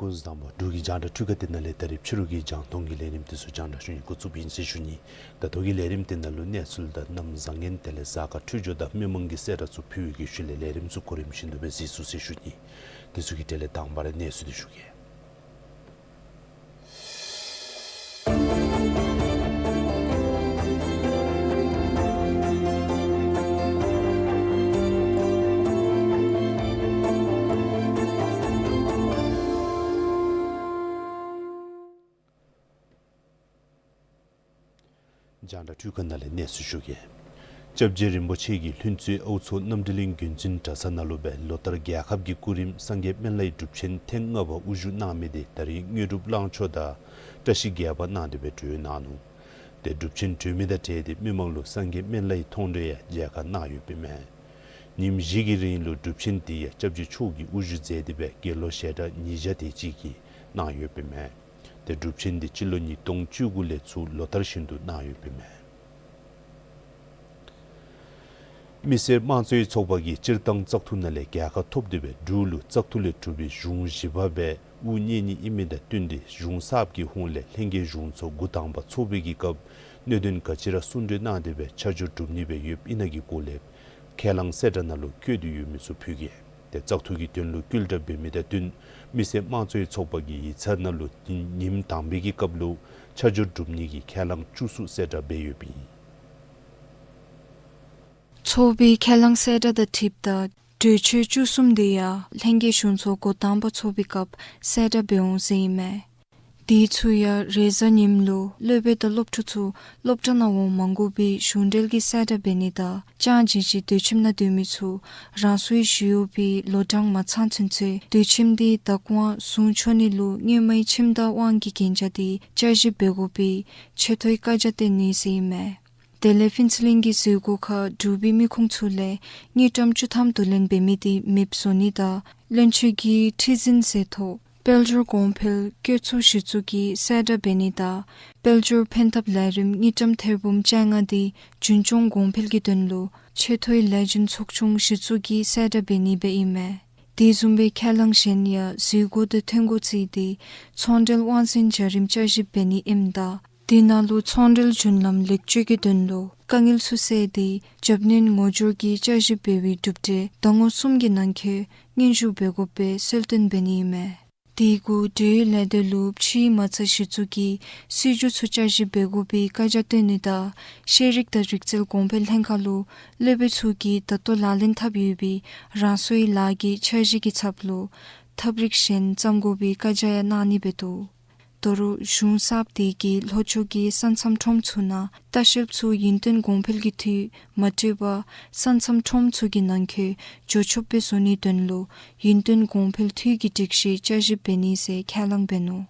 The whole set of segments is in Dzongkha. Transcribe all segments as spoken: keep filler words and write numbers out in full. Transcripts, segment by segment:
ཀུན་བཟང་པོ་འབྲུག་གི་རྒྱང་བསྒྲགས་འཕྲུལ་ཁང་དེ་ནང་ལས་ད་རིས་ཕྱི་རུ་གི་རྒྱང་མཐོང་གི་ལས་རིམ་དེ་ཚུ་རྒྱང་བསྒྲགས་ཞུ་ནི་འགོ་བཙུགསཔ་ཨིན་ཟེར་ཞུ་ནི། ད་ལྟོ་གི་ལས་རིམ་དེ་ནང་ལུ་གནས་ཚུལ་དང་གནམ་བཟང་ངན་དེ་ལས་གཟའ་སྐར་འཕྲོད་སྦྱོར་དང་མི་མང་གི་གསལ་བསྒྲགས་ཚུ་ཕུལ་བའི་གི་ཤུལ་ལས་ལས་རིམ་ཚུ་གོ་རིམ་བཞིན་དུ་སྦེ་གཟིགས་ཚུགས་ཟེར་ཞུ་ནི། དེ་ཚུ་གི་གྲས་ལས་དང་པ་ར་གནས་ཚུལ་དེ་ཞུ་གེ། རྒྱང་བསྒྲགས་འཕྲུལ་ཁང་ནང་ལས་གནས་ཚུལ་ཞུ་གེ། སྐྱབས་རྗེ་རིན་པོ་ཆེ་གིས་ལྷུན་རྩེ་ཨའུ་མཚོ་རྣམ་གྲོལ་གླིང་དགོན་འཛིན་གྲྭ་ཚང་ནང་ལུ་སྦེ་ལོ་ལྟར་རྒྱལ་ཁབ་ཀྱི་སྐུ་རིམ་སངས་རྒྱས་སྨན་བླའི་སྒྲུབ་ཆེན་ཐེངས་ལྔ་པ་དབུ་བཞུགས་གནང་མི་དེ་ད་རིས་དངོས་གྲུབ་གླང་ཆོག་དང་བཀྲ་ཤིས་རྒྱས་པ་གནང་སྟེ་སྦེ་གྲོལ་གནང་ནུག། ཏེ་སྒྲུབ་ཆེན་གྲོལ་མི་དང་འབྲེལ་ཏེ་མི་མང་ལུ་སངས་རྒྱས་སྨན་བླའི་མཐོང་གྲོལ་ཡང་མཇལ་ཁ་གནང་ཡོདཔ་ཨིན་མས། ཉིནམ་བཞི་གི་རིང་ལུ་སྒྲུབ་ཆེན་དེ་ཡང་སྐྱབས་རྗེ་མཆོག་གིས་དབུ་བཞུགས་མཛད་དེ་སྦེ་དགེ་སློང་ཞལ་གྲངས་ཉིས་བརྒྱ་དེ་ཅིག་གིས་གནང་ཡོདཔ་ཨིན་མས། ཏེ་སྒྲུབ་ཆེན་དེ་སྤྱི་ལོ་ཉིས་སྟོང་བཅུ་དགུ་ལས་ཚུར་ལོ་ལྟར་བཞིན་དུ་གནང་ཡོདཔ་ཨིན་མས། མི་སེར་དམངས་གཙོའི་ཚོགས་པ་གིས་སྤྱིར་བཏང་བཙག་འཐུ་ནང་ལས་རྒྱལ་ཁ་ཐོབ་སྟེ་སྦེ་འབྲུག་ལུ་བཙག་འཐུ་ལས་གྲུབ་པའི་གཞུང་བཞི་པ་སྦེ་དབུ་བརྙེས་ནི་ཨིན་མི་དང་བསྟུན་ཏེ་གཞུང་གསརཔ་གི་ཧོངས་ལས་ལྷན་རྒྱས་གཞུང་ཚོགས་འགོ་དང་པ་ཚོགས་པའི་གི་སྐབས་གནད་དོན་ག་ཅི་ར་གསུང་གྲོས་གནང་སྟེ་སྦེ་ཆ་འཇོག་གྲུབ་ནི་སྦེ་ཡོདཔ་ཨིན་ན་གི་སྐོར་ལས་ཁས་བླངས་གསལ་བསྒྲགས་ནང་ལུ་བཀོད་དེ་ཡོད་མི་ཚུ་ཕུལ་གེ། ཏེ་བཙག་འཐུ་གི་དོན་ལུ་བསྐུལ་བསྒྲགས་འབད་མི་དང་བསྟུན་མི་སེར་དམངས་གཙོའི་ཚོགས་པ་གི་ཡིག་ཚང་ནང་ལུ་ཉིནམ་དང་པའི་གི་སྐབས་ལུ་ཆ་འཇོག་གྲུབ་ནི་གི་ཁས་བླངས་བཅུ་གསུམ་གསལ་བསྒྲགས་འབད་ཡོདཔ་ཨིན། ཚོགས་པའི་ཁས་བླངས་གསལ་བསྒྲགས་དང་འཁྲིལཝ་ད་གྲོས་ཆོད་བཅུ་གསུམ་དེ་ཡང་ལྷན་རྒྱས་གཞུང་ཚོགས་འགོ་དང་པ་ཚོགས་པའི་སྐབས་གསལ་བསྒྲགས་འབད་འོང་ཟེར་ཨིན་མས། དེ་ཚུ་ཡང་རེས་གཟའ་ཉིམ་ལུ་སློབ་དཔོན་དང་སློབ་ཕྲུག་ཚུ་སློབ་གྲྭ་ནང་འོང་མ་དགོ་པའི་གཞུང་འབྲེལ་གྱི་གསལ་བསྒྲགས་འབད་ནི་དང་ཅང་ཅིན་ཅིན་སྡོད་ཁྱིམ་ནང་སྡོད་མི་ཚུ་རང་སོའི་ཞི་གཡོག་པའི་ལོ་གྲངས་མ་ཚང་ཚུན་ཚོད་སྡོད་ཁྱིམ་དེ་བདག་དབང་བཟུང་ཆོག་ནི་ལུ་སྔོན་མའི་ཁྱིམ་བདག་དབང་གི་གན་རྒྱ་དེ་བསྐྱར་ཞིབ་འབད་དགོ་པའི་ཆེ་མཐོའི་བཀའ་རྒྱ་བཏོན་ནི་ཟེར་ཨིན་མས། དེ་ལས་ཕུན་ཚོགས་གླིང་གི་འཛུལ་སྒོ་ཁར་འབྲུག་པའི་མི་ཁུངས་ཚུ་ལས་དངུལ་ཀྲམ་བཅུ་ཐམ་དུ་ལེན་འབད་མི་དེ་མེདཔ་བཟོ་ནི་དང་བློན་ཆེན་གྱི་ཁྲི་འཛིན་ཟེར་ཐོག་དཔལ་འབྱོར་གོང་འཕེལ་བཀོད་ཚོགས་གཞི་བཙུགས་ཀྱི་གསལ་བསྒྲགས་འབད་ནི་དང་དཔལ་འབྱོར་ཕན་ཐབས་ལས་རིམ་དངུལ་ཀྲམ་ཐེར་འབུམ་བཅོ་ལྔ་དེ་རྒྱུན་སྐྱོང་གོང་འཕེལ་གྱི་དོན་ལུ་ཆེ་མཐོའི་ལས་འཛིན་ཚོགས་ཆུང་གཞི་བཙུགས་ཀྱི་གསལ་བསྒྲགས་འབད་ནི་སྦེ་ཨིན་མས། དེ་བཟུམ་སྦེ་ཁས་བླངས་གཞན་ཡང་འཛུལ་སྒོ་དང་ཐོན་སྒོ་བརྩིས་ཏེ་ཚོང་འབྲེལ་དབང་འཛིན་བྱ་རིམ་བསྐྱར་ཞིབ་འབད་ནི་ཨིནམ་ད་དེ་ནང་ལུ་ཚོང་འབྲེལ་རྒྱུན་ལམ་ལེགས་བཅོས་ཀྱི་དོན་ལུ་དཀའ་ངལ་ཚུ་བསལ་ཏེ་རྒྱབ་སྣོན་ངོ་སྦྱོར་གྱི་བསྐྱར་ཞིབ་འབད་བའི་གྲུབ་འབྲས་ཟླ་ངོ་གསུམ་གྱི་ནང་འཁོད་སྙན་ཞུ་འབད་དགོཔ་སྦེ་གསལ་སྟོན་འབད་ནི་ཨིན་མས། དེ་གུ་འབྲེལ་ཡོད་ལས་སྡེ་ལུ་ཕྱིའི་མ་རྩ་གཞི་བཙུགས་ཀྱི་སྲིད་བྱུས་ཚུ་བསྐྱར་ཞིབ་འབད་དགོ་པའི་བཀའ་རྒྱ་བཏོན་ནི་དང་ཤེས་རིག་དང་རིག་རྩལ་གོང་འཕེལ་ལྷན་ཁག་ལུ་སློབ་དཔོན་ཚུ་གིས་ད་ལྟོ་ལག་ལེན་འཐབ་ཡོད་པའི་རང་སོའི་ལཱ་གི་འཆར་གཞི་གི་ཚབ་ལུ་ཐབས་རིག་གཞན་བརྩམ་དགོ་པའི་བཀའ་རྒྱ་ཡང་གནང་ནི་འབད་དོ། ད་རུང་གཞུང་གསརཔ་དེ་གིས་ལྷོ་ཕྱོགས་ཀྱི་ས་མཚམས་ཁྲོམ་ཚུ་ནང་ལྟ་བཤལཔ་ཚུ་ཡུན་བརྟན་གོང་འཕེལ་གྱི་འཐུས་མ་སྤྲོད་པར་ས་མཚམས་ཁྲོམ་ཚུ་གི་ནང་འཁོད་འགྱོ་ཆོགཔ་སྦེ་བཟོ་ནིའི་དོན་ལུ་ཡུན་བརྟན་གོང་འཕེལ་འཐུས་ཀྱི་སྒྲིག་གཞི་བསྐྱར་ཞིབ་འབད་ནི་ཟེར་ཁས་བླངས་འབད་ནུག།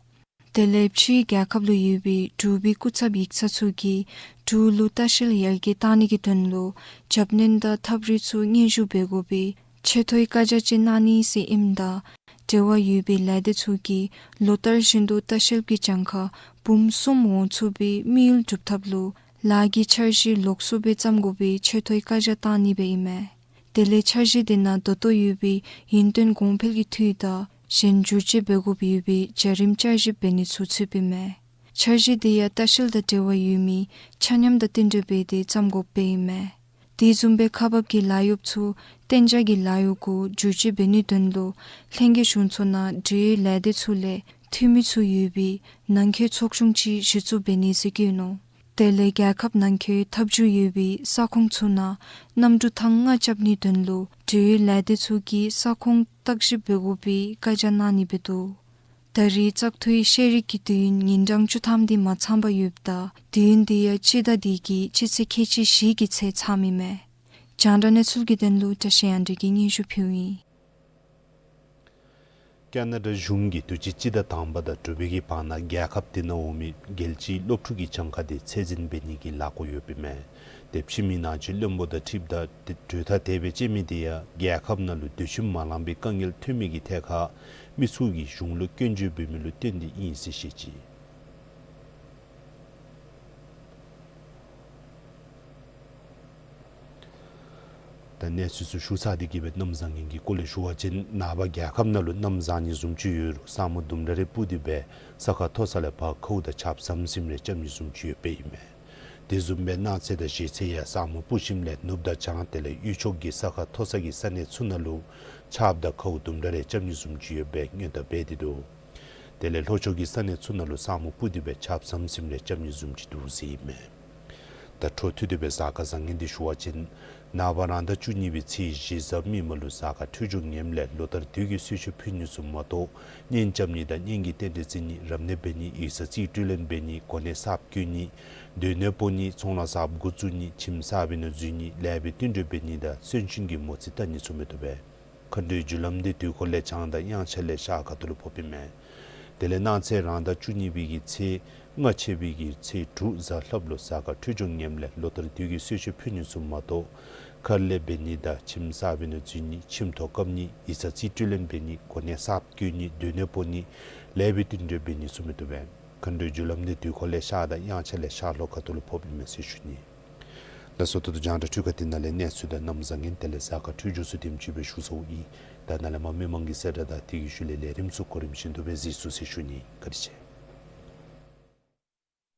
དེ་ལས་ཕྱིའི་རྒྱལ་ཁབ་ལུ་ཡོད་པའི་འབྲུག་པའི་སྐུ་ཚབ་ཡིག་ཚང་ཚུ་གིས་འབྲུག་ལུ་ལྟ་བཤལ་ཡར་རྒྱས་གཏང་ནི་གི་དོན་ལུ་རྒྱབ་སྣོན་དང་ཐབས་རིག་ཚུ་སྙན་ཞུ་འབད་དགོ་པའི་ཆེ་མཐོའི་བཀའ་རྒྱ་ཅིག་གནང་ནི་ཟེར་ཨིནམ་ད་འབྲེལ་བ་ཡོད་པའི་ལས་སྡེ་ཚུ་གིས་ལོ་ལྟར་བཞིན་དུ་ལྟ་བཤལ་གྱི་གྱངས་ཁ་འབུམ་གསུམ་འོང་ཚུགས་པའི་དམིགས་ཡུལ་སྒྲུབ་ཐབས་ལུ་ལཱ་གི་འཆར་གཞི་ལོགས་སུ་སྦེ་བརྩམ་དགོ་པའི་ཆེ་མཐོའི་བཀའ་རྒྱ་གཏང་ནི་སྦེ་ཨིན་མས། དེ་ལས་འཆར་གཞི་དེ་ནང་ད་ལྟོ་ཡོད་པའི་ཡུན་བརྟན་གོང་འཕེལ་གྱི་འཐུས་དང་གཞན་བསྒྱུར་བཅོས་འབད་དགོཔ་ཡོད་པའི་བྱ་རིམ་བསྐྱར་ཞིབ་འབད་ནི་ཚུ་ཚུདཔ་ཨིན་མས། འཆར་གཞི་དེ་ཡང་ལྟ་བཤལ་དང་འབྲེལ་བ་ཡོད་མི་ཆ་མཉམ་དང་བསྟུན་གྲོས་འབད་དེ་བརྩམ་དགོཔ་སྦེ་ཨིན་མས། དེ་བཟུམ་སྦེ་ཁག་འབག་གི་ལཱ་གཡོགཔ་ཚུ་གཏན་འཇགས་ཀྱི་ལཱ་གཡོག་གུ་བསྒྱུར་བཅོས་འབད་ནིའི་དོན་ལུ་ལྷན་རྒྱས་གཞུང་ཚོགས་ནང་འབྲེལ་ཡོད་ལས་སྡེ་ཚུ་ལས་འཐུས་མི་ཚུ་ཡོད་པའི་ནང་འཁོད་ཚོགས་ཆུང་ཅིག་གཞི་བཙུགས་འབད་ནི་ཟེར་བཀོད་ནུག། དེ་ལས་རྒྱལ་ཁབ་ནང་འཁོད་ཐབས་བྱུས་ཡོད་པའི་ས་ཁོངས་ཚུ་ནང་གནམ་གྲུ་ཐང་ལྔ་རྐྱབ་ནིའི་དོན་ལུ་འབྲེལ་ཡོད་ལས་སྡེ་ཚུ་གིས་ས་ཁོངས་བརྟག་ཞིབ་འབད་དགོ་པའི་བཀའ་རྒྱ་གནང་ནི་སྦེ་འདུག། ད་རེས་བཙག་འཐུའི་ཤེས་རིག་གི་དུས་ཡུན་ཉིན་གྲངས་བཅུ་ཐམ་དེ་མ་ཚངམ་ཡོདཔ་ད་དུས་ཡུན་དེ་ཡང་སྤྱི་ཟླ་འདི་གི་སྤྱི་ཚེས་ཁལ་གཅིག་བཞི་གི་ཚེ་ཚངམ་ཨིན་མས། རྒྱང་བསྒྲགས་གནས་ཚུལ་གྱི་དོན་ལུ་བཀྲ་ཤིས་དབྱངས་སྒྲོན་གྱིས་སྙན་ཞུ་ཕུལཝ་ཨིན། ཀ་ན་ཌ་གཞུང་གིས་དུས་ཅི་སྤྱི་ཟླ་དང་པ་དང་དྲུག་པའི་གི་བར་ན་རྒྱལ་ཁབ་དེ་ནང་འོང་མི་རྒྱལ་སྤྱིའི་སློབ་ཕྲུག་གི་གྱངས་ཁ་དེ་ཚད་འཛིན་འབད་ནི་གི་ལཱ་འགོ་ཡོདཔ་ཨིན་མས། དེ་ཕྱི་མི་ནང་ཆོས་བློན་པོ་དང་འཁྲིལཝ་ད་དེ་གྲོས་ཐག་དེ་སྦེ་བཅད་མི་དེ་ཡང་རྒྱལ་ཁབ་ནང་ལུ་དུས་ཅི་མ་ལང་པའི་དཀའ་ངལ་ཐོན་མི་གི་ཐད་ཁར་མི་ཚུ་གིས་གཞུང་ལུ་སྐྱོན་བརྗོད་འབད་མི་ལུ་བརྟེན་ཏེ་ཨིན་ཟེར་བཤད་ཅི། ད་གནས་ཚུལ་ཚུ་ཞུ་ཚར་ཏེ་གི་སྦེ་གནམ་བཟང་ངན་གྱི་སྐོར་ལས་ཞུ་བ་ཅིན་ནངས་པ་རྒྱལ་ཁབ་ནང་ལུ་གནམ་བཟང་ནི་བཟུམ་ཅིག་ཡོད་རུང་ས་སྨུག་ལྡུམ་ར་རེ་སྤུབས་ཏེ་སྦེ་ས་ཁ་མཐོ་ས་ལས་ཕར་ཁཝ་དང་ཆརཔ་ཟམ་ཟིམ་རེ་རྐྱབ་ནི་བཟུམ་ཅིག་ཡོདཔ་ཨིན་མས། དེ་བཟུམ་སྦེ་གནངས་ཚེ་དང་གཞེས་ཚེ་ཡང་ས་སྨུག་སྤུབས་ཞིནམ་ལས་ནུབ་དང་བྱང་དེ་ལས་དབུས་ཕྱོགས་ཀྱི་ས་ཁ་མཐོ་ས་གི་ས་གནས་ཚུ་ནང་ལུ་ཆརཔ་དང་ཁཝ་ལྡུམ་ར་རེ་རྐྱབ་ནི་བཟུམ་ཅིག་ཡོདཔ་སྦེ་སྔོན་བརྡ་འབད་དེ་འདུག། དེ་ལས་ལྷོ་ཕྱོགས་ཀྱི་ས་གནས་ཚུ་ནང་ལུ་ས་སྨུག་སྤུབས་ཏེ་སྦེ་ཆརཔ་ཟམ་ཟིམ་རེ་རྐྱབ་ནི་བཟུམ་ཅིག་འདུག་ཟེར་ཨིན་མས། ད་འཕྲོ་མཐུད་དེ་སྦེ་གཟའ་སྐར་བཟང་ངན་དེ་ཞུ་བ་ཅིན་ནངས་པ་རང་ཟླ་བཅུ་གཉིས་པའི་ཚེས་བཞི་གཟའ་མིག་དམར་ལུ་གཟའ་སྐར་འཕྲོད་སྦྱོར་ངནམ་ལས་ལོ་ལྟར་དུས་ཀྱི་གསོལ་མཆོད་ཕུལ་ནི་ཚུ་མ་གཏོགས་གཉེན་རྐྱབ་ནི་དང་གཉེན་གྱི་རྟེན་འབྲེལ་བརྩི་ནི་རབ་གནས་འབད་ནི་ཡིག་ཚང་རྩིས་སྤྲོད་ལེན་འབད་ནི་གོ་གནས་གསརཔ་བསྐོ་ནི་སྡོད་གནས་སྤོ་ནི་ཚོང་ལཱ་གསརཔ་འགོ་བཙུགས་ནི་ཁྱིམ་གསར་པའི་ནང་འཛུལ་ནི་ལེགས་པའི་བསྟུན་གྲོས་འབད་ནི་དང་གསོན་གཤིན་གྱི་མོ་རྩིས་བལྟ་ནི་ཚུ་མི་བཏུབ་པས། མཁའ་འགྲོའི་རྒྱུ་ལམ་དེ་དུས་འཁོར་ལས་བྱང་དང་དབྱངས་འཆར་ལས་ཤར་ཁ་ཐུག་ལུ་ཕོགཔ་ཨིན་མས། དེ་ལས་གནངས་ཚེ་རང་ཟླ་བཅུ་གཉིས་པའི་གི་ཚེས་ལྔ་ཆད་པའི་གི་ཚེས་དྲུག་གཟའ་ལྷགཔ་ལུ་གཟའ་སྐར་འཕྲོད་སྦྱོར་ངནམ་ལས་ལོ་ལྟར་དུས་ཀྱི་གསོལ་མཆོད་ཕུལ་ནི་ཚུ་མ་གཏོགས་མཁར་ལས་འབད་ནི་དང་ཁྱིམ་གསར་པའི་ནང་འཛུལ་ནི་ཁྱིམ་ཐོག་བཀབ་ནི་ཡིག་ཚང་རྩིས་སྤྲོད་ལེན་འབད་ནི་གོ་གནས་གསརཔ་བསྐོ་ནི་སྡོད་གནས་སྤོ་ནི་ལེགས་པའི་བསྟུན་གྲོས་འབད་ནི་ཚུ་མི་བཏུབ་པས། མཁའ་འགྲོའི་རྒྱུ་ལམ་དེ་དུས་འཁོར་ལས་ཤར་དང་དབྱངས་འཆར་ལས་ཤར་ལྷོ་ཁ་ཐུག་ལུ་ཕོགཔ་ཨིན་མས་ཟེར་ཞུ་ནི། ལགས་སོ། ད་ལྟོ་རྒྱང་བསྒྲགས་འཕྲུལ་ཁང་འདི་ནང་ལས་གནས་ཚུལ་དང་གནམ་བཟང་ངན་དེ་ལས་གཟའ་སྐར་འཕྲོད་སྦྱོར་ཚུ་དེམ་ཅིག་སྦེ་ཞུ་ཚརཝ་ཨིན། ད་ནཱ་ལས་མར་མི་མང་གི་གསལ་བསྒྲགས་དང་དེ་གི་ཤུལ་ལས་ལས་རིམ་ཚུ་གོ་རིམ་བཞིན་དུ་སྦེ་གཟིགས་ཚུགས་ཟེར་ཞུ་ནི། བཀའ་དྲིན་ཆེ།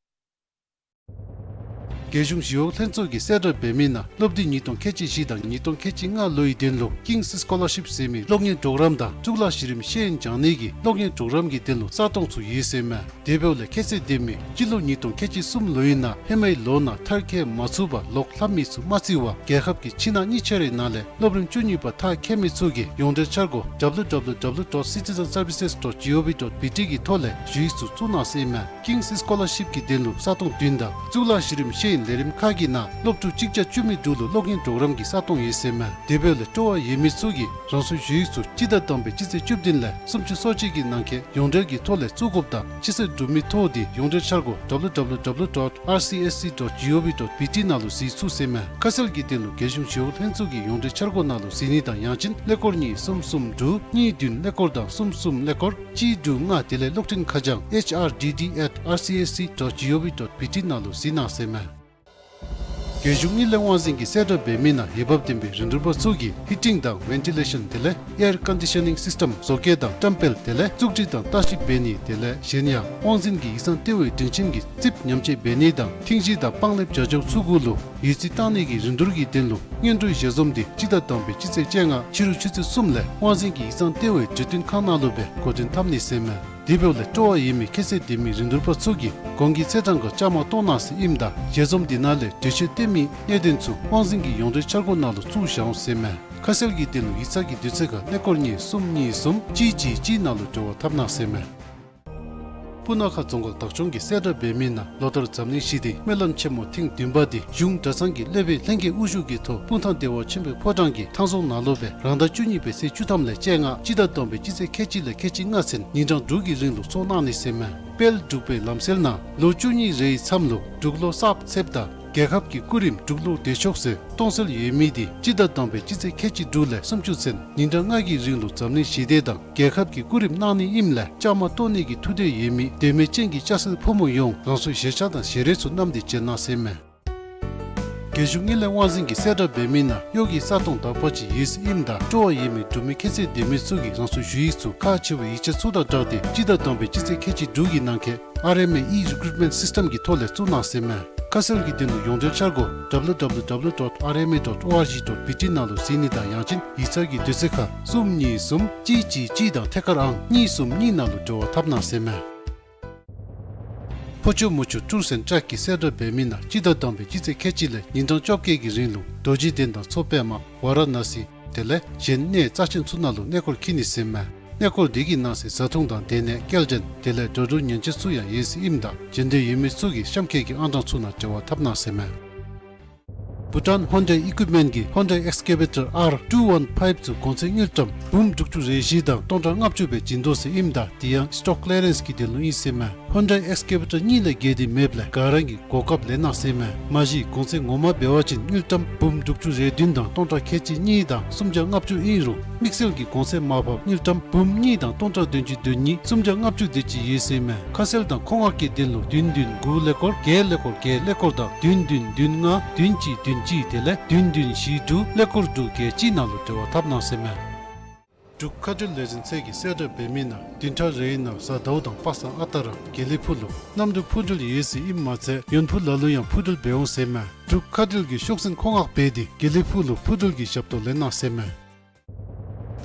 རྒྱལ་གཞུང་ཞི་གཡོག་ལྷན་ཚོགས་ཀྱིས་གསལ་བསྒྲགས་འབད་མི་ནང་སློབ་དུས་ཉིས་སྟོང་ཁལ་གཅིག་བཞི་དང་ཉིས་སྟོང་ཁལ་གཅིག་ལྔ་ལོའི་དོན་ལུ་ཀིངས་སི་སི་ཀོ་ལར་ཤིབ་ཟེར་མི་གློག་བརྙན་གྲོགས་རམ་དང་གཙུག་ལག་གཞི་རིམ་ཤེས་ཡོན་སྦྱང་ནི་གི་གློག་བརྙན་གྲོགས་རམ་གྱི་དོན་ལུ་ས་སྟོང་ཚུ་ཡོད་ཟེར་མས། དེ་འབདཝ་ལས་ཁྱད་ཚད་ལྡན་མི་སྤྱི་ལོ་ཉིས་སྟོང་ཁལ་གཅིག་གསུམ་ལོའི་ནང་ཧེ་མའི་ལོ་ནང་མཐར་འཁྱོལ་མ་ཚུགས་པར་ལོག་ལྷབ་མི་ཚུ་མ་བརྩི་བར་རྒྱལ་ཁབ་ཀྱི་ཕྱི་ནང་གཉིས་ཆ་རའི་ནང་ལས་སློབ་རིམ་བཅུ་གཉིས་པ་མཐར་འཁྱོལ་མི་ཚུ་གིས་ཡོངས་འབྲེལ་འཆར་སྒོ་W W W dot citizen services dot G O V dot B T གི་ཐོག་ལས་ཞུ་ཡིག་ཚུ་བཙུགས་གནང་ཟེར་མས། ཀིངས་སི་སི་ཀོ་ལར་ཤིབ་ཀྱི་དོན་ལུ་ས་སྟོང་བདུན་དང་གཙུག་ལག་གཞི་རིམ་ཤེས་ཡོན་ལས་རིམ་ཁག་གི་ནང་སློབ་ཕྲུག་གཅིག་བརྒྱ་བཅུ་མེད་དྲུག་ལུ་གློག་བརྙན་གྲོགས་རམ་གྱི་ས་སྟོང་ཡོད་ཟེར་མས། དེ་འབདཝ་ལས་སྤྲོ་བ་ཡོད་མི་ཚུ་གིས་རང་སོའི་ཞུ་ཡིག་ཚུ་སྤྱི་ཟླ་དང་པའི་སྤྱི་ཚེས་བཅུ་བདུན་ལས་སུམ་ཅུ་སོ་གཅིག་གི་ནང་འཁོད་ཡོངས་འབྲེལ་གྱི་ཐོག་ལས་བཙུགས་དགོཔ་དང་ཕྱི་ཚེས་དྲུག་མའི་ཐོག་འདི་ཡོངས་འབྲེལ་འཆར་སྒོ་W W W dot R C S C dot G O V dot B T ནང་ལུ་གཟིགས་ཚུགས་ཟེར་མས། ཁ་གསལ་གྱི་དོན་ལུ་རྒྱལ་གཞུང་ཞི་གཡོག་ལྷན་ཚོགས་ཀྱི་ཡོངས་འབྲེལ་འཆར་སྒོ་ནང་ལུ་གཟིགས་ནི་དང་ཡང་ཅིན་ཀླད་ཀོར་གཉིས་གསུམ་གསུམ་དྲུག་གཉིས་བདུན་ཀླད་ཀོར་དང་གསུམ་གསུམ་ཀླད་ཀོར་གཅིག་དྲུག་ལྔ་དེ་ལས་གློག་འཕྲིན་ཁ་བྱང་H R D D at R C S C dot G O V dot B T ནང་ལུ་གཟིགས་གནང་ཟེར་མས། རྒྱལ་གཞུང་དངུལ་ལས་དབང་འཛིན་གྱིས་གསལ་བསྒྲགས་འབད་མི་ནང་འོས་འབབ་ལྡན་པའི་རིན་བསྡུར་པ་ཚུ་གིས་ཧི་ཊིང་དང་ཝེན་ཊི་ལེ་ཤཱན་དེ་ལས་ཨེར་ཀོན་ཌི་ཤ་ནིང་སིསི་ཊེམ་བཟོ་བཀོད་དང་བཀྲམ་སྤེལ་དེ་ལས་བཙུགས་སྒྲིག་དང་ལྟ་ཞིབ་འབད་ནི་དེ་ལས་གཞན་ཡང་དབང་འཛིན་གྱི་ཡིག་ཚང་ལྟེ་བའི་སྒྲིང་ཁྱིམ་གྱི་རྩིགཔ་ཉམས་བཅོས་འབད་ནི་དང་ཐིང་གཞི་དང་སྤང་ལེབ་བྱ་སྤྱོད་ཚུ་གུ་ལུ་ཡོད་ཚད་བཏང་ནི་གི་རིན་བསྡུར་གྱི་དོན་ལུ་སྔོན་འགྲོའི་ཞལ་འཛོམས་འདི་སྤྱི་ཟླ་དང་པའི་སྤྱི་ཚེས་བཅོ་ལྔ་ཕྱི་རུ་ཆུ་ཚོད་གསུམ་ལས་དབང་འཛིན་གྱི་ཡིག་ཚང་ལྟེ་བའི་གྲོས་སྟོན་ཁང་ནང་ལུ་སྦེ་འགོ་འདྲེན་འཐབ་ནི་ཟེར་མས། དེ་འབདཝ་ལས་སྤྲོ་བ་ཡོད་མི་ཁྱད་ཚད་ལྡན་མི་རིན་བསྡུར་པ་ཚུ་གིས་གོང་གི་ཚེས་གྲངས་ཁར་བཅའ་མར་གཏོགས་གནང་ཟེར་ཨིནམ་ད་ཞལ་འཛོམས་འདི་ནང་ལས་གྲོས་ཆོད་སྟོན་མི་གནད་དོན་ཚུ་དབང་འཛིན་གྱི་ཡོངས་འབྲེལ་འཆར་སྒོ་ནང་ལུ་བཙུགས་བཞག་འོང་ཟེར་མས། ཁ་གསལ་གྱི་དོན་ལུ་ཡིག་ཚང་གི་དུས་ཚོད་ཁར་ཀླད་ཀོར་གཉིས་གསུམ་གཉིས་གསུམ་གཅིག་གཅིག་གཅིག་ནང་ལུ་འབྲེལ་བ་འཐབ་གནང་ཟེར་མས། སྤུ་ན་ཁ་རྫོང་ཁག་བདག་སྐྱོང་གི་གསལ་བསྒྲགས་འབད་མི་ནང་ལོ་ལྟར་འཛམ་གླིང་ཞི་བདེའི་སྨོན་ལམ་ཆེན་མོ་ཐེངས་བདུན་པ་འདི་གཞུང་གྲྭ་ཚང་གི་སློབ་དཔོན་ལྷན་རྒྱས་དབུ་བཞུགས་ཀྱི་ཐོག་སྤུངས་ཐང་བདེ་བ་ཆེན་པོའི་ཕོ་བྲང་གི་ཐང་རྫོང་ནང་ལུ་སྦེ་རང་ཟླ་བཅུ་གཉིས་པའི་ཚེས་བཅུ་ཐམ་ལས་བཅོ་ལྔ་སྤྱི་ཟླ་བདུན་པའི་སྤྱི་ཚེས་ཁལ་གཅིག་ལས་ཁལ་གཅིག་ལྔ་ཚུན་ཉིན་གྲངས་དྲུག་གི་རིང་ལུ་ཚོགས་གནང་ནི་ཟེར་མས། དཔལ་འབྲུག་པའི་ལམ་སྲོལ་ནང་ལོ་བཅུ་གཉིས་རེའི་མཚམས་ལུ་འབྲུག་ལོ་གསརཔ་ཚེསཔ་དང་རྒྱལ་ཁབ་ཀྱི་སྐུ་རིམ་འབྲུག་ལོ་བདེ་མཆོག་ཟེར་སྟོང་སྲོལ་ཡོད་མི་འདི་སྤྱི་ཟླ་བདུན་པའི་སྤྱི་ཚེས་ཁལ་གཅིག་དྲུག་ལས་སུམ་ཅུ་ཚུན་ཉིན་གྲངས་ལྔ་གི་རིང་ལུ་འཛམ་གླིང་ཞི་བདེ་དང་རྒྱལ་ཁབ་ཀྱི་སྐུ་རིམ་གནང་ནི་ཨིནམ་ལས་བཅའ་མར་གཏོགས་ནི་གི་ཐུགས་འདོད་ཡོད་མི་དད་མོས་ཅན་གྱི་སྐྱ་སེར་ཕོ་མོ་ཡོངས་རང་སོའི་གཞས་ཆས་དང་ཞལ་རས་ཚུ་བསྣམས་ཏེ་བྱོན་གནང་ཟེར་མས། རྒྱལ་གཞུང་དངུལ་ལས་དབང་འཛིན་གྱི་གསལ་བསྒྲགས་འབད་མི་ནང་གཡོག་གི་ས་སྟོང་དག་པ་ཅིག་ཡོད་ཟེར་ཨིནམ་ད་སྤྲོ་བ་ཡོད་མི་འབྲུག་མི་ཁྱད་ཚད་ལྡན་མི་ཚུ་གིས་རང་སོའི་ཞུ་ཡིག་ཚུ་ཁག་ཆེ་བའི་ཡིག་ཆ་ཚུ་དང་སྦྲགས་ཏེ་སྤྱི་ཟླ་བདུན་པའི་སྤྱི་ཚེས་ཁལ་གཅིག་དྲུག་གི་ནང་འཁོད་ཨར་ཨེམ་ཨེ་ཨི་རི་ཀུ་རུཊ་མེནཊ་སིསི་ཊེམ་གྱི་ཐོག་ལས་བཙུགས་གནང་ཟེར་མས། ཁ་གསལ་གྱི་དོན་ལུ་ཡོངས་འབྲེལ་འཆར་སྒོ་W W W dot R M A dot org dot B T ནང་ལུ་གཟིགས་ནི་དང་ཡང་ཅིན་ཡིག་ཚང་གི་དུས་ཚོད་ཁར་གསུམ་གཉིས་གསུམ་གཅིག་གཅིག་གཅིག་དང་ཐད་ཀར་ཨང་གཉིས་གསུམ་གཉིས་ནང་ལུ་འབྲེལ་བ་འཐབ་གནང་ཟེར་མས། ཕོ་ཆུ་མོ་ཆུ་ཊུར་སེནཊ་ཊྲེཀ་གི་གསལ་བསྒྲགས་འབད་མི་ནང་སྤྱི་ཟླ་བདུན་པའི་སྤྱི་ཚེས་ཁལ་གཅིག་ལས་ཉིན་གྲངས་བཅོ་བརྒྱད་ཀྱི་རིང་ལུ་རྡོ་རྗེ་གདན་དང་མཚོ་པདྨ་ཝ་ར་ཎ་སི་དེ་ལས་གཞན་གནས་རྩ་ཆེན་ཚུ་ནང་ལུ་གནས་སྐོར་འཁྱིད་ནི་ཟེར་མས། གནས་སྐོར་འདི་གི་ནང་གསེས་བཟའ་འཐུང་དང་སྡོད་གནས་སྐྱེལ་འདྲེན་དེ་ལས་འགྲོ་འགྲུལ་ཉེན་བཅོལ་ཚུ་ཡང་ཡོད་ཟེར་ཨིནམ་ད་བྱོན་འདོད་ཡོད་མི་ཚུ་གིས་གཤམ་འཁོད་ཀྱི་ཨང་གྲངས་ཚུ་ནང་འབྲེལ་བ་འཐབ་གནང་ཟེར་མས། བྷུ་ཊཱན་ཧོན་ཌའི་ཨི་ཀུའིཔ་མེནཊ་གི་ཧོན་ཌའི་ཨེགསི་ཀེ་བེ་ཊར་ཨར་ཊུ་ཝན་ཕའིབ་ཚུ་གོང་ཚད་དངུལ་ཀྲམ་འབུམ་དྲུག་ཅུ་རེ་བཞི་དང་སྟོང་ཕྲག་ལྔ་བཅུ་སྦེ་བྱིན་དོ་ཟེར་ཨིནམ་ད་དེ་ཡང་སི་ཊོག་ཀི་ལི་ཡ་རེནསི་གི་དོན་ལུ་ཨིན་ཟེར་མས། ཧོན་ཌའི་ཨེགསི་ཀེ་བེ་ཊར་གཉིས་ལས་བརྒལ་ཏེ་མེདཔ་ལས་ག་ར་གིས་གོ་སྐབས་ལེན་གནང་ཟེར་མས། མ་གཞི་གོང་ཚད་ངོ་མ་འབད་བ་ཅིན་དངུལ་ཀྲམ་འབུམ་དྲུག་ཅུ་རེ་བདུན་དང་སྟོང་ཕྲག་ཁལ་གཅིག་གཉིས་དང་སུམ་བརྒྱ་ལྔ་བཅུ་ཨིན་རུང་དམིགས་བསལ་གྱི་གོང་ཚད་མར་ཕབ་དངུལ་ཀྲམ་འབུམ་གཉིས་དང་སྟོང་ཕྲག་བདུན་ཅུ་དོན་གཉིས་སུམ་བརྒྱ་ལྔ་བཅུ་དེ་ཅིག་ཡོད་ཟེར་མས། ཁ་གསལ་དང་མཁོ་མངགས་ཀྱི་དོན་ལུ་བདུན་བདུན་དགུ་ཀླད་ཀོར་བརྒྱད་ཀླད་ཀོར་བརྒྱད་ཀླད་ཀོར་དང་བདུན་བདུན་བདུན་ལྔ་བདུན་གཅིག་བདུན་གཅིག་དེ་ལས་བདུན་བདུན་བཞི་དྲུག་ཀླད་ཀོར་དྲུག་བརྒྱད་གཅིག་ནང་ལུ་འབྲེལ་བ་འཐབ་གནང་ཟེར་མས། འབྲུག་མཁའ་འགྲུལ་ལས་འཛིན་ཚད་ཀྱི་གསལ་བསྒྲགས་འབད་མི་ནང་བདུན་ཕྲག་རེའི་ནང་གཟའ་ཟླཝ་དང་པ་སངས་ཨ་རྟག་ར་དགེ་ལེགས་ཕུག་ལུ་གནམ་གྲུ་འཕུར་འགྲུལ་ཡོད་ཟེར་ཨིནམ་མ་ཚད་ཡོན་ཕུག་ལ་ལུ་ཡང་འཕུར་འགྲུལ་འབད་འོང་ཟེར་མས། འབྲུག་མཁའ་འགྲུལ་གྱི་ཤོག་འཛིན་མཁོ་མངགས་འབད་དེ་དགེ་ལེགས་ཕུག་ལུ་འཕུར་འགྲུལ་གྱི་ཞབས་ཏོག་ལེན་གནང་ཟེར་མས།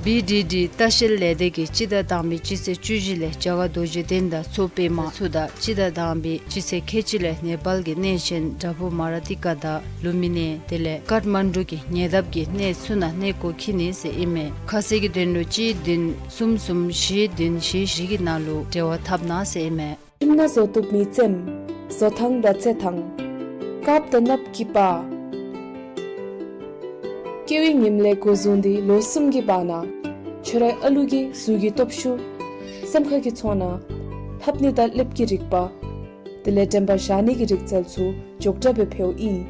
བི་ཌི་ཌི་ལྟ་བཤལ་ལས་སྡེ་གིས་སྤྱི་ཟླ་དང་པའི་སྤྱི་ཚེས་བཅུ་བཞི་ལས་རྒྱ་གར་རྡོ་རྗེ་གདན་དང་མཚོ་པདྨ་ཚུ་དང་སྤྱི་ཟླ་དང་པའི་སྤྱི་ཚེས་ཁལ་གཅིག་ལས་ནེ་པཱལ་གྱི་གནས་ཆེན་བྲག་ཕུག་མ་ར་ཏི་ཀ་དང་ལུམ་བི་ནི་དེ་ལས་ཀཱཐ་མན་གྲུ་གི་ཉེ་འདབས་ཀྱི་གནས་ཚུ་ནང་གནས་སྐོར་འཁྱིད་ནི་ཟེར་ཨིན་མས། ཁ་གསལ་གྱི་དོན་ལུ་གཅིག་བདུན་གསུམ་གསུམ་བཞི་བདུན་བཞི་བཞི་གི་ནང་ལུ་འབྲེལ་བ་འཐབ་གནང་ཟེར་ཨིན་མས། ཁྱིམ་ནང་བཟོ་བཏུབ་མི་རྩེདམོ། བཟོ་ཐངས་དང་རྩེད་ཐངས། དཀརཔོ་དང་གནགཔོ་གི་པར། སྐྱེ་བའི་ཉིནམ་ལས་འགོ་བཟུང་སྟེ་ལོ་གསུམ་གྱི་བར་ན་ཁྱོད་རའི་ཨ་ལུ་གི་གཟུགས་ཀྱི་སྟོབས་ཤུགས། སེམས་ཁ་གི་ཚོར་སྣང་། ལྷབ་ནི་དང་ལེབ་ཀྱི་རིག་པ། དེ་ལས་དྲན་པ་བཞག་ནི་གི་རིག་རྩལ་ཚུ་མགྱོགས་དྲགས་སྦེ་འཕེལཝ་ཨིན།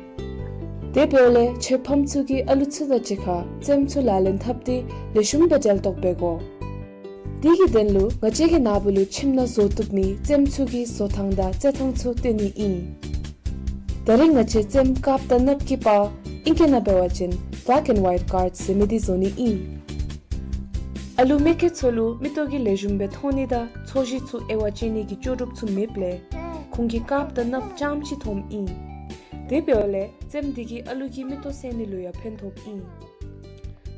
དེ་འབདཝ་ལས་ཁྱོད་ཕམ་ཚུ་གིས་ཨ་ལུ་ཚུ་དང་གཅིག་ཁར་རྩེདམོ་ཚུ་ལག་ལེན་འཐབ་སྟེ་ལེགས་ཤོམ་སྦེ་འབྲེལ་གཏོགས་འབད་དགོ། དེ་གི་དོན་ལུ་ང་བཅས་ཀྱིས་ན་བུ་ལུ་ཁྱིམ་ནང་བཟོ་བཏུབ་མི་རྩེདམོ་ཚུ་གི་བཟོ་ཐངས་དང་རྩེད་ཐངས་ཚུ་སྟོན་ནི་ཨིན། ད་རིས་ང་བཅས་རྩེདམོ་དཀརཔོ་དང་གནགཔོ་གི་པར་ཨིང་སྐད་ནང་འབད་བ་ཅིན་black and white card ཟེར་མི་འདི་བཟོ་ནི་ཨིན། ཨ་ལུ་མི་སྐྱ་ཚུ་ལུ་མིག་ཏོ་གིས་ལེགས་ཤོམ་སྦེ་མཐོང་ནི་དང་ཚོས་གཞི་ཚུ་དབྱེ་བ་དཔྱད་ནི་གི་ལྕོགས་གྲུབ་ཚུ་མེདཔ་ལས་ཁོང་གིས་དཀརཔོ་དང་གནགཔོ་རྐྱངམ་ཅིག་མཐོངམ་ཨིན། དེ་འབདཝ་ལས་རྩེདམོ་འདི་གིས་ཨ་ལུ་གི་མིག་ཏོ་གསལ་ནི་ལུ་ཡང་ཕན་ཐོགསཔ་ཨིན།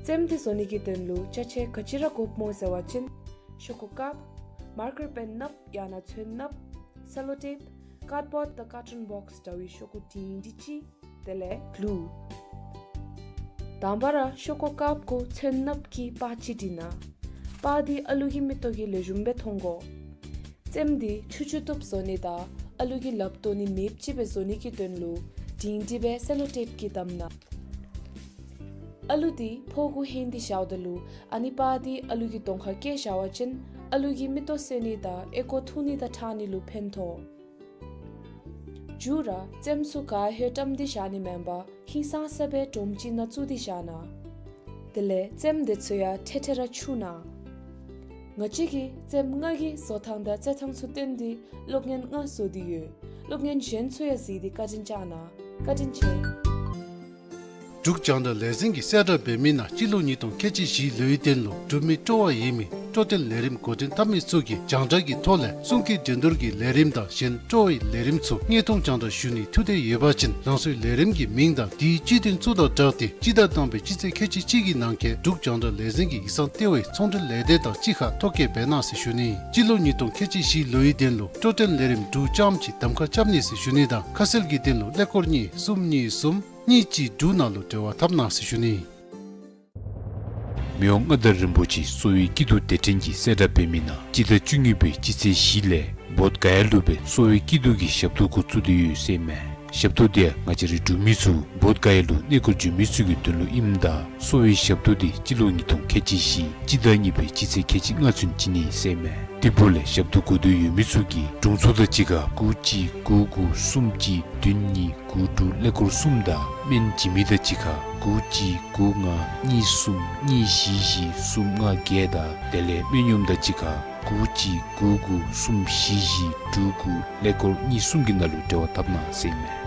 རྩེདམོ་འདི་བཟོ་ནི་གི་དོན་ལུ་ཅ་ཆས་ག་ཅི་ར་དགོཔ་སྨོ་ཟེར་བ་ཅིན་ཤོག་ཀུ་དཀརཔོ། མར་ཀར་པེན་གནགཔོ་ཡང་ན་ཚོན་གནགཔོ། སེ་ལོ་ཊེཔ། ཀཱཌ་བོརཌ་དང་ཀར་ཊུན་བོགས་འདྲ་བའི་ཤོག་གུ་འབྲིང་འབྲིང་ཅིག། དེ་ལས་གླུ། དང་པ་ར་ཤོག་ཀུ་དཀརཔོ་གུ་ཚོན་གནགཔོ་གི་པར་ཅིག་བྲི་གནང་། པར་འདི་ཨ་ལུ་གི་མིག་ཏོ་གིས་ལེགས་ཤོམ་སྦེ་མཐོང་དགོ། རྩེདམོ་འདི་ཆུ་ཆུ་བཏུབ་བཟོ་ནི་དང་ཨ་ལུ་གིས་ལབ་དོ་ནི་མེདཔ་ཅིག་སྦེ་བཟོ་ནི་གི་དོན་ལུ་འབྲིང་འབྲིང་སྦེ་སེ་ལོ་ཊེཔ་གིས་བསྡམས་གནང་། ཨ་ལུ་འདི་ཕོཝ་གུ་ཧེང་སྟེ་བཞགཔ་ད་ལུ་ཨ་ནི་པར་འདི་ཨ་ལུ་གི་གདོང་ཁར་བཀལ་བཞག་པ་ཅིན་ཨ་ལུ་གི་མིག་ཏོ་གསལ་ནི་དང་ཨོལ་ཀོ་འཐུང་ནི་དང་ཁྲག་ནི་ལུ་ཕན་ཐོགས། མཇུག་ར་རྩེདམོ་ཚུ་ག་ཧེ་བཀྲམ་སྟེ་བཞག་ནི་མེན་པར་ཧིང་སངས་ས་སྦེ་སྒྲོམ་ཅིག་ནང་བཙུགས་ཏེ་བཞག་གནང་། དེ་ལས་རྩེདམོ་འདི་ཚུ་ཡང་ཐེངས་ཐེངས་ར་འཁྱུ་གནང་། ང་བཅས་ཀྱིས་རྩེདམོ་ལྔ་གི་བཟོ་ཐངས་དང་རྩེད་ཐངས་ཚུ་སྟོན་ཏེ་གློག་བརྙན་ལྔ་བཟོ་སྟེ་ཡོད། གློག་བརྙན་གཞན་ཚུ་ཡང་གཟིགས་ཏེ་བཀའ་དྲིན་བསྐྱང་གནང་། བཀའ་དྲིན་ཆེ། འབྲུག་རྒྱང་བསྒྲགས་ལས་འཛིན་གྱི་གསལ་བསྒྲགས་འབད་མི་ནང་སྤྱི་ལོ་ཉིས་སྟོང་ཁལ་གཅིག་བཞི་ལོའི་དོན་ལུ་འབྲུག་མི་སྤྲོ་བ་ཡོད་མི་སྤྲོ་སྟོན་ལས་རིམ་འགོ་འདྲེན་འཐབ་མི་ཚུ་གིས་རྒྱང་བསྒྲགས་ཀྱི་ཐོག་ལས་གསུང་སྐད་འགྲན་བསྡུར་གྱི་ལས་རིམ་དང་གཞན་སྤྲོ་བའི་ལས་རིམ་ཚུ་དངོས་མཐོང་རྒྱང་བསྒྲགས་ཞུ་ནིའི་ཐུགས་འདོད་ཡོད་པ་ཅིན་རང་སོའི་ལས་རིམ་གྱི་མིང་དང་དེའི་སྤྱི་དོན་ཚུ་དང་སྦྲགས་ཏེ་སྤྱི་ཟླ་དང་པའི་སྤྱི་ཚེས་ཁལ་གཅིག་གཅིག་གི་ནང་འཁོད་འབྲུག་རྒྱང་བསྒྲགས་ལས་འཛིན་གྱི་ཡིག་ཚང་ལྟེ་བའི་ཚོང་འབྲེལ་ལས་སྡེ་དང་གཅིག་ཁར་ཐོ་བཀོད་འབད་གནང་ཟེར་ཞུ་ནི། སྤྱི་ལོ་ཉིས་སྟོང་ཁལ་གཅིག་བཞི་ལོའི་དོན་ལུ་སྤྲོ་སྟོན་ལས་རིམ་དྲུག་ཙམ་ཅིག་གདམ་ཁ་རྐྱབ་ནི་ཟེར་ཞུ་ནི་དང་ཁ་གསལ་གྱི་དོན་ལུ་ཀླད་ཀོར་གཉིས་གསུམ་གཉིས་གསུམ་གཉིས་གཅིག་དྲུག་ནང་ལུ་འབྲེལ་བ་འཐབ་གནང་ཟེར་ཞུ་ནི། མི་དབང་མངའ་བདག་རིན་པོ་ཆེ་གསོ་བའི་སྐྱིད་སྡུག་དེ་འཕྲལ་གྱི་གསལ་བསྒྲགས་འབད་མི་ནང་སྤྱི་ཟླ་བཅུ་གཉིས་པའི་སྤྱི་ཚེས་བཞི་ལས་བོདྷ་ག་ཡ་ལུ་སྦེ་གསོ་བའི་སྐྱིད་སྡུག་གི་ཞབས་ཏོག་འགོ་བཙུགས་ཏེ་ཡོད་ཟེར་མས། ཞབས་ཏོག་དེ་ང་བཅས་རའི་འབྲུག་མི་ཚུ་བོདྷ་ག་ཡ་ལུ་གནས་སྐོར་འབྱོན་མི་ཚུ་གི་དོན་ལུ་ཨིནམ་ད་གསོ་བའི་ཞབས་ཏོག་དེ་སྤྱི་ལོ་ཉིས་སྟོང་ཁལ་གཅིག་བཞི་སྤྱི་ཟླ་གཉིས་པའི་སྤྱི་ཚེས་ཁལ་གཅིག་ལྔ་ཚུན་བྱིན་ནི་ཟེར་མས། དེ་འབདཝ་ལས་ཞབས་ཏོག་དགོ་འདོད་ཡོད་མི་ཚུ་གིས་དྲུང་འཚོ་དང་གཅིག་ཁར་དགུ་གཅིག་དགུ་དགུ་གསུམ་གཅིག་བདུན་གཉིས་དགུ་དྲུག་ཀླད་ཀོར་གསུམ་དང་སྨན་བྱིན་མི་དང་གཅིག་ཁར་དགུ་གཅིག་དགུ་ལྔ་གཉིས་གསུམ་གཉིས་བཞི་བཞི་གསུམ་ལྔ་བརྒྱད་དང་དེ་ལས་སྨན་གཡོགམ་དང་གཅིག་ཁར་དགུ་གཅིག་དགུ་དགུ་གསུམ་བཞི་བཞི་དྲུག་དགུ་ཀླད་ཀོར་གཉིས་གསུམ་གྱི་ནང་ལུ་འབྲེལ་བ་འཐབ་གནང་ཟེར་མས།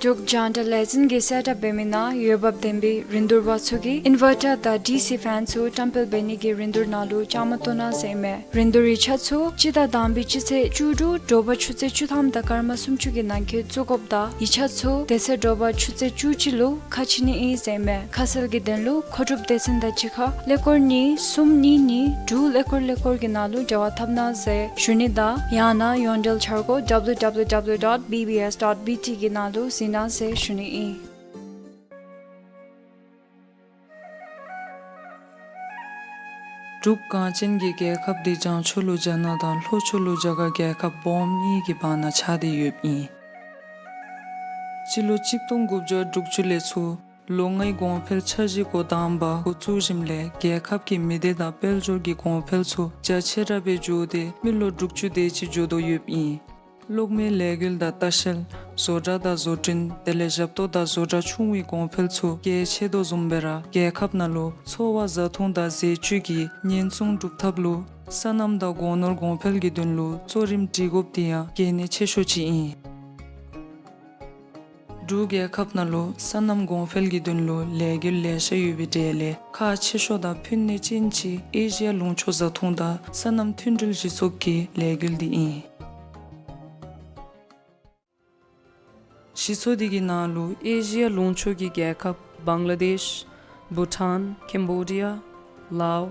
འབྲུག་རྒྱང་བསྒྲགས་ལས་འཛིན་གྱིས་གསལ་བསྒྲགས་འབད་མི་ནང་འོས་འབབ་ལྡན་པའི་རིན་བསྡུར་པ་ཚུ་གིས་ཨིན་ཝར་ཊར་དང་ཌི་སི་ཕེན་ཚུ་བཀྲམ་སྤེལ་འབད་ནི་གི་རིན་བསྡུར་ནང་ལུ་བཅའ་མར་གཏོགས་གནང་ཟེར་མས། རིན་བསྡུར་ཡིག་ཆ་ཚུ་སྤྱི་ཟླ་དང་པའི་སྤྱི་ཚེས་བཅུ་དྲུག་དྲོ་པ་ཆུ་ཚོད་བཅུ་ཐམ་དང་སྐར་མ་སུམ་ཅུ་གི་ནང་འཁོད་བཙུགས་དགོཔ་དང་ཡིག་ཆ་ཚུ་དེ་ཚེ་དྲོ་པ་ཆུ་ཚོད་བཅུ་གཅིག་ལུ་ཁ་ཕྱེ་ནི་ཨིན་ཟེར་མས། ཁ་གསལ་གྱི་དོན་ལུ་མཁོ་སྒྲུབ་སྡེ་ཚན་དང་གཅིག་ཁར་ཀླད་ཀོར་གཉིས་གསུམ་གཉིས་གཉིས་དྲུག་ཀླད་ཀོར་ཀླད་ཀོར་གྱི་ནང་ལུ་འབྲེལ་བ་འཐབ་གནང་ཟེར་ཞུ་ནི་དང་ཡང་ན་ཡོངས་འབྲེལ་འཆར་སྒོ་W W W dot B B S dot B T གི་ནང་ལུ་གཟིགས་གནང་ཟེར་ཞུ་ནི་ཨིན། འབྲུག་གངས་ཅན་གྱི་རྒྱལ་ཁབ་འདི་བྱང་ཕྱོགས་ལུ་རྒྱ་ནག་དང་ལྷོ་ཕྱོགས་ལུ་རྒྱ་གར་རྒྱལ་ཁབ་སྦོམ་གཉིས་ཀྱི་བར་ན་ཆགས་ཏེ་ཡོདཔ་ཨིན། སྤྱི་ལོ་གཅིག་སྟོང་དགུ་བརྒྱ་དྲུག་ཅུ་ལས་ཚུར་ལོ་ལྔའི་གོང་འཕེལ་འཆར་གཞི་འགོ་དང་པ་འགོ་བཙུགས་ཞིནམ་ལས་རྒྱལ་ཁབ་ཀྱི་མི་སྡེ་དང་དཔལ་འབྱོར་གྱི་གོང་འཕེལ་ཚུ་རྒྱ་ཆེ་དྲགས་སྦེ་འགྱོ་སྟེ་མི་ལོ་དྲུག་ཅུ་དེ་ཅིག་འགྱོ་དོ་ཡོདཔ་ཨིན། གློག་མེའི་ལས་འགུལ་དང་ལྟ་བཤལ་བཟོ་གྲྭ་དང་བཟོ་སྐྲུན་དེ་ལས་ཞབས་ཏོག་དང་བཟོ་གྲྭ་ཆུང་བའི་གོང་འཕེལ་ཚུ་རྒྱ་ཆེ་དོ་བཟུམ་སྦེ་ར་རྒྱལ་ཁབ་ནང་ལུ་འཚོ་བ་བཟའ་འཐུང་དང་ཟས་བཅུད་ཀྱི་ཉེན་སྲུང་སྒྲུབ་ཐབས་ལུ་སོ་ནམ་དང་སྒོ་ནོར་གོང་འཕེལ་གྱི་དོན་ལུ་གཙོ་རིམ་སྒྲིག་དགོཔ་དེ་ཡང་གལ་གནད་ཆེ་ཤོས་ཅིག་ཨིན། འབྲུག་རྒྱལ་ཁབ་ནང་ལུ་སོ་ནམ་གོང་འཕེལ་གྱི་དོན་ལུ་ལས་འགུལ་ལེ་ཤ་ཡོད་པའི་གྲས་ལས་ཁག་ཆེ་ཤོས་དང་ཕན་ནུས་ཅན་ཅིག་ཨེ་ཤི་ཡ་ལུང་ཕྱོགས་བཟའ་འཐུང་དང་སོ་ནམ་མཐུན་སྒྲིལ་གཞི་ཚོགས་ཀྱི་ལས་འགུལ་འདི་ཨིན། གཞི་ཚོགས་འདི་གི་ནང་ལུ་ཨེ་ཤི་ཡ་ལུང་ཕྱོགས་ཀྱི་རྒྱལ་ཁབ་བང་ལ་དེཤ། བྷུ་ཊཱན། ཀེམ་བྷོ་ཌི་ཡ། ལའོ།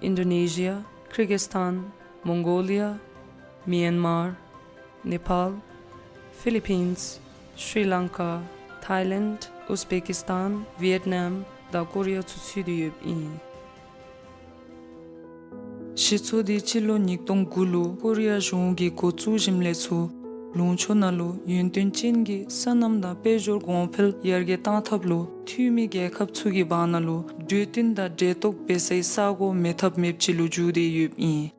ཨིན་ཌོ་ནེ་ཤི་ཡ། ཀིར་གིས་ཐཱན། མོང་གོ་ལི་ཡ། མི་ཡན་མར། ནེ་པཱལ། ཕི་ལི་པིནས། ཤྲི་ལང་ཀ། ཐཱའི་ལེནཌ། ཨུཛ་བེ་ཀིས་ཐཱན། ཝི་ཡེཊ་ནམ་དང་ཀོ་རི་ཡ་ཚུ་ཚུད་དེ་ཡོདཔ་ཨིན། གཞི་ཚོགས་འདི་སྤྱི་ལོ་ཉིས་སྟོང་དགུ་ལུ་ཀོ་རི་ཡ་གཞུང་གིས་འགོ་བཙུགས་ཞིནམ་ལས་ཚུར་ལུང་ཕྱོགས་ནང་ལུ་ཡོན་ཏན་ཅན་གྱི་སོ་ནམ་དང་དཔལ་འབྱོར་གོང་འཕེལ་ཡར་རྒྱས་གཏང་ཐབས་ལུ་འཐུས་མི་རྒྱལ་ཁབ་ཚུ་གི་བར་ན་ལུ་གྲོས་བསྟུན་དང་འབྲེལ་གཏོགས་འབད་སའི་ས་གོ་མེད་ཐབས་མེདཔ་ཅིག་ལུ་འགྱུར་ཏེ་ཡོདཔ་ཨིན།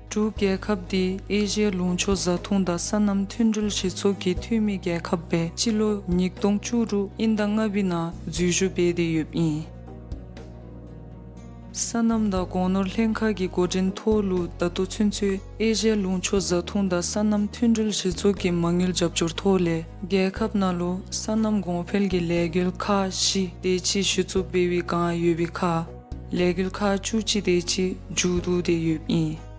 འབྲུག་རྒྱལ་ཁབ་འདི་ཨེ་ཤི་ཡ་ལུང་ཕྱོགས་བཟའ་འཐུང་དང་སོ་ནམ་མཐུན་སྒྲིལ་གཞི་ཚོགས་ཀྱི་འཐུས་མི་རྒྱལ་ཁབ་སྦེ་སྤྱི་ལོ་ཉིས་སྟོང་བཅུ་དྲུག་དབྱིན་ཟླ་ལྔ་པའི་ནང་འཛུལ་ཞུགས་འབད་དེ་ཡོདཔ་ཨིན། སོ་ནམ་དང་སྒོ་ནོར་ལྷན་ཁག་གི་འགོ་འདྲེན་ཐོག་ལུ་ད་ལྟོ་ཚུན་ཚོད་ཨེ་ཤི་ཡ་ལུང་ཕྱོགས་བཟའ་འཐུང་དང་སོ་ནམ་མཐུན་སྒྲིལ་གཞི་ཚོགས་ཀྱི་མ་དངུལ་རྒྱབ་སྐྱོར་ཐོག་ལས་རྒྱལ་ཁབ་ནང་ལུ་སོ་ནམ་གོང་འཕེལ་གྱི་ལས་འགུལ་ཁག་བཞི་དེ་ཅིག་གཞི་བཙུགས་འབད་བའི་བསྒང་ཡོད་པའི་ཁར་ལས་འགུལ་ཁག་བཅུ་གཅིག་དེ་ཅིག་མཇུག་བསྡུ་སྟེ་ཡོདཔ་ཨིན།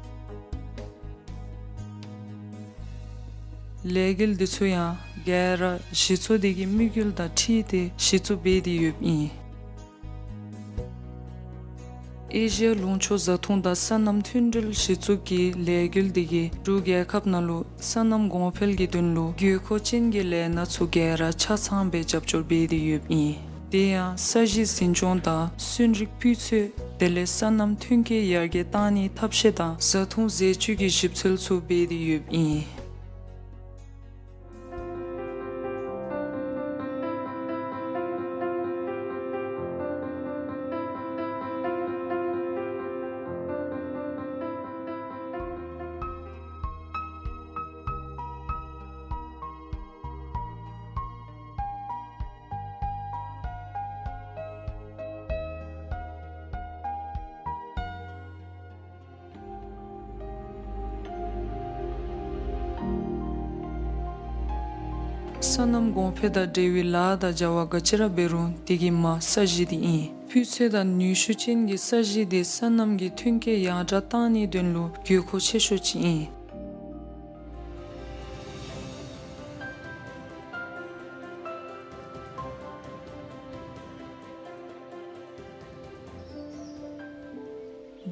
ལས་འགུལ་འདི་ཚུ་ཡང་ག་ར་གཞི་ཚོགས་འདི་གི་དམིགས་ཡུལ་དང་འཁྲིལ་ཏེ་གཞི་བཙུགས་འབད་དེ་ཡོདཔ་ཨིན། ཨེ་ཤི་ཡ་ལུང་ཕྱོགས་བཟའ་འཐུང་དང་སོ་ནམ་མཐུན་སྒྲིལ་གཞི་བཙུགས་ཀྱི་ལས་འགུལ་འདི་གིས་འབྲུག་རྒྱལ་ཁབ་ནང་ལུ་སོ་ནམ་གོང་འཕེལ་གྱི་དོན་ལུ་དགོས་མཁོ་ཅན་གྱི་ལས་སྣ་ཚུ་ག་ར་ཆ་ཚང་སྦེ་རྒྱབ་སྐྱོར་འབད་དེ་ཡོདཔ་ཨིན། དེ་ཡང་ས་གཞི་འཛིན་སྐྱོང་དང་སུན་རིག་སྤུས་ཚད་དེ་ལས་སོ་ནམ་ཐོན་སྐྱེད་ཡར་རྒྱས་གཏང་ནིའི་ཐབས་ཤེས་དང་བཟའ་འཐུང་ཟས་བཅུད་ཀྱི་ཞིབ་འཚོལ་ཚུ་འབད་དེ་ཡོདཔ་ཨིན། སོ་ནམ་གོང་འཕེལ་དང་འབྲེལ་བའི་ལཱ་དང་བྱ་བ་ག་ཅི་ར་འབད་རུང་དེ་གི་མ་ས་གཞི་འདི་ཨིན། སྤུས་ཚད་དང་ནུས་ཤུགས་ཅན་གྱི་ས་གཞི་འདི་སོ་ནམ་གྱི་ཐོན་སྐྱེད་ཡང་དྲག་གཏང་ནིའི་དོན་ལུ་དགོས་མཁོ་ཆེ་ཤོས་ཅིག་ཨིན།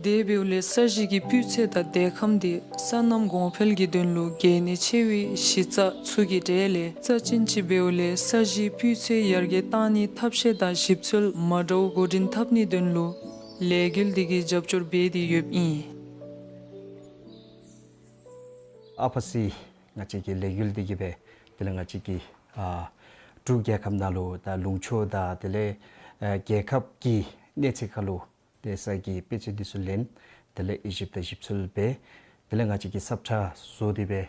དེ་འབདཝ་ལས་ས་གཞི་གི་སྤུས་ཚད་དང་དལ་ཁམས་དེ་སོ་ནམ་གོང་འཕེལ་གྱི་དོན་ལུ་གལ་གནད་ཆེ་བའི་གཞི་རྩ་ཚུ་གི་གྲས་ལས་རྩ་ཅན་ཅིག་འབདཝ་ལས་ས་གཞིའི་སྤུས་ཚད་ཡར་རྒྱས་བཏང་ནིའི་ཐབས་ཤེས་དང་ཞིབ་འཚོལ་མ་འདྲཝ་འགོ་འདྲེན་འཐབ་ནིའི་དོན་ལུ་ལས་འགུལ་འདི་གིས་རྒྱབ་སྐྱོར་འབད་དེ་ཡོདཔ་ཨིན། ཨ་ཕ་སི་ང་བཅས་ཀྱི་ལས་འགུལ་འདི་གིས་སྦེ་དེ་ལས་ང་བཅས་ཀྱི་ཨ་འབྲུག་རྒྱལ་ཁབ་ནང་ལུ་ད་ལུང་ཕྱོགས་དང་དེ་ལས་ཨ་རྒྱལ་ཁབ་ཀྱི་གནས་ཚད་ཁར་ལུ་ཏེ་ས་གི་དཔེ་ཚད་འདི་ཚུ་ལེན། དེ་ལས་དབྱེ་ཞིབ་དང་ཞིབ་འཚོལ་འབད། དེ་ལས་ང་བཅས་ཀྱིས་ས་ཁྲ་བཟོ་སྟེ་སྦེ་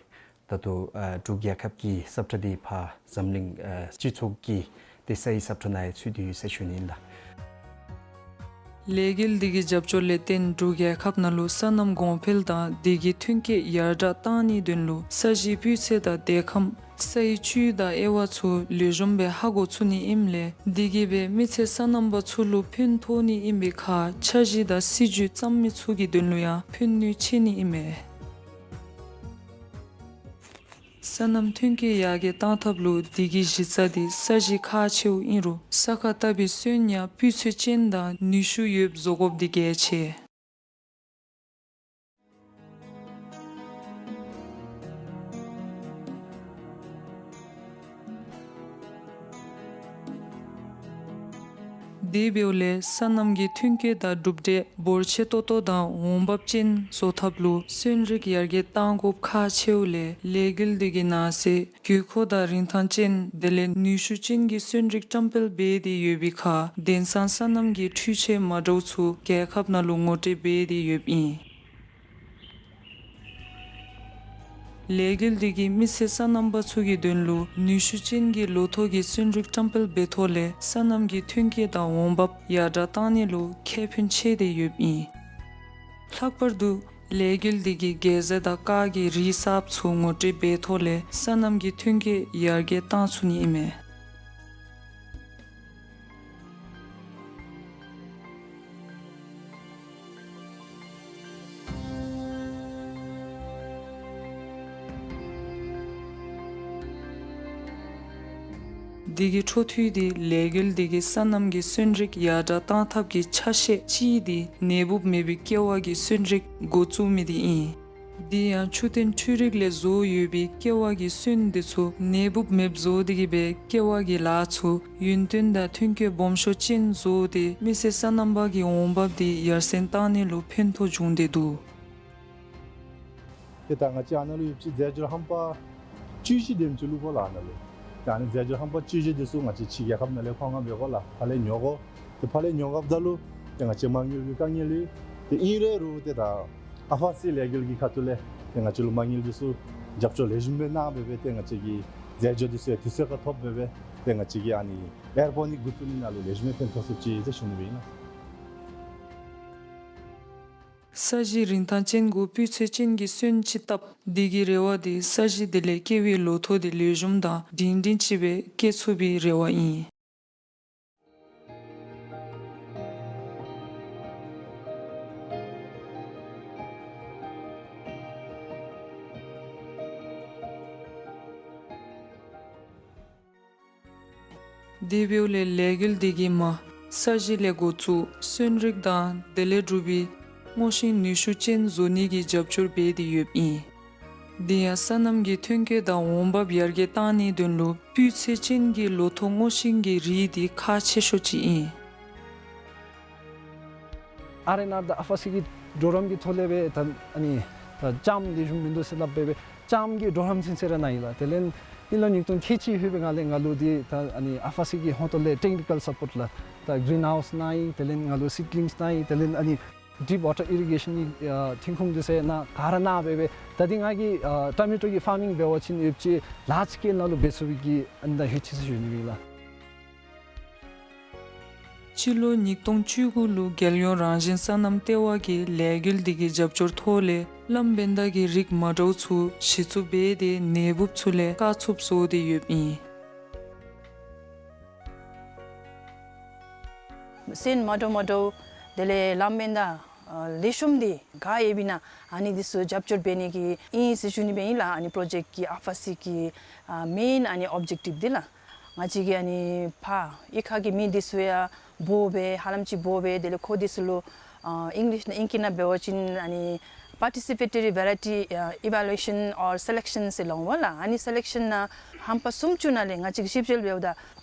ད་ལྟོ་ཨ་འབྲུག་རྒྱལ་ཁབ་ཀྱི་ས་ཁྲ་འདི་ཕར་འཛམ་གླིང་ཨ་སྤྱི་ཚོགས་ཀྱི་ཏེ་ས་ཡི་ས་ཁྲ་ནང་ཡང་ཚུད་དེ་ཡོད་ཟེར་ཞུ་ནི་ཨིན་ལགས། ལས་འགུལ་འདི་གི་རྒྱབ་སྐྱོར་ལས་བརྟེན་འབྲུག་རྒྱལ་ཁབ་ནང་ལུ་སོ་ནམ་གོང་འཕེལ་དང་དེ་གི་ཐོན་སྐྱེད་ཡར་དྲག་བཏང་ནིའི་དོན་ལུ་ས་གཞིའི་སྤུས་ཚད་དང་དལ་ཁམས་ས་ཡི་བཅུད་དང་དབྱེ་བ་ཚུ་ལེགས་ཤོམ་སྦེ་ཧ་གོ་ཚུགས་ནི་ཨིནམ་ལས་དེ་གིས་སྦེ་མི་སེར་སོ་ནམ་པ་ཚུ་ལུ་ཕན་ཐོགས་ནི་ཨིན་པའི་ཁར་འཆར་གཞི་དང་སྲིད་ཇུས་བརྩམ་མི་ཚུ་གི་དོན་ལུ་ཡང་ཕན་ནུས་ཆེ་ནི་ཨིན་མས། སོ་ནམ་ཐོན་སྐྱེད་ཡར་རྒྱས་གཏང་ཐབས་ལུ་དེ་གི་གཞི་རྩ་འདི་ས་གཞི་ཁག་ཆེཝ་ཨིན་རུང་ས་ཁར་བཏབ་པའི་སོན་ཡང་སྤུས་ཚད་ཅན་དང་ནུས་ཤུགས་ཡོདཔ་བཟོ་དགོཔ་འདི་གལ་ཆེ། དེ་འབདཝ་ལས་སོ་ནམ་གྱི་ཐོན་སྐྱེད་དང་གྲུབ་འབྲས་འབོར་ཆེ་ཏོག་ཏོ་དང་འོང་འབབ་ཅན་བཟོ་ཐབས་ལུ་སོན་རིགས་ཡར་རྒྱས་གཏང་དགོཔ་ཁག་ཆེཝ་ལས་ལས་འགུལ་འདི་གི་ནང་གསེས་དགོས་མཁོ་དང་རིན་ཐང་ཅན་དེ་ལས་ནུས་ཤུགས་ཅན་གྱི་སོན་རིགས་བཀྲམ་སྤེལ་འབད་དེ་ཡོད་པའི་ཁར་དེང་སང་སོ་ནམ་གྱི་འཕྲུལ་ཆས་མ་འདྲཝ་ཚུ་རྒྱལ་ཁབ་ནང་ལུ་ངོ་སྤྲོད་འབད་དེ་ཡོདཔ་ཨིན། ལས་འགུལ་འདི་གིས་མི་སེར་སོ་ནམ་པ་ཚུ་གི་དོན་ལུ་ནུས་ཤུགས་ཅན་གྱི་ལོ་ཐོག་གི་སོན་རིགས་བཀྲམ་སྤེལ་འབད་ཐོག་ལས་སོ་ནམ་གྱི་ཐོན་སྐྱེད་དང་འོང་འབབ་ཡར་དྲག་གཏང་ནི་ལུ་ཁེ་ཕན་ཆེ་སྟེ་ཡོདཔ་ཨིན། ལྷག་པར་དུ་ལས་འགུལ་འདི་གིས་གེ་ཟེ་དང་ཀར་གྱི་རིགས་གསརཔ་ཚུ་ངོ་སྤྲོད་འབད་ཐོག་ལས་སོ་ནམ་གྱི་ཐོན་སྐྱེད་ཡར་རྒྱས་གཏང་ཚུགས་ནི་ཨིན་མས། འདི་གི་འཕྲོ་མཐུད་དེ་ལས་འགུལ་འདི་གིས་སོ་ནམ་གྱི་སོན་རིགས་ཡར་དྲག་གཏང་ཐབས་ཀྱི་ཆ་ཤས་གཅིག་འདི་ནད་འབུབ་མེད་པའི་ཀེ་བ་གི་སོན་རིགས་འགོ་བཙུགས་མི་འདི་ཨིན། དེ་ཡང་ཆུ་ཐོན་འཕྲུལ་རིག་ལས་བཟོ་ཡོད་པའི་ཀེ་བ་གི་སོན་འདི་ཚུ་ནད་འབུབ་མེདཔ་བཟོ་སྟེ་གི་སྦེ་ཀེ་བ་གི་ལཱ་ཚུ་ཡུན་བརྟན་དང་ཐོན་སྐྱེད་སྦོམ་ཤོས་ཅན་བཟོ་སྟེ་མི་སེར་སོ་ནམ་པ་གི་འོང་འབབ་འདི་ཡར་སེང་གཏང་ནི་ལུ་ཕན་ཐོགས་འབྱུང་སྟེ་འདུག། ཏེ་ད་ང་བཅས་ཨ་ནཱ་ལུ་ཡོདཔ་ཅིག་རྫས་སྦྱོར་ཧམ་པ་བཅུ་བཞི་དེམ་ཅིག་བླུག་དགོ་ལགས་ཨ་ནཱ་ལུ། ཏེ་ཨ་ནི་རྫས་སྦྱོར་ཧམ་པ་བཅུ་བཞི་འདི་ཚུ་ང་བཅས་ཕྱི་རྒྱལ་ཁབ་ནང་ལས་མཁོ་མངགས་འབད་དགོ་ལགས། ཕར་ལས་ཉོ་དགོ། ཏེ་ཕར་ལས་ཉོ་དགོཔ་ད་ལུ་ཏེ་ང་བཅས་མ་དངུལ་གྱི་དཀའ་ངལ་ཡོད། ཏེ་ཨིན་རུང་རུང་ཏེ་ད་ཨ་ཕ་སི་ལས་འགུལ་གྱི་ཁ་ཐུག་ལས་ཏེ་ང་བཅས་ལུ་མ་དངུལ་འདི་ཚུ་རྒྱབ་སྐྱོར་ལེགས་ཤོམ་སྦེ་གནང་སྦེ་སྦེ་ཏེ་ང་བཅས་ཀྱི་རྫས་སྦྱོར་འདི་ཚུ་ཡང་དུས་ཚོད་ཁར་ཐོབ་སྦེ་སྦེ་ཏེ་ང་བཅས་ཀྱི་ཨ་ནི་ཨེར་པོ་ནི་འགོ་བཙུགས་ནི་ནང་ལུ་ལེགས་ཤོམ་སྦེ་ཕན་ཐོགས་ཚུགསཔ་ཅིག་ཟེར་ཞུ་ནི་སྦེ་ཨིན་ལགས། ས་གཞི་རིན་ཐང་ཅན་གུ་སྤུས་ཚད་ཅན་གྱི་སོན་ཅིག་བཏབ། དེ་གི་རེ་བ་འདི་ས་གཞི་དེ་ལས་སྐྱེ་བའི་ལོ་ཐོག་འདི་ལེགས་ཤོམ་དང་སྒྲིང་སྒྲིང་ཅིག་སྦེ་སྐྱེ་ཚུགས་པའི་རེ་བ་ཨིན། དེ་འབདཝ་ལས་ལས་འགུལ་འདི་གིས་མ་ས་གཞི་ལས་འགོ་བཙུགས་སོན་རིགས་དང་དེ་ལས་གྲུབ་པའི་སྔོ་ཤིང་ནུས་ཤུགས་ཅན་བཟོ་ནི་གི་རྒྱབ་སྐྱོར་འབད་དེ་ཡོདཔ་ཨིན། དེ་ཡང་སོ་ནམ་གྱི་ཐོན་སྐྱེད་དང་འོང་འབབ་ཡར་རྒྱས་གཏང་ནིའི་དོན་ལུ་སྤུས་ཚད་ཅན་གྱི་ལོ་ཐོག་སྔོ་ཤིང་གི་རིགས་འདི་ཁག་ཆེ་ཤོས་ཅིག་ཨིན། ཨར་ཨེན་ཨར་དང་ཨ་ཕ་སི་གི་གྲོགས་རམ་གྱི་ཐོག་ལས་སྦེ་ད་ཨ་ནི་ད་ལྕངམ་ལེགས་ཤོམ་མིན་འདུག་ཟེར་སླབ་སྦེ་སྦེ་ལྕངམ་གྱི་གྲོགས་རམ་ཚུན་ཚོད་ར་གནང་ཡི་ལགས། དེ་ལས་དབྱིན་ལོ་ཉིས་སྟོང་ཁལ་གཅིག་ལྷོད་པའི་སྒང་ལས་ང་ལུ་འདི་ད་ཨ་ནི་ཨ་ཕ་སི་གི་ཧོངས་ཏོ་ལས་ཊེག་ནི་ཀཱལ་སཔོརཊ་ལགས། ད་གིརིན་ཧའུསི་གནང་ཡི། དེ་ལས་ང་ལུ་སིཌ་ལིངསི་གནང་ཡི། དེ་ལས་ཨ་ནི་ཌིཔ་ཝ་ཊར་ཨི་རི་གེ་ཤཱན་གྱི་ཨ་འཐུང་ཁུངས་འདི་ཚུ་ཡང་ག་ར་གནང་སྦེ་སྦེ་ད་འདི་ང་གིས་ཨ་ཊོ་མེ་ཊོ་གི་ཕར་མིང་འབད་བ་ཅིན་ཡོདཔ་ཅིག་ལཱརཇ་སི་ཀེལ་ནང་ལུ་འབད་ཚུགས་པའི་གི་ཨ་ནི་ད་ཧེ་ཆི་ཟེར་ཞུ་ནི་སྦེ་ཨིན་ལགས། སྤྱི་ལོ་ཉིས་སྟོང་བཅུ་དགུ་ལུ་རྒྱལ་ཡོངས་རང་བཞིན་སོ་ནམ་ལྟེ་བ་གི་ལས་འགུལ་འདི་གི་རྒྱབ་སྐྱོར་ཐོག་ལས་གླང་བན་དྷ་གི་རིགས་མ་འདྲཝ་ཚུ་གཞི་བཙུགས་འབད་དེ་ནད་འབུབ་ཚུ་ལས་བཀག་ཚུགསཔ་བཟོ་སྟེ་ཡོདཔ་ཨིན། སོན་མ་འདྲཝ་མ་འདྲཝ་དེ་ལས་གླང་བན་དྷ་ཨ་ལེགས་ཤོམ་འདི་ག་ཡོདཔ་ཨིན་ན་ཨ་ནི་འདི་ཚུ་རྒྱབ་སྐྱོར་འབད་ནི་གི་ཨིན་ཟེར་ཞུ་ནི་སྦེ་ཨིན་ལགས། ཨ་ནི་པྲོ་ཇེཀཊ་གི་ཨ་ཕ་སི་གི་ཨ་མེན་ཨ་ནི་ཨོབ་ཇེཀ་ཊིབ་འདི་ལགས། ང་བཅས་ཀྱིས་ཨ་ནི་ཕར་གཡུས་ཁ་གི་མི་འདི་ཚུ་ཡང་འབོ་སྦེ་ཧ་ལམ་ཅིག་འབོ་སྦེ་དེ་ལས་ཁོ་འདི་ཚུ་ལུ་ ཨ་ཨིང་ལིཤ་ནང་ཨིང་སྐད་ནང་འབད་བ་ཅིན་ཨ་ནི་participatory variety, ཨ་evaluation or selection ཟེར་སླབ་འོང་ལགས། ཨ་ནི་སེ་ལེཀ་ཤཱན་ནང་ཧམ་པ་གསུམ་ཅིག་ནང་ལས་ང་བཅས་ཞིབ་དཔྱད་འབདཝ་ད་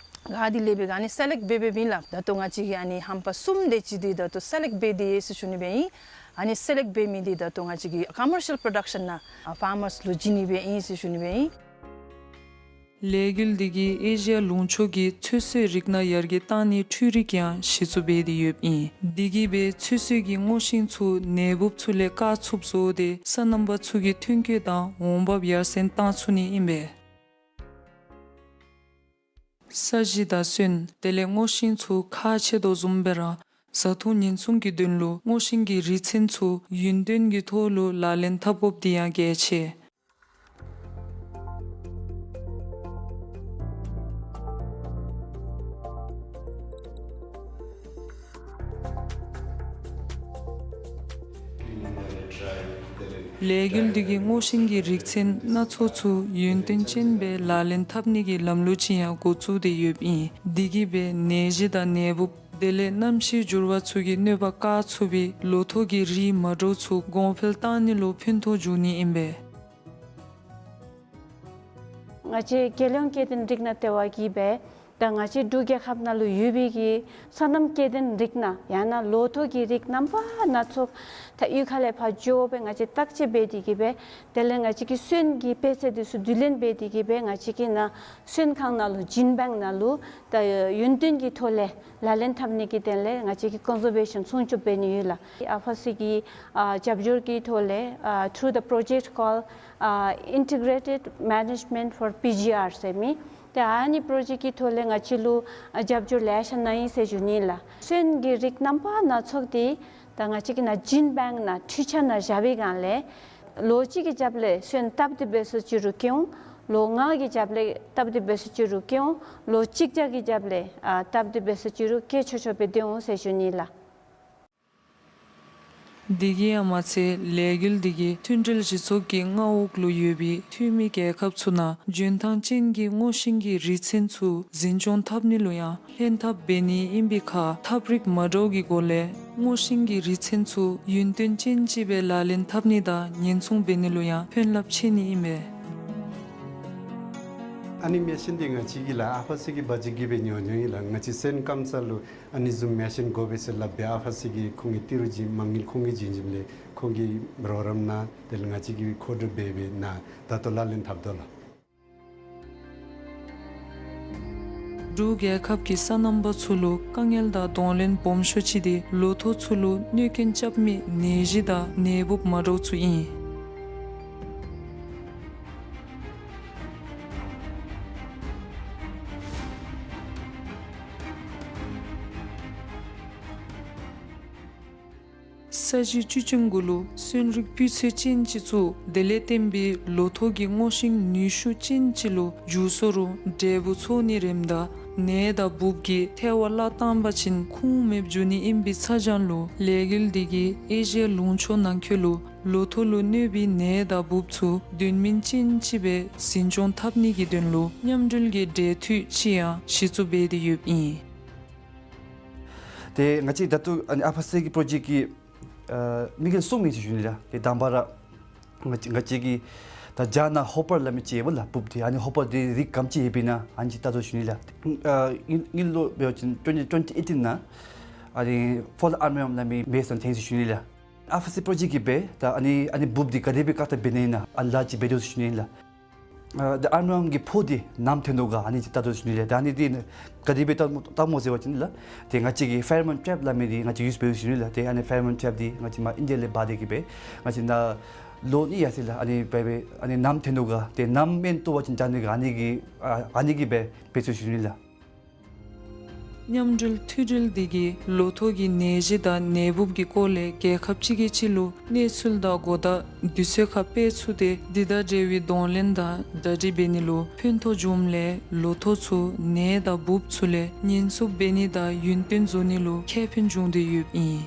ག་དེ་ལས་འབད་ག་ཨ་ནི་སེ་ལེཀཊ་འབད་འབདཝ་ཨིན་ལགས། ད་ལྟོ་ང་བཅས་ཀྱིས་ཨ་ནི་ཧམ་པ་གསུམ་དེ་ཅིག་འདི་ད་ལྟོ་སེ་ལེཀཊ་འབད་དེ་ཡོད་ཟེར་ཞུ་ནི་སྦེ་ཨིན། ཨ་ནི་སེ་ལེཀཊ་འབད་མི་འདི་ད་ལྟོ་ང་བཅས་ཀྱིས་ཀོ་མར་ཤལ་པྲོ་ཌག་ཤཱན་ནང་ཨ་ཕཱར་མརསི་ལུ་བྱིན་ནི་སྦེ་ཨིན་ཟེར་ཞུ་ནི་སྦེ་ཨིན། ལས་འགུལ་འདི་གིས་ཨེ་ཤི་ཡ་ལུང་ཕྱོགས་ཀྱི་ཚོད་བསྲེ་རིགས་སྣ་ཡར་རྒྱས་གཏང་ནིའི་འཕྲུལ་རིགས་ཡང་གཞི་བཙུགས་འབད་དེ་ཡོདཔ་ཨིན། འདི་གིས་སྦེ་ཚོད་བསྲེ་གི་སྔོ་ཤིང་ཚུ་ནད་འབུཔ་ཚུ་ལས་བཀག་ཚུགསཔ་བཟོ་སྟེ་སོ་ནམ་པ་ཚུ་གི་ཐོན་སྐྱེད་དང་འོང་འབབ་ཡར་སེང་གཏང་ཚུགས་ནི་ཨིན་པས། ས་གཞི་དང་སོན་དེ་ལས་སྔོ་ཤིང་ཚུ་ཁག་ཆེ་དོ་བཟུམ་སྦེ་ར་བཟའ་འཐུང་ཉེན་སྲུང་གི་དོན་ལུ་སྔོ་ཤིང་གི་རིགས་ཚན་ཚུ་ཡུན་བརྟན་གྱི་ཐོག་ལུ་ལག་ལེན་འཐབ་དགོཔ་འདི་ཡང་གལ་ཆེ། ལས་འགུལ་འདི་གིས་སྔོ་ཤིང་གི་རིགས་ཚན་སྣ་ཚོགས་ཚུ་ཡུན་བརྟན་ཅན་སྦེ་ལག་ལེན་འཐབ་ནི་གི་ལམ་ལུགས་ཅིག་ཡང་འགོ་བཙུགས་ཏེ་ཡོདཔ་ཨིན། འདི་གིས་སྦེ་ནད་གཞི་དང་ནད་འབུཔ་དེ་ལས་གནམ་གཤིས་འགྱུར་བ་ཚུ་གི་གནོད་པ་བཀག་ཚུགས་པའི་ལོ་ཐོག་གི་རིགས་མ་འདྲཝ་ཚུ་གོང་འཕེལ་གཏང་ནི་ལུ་ཕན་ཐོགས་འབྱུང་ནི་ཨིན་པས། ང་བཅས་རྒྱལ་ཡོངས་སྐྱེ་ལྡན་རིགས་སྣ་ལྟེ་བ་གིས་སྦེ་ད་ང་བཅས་འབྲུག་རྒྱལ་ཁབ་ནང་ལུ་ཡོད་པའི་གི་སོ་ནམ་སྐྱེ་ལྡན་རིགས་སྣ་ཡང་ན་ལོ་ཐོག་གི་རིགས་རྣམ་པ་སྣ་ཚོགས་ད་གཡུས་ཁ་ལས་ཕར་འགྱོ་སྦེ་ང་བཅས་བརྟག་དཔྱད་འབད་དེ་གིས་སྦེ་དེ་ལས་ང་བཅས་ཀྱི་སོན་གྱི་དཔེ་ཚད་འདི་ཚུ་བསྡུ་ལེན་འབད་དེ་གིས་སྦེ་ང་བཅས་ཀྱི་ནཱ་སོན་ཁང་ནང་ལུ་ཇིན་བེངཀ་ནང་ལུ་ད་ཡུན་བརྟན་གྱི་ཐོག་ལས་ལག་ལེན་འཐབ་ནི་གི་དོན་ལས་ང་བཅས་ཀྱིས་ཀོན་ཛར་བེ་ཤཱན་སྲུང་སྐྱོབ་འབད་ནི་ཡོད་ལགས། ཨ་ཕ་སི་གི་ཨ་རྒྱབ་སྐྱོར་གྱི་ཐོག་ལས་ཨ་through the project called ཨ་Integrated Management for P G R ཟེར་མི་ཏེ་ཨ་ནི་པྲོ་ཇེཀཊ་ཀྱི་ཐོག་ལས་ང་བཅས་ལུ་ཨ་རྒྱབ་སྐྱོར་ལེ་ཤ་གནང་ཡི་ཟེར་ཞུ་ནི་ལགས། སོན་གྱི་རིགས་རྣམ་པ་སྣ་ཚོགས་འདི་ད་ང་བཅས་ཀྱི་ནཱ་ཇིན་བེངཀ་ནང་འཕྲུལ་ཆས་ནང་བཞག་པའི་སྒང་ལས་ལོ་གཅིག་གི་རྒྱབ་ལས་སོན་སྟབས་བདེ་སྦེ་སུ་ཅིག་རུང་སྐྱེ་འོང་། ལོ་ལྔ་གི་རྒྱབ་ལས་སྟབས་བདེ་སྦེ་སུ་ཅིག་རུང་སྐྱེ་འོང་། ལོ་གཅིག་བརྒྱ་གི་རྒྱབ་ལས་ཨ་སྟབས་བདེ་སྦེ་སུ་ཅིག་རུང་སྐྱེ་ཆོག་ཆོག་སྦེ་སྡོད་འོང་ཟེར་ཞུ་ནི་ལགས། དེ་གིས་ཡང་མ་ཚད་ལས་འགུལ་འདི་གིས་མཐུན་སྒྲིལ་གཞི་ཚོགས་ཀྱི་མངའ་འོག་ལུ་ཡོད་པའི་འཐུས་མི་རྒྱལ་ཁབ་ཚུ་ནང་འཇོན་ཐང་ཅན་གྱི་སྔོ་ཤིང་གི་རིགས་ཚན་ཚུ་འཛིན་སྐྱོང་འཐབ་ནི་ལུ་ཡང་ལྷན་ཐབས་འབད་ནི་ཨིན་པའི་ཁར་ཐབས་རིག་མ་འདྲཝ་གི་སྒོ་ལས་སྔོ་ཤིང་གི་རིགས་ཚན་ཚུ་ཡུན་བརྟན་ཅན་ཅིག་སྦེ་ལག་ལེན་འཐབ་ནི་དང་ཉེན་སྲུང་འབད་ནི་ལུ་ཡང་ཕན་རླབས་ཆེ་ནི་ཨིན་མས། ཨ་ནི་མེ་ཤིན་འདི་ང་བཅས་ཀྱིས་ལགས་ཨ་ཕ་སི་གི་བ་ཇིཊ་ཀྱིས་སྦེ་ཉོ་ཉོ་ཡི་ལགས། ང་བཅས་སོན་སྐམ་ས་ལུ་ཨ་ནི་བཟུམ་མེ་ཤིན་དགོ་པས་ཟེར་སླབ་སྦེ་ཨ་ཕ་སི་གི་ཁོང་གི་ཏི་རུ་བྱིན་མ་དངུལ་ཁོང་གིས་བྱིན་བྱིནམ་ལས་ཁོང་གི་རོགས་རམ་ནང་དེ་ལས་ང་བཅས་ཀྱིས་མཁོ་སྒྲུབ་འབད་སྦེ་ནཱ་ད་ལྟོ་ལག་ལེན་འཐབ་དོ་ལགས། འབྲུག་རྒྱལ་ཁབ་ཀྱི་སོ་ནམ་པ་ཚུ་ལུ་དཀའ་ངལ་དང་གདོང་ལེན་སྦོམ་ཤོས་ཅིག་འདི་ལོ་ཐོག་ཚུ་ལུ་གནོད་སྐྱོན་རྐྱབ་མི་ནད་གཞི་དང་ནད་འབུཔ་མ་འདྲཝ་ཚུ་ཨིན། ས་གཞི་བཅུ་གཅིག་གུ་ལུ་སོན་རིགས་སྤུས་ཚད་ཅན་ཅིག་བཙུགས། དེ་ལས་བརྟེན་པའི་ལོ་ཐོག་གི་སྔོ་ཤིང་ནུས་ཤུགས་ཅན་ཅིག་ལུ་འགྱུར་སོང་རུང་འབྲས་བུ་ཚོགས་ནི་རནམ་ད་ནད་དང་འབུཔ་གིས་ཐལ་བ་བརླག་བཏང་པ་ཅིན་ཁུངས་མེདཔ་འགྱོ་ནི་ཨིན་པའི་ཚ་གྱང་ལུ་ལས་འགུལ་འདི་གིས་ཨེ་ཤི་ཡ་ལུང་ཕྱོགས་ནང་འཁོད་ལུ་ལོ་ཐོག་ལུ་གནོད་པའི་ནད་དང་འབུཔ་ཚུ་དོན་སྨིན་ཅན་ཅིག་སྦེ་འཛིན་སྐྱོང་འཐབ་ནི་གི་དོན་ལུ་མཉམ་འབྲེལ་གྱི་འབྲེལ་མཐུད་ཅིག་ཡང་གཞི་བཙུགས་འབད་དེ་ཡོདཔ་ཨིན། ཏེ་ང་བཅས་ད་ལྟོ་ཨ་ནི་ཨ་ཕ་སི་གི་པྲོ་ཇེཀཊ་ཀྱི་ཨ་དམིགས་ཡུལ་གསུམ་ཨིན་ཟེར་ཞུ་ནི་ལགས། ཏེ་དང་པ་ར་ང་བཅས་ང་བཅས་ཀྱིས་ད་རྒྱ་ནང་ཧོ་པར་སླབ་མི་ཅིག་ཡོདཔ་ལགས། འབུཔ་འདི་ཨ་ནི་ཧོ་པར་འདི་རིགས་ག་དེམ་ཅིག་ཡོདཔ་ཨིན་ན་ཨ་ནི་ཅིག་བལྟ་དོ་ཟེར་ཞུ་ནི་ལགས། ཨ་དངུལ་དངུལ་ལོ་འབད་བ་ཅིན་twenty twenty eighteen ནང་ཨ་ནི་ཕོ་ལར་ཨརམ་ཝོརམ་སླབ་མི་མེ་ཙམ་ཐོན་ཟེར་ཞུ་ནི་ལགས། ཨ་ཕ་སི་པྲོ་ཇེཀཊ་ཀྱིས་སྦེ་ད་ཨ་ནི་ཨ་ནི་འབུཔ་འདི་ག་དེ་སྦེ་བཀག་དམ་འབད་ནི་ཨིན་ན་ཨ་ལཱ་ཅིག་འབད་དོ་ཟེར་ཞུ་ནི་ལགས། ཨ་ད་ཨརམ་ཝོརམ་གྱི་ཕོ་འདི་ནམ་ཐོན་དོ་ག་ཨ་ནི་ཅིག་བལྟ་དོ་ཟེར་ཞུ་ནི་ལགས། ད་ཨ་ནི་འདི་ག་དེ་སྦེ་བལྟ་བལྟ་སྨོ་ཟེར་བ་ཅིན་ལགས། ཏེ་ང་བཅས་ཀྱིས་ཕེ་རོ་མོན་ཊྲེཔ་སླབ་མི་འདི་ང་བཅས་ཡུསི་འབད་དོ་ཟེར་ཞུ་ནི་ལགས། ཏེ་ཨ་ནི་ཕེ་རོ་མོན་ཊྲེཔ་འདི་ང་བཅས་མར་ཨིན་ཌི་ཡ་ལས་འབག་སྟེ་གིས་སྦེ་ང་བཅས་ནཱ་ལོ་གཉིས་ཡར་སོང་ཡི་ལགས། ཨ་ནི་འབད་སྦེ་ཨ་ནི་ནམ་ཐོན་དོ་ག་ཏེ་ནམ་མེན་ཏོ་བ་ཅིན་ད་ཨ་ནི་ག་ཨ་ནི་གི་ཨ་ཨ་ནི་གིས་སྦེ་འབད་ཚུགས་ཟེར་ཞུ་ནི་ལགས། མཉམ་འབྲེལ་མཐུད་སྒྲིལ་འདི་གིས་ལོ་ཐོག་གི་ནད་གཞི་དང་ནད་འབུཔ་གི་སྐོར་ལས་རྒྱལ་ཁབ་གཅིག་གིས་གཅིག་ལུ་གནས་ཚུལ་དང་གོ་བརྡ་དུས་ཚོད་ཁར་སྤེལ་ཚུགས་ཏེ་འདི་དང་འབྲེལ་བའི་གདོང་ལེན་དང་གྲ་སྒྲིག་འབད་ནི་ལུ་ཕན་ཐོགས་འབྱུངམ་ལས་ལོ་ཐོག་ཚུ་ནད་དང་འབུཔ་ཚུ་ལས་ཉེན་སྲུང་འབད་ནི་དང་ཡུན་བརྟན་བཟོ་ནི་ལུ་ཁེ་ཕན་འབྱུང་སྟེ་ཡོདཔ་ཨིན།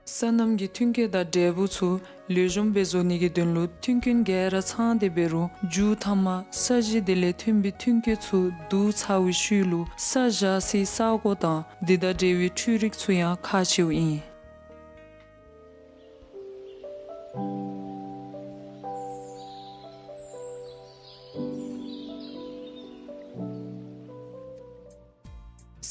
ས་ སོ་ནམ་གྱི་མཐུན་རྐྱེན་དང་འབྲས་བུ་ཚུ་ལེགས་ཤོམ་སྦེ་བཟོ་ནི་གི་དོན་ལུ་མཐུན་རྐྱེན་ག་ར་ཚང་སྟེ་འབད་རུང་མཇུག་མཐའ་མ་ས་གཞི་དེ་ལས་ཐོན་པའི་མཐུན་རྐྱེན་ཚུ་བསྡུ་ཚར་བའི་ཤུལ་ལུ་ས་བཞག་སའི་ས་གོ་དང་འདི་དང་འབྲེལ་བའི་འཕྲུལ་རིག་ཚུ་ཡང་ཁག་ཆེཝ་ཨིན།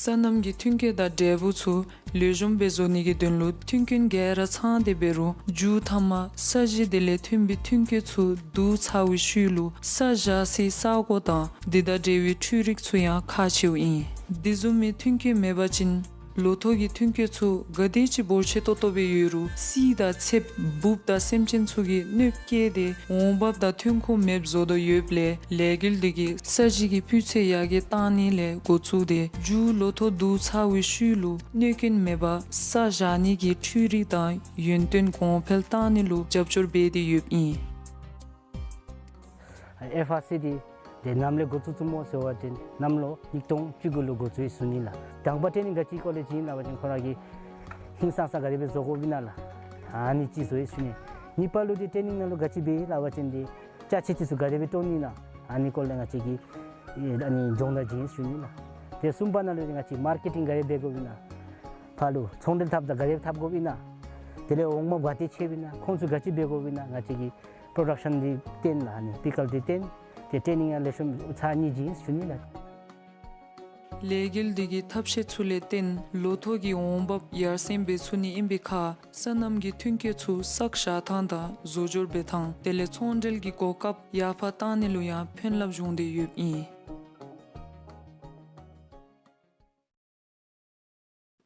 སོ་ནམ་གྱི་མཐུན་རྐྱེན་དང་འབྲས་བུ་ཚུ་ལེགས་ཤོམ་སྦེ་བཟོ་ནི་གི་དོན་ལུ་མཐུན་རྐྱེན་ག་ར་ཚང་སྟེ་འབད་རུང་མཇུག་མཐའ་མ་ས་གཞི་དེ་ལས་ཐོན་པའི་མཐུན་རྐྱེན་ཚུ་བསྡུ་ཚར་བའི་ཤུལ་ལུ་ས་བཞག་སའི་ས་གོ་དང་འདི་དང་འབྲེལ་བའི་འཕྲུལ་རིག་ཚུ་ཡང་ཁག་ཆེཝ་ཨིན། འདི་བཟུམ་མའི་མཐུན་རྐྱེན་མེད་པ་ཅིན་ལོ་ཐོག་གི་མཐུན་རྐྱེན་ཚུ་ག་དེ་ཅིག་འབོར་ཆེ་ཏོག་ཏོ་སྦེ་ཡོད་རུང་བསིལ་དང་ཚདཔ་འབུཔ་དང་སེམས་ཅན་ཚུ་གིས་གནོདཔ་བཀལ་ཏེ་འོང་འབབ་དང་ཐོན་ཁུངས་མེདཔ་བཟོ་དོ་ཡོདཔ་ལས་ལས་འགུལ་འདི་གིས་ས་གཞི་གི་སྤུས་ཚད་ཡར་རྒྱས་བཏང་ནི་ལས་འགོ་བཙུགས་ཏེ་མཇུག་ལོ་ཐོག་བསྡུ་ཚར་བའི་ཤུལ་ལུ་གནོད་རྐྱེན་མེད་པར་ས་བཞག་ནི་གི་འཕྲུལ་རིག་དང་ཡུན་བརྟན་གོང་འཕེལ་བཏང་ནི་ལུ་རྒྱབ་སྐྱོར་འབད་དེ་ཡོདཔ་ཨིན། ཨེཕ་ཨར་སི་འདི་ཏེ་ནམ་ལས་འགོ་བཙུགས་བཙུགསཔ་སྨོ་ཟེར་བ་ཅིན་གནམ་ལོ་ཉིས་སྟོང་བཅུ་དགུ་ལུ་འགོ་བཙུགས་ཡི་ཟེར་ཞུ་ནི་ལགས། དང་པ་ཊེ་ནིང་ག་ཅི་སྐོར་ལས་བྱིན་ཡི་ལབ་པ་ཅིན་ཁོ་ར་གིས་ཧིང་སངས་ས་ག་དེ་སྦེ་བཟོ་དགོཔ་ཨིན་ན་ལགས། ཨ་ནི་ཅིག་བཟོ་ཡི་ཟེར་ཞུ་ནི། གཉིས་པ་ལུ་འདི་ཊེ་ནིང་ནང་ལུ་ག་ཅི་འབད་ཡི་ལབ་པ་ཅིན་འདི་ཅ་ཆས་འདི་ཚུ་ག་དེ་སྦེ་བཀྲོལ་ནི་ཨིན་ན་ཨ་ནི་སྐོར་ལས་ང་བཅས་ཀྱིས་ཨ་ནི་སྦྱོང་བརྡར་བྱིན་ཡི་ཟེར་ཞུ་ནི་ལགས། ཏེ་གསུམ་པ་ནང་ལུ་འདི་ང་བཅས་མར་ཀེ་ཊིང་ག་དེ་འབད་དགོཔ་ཨིན་ན། ཕར་ལུ་ཚོང་འབྲེལ་འཐབ་ད་ག་དེ་འཐབ་དགོཔ་ཨིན་ན། དེ་ལས་འོང་འབབ་ག་དེ་ཆེཝ་ཨིན་ན། ཁོང་ཚུ་ག་ཅི་འབད་དགོཔ་ཨིན་ན། ང་བཅས་ཀྱིས་པྲོ་ཌག་ཤཱན་འདི་བསྟན་ལགས། ཨ་ནི་པི་ཀལ་འདི་བསྟན། ཏེ་ཊེ་ནིང་ཡང་ལེགས་ཤོམ་ཚར་གཉིས་བྱིན་ཡི་ཟེར་ཞུ་ནི་ལགས། ལས་འགུལ་འདི་གི་ཐབས་ཤེས་ཚུ་ལས་བརྟེན་ལོ་ཐོག་གི་འོང་འབབ་ཡར་སེང་འབད་ཚུགས་ནི་ཨིན་པའི་ཁར་སོ་ནམ་གྱི་མཐུན་རྐྱེན་ཚུ་བསགས་བཞག་ཐངས་དང་བཟོ་སྦྱོར་འབད་ཐངས་དེ་ལས་ཚོང་འབྲེལ་གྱི་གོ་སྐབས་ཡར་འཕར་བཏང་ནི་ལུ་ཡང་ཕན་རླབས་བྱུང་སྟེ་ཡོདཔ་ཨིན།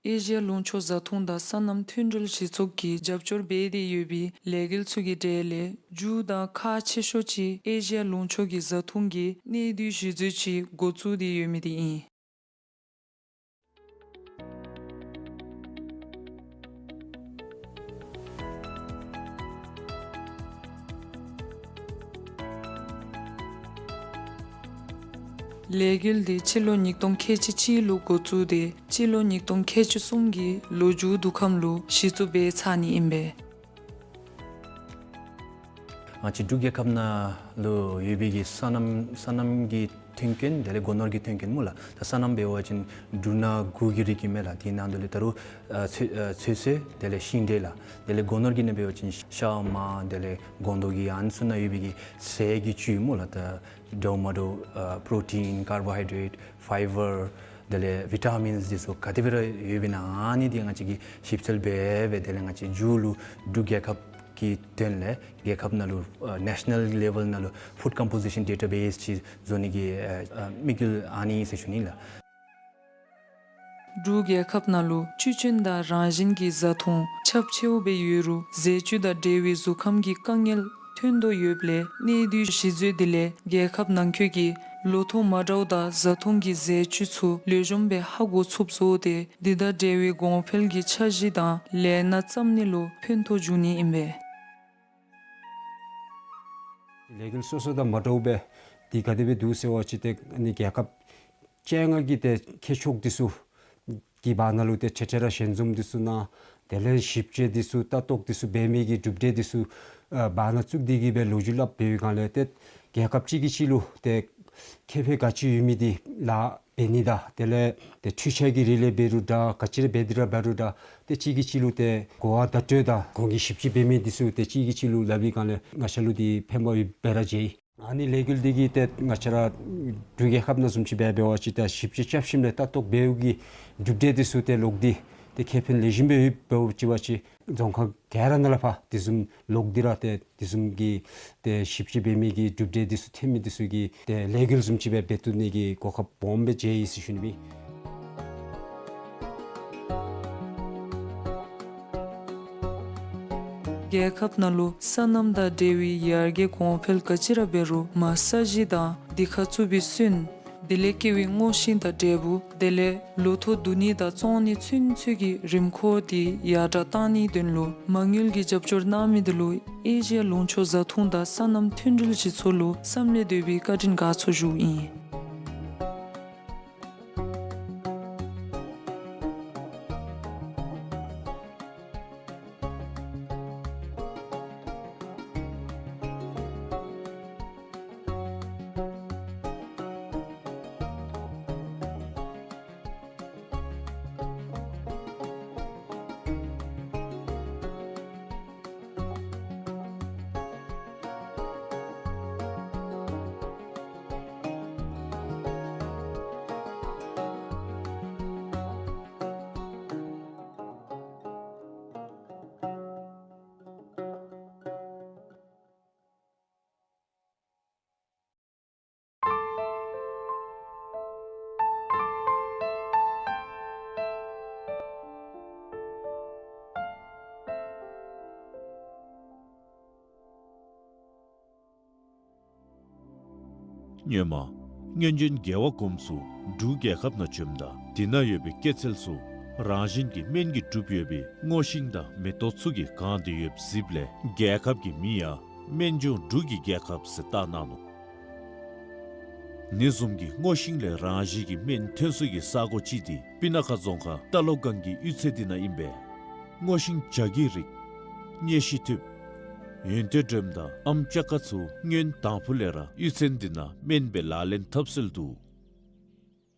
ཨེ་ཤི་ཡ་ལུང་ཕྱོགས་བཟའ་འཐུང་དང་སོ་ནམ་མཐུན་སྒྲིལ་སྤྱི་ཚོགས་ཀྱིས་རྒྱབ་སྐྱོར་འབད་དེ་ཡོད་པའི་ལས་འགུལ་ཚུ་གི་གྲས་ལས་མཇུག་དང་ཁག་ཆེ་ཤོས་ཅིག་ཨེ་ཤི་ཡ་ལུང་ཕྱོགས་ཀྱི་བཟའ་འཐུང་གི་གནས་སྡུད་གཞི་འཛུགས་ཅིག་འགོ་བཙུགས་ཏེ་ཡོད་མི་དེ་ཨིན། ལས་འགུལ་འདི་སྤྱི་ལོ་ཉིས་སྟོང་ཁལ་གཅིག་གཅིག་ལུ་འགོ་བཙུགས་ཏེ་སྤྱི་ལོ་ཉིས་སྟོང་ཁལ་གཅིག་གསུམ་གྱི་ལོ་མཇུག་དུས་ཁམས་ལུ་གཞི་བཙུགས་འབད་ཚར་ནི་ཨིན་པས། ང་བཅས་འབྲུག་རྒྱལ་ཁབ་ནང་ལུ་ཡོད་པའི་གི་སོ་ནམ་སོ་ནམ་གྱི་མཐུན་རྐྱེན་དེ་ལས་སྒོ་ནོར་གྱི་མཐུན་རྐྱེན་སྨོ་ལགས། ད་སོ་ནམ་འབད་བ་ཅིན་འབྲུ་སྣ་དགུ་གི་རིགས་ཨིན་མས་ལགས། དེ་ནང་དུ་ལས་ད་རུང་ཨ་ཚོད་ཨ་ཚོད་བསྲེ་དེ་ལས་ཤིང་འབྲས་ལགས། དེ་ལས་སྒོ་ནོར་གྱི་ནང་འབད་བ་ཅིན་ཤ་མར་དེ་ལས་སྒོང་རྡོག་གི་ཨ་ནི་ཚུ་ནང་ཡོད་པའི་གི་ཟས་ཀྱི་བཅུད་སྨོ་ལགས། ད་འདྲཝ་མ་འདྲཝ་ཨ་པྲོ་ཊིན་ཀར་བོ་ཧའི་ཌེཊ་ཕའི་བར་དེ་ལས་བི་ཊ་མིནསི་འདི་ཚུ་ག་དེ་སྦེ་ར་ཡོདཔ་ཨིན་ན་ཨ་ནི་འདི་ང་བཅས་ཀྱིས་ཞིབ་འཚོལ་འབད་འབད་དེ་ལས་ང་བཅས་མཇུག་ལུ་འབྲུག་རྒྱལ་ཁབ་ཀྱི་དོན་ལས་རྒྱལ་ཁབ་ནང་ལུ་ཨ་ནེ་ཤ་ནཱལ་ལེ་ཝེལ་ནང་ལུ་ཕུཌ་ཀམ་པོ་ཟི་ཤཱན་ཌེ་ཊ་བེསི་ཅིག་བཟོ་ནི་གི་ཨ་ཨ་དམིགས་ཡུལ་ཨ་ནི་ཨིན་ཟེར་ཞུ་ནི་ལགས། འབྲུག་རྒྱལ་ཁབ་ནང་ལུ་བཅུད་ཅན་དང་རང་བཞིན་གྱི་བཟའ་འཐུང་ཁྱབ་ཆེཝ་སྦེ་ཡོད་རུང་ཟས་བཅུད་དང་འབྲེལ་བའི་གཟུགས་ཁམས་ཀྱི་དཀའ་ངལ་ཐོན་དོ་ཡོདཔ་ལས་གནས་སྡུད་གཞི་བཟོ་དེ་ལས་རྒྱལ་ཁབ་ནང་འཁོད་ཀྱི་ལོ་ཐོག་མ་འདྲཝ་དང་བཟའ་འཐུང་གི་ཟས་བཅུད་ཚུ་ལེགས་ཤོམ་སྦེ་ཧ་གོ་ཚུགསཔ་བཟོ་སྟེ་འདི་དང་འབྲེལ་བའི་གོང་འཕེལ་གྱི་འཆར་གཞི་དང་ལས་སྣ་བརྩམ་ནི་ལུ་ཕན་ཐོགས་འབྱུང་ནི་ཨིན་པས། ལས་འགུལ་སོ་སོ་དང་མ་འདྲཝ་སྦེ་འདི་ག་དེ་སྦེ་འདུག་ཟེར་བ་ཅིན་ཏེ་ཨ་ནི་རྒྱལ་ཁབ་བཅོ་ལྔ་གི་ཏེ་ཁྱད་ཆོས་འདི་ཚུ་གི་བར་ན་ལུ་ཏེ་ཁྲེ་ཁྲེ་ར་ཞལ་འཛོམས་འདི་ཚུ་ནང་དེ་ལས་ཞིབ་དཔྱད་འདི་ཚུ་ལྟ་རྟོག་འདི་ཚུ་འབད་མི་གི་གྲུབ་འབྲས་འདི་ཚུ་ཨ་བར་ན་བཙུགས་ཏེ་གི་སྦེ་ལོ་རྒྱུས་སླབ་འབད་བའི་སྒང་ལས་ཏེ་རྒྱལ་ཁབ་གཅིག་གིས་གཅིག་ལུ་ཏེ་ཁེ་ཕན་ག་ཅི་ཡོད་མི་འདི་ལཱ་འབད་ནི་དང་དེ་ལས་ཏེ་འཕྲུལ་ཆས་ཀྱི་རིགས་ལས་འབད་རུང་འདྲ་ག་ཅི་ར་འབད་དེ་ར་འབད་རུང་འདྲ་ཏེ་གཅིག་གིས་གཅིག་ལུ་ཏེ་གོ་བ་བརྡ་སྤྲོད་དང་གོང་གི་ཞིབ་དཔྱད་འབད་མི་འདི་ཚུ་ཏེ་གཅིག་གིས་གཅིག་ལུ་སླབ་པའི་སྒང་ལས་ང་བཅས་ལུ་འདི་ཕན་པ་ཡོདཔ་སྦེ་ར་མཇལ་ཡི། ཨ་ནི་ལས་འགུལ་འདི་གིས་ཏེ་ང་བཅས་ར་འབྲུག་རྒྱལ་ཁབ་ནང་བཟུམ་ཅིག་འབད་འབད་བ་ཅིན་ཏེ་ཞིབ་དཔྱད་བརྟག་ཞིབ་ལས་ལྟ་རྟོག་འབདཝ་གི་གྲུབ་འབྲས་འདི་ཚུ་ཏེ་ལོག་སྟེ་ཏེ་ཁེ་ཕན་ལེགས་ཤོམ་སྦེ་ཡོདཔ་འབད་བ་ཅིན་རྫོང་ཁག་ག་ར་ནང་ལས་ཕར་དེ་བཟུམ་ལོག་སྟེ་ར་ཏེ་དེ་བཟུམ་གྱི་ཏེ་ཞིབ་དཔྱད་འབད་མི་གི་གྲུབ་འབྲས་འདི་ཚུ་ཐོན་མི་འདི་ཚུ་གི་ཏེ་ལས་འགུལ་བཟུམ་ཅིག་སྦེ་འབད་བཏུབ་ནི་གི་གོ་སྐབས་སྦོམ་སྦེ་མཇལ་ཡི་ཟེར་ཞུ་ནི་སྦེ། རྒྱལ་ཁབ་ནང་ལུ་སོ་ནམ་དང་འབྲེལ་བའི་ཡར་རྒྱས་གོང་འཕེལ་ག་ཅི་ར་འབད་རུང་མར་ས་གཞི་དང་འདི་ཁར་བཙུགས་པའི་སོན་དེ་ལས་སྐྱེ་བའི་སྔོ་ཤིང་དང་འབྲས་བུ་དེ་ལས་ལོ་ཐོག་བསྡུ་ནི་དང་བཙོང་ནི་ཚུན་ཚོད་ཀྱི་རིམ་ཁོག་དེ་ཡར་དྲག་བཏང་ནིའི་དོན་ལུ་མ་དངུལ་གྱི་རྒྱབ་སྐྱོར་གནང་མི་དེ་ལུ་ཨེ་ཤི་ཡ་ལུང་ཕྱོགས་བཟའ་འཐུང་དང་སོ་ནམ་མཐུན་སྒྲིལ་སྤྱི་ཚོགས་ལུ་བསམ་ལས་འདས་པའི་བཀའ་དྲིན་དགའ་ཚོར་ཞུཝ་ཨིན། སྔོན་མ་སྔོན་བྱོན་རྒྱལ་བ་གོངམ་ཚུ་འབྲུག་རྒྱལ་ཁབ་ནང་བྱོནམ་ད་དེ་ནང་ཡོད་པའི་སྐྱེད་ཚལ་ཚུ་རང་བཞིན་གྱི་སྨན་གྱིས་གྲུབ་ཡོད་པའི་སྔོ་ཤིང་དང་མེ་ཏོག་ཚུ་གིས་གང་སྟེ་ཡོདཔ་གཟིགསཔ་ལས་རྒྱལ་ཁབ་ཀྱི་མིང་ཡང་སྨན་ལྗོངས་འབྲུག་གི་རྒྱལ་ཁབ་ཟེར་བཏགས་གནང་ནུག། ཨ་ནི་བཟུམ་གྱི་སྔོ་ཤིང་ལས་རང་བཞིན་གྱི་སྨན་ཐོན་ས་གི་ས་གོ་ཅིག་འདི་སྤུ་ན་ཁ་རྫོང་ཁག་རྟ་ལོ་སྒང་གི་གཡུས་ཚན་འདི་ནང་ཨིན་པས། སྔོ་ཤིང་བྱ་རྒོད་རིགས་གཉེ་ཤི་ཐུབ་ཡོན་ཏན་སྒྲོལམ་དང་ཨམ་ཅ་ཀ་ཚུ་སྔོན་དང་ཕུ་ལས་ར་གཡུས་ཚན་འདི་ནང་སྨན་སྦེ་ལག་ལེན་འཐབ་སྲོལ་འདུག།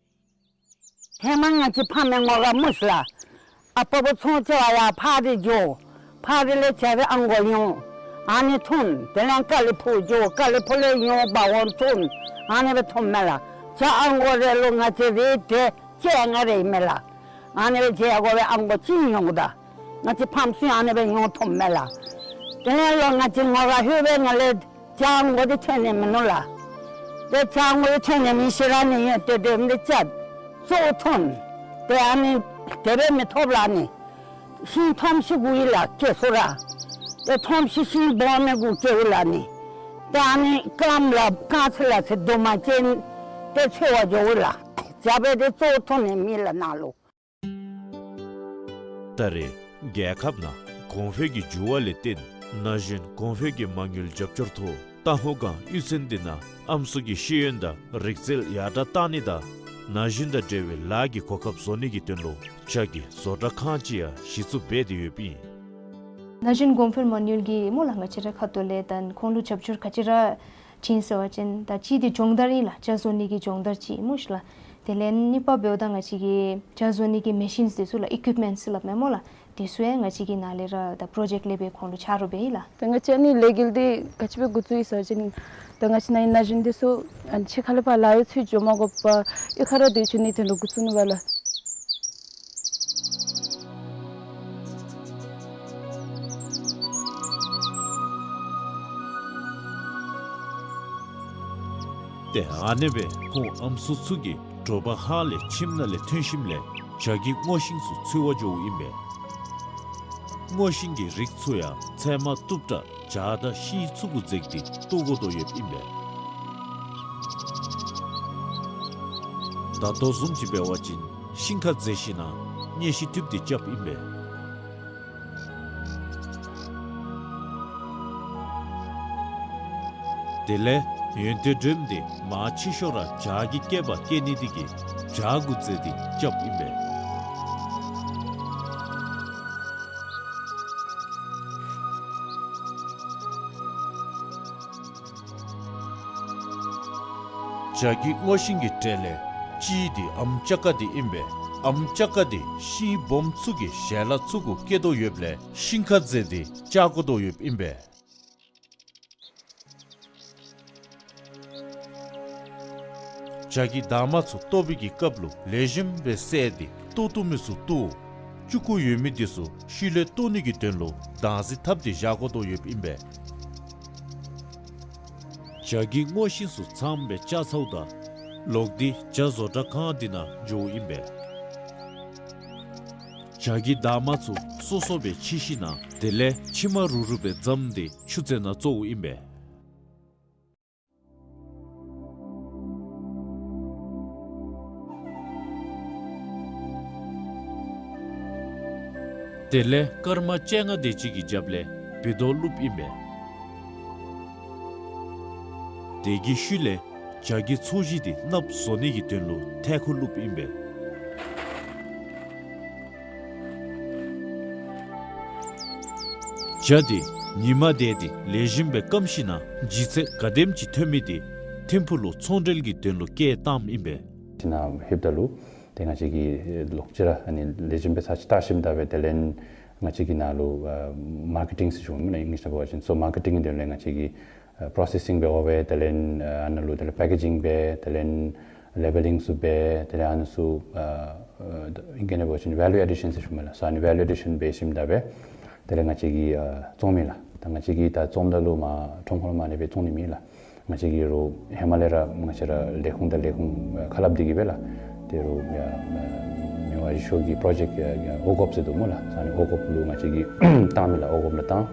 ཧེ་མ་ང་བཅས་ཕམ་མའི་ངོ་ར་སྨོ་ཤིག་ལགས། ཨ་པ་པོ་ཚོང་རྐྱབ་པར་ཡར་ཕར་འདི་འགྱོ། ཕར་འདི་ལས་བྱ་རའི་ཨ་མགོ་ཡོང་། ཨ་ནི་འཐུང་། དེ་ལས་ཀ་ལི་ཕུག་འགྱོ། ཀ་ལི་ཕུག་ལས་ཡོང་འབག་འོང་འཐུང་། ཨ་ནི་སྦེ་འཐུངམ་མས་ལགས། བྱ་ཨ་མགོ་རེ་ལུ་ང་བཅས་རེ་དེ་བཅོ་ལྔ་རེ་ཨིན་མས་ལགས། ཨ་ནི་སྦེ་བྱ་ཨ་མགོ་སྦེ་ཨ་མགོ་གཅིག་ཡོང་ད། ང་བཅས་ཕམ་ཚུ་ཨ་ནི་སྦེ་ཡོང་འཐུངམ་མས་ལགས། དེ་ལས་ལོག་ང་བཅས་ངོ་ར་ལྷོད་པའི་ངང་ལས་བྱ་ཨ་མགོ་འདི་ཐོན་ནི་མིན་ནུག་ལགས། ཏེ་བྱ་ཨ་མགོ་འདི་ཐོན་ནི་མེད་ཤེས་ར་ནི་ཡོན་ཏན་སྒྲོལམ་འདི་རྐྱབ། བཙོ་འཐུང་། ཏེ་ཨ་ནི་དེ་སྦེ་མི་ཐོབ་ལགས་ནི། ཤིང་ཐོམ་ཤི་དགོ་ཡི་ལགས་སྐྱེ་ས་ར། ཏེ་ཐོམ་ཤི་ཤིང་སྦོམ་མི་དགོ་སྐྱེ་བོ་ལགས་ནི། ཏེ་ཨ་ནི་རྐངམ་ལགས་རྐང་ཚེ་ལགས་ཚེ་དུ་མ་ཅན་ཏེ་འཚོལ་བར་འགྱོ་དགོ་ལགས། བྱ་སྦེ་ཏེ་བཙོ་འཐུང་ནི་མེད་ལགས་ནཱ་ལུ། ད་རེས་རྒྱལ་ཁབ་ནང་གོང་འཕེལ་གྱི་འགྱུར་བ་ལས་བརྟེན་ན་གཞོན་གོང་འཕེལ་གྱི་མ་དངུལ་རྒྱབ་སྐྱོར་ཐོག་རྟ་ལོ་སྒང་གཡུས་ཚན་འདི་ནང་ཨམ་སྲུ་གི་ཤེས་ཡོན་དང་རིག་རྩལ་ཡར་དྲག་གཏང་ནི་དང་ན་གཞོན་དང་འབྲེལ་བའི་ལཱ་གི་གོ་སྐབས་བཟོ་ནི་གི་དོན་ལུ་བྱ་རྒོད་བཟོ་གྲྭ་ཁང་ཅིག་ཡང་གཞི་བཙུགས་འབད་དེ་ཡོདཔ་ཨིན། ན་གཞོན་གོང་འཕེལ་མ་དངུལ་གྱིས་སྨོ་ལགས་ང་བཅས་རའི་ཁ་ཐུག་ལས་ད་ཁོང་ལུ་རྒྱབ་སྐྱོར་ག་ཅི་ར་བྱིན་ཟེར་བ་ཅིན་ད་གཅིག་འདི་སྦྱོང་བརྡར་ཨིན་ལགས། བྱ་བཟོ་ནི་གི་སྦྱོང་བརྡར་ཅིག་སྨོ་ཤིག་ལགས། དེ་ལས་གཉིས་པ་འབདཝ་ད་ང་བཅས་ཀྱི་བྱ་བཟོ་ནི་གི་མེ་ཤིནསི་འདི་ཚུ་ལགས་ཨི་ཀུའིཔ་མེནཊསི་ལགས་མས་སྨོ་ལགས། དེ་ཚུ་ཡང་ང་བཅས་ཀྱི་ནཱ་ལས་ར་ད་པྲོ་ཇེཀཊ་ལས་སྦེ་ཁོང་ལུ་ཆ་རོགས་འབད་ཡི་ལགས། ད་ང་བཅས་ཨ་ནི་ལས་འགུལ་འདི་ག་ཅི་སྦེ་འགོ་བཙུགས་ཡི་ཟེར་བ་ཅིན་ད་ང་བཅས་ནཱ་ཨིན་ན་གཞོན་འདི་ཚུ་ཨ་ནི་ཕྱི་ཁ་ལས་ཕར་ལཱ་གཡོག་འཚོལ་འགྱོ་མ་དགོ་པར་གཡུས་ཁ་ར་སྡོད་བཅུག་ནིའི་དོན་ལུ་འགོ་བཙུགས་ནུག་པ་ལགས། ཏེ་ཨ་ནེ་སྦེ་ཁོང་ཨམ་སྲུ་ཚུ་གིས་དྲོ་པ་ཧཱ་ལས་ཁྱིམ་ནང་ལས་ཐོན་ཞིནམ་ལས་བྱ་རྒོད་སྔོ་ཤིང་ཚུ་འཚོལ་བར་འགྱོཝ་ཨིན་པས། སྔོ་ཤིང་གི་རིགས་ཚུ་ཡང་ཚལ་མ་བཏུབ་དྲགས་བྱ་དང་ཤིང་ཚུ་གུ་འཛེགས་ཏེ་བཏོག་དགོ་དོ་ཡོདཔ་ཨིན་པས། ད་ལྟོ་བཟུམ་ཅིག་འབད་བ་ཅིན་ཤིང་ཁར་འཛེགས་ཞིན་ན་གཉེ་ཤི་ཐུབ་སྟེ་རྐྱབ་ཨིན་པས། དེ་ལས་ཡོན་ཏན་སྒྲོལམ་འདི་མར་ཕྱི་ཤོག་ར་བྱ་གི་སྐེདཔ་སྐྱེ་ནི་འདི་གིས་བྱ་གུ་འཛེགས་ཏེ་རྐྱབ་ཨིན་པས། བྱ་རྒོད་སྔོ་ཤིང་གི་གྲས་ལས་གཅིག་འདི་ཨམ་ཅ་ཀ་འདི་ཨིན་པས། ཨམ་ཅ་ཀ་འདི་ཤིང་སྦོམ་ཚུ་གི་ཞལ་ལག་ཚུ་གུ་སྐྱེ་དོ་ཡོདཔ་ལས་ཤིང་ཁར་འཛེགས་ཏེ་རྐྱབ་དགོ་དོ་ཡོདཔ་ཨིན་པས། བྱ་རྒོད་དར་མ་ཚུ་བཏོག་པའི་གི་སྐབས་ལུ་ལེགས་ཤོམ་སྦེ་བསལ་ཏེ་བཏོག་བཏུབ་མི་ཚུ་བཏོག། ལྕུག་གུ་ཡོད་མི་འདི་ཚུ་ཤུལ་ལས་བཏོག་ནི་གི་དོན་ལུ་དྭངས་ཟིང་འཐབ་སྟེ་བཞག་དགོ་དོ་ཡོདཔ་ཨིན་པས། བྱ་རྒོད་སྔོ་ཤིང་ཚུ་ཚངམ་སྦེ་བཅག་ཚརཝ་ད་ལོག་སྟེ་བྱ་བཟོ་གྲྭ་ཁང་འདི་ནང་འགྱོཝ་ཨིན་པས། བྱ་རྒོད་དར་མ་ཚུ་སོ་སོ་སྦེ་ཕྱེ་ཞིན་ན་དེ་ལས་ཕྱེ་མར་རུ་རུ་སྦེ་བརྫམས་ཏེ་ཆུ་ཚན་ནང་བཙོཝ་ཨིན་པས། དེ་ལས་སྐར་མ་བཅོ་ལྔ་དེ་ཅིག་གི་རྒྱབ་ལས་བི་དོ་བླུགསཔ་ཨིན་པས། དེ་གི་ཤུལ་ལས་བྱ་རྒོད་ཚོས་གཞི་འདི་གནགཔོ་བཟོ་ནི་གི་དོན་ལུ་ཐལ་ཁུ་བླུགསཔ་ཨིན་པས། བྱ་འདི་ཉིན་མ་དེ་འདི་ལེགས་ཤོམ་སྦེ་སྐམ་ཞིན་ན་ལྗིད་ཚད་ག་དེམ་ཅིག་ཐོན་མི་འདི་ཐིམ་ཕུག་ལུ་ཚོང་འབྲེལ་གྱི་དོན་ལུ་སྐྱེལ་བཏངམ་ཨིན་པས། ཅིག་ནང་ལྷོདཔ་ད་ལུ་ཏེ་ང་བཅས་ཀྱིས་ལོག་ཅི་ར་ཨ་ནི་ལེགས་ཤོམ་སྦེ་ཚར་ཅིག་བལྟ་ཞིནམ་ད་སྦེ་དེ་ལས་ང་བཅས་ཀྱི་ནང་ལུ་ཨ་མར་ཀེ་ཊིང་ཟེར་ཞུཝ་མས་ཨིང་ལིཤ་ནང་འབད་བ་ཅིན། སོ་མར་ཀེ་ཊིང་གི་དོན་ལས་ང་བཅས་ཀྱིས་ཨ་པྲོ་སེ་སིང་འབད་འོང་སྦེ་དེ་ལས་ཨ་ནཱ་ལུ་དེ་ལས་པེ་ཀེ་ཇིང་འབད་དེ་ལས་ལེ་བེ་ལིང་ཚུ་འབད་དེ་ལས་ཨ་ནི་ཚུ་ཨ་ཨ་ཨིང་སྐད་ནང་འབད་བ་ཅིན་ཝེ་ལུ་ཨེ་ཌི་ཤཱན་ཟེར་ཞུཝ་མས་ལགས། སོ་ཨ་ནི་ཝེ་ལུ་ཨེ་ཌི་ཤཱན་འབད་ཞིནམ་ད་སྦེ་དེ་ལས་ང་བཅས་ཀྱིས་ཨ་བཙོང་མས་ལགས། ད་ང་བཅས་ཀྱིས་ད་བཙོངམ་ད་ལུ་མར་ཁྲོམ་ཁར་མར་ཨ་ནི་སྦེ་བཙོང་ནི་མེད་ལགས། ང་བཅས་ཀྱིས་རོགས་ཧེ་མ་ལས་ར་ང་བཅས་ར་ལས་ཁུངས་དང་ལས་ཁུངས་ཨ་ཁ་སླབ་སྟེ་གིས་སྦེ་ལགས། ཏེ་རོགས་ཨ་མི་དབང་ཡར་ཞུ་གི་པྲོ་ཇེཀཊ་ཨ་ཨ་འོག་འགོཔ་ཟེར་འདུག་སྨོ་ལགས། སོ་ཨ་ནི་འོག་འགོཔ་ལུ་ང་བཅས་ཀྱིས་བཏང་མས་ལགས། འོག་འགོཔ་ནང་བཏང་།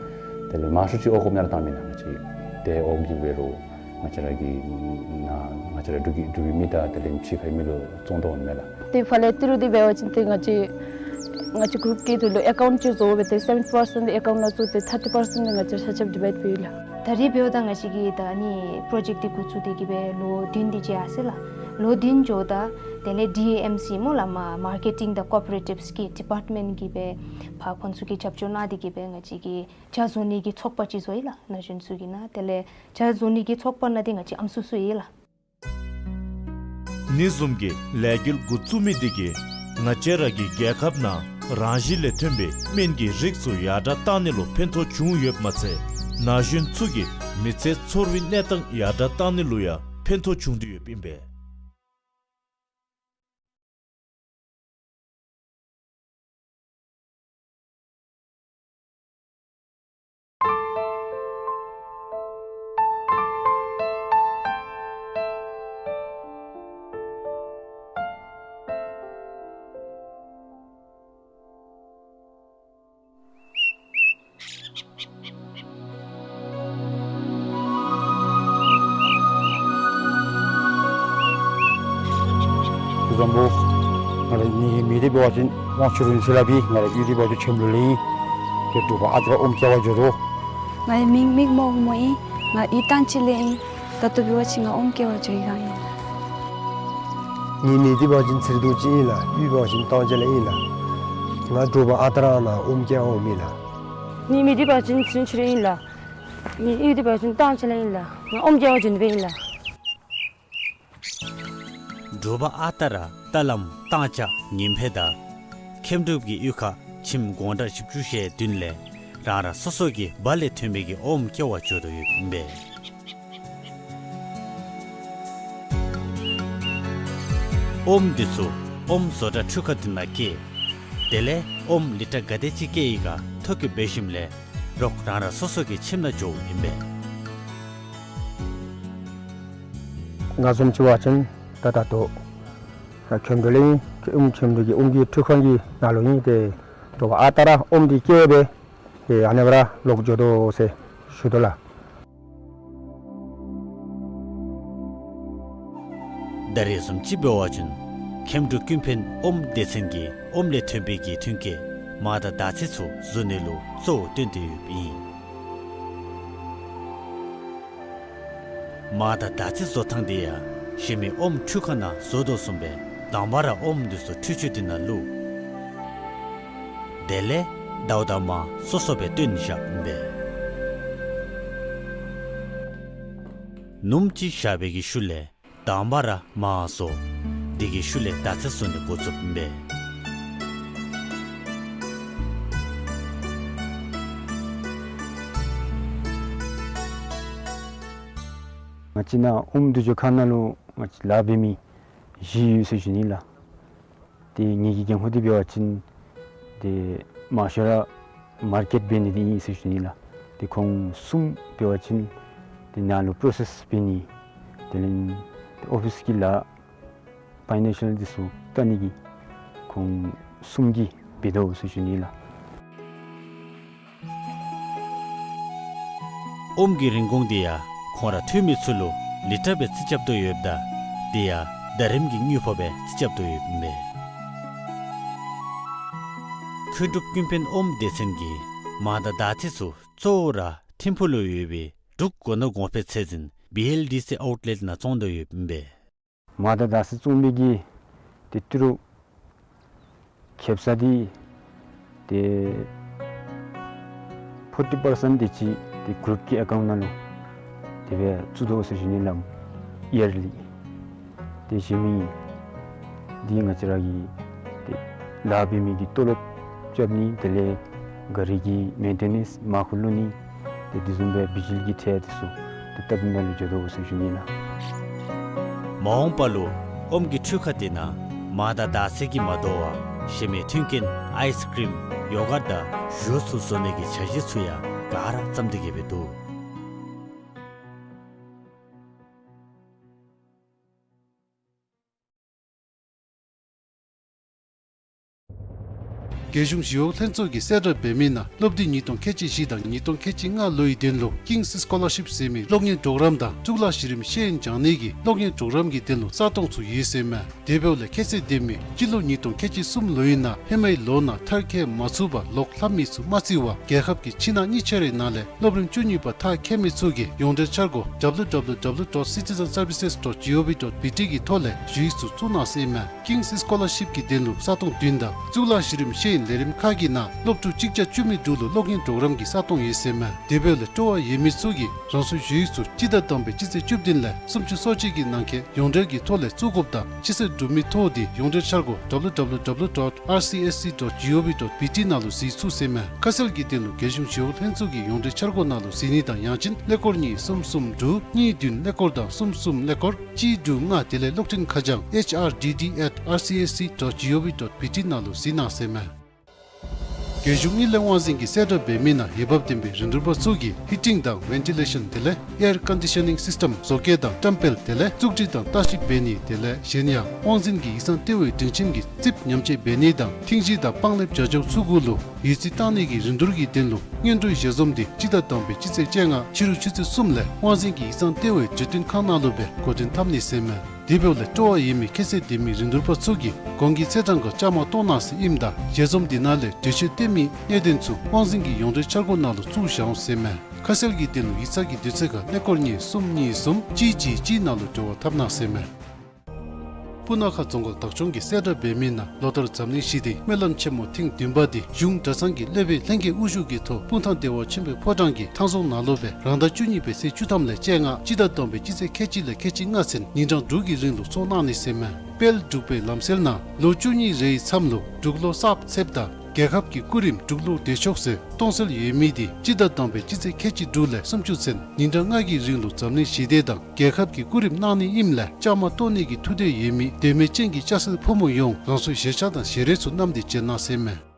དེ་ལས་མང་ཤོས་ཅིག་འོག་འགོཔ་ནང་ར་བཏང་མས་ལགས། ང་བཅས་ཏེ་འོག་གི་སྦེ་རོགས་ ང་བཅས་ར་གི་ནང་ང་བཅས་ར་འབྲུག་གི་འབྲུག་པའི་མི་དང་དེ་ལས་ཕྱི་ཁའི་མི་ལུ་བཙོང་དོ་འོང་མས་ལགས། ཏེ་ཕར་ལས་ཏི་རུ་འདི་འབད་བ་ཅིན་ཏེ་ང་བཅས་ང་བཅས་གུ་རུབ་ཀྱི་ཐོག་ལུ་ཨེ་ཀའུནཊ་ཅིག་བཟོ་སྦེ་ཏེ་སེ་བེན་ཊི་པར་སེནཊ་ཨེ་ཀའུནཊ་ནང་བཙུགས་ཏེ་ཐར་ཊི་པར་སེནཊ་འདི་ང་བཅས་ཆ་ཁྱབ་ཌི་བའིཌ་འབདཝ་ཨིན་ལགས། ད་རེས་འབདཝ་ད་ང་བཅས་ཀྱིས་ད་ཨ་ནི་པྲོ་ཇེཀཊ་འདི་འགོ་བཙུགས་ཏེ་གི་སྦེ་ལོ་བདུན་འདི་ཅིག་ཡར་སོ་ཡི་ལགས། ལོ་བདུན་འགྱོཝ་ད་དེ་ལས་ཌི་ཨེམ་སི་སྨོ་ལགས། མ་མར་ཀེ་ཊིང་དང་ཀོ་པ་རེ་ཊིབསི་གི་ཌི་པརཊ་མེནཊ་གིས་སྦེ་ཕར་ཁོང་ཚུ་གིས་རྒྱབ་སྐྱོར་གནང་སྟེ་གི་སྦེ་ང་བཅས་ཀྱིས་ཇ་བཟོ་ནི་གི་ཚོགས་པ་ཅིག་བཟོ་ཡི་ལགས། ན་གཞོན་ཚུ་གི་ནང་དེ་ལས་ཇ་བཟོ་ནི་གི་ཚོགས་པ་ནང་འདི་ང་བཅས་ཨམ་སྲུ་སྲུ་ཡི་ལགས། ཨ་ནི་བཟུམ་གྱི་ལས་འགུལ་འགོ་བཙུགས་མི་འདི་གིས་ང་བཅས་ར་གི་རྒྱལ་ཁབ་ནང་རང་བཞིན་ལས་ཐོན་པའི་སྨན་གྱི་རིགས་ཚུ་ཡར་དྲགས་བཏང་ནི་ལུ་ཕན་ཐོགས་བྱུང་ཡོདཔ་མ་ཚད་ན་གཞོན་ཚུ་གི་མི་ཚེ་ཚོར་བའི་གནས་སྟངས་ཡར་དྲགས་བཏང་ནི་ལུ་ཡང་ཕན་ཐོགས་བྱུང་སྟེ་ཡོདཔ་ཨིན་པས། བཟང་པོ། ང་རའི་མིང་འདི་འབད་བ་ཅིན་དབང་ཕྱུག་རིན་ཆེན་ལགས་ཨིན། ང་རའི་གཡུས་འདི་འབད་བ་ཅིན་ཁྱེམ་ལུ་ལས་ཨིན། ཏེ་དྲོ་པ་ཨ་རྟག་ར་ཨོམ་སྐྱེལ་བར་འགྱོ་དོ། ང་རའི་མིང་མིག་རྨོག་རྨོ་ཨིན། ང་གཡུས་ཏང་ཅིག་ལས་ཨིན། ད་ལྟོ་འབད་བ་ཅིན་ང་ཨོམ་སྐྱེལ་བར་འགྱོ་ཡི་ག་ཨིན། ངེའི་མིང་འདི་འབད་བ་ཅིན་ཚེ་རིང་རྡོ་རྗེ་ཨིན་ལགས། གཡུས་འབད་བ་ཅིན་ཏང་ཅིག་ལས་ཨིན་ལགས། ང་དྲོ་པ་ཨ་རྟག་ར་ནཱ་ཨོམ་སྐྱེལ་འོངམ་ཨིན་ལགས། ངེའི་མིང་འདི་འབད་བ་ཅིན་ཚེ་རིང་ཆོས་སྒྲོན་ཨིན་ལགས། ངེའི་གཡུས་འདི་འབད་བ་ཅིན་ཏང་ཅིག་ལས་ཨིན་ལགས། ང་ཨོམ་སྐྱེལ་བར་འགྱོ་ནི་སྦེ་ཨིན་ལགས། དྲོ་པ་ཨ་རྟག་ར་རྟ་ལམ་ཏང་ཅིག་ཉིམ་ཕད་དང་ཁྱེམ་དྲུབ་ཀྱི་གཡུས་ཁ་ཁྱིམ་སྒོང་ཁྲ་བཞི་བཅུ་ཞེ་བདུན་ལས་རང་རང་སོ་སོ་གི་སྦ་ལས་ཐོན་མི་གི་ཨོམ་སྐྱེལ་བར་འགྱོ་དོ་ཡོདཔ་ཨིན་པས། ཨོམ་འདི་ཚུ་ཨོམ་བཟོ་གྲྭ་འཕྲུལ་ཁང་འདི་ནང་བསྐྱལ། དེ་ལས་ཨོམ་ལི་ཊར་ག་དེ་ཅིག་བསྐྱལ་ཡི་ག་ཐོ་བཀོད་འབད་ཞིནམ་ལས་རོགས་རང་རང་སོ་སོ་གི་ཁྱིམ་ནང་འགྱོཝ་ཨིན་པས། ང་བཟུམ་ཅིག་འབད་བ་ཅིན་ད་ད་ལྟོ་ཁྱེམ་དྲུབ་ལས་ཨིན། ཨོམ་ཁྱེམ་དྲུབ་ཀྱི་ཨོམ་གྱི་འཕྲུལ་ཁང་གི་ནང་ལུ་ཨིན། ཏེ་དྲོ་པ་ཨ་རྟག་ར་ཨོམ་འདི་བསྐྱལ་སྦེ་ཏེ་ཨ་ནི་སྦེ་ར་ལོག་འགྱོ་དོ་ཟེར་ཞུ་དོ་ལགས། ད་རེས་བཟུམ་ཅིག་འབད་བ་ཅིན་ཁྱེམ་དྲུབ་ཀུན་ཕན་ཨོམ་སྡེ་ཚན་གྱིས་ཨོམ་ལས་ཐོན་པའི་གི་ཐོན་སྐྱེད་མར་དང་དར་ཚི་ཚུ་བཟོ་ནི་ལུ་གཙོ་བོ་བཏོན་ཏེ་ཡོདཔ་ཨིན། མར་དང་དར་ཚི་བཟོ་ཐངས་འདི་ཡང་གཞན་མི་ཨོམ་འཕྲུལ་ཁང་ནང་བཟོ་དོ་བཟུམ་སྦེ་དང་པ་ར་ཨོམ་འདི་ཚུ་འཕྲུལ་ཆུ་འདི་ནང་བླུག། དེ་ལས་ཟླཝ་དང་མར་སོ་སོ་སྦེ་བཏོན་བཞགཔ་ཨིན་པས། ནུམ་ཅིག་བཞག་པའི་གི་ཤུལ་ལས་དང་པ་ར་མར་བཟོ། དེ་གི་ཤུལ་ལས་དར་ཚི་བཟོ་ནི་འགོ་བཙུགསཔ་ཨིན་པས། ང་བཅས་ནཱ་ཨོམ་འདུ་བྱེད་ཁང་ནང་ལུ་ང་བཅས་ལཱ་འབད་མི་བཞི་ཡོད་ཟེར་ཞུ་ནི་ལགས། ཏེ་ངེ་གི་འགན་ཁུར་འདི་འབད་བ་ཅིན་ཏེ་མང་ཤོས་ར་མར་ཀེཊ་འབད་ནི་འདི་ཨིན་ཟེར་ཞུ་ནི་ལགས། ཏེ་ཁོང་གསུམ་འབད་བ་ཅིན་ཏེ་ནཱ་ལུ་པྲོ་སེསི་འབད་ནི་དེ་ལས་ཏེ་ཨོ་ཕིསི་གི་ལཱ་ཕའི་ནཱན་ཤཱལ་འདི་ཚུ་བལྟ་ནི་གི་ཁོང་གསུམ་གྱིས་འབད་དོ་ཟེར་ཞུ་ནི་ལགས། ཨོམ་གྱི་རིན་གོང་འདི་ཡང་ཁོང་ར་འཐུས་མི་ཚུ་ལུ་ལི་ཊར་སྦེ་རྩིས་རྐྱབ་དོ་ཡོདཔ་ད་དེ་ཡང་ཟླ་རིམ་གྱི་དངུལ་ཕོགས་སྦེ་རྩིས་རྐྱབ་དོ་ཡོདཔ་ཨིན་པས། ཁྱེམ་དྲུབ་ཀུན་ཕན་ཨོམ་སྡེ་ཚན་གྱིས་མར་དང་དར་ཚི་ཚུ་གཙོ་བོ་ར་ཐིམ་ཕུག་ལུ་ཡོད་པའི་འབྲུག་སྒོ་ནོར་གོང་འཕེལ་ཚད་འཛིན་བི་ཨེལ་ཌི་སི་ཨའུཊ་ལེཊ་ནང་བཙོང་དོ་ཡོདཔ་ཨིན་པས། མར་དང་དར་ཚི་བཙོང་མི་གི་ཏེ་ཏི་རུ་ཁེབ་ས་འདི་ཏེ་ཕོར་ཊི་པར་སེནཊ་དེ་ཅིག་ཏེ་གུ་རུབ་ཀྱི་ཨེ་ཀའུནཊ་ནང་ལུ་དེ་སྦེ་བཙུགས་དོ་ཟེར་ཞུ་ནི་ལགས། ཡར་ལི། ཏེ་གཞན་མི་འདི་ང་བཅས་ར་གི་ཏེ་ལཱ་འབད་མི་གི་ཏོ་ལོབ་རྐྱབ་ནི་དེ་ལས་ག་རི་གི་མེན་ཊེ་ནེནསི་མར་ཁུ་བླུག་ནི་ཏེ་དེ་བཟུམ་སྦེ་བི་ཇི་ལི་གི་ཁྲལ་དེ་ཚུ་ཏེ་བཏབ་ནི་ནང་ལུ་འགྱོ་དོ་ཟེར་ཞུ་ནི་ལགས། མ་འོངས་པ་ལུ་ཨོམ་གྱི་འཕྲུལ་ཁང་འདི་ནང་མར་དང་དར་ཚི་གིས་མ་དོ་བར་གཞན་མི་མཐུན་རྐྱེན་ཨའིསི་ཀྲིམ་ཡོ་གཊ་དང་ཞུ་སི་ཚུ་བཟོ་ནི་གི་འཆར་གཞི་ཚུ་ཡང་ག་ར་བརྩམས་ཏེ་གི་སྦེ་འདུག། རྒྱལ་གཞུང་ཞི་གཡོག་ལྷན་ཚོགས་ཀྱིས་གསལ་བསྒྲགས་འབད་མི་ནང་སློབ་དུས་ཉིས་སྟོང་ཁལ་གཅིག་བཞི་དང་ཉིས་སྟོང་ཁལ་གཅིག་ལྔ་ལོའི་དོན་ལུ་King's Scholarship ཟེར་མི་གློག་བརྙན་གྲོགས་རམ་དང་གཙུག་ལག་གཞི་རིམ་ཤེས་ཡོན་སྦྱང་ནི་གི་གློག་བརྙན་གྲོགས་རམ་གྱི་དོན་ལུ་ས་སྟོང་ཚུ་ཡོད་ཟེར་མས། དེ་འབདཝ་ལས་ཁྱད་ཚད་ལྡན་མི་སྤྱི་ལོ་ཉིས་སྟོང་ཁལ་གཅིག་གསུམ་ལོའི་ནང་ཧེ་མའི་ལོ་ནང་མཐར་འཁྱོལ་མ་ཚུགས་པར་ལོག་ལྷབ་མི་ཚུ་མ་བརྩི་བར་རྒྱལ་ཁབ་ཀྱི་ཕྱི་ནང་གཉིས་ཆ་རའི་ནང་ལས་སློབ་རིམ་བཅུ་གཉིས་པ་མཐར་འཁྱོལ་མི་ཚུ་གིས་ཡོངས་འབྲེལ་འཆར་སྒོ་W W W dot citizen services dot G O V dot B T གི་ཐོག་ལས་ཞུ་ཡིག་ཚུ་བཙུགས་གནང་ཟེར་མས། King's Scholarship གི་དོན་ལུ་ས་སྟོང་བདུན་དང་གཙུག་ལག་གཞི་རིམ་ཤེས་ཡོན་ལས་རིམ་ཁག་གི་ནང་སློབ་ཕྲུག་གཅིག་བརྒྱ་བཅུ་མེད་དྲུག་ལུ་གློག་བརྙན་གྲོགས་རམ་གྱི་ས་སྟོང་ཡོད་ཟེར་མས། དེ་འབདཝ་ལས་སྤྲོ་བ་ཡོད་མི་ཚུ་གིས་རང་སོའི་ཞུ་ཡིག་ཚུ་སྤྱི་ཟླ་དང་པའི་སྤྱི་ཚེས་བཅུ་བདུན་ལས་སུམ་ཅུ་སོ་གཅིག་གི་ནང་འཁོད་ཡོངས་འབྲེལ་གྱི་ཐོག་ལས་བཙུགས་དགོཔ་དང་ཕྱི་སེལ་གྲུབ་མི་ཐོ་འདི་ཡོངས་འབྲེལ་འཆར་སྒོ་W W W dot R C S C dot G O V dot B T ནང་ལུ་གཟིགས་ཚུགས་ཟེར་མས། ཁ་གསལ་གྱི་དོན་ལུ་རྒྱལ་གཞུང་ཞི་གཡོག་ལྷན་ཚོགས་ཀྱི་ཡོངས་འབྲེལ་འཆར་སྒོ་ནང་ལུ་གཟིགས་ནི་དང་ཡང་ཅིན་ཀླད་ཀོར་གཉིས་གསུམ་གསུམ་དྲུག་གཉིས་བདུན་ཀླད་ཀོར་དང་གསུམ་གསུམ་ཀླད་ཀོར་གཅིག་དྲུག་ལྔ་དེ་ལས་གློག་འཕྲིན་ཁ་བྱང་H R D D at R C S C dot G O V dot B T ནང་ལུ་གཟིགས་གནང་ཟེར་མས། རྒྱལ་གཞུང་དངུལ་ལས་དབང་འཛིན་གྱིས་གསལ་བསྒྲགས་འབད་མི་ནང་འོས་འབབ་ལྡན་པའི་རིན་བསྡུར་པ་ཚུ་གིས་ཧི་ཊིང་དང་ཝེན་ཊི་ལེ་ཤཱན་དེ་ལས་ཨེར་ཀོན་ཌི་ཤ་ནིང་སིསི་ཊེམ་བཟོ་བཀོད་དང་བཀྲམ་སྤེལ་དེ་ལས་བཙུགས་སྒྲིག་དང་ལྟ་ཞིབ་འབད་ནི་དེ་ལས་གཞན་ཡང་དབང་འཛིན་གྱི་ཡིག་ཚང་ལྟེ་བའི་སྒྲིང་ཁྱིམ་གྱི་རྩིགཔ་ཉམས་བཅོས་འབད་ནི་དང་ཐིང་གཞི་དང་པང་ལེབ་ཇ་ཅོག་ཚུ་གུ་ལུ་འོས་རྩིས་བཏང་ནི་གི་རིན་བསྡུར་གྱི་དོན་ལུ་སྔོན་འགྲོའི་ཞལ་འཛོམས་འདི་སྤྱི་ཟླ་དང་པའི་སྤྱི་ཚེས་བཅོ་ལྔ་ཕྱི་རུ་ཆུ་ཚོད་གསུམ་ལས་དབང་འཛིན་གྱི་ཡིག་ཚང་ལྟེ་བའི་བརྗོད་དོན་ཁང་ནང་ལུ་སྦེ་འགོ་འདྲེན་འཐབ་ནི་ཟེར་མས། དེ་འབདཝ་ལས་སྤྲོ་བ་ཡོད་མི་ཁྱད་ཚད་ལྡན་མི་རིན་བསྡུར་པ་ཚུ་གིས་གོང་གི་ཚེས་གྲངས་ཁར་བཅའ་མར་གཏོགས་གནང་ཟེར་ཨིནམ་ད་ཞལ་འཛོམས་འདི་ནང་ལས་གྲོས་ཆོད་བཏོན་མི་གནད་དོན་ཚུ་དབང་འཛིན་གྱི་ཡོངས་འབྲེལ་འཆར་སྒོ་ནང་ལུ་བཙུགས་བཞག་འོང་ཟེར་མས། ཁ་གསལ་གྱི་དོན་ལུ་ཡིག་ཚང་གི་དུས་ཚོད་ཁར་ཀླད་ཀོར་གཉིས་གསུམ་གཉིས་གསུམ་གཅིག་གཅིག་གཅིག་ནང་ལུ་འབྲེལ་བ་འཐབ་གནང་ཟེར་མས། སྤུ་ན་ཁ་རྫོང་ཁག་བདག་སྐྱོང་གིས་གསལ་བསྒྲགས་འབད་མི་ནང་ལོ་ལྟར་འཛམ་གླིང་ཞི་བདེའི་སྨོན་ལམ་ཆེན་མོ་ཐེངས་བདུན་པ་འདི་གཞུང་གྲྭ་ཚང་གི་སློབ་དཔོན་ལྷན་རྒྱས་དབུ་བཞུགས་ཀྱི་ཐོག་སྤུངས་ཐང་བདེ་བ་ཆེན་པོའི་ཕོ་བྲང་གི་ཐང་རྫོང་ནང་ལུ་སྦེ་རང་ཟླ་བཅུ་གཉིས་པའི་ཚེས་བཅུ་ཐམ་ལས་བཅོ་ལྔ་སྤྱི་ཟླ་དང་པའི་སྤྱི་ཚེས་ཁལ་གཅིག་ལས་ཁལ་གཅིག་ལྔ་ཚུན་ཉིན་གྲངས་དྲུག་གི་རིང་ལུ་ཚོགས་གནང་ནི་ཟེར་མས། དཔལ་འབྲུག་པའི་ལམ་སྲོལ་ནང་ལོ་བཅུ་གཉིས་རེའི་མཚམས་ལུ་འབྲུག་ལོ་གསརཔ་ཚེསཔ་དང་རྒྱལ་ཁབ་ཀྱི་སྐུ་རིམ་འབྲུག་ལོ་བདེ་མཆོག་ཟེར་གཏོང་སྲོལ་ཡོད་མི་འདི་སྤྱི་ཟླ་དང་པའི་སྤྱི་ཚེས་ཁལ་གཅིག་དྲུག་ལས་སུམ་ཅུ་ཚུན་ཉིན་གྲངས་ལྔ་གི་རིང་ལུ་འཛམ་གླིང་ཞི་བདེ་དང་རྒྱལ་ཁབ་ཀྱི་སྐུ་རིམ་གནང་ནི་ཨིནམ་ལས་བཅའ་མར་གཏོགས་ནི་གི་ཐུགས་འདོད་ཡོད་མི་དད་མོས་ཅན་གྱི་སྐྱ་སེར་ཕོ་མོ་ཡོངས་རང་སོའི་ཞལ་ཆ་དང་ཞལ་རས་ཚུ་བསྣམས་ཏེ་བྱོན་གནང་ཟེར་མས།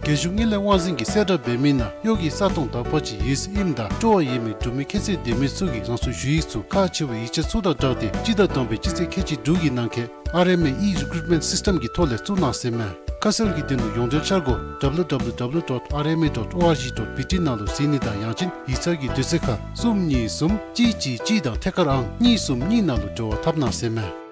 རྒྱལ་གཞུང་དངུལ་ལས་དབང་འཛིན་གྱིས་གསལ་བསྒྲགས་འབད་མི་ནང་གཡོག་གི་ས་སྟོང་དག་པ་ཅིག་ཡོད་ཟེར་ཨིནམ་ད་སྤྲོ་བ་ཡོད་མི་འབྲུག་མི་ཁྱད་ཚད་ལྡན་མི་ཚུ་གིས་རང་སོའི་ཞུ་ཡིག་ཚུ་ཁག་ཆེ་བའི་ཡིག་ཆ་ཚུ་དང་སྦྲགས་ཏེ་སྤྱི་ཟླ་དང་པའི་སྤྱི་ཚེས་ཁལ་གཅིག་དྲུག་གི་ནང་འཁོད་R M A e-recruitment system གི་ཐོག་ལས་བཙུགས་གནང་ཟེར་མས། ཁ་གསལ་གྱི་དོན་ལུ་ཡོངས་འབྲེལ་འཆར་སྒོ་W W W dot R M A dot O R G dot B T ནང་ལུ་གཟིགས་ནི་དང་ཡང་ཅིན་ཡིག་ཚང་གི་དུས་ཚོད་ཁར་གསུམ་གཉིས་གསུམ་གཅིག་གཅིག་གཅིག་དང་ཐད་ཀར་ཨང་གཉིས་གསུམ་གཉིས་ནང་ལུ་འབྲེལ་བ་འཐབ་གནང་ཟེར་མས།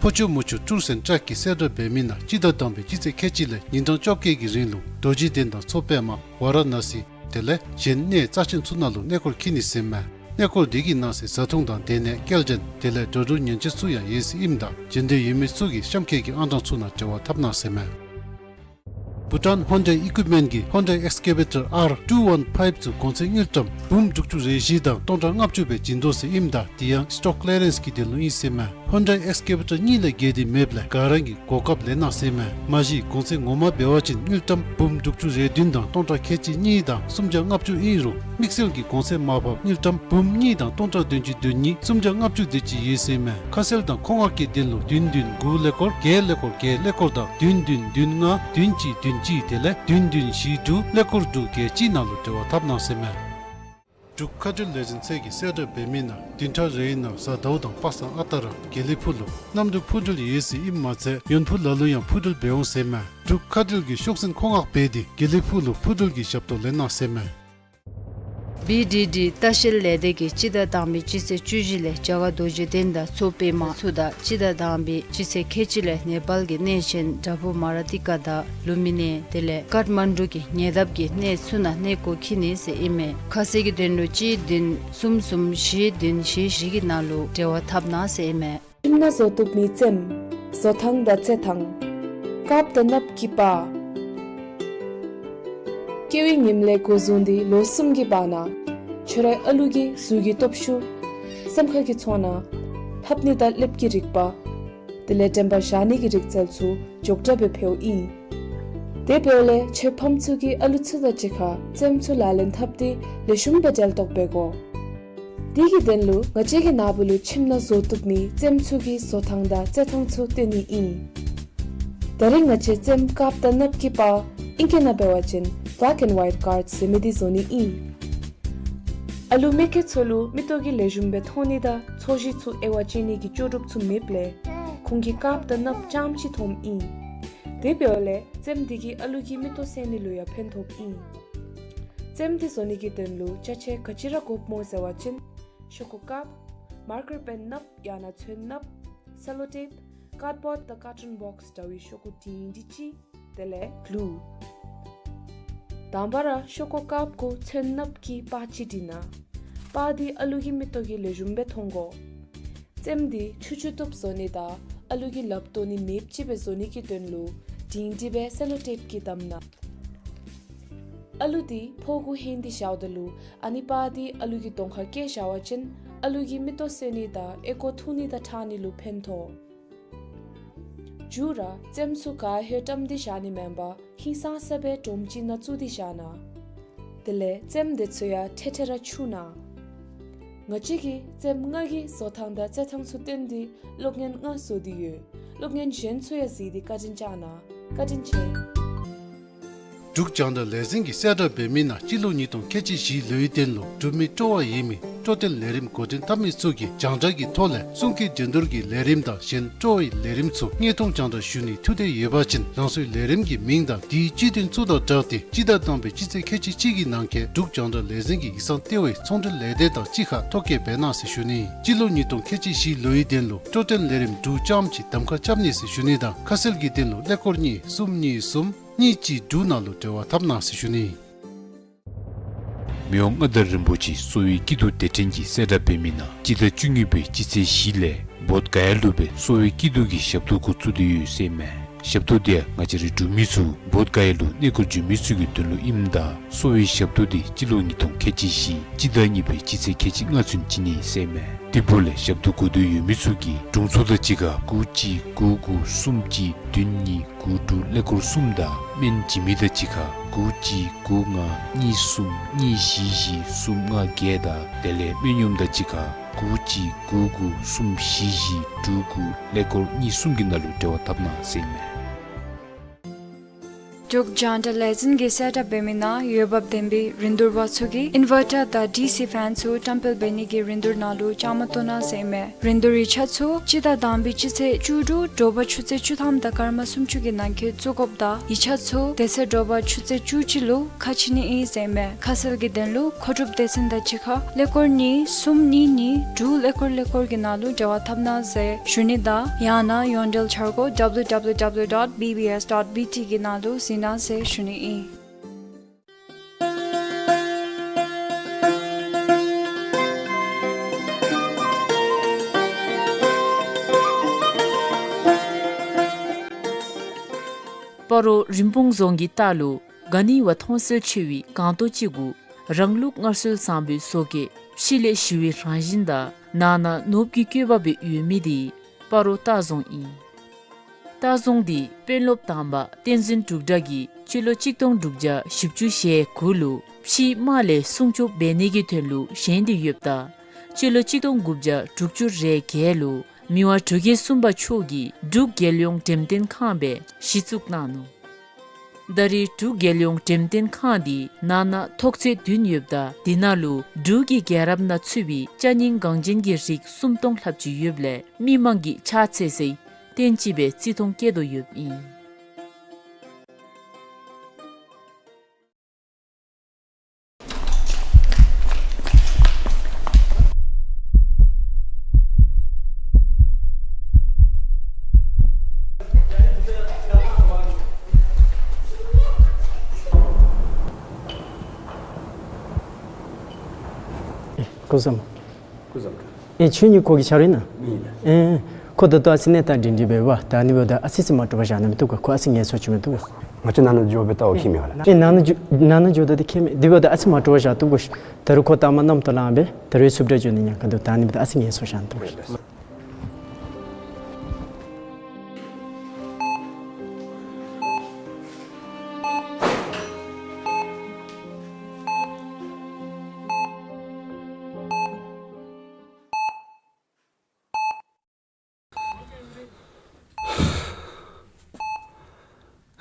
ཕོ་ཆོས་མོ་ཆོས་ཊུར་སེན་ཊར་གྱིས་གསལ་བསྒྲགས་འབད་མི་ནང་སྤྱི་ཟླ་དང་པའི་སྤྱི་ཚེས་ཁལ་གཅིག་ལས་ཉིན་གྲངས་བཅོ་བརྒྱད་ཀྱི་རིང་ལུ་རྡོ་རྗེ་གདན་དང་མཚོ་པདྨ་ཝཱ་ར་ཎ་སི་དེ་ལས་གཞན་གནས་རྩ་ཆེན་ཚུ་ནང་ལུ་གནས་སྐོར་འཁྱིད་ནི་ཟེར་མས། གནས་སྐོར་འདི་གི་ནང་གསེས་བཟའ་འཐུང་དང་སྡོད་གནས་སྐྱེལ་འདྲེན་དེ་ལས་འགྲོ་འགྲུལ་ཉེན་བཅོལ་ཚུ་ཡང་ཡོད་ཟེར་ཨིནམ་ད་བྱོན་འདོད་ཡོད་མི་ཚུ་གིས་གཤམ་འཁོད་ཀྱི་ཨང་གྲངས་ཚུ་ནང་འབྲེལ་བ་འཐབ་གནང་ཟེར་མས། བྷུ་ཊཱན་ཧོན་ཌའི་ཨི་ཀུའིཔ་མེནཊ་གིས་ཧོན་ཌའི་ཨེགསི་ཀེ་ཝེ་ཊར་ཨར་ཊུ་ཝན་ཕའིབ་ཚུ་གོང་ཚད་དངུལ་ཀྲམ་འབུམ་དྲུག་ཅུ་རེ་བཞི་དང་སྟོང་ཕྲག་ལྔ་བཅུ་སྦེ་བྱིན་དོ་ཟེར་ཨིནམ་ད་དེ་ཡང་སི་ཊོག་ཀི་ལི་ཡ་རེནསི་གི་དོན་ལུ་ཨིན་ཟེར་མས། ཧོན་ཌའི་ཨེགསི་ཀེ་ཝེ་ཊར་གཉིས་ལས་བརྒལ་ཏེ་མེདཔ་ལས་ག་ར་གིས་གོ་སྐབས་ལེན་གནང་ཟེར་མས། མ་གཞི་གོང་ཚད་ངོ་མ་འབད་བ་ཅིན་དངུལ་ཀྲམ་འབུམ་དྲུག་ཅུ་རེ་བདུན་དང་སྟོང་ཕྲག་ཁལ་གཅིག་གཉིས་དང་སུམ་བརྒྱ་ལྔ་བཅུ་ཨིན་རུང་དམིགས་བསལ་གྱི་གོང་ཚད་མར་ཕབ་དངུལ་ཀྲམ་འབུམ་གཉིས་དང་སྟོང་ཕྲག་བདུན་ཅུ་དོན་གཉིས་སུམ་བརྒྱ་ལྔ་བཅུ་དེ་ཅིག་ཡོད་ཟེར་མས། ཁ་གསལ་དང་མཁོ་མངགས་ཀྱི་དོན་ལུ་བདུན་བདུན་དགུ་ཀླད་ཀོར་བརྒྱད་ཀླད་ཀོར་དང་བདུན་བདུན་བདུན་ལྔ་བདུན་གཅིག་བདུན་གཅིག་དེ་ལས་བདུན་བདུན་བཞི་དྲུག་ཀླད་ཀོར་དྲུག་བརྒྱད་གཅིག་ནང་ལུ་འབྲེལ་བ་འཐབ་གནང་ཟེར་མས། འབྲུག་མཁའ་འགྲུལ་ལས་འཛིན་ཚད་ཀྱིས་གསལ་བསྒྲགས་འབད་མི་ནང་བདུན་ཕྲག་རེའི་ནང་གཟའ་ཟླཝ་དང་པ་སངས་ཨ་རྟག་ར་དགེ་ལེགས་ཕུག་ལུ་གནམ་གྲུ་འཕུར་འགྲུལ་ཡོད་ཟེར་ཨིནམ་མ་ཚད་ཡོན་ཕུག་ལ་ལུ་ཡང་འཕུར་འགྲུལ་འབད་འོང་ཟེར་མས། འབྲུག་མཁའ་འགྲུལ་གྱིས་ཤོག་འཛིན་མཁོ་མངགས་འབད་དེ་དགེ་ལེགས་ཕུག་ལུ་འཕུར་འགྲུལ་གྱི་ཞབས་ཏོག་ལེན་གནང་ཟེར་མས། བི་ཌི་ཌི་ལྟ་བཤལ་ལས་སྡེ་གིས་སྤྱི་ཟླ་དང་པའི་སྤྱི་ཚེས་བཅུ་བཞི་ལས་རྒྱ་གར་རྡོ་རྗེ་གདན་དང་མཚོ་པདྨ་ཚུ་དང་སྤྱི་ཟླ་དང་པའི་སྤྱི་ཚེས་ཁལ་གཅིག་ལས་ནེ་པཱལ་གྱི་གནས་ཆེན་བྲག་ཕུག་མ་ར་ཏི་ཀ་དང་ལུམ་བི་ནི་དེ་ལས་ཀཱཐ་མན་ཌུ་གི་ཉེ་འདབས་ཀྱི་གནས་ཚུ་ནང་གནས་སྐོར་འཁྱིད་ནི་ཟེར་ཨིན་མས། ཁ་གསལ་གྱི་དོན་ལུ་གཅིག་བདུན་གསུམ་གསུམ་བཞི་བདུན་བཞི་བཞི་གི་ནང་ལུ་འབྲེལ་བ་འཐབ་གནང་ཟེར་ཨིན་མས། ཁྱིམ་ནང་བཟོ་བཏུབ་མི་རྩེདམོ། བཟོ་ཐངས་དང་རྩེད་ཐངས། དཀརཔོ་དང་གནགཔོ་གི་པར། སྐྱེ་བའི་ཉིནམ་ལས་འགོ་བཟུང་སྟེ་ལོ་གསུམ་གྱི་བར་ན་ཁྱོད་རའི་ཨ་ལུ་གི་གཟུགས་ཀྱི་སྟོབས་ཤུགས། སེམས་ཁ་གི་ཚོར་སྣང་། ལྷབ་ནི་དང་ལེབ་ཀྱི་རིག་པ། དེ་ལས་དྲན་པ་བཞག་ནི་གི་རིག་རྩལ་ཚུ་མགྱོགས་དྲགས་སྦེ་འཕེལཝ་ཨིན། དེ་འབདཝ་ལས་ཁྱོད་ཕམ་ཚུ་གིས་ཨ་ལུ་ཚུ་དང་གཅིག་ཁར་རྩེདམོ་ཚུ་ལག་ལེན་འཐབ་སྟེ་ལེགས་ཤོམ་སྦེ་འབྲེལ་གཏོགས་འབད་དགོ། དེ་གི་དོན་ལུ་ང་བཅས་ཀྱི་ནཱ་བུ་ལུ་ཁྱིམ་ནང་བཟོ་བཏུབ་མི་རྩེདམོ་ཚུ་གི་བཟོ་ཐངས་དང་རྩེད་ཐངས་ཚུ་སྟོན་ནི་ཨིན། ད་རིས་ང་བཅས་རྩེདམོ་དཀརཔོ་དང་གནགཔོ་གི་པར་ཨིང་སྐད་ནང་འབད་བ་ཅིན་black and white cards ཟེར་མི་འདི་བཟོ་ནི་ཨིན། ཨ་ལུ་མི་སྐྱེས་ཚུ་ལུ་མིག་ཏོ་གིས་ལེགས་ཤོམ་སྦེ་མཐོང་ནི་དང་ཚོས་གཞི་ཚུ་དབྱེ་བ་དཔྱད་ནི་གི་ལྕོགས་གྲུབ་ཚུ་མེདཔ་ལས་ཁོང་གིས་དཀརཔོ་དང་གནགཔོ་རྐྱངམ་ཅིག་མཐོངམ་ཨིན། དེ་འབདཝ་ལས་ཙེམ་འདི་གིས་ཨ་ལུ་གི་མིག་ཏོ་སེལ་ནི་ལུ་ཡང་ཕན་ཐོགསཔ་ཨིན། ཙེམ་འདི་བཟོ་ནི་གི་དོན་ལུ་ཅ་ཆས་ག་ཅི་ར་དགོཔ་སྨོ་ཟེར་བ་ཅིན་ཤོག་ཀུ་ཀབ། མར་ཀར་པེན་ནགཔོ་ཡང་ན་ཚོན་ནགཔོ། སེ་ལོ་ཊེཔ། ཀཱཌ་བོརཌ་དང་ཀར་ཊུན་བོགས་འདྲ་བའི་ཤོག་གུ་འབྲིང་འབྲིང་ཅིག། དེ་ལས་གླུ། དང་པ་ར་ཤོག་ཀུ་ཀབ་གུ་ཚོན་ནགཔོ་གི་པར་ཅིག་བྲི་གནང་། པར་འདི་ཨ་ལུ་གི་མིག་ཏོ་གིས་ལེགས་ཤོམ་སྦེ་མཐོང་དགོ། ཙེམ་འདི་ཆུ་ཆུ་བཏུབ་བཟོ་ནི་དང་ཨ་ལུ་གིས་ལགཔ་བཏོག་ནི་མེདཔ་ཅིག་སྦེ་བཟོ་ནི་གི་དོན་ལུ་འབྲིང་འབྲིང་སྦེ་སེ་ལོ་ཊེཔ་གིས་བསྡམ་གནང་། ཨ་ལུ་འདི་ཕོཝ་གུ་ཧེང་སྟེ་བཞགཔ་ད་ལུ་ཨ་ནི་པར་འདི་ཨ་ལུ་གི་གདོང་ཁར་བཀལ་བཞག་པ་ཅིན་ཨ་ལུ་གི་མིག་ཏོ་སེལ་ནི་དང་ཨོལ་ཀོ་འཐུང་ནི་དང་ཁྲག་ནི་ལུ་ཕན་ཐོགས། མཇུག་ར་ཙེམ་ཚུ་ག་ཧེ་བཀྲམ་སྟེ་བཞག་ནི་མེན་པར་ཧིང་སངས་ས་སྦེ་སྒྲོམ་ཅིག་ནང་བཙུགས་ཏེ་བཞག་གནང་། དེ་ལས་ཙེམ་དེ་ཚུ་ཡང་ཐེ་ཐེ་ར་འཁྱུ་གནང་། ང་བཅས་ཀྱིས་ཙེམ་ལྔ་གི་བཟོ་ཐངས་དང་རྩེད་ཐངས་ཚུ་སྟོན་ཏེ་གློག་བརྙན་ལྔ་བཟོ་སྟེ་ཡོད། གློག་བརྙན་གཞན་ཚུ་ཡང་གཟིགས་ཏེ་བཀའ་དྲིན་བསྐྱང་གནང་། བཀའ་དྲིན་ཆེ། འབྲུག་རྒྱང་བསྒྲགས་ལས་འཛིན་གྱིས་གསལ་བསྒྲགས་འབད་མི་ནང་སྤྱི་ལོ་ཉིས་སྟོང་ཁལ་གཅིག་བཞི་ལོའི་དོན་ལུ་འབྲུག་མི་སྤྲོ་བ་ཡོད་མི་སྤྲོ་སྟོན་ལས་རིམ་འགོ་འདྲེན་འཐབ་མི་ཚུ་གིས་རྒྱང་བསྒྲགས་ཀྱི་ཐོག་ལས་གསུང་སྐད་འགྲན་བསྡུར་གྱི་ལས་རིམ་དང་གཞན་སྤྲོ་བའི་ལས་རིམ་ཚུ་དངོས་མཐོང་རྒྱང་བསྒྲགས་ཞུ་ནི་ཐུགས་འདོད་ཡོད་པ་ཅིན་རང་སོའི་ལས་རིམ་གྱི་མིང་དང་དེའི་སྤྱི་དོན་ཚུ་དང་སྦྲགས་ཏེ་སྤྱི་ཟླ་དང་པའི་སྤྱི་ཚེས་ཁལ་གཅིག་གཅིག་གི་ནང་འཁོད་འབྲུག་རྒྱང་བསྒྲགས་ལས་འཛིན་གྱི་ཡིག་ཚང་ལྟེ་བའི་ཚོང་འབྲེལ་ལས་སྡེ་དང་གཅིག་ཁར་ཐོ་བཀོད་འབད་གནང་ཟེར་ཞུ་ནི། སྤྱི་ལོ་ཉིས་སྟོང་ཁལ་གཅིག་བཞི་ལོའི་དོན་ལུ་སྤྲོ་སྟོན་ལས་རིམ་འབྲུག་ལྕམ་ཅིག་གདམ་ཁ་རྐྱབ་ནི་ཟེར་ཞུ་ནི་དང་ཁ་གསལ་གྱི་དོན་ལུ་ཀླད་ཀོར་གཉིས་གསུམ་གཉིས་གསུམ་གཉིས་གཅིག་དྲུག་ནང་ལུ་འབྲེལ་བ་འཐབ་གནང་ཟེར་ཞུ་ནི། མི་དབང་མངའ་བདག་རིན་པོ་ཆེ་གསོ་བའི་སྐྱིད་སྡུག་དེ་འཕྲིན་གྱིས་གསལ་བསྒྲགས་འབད་མི་ནང་སྤྱི་ཟླ་བཅུ་གཉིས་པའི་སྤྱི་ཚེས་བཞི་ལས་བོདྷ་ག་ཡ་ལུ་སྦེ་གསོ་བའི་སྐྱིད་སྡུག་གི་ཞབས་ཏོག་འགོ་བཙུགས་ཏེ་ཡོད་ཟེར་མས། ཞབས་ཏོག་འདི་ཡང་ང་བཅས་རའི་འབྲུག་མི་ཚུ་བོདྷ་ག་ཡ་ལུ་གནས་སྐོར་འབྱོན་མི་ཚུ་གི་དོན་ལུ་ཨིནམ་ད་གསོ་བའི་ཞབས་ཏོག་འདི་སྤྱི་ལོ་ཉིས་སྟོང་ཁལ་གཅིག་བཞི་སྤྱི་ཟླ་གཉིས་པའི་སྤྱི་ཚེས་ཁལ་གཅིག་ལྔ་ཚུན་བྱིན་ནི་ཟེར་མས། དེ་འབདཝ་ལས་ཞབས་ཏོག་དགོ་འདོད་ཡོད་མི་ཚུ་གིས་དྲུང་འཚོ་དང་གཅིག་ཁར་དགུ་གཅིག་དགུ་དགུ་གསུམ་གཅིག་བདུན་གཉིས་དགུ་དྲུག་ཀླད་ཀོར་གསུམ་དང་སྨན་བྱིན་མི་དང་གཅིག་ཁར་དགུ་གཅིག་དགུ་ལྔ་གཉིས་གསུམ་གཉིས་བཞི་བཞི་གསུམ་ལྔ་བརྒྱད་དང་དེ་ལས་སྨན་གཡོགམ་དང་གཅིག་ཁར་དགུ་གཅིག་དགུ་དགུ་གསུམ་བཞི་བཞི་དྲུག་དགུ་ཀླད་ཀོར་གཉིས་གསུམ་གྱི་ནང་ལུ་འབྲེལ་བ་འཐབ་གནང་ཟེར་མས། འབྲུག་རྒྱང་བསྒྲགས་ལས་འཛིན་གྱིས་གསལ་བསྒྲགས་འབད་མི་ནང་འོས་འབབ་ལྡན་པའི་རིན་བསྡུར་པ་ཚུ་གིས་ཨིན་ཝར་ཊར་དང་ཌི་སི་ཕེན་ཚུ་བཀྲམ་སྤེལ་འབད་ནི་གི་རིན་བསྡུར་ནང་ལུ་བཅའ་མར་གཏོགས་གནང་ཟེར་མས། རིན་བསྡུར་ཡིག་ཆ་ཚུ་སྤྱི་ཟླ་དང་པའི་སྤྱི་ཚེས་བཅུ་དྲུག་དྲོ་པ་ཆུ་ཚོད་བཅུ་ཐམ་དང་སྐར་མ་སུམ་ཅུ་གི་ནང་འཁོད་བཙུགས་དགོཔ་དང་ཡིག་ཆ་ཚུ་དེ་ཚེ་དྲོ་པ་ཆུ་ཚོད་བཅུ་གཅིག་ལུ་ཁ་ཕྱེ་ནི་ཨིན་ཟེར་མས། ཁ་གསལ་གྱི་དོན་ལུ་མཁོ་སྒྲུབ་སྡེ་ཚན་དང་གཅིག་ཁར་ཀླད་ཀོར་གཉིས་གསུམ་གཉིས་གཉིས་དྲུག་ཀླད་ཀོར་ཀླད་ཀོར་གྱི་ནང་ལུ་འབྲེལ་བ་འཐབ་གནང་ཟེར་ཞུ་ནི་དང་ཡང་ན་ཡོངས་འབྲེལ་འཆར་སྒོ་W W W dot B B S dot B T གི་ནང་ལུ་གཟིགས་གནང་ཟེར་ཞུ་ནི་ཨིན། སྤ་རོ་རིན་སྤུངས་རྫོང་གི་ལྟག་ལུ་ག་ནི་བ་མཐོང་གསལ་ཆེ་བའི་སྒང་ཏོག་ཅིག་གུ་རང་ལུགས་སྔར་སྲོལ་བཟང་པོའི་བཟོ་བཀོད་ཕྱི་ལས་ཞི་བའི་རང་བཞིན་དང་ནང་ན་ནོར་བུའི་བཀོད་པ་སྦེ་ཡོད་མི་དེ་སྤ་རོ་ལྟ་རྫོང་ཨིན། ལྟ་རྫོང་འདི་དཔོན་སློབ་དང་པ་བསྟན་འཛིན་འབྲུག་གྲགས་ཀྱིས་སྤྱི་ལོ་གཅིག་སྟོང་དྲུག་བརྒྱ་བཞི་བཅུ་ཞེ་དགུ་ལུ་ཕྱིའི་དམག་ལས་སྲུང་སྐྱོབ་འབད་ནི་གི་དོན་ལུ་བཞེངས་ཏེ་ཡོདཔ་ད་སྤྱི་ལོ་གཅིག་སྟོང་དགུ་བརྒྱ་དྲུག་ཅུ་རེ་བརྒྱད་ལུ་མི་དབང་འབྲུག་རྒྱལ་གསུམ་པ་མཆོག་གིས་འབྲུག་རྒྱལ་ཡོངས་འགྲེམས་སྟོན་ཁང་སྦེ་གཞི་བཙུགས་གནང་ནུག། ད་རེས་འབྲུག་རྒྱལ་ཡོངས་འགྲེམས་སྟོན་ཁང་འདི་ནང་ན་ཐོག་ཚད་བདུན་ཡོདཔ་ད་དེ་ནང་ལུ་འབྲུག་གི་རྒྱལ་རབས་ནང་ཚུད་པའི་ཅ་རྙིང་འགངས་ཅན་གྱི་རིགས་སུམ་སྟོང་ལྷགཔ་ཅིག་ཡོདཔ་ལས་མི་མང་གིས་ཕྱག་འཚལ་སའི་རྟེན་ཅིག་སྦེ་བརྩི་མཐོང་བསྐྱེད་དོ་ཡོདཔ་ཨིན། སྐུ་གཟུགས་བཟང་། སྐུ་གཟུགས་བཟང་། ཨེ་ཁྱོད་གཉིས་ཁོ་གི་ཆ་རོགས་ཨིན་ན། ཨིན་ལགས། ཨེ་ཁོ་ད་ལྟོ་ཨ་ཙི་གནས་སྟངས་སྒྲིང་སྒྲིང་སྦེ་ཡོདཔ། ད་ཨ་ནི་འབདཝ་ད་ཨ་ཙི་ཙི་མ་དཀྲོག་པར་བཞག་ན་མི་བཏུབ་ག། ཁོ་ཨ་ཙི་ངལ་གསོ་ཅིག་མི་བཏུབ་ག། ང་བཅས་ནང་ན་འགྱོ་སྦེ་བལྟ་བ་ཁྱད་མེད་ག་ལགས། ཨེ་ནང་ན་འགྱོ་ནང་ན་འགྱོཝ་ད་དེ་ཁྱད་མེད། དེ་འབདཝ་ད་ཨ་ཙི་མ་དཀྲོག་པར་བཞག་བཏུབ་ག། ད་རུང་ཁོ་ལྟ་མ་གནམ་ཐོག་ལངས་སྦེ་ད་རུང་སུབ་ཏྲ་འགྱོ་ནི་ཉེན་ཁ་འདུག། ད་ཨ་ནི་འབདཝ་ད་ཨ་ཙི་ངལ་གསོ་བཞག་ན་བཏུབ་ག།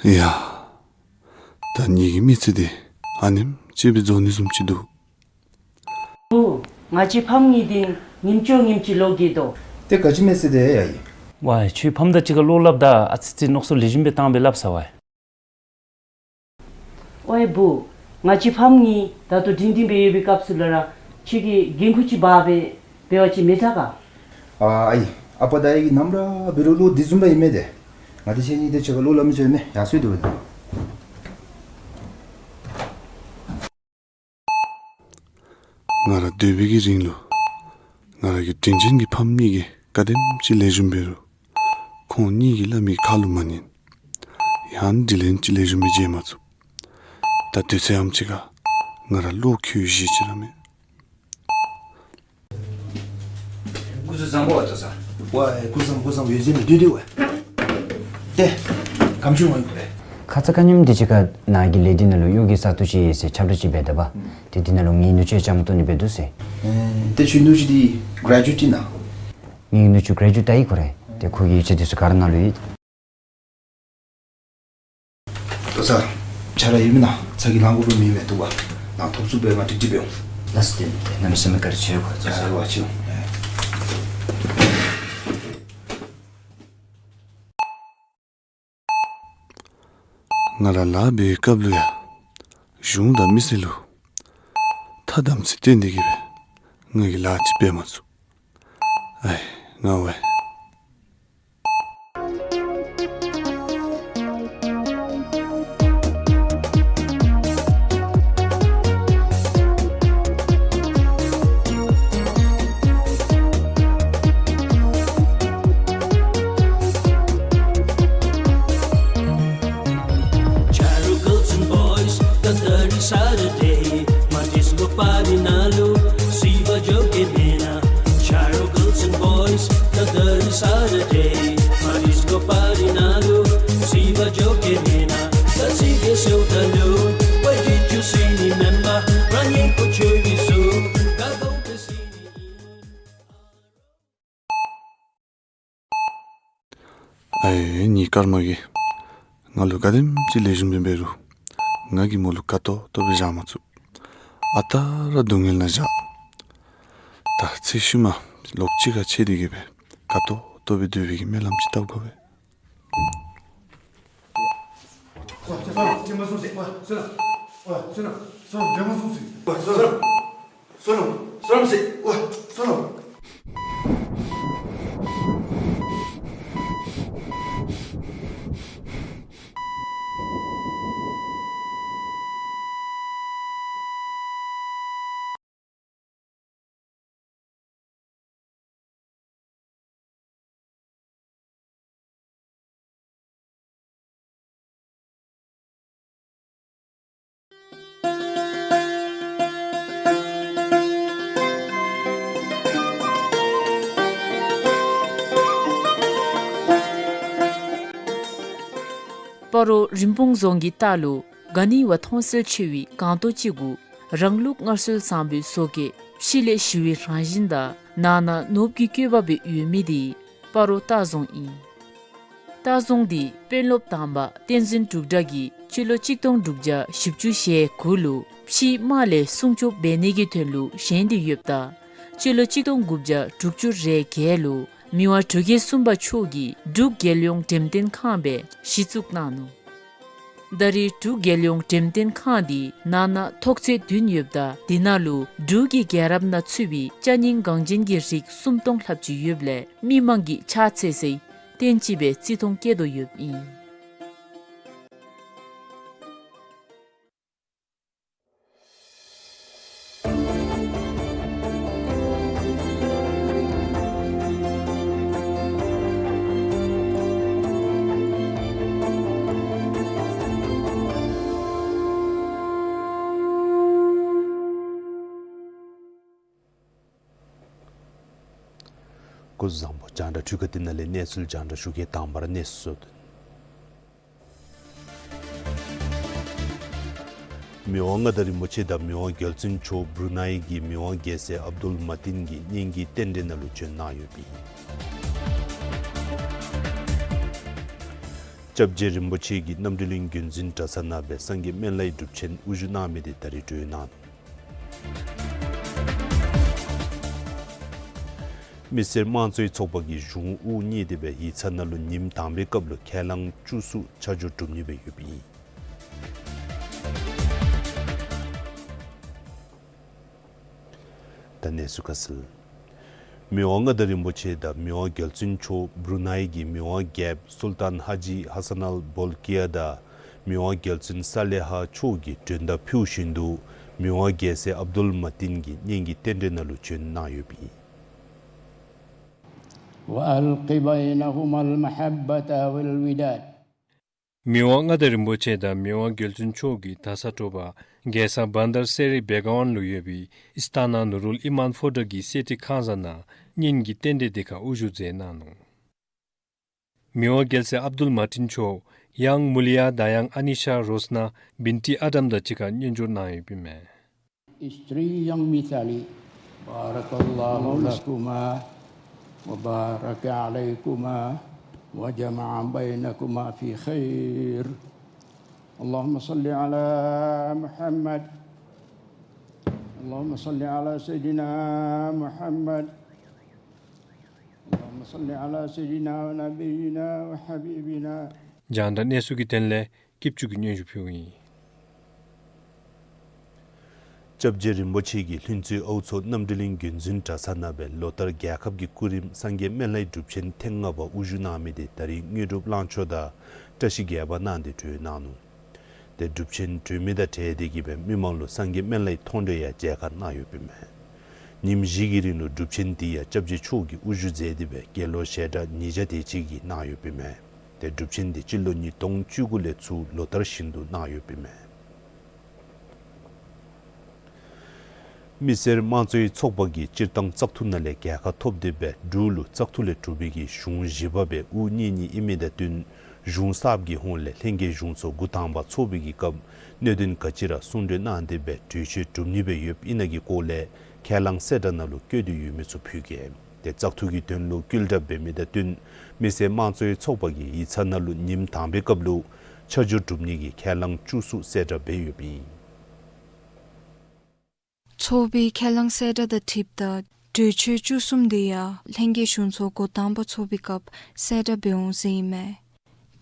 ཡ། ད་ངེ་གི་མི་ཚེ་འདི་ཨ་ནེམ་ཅིག་སྦེ་རྫོགས་ནི་བཟུམ་ཅིག་འདུག། ཨོ། ང་བཅས་ཕམ་གཉིས་འདི་ཉིནམ་གཅིག་ཉིནམ་གཅིག་ལོག་གི་དོ། ཏེ་ག་ཅི་མེད་ཟེར་དེ་ཡ་ཡི། ཝའེ་ཁྱོད་ཕམ་དང་གཅིག་ཁར་བློ་སླབ་ད་ཨ་ཙི་ཙི་མནོ་བསམ་ལེགས་ཤོམ་སྦེ་བཏང་སྦེ་སླབ་ས་ཝའེ། ཝའེ་བུ། ང་བཅས་ཕམ་གཉིས་ད་ལྟོ་སྒྲིང་སྒྲིང་སྦེ་ཡོད་པའི་སྐབས་སུ་ལུ་ར་ཁྱོད་ཀྱིས་འགན་ཁུར་ཅིག་འབག་སྦེ་འབད་བ་ཅིན་མི་དྲག་ག། ཨ་ཨའི་ཨ་པ་དང་ཨའི་གིས་ནམ་ར་འབད་རུང་བློ་འདི་བཟུམ་སྦེ་ཨིན་མས་ཏེ། ང་འདི་ཁྱེད་གཉིས་དེ་ཅིག་ཁར་བློ་སླབ་མི་ཚུགས་མས། ཡར་སོང་སྡོད་པ་ད། ང་ར་སྡོད་པའི་གི་རིང་ལུ་ང་ར་གི་དྲིན་ཅན་གྱི་ཕམ་གཉིས་ཀྱིས་ག་དེམ་ཅིག་ལེགས་ཤོམ་འབད་རུང་ཁོང་གཉིས་ཀྱིས་སླབ་མི་ཁ་ལུ་མ་ཉན། ཡང་དྲིན་ལན་ཅིག་ལེགས་ཤོམ་སྦེ་འཇལ་མ་ཚུགས། ད་དུས་ཚོད་ཨམ་ཅིག་ཁར་ང་ར་བློ་འགྱོད་ཤེས་ཅིག་ར་མེད། སྐུ་གཟུགས་བཟང་པོ་བ་ལྟོ་ཚང་། ཝའེ་སྐུ་གཟུགས་བཟང་པོ་སྐུ་གཟུགས་བཟང་པོ། ཡོད་ཟེར་མི་སྡོད་སྡོད་ཝའེ། ཏེ་ག་དེམ་ཅིག་འོང་ཡི་གོ་རེ། ཁ་ཙ་ཁ་ཉིནམ་དེ་ཅིག་ཁར་ནཱ་གི་ལས་སྡེ་ནང་ལུ་གཡོག་གི་ས་སྟོང་ཅིག་ཡོད་ཟེར་ཁྱབ་བསྒྲགས་ཅིག་འབད་ད་པ། ཨུམ། ཏེ་དེ་ནང་ལུ་ངེའི་ནུ་གཅུང་ཡང་བཅའ་མར་གཏོགས་ནི་འབད་འདུག་ཟེར། ཨེ་ཏེ་ཁྱོད་ནུ་གཅུང་འདི་གྲེ་ཇུ་ཨེཊ་ཨིན་ན། ངེའི་ནུ་གཅུང་གྲེ་ཇུ་ཨེཊ་ད་ཡི་གོ་རེ། ཏེ་ཁོ་གི་ཡིག་ཆ་དེ་ཚུ་ག་ར་ནཱ་ལུ་ཡོད། ལྟོ་ཚང་། ཆ་ར་ཡོད་མེན་ན། ཚ་གྱང་ལང་དགོ་པའི་མི་མེད་འདུག་པ། ནཱ་ཐོབ་ཚུགས་པའི་ང་ཀྲིག་ཀྲི་འབད་འོང་། ལགས་སོ། ཏེ་ཏེ་གནམ་མེད་ས་མེད་བཀའ་དྲིན་ཆེ་གོ། ལགས་སོ། ལགས་སོ། ང་ར་ལཱ་འབད་བའི་སྐབས་ལུ་ཡང་གཞུང་དང་མི་སེར་ལུ་ཐ་དམ་ཚིག་བསྟེན་ཏེ་གི་སྦེ་ང་གིས་ལཱ་ཅིག་འབད་མ་ཚུགས། ཨའི་ང་ཝའེ། Charo girls and boys, the dirty Saturday. My disco party ནང་ལུ་སི་བ་འགྱོ་གེ་མེན་ན། Charo girls and boys, the dirty Saturday. My disco party ནང་ལུ་སི་བ་འགྱོ་གེ་མེན་ན། ད་སི་གེ་སེའུ་ད་ལུ་ཝའི་ཌི་ཡུ་སི་མི་མེན་པ་ར་ཉི་ཁོ་ཆོས་བི་སུ་ག་གོ་བི་སི་ནི་ཨིན། ཨའི་ངེའི་སྐར་མ་གིས་ང་ལུ་ག་དེམ་ཅིག་ལེགས་ཤོམ་སྦེ་འབད་རུང་ང་གིས་མོ་ལུ་དགའ་ཏོག་ཏོ་སྦེ་བཞག་མ་ཚུགས། ཨ་རྟག་ར་སྡུག་བསྔལ་ནང་བཞག། ད་ཚེ་ཤུལ་མ་ལོག་གཅིག་ཁར་ཕྱད་དེ་གི་སྦེ་དགའ་ཏོག་ཏོ་སྦེ་སྡོད་པའི་གི་སྨོན་ལམ་ཅིག་བཏབ་དགོ་པས། སྤ་རོ་རིན་སྤུངས་རྫོང་གི་ལྟག་ལུ་ག་ནི་བ་མཐོང་གསལ་ཆེ་བའི་སྒང་ཏོག་ཅིག་གུ་རང་ལུགས་སྔར་སྲོལ་བཟང་པོའི་བཟོ་བཀོད་ཕྱི་ལས་ཞི་བའི་རང་བཞིན་དང་ནང་ན་ནོར་བུ་གི་བཀོད་པ་སྦེ་ཡོད་མི་དེ་སྤ་རོ་ལྟ་རྫོང་ཨིན། ལྟ་རྫོང་འདི་དཔོན་སློབ་དང་པ་བསྟན་འཛིན་འབྲུག་སྒྲ་གིས་སྤྱི་ལོ་གཅིག་སྟོང་དྲུག་བརྒྱ་བཞི་བཅུ་ཞེ་དགུ་ལུ་ཕྱིའི་དམག་ལས་སྲུང་སྐྱོབ་འབད་ནི་གི་དོན་ལུ་བཞེངས་ཏེ་ཡོདཔ་ད་སྤྱི་ལོ་གཅིག་སྟོང་དགུ་བརྒྱ་དྲུག་ཅུ་རེ་བརྒྱད་ལུ་མི་དབང་འབྲུག་རྒྱལ་གསུམ་པ་མཆོག་གིས་འབྲུག་རྒྱལ་ཡོངས་འགྲེམས་སྟོན་ཁང་སྦེ་གཞི་བཙུགས་གནང་ནུག། ད་རེས་འབྲུག་རྒྱལ་ཡོངས་འགྲེམས་སྟོན་ཁང་འདི་ནང་ན་ཐོག་ཚད་བདུན་ཡོདཔ་ད་དེ་ནང་ལུ་འབྲུག་གི་རྒྱལ་རབས་ནང་ཚུད་པའི་ཅ་རྙིང་འགངས་ཅན་གྱི་རིགས་སུམ་སྟོང་ལྷགཔ་ཅིག་ཡོདཔ་ལས་མི་མང་གིས་ཕྱག་འཚལ་སའི་རྟེན་ཅིག་སྦེ་བརྩི་མཐོང་བསྐྱེད་དོ་ཡོདཔ་ཨིན། སྐུ་གཟུགས་བཟང་པོ། རྒྱང་བསྒྲགས་འཕྲུལ་ཁང་འདི་ནང་ལས་གནས་ཚུལ་རྒྱང་བསྒྲགས་ཞུ་གེ། དང་པ་ར་གནས་ཚུལ་སོ་བདུན། མི་དབང་མངའ་བདག་རིན་པོ་ཆེ་དང་མི་དབང་རྒྱལ་བཙུན་མཆོག་བུ་རུ་ནཱའི་གི་མི་དབང་རྒྱལ་སྲས་ཨབ་དུལ་མ་ཏིན་གྱིས་གཉན་གྱི་རྟེན་འབྲེལ་ནང་ལུ་བྱོན་གནང་ཡོདཔ་ཨིན། སྐྱབས་རྗེ་རིན་པོ་ཆེ་གིས་རྣམ་གྲོལ་གླིང་བརྒྱུད་འཛིན་གྲྭ་ཚང་ནང་སྦེ་སངས་རྒྱས་སྨན་བླའི་སྒྲུབ་ཆེན་དབུ་བཞུགས་གནང་མི་དེ་ད་རིས་གྲོལ་གནང་ནུག། མི་སེར་དམངས་གཙོའི་ཚོགས་པ་གི་གཞུང་དབུ་བརྙེས་ཏེ་སྦེ་ཡིག་ཚང་ནང་ལུ་ཉིནམ་དང་པའི་སྐབས་ལུ་ཁས་བླངས་བཅུ་གསུམ་ཆ་འཇོག་གྲུབ་ནི་སྦེ་ཡོདཔ་ཨིན། ད་གནས་ཚུལ་ཁ་གསལ། མི་དབང་མངའ་བདག་རིན་པོ་ཆེ་དང་མི་དབང་རྒྱལ་བཙུན་མཆོག་བུ་རུ་ནཱའི་གི་མི་དབང་རྒྱལཔོ་སུལ་ཏཱན་ཧ་ཇི་ཧ་སན་ཨལ་བོལ་ཀི་ཡ་དང་མི་དབང་རྒྱལ་བཙུན་སཱ་ལེ་ཧ་མཆོག་གིས་མགྲོན་བརྡ་ཕུལ་བཞིན་དུ་མི་དབང་རྒྱལ་སྲས་ཨབ་དུལ་མ་ཏིན་གྱི་གཉེན་གྱི་རྟེན་འབྲེལ་ནང་ལུ་བྱོན་གནང་ཡོདཔ་ཨིན། وألق بينهما المحبة والوداد. མི་དབང་མངའ་བདག་རིན་པོ་ཆེ་དང་མི་དབང་རྒྱལ་བཙུན་མཆོག་གིས་ད་ས་དྲོ་པ་རྒྱལ་ས་བཱན་དར་སེ་རི་བེ་ག་ཝན་ལུ་ཡོད་པའི་ཨིས་ཏཱ་ན་ནུ་རུལ་ཨི་མཱན་ཕོ་བྲང་གི་གསེར་ཁྲི་ཁང་བཟང་ནང་གཉེན་གྱི་རྟེན་འབྲེལ་འདི་ཁར་དབུ་བཞུགས་མཛད་གནང་ནུག། མི་དབང་རྒྱལ་སྲས་ཨབ་དུལ་མ་ཏིན་མཆོག་ཡང་མུ་ལི་ཡ་དང་ཡང་ཨ་ནི་ཤ་རོས་ན་བིན་ཏི་ཨ་དམ་དང་གཅིག་ཁར་མཉམ་འབྱོར་གནང་ཡོདཔ་ཨིན་མས། Istri yang mithali. بارك الله لكما وبارك عليكما وجمع بينكما في خير. اللهم صل على محمد. اللهم صل على سيدنا محمد. اللهم صل على سيدنا ونبينا وحبيبنا. རྒྱང་བསྒྲགས་གནས་ཚུལ་གྱི་དོན་ལས་སྐྱིད་ཆུ་གིས་སྙན་ཞུ་ཕུལཝ་ཨིན། སྐྱབས་རྗེ་རིན་པོ་ཆེ་གིས་ལྷུན་རྩེ་ཨའུ་མཚོ་རྣམ་གྲོལ་གླིང་དགོན་འཛིན་གྲྭ་ཚང་ནང་སྦེ་ལོ་ལྟར་རྒྱལ་ཁབ་ཀྱི་སྐུ་རིམ་སངས་རྒྱས་སྨན་བླའི་སྒྲུབ་ཆེན་ཐེངས་ལྔ་པ་དབུ་བཞུགས་གནང་མི་དེ་ད་རིས་དངོས་གྲུབ་གླང་མཆོག་དང་བཀྲ་ཤིས་རྒྱས་པ་གནང་སྟེ་གྲོལ་གནང་ནུག། ཏེ་སྒྲུབ་ཆེན་གྲོལ་མི་དང་འབྲེལ་ཏེ་གིས་སྦེ་མི་མང་ལུ་སངས་རྒྱས་སྨན་བླའི་མཐོང་གྲོལ་ཡང་མཇལ་ཁ་གནང་ཡོདཔ་ཨིན་མས། ཉིནམ་བཞི་གི་རིང་ལུ་སྒྲུབ་ཆེན་འདི་ཡང་སྐྱབས་རྗེ་མཆོག་གིས་དབུ་བཞུགས་མཛད་དེ་སྦེ་དགེ་སློང་ཞལ་གྲངས་ཉིས་བརྒྱ་དེ་ཅིག་གིས་གནང་ཡོདཔ་ཨིན་མས། ཏེ་སྒྲུབ་ཆེན་འདི་སྤྱི་ལོ་ཉིས་སྟོང་བཅུ་དགུ་ལས་ཚུར་ལོ་ལྟར་བཞིན་དུ་གནང་ཡོདཔ་ཨིན་མས། མི་སེར་དམངས་གཙོའི་ཚོགས་པ་གིས་སྤྱིར་བཏང་བཙག་འཐུ་ནང་ལས་རྒྱལ་ཁ་ཐོབ་སྟེ་སྦེ་འབྲུག་ལུ་བཙག་འཐུ་ལས་གྲུབ་པའི་གི་གཞུང་བཞི་པ་སྦེ་དབུ་བརྙེས་ནི་ཨིན་མི་དང་བསྟུན་གཞུང་གསརཔ་གི་ཧོངས་ལས་ལྷན་རྒྱས་གཞུང་ཚོགས་འགོ་དང་པ་ཚོགས་པའི་གི་སྐབས་གནད་དོན་ག་ཅི་ར་གསུང་གྲོས་གནང་སྟེ་སྦེ་གྲོས་ཆོད་གྲུབ་ནི་སྦེ་ཡོདཔ་ཨིན་ན་གི་སྐོར་ལས་ཁས་བླངས་གསལ་བསྒྲགས་ནང་ལུ་བཀོད་དེ་ཡོད་མི་ཚུ་ཕུལ་གེ། ཏེ་བཙག་འཐུ་གི་དོན་ལུ་བསྐུལ་གྲབས་འབད་མི་དང་བསྟུན་མི་སེར་དམངས་གཙོའི་ཚོགས་པ་གིས་ཡིག་ཚང་ནང་ལུ་ཉིནམ་དང་པའི་སྐབས་ལུ་ཆ་འཇོག་གྲུབ་ནི་གི་ཁས་བླངས་བཅུ་གསུམ་གསལ་བསྒྲགས་འབད་ཡོདཔ་ཨིན། ཚོགས་པའི་ཁས་བླངས་གསལ་བསྒྲགས་དང་འཁྲིལཝ་ད་གྲོས་ཆོད་བཅུ་གསུམ་དེ་ཡང་ལྷན་རྒྱས་གཞུང་ཚོགས་འགོ་དང་པ་ཚོགས་པའི་སྐབས་གསལ་བསྒྲགས་འབད་འོང་ཟེར་ཨིན་མས།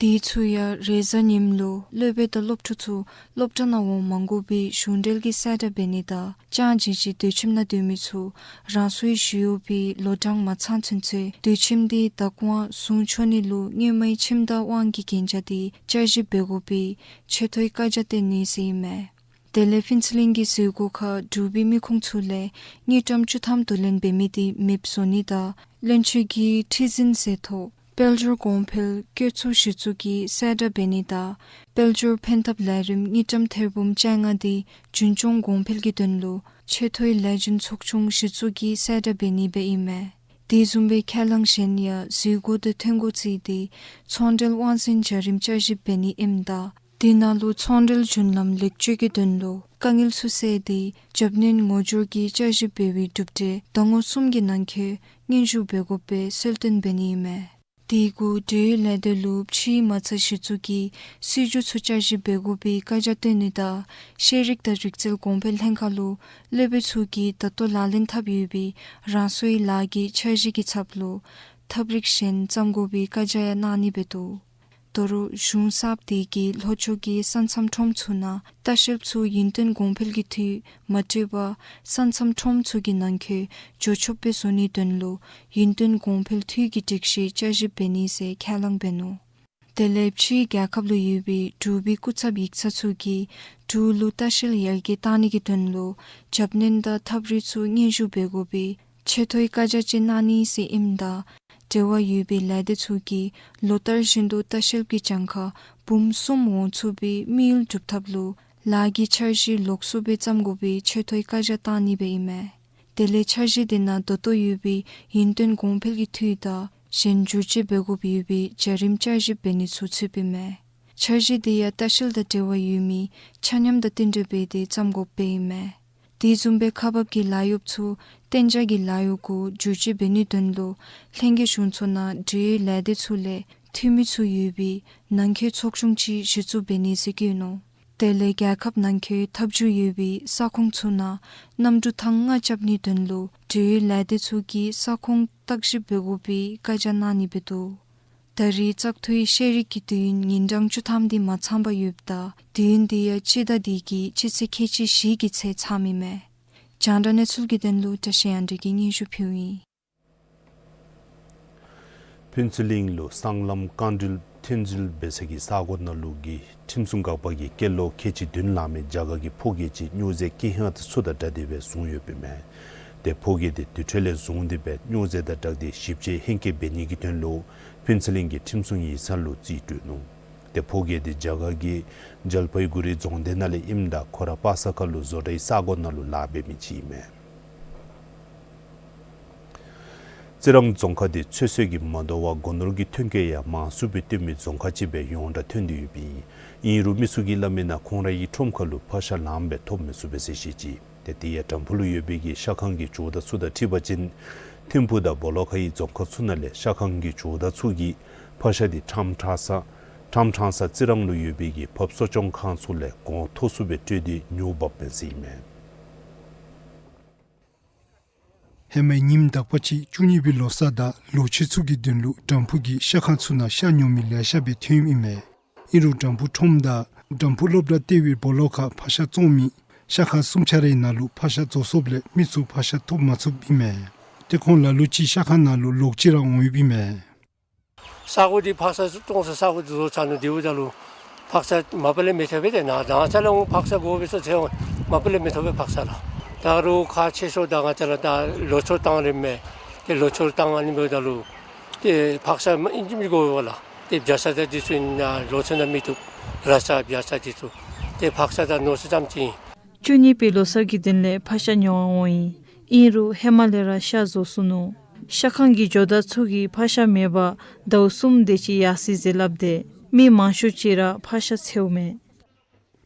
དེ་ཚུ་ཡང་རེས་གཟའ་ཉིམ་ལུ་སློབ་དཔོན་དང་སློབ་ཕྲུག་ཚུ་སློབ་གྲྭ་ནང་འོང་མ་དགོ་པའི་གཞུང་འབྲེལ་གྱི་གསལ་བསྒྲགས་འབད་ནི་དང་ཅང་ཅིན་ཅིན་སྡོད་ཁྱིམ་ནང་སྡོད་མི་ཚུ་རང་སོའི་ཞུ་ཡོད་པའི་ལོ་གྲངས་མ་ཚང་ཚུན་ཚོད་སྡོད་ཁྱིམ་དེ་བདག་དབང་བཟུང་ཆོག་ནི་ལུ་སྔོན་མའི་ཁྱིམ་བདག་དབང་གི་གན་རྒྱ་དེ་བསྐྱར་ཞིབ་འབད་དགོ་པའི་ཆེ་མཐོའི་བཀའ་རྒྱ་བཏོན་ནི་ཟེར་ཨིན་མས། དེ་ལས་ཕུན་ཚོགས་གླིང་གི་གཟིགས་སྒོ་ཁར་འབྲུག་པའི་མི་ཁུངས་ཚུ་ལས་དངུལ་ཀྲམ་བཅུ་ཐམ་བསྡུ་ལེན་འབད་མི་དེ་མེདཔ་བཟོ་ནི་དང་བློན་ཆེན་གྱི་ཁྲི་འཛིན་ཟེར་ཐོག་དཔལ་འབྱོར་གོང་འཕེལ་བཀོད་ཚོགས་གཞི་བཙུགས་ཀྱི་གསལ་བསྒྲགས་འབད་ནི་དང་དཔལ་འབྱོར་ཕན་ཐབས་ལས་རིམ་དངུལ་ཀྲམ་ཐེར་འབུམ་བཅོ་ལྔ་དེ་རྒྱུན་སྐྱོང་གོང་འཕེལ་གྱི་དོན་ལུ་ཆེ་མཐོའི་ལས་འཛིན་ཚོགས་ཆུང་གཞི་བཙུགས་ཀྱི་གསལ་བསྒྲགས་འབད་ནི་སྦེ་ཨིན་མས། དེ་བཟུམ་སྦེ་ཁས་བླངས་གཞན་ཡང་གཟིགས་སྒོ་དང་ཐོན་འགོ་བརྩིས་ཏེ་ཚོང་འབྲེལ་དབང་འཛིན་བྱ་རིམ་བསྐྱར་ཞིབ་འབད་ནི་ཨིནམ་ད་དེ་ནང་ལུ་ཚོང་འབྲེལ་རྒྱུན་ལམ་ལེགས་བཅོས་ཀྱི་དོན་ལུ་དཀའ་ངལ་ཚུ་བསལ་ཏེ་རྒྱབ་སྣོན་ངོ་སྦྱོར་གྱི་བསྐྱར་ཞིབ་འབད་བའི་གྲུབ་འབྲས་ཟླ་ངོ་གསུམ་གྱི་ནང་འཁོད་སྙན་ཞུ་འབད་དགོཔ་སྦེ་གསལ་སྟོན་འབད་ནི་ཨིན་མས། དེ་གུ་འབྲེལ་ཡོད་ལས་སྡེ་ལུ་ཕྱིའི་མ་རྩ་གཞི་བཙུགས་ཀྱི་སྲིད་བྱུས་ཚུ་བསྐྱར་ཞིབ་འབད་དགོ་པའི་བཀའ་རྒྱ་བཏོན་ནི་དང་ཤེས་རིག་དང་རིག་རྩལ་གོང་འཕེལ་ལྷན་ཁག་ལུ་སློབ་དཔོན་ཚུ་གིས་ད་ལྟོ་ལག་ལེན་འཐབ་ཡོད་པའི་རང་སོའི་ལཱ་གི་འཆར་གཞི་གི་ཚབ་ལུ་ཐབས་རིག་གཞན་བརྩམ་དགོ་པའི་བཀའ་རྒྱ་ཡང་གནང་ནི་སྦེ་འདུག། དོ་རུང་གཞུང་གསརཔ་དེ་གིས་ལྷོ་ཕྱོགས་ཀྱི་ས་མཚམས་ཁྲོམ་ཚུ་ནང་ལྟ་བཤལཔ་ཚུ་ཡུན་བརྟན་གོང་འཕེལ་གྱི་འཐུས་མ་སྤྲོད་པར་ས་མཚམས་ཁྲོམ་ཚུ་གི་ནང་འཁོད་འགྱོ་ཆོགཔ་སྦེ་བཟོ་ནིའི་དོན་ལུ་ཡུན་བརྟན་གོང་འཕེལ་འཐུས་ཀྱི་སྒྲིག་གཞི་བསྐྱར་ཞིབ་འབད་ནི་ཟེར་ཁས་བླངས་འབད་ནུག། དེ་ལས་ཕྱིའི་རྒྱལ་ཁབ་ལུ་ཡོད་པའི་འབྲུག་པའི་སྐུ་ཚབ་ཡིག་ཚང་ཚུ་གིས་འབྲུག་ལུ་ལྟ་བཤལ་ཡར་རྒྱས་གཏང་ནི་གི་དོན་ལུ་རྒྱབ་སྣོན་དང་ཐབས་རིག་ཚུ་སྙན་ཞུ་འབད་དགོ་པའི་ཆེ་མཐོའི་བཀའ་རྒྱ་ཅིག་གནང་ནི་ཟེར་ཨིནམ་ད་འབྲེལ་བ་ཡོད་པའི་ལས་སྡེ་ཚུ་གིས་ལོ་ལྟར་བཞིན་དུ་ལྟ་བཤལཔ་གི་གྱངས་ཁ་འབུམ་གསུམ་འོང་ཚུགས་པའི་དམིགས་ཡུལ་སྒྲུབ་ཐབས་ལུ་ལཱ་གི་འཆར་གཞི་ལོགས་སུ་སྦེ་བརྩམ་དགོ་པའི་ཆེ་མཐོའི་བཀའ་རྒྱ་གཏང་ནི་སྦེ་ཨིན་མས། དེ་ལས་འཆར་གཞི་དེ་ནང་ད་ལྟོ་ཡོད་པའི་ཡུན་བརྟན་གོང་འཕེལ་གྱི་འཐུས་དང་གཞན་བསྒྱུར་བཅོས་འབད་དགོཔ་ཡོད་པའི་བྱ་རིམ་བསྐྱར་ཞིབ་འབད་ནི་ཚུ་ཚུདཔ་ཨིན་མས། འཆར་གཞི་དེ་ཡང་ལྟ་བཤལ་དང་འབྲེལ་བ་ཡོད་མི་ཆ་མཉམ་དང་བསྟུན་གྲོས་འབད་དེ་བརྩམ་དགོཔ་སྦེ་ཨིན་མས། དེ་བཟུམ་སྦེ་ཁག་འབག་གི་ལཱ་གཡོགཔ་ཚུ་གཏན་འཇགས་ཀྱི་ལཱ་གཡོག་གུ་བསྒྱུར་བཅོས་འབད་ནིའི་དོན་ལུ་ལྷན་རྒྱས་གཞུང་ཚོགས་ནང་འབྲེལ་ཡོད་ལས་སྡེ་ཚུ་ལས་འཐུས་མི་ཚུ་ཡོད་པའི་ནང་འཁོད་ཚོགས་ཆུང་ཅིག་གཞི་བཙུགས་འབད་ནི་ཟེར་བཀོད་ནུག། དེ་ལས་རྒྱལ་ཁབ་ནང་འཁོད་ཐབས་ཇུས་ཡོད་པའི་ས་ཁོངས་ཚུ་ནང་གནམ་གྲུ་ཐང་ལྔ་རྐྱབ་ནིའི་དོན་ལུ་འབྲེལ་ཡོད་ལས་སྡེ་ཚུ་གིས་ས་ཁོངས་བརྟག་ཞིབ་འབད་དགོ་པའི་བཀའ་རྒྱ་གནང་ནི་སྦེ་འདུག། ད་རེས་བཙག་འཐུའི་ཤེས་རིག་གི་དུས་ཡུན་ཉིན་གྲངས་བཅུ་ཐམ་དེ་མ་ཚངམ་ཡོདཔ་ད་དུས་ཡུན་དེ་ཡང་སྤྱི་ཟླ་འདི་གི་སྤྱི་ཚེས་ཁལ་གཅིག་བཞི་གི་ཚེ་ཚངམ་ཨིན་མས། རྒྱང་བསྒྲགས་གནས་ཚུལ་གྱི་དོན་ལུ་བཀྲ་ཤིས་དབྱངས་སྒྲོན་གྱིས་སྙན་ཞུ་ཕུལཝ་ཨིན། ཕུན་ཚོགས་གླིང་ལུ་སྲང་ལམ་རྐང་འགྲུལ་ཐོན་འཛུལ་འབད་ས་གི་ས་གོ་ནང་ལུ་གི་ཁྲིམས་སྲུང་འགག་པ་གིས་སྐྱེས་ལོ་ཁལ་གཅིག་བདུན་ལང་མི་རྒྱ་གར་གྱི་ཕོ་སྐྱེས་ཅིག་སྨྱོ་རྫས་ཀྱི་ཧེང་ཚུ་དང་སྦྲགས་ཏེ་སྦེ་བཟུང་ཡོདཔ་ཨིན་མས། ཏེ་ཕོ་སྐྱེས་དེ་དུར་ཁྲོད་ལས་བཟུང་སྟེ་སྦེ་སྨྱོ་རྫས་དང་སྦྲགས་ཏེ་ཞིབ་དཔྱད་ཧེང་སྐལ་འབད་ནི་གི་དོན་ལུ་ཕུན་ཚོགས་གླིང་གི་ཁྲིམས་སྲུང་ཡིག་ཚང་ལུ་རྩིས་སྤྲོད་ནུག། ཏེ་ཕོ་སྐྱེས་དེ་རྒྱ་གར་གྱི་ཇལ་པའི་གུ་རི་རྫོང་སྡེ་ནང་ལས་ཨིནམ་ད་ཁོ་ར་པ་ས་ཁ་ལུ་བཟོ་གྲྭའི་ས་གོ་ནང་ལུ་ལཱ་འབད་མི་ཅིག་ཨིན་མས། རྩི་རང་རྫོང་ཁག་དེ་ཚོད་བསྲེ་གིས་མ་དོ་བར་སྒོ་ནོར་གྱི་ཐོན་སྐྱེད་ཡང་མང་སུ་སྦེ་བཏོན་མི་རྫོང་ཁག་ཅིག་སྦེ་ཡོངས་གྲགས་ཐོན་ཏེ་ཡོདཔ་ཨིན། ཨིན་རུང་མི་ཚུ་གིས་སླབ་མིའི་ནང་ཁོང་རའི་ཁྲོམ་ཁ་ལུ་ཕག་ཤ་ལངམ་སྦེ་ཐོབ་མི་ཚུགས་པས་ཟེར་བཤད་ཅི། ཏེ་དེ་ཡང་དྲམ་ཕུག་ལུ་ཡོད་པའི་གི་ཤ་ཁང་གི་ཇོ་བདག་ཚུ་དང་འཁྲིལ་བ་ཅིན་ཐིམ་ཕུག་དང་སྦོ་ལོགས་ཁའི་རྫོང་ཁག་ཚུ་ནང་ལས་ཤ་ཁང་གི་ཇོ་བདག་ཚུ་གིས་ཕག་ཤ་དེ་ཁྲམ་ཁྲང་ས་ཁྲམ་ཁྲང་ས་རྩི་རང་ལུ་ཡོད་པའི་གི་ཕགཔ་གསོ་སྐྱོང་ཁང་ཚུ་ལས་གོང་མཐོ་སུ་སྦེ་སྤྲོད་དེ་ཉོ་འབགཔ་ཨིན་ཟེར་ཨིན་མས། ཧེ་མའི་ཉིནམ་དག་པ་ཅིག་བཅུ་གཉིས་པའི་ལོ་གསར་དང་ལོ་མཆོད་ཚུ་གི་དོན་ལུ་དྲམ་ཕུག་གི་ཤ་ཁང་ཚུ་ནང་ཤ་ཉོ་མི་ལེ་ཤ་སྦེ་ཐོནམ་ཨིན་མས། ཨིན་རུང་དྲམ་ཕུག་ཁྲོམ་དང་དྲམ་ཕུག་སློབ་གྲྭ་ལྟེ་བའི་སྦོ་ལོགས་ཁར་ཕག་ཤ་བཙོང་མི་ཤ་ཁང་གསུམ་ཆ་རའི་ནང་ལུ་ཕག་ཤ་རྫོགས་སོཔ་ལས་མི་ཚུ་ཕག་ཤ་ཐོབ་མ་ཚུགསཔ་ཨིན་མས། ཏེ་ཁོང་ལ་ལུ་ཅིག་ཤ་ཁང་ནང་ལུ་ལོག་ཅི་ར་འོང་ཡོདཔ་ཨིན་མས། ས་གོ་འདི་ཕག་ཤ་བཙོང་ས་ས་གོ་འདི་བཟོ་ཚར་ནུག། དེ་འབདཝ་ད་ལུ་ཕག་ཤ་མ་པ་ལས་མི་ཐོབ་པས། ཏེ་ནཱ་ད་ང་བཅས་ལུ་ཕག་ཤ་དགོ་པས་ཟེར་ཚེ་མ་པ་ལས་མི་ཐོབ་པས་ཕག་ཤ་ར། ད་རུང་ཁག་ཆེ་ཤོས་ད་ང་བཅས་ལུ་ད་ལོ་མཆོད་བཏང་རནམ་མས། ཏེ་ལོ་མཆོད་བཏང་ཨ་ནི་འབདཝ་ད་ལུ་ཏེ་ཕག་ཤ་མ་ཨིན་ཅི་མི་དགོ་པས་ལགས། ཏེ་བྱ་ཤ་དང་འདི་ཚུ་ཨིན་ན་ལོ་མཆོད་ནང་མི་བཏུབ། ར་ཤ་བྱ་ཤ་འདི་ཚུ་ཏེ་ཕག་ཤ་དང་ནོར་ཤ་ཙམ་ཅིག་ཨིན། བཅུ་གཉིས་པའི་ལོ་གསར་གྱི་དོན་ལས་ཕག་ཤ་ཉོ་བར་འོང་ཡི། ཨིན་རུང་ཧེ་མ་ལས་ར་ཤ་རྫོགས་སོ་ནུག། ཤ་ཁང་གི་ཇོ་བདག་ཚུ་གིས་ཕག་ཤ་མེད་པར་ཟླཝ་གསུམ་དེ་ཅིག་ཡར་སོ་ཡི་ཟེར་སླབ་སྟེ་མི་མང་ཤོས་ཅིག་ར་ཕག་ཤ་འཚོལཝ་མས།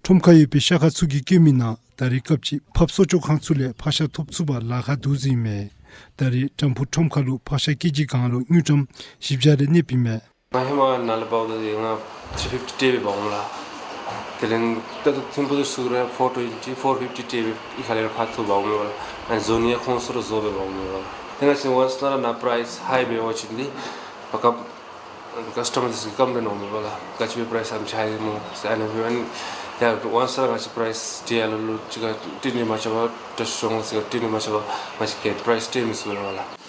ཁྲོམ་ཁར་ཡོད་པའི་ཤ་ཁང་ཚུ་གིས་བཀོད་མིའི་ནང་ད་རེས་སྐབས་ཅིག་ཕགཔ་གསོ་སྐྱོང་ཁང་ཚུ་ལས་ཕག་ཤ་ཐོབ་ཚུགས་པར་ལཱ་ཁག་འདུག་ཟེར་ཨིན་མས། ད་རེས་དྲམ་ཕུག་ཁྲོམ་ཁ་ལུ་ཕག་ཤ་ཀེ་ཇི་གང་ལུ་དངུལ་ཀྲམ་བཞི་བརྒྱ་རེ་གནསཔ་ཨིན་མས། ང་ཧེ་མ་ནཱ་ལས་འབག་ད་ང་ཐི་ཕིཕ་ཊི་སྤྲོད་སྦེ་འབག་འོང་ལགས། དེ་ལས་ད་ཐིམ་ཕུག་ཏུ་ཚུར་ར་ཕོར་ཊུ་ཝེན་ཊི་ཕོར་ཕིཕ་ཊི་སྤྲོད་སྦེ་ཨི་ཁ་ལས་ར་ཕར་ཐུག་འབག་འོང་མས་ལགས། ཨ་ནི་བཟོ་ནི་ཡང་ཁོང་ཚུ་ར་བཟོ་སྦེ་འབག་འོང་མས་ལགས། དེ་ང་བཅས་ཝཱན་སི་ནང་ར་ནཱ་པ་རའིསི་ཧའི་སྦེ་འབད་བ་ཅིན་འདི་ཕགཔ་ཀསི་ཊ་མར་ཚུ་གིས་ཀམ་པི་ལེན་འོང་མས་ལགས། ག་ཅི་སྦེ་པ་རའིསི་ཨ་ནེམ་ཅིག་ཧའི་སྨོ་ཟེར། ཨ་ནི་སྦེ་ཨ་ནི་ཡ་ཝཱན་སི་ནང་ང་བཅས་པ་རའིསི་སྤྲོད་ཡར་ལུ་ལུ་ཅིག་ཁར་སྤྲོད་ནི་མ་ཆོགཔ་ཏེ་ཤོང་ཟེར་སྤྲོད་ནི་མ་ཆོགཔ་ང་བཅས་ཀྱིས་པ་རའིསི་སྤྲོད་མི་ཚུགས་པས་ལགས།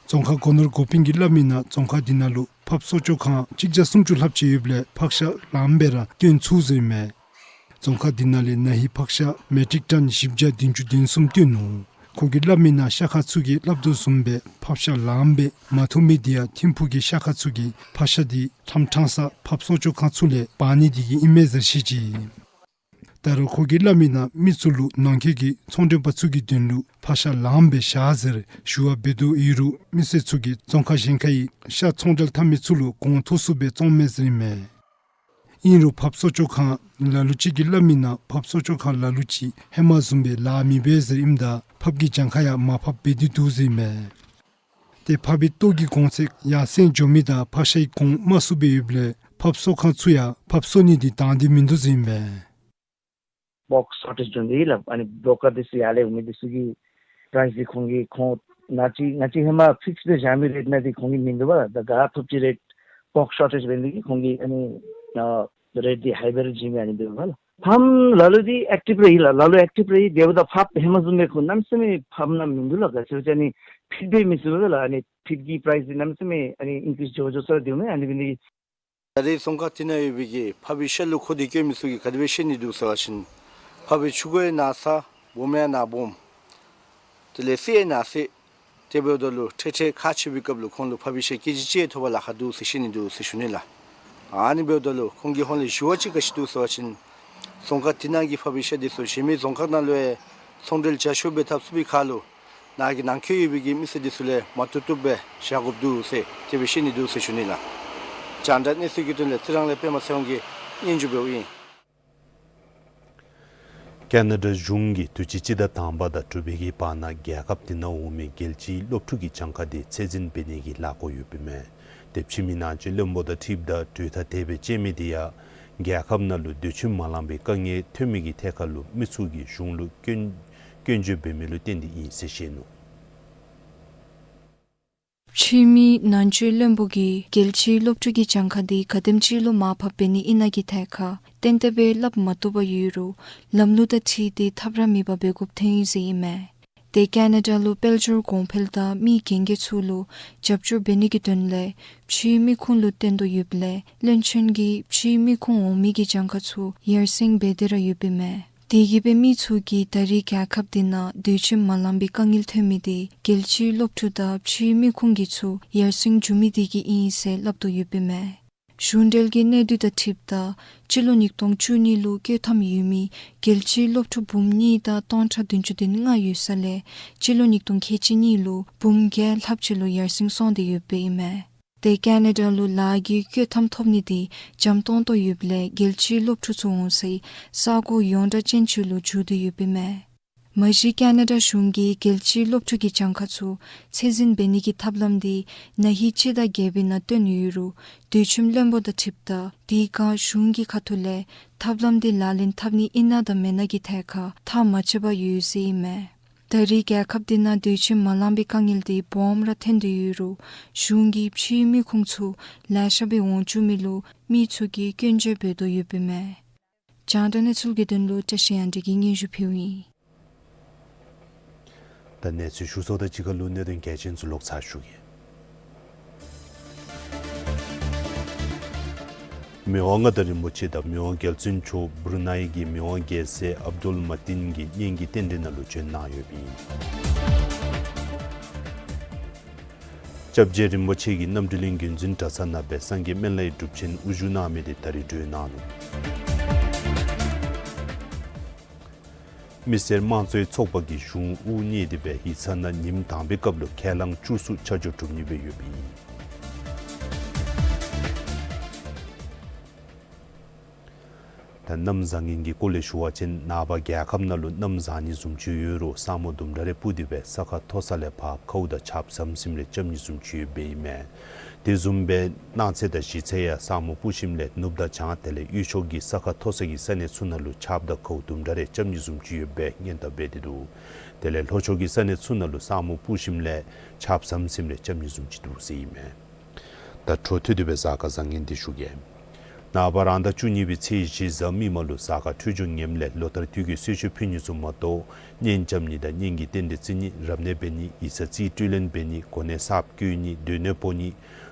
རྫོང་ཁག་སྒོ་ནོར་འགོ་དཔོན་གྱིས་སླབ་མིའི་ནང་རྫོང་ཁག་འདི་ནང་ལུ་ཕགཔ་གསོ་སྐྱོང་ཁང་གཅིག་བརྒྱ་སུམ་ཅུ་ལྷགཔ་ཅིག་ཡོདཔ་ལས་ཕག་ཤ་ལངམ་སྦེ་ར་བཏོན་ཚུགས་ཟེར་ཨིན་མས། རྫོང་ཁག་འདི་ནང་ལས་ན་ཧིང་ཕག་ཤ་མེ་ཊིག་ཊོན་བཞི་བརྒྱ་བདུན་ཅུ་དོན་གསུམ་བཏོན་ནུག། ཁོང་གིས་སླབ་མིའི་ནང་ཤ་ཁང་ཚུ་གིས་སླབ་དོ་བཟུམ་སྦེ་ཕག་ཤ་ལངམ་སྦེ་མ་ཐོབ་མི་དེ་ཡང་ཐིམ་ཕུག་གི་ཤ་ཁང་ཚུ་གིས་ཕག་ཤ་དེ་ཁྲམ་ཁྲང་ས་ཕགཔ་གསོ་སྐྱོང་ཁང་ཚུ་ལས་འབག་ནི་དེ་གིས་ཨིན་མས་ཟེར་བཤད་ཅི། ད་རུང་ཁོང་གིས་སླབ་མིའི་ནང་མི་ཚུ་ལུ་ནང་འཁོད་ཀྱི་ཚོང་མགྲོན་པ་ཚུ་གི་དོན་ལུ་ཕག་ཤ་ལངམ་སྦེ་བཞག་ཟེར་ཞུ་བ་འབད་དོ། ཨིན་རུང་མི་སེར་ཚུ་གིས་རྫོང་ཁག་གཞན་ཁའི་ཤ་ཚོང་འབྲེལ་འཐབ་མི་ཚུ་ལུ་གོང་མཐོ་སུ་སྦེ་བཙོངམ་མས་ཟེར་ཨིན་མས། ཨིན་རུང་ཕགཔ་གསོ་སྐྱོང་ཁང་ལ་ལུ་ཅིག་གིས་སླབ་མིའི་ནང་ཕགཔ་གསོ་སྐྱོང་ཁང་ལ་ལུ་ཅིག་ཧེ་མ་བཟུམ་སྦེ་ལཱ་མི་འབད་ཟེར་ཨིནམ་ད་ཕགཔ་གི་གྱངས་ཁ་ཡང་མར་ཕབ་འབད་དེ་འདུག་ཟེར་ཨིན་མས། ཏེ་ཕགཔའི་ལྟོ་གི་གོང་ཚད་ཡར་སེང་འགྱོ་མི་དང་ཕག་ཤའི་གོང་དམའ་སུ་སྦེ་ཡོདཔ་ལས་ཕགཔ་གསོ་ཁང་ཚུ་ཡང་ཕགཔ་གསོ་ནི་དེ་དང་འདོད་མིན་འདུག་ཟེར་ཨིན་མས། པོརཀ་ཤོར་ཊེཇ་འགྱོ་ནི་ལགས། ཨ་ནི་བོར་ཀར་འདི་ཚུ་ཡར་ལས་འོང་མི་འདི་ཚུ་གི་པ་རའིསི་འདི་ཁོང་གིས་ཁོང་ང་བཅས་ང་བཅས་ཧེ་མ་ཕིགསི་སྦེ་བཞག་མི་རེཊ་ནང་འདི་ཁོང་གིས་མིན་འདུག་པ་ལགས། ད་ག་ཐོབ་ཅི་རེཊ་པོརཀ་ཤོར་ཊེཇ་འབད་ནི་འདི་གིས་ཁོང་གིས་ཨ་ནི་ཨ་རེཊ་འདི་ཧའི་སྦེ་ར་བྱིན་མི་ཨ་ནི་འབདཝ་ལགས། ཕཱམ་ལ་ལུ་འདི་ཨེཀ་ཊིབ་ར་ཡི་ལགས། ལ་ལུ་ཨེཀ་ཊིབ་ར་ཡི། དེ་འབདཝ་ད་ཕགཔ་ཧེ་མ་བཟུམ་སྦེ་ཁོང་གནམ་མེད་ས་མེད་ཕཱམ་ནང་མིན་འདུག་ལགས། ག་ཅི་སྦེ་ཟེར་ཨ་ནི་ཕིཌ་འབད་མི་ཚུགས་པས་ལགས། ཨ་ནི་ཕིཌ་ཀྱི་པ་རའིསི་འདི་གནམ་མེད་ས་མེད་ཨ་ནི་ཨིན་ཀི་རིསི་འགྱོ་འགྱོ་ས་ར་སྡོད་མས། ཨ་ནི་འབད་ནི་འདི་གིས་ད་རེས་རྫོང་ཁག་དེ་ནང་ཡོད་པའི་གི་ཕགཔའི་ཤ་ལུ་མཁོ་འདོད་བསྐྱེད་མི་ཚུ་གིས་ག་དེ་སྦེ་ཤེས་ནི་འདུག་ཟེར་བ་ཅིན་ཕགཔའི་ཆུ་ཁོལ་ནང་ས་སྦོམ་ཡང་ནཱ་སྦོམ། དེ་ལས་སེར་ཡང་ནཱ་སེར། དེ་འབདཝ་ད་ལུ་ཁྲེ་ཁྲེ་ཁག་ཆེ་བའི་སྐབས་ལུ་ཁོང་ལུ་ཕགཔའི་ཤ་ཀེ་ཇི་གཅིག་ཐོབ་པར་ལཱ་ཁག་འདུག་ཟེར་ཤེས་ནི་འདུག་ཟེར་ཞུ་ནི་ལགས། ཨ་ནི་འབདཝ་ད་ལུ་ཁོང་གིས་ཧོངས་ལས་ཞུ་བ་ཅིག་ག་ཅི་འདུག་ཟེར་བ་ཅིན་རྫོང་ཁག་དེ་ནང་གི་ཕགཔའི་ཤ་འདི་ཚུ་གཞན་མི་རྫོང་ཁག་ནང་ལུ་ཡང་ཚོང་འབྲེལ་རྒྱ་ཤོས་སྦེ་འཐབ་ཚུགས་པའི་ཁར་ལུ་ནཱ་གི་ནང་འཁོད་ཡོད་པའི་གི་མི་སེར་འདི་ཚུ་ལས་མ་བཏུབ་བཏུབ་སྦེ་བཞག་དགོཔ་འདུག་ཟེར་དེ་སྦེ་ཤེས་ནི་འདུག་ཟེར་ཞུ་ནི་ལགས། རྒྱང་བསྒྲགས་གནས་ཚུལ་གྱི་དོན་ལས་རྩི་རང་ལས་པདྨ་ཚེ་དབང་གིས་སྙན་ཞུ་འབདཝ་ཨིན། ཀེ་ན་ཌ་གཞུང་གིས་དུས་ཅི་སྤྱི་ཟླ་དང་པ་དང་དྲུག་པའི་གི་བར་ན་རྒྱལ་ཁབ་དེ་ནང་འོང་མི་རྒྱལ་སྤྱིའི་སློབ་ཕྲུག་གི་གྱངས་ཁ་དེ་ཚད་འཛིན་འབད་ནི་གི་ལཱ་འགོ་ཡོདཔ་ཨིན་མས། དེ་ཕྱི་མི་ནང་ཆོས་བློན་པོ་དང་འཁྲིལཝ་ད་གྲོས་ཐག་དེ་སྦེ་བཅད་མི་དེ་ཡང་རྒྱལ་ཁབ་ནང་ལུ་དུས་ཆེན་མ་ལང་པའི་དཀའ་ངལ་ཐོན་མི་གི་ཐད་ཁར་ལུ་མི་ཚུ་གིས་གཞུང་ལུ་སྐྱོན་སྐྱོན་བརྗོད་འབད་མི་ལུ་བརྟེན་ཏེ་ཨིན་ཟེར་བཤད་ནུག། ཕྱི་མི་ནང་ཆོས་བློན་པོ་གིས་རྒྱལ་སྤྱིའི་སློབ་ཕྲུག་གི་གྱངས་ཁ་དེ་ག་དེམ་ཅིག་ལུ་མར་ཕབ་འབད་ནི་ཨིན་ན་གི་ཐད་ཁར་ཏན་ཏན་སྦེ་སླབ་མ་བཏུབ་པར་ཡོད་རུང་ལམ་ལུགས་དང་འཁྲིལ་ཏེ་ཐབས་ར་མེད་པ་འབད་དགོཔ་ཐོན་ཡི་ཟེར་ཨིན་མས། ཏེ་ཀེ་ན་ཌ་ལུ་དཔལ་འབྱོར་གོང་འཕེལ་དང་མི་རྒན་རྒས་ཚུ་ལུ་རྒྱབ་སྐྱོར་འབད་ནི་གི་དོན་ལས་ཕྱིའི་མི་ཁུངས་ལུ་བརྟེན་དོ་ཡོདཔ་ལས་བློན་ཆེན་གྱིས་ཕྱིའི་མི་ཁུངས་འོང་མི་གི་གྱངས་ཁ་ཚུ་ཡར་སེང་འབད་དེ་ར་ཡོདཔ་ཨིན་མས། དེ་གིས་སྦེ་མི་ཚུ་གིས་ད་རེས་རྒྱལ་ཁབ་དེ་ནང་དུས་ཆེན་མ་ལང་པའི་དཀའ་ངལ་ཐོན་མི་དེ་རྒྱལ་སྤྱིའི་སློབ་ཕྲུག་དང་ཕྱིའི་མི་ཁུངས་ཀྱི་ཚུ་ཡར་སེང་འགྱོ་མི་དེ་གིས་ཨིན་ཟེར་སླབ་དོ་ཡོདཔ་ཨིན་མས། གཞུང་འབྲེལ་གྱི་གནས་སྡུད་དང་འཁྲིལཝ་ད་སྤྱི་ལོ་ཉིས་སྟོང་བཅུ་གཉིས་ལུ་བསྐྱོད་ཐམ་ཡོད་མི་རྒྱལ་སྤྱིའི་སློབ་ཕྲུག་འབུམ་གཉིས་དང་སྟོང་ཕྲག་བདུན་ཅུ་དོན་ལྔ་ཡོད་ས་ལས་སྤྱི་ལོ་ཉིས་སྟོང་ཁལ་གཅིག་གཉིས་ལུ་འབུམ་བརྒྱད་ལྷགཔ་ཅིག་ལུ་ཡར་སེང་སོང་སྟེ་ཡོདཔ་ཨིན་མས། ཏེ་ཀེ་ན་ཌ་ལུ་ལཱ་གི་བསྐྱོད་ཐམ་ཐོབ་ནི་དེ་འཇམ་ཏོང་ཏོ་ཡོདཔ་ལས་རྒྱལ་སྤྱིའི་སློབ་ཕྲུག་ཚུ་འོང་སའི་ས་གོ་ཡོངས་གྲགས་ཅན་ཅིག་ལུ་འགྱུར་ཏེ་ཡོདཔ་ཨིན་མས། མ་གཞི་ཀེ་ན་ཌ་གཞུང་གིས་རྒྱལ་སྤྱིའི་སློབ་ཕྲུག་གི་གྱངས་ཁ་ཚུ་ཚད་འཛིན་འབད་ནི་གི་ཐབས་ལམ་དེ་ན་ཧིང་སྤྱི་ཟླ་བརྒྱད་པའི་ནང་བཏོན་ཡོད་རུང་དུས་ཆེན་བློན་པོ་དང་འཁྲིལཝ་ད་དེའི་སྒང་གཞུང་གི་ཁ་ཐུག་ལས་ཐབས་ལམ་དེ་ལག་ལེན་འཐབ་ནི་ཨིན་ན་དང་མེན་ན་གི་ཐད་ཁར་ཐག་མ་ཆོད་པར་ཡོད་ཟེར་ཨིན་མས། ད་རེས་རྒྱལ་ཁབ་དེ་ནང་དུས་ཆེན་མ་ལང་པའི་དཀའ་ངལ་དེ་སྦོམ་ར་ཐོན་ཏེ་ཡོད་རུང་གཞུང་གིས་ཕྱིའི་མི་ཁུངས་ཚུ་ལེ་ཤ་སྦེ་འོང་བཅུག་མི་ལུ་མི་ཚུ་གིས་སྐྱོན་བརྗོད་འབད་དོ་ཡོདཔ་ཨིན་མས། རྒྱང་བསྒྲགས་གནས་ཚུལ་གྱི་དོན་ལུ་བཀྲ་ཤིས་དབྱངས་སྒྲོན་གྱིས་སྙན་ཞུ་ཕུལཝ་ཨིན། ད་གནས་ཚུལ་ཞུ་ཚརཝ་དང་གཅིག་ཁར་ལུ་གནད་དོན་གལ་ཆེན་ཚུ་ལོག་ཚར་ཞུ་གེ། མི་དབང་མངའ་བདག་རིན་པོ་ཆེ་དང་མི་དབང་རྒྱལ་བཙུན་མཆོག་བུར་ནཱའི་གི་མི་དབང་རྒྱལ་སྲས་ཨབ་དུལ་མ་ཏིན་གྱི་གཉེན་གྱི་རྟེན་འབྲེལ་ནང་ལུ་བྱོན་གནང་ཡོདཔ་ཨིན། སྐྱབས་རྗེ་རིན་པོ་ཆེ་གིས་རྣམ་གྲོལ་གླིང་བརྒྱུད་འཛིན་གྲྭ་ཚང་ནང་སྦེ་སངས་རྒྱས་སྨན་བླའི་སྒྲུབ་ཆེན་དབུ་བཞུགས་གནང་མི་དེ་ད་རིས་གྲོལ་གནང་ནུག། མི་སེར་དམངས་གཙོའི་ཚོགས་པ་གིས་གཞུང་དབུ་བརྙེས་ཏེ་སྦེ་ཡིག་ཚང་ནང་ཉིནམ་དང་པའི་སྐབས་ལུ་ཁས་བླངས་བཅུ་གསུམ་ཆ་འཇོག་གྲུབ་ནི་སྦེ་ཡོདཔ་ཨིན། ད་གནམ་བཟང་ངན་གྱི་སྐོར་ལས་ཞུ་བ་ཅིན་ནངས་པ་རྒྱལ་ཁབ་ནང་ལུ་གནམ་བཟང་ནི་བཟུམ་ཅིག་ཡོད་རུང་ས་སྨུག་དུམ་གྲ་རེ་སྤུབས་ཏེ་སྦེ་ས་ཁ་མཐོ་ས་ལས་ཕར་ཁཝ་དང་ཆརཔ་ཟམ་ཟིམ་རེ་རྐྱབ་ནི་བཟུམ་ཅིག་ཡོདཔ་ཨིན་མས། དེ་བཟུམ་སྦེ་གནངས་ཚེ་དང་གཞེས་ཚེ་ཡང་ས་སྨུག་སྤུབས་ཞིནམ་ལས་ནུབ་དང་བྱང་དེ་ལས་དབུས་ཕྱོགས་ཀྱི་ས་ཁ་མཐོ་ས་གི་ས་གནས་ཚུ་ནང་ལུ་ཆརཔ་དང་ཁཝ་དུམ་གྲ་རེ་རྐྱབ་ནི་བཟུམ་ཅིག་ཡོདཔ་སྦེ་སྔོན་བརྡ་འབད་དེ་འདུག། དེ་ལས་ལྷོ་ཕྱོགས་ཀྱི་ས་གནས་ཚུ་ནང་ལུ་ས་སྨུག་སྤུབས་ཞིནམ་ལས་ཆརཔ་ཟམ་ཟིམ་རེ་རྐྱབ་ནི་བཟུམ་ཅིག་འདུག་ཟེར་ཨིན་མས། ད་འཕྲོ་མཐུད་དེ་སྦེ་གཟའ་སྐར་བཟང་ངན་འདི་ཞུ་གེ། ནངས་པ་རང་ཟླ་བཅུ་གཉིས་པའི་ཚེས་བཞི་གཟའ་མིག་དམར་ལུ་གཟའ་སྐར་འཕྲོད་སྦྱོར་ངནམ་ལས་ལོ་ལྟར་དུས་ཀྱི་གསོལ་མཆོད་ཕུལ་ནི་ཚུ་མ་གཏོགས་གཉེན་རྐྱབ་ནི་དང་གཉེན་གྱི་རྟེན་འབྲེལ་བརྩི་ནི་རབ་གནས་འབད་ནི་ཡིག་ཚང་རྩིས་སྤྲོད་ལེན་འབད་ནི་གོ་གནས་གསརཔ་བསྐོ་ནི་སྡོད་གནས་སྤོ་ནི་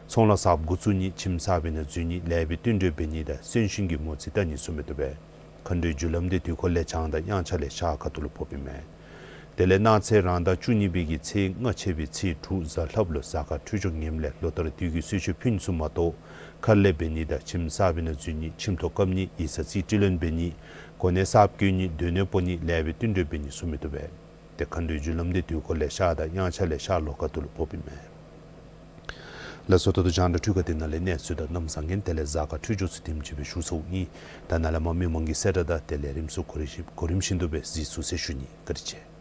ཚོང་ལཱ་གསརཔ་འགོ་བཙུགས་ནི་ཁྱིམ་གསར་པའི་ནང་འཛུལ་ནི་ལེགས་པའི་བསྟུན་གྲོས་འབད་ནི་དང་གསོན་གཤིན་གྱི་མོ་རྩིས་བལྟ་ནི་ཚུ་མི་བཏུབ་པས། མཁའ་འགྲོའི་རྒྱུ་ལམ་དེ་དུས་འཁོར་ལས་བྱང་དང་དབྱངས་འཆར་ལས་ཤར་ཁ་ཐུག་ལུ་ཕོགཔ་ཨིན་མས། དེ་ལས་གནངས་ཚེ་རང་ཟླ་བཅུ་གཉིས་པའི་གི་ཚེས་ལྔ་ཆད་པའི་ཚེས་དྲུག་གཟའ་ལྷགཔ་ལུ་གཟའ་སྐར་འཕྲོད་སྦྱོར་ངནམ་ལས་ལོ་ལྟར་དུས་ཀྱི་གསོལ་མཆོད་ཕུལ་ནི་ཚུ་མ་གཏོགས་མཁར་ལས་འབད་ནི་དང་ཁྱིམ་གསར་པའི་ནང་འཛུལ་ནི་ཁྱིམ་ཐོག་བཀབ་ནི་ཡིག་ཚང་རྩིས་སྤྲོད་ལེན་འབད་ནི་གོ་གནས་གསརཔ་བསྐོ་ནི་སྡོད་གནས་སྤོ་ནི་ལེགས་པའི་བསྟུན་གྲོས་འབད་ནི་ཚུ་མི་བཏུབ་པས། ཏེ་མཁའ་འགྲོའི་རྒྱུ་ལམ་དེ་དུས་འཁོར་ལས་ཤར་དང་དབྱངས་འཆར་ལས་ཤར་ལྷོ་ཁ་ཐུག་ལུ་ཕོགཔ་ཨིན་མས། ལགས་སོ། ད་ལྟོ་རྒྱང་བསྒྲགས་འཕྲུལ་ཁང་འདི་ནང་ལས་གནས་ཚུལ་དང་གནམ་བཟང་ངན་དེ་ལས་གཟའ་སྐར་འཕྲོད་སྦྱོར་ཚུ་དེམ་ཅིག་སྦེ་ཞུ་ཚརཝ་ཨིན། ད་ནཱ་ལས་མར་མི་མང་གི་གསལ་བསྒྲགས་དང་དེ་ལས་རིམ་སོར་གོ་རིམ་བཞིན་གོ་རིམ་བཞིན་དུ་སྦེ་གཟིགས་ཚུགས་ཟེར་ཞུ་ནི། བཀའ་དྲིན་ཆེ།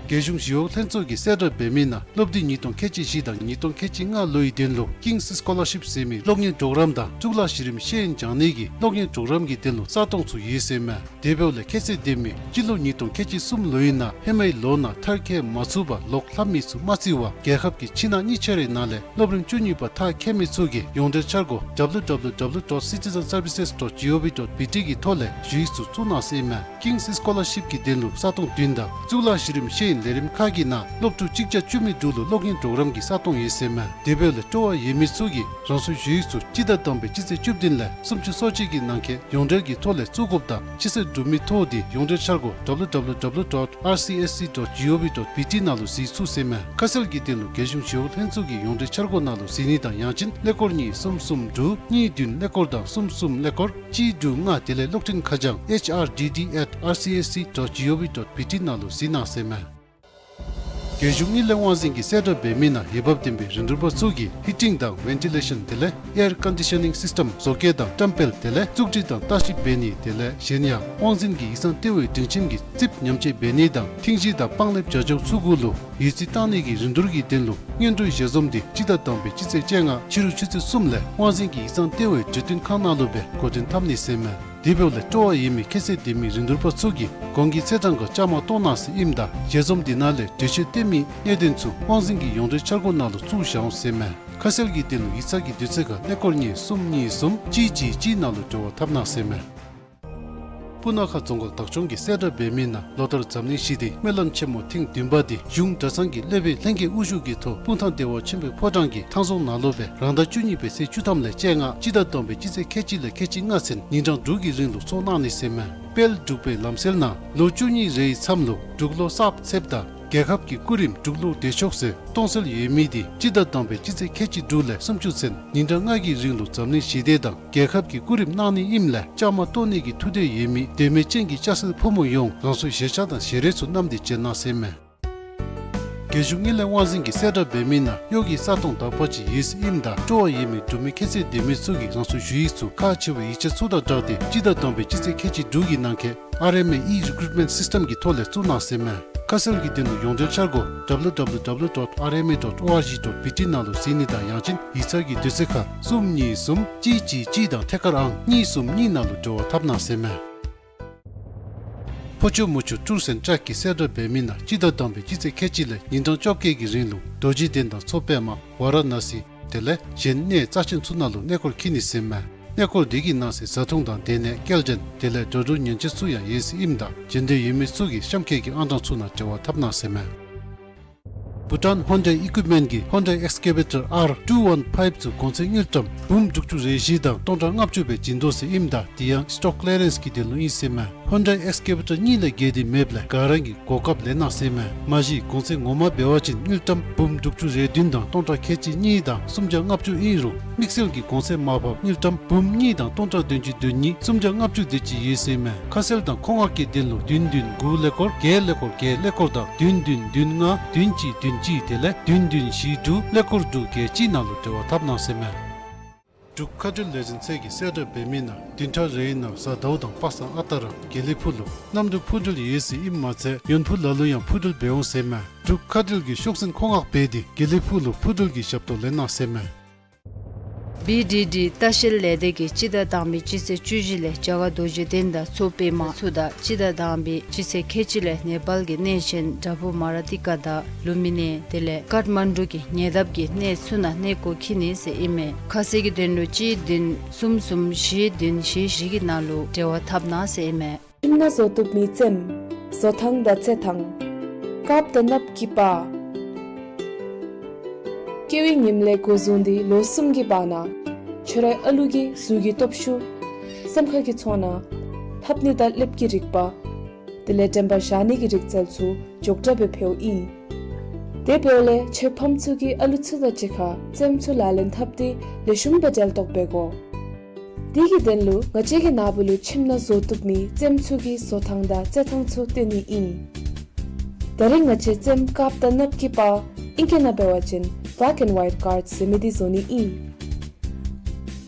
རྒྱལ་གཞུང་ཞི་གཡོག་ལྷན་ཚོགས་ཀྱིས་གསལ་བསྒྲགས་འབད་མི་ནང་སློབ་དུས་ཉིས་སྟོང་ཁལ་གཅིག་བཞི་དང་ཉིས་སྟོང་ཁལ་གཅིག་ལྔ་ལོའི་དོན་ལུ་King's Scholarship ཟེར་མི་གློག་བརྙན་གྲོགས་རམ་དང་གཙུག་ལག་གཞི་རིམ་ཤེས་ཡོན་སྦྱང་ནི་གི་གློག་བརྙན་གྲོགས་རམ་གྱི་དོན་ལུ་ས་སྟོང་ཚུ་ཡོད་ཟེར་མས། དེ་འབདཝ་ལས་ཁྱད་ཚད་ལྡན་མི་སྤྱི་ལོ་ཉིས་སྟོང་ཁལ་གཅིག་གསུམ་ལོའི་ནང་ཧེ་མའི་ལོ་ནང་མཐར་འཁྱོལ་མ་ཚུགས་པར་ལོག་ལྷབ་མི་ཚུ་མ་བརྩི་བར་རྒྱལ་ཁབ་ཀྱི་ཕྱི་ནང་གཉིས་ཆ་རའི་ནང་ལས་སློབ་རིམ་བཅུ་གཉིས་པ་མཐར་འཁྱོལ་མི་ཚུ་གིས་ཡོངས་འབྲེལ་འཆར་སྒོ་W W W dot citizen services dot G O V dot B T གི་ཐོག་ལས་ཞུ་ཡིག་ཚུ་བཙུགས་གནང་ཟེར་མས། King's Scholarship གི་དོན་ལུ་ས་སྟོང་བདུན་དང་གཙུག་ལག་གཞི་རིམ་ཤེས་ཡོན་ལས་རིམ་ཁག་གི་ནང་སློབ་ཕྲུག་གཅིག་བརྒྱ་བཅུ་མི་དྲུག་ལུ་གློག་བརྙན་གྲོགས་རམ་གྱི་ས་སྟོང་ཡོད་ཟེར་མས། དེ་འབདཝ་ལས་སྤྲོ་བ་ཡོད་མི་ཚུ་གིས་རང་སོའི་ཞུ་ཡིག་ཚུ་སྤྱི་ཟླ་དང་པའི་སྤྱི་ཚེས་བཅུ་བདུན་ལས་སུམ་ཅུ་སོ་གཅིག་གི་ནང་འཁོད་ཡོངས་འབྲེལ་གྱི་ཐོག་ལས་བཙུགས་དགོཔ་དང་ཕྱི་སེལ་གྲུབ་མི་ཐོ་འདི་ཡོངས་འབྲེལ་འཆར་སྒོ་W W W dot R C S C dot G O V dot B T ནང་ལུ་གཟིགས་ཚུགས་ཟེར་མས། ཁ་གསལ་གྱི་དོན་ལུ་རྒྱལ་གཞུང་ཞི་གཡོག་ལྷན་ཚོགས་ཀྱི་ཡོངས་འབྲེལ་འཆར་སྒོ་ནང་ལུ་གཟིགས་ནི་དང་ཡང་ཅིན་ཀླད་ཀོར་གཉིས་གསུམ་གསུམ་དྲུག་གཉིས་བདུན་ཀླད་ཀོར་དང་གསུམ་གསུམ་ཀླད་ཀོར་གཅིག་དྲུག་ལྔ་དེ་ལས་གློག་འཕྲིན་ཁ་བྱང་H R D D at R C S C dot G O V dot B T ནང་ལུ་གཟིགས་གནང་ཟེར་མས། རྒྱལ་གཞུང་དངུལ་ལས་དབང་འཛིན་གྱིས་གསལ་བསྒྲགས་འབད་མི་ནང་འོས་འབབ་ལྡན་པའི་རིན་བསྡུར་པ་ཚུ་གིས་ཧི་ཊིང་དང་ཝེན་ཊི་ལེ་ཤཱན་དེ་ལས་ཨེར་ཀོན་ཌི་ཤ་ནིང་སིསི་ཊེམ་བཟོ་བཀོད་དང་བཀྲམ་སྤེལ་དེ་ལས་བཙུགས་སྒྲིག་དང་ལྟ་ཞིབ་འབད་ནི་དེ་ལས་གཞན་ཡང་དབང་འཛིན་གྱི་ཡིག་ཚང་ལྟེ་བའི་སྒྲིང་ཁྱིམ་གྱི་རྩིགཔ་ཉམས་བཅོས་འབད་ནི་དང་ཐིང་གཞི་དང་པང་ལེབ་བྱ་སྤྱོད་ཚུ་གུ་ལུ་འོས་རྩིས་བཏང་ནི་གི་རིན་བསྡུར་གྱི་དོན་ལུ་སྔོན་འགྲོའི་ཞལ་འཛོམས་འདི་སྤྱི་ཟླ་དང་པའི་སྤྱི་ཚེས་བཅོ་ལྔ་ཕྱི་རུ་ཆུ་ཚོད་གསུམ་ལས་དབང་འཛིན་གྱི་ཡིག་ཚང་ལྟེ་བའི་གྲོས་བསྟུན་ཁང་ནང་ལུ་སྦེ་འགོ་འདྲེན་འཐབ་ནི་ཟེར་མས། དེ་འབདཝ་ལས་སྤྲོ་བ་ཡོད་མི་ཁྱད་ཚད་ལྡན་མི་རིན་བསྡུར་པ་ཚུ་གིས་གོང་གི་ཚེས་གྲངས་ཁར་བཅའ་མར་གཏོགས་གནང་ཟེར་ཨིནམ་ད་ཞལ་འཛོམས་འདི་ནང་ལས་གྲོས་ཆོད་བཏོན་མི་གནད་དོན་ཚུ་དབང་འཛིན་གྱི་ཡོངས་འབྲེལ་འཆར་སྒོ་ནང་ལུ་བཙུགས་བཞག་འོང་ཟེར་མས། ཁ་གསལ་གྱི་དོན་ལུ་ཡིག་ཚང་གི་དུས་ཚོད་ཁར་ཀླད་ཀོར་གཉིས་གསུམ་གཉིས་གསུམ་གཅིག་གཅིག་གཅིག་ནང་ལུ་འབྲེལ་བ་འཐབ་གནང་ཟེར་མས། སྤུ་ན་ཁ་རྫོང་ཁག་བདག་སྐྱོང་གིས་གསལ་བསྒྲགས་འབད་མི་ནང་ལོ་ལྟར་འཛམ་གླིང་ཞི་བདེའི་སྨོན་ལམ་ཆེན་མོ་ཐེངས་བདུན་པ་འདི་གཞུང་གྲྭ་ཚང་གི་སློབ་དཔོན་ལྷན་རྒྱས་དབུ་བཞུགས་ཀྱི་ཐོག་སྤུངས་ཐང་བདེ་བ་ཆེན་པོའི་ཕོ་བྲང་གི་ཐང་རྫོང་ནང་ལུ་སྦེ་རང་ཟླ་བཅུ་གཉིས་པའི་ཚེས་བཅུ་ཐམ་ལས་བཅོ་ལྔ་སྤྱི་ཟླ་དང་པའི་སྤྱི་ཚེས་ཁལ་གཅིག་ལས་ཁལ་གཅིག་ལྔ་ཚུན་ཉིན་གྲངས་དྲུག་གི་རིང་ལུ་ཚོགས་གནང་ནི་ཟེར་མས། དཔལ་འབྲུག་པའི་ལམ་སྲོལ་ནང་ལོ་བཅུ་གཉིས་རེའི་མཚམས་ལུ་འབྲུག་ལོ་གསརཔ་ཚེསཔ་དང་རྒྱལ་ཁབ་ཀྱི་སྐུ་རིམ་འབྲུག་ལོ་བདེ་མཆོག་ཟེར་གཏོང་སྲོལ་ཡོད་མི་འདི་སྤྱི་ཟླ་དང་པའི་སྤྱི་ཚེས་ཁལ་གཅིག་དྲུག་ལས་སུམ་ཅུ་ཚུན་ཉིན་གྲངས་ལྔ་གི་རིང་ལུ་འཛམ་གླིང་ཞི་བདེ་དང་རྒྱལ་ཁབ་ཀྱི་སྐུ་རིམ་གནང་ནི་ཨིནམ་ལས་བཅའ་མར་གཏོགས་ནི་གི་ཐུགས་འདོད་ཡོད་མི་དད་མོས་ཅན་གྱི་སྐྱ་སེར་ཕོ་མོ་ཡོངས་རང་སོའི་ཞལ་ཆས་དང་ཞལ་རས་ཚུ་བསྣམས་ཏེ་བྱོན་གནང་ཟེར་མས། རྒྱལ་གཞུང་དངུལ་ལས་དབང་འཛིན་གྱིས་གསལ་བསྒྲགས་འབད་མི་ནང་གཡོག་གི་ས་སྟོང་དག་པ་ཅིག་ཡོད་ཟེར་ཨིནམ་ད་སྤྲོ་བ་ཡོད་མི་འབྲུག་མི་ཁྱད་ཚད་ལྡན་མི་ཚུ་གིས་རང་སོའི་ཞུ་ཡིག་ཚུ་ཁག་ཆེ་བའི་ཡིག་ཆ་ཚུ་དང་སྦྲགས་ཏེ་སྤྱི་ཟླ་དང་པའི་སྤྱི་ཚེས་ཁལ་གཅིག་དྲུག་གི་ནང་འཁོད་R M A e-recruitment system གྱི་ཐོག་ལས་བཙུགས་གནང་ཟེར་མས། ཁ་གསལ་གྱི་དོན་ལུ་ཡོངས་འབྲེལ་འཆར་སྒོ་W W W dot R M A dot O R G dot B T ནང་ལུ་གཟིགས་ནི་དང་ཡང་ཅིན་ཡིག་ཚང་གི་དུས་ཚོད་ཁར་གསུམ་གཉིས་གསུམ་གཅིག་གཅིག་གཅིག་དང་ཐད་ཀར་ཨང་གཉིས་གསུམ་གཉིས་ནང་ལུ་འབྲེལ་བ་འཐབ་གནང་ཟེར་མས། ཕོ་ཆོས་མོ་ཆོས་Tours and Trek གིས་གསལ་བསྒྲགས་འབད་མི་ནང་སྤྱི་ཟླ་དང་པའི་སྤྱི་ཚེས་ཁལ་གཅིག་ལས་ཉིན་གྲངས་བཅོ་བརྒྱད་ཀྱི་རིང་ལུ་རྡོ་རྗེ་གདན་དང་མཚོ་པདྨ་ཝ་ར་ཎ་སི་དེ་ལས་གཞན་གནས་རྩ་ཆེན་ཚུ་ནང་ལུ་གནས་སྐོར་འཁྱིད་ནི་ཟེར་མས། གནས་སྐོར་འདི་གི་ནང་གསེས་བཟའ་འཐུང་དང་སྡོད་གནས་སྐྱེལ་འདྲེན་དེ་ལས་འགྲོ་འགྲུལ་ཉེན་བཅོལ་ཚུ་ཡང་ཡོད་ཟེར་ཨིནམ་ད་འབྱོན་འདོད་ཡོད་མི་ཚུ་གིས་གཤམ་འཁོད་ཀྱི་ཨང་གྲངས་ཚུ་ནང་འབྲེལ་བ་འཐབ་གནང་ཟེར་མས། Bhutan Hyundai Equipment གིས་Hyundai Excavator R two one five ཚུ་གོང་ཚད་དངུལ་ཀྲམ་འབུམ་དྲུག་ཅུ་རེ་བཞི་དང་སྟོང་ཕྲག་ལྔ་བཅུ་སྦེ་བྱིན་དོ་ཟེར་ཨིནམ་ད་དེ་ཡང་stock clearance གི་དོན་ལུ་ཨིན་ཟེར་མས། Hyundai Excavator གཉིས་ལས་བརྒལ་ཏེ་མེདཔ་ལས་ག་ར་གིས་གོ་སྐབས་ལེན་གནང་ཟེར་མས། མ་གཞི་གོང་ཚད་ངོ་མ་འབད་བ་ཅིན་དངུལ་ཀྲམ་འབུམ་དྲུག་ཅུ་རེ་བདུན་དང་སྟོང་ཕྲག་ཁལ་གཅིག་གཉིས་དང་སུམ་བརྒྱ་ལྔ་བཅུ་ཨིན་རུང་དམིགས་བསལ་གྱི་གོང་ཚད་མར་ཕབ་དངུལ་ཀྲམ་འབུམ་གཉིས་དང་སྟོང་ཕྲག་བདུན་ཅུ་དོན་གཉིས་སུམ་བརྒྱ་ལྔ་བཅུ་དེ་ཅིག་ཡོད་ཟེར་མས། ཁ་གསལ་དང་མཁོ་མངགས་ཀྱི་དོན་ལུ་བདུན་བདུན་དགུ་ཀླད་ཀོར་བརྒྱད་ཀླད་ཀོར་དང་བདུན་བདུན་བདུན་ལྔ་བདུན་གཅིག་བདུན་གཅིག་དེ་ལས་བདུན་བདུན་བཞི་དྲུག་ཀླད་ཀོར་དྲུག་བརྒྱད་གཅིག་ནང་ལུ་འབྲེལ་བ་འཐབ་གནང་ཟེར་མས། འབྲུག་མཁའ་འགྲུལ་ལས་འཛིན་ཚད་ཀྱིས་གསལ་བསྒྲགས་འབད་མི་ནང་བདུན་ཕྲག་རེའི་ནང་གཟའ་ཟླཝ་དང་པ་སངས་ཨ་རྟག་ར་དགེ་ལེགས་ཕུག་ལུ་གནམ་གྲུ་འཕུར་འགྲུལ་ཡོད་ཟེར་ཨིནམ་མ་ཚད་ཡོན་ཕུག་ལ་ལུ་ཡང་འཕུར་འགྲུལ་འབད་འོང་ཟེར་མས། འབྲུག་མཁའ་འགྲུལ་གྱིས་ཤོག་འཛིན་མཁོ་མངགས་འབད་དེ་དགེ་ལེགས་ཕུག་ལུ་འཕུར་འགྲུལ་གྱི་ཞབས་ཏོག་ལེན་གནང་ཟེར་མས། བི་ཌི་ཌི་ལྟ་བཤལ་ལས་སྡེ་གིས་སྤྱི་ཟླ་དང་པའི་སྤྱི་ཚེས་བཅུ་བཞི་ལས་རྒྱ་གར་རྡོ་རྗེ་གདན་དང་མཚོ་པདྨ་ཚུ་དང་སྤྱི་ཟླ་དང་པའི་སྤྱི་ཚེས་ཁལ་གཅིག་ལས་ནེ་པཱལ་གྱི་གནས་ཆེན་བྲག་ཕུག་མ་ར་ཏི་ཀ་དང་ལུམ་བི་ནི་དེ་ལས་ཀཱཐ་མན་ཌུ་གི་ཉེ་འདབས་ཀྱི་གནས་ཚུ་ནང་གནས་སྐོར་འཁྱིད་ནི་ཟེར་ཨིན་མས། ཁ་གསལ་གྱི་དོན་ལུ་གཅིག་བདུན་གསུམ་གསུམ་བཞི་བདུན་བཞི་བཞི་གི་ནང་ལུ་འབྲེལ་བ་འཐབ་གནང་ཟེར་ཨིན་མས། ཁྱིམ་ནང་བཟོ་བཏུབ་མི་རྩེདམོ། བཟོ་ཐངས་དང་རྩེད་ཐངས། དཀརཔོ་དང་གནགཔོ་གི་པར། སྐྱེ་བའི་ཉིནམ་ལས་འགོ་བཟུང་སྟེ་ལོ་གསུམ་གྱི་བར་ན་ཁྱོད་རའི་ཨ་ལུ་གི་གཟུགས་ཀྱི་སྟོབས་ཤུགས། སེམས་ཁ་གི་ཚོར་སྣང་། ལྷབ་ནི་དང་ལེབ་ཀྱི་རིག་པ། དེ་ལས་དྲན་པ་བཞག་ནི་གི་རིག་རྩལ་ཚུ་མགྱོགས་དྲགས་སྦེ་འཕེལཝ་ཨིན། དེ་འབདཝ་ལས་ཁྱོད་ཕམ་ཚུ་གིས་ཨ་ལུ་ཚུ་དང་གཅིག་ཁར་རྩེདམོ་ཚུ་ལག་ལེན་འཐབ་སྟེ་ལེགས་ཤོམ་སྦེ་འབྲེལ་གཏོགས་འབད་དགོ། དེ་གི་དོན་ལུ་ང་བཅས་ཀྱི་ནཱ་བུ་ལུ་ཁྱིམ་ནང་བཟོ་བཏུབ་མི་རྩེདམོ་ཚུ་གི་བཟོ་ཐངས་དང་རྩེད་ཐངས་ཚུ་སྟོན་ནི་ཨིན། ད་རིས་ང་བཅས་རྩེདམོ་དཀརཔོ་དང་གནགཔོ་གི་པར་ཨིང་སྐད་ནང་འབད་བ་ཅིན་black and white cards ཟེར་མི་འདི་བཟོ་ནི་ཨིན།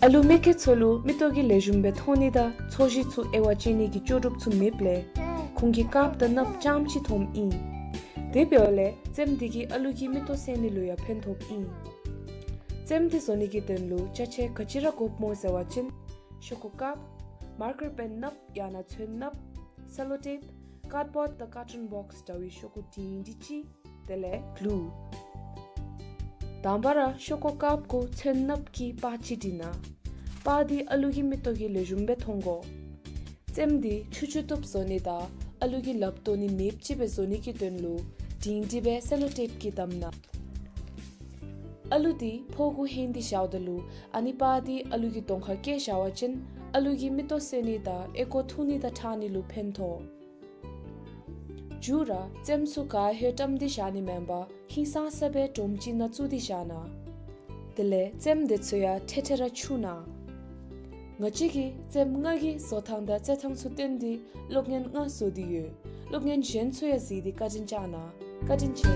ཨ་ལུ་མི་སྐྱེས་ཚུ་ལུ་མིག་ཏོ་གིས་ལེགས་ཤོམ་སྦེ་མཐོང་ནི་དང་ཚོས་གཞི་ཚུ་དབྱེ་བ་དཔྱད་ནི་གི་ལྕོགས་གྲུབ་ཚུ་མེདཔ་ལས་ཁོང་གིས་དཀརཔོ་དང་གནགཔོ་རྐྱངམ་ཅིག་མཐོངམ་ཨིན། དེ་འབདཝ་ལས་ཙེམ་འདི་གིས་ཨ་ལུ་གི་མིག་ཏོ་སེལ་ནི་ལུ་ཡང་ཕན་ཐོགསཔ་ཨིན། ཙེམ་འདི་བཟོ་ནི་གི་དོན་ལུ་ཅ་ཆས་ག་ཅི་ར་དགོཔ་སྨོ་ཟེར་བ་ཅིན་ཤོག་ཀུ་ཀབ། མར་ཀར་པེན་སྣབས་ཡང་ན་ཚོན་སྣབས། སེ་ལོ་ཊེབ། ཀཱཌ་བོརཌ་དང་ཀར་ཊུན་བོགས་འདྲ་བའི་ཤོག་གུ་འབྲིང་འབྲིང་ཅིག། དེ་ལས་གླུ། དང་པ་ར་ཤོག་ཀུ་ཀབ་གུ་ཚོན་སྣབས་ཀྱི་པར་ཅིག་བྲི་གནང་། པར་འདི་ཨ་ལུ་གི་མིག་ཏོ་གིས་ལེགས་ཤོམ་སྦེ་མཐོང་དགོ། ཙེམ་འདི་ཆུ་ཆུ་བཏུབ་བཟོ་ནི་དང་ཨ་ལུ་གི་ལགཔ་བརྡོལ་ནི་མེདཔ་ཅིག་སྦེ་བཟོ་ནི་གི་དོན་ལུ་འབྲིང་འབྲིང་སྦེ་སེ་ལོ་ཊེབ་ཀྱིས་བསྡམས་གནང་། ཨ་ལུ་འདི་ཕོཝ་གུ་ཧེང་སྟེ་བཞགཔ་ད་ལུ་ཨ་ནི་པར་འདི་ཨ་ལུ་གི་གདོང་ཁར་བཀལ་བཞག་པ་ཅིན་ཨ་ལུ་གི་མིག་ཏོ་སེལ་ནི་དང་ཨོལ་ཀོ་འཐུང་ནི་དང་ཁྲག་ནི་ལུ་ཕན་ཐོགས། མཇུག་ར་ཙེམ་ཚུ་ག་ཧེ་བཀྲམ་སྟེ་བཞག་ནི་མེན་པར་ཧིང་སངས་ས་སྦེ་སྒྲོམ་ཅིག་ནང་བཙུགས་ཏེ་བཞག་གནང་། དེ་ལས་ཙེམ་དེ་ཚུ་ཡང་ཐེ་ཐེ་ར་འཁྱུ་གནང་། ང་བཅས་ཀྱིས་ཙེམ་ལྔ་གི་བཟོ་ཐངས་དང་རྩེད་ཐངས་ཚུ་སྟོན་ཏེ་གློག་བརྙན་ལྔ་བཟོ་སྟེ་ཡོད། གློག་བརྙན་གཞན་ཚུ་ཡང་གཟིགས་ཏེ་བཀའ་དྲིན་བསྐྱང་གནང་། བཀའ་དྲིན་ཆེ།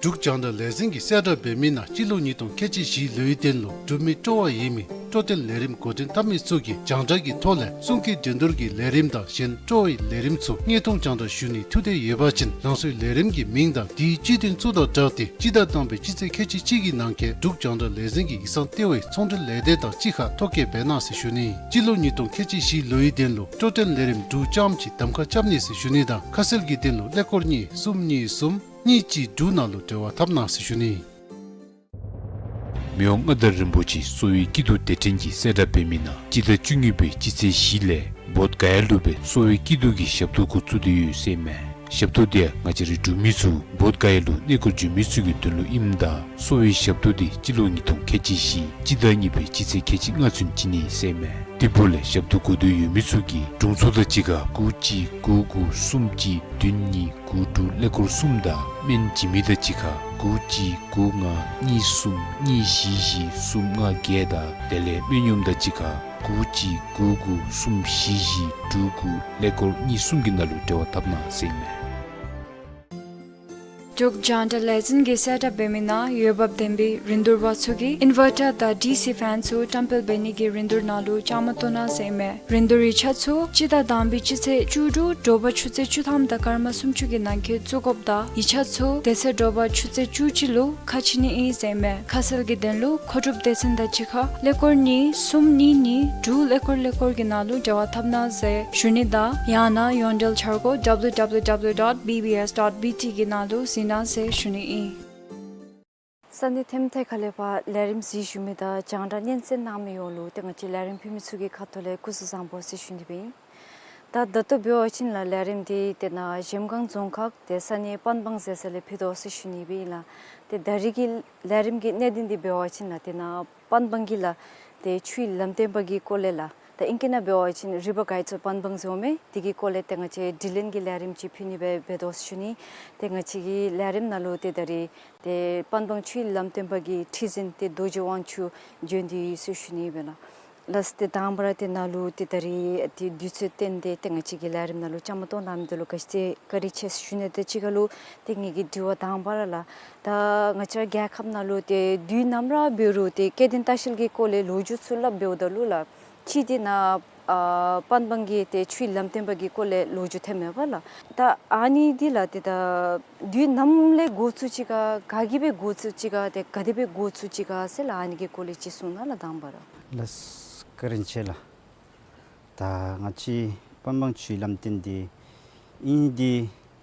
འབྲུག་རྒྱང་བསྒྲགས་ལས་འཛིན་གྱིས་གསལ་བསྒྲགས་འབད་མི་ནང་སྤྱི་ལོ་ཉིས་སྟོང་ཁལ་གཅིག་བཞི་ལོའི་དོན་ལུ་འབྲུག་མི་སྤྲོ་བ་ཡོད་མི་སྤྲོ་སྟོན་ལས་རིམ་འགོ་འདྲེན་འཐབ་མི་ཚུ་གིས་རྒྱང་བསྒྲགས་ཀྱི་ཐོག་ལས་གསུང་སྐད་འགྲན་བསྡུར་གྱི་ལས་རིམ་དང་གཞན་སྤྲོ་བའི་ལས་རིམ་ཚུ་དངོས་མཐོང་རྒྱང་བསྒྲགས་ཞུ་ནི་ཐུགས་འདོད་ཡོད་པ་ཅིན་རང་སོའི་ལས་རིམ་གྱི་མིང་དང་དེའི་སྤྱི་དོན་ཚུ་དང་སྦྲགས་ཏེ་སྤྱི་ཟླ་དང་པའི་སྤྱི་ཚེས་ཁལ་གཅིག་གཅིག་གི་ནང་འཁོད་འབྲུག་རྒྱང་བསྒྲགས་ལས་འཛིན་གྱི་ཡིག་ཚང་ལྟེ་བའི་ཚོང་འབྲེལ་ལས་སྡེ་དང་གཅིག་ཁར་ཐོ་བཀོད་འབད་གནང་ཟེར་ཞུ་ནི། སྤྱི་ལོ་ཉིས་སྟོང་ཁལ་གཅིག་བཞི་ལོའི་དོན་ལུ་སྤྲོ་སྟོན་ལས་རིམ་འབྲུག་ལྕམ་ཅིག་གདམ་ཁ་རྐྱབ་ནི་ཟེར་ཞུ་ནི་དང་ཁ་གསལ་གྱི་དོན་ལུ་ཀླད་ཀོར་གཉིས་གསུམ་གཉིས་གསུམ་གཉིས་གཅིག་དྲུག་ནང་ལུ་འབྲེལ་བ་འཐབ་གནང་ཟེར་ཞུ་ནི། མི་དབང་མངའ་བདག་རིན་པོ་ཆེ་གསོ་བའི་སྐྱིད་སྡུག་དེ་འཕྲིན་གྱིས་གསལ་བསྒྲགས་འབད་མི་ནང་སྤྱི་ཟླ་བཅུ་གཉིས་པའི་སྤྱི་ཚེས་བཞི་ལས་བོདྷ་ག་ཡ་ལུ་སྦེ་གསོ་བའི་སྐྱིད་སྡུག་གི་ཞབས་ཏོག་འགོ་བཙུགས་ཏེ་ཡོད་ཟེར་མས། ཞབས་ཏོག་འདི་ཡང་ང་བཅས་རའི་འབྲུག་མི་ཚུ་བོདྷ་ག་ཡ་ལུ་གནས་སྐོར་འབྱོན་མི་ཚུ་གི་དོན་ལུ་ཨིནམ་ད་གསོ་བའི་ཞབས་ཏོག་འདི་སྤྱི་ལོ་ཉིས་སྟོང་ཁལ་གཅིག་བཞི་སྤྱི་ཟླ་གཉིས་པའི་སྤྱི་ཚེས་ཁལ་གཅིག་ལྔ་ཚུན་བྱིན་ནི་ཟེར་མས། དེ་འབདཝ་ལས་ཞབས་ཏོག་དགོ་འདོད་ཡོད་མི་ཚུ་གིས་དྲུང་འཚོ་དང་གཅིག་ཁར་དགུ་གཅིག་དགུ་དགུ་གསུམ་གཅིག་བདུན་གཉིས་དགུ་དྲུག་ཀླད་ཀོར་གསུམ་དང་སྨན་བྱིན་མི་དང་གཅིག་ཁར་དགུ་གཅིག་དགུ་ལྔ་གཉིས་གསུམ་གཉིས་བཞི་བཞི་གསུམ་ལྔ་བརྒྱད་དང་དེ་ལས་སྨན་གཡོགམ་དང་གཅིག་ཁར་དགུ་གཅིག་དགུ་དགུ་གསུམ་བཞི་བཞི་དྲུག་དགུ་ཀླད་ཀོར་གཉིས་གསུམ་གྱི་ནང་ལུ་འབྲེལ་བ་འཐབ་གནང་ཟེར་མས། འབྲུག་རྒྱང་བསྒྲགས་ལས་འཛིན་གྱིས་གསལ་བསྒྲགས་འབད་མི་ནང་འོས་འབབ་ལྡན་པའི་རིན་བསྡུར་པ་ཚུ་གིས་ཨིན་ཝར་ཊར་དང་ཌི་སི་ཕེན་ཚུ་བཀྲམ་སྤེལ་འབད་ནི་གི་རིན་བསྡུར་ནང་ལུ་བཅའ་མར་གཏོགས་གནང་ཟེར་མས། རིན་བསྡུར་ཡིག་ཆ་ཚུ་སྤྱི་ཟླ་དང་པའི་སྤྱི་ཚེས་བཅུ་དྲུག་དྲོ་པ་ཆུ་ཚོད་བཅུ་ཐམ་དང་སྐར་མ་སུམ་ཅུ་གི་ནང་འཁོད་བཙུགས་དགོཔ་དང་ཡིག་ཆ་ཚུ་དེ་ཚེ་དྲོ་པ་ཆུ་ཚོད་བཅུ་གཅིག་ལུ་ཁ་ཕྱེ་ནི་ཨིན་ཟེར་མས། ཁ་གསལ་གྱི་དོན་ལུ་མཁོ་སྒྲུབ་སྡེ་ཚན་དང་གཅིག་ཁར་ཀླད་ཀོར་གཉིས་གསུམ་གཉིས་གཉིས་དྲུག་ཀླད་ཀོར་ཀླད་ཀོར་གྱི་ནང་ལུ་འབྲེལ་བ་འཐབ་གནང་ཟེར་ཞུ་ནི་དང་ཡང་ན་ཡོངས་འབྲེལ་འཆར་སྒོ་W W W dot B B S dot B T གི་ནང་ལུ་གཟིགས་གནང་ཟེར་ཞུ་ནི་ཨིན། ས་གནས་ཐེམ་ཐེ་ཁ་ལས་ཕར་ལས་རིམ་གཟིགས་བཞུགས་མི་དང་རྒྱང་བསྒྲགས་སྙན་གསན་གནང་མི་ཡོངས་ལུ་ཏེ་ང་བཅས་ལས་རིམ་ཕུལ་མི་ཚུ་གི་ཁ་ཐུག་ལས་སྐུ་གཟུགས་བཟང་པོ་ཟེར་ཞུ་ནི་སྦེ་ཨིན། ད་ད་ལྟོ་འབད་བ་ཅིན་ལགས་ལས་རིམ་འདི་ཏེ་ནཱ་གཞལམ་སྒང་རྫོང་ཁག་ཏེ་ས་གནས་པན་སྦང་ཟེར་ས་ལས་ཕུལ་དོ་ཟེར་ཞུ་ནི་སྦེ་ཨིན་ལགས། ཏེ་ད་རིས་ཀྱི་ལས་རིམ་གྱི་གནད་དོན་འདི་འབད་བ་ཅིན་ལགས་ཏེ་ནཱ་པན་སྦང་གི་ལགས་ཏེ་ཆུའི་ལམ་སྟོན་པ་གི་སྐོར་ལས་ལགས། ད་ཨིང་སྐད་ནང་འབད་བ་ཅིན་River Guides of Panbang ཟེར་འོང་མས། དེ་གི་སྐོར་ལས་ཏེ་ང་བཅས་དྲི་ལན་གྱི་ལས་རིམ་ཅིག་ཕུལ་ནི་སྦེ་འབད་དོ་ཟེར་ཞུ་ནི། ཏེ་ང་བཅས་ཀྱི་ལས་རིམ་ནང་ལུ་ཏེ་ད་རིས་ཏེ་པན་སྦང་ཆུའི་ལམ་སྟོན་པ་གི་ཁྲི་འཛིན་ཏེ་རྡོ་རྗེ་དབང་ཕྱུག་བྱོན་ཏེ་ཡོད་ཟེར་ཞུ་ནི་སྦེ་ལགས། ལགས་ཏེ་དང་པ་ར་ཏེ་ནཱ་ལུ་ཏེ་ད་རིས་ཏེ་དུས་ཚོད་བཏོན་ཏེ་ཏེ་ང་བཅས་ཀྱི་ལས་རིམ་ནང་ལུ་བཅའ་མར་གཏོགས་གནང་མི་འདི་ལུ་ག་ཅི་བཀའ་དྲིན་ཆེ་ཟེར་ཞུ་ནི་དང་གཅིག་ཁར་ལུ་ཏེ་ངེ་གི་དྲི་བ་དང་པ་ར་ལགས། ད་ང་བཅས་རྒྱལ་ཁབ་ནང་ལུ་ཏེ་དུས་ནམ་ར་འབད་རུང་ཏེ་སྐྱེ་ལྡན་ལྟ་བཤལ་གྱི་སྐོར་ལས་ལོ་རྒྱུས་ཚུ་སླབ་འབདཝ་ད་ལུ་ལགས་ཅིག་ཏེ་ནཱ་ཨ་པན་སྦང་གི་ཏེ་ཆུའི་ལམ་སྟོན་པ་གི་སྐོར་ལས་ལོ་རྒྱུས་ཐོནམ་མས་པ་ལགས། ད་ཨ་ནི་འདི་ལགས་ཏེ་ད་དུས་ནམ་ལས་འགོ་བཙུགས་ཅི་ག་ག་གིས་སྦེ་འགོ་བཙུགས་ཅི་ག་ཏེ་ག་དེ་སྦེ་འགོ་བཙུགས་ཅི་ག་ཟེར་ལགས་ཨ་ནི་གི་སྐོར་ལས་ཅིག་གསུང་གནང་ལགས་དང་པ་ར། ལགས་བཀའ་དྲིན་ཆེ་ལགས། ད་ང་བཅས་པན་སྦང་ཆུའི་ལམ་སྟོན་འདི་ཨིན་འདི་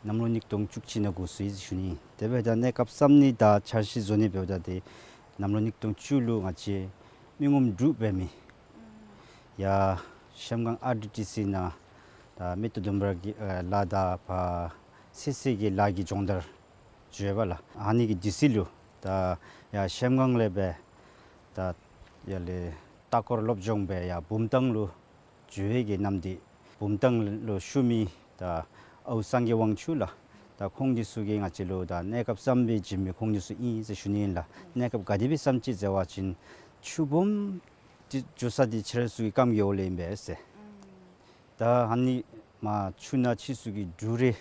གནམ་ལོ་ཉིས་སྟོང་བཅུ་གཅིག་ནང་འགོ་བཙུགས་ཡི་ཟེར་ཞུ་ནི། དེ་འབདཝ་ད་གནས་སྐབས་བརྩམ་ནི་དང་འཆར་གཞི་བཟོ་ནི་འབདཝ་ད་ཏེ་གནམ་ལོ་ཉིས་སྟོང་བཅུ་ལུ་ང་བཅས་མི་ངོམ་དྲུག་འབད་མི་ཡར་གཞལམ་སྒང་ཨར་ཌི་ཊི་སི་ནང་ད་མེ་ཏོག་ལྡུམ་ར་གི་ཨ་ལ་དང་ཕར་སི་སི་གི་ལ་གི་སྦྱོང་བརྡར་འགྱོ་ཡོད་པ་ལགས། ཨ་ནི་གི་དུས་ཚོད་ལུ་ད་ཡར་གཞལམ་སྒང་ལས་སྦེ་ད་ཡར་ལས་ལྟ་སྐོར་སློབ་སྦྱོང་སྦེ་ཡར་བུམ་ཐང་ལུ་འགྱོ་བའི་གི་གནམ་འདི་བུམ་ཐང་ལུ་བཞུགས་མི་ད་ཨའུ་སངས་རྒྱས་དབང་ཕྱུག་ལགས། ད་ཁོང་འདི་ཚུ་གིས་ང་བཅས་ལུ་ད་གནས་སྐབས་བརྩམ་སྦེ་བྱིན་མི་ཁོང་འདི་ཚུ་ཨིན་ཟེར་ཞུ་ནི་ཨིན་ལགས། གནས་སྐབས་ག་དེ་སྦེ་བརྩམ་ཅི་ཟེར་བ་ཅིན་ཆུ་སྦོམ་འདི་འགྱོ་ས་འདི་ཁྱེད་ར་ཚུ་གི་རྐངམ་གི་འོག་ལས་ཨིན་པས་ཟེར། ད་ཨ་ནི་མར་ཆུ་ནང་ཁྱེད་ཚུ་གིས་འབྲུ་རེ་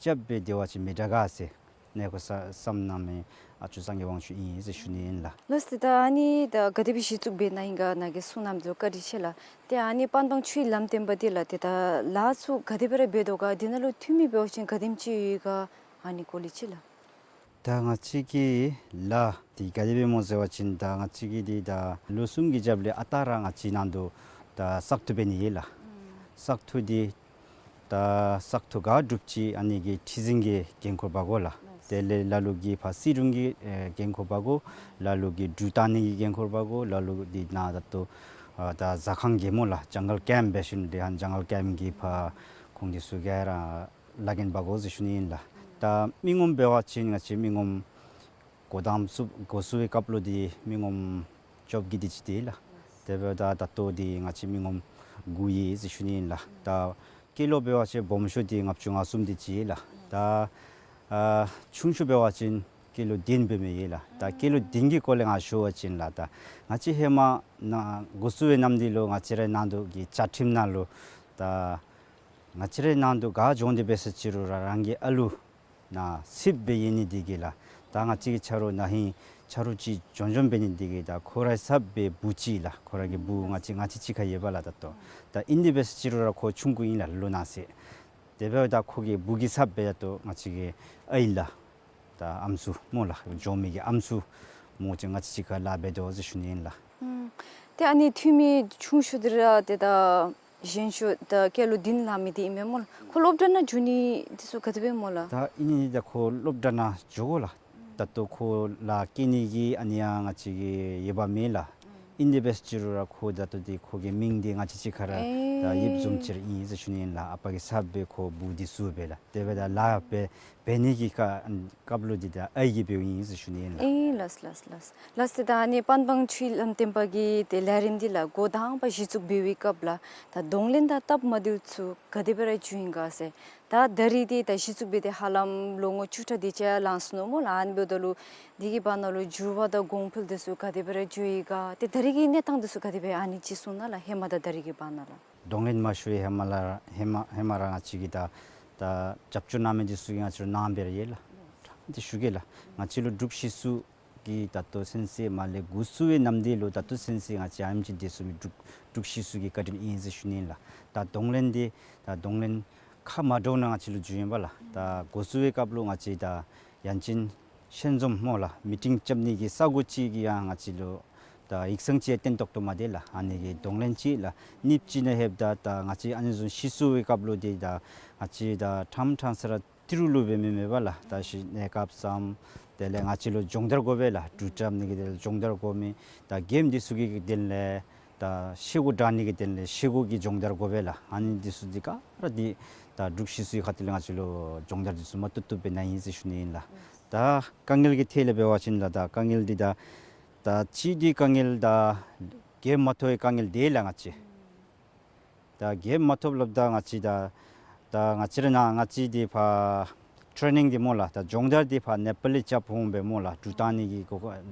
རྐྱབ་སྦེ་སྡོད་པ་ཅིན་མི་དྲག་ག་ཟེར། གནས་དགོ་ས་བསམ་གནང་མི་ཨ་ཇོ་སངས་རྒྱས་དབང་ཕྱུག་ཨིན་ཟེར་ཞུ་ནི་ཨིན་ལགས། ལགས་སོ། ད་ཨ་ནི་ད་ག་དེ་སྦེ་གཞི་བཙུགས་འབད་ནི་ཨིན་ག་ནཱ་གིས་གསུང་གནངམ་ད་བཀའ་དྲིན་ཆེ་ལགས། ཏེ་ཨ་ནི་པན་སྦང་ཆུའི་ལམ་སྟོན་པ་འདི་ལགས་ཏེ་ད་ལཱ་ཚུ་ག་དེ་སྦེ་ར་འབད་དོ་ག། འདི་ནང་ལུ་འཐུས་མི་འབད་བ་ཅིན་ག་དེམ་ཅིག་ཡོད་ག། ཨ་ནི་སྐོར་ལས་ཅིག་ལགས། ད་ང་བཅས་ཀྱི་ལཱ་འདི་ག་དེ་སྦེ་སྨོ་ཟེར་བ་ཅིན་ད་ང་བཅས་ཀྱི་འདི་ད་ལོ་གསུམ་གྱི་རྒྱབ་ལས་ཨ་རྟག་ར་ང་བཅས་ནང་དུ་ད་བཙག་འཐུ་འབད་ནི་ཡོད་ལགས། བཙག་འཐུ་འདི་ད་བཙག་འཐུ་ག་གྲུབ་ཅི་ཨ་ནི་གི་ཁྲི་འཛིན་གྱིས་འགན་ཁུར་འབག་དགོ་ལགས། དེ་ལས་ལ་ལུ་གིས་ཕར་སྲིད་དྲུང་གིས་ཨེ་འགན་ཁུར་འབག་དགོ། ལ་ལུ་གིས་འབྲུག་བཏང་ནི་གི་འགན་ཁུར་འབག་དགོ། ལ་ལུ་འདི་ནཱ་ད་ལྟོ་ཨ་ད་ཟ་ཁང་གི་སྨོ་ལགས་ཇང་གལ་ཀེམ་འབད་ཞིནམ་འདི་ཧན་ཇང་གལ་ཀེམ་གྱི་ཕར་ཁོང་འདི་ཚུ་ག་ར་ལཱ་འགན་འབག་དགོ་ཟེར་ཞུ་ནི་ཨིན་ལགས། ད་མི་ངོམ་འབད་བ་ཅིན་ང་བཅས་མི་ངོམ་འགོ་དང་བཙུགས་འགོ་བཙུགས་པའི་སྐབས་ལུ་འདི་མི་ངོམ་བཅོ་བརྒྱད་དེ་ཅིག་འདུག་ལགས། དེ་འབདཝ་ད་ད་ལྟོ་འདི་ང་བཅས་མི་ངོམ་དགུ་ཡོད་ཟེར་ཞུ་ནི་ཨིན་ལགས། ད་སྐྱེས་ལོ་འབད་བ་ཅིན་སྦོམ་ཤོས་འདི་ལྔ་བཅུ་ང་གསུམ་དེ་ཅིག་ལགས། ད་ཨ་ཆུང་ཤོས་འབད་བ་ཅིན་སྐྱེས་ལོ་བདུན་འབད་མི་ཡོད་ལགས། ད་སྐྱེས་ལོ་བདུན་གྱི་སྐོར་ལས་ང་ཞུ་བ་ཅིན་ལགས། ད་ང་བཅས་ཧེ་མ་ནཱ་འགོ་བཙུགས་པའི་ནམ་དུས་ལུ་ང་བཅས་རའི་ནང་དུ་གི་བཅའ་ཁྲིམས་ནང་ལུ་ད་ང་བཅས་རའི་ནང་དུ་ག་འགྱོ་སྟེ་འབད་ས་ཅིག་རུང་ར་རང་གི་ཨ་ལུ་ནཱ་སྲིབ་སྦེ་ཡོད་ནི་འདི་གིས་ལགས། ད་ང་བཅས་ཀྱི་ཆ་རོགས་ན་ཧིང་ཆ་རོགས་ཅིག་འགྱོ་འགྱོཝ་འབད་ནི་འདི་གིས་ད་ཁོ་རའི་ཚབ་སྦེ་བུ་ཅིག་ལགས། ཁོ་ར་གི་བུ་ང་བཅས་ང་བཅས་གཅིག་ཁར་ཡོད་པས་ལགས། ད་ལྟོ་ད་ཨིན་དེ་འབད་ས་ཅིག་རུང་ར་ཁོ་ཆུང་ཀུ་ཨིན་ལགས་ལོ་ན་ཟེར། དེ་འབདཝ་ད་ཁོ་གི་བུ་གི་ཚབ་སྦེ་ཡ་ཏོ་ང་བཅས་ཀྱི་ཨའི་ལགས། ད་ཨམ་སྲུ་སྨོ་ལགས། འགྱོ་མི་གི་ཨམ་སྲུ་མོ་ཅིག་ང་བཅས་གཅིག་ཁར་ལཱ་འབད་དོ་ཟེར་ཞུ་ནི་ཨིན་ལགས། ཨུམ། ཏེ་ཨ་ནི་འཐུས་མི་ཆུང་ཤོས་འདི་ར་ཏེ་ད་གཞོན་ཤོས་ད་སྐྱེས་ལོ་བདུན་ལང་མི་འདི་ཨིན་མས་སྨོ་ལགས། ཁོ་སློབ་གྲྭ་ནང་འགྱོ་ནི་འདི་ཚུ་ག་དེ་སྦེ་སྨོ་ལགས། ད་ཨིན་ནི་ད་ཁོ་སློབ་གྲྭ་ནང་འགྱོ་དགོ་ལགས། ད་ལྟོ་ཁོ་ལཱ་བཀལ་ནི་གི་ཨ་ནི་ཡང་ང་བཅས་ཀྱི་ཡོདཔ་མེད་ལགས། ཨིན་དེ་འབད་ས་ཅིག་རུང་ར་ཁོ་ད་ལྟོ་འདི་ཁོ་གི་མིང་འདི་ང་བཅས་གཅིག་ཁར་ར་ད་ཡོདཔ་བཟུམ་ཅིག་ར་ཨིན་ཟེར་ཞུ་ནི་ཨིན་ལགས། ཨ་པ་གི་ཚབ་སྦེ་ཁོ་བུ་འདི་བཙུགས་སྦེ་ལགས། དེ་འབདཝ་ད་ལཱ་འབད་འབད་ནི་གི་ཁ་སྐབས་ལུ་འདི་ད་ཨའི་གིས་འབདཝ་ཨིན་ཟེར་ཞུ་ནི་ཨིན་ལགས། ཨེ་ལགས་ལགས་ལགས། ལགས་ཏེ་ད་ཨ་ནི་པན་སྦང་ཆུའི་ལམ་སྟོན་པ་གི་ཏེ་ལས་རིམ་འདི་ལགས་འགོ་དང་པ་གཞི་བཙུགས་འབད་བའི་སྐབས་ལགས་ད་གདོང་ལེན་དང་སྟབས་མ་བདེཝ་ཚུ་ག་དེ་སྦེ་ར་བྱུང་ཡི་ག་ཟེར། ད་ད་རིས་འདི་ད་གཞི་བཙུགས་འབད་དེ་ཧ་ལམ་ལོ་ངོ་བཅུ་ཕྲག་དེ་ཅིག་ལངས་སོ་ནུག་སྨོ་ལགས། ཨ་ནི་འབདཝ་ད་ལུ་འདི་གི་བར་ན་ལུ་འགྱུར་བ་དང་གོང་འཕེལ་འདི་ཚུ་ག་དེ་སྦེ་ར་བྱུང་ཡི་ག། ཏེ་ད་རིས་ཀྱི་གནས་སྟངས་འདི་ཚུ་ག་དེ་སྦེ་ཨ་ནི་ཅིག་གསུང་གནང་ལགས། ཧེ་མ་དང་ད་རིས་ཀྱི་བར་ན་ལགས། གདོང་ལེན་མ་ཞུ་བའི་ཧེ་མ་ལས་ཧེ་མ་ཧེ་མ་ར་ང་བཅས་ཀྱིས་ད་ད་རྒྱབ་སྐྱོར་གནང་མི་འདི་ཚུ་གིས་ང་བཅས་ལུ་གནང་སྦེ་ར་ཡོད་ལགས། ད་འདི་ཞུ་གེ་ལགས། ང་བཅས་ལུ་འབྲུག་གཞིས་སུ་གི་ད་ལྟོ་ཚུན་ཚོད་མ་ལས་འགོ་བཙུགས་པའི་ནམ་དུས་ལུ་ད་ལྟོ་ཚུན་ཚོད་ང་བཅས་ཨ་ནེམ་ཅིག་སྡོད་ཚུགས་མི་འབྲུག་འབྲུག་གཞིས་སུ་གི་བཀའ་དྲིན་ཨིན་ཟེར་ཞུ་ནི་ཨིན་ལགས། ད་གདོང་ལེན་འདི་ད་གདོང་ལེན་ཁ་མ་འདྲཝ་ནང་ང་བཅས་ལུ་བྱུང་ཡོདཔ་ལགས། ད་འགོ་བཙུགས་པའི་སྐབས་ལུ་ང་བཅས་ད་ཡང་ཅིན་ཤན་འཛོམས་སྨོ་ལགས་མི་ཊིང་རྐྱབ་ནི་གི་ས་གོ་ཅིག་གི་ཡང་ང་བཅས་ལུ་ད་ཡིག་ཚང་ཅིག་བཏོན་ཏོག་ཏོ་མ་སྟེར་ལགས། ཨ་ནི་གི་གདོང་ལེན་ཅིག་ལགས། གཉིས་པ་ཅིག་ནང་ལྷོདཔ་ད་ད་ང་བཅས་ཨ་ནི་བཟུམ་གཞིས་སུ་གི་སྐབས་ལུ་འདི་ད་ང་བཅས་ད་ཕྲང་ཕྲང་ས་ར་ཏི་རུ་ལུ་འབད་མི་མེད་པས་ལགས། ད་ཤི་གནས་སྐབས་སམ་དེ་ལས་ང་བཅས་ལུ་སྦྱོང་བརྡར་དགོ་པས་ལགས། འབྲུག་རྐྱབ་ནི་གི་དེ་ལས་སྦྱོང་བརྡར་དགོ་མི་ད་རྒནམ་འདི་ཚུ་གི་དོན་ལས་ད་ཤེལ་སྒོ་དྲང་ནི་གི་དོན་ལས་ཤེལ་སྒོ་གི་སྦྱོང་བརྡར་དགོ་པས་ལགས། ཨ་ནི་འདི་ཚུ་འདི་ག་ར་འདི་ད་འབྲུག་གཞིས་སུ་གི་ཁ་ཐུག་ལས་ང་བཅས་ལུ་སྦྱོང་བརྡར་འདི་ཚུ་མ་བཏུབ་བཏུབ་སྦེ་གནང་ཡི་ཟེར་ཞུ་ནི་ཨིན་ལགས། ད་དཀའ་ངལ་གྱི་ཐད་ལས་འབད་བ་ཅིན་ལགས་ད་དཀའ་ངལ་འདི་ད་ད་གཅིག་འདི་དཀའ་ངལ་ད་རྒནམ་མ་ཐོབ་པའི་དཀའ་ངལ་འདི་ལགས། ང་བཅས་ད་རྒནམ་མ་ཐོབ་སླབ་ད་ང་བཅས་ད་ད་ང་བཅས་ར་ནཱ་ང་བཅས་འདི་ཕར་ཊེ་ནིང་འདི་སྨོ་ལགས་ད་སྦྱོང་བརྡར་འདི་ཕར་ནེ་པཱལ་ལས་རྐྱབ་འོང་པས་སྨོ་ལགས། འབྲུག་བཏང་ནི་གི་གོ་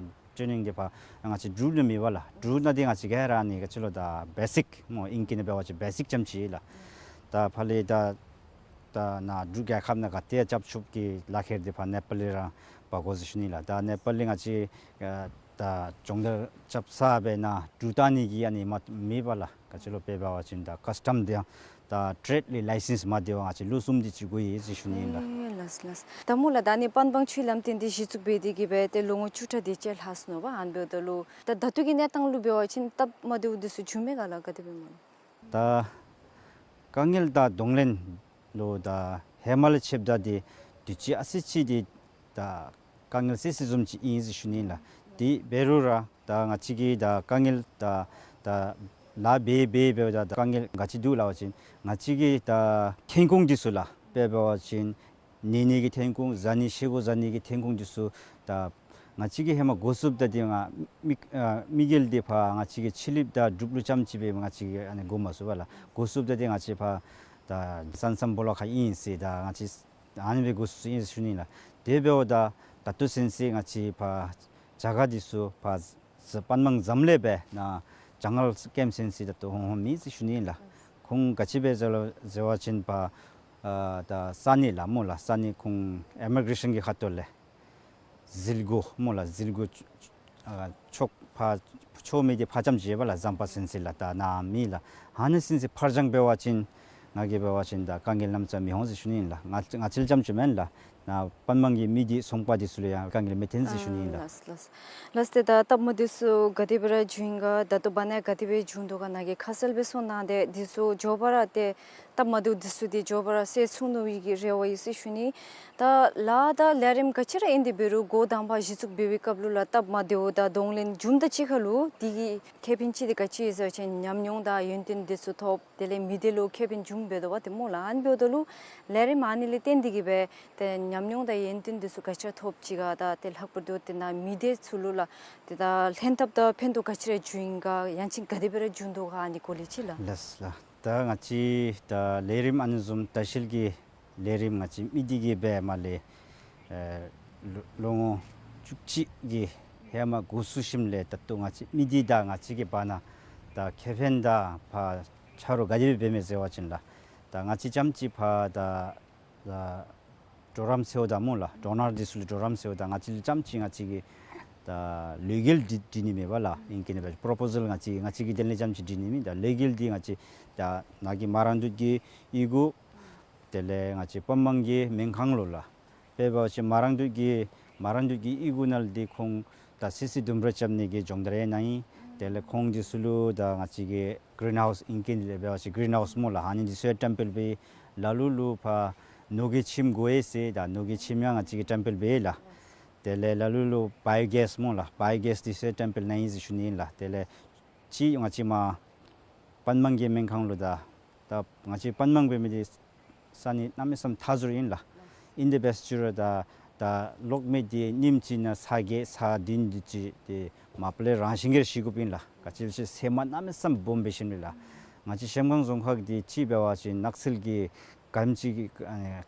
ཊེ་ནིང་འདི་ཕར་ང་བཅས་འབྲུག་ལུ་མེད་པས་ལགས། འབྲུག་ནང་འདི་ང་བཅས་ག་ར་ནི་ག་ཅི་ལོ་ད་བེ་སིཀ་སྨོ་ཨིང་སྐད་ནང་འབད་བ་ཅིན་བེ་སིཀ་ཙམ་ཅིག་ལགས། ད་ཕར་ལས་ད་ད་ནཱ་འབྲུག་རྒྱལ་ཁབ་ནང་ག་ཏེ་རྐྱབ་ཆོགཔ་གི་ལག་ཁྱེར་འདི་ཕར་ནེ་པཱལ་ལས་ར་འབག་དགོ་ཟེར་ཞུ་ནི་ལགས། ད་ནེ་པཱལ་ལས་ང་བཅས་ཨ་ད་སྦྱོང་བརྡར་རྐྱབ་ས་སྦེ་ནཱ་འབྲུག་བཏང་ནི་གི་ཨ་ནི་མ་མེད་པས་ལགས། ག་ཅི་ལོ་དཔེ་འབད་བ་ཅིན་ད་ཀཱསི་ཊམ་འདི་ཡང་ད་ཊེཌ་ལས་ལའི་སེནསི་མ་བདེཝ་ང་བཅས་ལོ་གསུམ་དེ་ཅིག་འགོར་ཡི་ཟེར་ཞུ་ནི་ཨིན་ལགས། ཨེ་ལགས་ལགས། ད་སྨོ་ལགས་ད་ཨ་ནི་པན་སྦང་ཆུའི་ལམ་སྟོན་འདི་གཞི་བཙུགས་འབད་དེ་གི་སྦེ་ཏེ་ལོ་ངོ་བཅུ་ཕྲག་དེ་ཅིག་ལྷག་སོ་ནུག་པ། ཨ་ནི་འབདཝ་ད་ལུ་ད་ད་ལྟོ་གི་གནས་སྟངས་ལུ་འབད་བ་ཅིན་སྟབས་མ་བདེཝ་འདི་ཚུ་བྱུང་མས་ག་ལགས། ག་དེ་སྦེ་སྨོ་ལགས། ད་དཀའ་ངལ་དང་གདོང་ལེན་ལུ་ད་ཧེ་མ་ལས་ཕྱདཔ་ད་འདི་དུས་ཅི་ཨ་ཙི་ཅིག་འདི་ད་དཀའ་ངལ་སེལ་སེལཝ་བཟུམ་ཅིག་ཨིན་ཟེར་ཞུ་ནི་ལགས། དེ་འབད་རུང་ར་ད་ང་བཅས་ཀྱི་ད་དཀའ་ངལ་ད་ད་ལཱ་འབད་འབད་འབདཝ་ད་ད་དཀའ་ངལ་ག་ཅི་འདུག་སླབ་པ་ཅིན་ང་བཅས་ཀྱི་ད་ཐོན་ཁུངས་འདི་ཚུ་ལགས་དཔེ་འབད་བ་ཅིན་ཉལ་ནི་གི་ཐོན་ཁུངས་བཟའ་ནི་བཞེས་སྒོ་བཟའ་ནི་གི་ཐོན་ཁུངས་འདི་ཚུ་ད་ང་བཅས་ཀྱིས་ཧེ་མ་འགོ་བཙུགསཔ་ད་འདི་ང་མི་ཨ་མི་རྒྱལ་འདི་ཕར་ང་བཅས་ཀྱིས་ཕྱི་གླིངཔ་དང་འབྲུག་ལུ་རྐྱངམ་ཅིག་སྦེ་ང་བཅས་ཀྱིས་ཨ་ནི་འགོ་མ་བཙུགས་པས་ལགས། འགོ་བཙུགསཔ་ད་འདི་ང་བཅས་ཕར་ད་སན་སམ་བོ་ལོ་ཁ་ཨིན་ཟེར་ད་ང་བཅས་ཨ་ནི་སྦེ་འགོ་བཙུགས་ཨིན་ཟེར་ཞུ་ནི་ལགས། དེ་འབདཝ་ད་ད་ལྟོ་ཚུན་ཚོད་ང་བཅས་ཕར་རྒྱ་གར་འདི་ཚུ་ཕར་ཟ་པན་མང་ཟམ་ལས་སྦེ་ནཱ་ཇང་གལ་ཀེམ་ཚུན་ཚོད་ད་ལྟོ་འོང་འོང་མི་ཟེར་ཞུ་ནི་ལགས། ཁོང་ག་ཅི་སྦེ་ཟེར་ལོ་ཟེར་བ་ཅིན་ཕར་ ཨ་ད་ས་གནས་ལགས་སྨོ་ལགས། ས་གནས་ཁོང་ཨི་མི་གྲེ་ཤཱན་གྱི་ཁ་ཐུག་ལས་ཟིལ་གོ་སྨོ་ལགས། ཟིལ་གོ་ཨ་ཕྱོགས་ཕར་ཕྱོགས་མི་འདི་ཕར་རྐྱངམ་ཅིག་ཡོད་པ་ལགས། ཟམ་པ་ཟིན་ཟིན་ལགས། ད་ནཱ་མེད་ལགས། ཨ་ནི་ཟིན་ཟིན་ཕར་རྐྱངམ་འབད་བ་ཅིན་ང་གིས་འབད་བ་ཅིན་ད་དཀའ་ངལ་གནམ་ས་མི་འོང་ཟེར་ཞུ་ནི་ཨིན་ལགས། ང་ང་བཅས་རྐྱངམ་ཅིག་མེན་ལགས། ནཱ་པན་སྦང་གི་མི་སྡེ་ཚོང་པ་འདི་ཚུ་ལུ་ཡང་དཀའ་ངལ་མི་འཐོན་ཟེར་ཞུ་ནི་ཨིན་ལགས། ལགས་ལགས། ལགས་ཏེ་ད་སྟབས་མ་བདེཝ་ཚུ་ག་དེ་སྦེ་ར་བྱུང་ཡི་ག། ད་ལྟོ་བར་ན་ག་དེ་སྦེ་བྱུང་དོ་ག། ནཱ་གིས་ཁ་གསལ་སྦེ་གསུང་གནང་སྟེ་འདི་ཚུ་མགྱོགས་པ་ར་ཏེ་སྟབས་མ་བདེཝ་འདི་ཚུ་འདི་མགྱོགས་པ་ར་སེལ་ཚུགས་ནི་གི་རེ་བ་ཡོད་ཟེར་ཞུ་ནི། ད་ལཱ་དང་ལས་རིམ་ག་ཅི་ར་ཨིན་ཏེ་འབད་རུང་འགོ་དང་པ་གཞི་བཙུགས་འབད་བའི་སྐབས་ལུ་ལགས་སྟབས་མ་བདེཝ་དང་གདོང་ལེན་བྱུངམ་ད་གཅིག་ཁར་ལུ་འདི་གི་ཁེ་ཕན་ཅིག་འདི་ག་ཅི་ཡོད་ཟེར་བ་ཅིན་ཉམས་མྱོང་དང་ཡོན་ཏན་འདི་ཚུ་ཐོབ། དེ་ལས་མི་སྡེ་ལུ་ཁེ་ཕན་བྱུང་འབད་དོ་བ་ཏེ་སྨོ་ལགས། ཨ་ནི་འབདཝ་ད་ལུ་ལས་རིམ་ཨ་ནི་ལས་བརྟེན་ཏེ་གིས་སྦེ་ཏེ་ཉམས་མྱོང་དང་ཡོན་ཏན་འདི་ཚུ་ག་ཅི་ར་ཐོབ་ཅི་ག། ད་ཏེ་ལྷག་པར་དུ་ཏེ་ནཱ་མི་སྡེ་ཚུ་ལུ་ལགས་ཏེ་ད་ལྷན་ཐབས་དང་ཕན་ཐོགས་ག་ཅི་ར་བྱུང་ཡི་ག། ཡང་ཅིན་ག་དེ་སྦེ་ར་བྱུང་དོ་ག། ཨ་ནི་སྐོར་ལས་ཅིག་ལགས། ལགས་ལགས། ད་ང་བཅས་ད་ལས་རིམ་ཨ་ནི་བཟུམ་ལྟ་བཤལ་གྱི་ལས་རིམ་ང་བཅས་མི་སྡེ་གིས་འབད་མ་ལས་ཨེ་ལོ་ལོ་ངོ་བཅུ་གཅིག་གི་ཧེ་མ་འགོ་བཙུགས་ཞིནམ་ལས་ད་ལྟོ་ང་བཅས་མི་སྡེ་དང་ང་བཅས་ཀྱི་བར་ན་ད་ཁེ་ཕན་དང་ཕར་ཆ་རོགས་ག་དེ་སྦེ་འབད་མས་ཟེར་བ་ཅིན་ལགས། ད་ང་བཅས་རྐྱངམ་ཅིག་ཕར་ད་ད་གྲོགས་རམ་ཟེརཝ་ད་སྨོ་ལགས། ཌོ་ནར་འདི་ཚུ་ལུ་གྲོགས་རམ་ཟེརཝ་ད་ང་བཅས་ལུ་རྐྱངམ་ཅིག་ང་བཅས་ཀྱིས་ད་ལས་འགུལ་འདི་འདི་ནི་མེད་པ་ལགས། ཨིང་སྐད་ནང་འབད་པྲོ་པོ་ཟལ་ང་བཅས་ང་བཅས་ཀྱི་དོན་ལས་རྐྱངམ་ཅིག་འདི་ནི་མེད། ད་ལས་འགུལ་འདི་ང་བཅས་ད་ནཱ་གི་མ་རང་འདོད་ཀྱི་ཡི་གུ། དེ་ལས་ང་བཅས་པན་སྦང་གི་སྨན་ཁང་ལུ་ལགས། དཔེ་འབད་བ་ཅིན་མ་རང་འདོད་ཀྱི་མ་རང་འདོད་ཀྱི་ཡི་གུ་ནང་ལུ་འདི་ཁོང་ད་སི་སི་ལྡུམ་ར་རྐྱབ་ནི་གི་སྦྱོང་བརྡར་ཡང་གནང་ཡི། དེ་ལས་ཁོང་འདི་ཚུ་ལུ་ད་ང་བཅས་ཀྱི་གིརིན་ཧའུསི་ཨིང་སྐད་ནང་ལས་འབད་བ་ཅིན་གིརིན་ཧའུསི་སྨོ་ལགས། ཨ་ནི་འདི་ཚུ་ཡང་བཀྲམ་སྤེལ་འབད་ཡི། ལ་ལུ་ལུ་ཕར་ནོར་གྱི་ཁྱིམ་དགོ་ཡི་ཟེར་ད་ནོར་གྱི་ཁྱིམ་ཡང་ང་བཅས་ཀྱིས་བཀྲམ་སྤེལ་འབད་ཡི་ལགས། དེ་ལས་ལ་ལུ་ལུ་བའི་ཨོ་གེསི་སྨོ་ལགས། བའི་ཨོ་གེསི་འདི་ཚུ་ཡང་བཀྲམ་སྤེལ་གནང་ཡི་ཟེར་ཞུ་ནི་ཨིན་ལགས། དེ་ལས་ཅིག་ང་བཅས་མར་པན་སྦང་གི་སྨན་ཁང་ལུ་ད་ད་ང་བཅས་པན་སྦང་འབད་མི་འདི་ས་གནས་གནམ་མེད་ས་མེད་མཐའ་ཟུར་ཨིན་ལགས། ཨིན་དེ་འབད་ཟེར་རུང་ད་ད་གློག་མེ་འདི་ཉིནམ་གཅིག་ནང་ཚར་བརྒྱད་ཚར་བདུན་འདི་ཅིག་འདི་མ་པ་ལས་རང་བཞིན་གྱིས་ཤི་དགོཔ་ཨིན་ལགས། ག་ཅི་སྦེ་ཟེར་མ་གནམ་མེད་ས་མེད་སྦོམ་འབད་ཞིནམ་ལས་ལགས། ང་བཅས་གཞལམ་སྒང་རྫོང་ཁག་འདི་ཅིག་འབད་བ་ཅིན་ནགས་ཚལ་གྱི་ག་ཅི་གི་ཨ་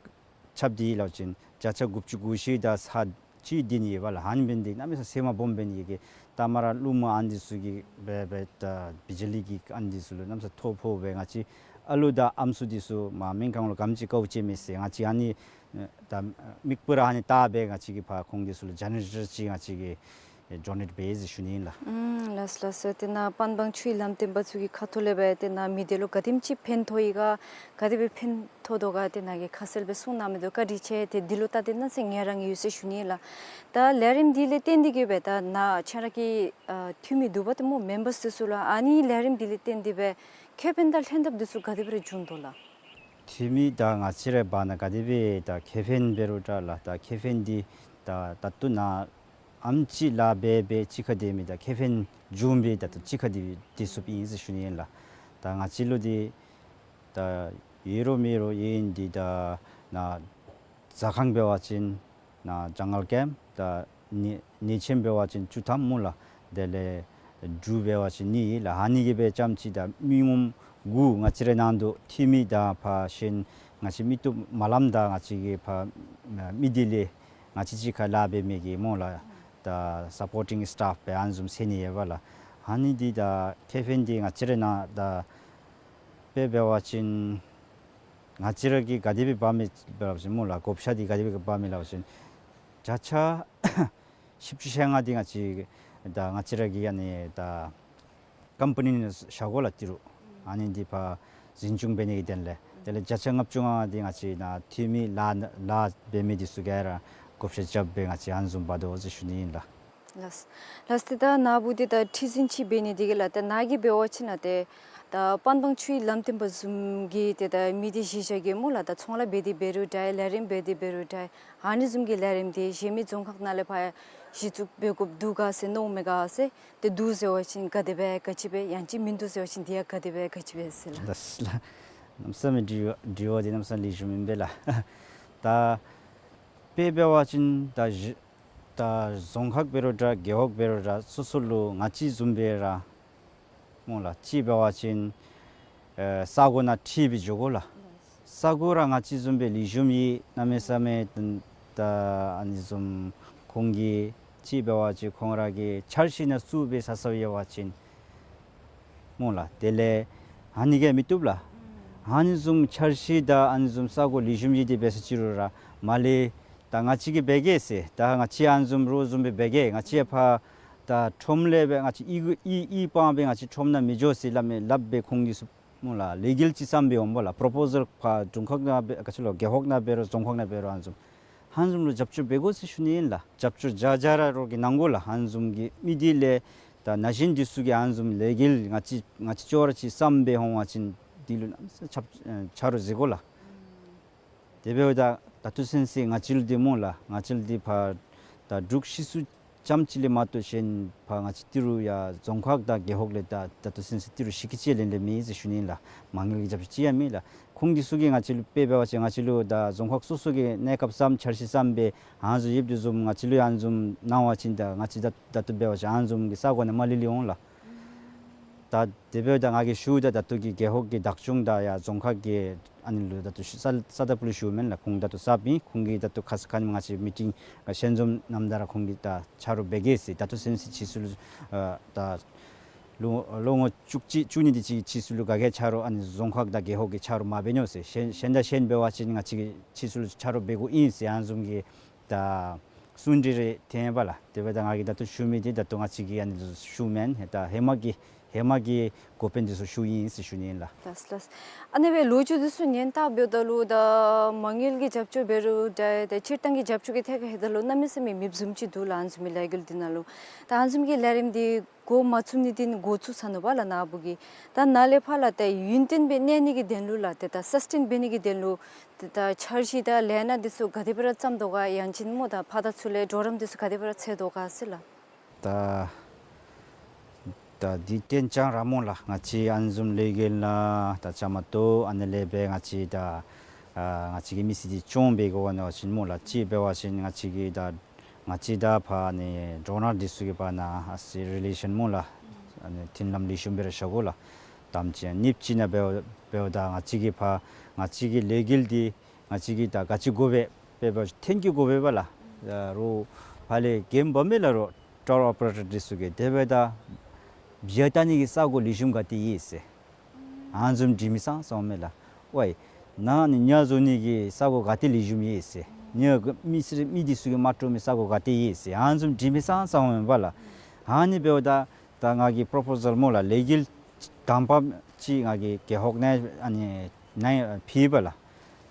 ཁྱབ་སྟེ་ཡོད་ལགས་ཅིན་བརྒྱ་ཆ་དགུ་བཅུ་གོ་བཞི་དང་ཚར་གཅིག་འདི་ནི་ཡོད་པ་ལགས། ཨ་ནི་འབད་ནི་འདི་གནམ་མེད་ས་མེད་སྦོམ་འབད་ནི་གི་ད་མར་ར་ཀླུ་མ་ཨ་ནི་འདི་ཚུ་གིས་འབད་འབད་ད་བི་ཇི་ལི་གི་ཨ་ནི་འདི་ཚུ་ལུ་གནམ་མེད་ས་མེད་ཐོ་ཕོག་སྦེ་ང་བཅས་ཨ་ལུ་དང་ཨམ་སྲུ་འདི་ཚུ་མར་སྨན་ཁང་ལུ་ག་ཅི་བཀག་ཅི་མས་ཟེར་ང་བཅས་ཨ་ནི་ད་མིག་སྤུ་ར་ཨ་ནི་བལྟ་སྦེ་ང་བཅས་ཀྱིས་ཕར་ཁོང་འདི་ཚུ་ལུ་ཇེ་ནེ་རེ་ཊར་ཅིག་ང་བཅས་ཀྱིས་ཌོ་ནེཊ་འབད་ཡི་ཟེར་ཞུ་ནི་ཨིན་ལགས། ཨུམ་ལགས་ལགས་སོ། དེ་ནཱ་པན་སྦང་ཆུའི་ལམ་སྟོན་པ་ཚུ་གི་ཁ་ཐུག་ལས་འབད་དེ་ནཱ་མི་སྡེ་ལུ་ག་དེམ་ཅིག་ཕན་ཐོགས་ཡི་ག། ག་དེ་སྦེ་ཕན་ཐོགས་དོ་ག་དེ་ནཱ་གིས་ཁ་གསལ་སྦེ་གསུང་གནང་མི་འདུག། བཀའ་དྲིན་ཆེ། ཏེ་འདི་ལུ་ད་དེ་ནང་ཚན་ངལ་རངས་ཡོད་ཟེར་ཞུ་ནི་ལགས། ད་ལས་རིམ་འདི་ལས་བརྟེན་ཏེ་གིས་སྦེ་ད་ནཱ་ཁྱེད་ར་གི་ཨ་འཐུས་མི་འདུག་པ་ཏེ་སྨོ་མེམ་བརསི་འདི་ཚུ་ལུ་ཨ་ནི་ལས་རིམ་འདི་ལས་བརྟེན་ཏེ་སྦེ་ཁེ་ཕན་དང་ལྷན་ཐབས་འདི་ཚུ་ག་དེ་སྦེ་ར་བྱུང་དོ་ལགས། འཐུས་མི་དང་ང་བཅས་རའི་བར་ན་ག་དེ་སྦེ་ད་ཁེ་ཕན་འབད་རུང་འདྲ་ལགས། ད་ཁེ་ཕན་འདི་ད་ད་ལྟོ་ནཱ་ཨམ་ཅིག་ལཱ་འབད་འབད་གཅིག་ཁར་སྡོད་མི་དང་ཁེ་ཕན་བྱུང་སྦེ་ད་ལྟོ་གཅིག་ཁར་སྡོད་སྡོད་ཚུགསཔ་ཨིན་ཟེར་ཞུ་ནི་ཨིན་ལགས། ད་ང་བཅས་ལུ་འདི་ད་ཡོད་རུང་མེད་རུང་ཡོད་ཨིན། འདི་ད་ནཱ་ཟ་ཁང་འབད་བ་ཅིན་ནཱ་ཇང་གལ་ཀེམཔ་ད་ནི་ནི་ཆེན་འབད་བ་ཅིན་བཅུ་ཐམ་སྨོ་ལགས། དེ་ལས་འབྲུ་འབད་བ་ཅིན་ནི་ལགས། ཨ་ནི་གིས་སྦེ་རྐྱངམ་ཅིག་ད་མི་ངོམ་དགུ་ང་བཅས་རའི་ནང་དུ་འཐུས་མི་དང་ཕར་གཞན་ང་བཅས་མི་སྟོབས་མ་ལམ་དང་ང་བཅས་ཀྱི་ཕར་མི་སྡེ་ལས་ང་བཅས་གཅིག་ཁར་ལཱ་འབད་མི་གི་སྨོ་ལགས། ད་སཔོར་ཊིང་སི་ཊཕ་སྦེ་ཨ་ནི་བཟུམ་ཟེར་ནི་ཡོད་པ་ལགས། ཨ་ནི་འདི་ད་ཁེ་ཕན་འདི་ང་བཅས་རའི་ནང་ད་དཔེ་འབད་བ་ཅིན་ང་བཅས་ར་གིས་ག་དེ་སྦེ་འབག་མས་སླབ་པ་ཅིན་སྨོ་ལགས། བགོ་བཤའ་འདི་ག་དེ་སྦེ་འབག་མས་སླབ་པ་ཅིན་བརྒྱ་ཆ་བཞི་བཅུ་ཞེ་ལྔ་འདི་ང་བཅས་ད་ང་བཅས་ར་གི་ཨ་ནི་ད་ཀམ་པ་ནི་ནང་བཞག་དགོ་ལགས། ཏི་རུ་ཨ་ནི་འདི་ཕར་འཛིན་སྐྱོང་འབད་ནི་གི་དོན་ལས། དེ་ལས་བརྒྱ་ཆ་ལྔ་བཅུ་ལྔ་འདི་ང་བཅས་ནཱ་འཐུས་མི་ལཱ་ལཱ་འབད་མི་འདི་ཚུ་ག་ར་བགོ་བཤའ་རྐྱབ་སྦེ་ང་བཅས་ཨ་ནི་བཟུམ་འབག་དོ་ཟེར་ཞུ་ནི་ཨིན་ལགས། ལགས། ལགས་ཏེ་ད་ནཱ་བུ་འདི་ད་ཁྲི་འཛིན་ཅིག་འབད་ནི་འདི་གིས་ལགས། ད་ནཱ་གིས་འབད་བ་ཅིན་ནཱ་ཏེ་ད་པན་སྦང་ཆུའི་ལམ་སྟོན་པ་བཟུམ་གྱི་ཏེ་ད་མི་སྡེ་གཞི་བཞག་གི་སྨོ་ལགས། ད་ཚོང་ལཱ་འབད་དེ་འབད་རུང་འདྲ་ལས་རིམ་འབད་དེ་འབད་རུང་འདྲ་ཨ་ནི་བཟུམ་གྱི་ལས་རིམ་འདི་གཞན་མི་རྫོང་ཁག་ནང་ལས་ཕར་གཞི་བཙུགས་འབད་དགོཔ་འདུག་ག་ཟེར་མནོཝ་མས་ག་ཟེར། ཏེ་འདུག་ཟེར་བ་ཅིན་ག་དེ་སྦེ་ག་ཅི་སྦེ། ཡང་ཅིན་མིན་འདུག་ཟེར་བ་ཅིན་དེ་ཡང་ག་དེ་སྦེ་ག་ཅི་སྦེ་ཟེར་ལགས། ལགས་ལགས། གནམ་མེད་ས་མེད་དྲི་དྲི་བ་འདི་གནམ་མེད་ས་མེད་ལེགས་ཤོམ་ཨིན་པས་ལགས། ད་དཔེ་འབད་བ་ཅིན་ད་གཞི་ད་རྫོང་ཁག་འབད་རུང་འདྲ་རྒེད་འོག་འབད་རུང་འདྲ་སོ་སོ་ལུ་ང་བཅས་བཟུམ་སྦེ་ར་སྨོ་ལགས། ཅིག་འབད་བ་ཅིན་ཨེ་ས་གོ་ནང་ཁྲིད་སྦེ་འགྱོ་དགོ་ལགས། ས་གོ་ར་ང་བཅས་བཟུམ་སྦེ་ལེགས་ཤོམ་ཡོད་གནམ་མེད་ས་མེད་ད་ཨ་ནི་བཟུམ་ཁོང་གིས་ཅིག་འབད་བ་ཅིན་ཁོང་ར་གི་འཆར་གཞི་ནང་བཙུགས་སྦེ་ས་ས་ཡོད་པ་ཅིན་སྨོ་ལགས། དེ་ལས་ཨ་ནི་གིས་མི་བཏུབ་ལགས། ཨ་ནི་བཟུམ་འཆར་གཞི་དང་ཨ་ནི་བཟུམ་ས་གོ་ལེགས་ཤོམ་ཅིག་འདི་འབད་ས་ཅིག་རུང་ར་མ་ལས་ད་ང་བཅས་ཀྱིས་འབད་གེ་ཟེར། ད་ང་བཅས་ཨ་ནི་བཟུམ་རོགས་བཟུམ་སྦེ་འབད་གེ། ང་བཅས་ཕར་ད་ཁྲོམ་ལས་སྦེ་ང་བཅས་ཨི་ཨི་ཨི་པང་སྦེ་ང་བཅས་ཁྲོམ་ནང་མི་འགྱོ་ཟེར་སླབ་མི་སླབ་སྦེ་ཁོང་གིས་སུ་སྨོ་ལགས་ལས་འགུལ་ཅིག་བརྩམས་སྦེ་འོང་པ་ལགས། པོརོ་པོ་ཟཱལ་ཕར་རྫོང་ཁག་ནང་སྦེ་ག་ཅི་ལོ་རྒེད་འོག་ནང་འབད་རུང་རྫོང་ཁག་ནང་འབད་རུང་ཨ་ནི་བཟུམ་ཨ་ནི་བཟུམ་ལུ་རྒྱབ་སྐྱོར་འབད་དགོ་ཟེར་ཞུ་ནི་ཨིན་ལགས། རྒྱབ་སྐྱོར་བརྒྱ་ཆ་ར་རོགས་ཀྱིས་གནང་དགོ་ལགས། ཨ་ནི་བཟུམ་གྱི་མི་འདི་ལས་ད་ན་གཞོན་འདི་ཚུ་གིས་ཨ་ནི་བཟུམ་ལས་འགུལ་ང་བཅས་ང་བཅས་ཅོག་ར་ཅིག་བརྩམས་སྦེ་འོང་བ་ཅིན་འདི་ལུ་གནམ་ས་ཆ་ཆ་རོགས་མཛད་དགོ་ལགས། དེ་འབདཝ་ད་ད་ལྟོ་ཚུན་ཚོད་ང་བཅས་ལུ་འདི་སྨོ་ལགས། ང་བཅས་ལུ་འདི་ཕར་ད་འབྲུག་སྤྱི་ཚོགས་རྐྱངམ་ཅིག་ལས་མ་གཏོགས་གཞན་ཕར་ང་བཅས་ཏི་རུ་ཡར་རྫོང་ཁག་དང་རྒེད་འོག་ལས་ད་ད་ལྟོ་ཚུན་ཚོད་ཏི་རུ་ཤིག་གི་ཅིག་ལེན་ལེན་མེད་ཟེར་ཞུ་ནི་ལགས། མ་དངུལ་གྱི་རྒྱབ་སྐྱོར་ཅིག་ཡང་མེད་ལགས། ཁོང་འདི་ཚུ་གིས་ང་བཅས་ལུ་དཔེ་འབད་བ་ཅིན་ང་བཅས་ལུ་ད་རྫོང་ཁག་སོ་སོ་གིས་གནས་སྐབས་བརྩམས་འཆར་གཞི་བརྩམས་སྦེ་ཨ་ནི་བཟུམ་ཡོདཔ་འདི་བཟུམ་ང་བཅས་ལུ་ཡང་ཨ་ནི་བཟུམ་གནང་བ་ཅིན་ད་ང་བཅས་ད་ད་ལྟོ་འབད་བ་ཅིན་ཨ་ནི་བཟུམ་གྱི་ས་གོ་ནང་མ་ལི་ལི་འོང་ལགས། ད་དེ་འབདཝ་ད་ང་གིས་ཞུཝ་ད་ད་ལྟོ་གི་རྒེད་འོག་གི་བདག་སྐྱོང་དང་ཡར་རྫོང་ཁག་གི་ཨ་ནི་ལུ་ད་ལྟོ་ཞུ་ས་ས་ད་པུ་ལུ་ཞུཝ་མེན་ལགས། ཁོང་ད་ལྟོ་གསརཔ་ཨིན། ཁོང་གིས་ད་ལྟོ་ཁ་ཙ་ཁ་ཉིནམ་ང་བཅས་མི་ཊིང་ཞལ་འཛོམས་གནངམ་ད་ར་ཁོང་གིས་ད་ཆ་རོགས་འབད་གེ་ཟེར། ད་ལྟོ་ཚུན་ཚོད་ཕྱིས་སུ་ལུ་ཨ་ད་ལོ་ལོ་ངོ་བཅུ་གཅིག་བཅུ་གཉིས་དེ་ཅིག་ཕྱིས་སུ་ལུ་ག་གིས་ཆ་རོགས་ཨ་ནི་རྫོང་ཁག་དང་རྒེད་འོག་གིས་ཆ་རོགས་མ་འབད་ནི་ཟེར། གཞན་གཞན་དང་གཞན་འབད་བ་ཅིན་ང་བཅས་ཀྱིས་ཕྱིས་སུ་ལུ་ཆ་རོགས་འབད་དགོཔ་ཨིན་ཟེར་ཨ་ནི་བཟུམ་གྱི་ད་གསུང་གྲོས་རེ་ཐོན་པ་ལགས། དེ་འབདཝ་ད་ང་གིས་ད་ལྟོ་ཞུ་མི་འདི་ད་ལྟོ་ང་བཅས་ཀྱིས་ཨ་ནི་ཞུཝ་མེན། ད་ཧེ་མ་གི་ཧེ་མ་གི་འགོ་དཔོན་འདི་ཚུ་ཞུཝ་ཨིན་ཟེར་ཞུ་ནི་ཨིན་ལགས། ལགས་ལགས། ཨ་ནི་སྦེ་ལོ་རྒྱུས་འདི་ཚུ་ཉན་བལྟཝ་ད་ལུ་ད་མ་དངུལ་གྱི་རྒྱབ་སྐྱོར་འབད་རུང་འདྲ་ད་སྤྱིར་བཏང་གི་རྒྱབ་སྐྱོར་གྱི་ཐད་ཁར་ཧེ་ད་ལུ་གནམ་མེད་ས་མེད་མེདཔ་བཟུམ་ཅིག་འདུག་ལགས། ཨ་ནི་བཟུམ་མའི་ལས་འགུལ་འདི་ནང་ལུ་ད་ཨ་ནི་བཟུམ་གྱི་ལས་རིམ་འདི་འགོ་མ་བཙུགས་ནི་འདི་འགོ་བཙུགས་ཚར་ནུག་པ་ལགས་ནཱ་བུ་གིས། ད་ནཱ་ལས་ཕར་ལགས་ད་ཡུན་བརྟན་སྦེ་གནས་ནི་གི་དོན་ལུ་ལགས་ཏེ་ད་སཱསི་ཊེན་འབད་ནི་གི་དོན་ལུ་ཏེ་ད་འཆར་གཞི་དང་ལས་སྣ་འདི་ཚུ་ག་དེ་སྦེ་ར་བརྩམ་དོ་ག། ཡང་ཅིན་སྨོ་ད་ཕར་དང་ཚུར་ལས་གྲོགས་རམ་འདི་ཚུ་ག་དེ་སྦེ་ར་འཚོལ་དོ་ག་ཟེར་ལགས། ད་ད་འདི་ཏན་ཅང་ར་སྨོ་ལགས། ང་བཅས་ཨ་ནི་བཟུམ་ལས་འགུལ་ནང་ད་བཅའ་མར་གཏོགས་ཨ་ནི་ལས་སྦེ་ང་བཅས་ད་ཨ་ང་བཅས་ཀྱི་མི་སེར་འདི་སྐྱོང་འབད་དགོ་པ་ནང་བཞིན་སྨོ་ལགས། གཅིག་འབད་བ་ཅིན་ང་བཅས་ཀྱི་ད་ང་བཅས་དང་ཕར་ཨ་ནི་ཌོ་ནར་འདི་ཚུ་གི་བར་ན་ཨ་ཙི་རི་ལེ་ཤཱན་སྨོ་ལགས། ཨ་ནི་མཐུན་ལམ་ལེགས་ཤོམ་སྦེ་ར་བཞག་དགོ་ལགས། དང་པ་ཅིག་ཨ་ནི་གཉིས་པ་ཅིག་ནང་འབདཝ་འབདཝ་ད་ང་བཅས་ཀྱི་ཕར་ང་བཅས་ཀྱི་ལས་འགུལ་འདི་ང་བཅས་ཀྱིས་ད་ག་ཅི་དགོ་པས་དཔེ་འབད་བ་ཅིན་ཐོན་སྐྱེད་དགོ་པས་པ་ལགས། ད་རུང་ཕར་ལས་གེམ་འབག་མི་ལགས་རོགས་ཊུར་ཨོ་པ་རེ་ཊར་འདི་ཚུ་གིས་དེ་འབདཝ་ད་བྱ་བལྟ་ནི་གི་ས་གོ་ལེགས་ཤོམ་ག་ཏེ་ཡོད་ཟེར། ཨ་ནི་བཟུམ་འདྲི་མི་ཙང་ཙང་འོང་མས་ལགས། ཝའི་ནཱ་ནི་ཉ་བཟོ་ནི་གི་ས་གོ་ག་ཏེ་ལེགས་ཤོམ་ཡོད་ཟེར། ཉ་གི་མི་སེར་མི་འདི་ཚུ་གིས་མ་དཀྲོག་མི་ས་གོ་ག་ཏེ་ཡོད་ཟེར། ཨ་ནི་བཟུམ་འདྲི་མི་ཙང་ཙང་འོང་མས་པ་ལགས། ཨ་ནི་འབདཝ་ད་ད་ང་གིས་པོརོ་པོ་ཟཱལ་སྨོ་ལགས་ལས་འགུལ་དང་པ་ཅིག་ང་གིས་རྒེད་འོག་ནང་ཨ་ནི་ནང་ཕུལ་བ་ལགས།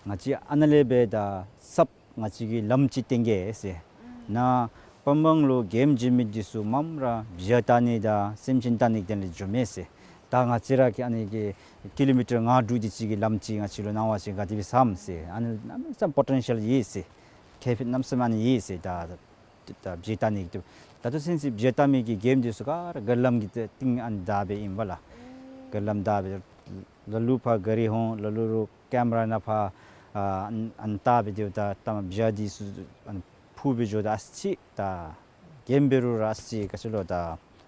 ང་བཅས་ཨ་ནཱ་ལས་འབད་ད་གསརཔ་ང་བཅས་ཀྱིས་ལམ་ཅིག་བཏོན་གེ་ཟེར། ནཱ་པན་སྦང་ལུ་གེམ་འབྱིན་མི་འདི་ཚུ་མངམ་ར་བྱ་བལྟ་ནི་དང་སེམས་ཅན་བལྟ་ནི་གི་དོན་ལས་འགྱོཝ་མས་ཟེར། ད་ང་བཅས་ར་གི་ཨ་ནི་གི་ཀི་ལོ་མི་ཊར་ལྔ་དྲུག་དེ་ཅིག་གི་ལམ་ཅིག་ང་བཅས་ལུ་གནང་བ་ཅིན་ག་དེ་སྦེ་བསམ་ཟེར། ཨ་ནི་གནམ་མེད་ས་མེད་པོ་ཊེན་ཤཱལ་ཡོད་ཟེར། ཁེ་ཕན་གནམ་མེད་ས་མེད་ཨ་ནི་ཡོད་ཟེར། ད་ད་བྱ་བལྟ་ནི་གི་ད་ལྟོ་ཚུན་ཚོད་བྱ་བལྟ་མི་གི་གེམ་འདི་ཚུ་ག་ར་གར་ལམ་གྱི་སྟེང་ཨ་ནི་བདའ་སྦེ་ཨིན་པ་ལགས། གར་ལམ་བདའ་སྦེ་ལ་ལུ་ཕར་ག་རི་ཧོང་ལ་ལུ་རོགས་ཀེམ་ར་ནང་ཕར་ཨ་ཨ་ནི་བལྟ་སྦེ་དེ་ད་ད་བྱ་འདི་ཚུ་ཨ་ནི་འཕུར་སྦེ་འགྱོཝ་ད་ཨ་ཙི་ཅིག་ད་གེམ་འབད་རུང་ར་ཨ་ཙི་ཅིག་ག་ཅི་ལོ་ད་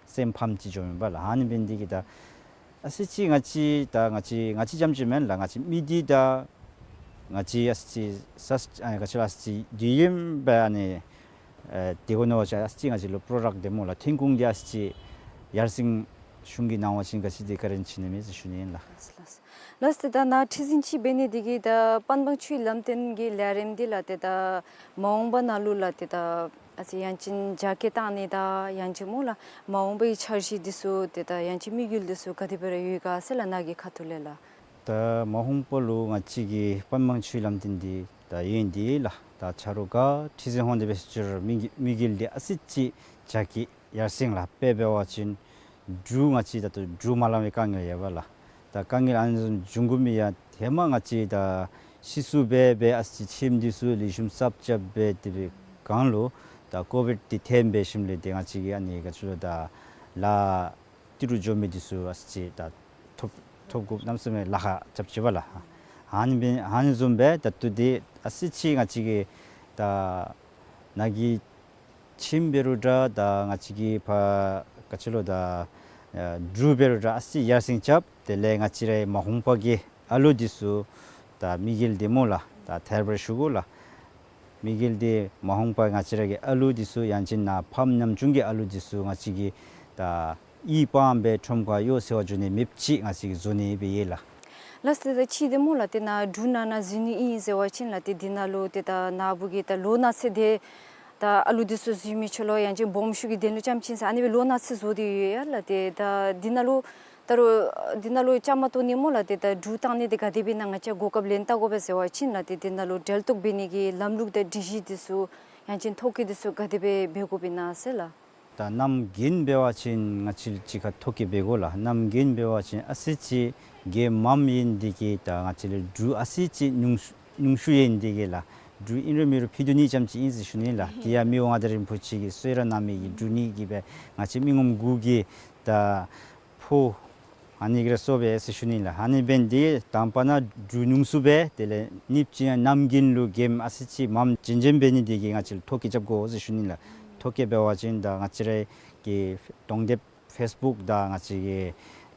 སེམས་ཕམ་ཅིག་འགྱོཝ་ཨིན་པ་ལགས། ཨ་ནི་འབད་ནི་འདི་གིས་ད་ཨ་ཙི་ཅིག་ང་བཅས་ད་ང་བཅས་ང་བཅས་རྐྱངམ་ཅིག་མེན་ལགས། ང་བཅས་མི་འདི་ད་ང་བཅས་ཨ་ཙི་ཅིག་ས་ཨ་ནི་ག་ཅི་ལོ་ཨ་ཙི་ཅིག་དུས་ཡུན་སྦེ་ཨ་ནི་ཨེ་དེ་གོ་ནོ་ཅིག་ཨ་ཙི་ཅིག་ང་བཅས་ལུ་པྲོ་ཌག་འདི་སྨོ་ལགས་ཐོན་ཁུངས་འདི་ཨ་ཙི་ཅིག་ཡར་སེང་གཞུང་གིས་གནང་བ་ཅིན་ག་ཅི་འདི་བཀའ་དྲིན་ཆེ་ནི་མས་ཟེར་ཞུ་ནི་ཨིན་ལགས། ལགས་ལགས། ལགས་ཏེ་ད་ནཱ་ཁྲི་འཛིན་ཅིག་འབད་ནི་འདི་གིས་ད་པན་སྦང་ཆུའི་ལམ་སྟོན་གྱི་ལས་རིམ་འདི་ལགས་ཏེ་ད་མ་འོངས་པ་ནང་ལུ་ལགས་ཏེ་ད་ཨ་ཙི་ཡང་ཅིན་རྒྱ་སྐྱེད་བཏང་ནི་དང་ཡང་ཅིན་སྨོ་ལགས་མ་འོངས་པའི་འཆར་གཞི་འདི་ཚུ་ཏེ་ད་ཡང་ཅིན་དམིགས་ཡུལ་འདི་ཚུ་ག་དེ་སྦེ་ར་ཡོད་ག་ཟེར་ལགས་ནཱ་གི་ཁ་ཐུག་ལས་ལགས། ད་མ་འོངས་པ་ལུ་ང་བཅས་ཀྱི་པན་སྦང་ཆུའི་ལམ་སྟོན་འདི་ད་ཡོད་ནི་འདི་ལགས། ད་ཆ་རོགས་ག་ཁྲི་འཛིན་ཧོང་དེ་སྦེ་ཟེར་ཅི་རུང་དམིགས་དམིགས་ཡུལ་འདི་ཨ་ཙི་ཅིག་རྒྱ་སྐྱེད་ཡར་སེང་ལགས། དཔེ་འབད་བ་ཅིན་འབྲུག་ང་བཅས་ད་ལྟོ་འབྲུག་མ་ལང་བའི་དཀའ་ངལ་ཡོད་པ་ལགས། ད་དཀའ་ངལ་ཨ་ནི་བཟུམ་འབྱུང་དགོ་མི་ཡང་ཧེ་མ་ང་བཅས་ད་ཕྱིས་སུ་འབད་འབད་ཨ་ཙི་ཁྱིམ་འདི་ཚུ་ལེགས་ཤོམ་གསརཔ་རྐྱབ་འབད་དེ་འབད་སྒང་ལུ་ད་ཀོ་བིཌ་འདི་ཐོན་འབད་ཞིནམ་ལས་ཏེ་ང་བཅས་ཀྱི་ཨ་ནི་ག་ཅི་ལོ་ད་ལཱ་ཏི་རུ་འགྱོ་མི་འདི་ཚུ་ཨ་ཙི་ཅིག་ད་ཐོབ་ཐོབ་དགོཔ་གནམ་མེད་ས་མེད་ལཱ་ཁག་རྐྱབ་ཅི་པ་ལགས། ཨ་ནི་འབད་ཨ་ནི་བཟུམ་སྦེ་ད་ལྟོ་འདི་ཨ་ཙི་ཅིག་ང་བཅས་ཀྱི་ད་ནཱ་གི་ཁྱིམ་འབད་རུང་འདྲ་ད་ང་བཅས་ཀྱི་ཕར་ག་ཅི་ལོ་ད་ཨ་འབྲུག་འབད་རུང་འདྲ་ཨ་ཙི་ཡར་སེང་རྐྱབ། དེ་ལས་ང་བཅས་རའི་མ་འོངས་པ་གི་ཨ་ལུ་འདི་ཚུ་ད་དམིགས་ཡུལ་འདི་སྨོ་ལགས་ད་ཐད་རི་བ་རི་ཞུ་དགོ་ལགས། དམིགས་ཡུལ་འདི་མ་འོངས་པ་ང་བཅས་ར་གི་ཨ་ལུ་འདི་ཚུ་ཡང་ཅིན་ནཱ་ཕམ་ཉམ་ཆུང་གི་ཨ་ལུ་འདི་ཚུ་ང་བཅས་ཀྱིས་ད་ཨི་པང་སྦེ་ཁྲོམ་ཁར་གཡོག་འཚོལ་བར་འགྱོ་ནི་མེདཔ་ཅིག་ང་བཅས་ཀྱིས་བཟོ་ནི་སྦེ་ཡོད་ལགས། ལགས་སོ། ཏེ་ད་ཅི་འདི་སྨོ་ལགས། ཏེ་ནཱ་འབྲུག་ནང་ན་འཛུལ་ནི་ཨིན་ཟེར་བ་ཅིན་ལགས། ཏེ་འདི་ནང་ལུ་ཏེ་ད་ནཱ་བུ་གིས་ད་ལོ་ན་ཚོད་དེ་ད་ཨ་ལུ་འདི་ཚུ་འཛུལ་མི་ཆོག་ལོ་ཡང་ཅིན་སྦོམ་ཤོས་ཀྱི་དོན་ལུ་རྐྱངམ་ཅིག་ཨིན་ཟེར་ཨ་ནི་སྦེ་ལོ་ན་ཚོད་བཟོ་སྟེ་ཡོད་ཡ་ལགས། ཏེ་ད་འདི་ནང་ལུ་ད་རུང་འདི་ནང་ལུ་བཅའ་མར་གཏོགས་ནི་སྨོ་ལགས། ཏེ་ད་འབྲུག་བཏང་ནི་དེ་ག་དེ་སྦེ་ཨིན་ན་ང་བཅས་གོ་སྐབས་ལེན་བལྟ་དགོ་པས་ཟེར་བ་ཅིན་ལགས། ཏེ་འདི་ནང་ལུ་འབྲེལ་གཏོགས་འབད་ནི་གི་ལམ་ལུགས་དང་སྒྲིག་གཞི་འདི་ཚུ་ཡང་ཅིན་ཐོ་བཀོད་འདི་ཚུ་ག་དེ་སྦེ་འབད་དགོཔ་ཨིན་ན་ཟེར་ལགས། ད་གནམ་དགུན་འབད་བ་ཅིན་ང་བཅས་གཅིག་ཁར་ཐོ་བཀོད་འབད་དགོ་ལགས། གནམ་དགུན་འབད་བ་ཅིན་ཨ་ཙི་ཅིག་གེམ་མངམ་ཨིན་དེ་གིས་ད་ང་བཅས་ལུ་འབྲུག་ཨ་ཙི་ཅིག་ཉུང་ཉུང་ཤོས་ཨིན་དེ་གིས་ལགས། འབྲུག་ཨིན་རུང་མེན་རུང་ཕུད་རྡོག་གཉིས་ཙམ་ཅིག་ཨིན་ཟེར་ཞུ་ནི་ལགས། དེ་ཡང་མི་དབང་མངའ་བདག་རིན་པོ་ཆེ་གིས་གསོལ་རས་གནང་མི་གི་འབྲུག་ནི་གི་སྦེ་ང་བཅས་མི་ངོམ་གུ་གི་ད་ཕོ་ཨ་ནི་གི་རེ་སོ་སྦེ་ཟེར་ཞུ་ནི་ལགས། ཨ་ནི་འབད་ནི་དེ་དང་པ་ནཱ་འབྲུག་ཉུང་སུ་སྦེ་དེ་ལས་གཉིས་པ་ཅིག་ཡང་གནམ་དགུན་ལུ་གེམ་ཨ་ཙི་ཅིག་མངམ་ཅན་ཅན་འབད་ནི་དེ་གིས་ང་བཅས་ལུ་ཐོ་བཀོད་རྐྱབ་དགོ་ཟེར་ཞུ་ནི་ལགས། ཐོ་བཀོད་འབད་བ་ཅིན་ད་ང་བཅས་རའི་གི་གདོང་དེབ་ཕེསི་བུཀ་དང་ང་བཅས་ཀྱི་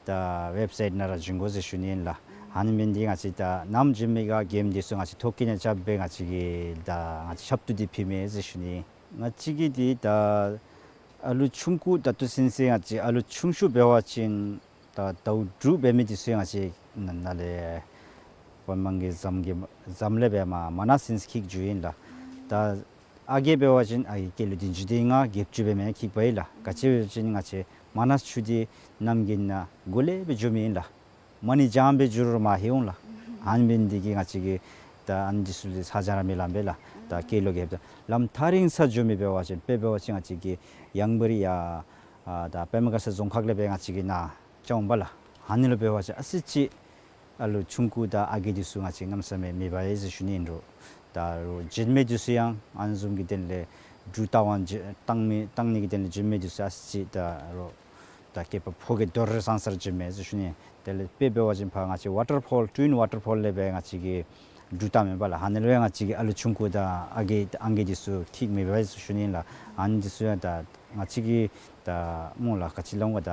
ད་ཝེབ་སའིཊ་ནང་ར་བྱིན་དགོ་ཟེར་ཞུ་ནི་ལགས། ཨ་ནི་འབད་ནི་དེ་ང་བཅས་ད་ནམ་འཛུལ་མི་ག་གེམ་འདི་ཚུ་ང་བཅས་ཐོ་བཀོད་ནང་རྐྱབ་སྦེ་ང་བཅས་ཀྱིས་ད་ང་བཅས་ཞབས་ཏོག་འདི་ཕུལ་མས་ཟེར་ཞུ་ནི། ང་བཅས་ཀྱིས་འདི་ད་ཨ་ལུ་ཆུང་ཀུ་ད་ལྟོ་ཚུན་ཚོད་ང་བཅས་ཨ་ལུ་ཆུང་ཤོས་འབད་བ་ཅིན་ད་ཟླཝ་དྲུག་འབད་མི་འདི་ཚུ་ང་བཅས་ནཱ་ལས་དཔལ་འབངས་ཀྱི་ཟམ་གྱི་ཟམ་ལས་སྦེ་མ་མ་ན་ཟེར་ཁྱིད་འགྱོཝ་ཨིན་ལགས། ད་ཨ་རྒས་འབད་བ་ཅིན་ཨ་རྒས་སྐྱེས་ལོ་བདུན་ཅུ་དེ་ལྔ་བརྒྱད་ཅུ་འབད་མི་ཁྱིད་པས་ལགས། ག་ཅི་འབད་བ་ཅིན་ང་བཅས་མ་ན་ཆུ་འདི་གནམ་དགུན་ནང་གོ་ལེ་སྦེ་འགྱོ་མི་ཨིན་ལགས། མ་ཎི་བགྱང་སྦེ་འགྱོ་རུང་མ་ལྷོད་འོང་ལགས། ཨ་ནི་འབད་ནི་དེ་གིས་ང་བཅས་ཀྱིས་ད་ཨ་ནི་འདི་ཚུ་ལུ་ཚ་གྱང་ར་མི་ལང་པས་ལགས། ད་སྐྱེས་ལོ་རྒས་པ་ད་ལམ་ཐག་རིང་ས་འགྱོ་མི་འབད་བ་ཅིན་དཔེ་འབད་བ་ཅིན་ང་བཅས་ཀྱི་ཡང་བར་ཡ་ཨ་ད་པདྨ་དགའ་ཚལ་རྫོང་ཁག་ལས་སྦེ་ང་བཅས་ཀྱིས་ནཱ་བཅར་འོང་པས་ལགས། ཨ་ནི་ལུ་འབད་བ་ཅིན་ཨ་ཙི་ཅིག་ཨ་ལུ་ཆུང་ཀུ་དང་ཨ་རྒས་འདི་ཚུ་ང་བཅས་གནམ་མེད་ས་མེད་མེད་པས་ཟེར་ཞུ་ནི་ཨིན་རུང་། ད་རུང་བྱིན་མི་འདི་ཚུ་ཡང་ཨ་ནི་བཟུམ་གྱི་དོན་ལས་འབྲུག་བཏང་བ་བྱིན་བཏང་མི་བཏང་ནི་གི་དོན་ལས་བྱིན་མི་འདི་ཚུ་ཨ་ཙི་ཅིག་ད་རུང་ད་སྐྱེས་པ་ཕོ་རྒས་དོ་རུང་ཟང་ཟང་ར་བྱིན་མས་ཟེར་ཞུ་ནི། དེ་ལས་དཔེ་འབད་བ་ཅིན་ཕར་ང་བཅས་ཝ་ཊར་ཕོལ་ཊུ་ཝིན་ཝ་ཊར་ཕོལ་ལས་སྦེ་ང་བཅས་ཀྱིས་འབྲུག་བཏངམ་མས་པ་ལགས། ཨ་ནི་ལུ་ཡང་ང་བཅས་ཀྱིས་ཨ་ལུ་ཆུང་ཀུ་དང་ཨ་རྒས་ཨ་རྒས་འདི་ཚུ་ཁྱིད་མི་འབད་ཟེར་ཞུ་ནི་ལགས། ཨ་ནི་འདི་ཚུ་ཡང་ད་ང་བཅས་ཀྱིས་ད་སྨོ་ལགས་ག་ཅི་སླབ་འོང་ག་ད་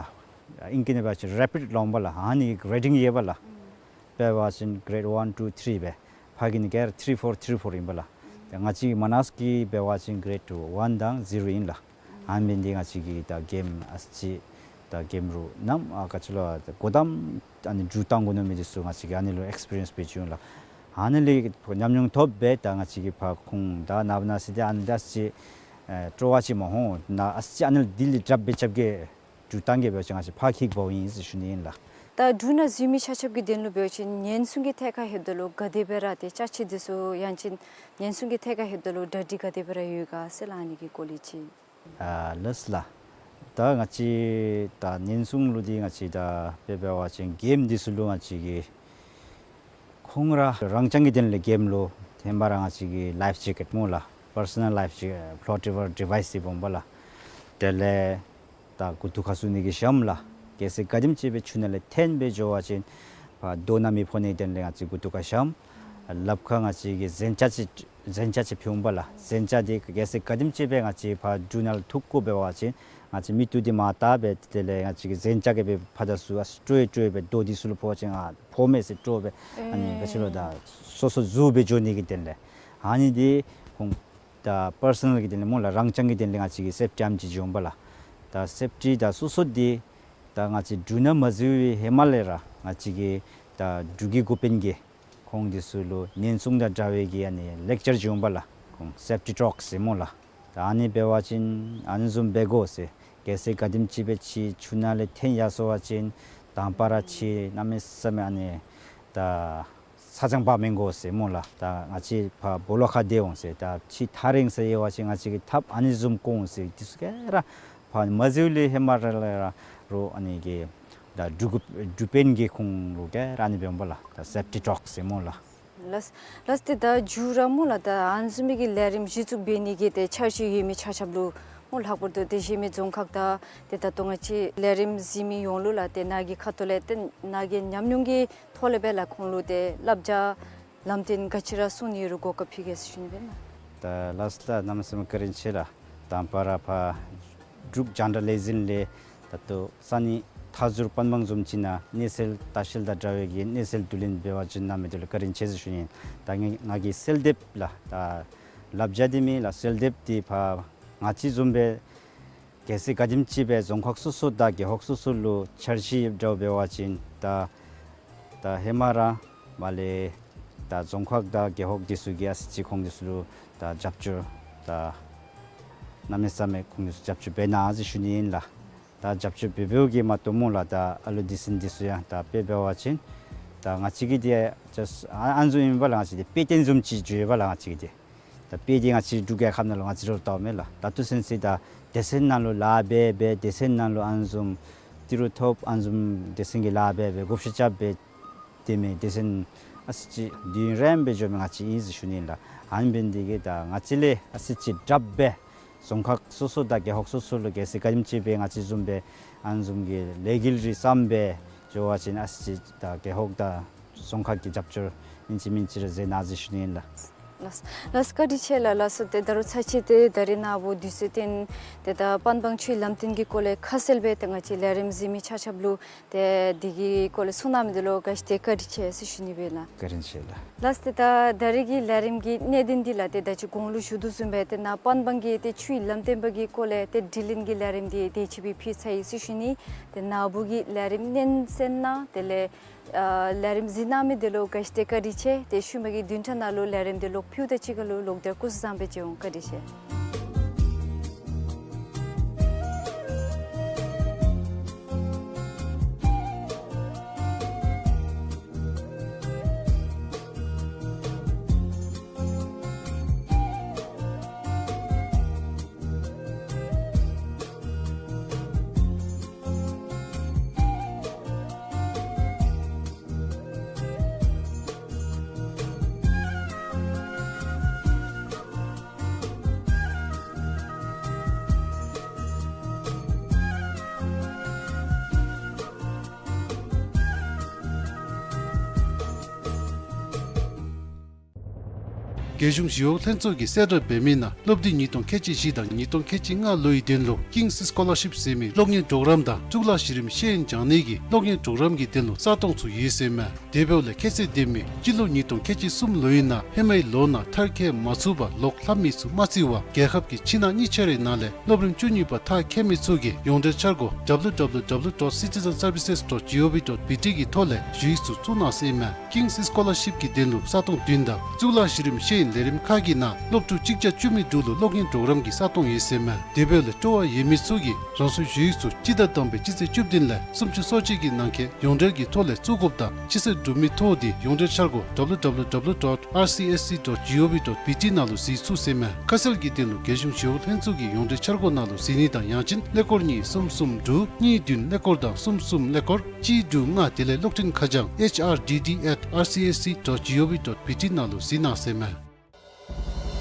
ཨིང་སྐད་ནང་འབད་བ་ཅིན་རེ་པིཌ་སླབ་འོང་པ་ལགས། ཨ་ནི་གི་གྲེ་ཌིང་ཡོད་པ་ལགས། དཔེ་འབད་བ་ཅིན་གྲེཌ་ཝན་ཊུ་ཐྲི་སྦེ་ཕར་གྱི་ནི་ག་ར་ཐྲི་ཕོར་ཐྲི་ཕོར་ཨིན་པ་ལགས། ད་ང་བཅས་མ་ན་གི་འབད་བ་ཅིན་གྲེཌ་ཝན་དང་ཟི་རོ་ཨིན་ལགས། ཨ་ནི་འབད་ནི་དེ་ང་བཅས་ཀྱིས་ད་གེམ་ཨ་ཙི་ཅིག་ད་གེམ་རུང་ནམ་ཨ་ག་ཅི་ལོ་ད་གོ་དམ་ཨ་ནི་འབྲུག་བཏང་དགོ་མནོ་མི་འདི་ཚུ་ང་བཅས་ཀྱིས་ཨ་ནི་ལུ་ཨེགསི་པི་རི་ཡནསི་འབད་བཅུག་ལགས། ཨ་ནི་ལས་ཉམས་མྱོང་ཐོབ་སྦེ་ད་ང་བཅས་ཀྱིས་ཕར་ཁོང་ད་ནངས་པ་གནངས་ཚེ་འདི་ཨ་ནི་ད་ཨ་ཙི་ཅིག་ཨེ་སྤྲོ་བ་ཅིག་མ་ཧོ་ནཱ་ཨ་ཙི་ཅིག་ཨ་ནི་ལུ་དེ་ལས་དྲགཔ་སྦེ་རྐྱབ་གེ་འབྲུག་བཏང་གེ་འབད་བ་ཅིན་ང་བཅས་ཕར་ཁྱིད་འབདཝ་ཨིན་ཟེར་ཞུ་ནི་ཨིན་ལགས། ད་འབྲུག་ནང་འཛུལ་མི་ཆ་ཁྱབ་ཀྱི་དོན་ལུ་འབད་བ་ཅིན་ཉེན་སྲུང་གི་ཐད་ཁར་ལྷོདཔ་ད་ལུ་ག་དེ་སྦེ་ར་ཏེ་ཅ་ཆས་འདི་ཚུ་ཡང་ཅིན་ཉེན་སྲུང་གི་ཐད་ཁར་ལྷོདཔ་ད་ལུ་གྲ་སྒྲིག་ག་དེ་སྦེ་ར་ཡོད་ག་ཟེར་ལགས། ཨ་ནི་གི་སྐོར་ལས་ཅིག། ཨ་ལགས་ལགས། ད་ང་བཅས་ད་ཉེན་སྲུང་ལུ་འདི་ང་བཅས་ད་དཔེ་འབད་བ་ཅིན་གེམ་འདི་ཚུ་ལུ་ང་བཅས་ཀྱིས་ཁོང་ར་རང་རྐྱང་གི་དོན་ལས་གེམ་ལུ་ཧེ་མ་ར་ང་བཅས་ཀྱིས་ལའིཕ་ཇེ་ཀེཊ་སྨོ་ལགས། པར་སོ་ནཱལ་ལའིཕ་ཇེ་ཕློ་ཊེ་བར་ཌི་ཝའིསི་འདི་འབག་འོང་པ་ལགས། དེ་ལས་ད་མགུ་ཏོ་ཁར་བཙུགས་ནི་གི་ཞྭམོ་ལགས། གལ་སྲིད་ག་དེམ་ཅིག་སྦེ་ཆུ་ནང་ལས་འཐོན་སྦེ་འགྱོ་བ་ཅིན་ཕར་རྡོ་ནང་མི་ཕོག་ནི་དོན་ལས་ང་བཅས་མགུ་ཏོ་ཁར་ཞྭམོ། ལགཔ་ཁར་ང་བཅས་ཀྱིས་གཟན་ལྕགས་ཅིག་གཟན་ལྕགས་ཅིག་ཕུལ་འོང་པ་ལགས། གཟན་ལྕགས་འདི་གལ་སྲིད་ག་དེམ་ཅིག་སྦེ་ང་བཅས་ཕར་འབྲུག་ནང་ལུ་ཐུག་དགོ་འབད་བ་ཅིན་ང་བཅས་མིག་ཏོ་འདི་མར་བལྟ་སྦེ་དེ་ལས་ང་བཅས་ཀྱིས་གཟན་ལྕགས་ཀྱིས་སྦེ་ཕར་དང་ཚུར་ཨ་ཙི་དཀྲོལ་དཀྲོལ་སྦེ་རྡོ་འདི་ཚུ་ལུ་ཕོག་པ་ཅིན་ཨ་ཕོག་མས་ཟེར་དཀྲོལ་སྦེ་ཨ་ནི་ག་ཅི་ལོ་ད་སོ་སོ་འཛུལ་སྦེ་འགྱོ་ནི་གི་དོན་ལས། ཨ་ནི་འདི་ཁོང་ད་པར་སོ་ནཱལ་གྱི་དོན་ལས་སྨོ་ལགས། རང་རྐྱང་གི་དོན་ལས་ང་བཅས་ཀྱིས་སེཕ་ཊི་ཨམ་ཅིག་བྱིན་འོང་པ་ལགས། ད་སེཕ་ཊི་ད་སོ་སོ་འདི་ད་ང་བཅས་འབྲུག་ནང་མ་འཛུལ་བའི་ཧེ་མ་ལས་ར་ང་བཅས་ཀྱིས་ད་འབྲུག་གི་འགོ་དཔོན་གྱིས་ཁོང་འདི་ཚུ་ལུ་ཉེན་སྲུང་དང་འབྲེལ་བའི་གི་ཨ་ནི་ལེག་ཅར་བྱིན་འོང་པ་ལགས། ཁོང་སེཕ་ཊི་ཊོག་ཟེར་སྨོ་ལགས། ད་ཨ་ནི་འབད་བ་ཅིན་ཨ་ནི་བཟུམ་འབད་དགོ་ཟེར། གལ་སྲིད་ག་དེམ་ཅིག་སྦེ་ཁྱེད་ཆུ་ནང་ལས་འཐོན་ཡར་སོང་བ་ཅིན་དང་པ་ར་ཁྱེད་གནམ་མེད་ས་མེད་ཨ་ནི་ད་ཚ་གྱང་འབག་མི་དགོ་ཟེར་སྨོ་ལགས། ད་ང་བཅས་ཕར་སྦོ་ལོགས་ཁར་སྡོད་འོང་ཟེར། ད་ཁྱེད་ཐག་རིང་ས་ཡོད་པ་ཅིན་ང་བཅས་ཀྱིས་ཐགཔ་ཨ་ནི་བཟུམ་བཀོག་འོང་ཟེར། འདི་ཚུ་ག་ར་ཕར་མ་འཛུལ་ལས་ཧེ་མ་ར་ལས་ར་རོགས་ཨ་ནི་གི་ད་འབྲུག་འགོ་འབྲུག་དཔོན་གྱིས་ཁོང་ལུ་ག་ར་ཨ་ནི་འབད་འོང་པ་ལགས། ད་སེཕ་ཊི་ཊོག་ཟེར་སྨོ་ལགས། ལགས་ལགས། ཏེ་ད་མཇུག་ར་སྨོ་ལགས། ད་ཨ་ནི་བཟུམ་མའི་གི་ལས་རིམ་གཞི་བཙུགས་འབད་ནི་གི་ཏེ་འཆར་གཞི་ཡོད་མི་ཆ་ཁྱབ་ལུ་སྨོ་ལྷག་པར་དུ་ཏེ་གཞན་མི་རྫོང་ཁག་དང་ཏེ་ད་ལྟོ་ང་བཅས་ལས་རིམ་གཟིགས་མི་ཡོངས་ལུ་ལགས། ཏེ་ནཱ་གི་ཁ་ཐུག་ལས་ཏེ་ནཱ་གི་ཉམས་མྱོང་གི་ཐོག་ལས་སྦེ་ལགས་ཁོང་ལུ་ཏེ་བསླབ་བྱ་ལམ་སྟོན་ག་ཅི་ར་གསུང་ནི་ཡོད་རུང་གོ་སྐབས་ཕུལ་གེ་ཟེར་ཞུ་ནི་སྦེ་ལགས། ད་ལགས་ལགས། གནམ་མེད་ས་མེད་བཀའ་དྲིན་ཆེ་ལགས། དང་པ་ར་ཕར་འབྲུག་རྒྱང་བསྒྲགས་ལས་འཛིན་ལས་ད་ལྟོ་ས་གནས་མཐའ་ཟུར་པན་སྦང་བཟུམ་ཅིག་ནང་གནས་ཚུལ་ལྟ་བཤལ་དང་འབྲེལ་བའི་གི་གནས་ཚུལ་བསྡུ་ལེན་འབད་བར་བྱོན་གནང་མི་འདི་ལུ་བཀའ་དྲིན་ཆེ་ཟེར་ཞུ་ནི། ད་ང་ང་གི་གསོལ་འདེབས་ལགས། ད་བསླབ་བྱ་འདི་མེན་ལགས། གསོལ་འདེབས་འདི་ཕར་ང་བཅས་བཟུམ་སྦེ་གལ་སྲིད་ག་དེམ་ཅིག་སྦེ་རྫོང་ཁག་སོ་སོ་དང་རྒེད་འོག་སོ་སོ་ལུ་འཆར་གཞི་འདྲཝ་འབད་བ་ཅིན་ད་ ད་ཧེ་མ་ར་མར་ལས་ད་རྫོང་ཁག་དང་རྒེད་འོག་འདི་ཚུ་གིས་ཨ་ཙི་ཅིག་ཁོང་འདི་ཚུ་ལུ་ད་རྒྱབ་སྐྱོར་ད་གནམ་མེད་ས་མེད་ཁོང་འདི་ཚུ་རྒྱབ་སྐྱོར་འབད་གནང་ཟེར་ཞུ་ནི་ཨིན་ལགས། ད་རྒྱབ་སྐྱོར་འབད་འབདཝ་གིས་མ་གཏོགས་སྨོ་ལགས། ད་ཨ་ལོ་འདི་ཚུ་འདི་ཚུ་ཡང་ད་དཔེ་འབད་བ་ཅིན་ད་ང་བཅས་ཀྱི་འདི་ཨ་ཨ་བཟུམ་ཨིན་པས་ལགས། ང་བཅས་འདི་དཔེ་སྟོན་བཟུམ་ཅིག་འགྱོ་ཡི་པས་ལགས། ང་བཅས་ཀྱི་འདི་ད་དཔེ་འདི་ང་བཅས་འབྲུག་རྒྱལ་ཁབ་ནང་ལུ་ང་བཅས་ར་ལྟཝ་མས་ལགས། ད་ལྟོ་ཚུན་ཚོད་ད་སྡེ་ཚན་ནང་ལུ་ལཱ་འབད་འབད་སྡེ་ཚན་ནང་ལུ་ཨ་བཟུམ་ཏི་རུ་ཐོབ་ཨ་བཟུམ་སྡེ་ཚན་གྱི་ལཱ་འབད་འབད་བགོ་བཤའ་རྐྱབ་འབད་དེ་མི་སྡེ་ཚན་ཨ་ཙི་ཅིག་དུས་ཡུན་རིངམོ་སྦེ་འགྱོ་མི་ང་བཅས་ཨིན་ཟེར་ཞུ་ནི་ཨིན་ལགས། ཨ་ནི་འབད་ནི་འདི་གིས་ད་ང་བཅས་ལས་ཨ་ཙི་ཅིག་དྲགཔ་སྦེ་རྫོང་ཁག་སོ་སོ་དང་རྒེད་འོག་སོ་སོ་ལུ་གལ་སྲིད་ག་དེམ་ཅིག་སྦེ་ང་བཅས་བཟུམ་སྦེ་ཨ་ནི་བཟུམ་གྱི་ལས་འགུལ་རེ་བརྩམས་སྦེ་འགྱོ་བ་ཅིན་ཨ་ཙི་ཅིག་ད་རྒེད་འོག་དང་རྫོང་ཁག་གི་རྒྱབ་སྐྱོར་ཨིན་ཅི་མིན་ཅི་རེ་མཛད་གནང་ཟེར་ཞུ་ནི་ཨིན་ལགས། ལགས་ལགས། བཀའ་དྲིན་ཆེ་ལགས། ལགས་སོ། ཏེ་ད་རུང་ཚར་གཅིག་ཏེ་ད་རིས་ནངས་པ་དུས་ཚོད་བཏོན་ཏེ་ད་པན་སྦང་ཆུའི་ལམ་སྟོན་གྱི་སྐོར་ལས་ཁ་གསལ་སྦེ་ཏེ་ང་བཅས་ལས་རིམ་གཟིགས་མི་ཆ་ཁྱབ་ལུ་ཏེ་འདི་གི་སྐོར་ལས་གསུང་གནང་མི་འདི་ལུ་ག་ཅི་ཏེ་བཀའ་དྲིན་ཆེ་ཟེར་ཞུ་ནི་སྦེ་ལགས། བཀའ་དྲིན་ཆེ་ལགས། ལགས་ཏེ་ད་ད་རིས་ཀྱི་ལས་རིམ་གྱི་གནད་དོན་འདི་ལགས་ཏེ་ད་ཅི་གོང་ལུ་ཞུ་དོ་བཟུམ་སྦེ་ཏེ་ནཱ་པན་སྦང་གི་ཏེ་ཆུའི་ལམ་སྟོན་པ་གི་སྐོར་ལས་ཏེ་དྲི་ལན་གྱི་ལས་རིམ་འདི་དེ་ཅིག་སྦེ་ཕུལ་ཚར་ཡི་ཟེར་ཞུ་ནི། ཏེ་ནཱ་བུ་གིས་ལས་རིམ་སྙན་གསན་གནང་དེ་ལས་ཨ་ལས་རིམ་གཟིགས་གནང་མི་འདི་ལུ་ག་ཅི་ཏེ་བཀའ་དྲིན་ཆེ། ཏེ་ཤུལ་མ་གི་བདུན་ཕྲག་ནང་ལུ་ལས་རིམ་འདི་ལོག་ཕུལཝ་ད་གཅིག་ཁར་ལུ་ལོག་སྟེ་སྐུ་གཟུགས་བཟང་པོ་སྦེ་མཇལ་འོང་། བཀའ་དྲིན་ཆེ། རྒྱལ་གཞུང་ཞི་གཡོག་ལྷན་ཚོགས་ཀྱིས་གསལ་བསྒྲགས་འབད་མི་ནང་སློབ་དུས་ཉིས་སྟོང་ཁལ་གཅིག་བཞི་དང་ཉིས་སྟོང་ཁལ་གཅིག་ལྔ་ལོའི་དོན་ལུ་ཀིངས་སི་སི་ཀོ་ལར་ཤིབ་ཟེར་མི་གློག་བརྙན་གྲོགས་རམ་དང་གཙུག་ལག་གཞི་རིམ་ཤེས་ཡོན་སྦྱང་ནི་གི་གློག་བརྙན་གྲོགས་རམ་གྱི་དོན་ལུ་ས་སྟོང་ཚུ་ཡོད་ཟེར་མས། དེ་འབདཝ་ལས་ཁྱད་ཚད་ལྡན་མི་སྤྱི་ལོ་ཉིས་སྟོང་ཁལ་གཅིག་གསུམ་ལོའི་ནང་ཧེ་མའི་ལོ་ནང་མཐར་འཁྱོལ་མ་ཚུགས་པར་ལོག་ལྷབ་མི་ཚུ་མ་བརྩི་བར་རྒྱལ་ཁབ་ཀྱི་ཕྱི་ནང་གཉིས་ཆ་རའི་ནང་ལས་སློབ་རིམ་བཅུ་གཉིས་པ་མཐར་འཁྱོལ་མི་ཚུ་གིས་ཡོངས་འབྲེལ་འཆར་སྒོ་W W W dot citizen services dot G O V dot B T གི་ཐོག་ལས་ཞུ་ཡིག་ཚུ་བཙུགས་གནང་ཟེར་མས། ཀིངས་སི་སི་ཀོ་ལར་ཤིབ་ཀྱི་དོན་ལུ་ས་སྟོང་བདུན་དང་གཙུག་ལག་གཞི་རིམ་ཤེས་ཡོན་ལས་རིམ་ཁག་གི་ནང་སློབ་ཕྲུག་གཅིག་བརྒྱ་བཅུ་མེད་དྲུག་ལུ་གློག་བརྙན་གྲོགས་རམ་གྱི་ས་སྟོང་ཡོད་ཟེར་མས། དེ་འབདཝ་ལས་སྤྲོ་བ་ཡོད་མི་ཚུ་གིས་རང་སོའི་ཞུ་ཡིག་ཚུ་སྤྱི་ཟླ་དང་པའི་སྤྱི་ཚེས་བཅུ་བདུན་ལས་སུམ་ཅུ་སོ་གཅིག་གི་ནང་འཁོད་ཡོངས་འབྲེལ་གྱི་ཐོག་ལས་བཙུགས་དགོཔ་དང་ཕྱི་ཚེས་དྲུག་མའི་ཐོག་འདི་ཡོངས་འབྲེལ་འཆར་སྒོ་W W W dot R C S C dot G O V dot B T ནང་ལུ་གཟིགས་ཚུགས་ཟེར་མས། ཁ་གསལ་གྱི་དོན་ལུ་རྒྱལ་གཞུང་ཞི་གཡོག་ལྷན་ཚོགས་ཀྱི་ཡོངས་འབྲེལ་འཆར་སྒོ་ནང་ལུ་གཟིགས་ནི་དང་ཡང་ཅིན་ཀླད་ཀོར་གཉིས་གསུམ་གསུམ་དྲུག་གཉིས་བདུན་ཀླད་ཀོར་དང་གསུམ་གསུམ་ཀླད་ཀོར་གཅིག་དྲུག་ལྔ་དེ་ལས་གློག་འཕྲིན་ཁ་བྱང་H R D D at R C S C dot G O V dot B T ནང་ལུ་གཟིགས་གནང་ཟེར་མས།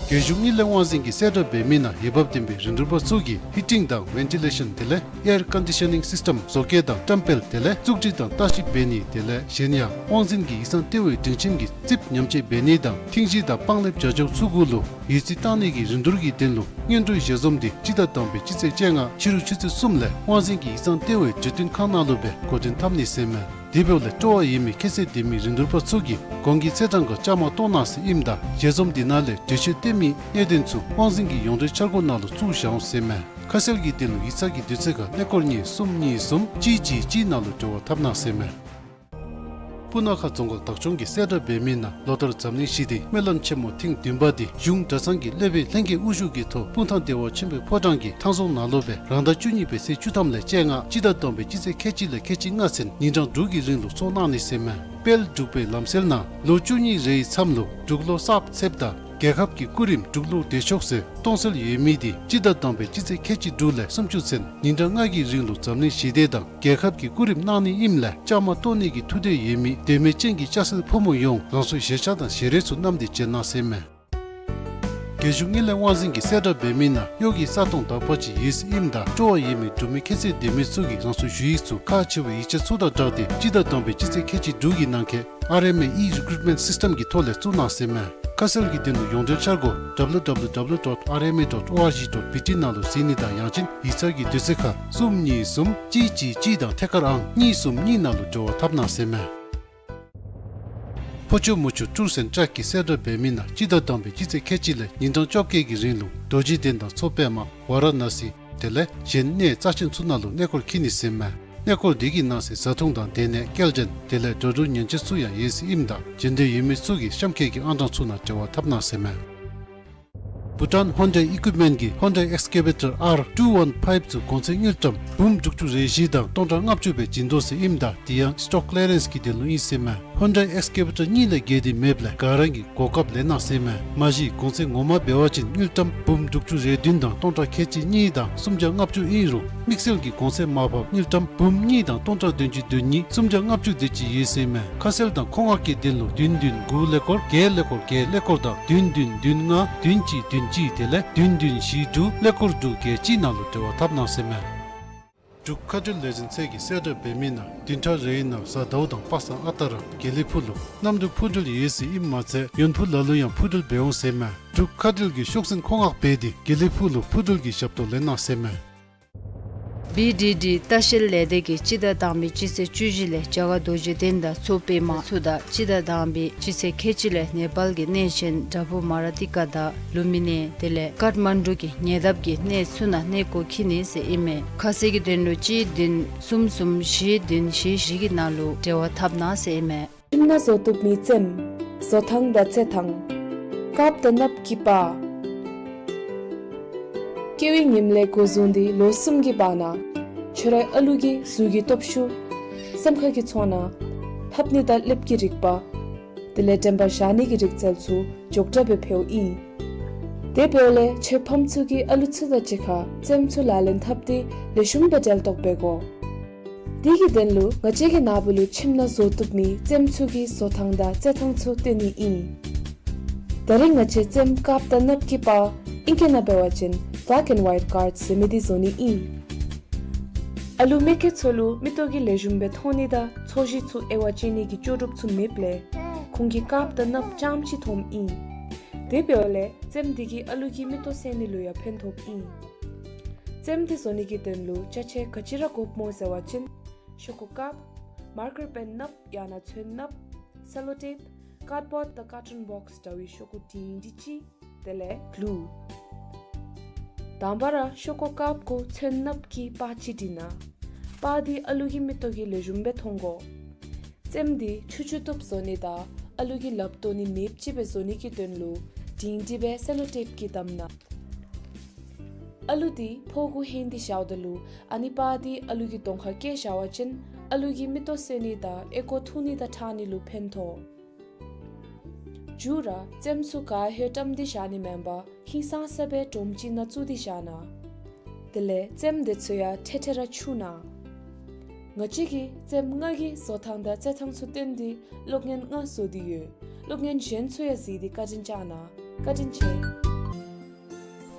རྒྱལ་གཞུང་དངུལ་ལས་དབང་འཛིན་གྱིས་གསལ་བསྒྲགས་འབད་མི་ནང་འོས་འབབ་ལྡན་པའི་རིན་བསྡུར་པ་ཚུ་གིས་ཧི་ཊིང་དང་ཝེན་ཊི་ལེ་ཤཱན་དེ་ལས་ཨེར་ཀོན་ཌི་ཤ་ནིང་སིསི་ཊེམ་བཟོ་བཀོད་དང་བཀྲམ་སྤེལ་དེ་ལས་བཙུགས་སྒྲིག་དང་ལྟ་ཞིབ་འབད་ནི་དེ་ལས་གཞན་ཡང་དབང་འཛིན་གྱི་ཡིག་ཚང་ལྟེ་བའི་སྡིངས་ཆ་གི་རྩིགཔ་ཉམས་བཅོས་འབད་ནི་དང་ཐིང་གཞི་དང་སྤང་ལེབ་བྱ་རྒྱུ་ཚུ་གུ་ལུ་ཡོད་ཚད་བཏང་ནི་གི་རིན་བསྡུར་གྱི་དོན་ལུ་སྔོན་འགྲོའི་ཞལ་འཛོམས་འདི་སྤྱི་ཟླ་དང་པའི་སྤྱི་ཚེས་བཅོ་ལྔ་ཕྱི་རུ་ཆུ་ཚོད་གསུམ་ལས་དབང་འཛིན་གྱི་ཡིག་ཚང་ལྟེ་བའི་གྲོས་སྟོན་ཁང་ནང་ལུ་སྦེ་འགོ་འདྲེན་འཐབ་ནི་ཟེར་མས། དེ་འབདཝ་ལས་སྤྲོ་བ་ཡོད་མི་ཁྱད་ཚད་ལྡན་མི་རིན་བསྡུར་པ་ཚུ་གིས་གོང་གི་ཚེས་གྲངས་ཁར་བཅའ་མར་གཏོགས་གནང་ཟེར་ཨིནམ་ད་ཞལ་འཛོམས་འདི་ནང་ལས་གྲོས་ཆོད་བཏོན་མི་གནད་དོན་ཚུ་དབང་འཛིན་གྱི་ཡོངས་འབྲེལ་འཆར་སྒོ་ནང་ལུ་བཙུགས་བཞག་འོང་ཟེར་མས། ཁ་གསལ་གྱི་དོན་ལུ་ཡིག་ཚང་གི་དུས་ཚོད་ཁར་ཀླད་ཀོར་གཉིས་གསུམ་གཉིས་གསུམ་གཅིག་གཅིག་གཅིག་ནང་ལུ་འབྲེལ་བ་འཐབ་གནང་ཟེར་མས། སྤུ་ན་ཁ་རྫོང་ཁག་བདག་སྐྱོང་གིས་གསལ་བསྒྲགས་འབད་མི་ནང་ལོ་ལྟར་འཛམ་གླིང་ཞི་བདེའི་སྨོན་ལམ་ཆེན་མོ་ཐེངས་བདུན་པ་འདི་གཞུང་གྲྭ་ཚང་གི་སློབ་དཔོན་ལྷན་རྒྱས་དབུ་བཞུགས་ཀྱི་ཐོག་སྤུངས་ཐང་བདེ་བ་ཆེན་པོའི་ཕོ་བྲང་གི་ཐང་རྫོང་ནང་ལུ་སྦེ་རང་ཟླ་བཅུ་གཉིས་པའི་ཚེས་བཅུ་ཐམ་ལས་བཅོ་ལྔ་སྤྱི་ཟླ་དང་པའི་སྤྱི་ཚེས་ཁལ་གཅིག་ལས་ཁལ་གཅིག་ལྔ་ཚུན་ཉིན་གྲངས་དྲུག་གི་རིང་ལུ་ཚོགས་གནང་ནི་ཟེར་མས། དཔལ་འབྲུག་པའི་ལམ་སྲོལ་ནང་ལོ་བཅུ་གཉིས་རེའི་མཚམས་ལུ་འབྲུག་ལོ་གསརཔ་ཚེསཔ་དང་རྒྱལ་ཁབ་ཀྱི་སྐུ་རིམ་འབྲུག་ལོ་བདེ་མཆོག་ཟེར་གཏོང་སྲོལ་ཡོད་མི་འདི་སྤྱི་ཟླ་དང་པའི་སྤྱི་ཚེས་ཁལ་གཅིག་དྲུག་ལས་སུམ་ཅུ་ཚུན་ཉིན་གྲངས་ལྔ་གི་རིང་ལུ་འཛམ་གླིང་ཞི་བདེ་དང་རྒྱལ་ཁབ་ཀྱི་སྐུ་རིམ་གནང་ནི་ཨིནམ་ལས་བཅའ་མར་གཏོགས་ནི་གི་ཐུགས་འདོད་ཡོད་མི་འདོད་མོས་ཅན་གྱི་སྐྱ་སེར་ཕོ་མོ་ཡོངས་རང་སོའི་ཞལ་ཆས་དང་ཞལ་རས་ཚུ་བསྣམས་ཏེ་བྱོན་གནང་ཟེར་མས། རྒྱལ་གཞུང་དངུལ་ལས་དབང་འཛིན་གྱིས་གསལ་བསྒྲགས་འབད་མི་ནང་གཡོག་གི་ས་སྟོང་དག་པ་ཅིག་ཡོད་ཟེར་ཨིནམ་ད་སྤྲོ་བ་ཡོད་མི་འབྲུག་མི་ཁྱད་ཚད་ལྡན་མི་ཚུ་གིས་རང་སོའི་ཞུ་ཡིག་ཚུ་ཁག་ཆེ་བའི་ཡིག་ཆ་ཚུ་དང་སྦྲགས་ཏེ་སྤྱི་ཟླ་དང་པའི་སྤྱི་ཚེས་ཁལ་གཅིག་དྲུག་གི་ནང་འཁོད་R M A e-recruitment system གི་ཐོག་ལས་བཙུགས་གནང་ཟེར་མས། ཁ་གསལ་གྱི་དོན་ལུ་ཡོངས་འབྲེལ་འཆར་སྒོ་W W W dot R M A dot O R G dot B T ནང་ལུ་གཟིགས་ནི་དང་ཡང་ཅིན་ཡིག་ཚང་གི་དུས་ཚོད་ཁར་གསུམ་གཉིས་གསུམ་གཅིག་གཅིག་གཅིག་དང་ཐད་ཀར་ཨང་གཉིས་གསུམ་གཉིས་ནང་ལུ་འབྲེལ་བ་འཐབ་གནང་ཟེར་མས། ཕོ་ཆུ་མོ་ཆུ་ཊུར་སེནཊ་ཊེག་གིས་གསལ་བསྒྲགས་འབད་མི་ནང་སྤྱི་ཟླ་དང་པའི་སྤྱི་ཚེས་ཁལ་གཅིག་ལས་ཉིན་གྲངས་བཅོ་བརྒྱད་ཀྱི་རིང་ལུ་རྡོ་རྗེ་གདན་དང་མཚོ་པདྨ་ཝ་ར་ཎ་སི་དེ་ལས་གཞན་གནས་རྩ་ཆེན་ཚུ་ནང་ལུ་གནས་སྐོར་འཁྱིད་ནི་ཟེར་མས། གནས་སྐོར་འདི་གི་ནང་གསེས་བཟའ་འཐུང་དང་སྡོད་གནས་སྐྱེལ་འདྲེན་དེ་ལས་འགྲོ་འགྲུལ་ཉེན་བཅོལ་ཚུ་ཡང་ཡོད་ཟེར་ཨིནམ་ད་འབྱོན་འདོད་ཡོད་མི་ཚུ་གིས་གཤམ་འཁོད་ཀྱི་ཨང་གྲངས་ཚུ་ནང་འབྲེལ་བ་འཐབ་གནང་ཟེར་མས། Bhutan Hyundai Equipment གིས་Hyundai Excavator R two one five ཚུ་གོང་ཚད་དངུལ་ཀྲམ་འབུམ་དྲུག་ཅུ་རེ་བཞི་དང་སྟོང་ཕྲག་ལྔ་བཅུ་སྦེ་བྱིན་དོ་ཟེར་ཨིནམ་ད་དེ་ཡང་stock clearance གི་དོན་ལུ་ཨིན་ཟེར་མས། Hyundai Excavator གཉིས་ལས་བརྒལ་ཏེ་མེདཔ་ལས་ག་ར་གིས་གོ་སྐབས་ལེན་གནང་ཟེར་མས། མ་གཞི་གོང་ཚད་ངོ་མ་འབད་བ་ཅིན་དངུལ་ཀྲམ་འབུམ་དྲུག་ཅུ་རེ་བདུན་དང་སྟོང་ཕྲག་ཁལ་གཅིག་གཉིས་དང་སུམ་བརྒྱ་ལྔ་བཅུ་ཨིན་རུང་དམིགས་བསལ་གྱི་གོང་ཚད་མར་ཕབ་དངུལ་ཀྲམ་འབུམ་གཉིས་དང་སྟོང་ཕྲག་བདུན་ཅུ་དོན་གཉིས་སུམ་བརྒྱ་ལྔ་བཅུ་དེ་ཅིག་ཡོད་ཟེར་མས། ཁ་གསལ་དང་མཁོ་མངགས་ཀྱི་དོན་ལུ་བདུན་བདུན་དགུ་ཀླད་ཀོར་བརྒྱད་ཀླད་ཀོར་བརྒྱད་ཀླད་ཀོར་དང་བདུན་བདུན་བདུན་ལྔ་བདུན་གཅིག་བདུན་གཅིག་དེ་ལས་བདུན་བདུན་བཞི་དྲུག་ཀླད་ཀོར་དྲུག་བརྒྱད་གཅིག་ནང་ལུ་འབྲེལ་བ་འཐབ་གནང་ཟེར་མས། འབྲུག་མཁའ་འགྲུལ་ལས་འཛིན་ཚད་ཀྱིས་གསལ་བསྒྲགས་འབད་མི་ནང་བདུན་ཕྲག་རེའི་ནང་གཟའ་ཟླཝ་དང་པ་སངས་ཨ་རྟག་ར་དགེ་ལེགས་ཕུག་ལུ་གནམ་གྲུ་འཕུར་འགྲུལ་ཡོད་ཟེར་ཨིནམ་མ་ཚད་ཡོན་ཕུ་ལ་ལུ་ཡང་འཕུར་འགྲུལ་འབད་འོང་ཟེར་མས། འབྲུག་མཁའ་འགྲུལ་གྱིས་ཤོག་འཛིན་མཁོ་མངགས་འབད་དེ་དགེ་ལེགས་ཕུག་ལུ་འཕུར་འགྲུལ་གྱི་ཞབས་ཏོག་ལེན་གནང་ཟེར་མས། བི་ཌི་ཌི་ལྟ་བཤལ་ལས་སྡེ་གིས་སྤྱི་ཟླ་དང་པའི་སྤྱི་ཚེས་བཅུ་བཞི་ལས་རྒྱ་གར་རྡོ་རྗེ་གདན་དང་མཚོ་པདྨ་ཚུ་དང་སྤྱི་ཟླ་དང་པའི་སྤྱི་ཚེས་ཁལ་གཅིག་ལས་ནེ་པཱལ་གྱི་གནས་ཆེན་དྲ་བུ་མ་ར་ཏི་ཀ་དང་ལུམ་བི་ནི་དེ་ལས་ཀཏ་མན་ཌུ་གི་ཉེ་འདབས་ཀྱི་གནས་ཚུ་ནང་གནས་སྐོར་འཁྱིད་ནི་ཟེར་ཨིན་མས། ཁ་གསལ་གྱི་དོན་ལུ་གཅིག་བདུན་གསུམ་གསུམ་བཞི་བདུན་བཞི་བཞི་གི་ནང་ལུ་འབྲེལ་བ་འཐབ་གནང་ཟེར་ཨིན་མས། ཁྱིམ་ནང་བཟོ་བཏུབ་མི་རྩེདམོ། བཟོ་ཐངས་དང་རྩེ་ཐངས། དཀརཔོ་དང་གནགཔོ་གི་པར། སྐྱེ་བའི་ཉིནམ་ལས་འགོ་བཟུང་སྟེ་ལོ་གསུམ་གྱི་བར་ན་ཁྱོད་རའི་ཨ་ལུ་གི་གཟུགས་ཀྱི་སྟོབས་ཤུགས། སེམས་ཁ་གི་ཚོར་སྣང་། ཕབ་ནི་དང་ལེབ་ཀྱི་རིག་པ། དེ་ལས་དྲན་པ་བཞག་ནི་གི་རིག་རྩལ་ཚུ་མགྱོགས་དྲགས་སྦེ་འཕེལཝ་ཨིན། དེ་འབདཝ་ལས་ཁྱོད་ཕམ་ཚུ་གིས་ཨ་ལུ་ཚུ་དང་གཅིག་ཁར་རྩེདམོ་ཚུ་ལག་ལེན་འཐབ་སྟེ་ལེགས་ཤོམ་སྦེ་འབྲེལ་གཏོགས་འབད་དགོ། དེ་གི་དོན་ལུ་ང་བཅས་ཀྱི་ནཱ་བུ་ལུ་ཁྱིམ་ནང་བཟོ་བཏུབ་མི་རྩེདམོ་ཚུ་གི་བཟོ་ཐངས་དང་རྩེ་ཐངས་ཚུ་སྟོན་ནི་ཨིན། ད་རིས་ང་བཅས་རྩེདམོ་དཀརཔོ་དང་གནགཔོ་གི་པར་ཨིང་སྐད་ནང་འབད་བ་ཅིན་black and white card ཟེར་མི་འདི་བཟོ་ནི་ཨིན། ཨ་ལུ་མི་སྐྱེས་ཚུ་ལུ་མིག་ཏོ་གིས་ལེགས་ཤོམ་སྦེ་མཐོང་ནི་དང་ཚོས་གཞི་ཚུ་དབྱེ་བ་དཔྱད་ནི་གི་ལྕོགས་གྲུབ་ཚུ་མེདཔ་ལས་ཁོང་གིས་དཀརཔོ་དང་གནགཔོ་རྐྱངམ་ཅིག་མཐོངམ་ཨིན། དེ་འབདཝ་ལས་རྩེདམོ་འདི་གིས་ཨ་ལུ་གི་མིག་ཏོ་གསལ་ནི་ལུ་ཡང་ཕན་ཐོགསཔ་ཨིན། རྩེདམོ་འདི་བཟོ་ནི་གི་དོན་ལུ་ཅ་ཆས་ག་ཅི་ར་དགོཔ་སྨོ་ཟེར་བ་ཅིན་ཤོག་ཀུ་དཀརཔོ། མར་ཀར་པེན་གནགཔོ་ཡང་ན་ཚོན་གནགཔོ། སེ་ལོ་ཊེབ། ཀཱཌ་བོཌ་དང་ཀར་ཊུན་བོགས་འདྲ་བའི་ཤོག་ཀུ་འབྲིང་འབྲིང་ཅིག། དེ་ལས་གླུ། དང་པ་ར་ཤོག་ཀུ་དཀརཔོ་གུ་ཚོན་གནགཔོ་གི་པར་ཅིག་བྲིས་གནང་། པར་འདི་ཨ་ལུ་གི་མིག་ཏོ་གིས་ལེགས་ཤོམ་སྦེ་མཐོང་དགོ། རྩེདམོ་འདི་ཆུ་ཆུ་བཏུབ་བཟོ་ནི་དང་ཨ་ལུ་གིས་ལབ་དོ་ནི་མེདཔ་ཅིག་སྦེ་བཟོ་ནི་གི་དོན་ལུ་འབྲིང་འབྲིང་སྦེ་སེ་ལོ་ཊེབ་ཀྱིས་བསྡམས་གནང་། ཨ་ལུ་འདི་ཕོཝ་གུ་ཧེང་སྟེ་བཞགཔ་ད་ལུ་ཨ་ནི་པར་འདི་ཨ་ལུ་གི་གདོང་ཁར་བཀལ་བཞག་པ་ཅིན་ཨ་ལུ་གི་མིག་ཏོ་གསལ་ནི་དང་ཨོལ་ཀོ་འཐུང་ནི་དང་ཁྲག་ནི་ལུ་ཕན་ཐོགས། མཇུག་ར་རྩེདམོ་ཚུ་ག་ཧེ་བཀྲམ་སྟེ་བཞག་ནི་མེན་པར་ཧིང་སངས་ས་སྦེ་སྒྲོམ་ཅིག་ནང་བཙུགས་ཏེ་བཞག་གནང་། དེ་ལས་རྩེདམོ་འདི་ཚུ་ཡང་ཐེ་ཐེ་ར་འཁྱུ་གནང་། ང་བཅས་ཀྱིས་རྩེདམོ་ལྔ་གི་བཟོ་ཐངས་དང་རྩེ་ཐངས་ཚུ་སྟོན་ཏེ་གློག་བརྙན་ལྔ་བཟོ་སྟེ་ཡོད། གློག་བརྙན་གཞན་ཚུ་ཡང་གཟིགས་ཏེ་བཀའ་དྲིན་བསྐྱང་གནང་། བཀའ་དྲིན་ཆེ།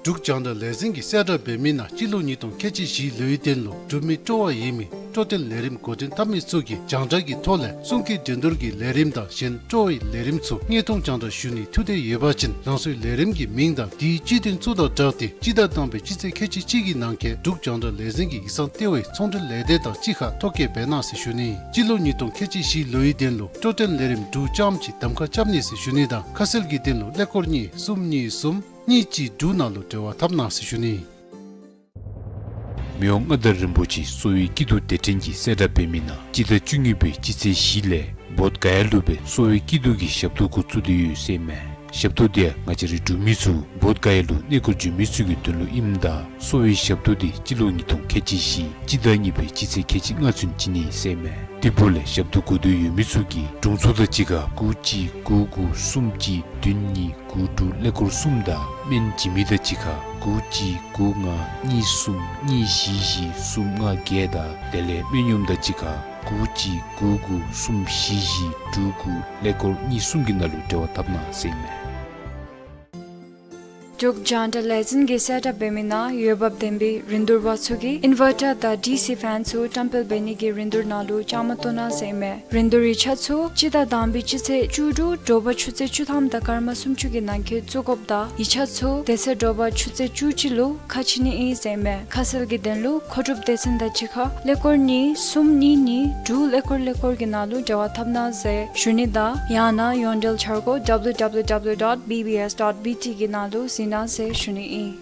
འབྲུག་རྒྱང་བསྒྲགས་ལས་འཛིན་གྱིས་གསལ་བསྒྲགས་འབད་མི་ནང་སྤྱི་ལོ་ཉིས་སྟོང་ཁལ་གཅིག་བཞི་ལོའི་དོན་ལུ་གྲུབ་མི་སྤྲོ་བ་ཡོད་མི་སྤྲོ་སྟོན་ལས་རིམ་འགོ་འདྲེན་འཐབ་མི་ཚུ་གིས་རྒྱང་བསྒྲགས་ཀྱི་ཐོག་ལས་གསུང་སྐད་འགྲན་བསྡུར་གྱི་ལས་རིམ་དང་གཞན་སྤྲོ་བའི་ལས་རིམ་ཚུ་དངོས་མཐོང་རྒྱང་བསྒྲགས་ཞུ་ནིའི་ཐུགས་འདོད་ཡོད་པ་ཅིན་རང་སོའི་ལས་རིམ་གྱི་མིང་དང་དེའི་སྤྱི་དོན་ཚུ་དང་སྦྲགས་ཏེ་སྤྱི་ཟླ་དང་པའི་སྤྱི་ཚེས་ཁལ་གཅིག་གཅིག་གི་ནང་འཁོད་འབྲུག་རྒྱང་བསྒྲགས་ལས་འཛིན་གྱི་ཡིག་ཚང་ལྟེ་བའི་ཚོང་འབྲེལ་ལས་སྡེ་དང་གཅིག་ཁར་ཐོ་བཀོད་འབད་གནང་ཟེར་ཞུ་ནི། སྤྱི་ལོ་ཉིས་སྟོང་ཁལ་གཅིག་བཞི་ལོའི་དོན་ལུ་སྤྲོ་སྟོན་ལས་རིམ་དྲུག་རྐྱངམ་ཅིག་གདམ་ཁ་རྐྱབ་ནི་ཟེར་ཞུ་ནི་དང་ཁ་གསལ་གྱི་དོན་ལུ་ཀླད་ཀོར་གཉིས་གསུམ་གཉིས་གཅིག་དྲུག་ནང་ལུ་འབྲེལ་བ་འཐབ་གནང་ཟེར་ཞུ་ནི། མི་དབང་མངའ་བདག་རིན་པོ་ཆེའི་གསོ་བའི་སྐྱིད་སྡུག་སྡེ་ཕྲན་གྱིས་གསལ་བསྒྲགས་འབད་མི་ནང་སྤྱི་ཟླ་བཅུ་གཉིས་པའི་སྤྱི་ཚེས་བཞི་ལས་བོདྷ་ག་ཡ་ལུ་སྦེ་གསོ་བའི་སྐྱིད་སྡུག་གི་ཞབས་ཏོག་འགོ་བཙུགས་ཏེ་ཡོད་ཟེར་མས། ཞབས་ཏོག་འདི་ཡང་ང་བཅས་རའི་འབྲུག་མི་ཚུ་བོདྷ་ག་ཡ་ལུ་གནས་སྐོར་འབྱོན་མི་ཚུ་གི་དོན་ལུ་ཨིནམ་ད་གསོ་བའི་ཞབས་ཏོག་འདི་སྤྱི་ལོ་ཉིས་སྟོང་ཁལ་གཅིག་བཞི་སྤྱི་ཟླ་གཉིས་པའི་སྤྱི་ཚེས་ཁལ་གཅིག་ལྔ་ཚུན་བྱིན་ནི་ཟེར་མས། དེ་འབདཝ་ལས་ཞབས་ཏོག་དགོས་འདོད་ཡོད་མི་ཚུ་གིས་དྲུང་འཚོ་དང་གཅིག་ཁར་དགུ་གཅིག་དགུ་དགུ་གསུམ་གཅིག་བདུན་གཉིས་དགུ་དྲུག་ཀླད་ཀོར་གསུམ་དང་སྨན་བྱིན་མི་དང་གཅིག་ཁར་དགུ་གཅིག་དགུ་ལྔ་གཉིས་གསུམ་གཉིས་བཞི་བཞི་གསུམ་ལྔ་བརྒྱད་དང་དེ་ལས་སྨན་གཡོགམོ་དང་གཅིག་ཁར་དགུ་གཅིག་དགུ་དགུ་གསུམ་བཞི་བཞི་དྲུག་དགུ་ཀླད་ཀོར་གཉིས་གསུམ་གྱི་ནང་ལུ་འབྲེལ་བ་འཐབ་གནང་ཟེར་མས། འབྲུག་རྒྱང་བསྒྲགས་ལས་འཛིན་གྱིས་གསལ་བསྒྲགས་འབད་མི་ནང་འོས་འབབ་ལྡན་པའི་རིན་བསྡུར་པ་ཚུ་གིས་ཨིན་ཝར་ཊར་དང་ཌི་སི་ཕེན་ཚུ་བཀྲམ་སྤེལ་འབད་ནི་གི་རིན་བསྡུར་ནང་ལུ་བཅའ་མར་གཏོགས་གནང་ཟེར་མས། རིན་བསྡུར་ཡིག་ཆ་ཚུ་སྤྱི་ཟླ་དང་པའི་སྤྱི་ཚེས་བཅུ་དྲུག་དྲོ་པ་ཆུ་ཚོད་བཅུ་ཐམ་དང་སྐར་མ་སུམ་ཅུ་གི་ནང་འཁོད་བཙུགས་དགོཔ་དང་ཡིག་ཆ་ཚུ་དེ་ཚེ་དྲོ་པ་ཆུ་ཚོད་བཅུ་གཅིག་ལུ་ཁ་ཕྱེ་ནི་ཨིན་ཟེར་མས། ཁ་གསལ་གྱི་དོན་ལུ་མཁོ་སྒྲུབ་སྡེ་ཚན་དང་གཅིག་ཁར་ཀླད་ཀོར་གཉིས་གསུམ་གཉིས་གཉིས་དྲུག་ཀླད་ཀོར་ཀླད་ཀོར་གྱི་ནང་ལུ་འབྲེལ་བ་འཐབ་གནང་ཟེར་ཞུ་ནི་དང་ཡང་ན་ཡོངས་འབྲེལ་འཆར་སྒོ་W W W dot B B S dot B T གི་ནང་ལུ་གཟིགས་གནང་ཟེར་ཞུ་ནི་ཨིན།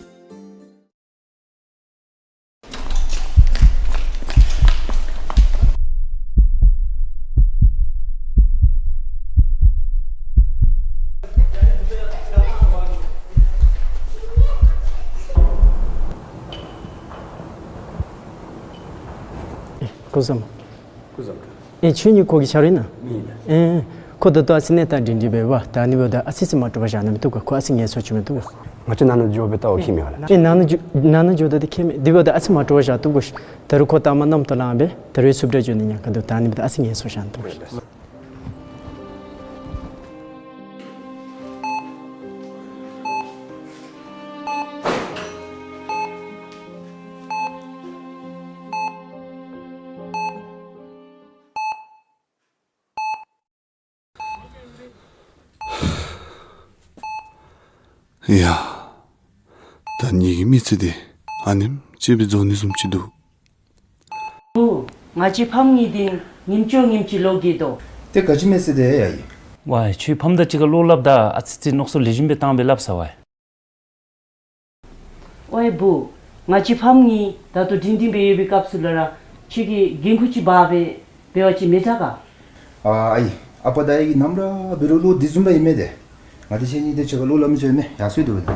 སྐུ་བཟང་། སྐུ་བཟང་། ཨེ་ཁྱོད་གཉིས་ཁོ་གི་ཆ་རེད་ན། མི་ཡིན་ལ། ཨེ། ཁོ་ད་ལྟོ་ཨ་ཙི་ནས་ད་འདྲི་འདྲི་འབད་བ་ད་ནི་འབདཝ་ད་ཨ་ཙི་ཙི་མ་སྤྲོ་བ་བཞག་ན་མི་བཏུབ་ག། ཁོ་ཨ་ཙི་ངལ་གསོ་བྱུང་མི་བཏུབ་ག། ང་ཅི་ན་ན་འགྱོ་སྦེ་ལྟ་བ་ཁྱད་མེད་ག་ལགས། ཨེ་ན་ན་འགྱོ་ན་ན་འགྱོཝ་ད་དེ་ཁྱད་མེད། དེ་འབདཝ་ད་ཨ་ཙི་མ་སྤྲོ་བ་བཞག་བཏུབ་ག། ད་རུང་ཁོ་ད་མ་གནམ་ཐོག་ལངས་སྦེ་ད་རུང་སུབ་ཏྲ་འགྱོ་ནི་ཉེན་ཁ་འདུག། ད་ནི་འབདཝ་ད་ཨ་ཙི་ངལ་གསོ་བཞག་ན་བཏུབ་ག། ཡ། ད་ངེ་གི་མི་ཚེ་འདི་ཨ་ནེམ་ཅིག་སྦེ་རྫོགས་ནི་བཟུམ་ཅིག་འདུག། བུ། ང་བཅས་ཕམ་གཉིས་འདི་ཉིནམ་གཅིག་ཉིནམ་གཅིག་ལོག་གི་དོ། ཏེ་ག་ཅི་མེད་ཟེར་དེ་ཡ་ཡི། ཝའེ་ཁྱོད་ཕམ་དང་གཅིག་ཁར་ལོག་སླབ་ད་ཨ་ཙི་ཙི་མནོ་བསམ་ལེགས་ཤོམ་སྦེ་བཏང་སྦེ་སླབ་ས་ཝའེ། ཝའེ་བུ། ང་བཅས་ཕམ་གཉིས་ད་ལྟོ་འགྲིག་འགྲིག་སྦེ་ཡོད་པའི་སྐབས་སུ་ལུ་ར་ཁྱོད་ཀྱིས་འགན་ཁུར་ཅིག་འབག་སྦེ་འབད་བ་ཅིན་མི་དྲག་ག། ཨ་ཨའི། ཨ་པ་དང་ཨའི་གིས་ནམ་ར་འབད་རུང་ལོག་འདི་བཟུམ་ར་ཨིན་མས་ཏེ། ང་བཅས་གཉིས་ཏེ་གཅིག་ཁར་ལོག་སླབ་མི་ཚུགས་མས། ཡར་སོང་སྟེ་འབད་དོ།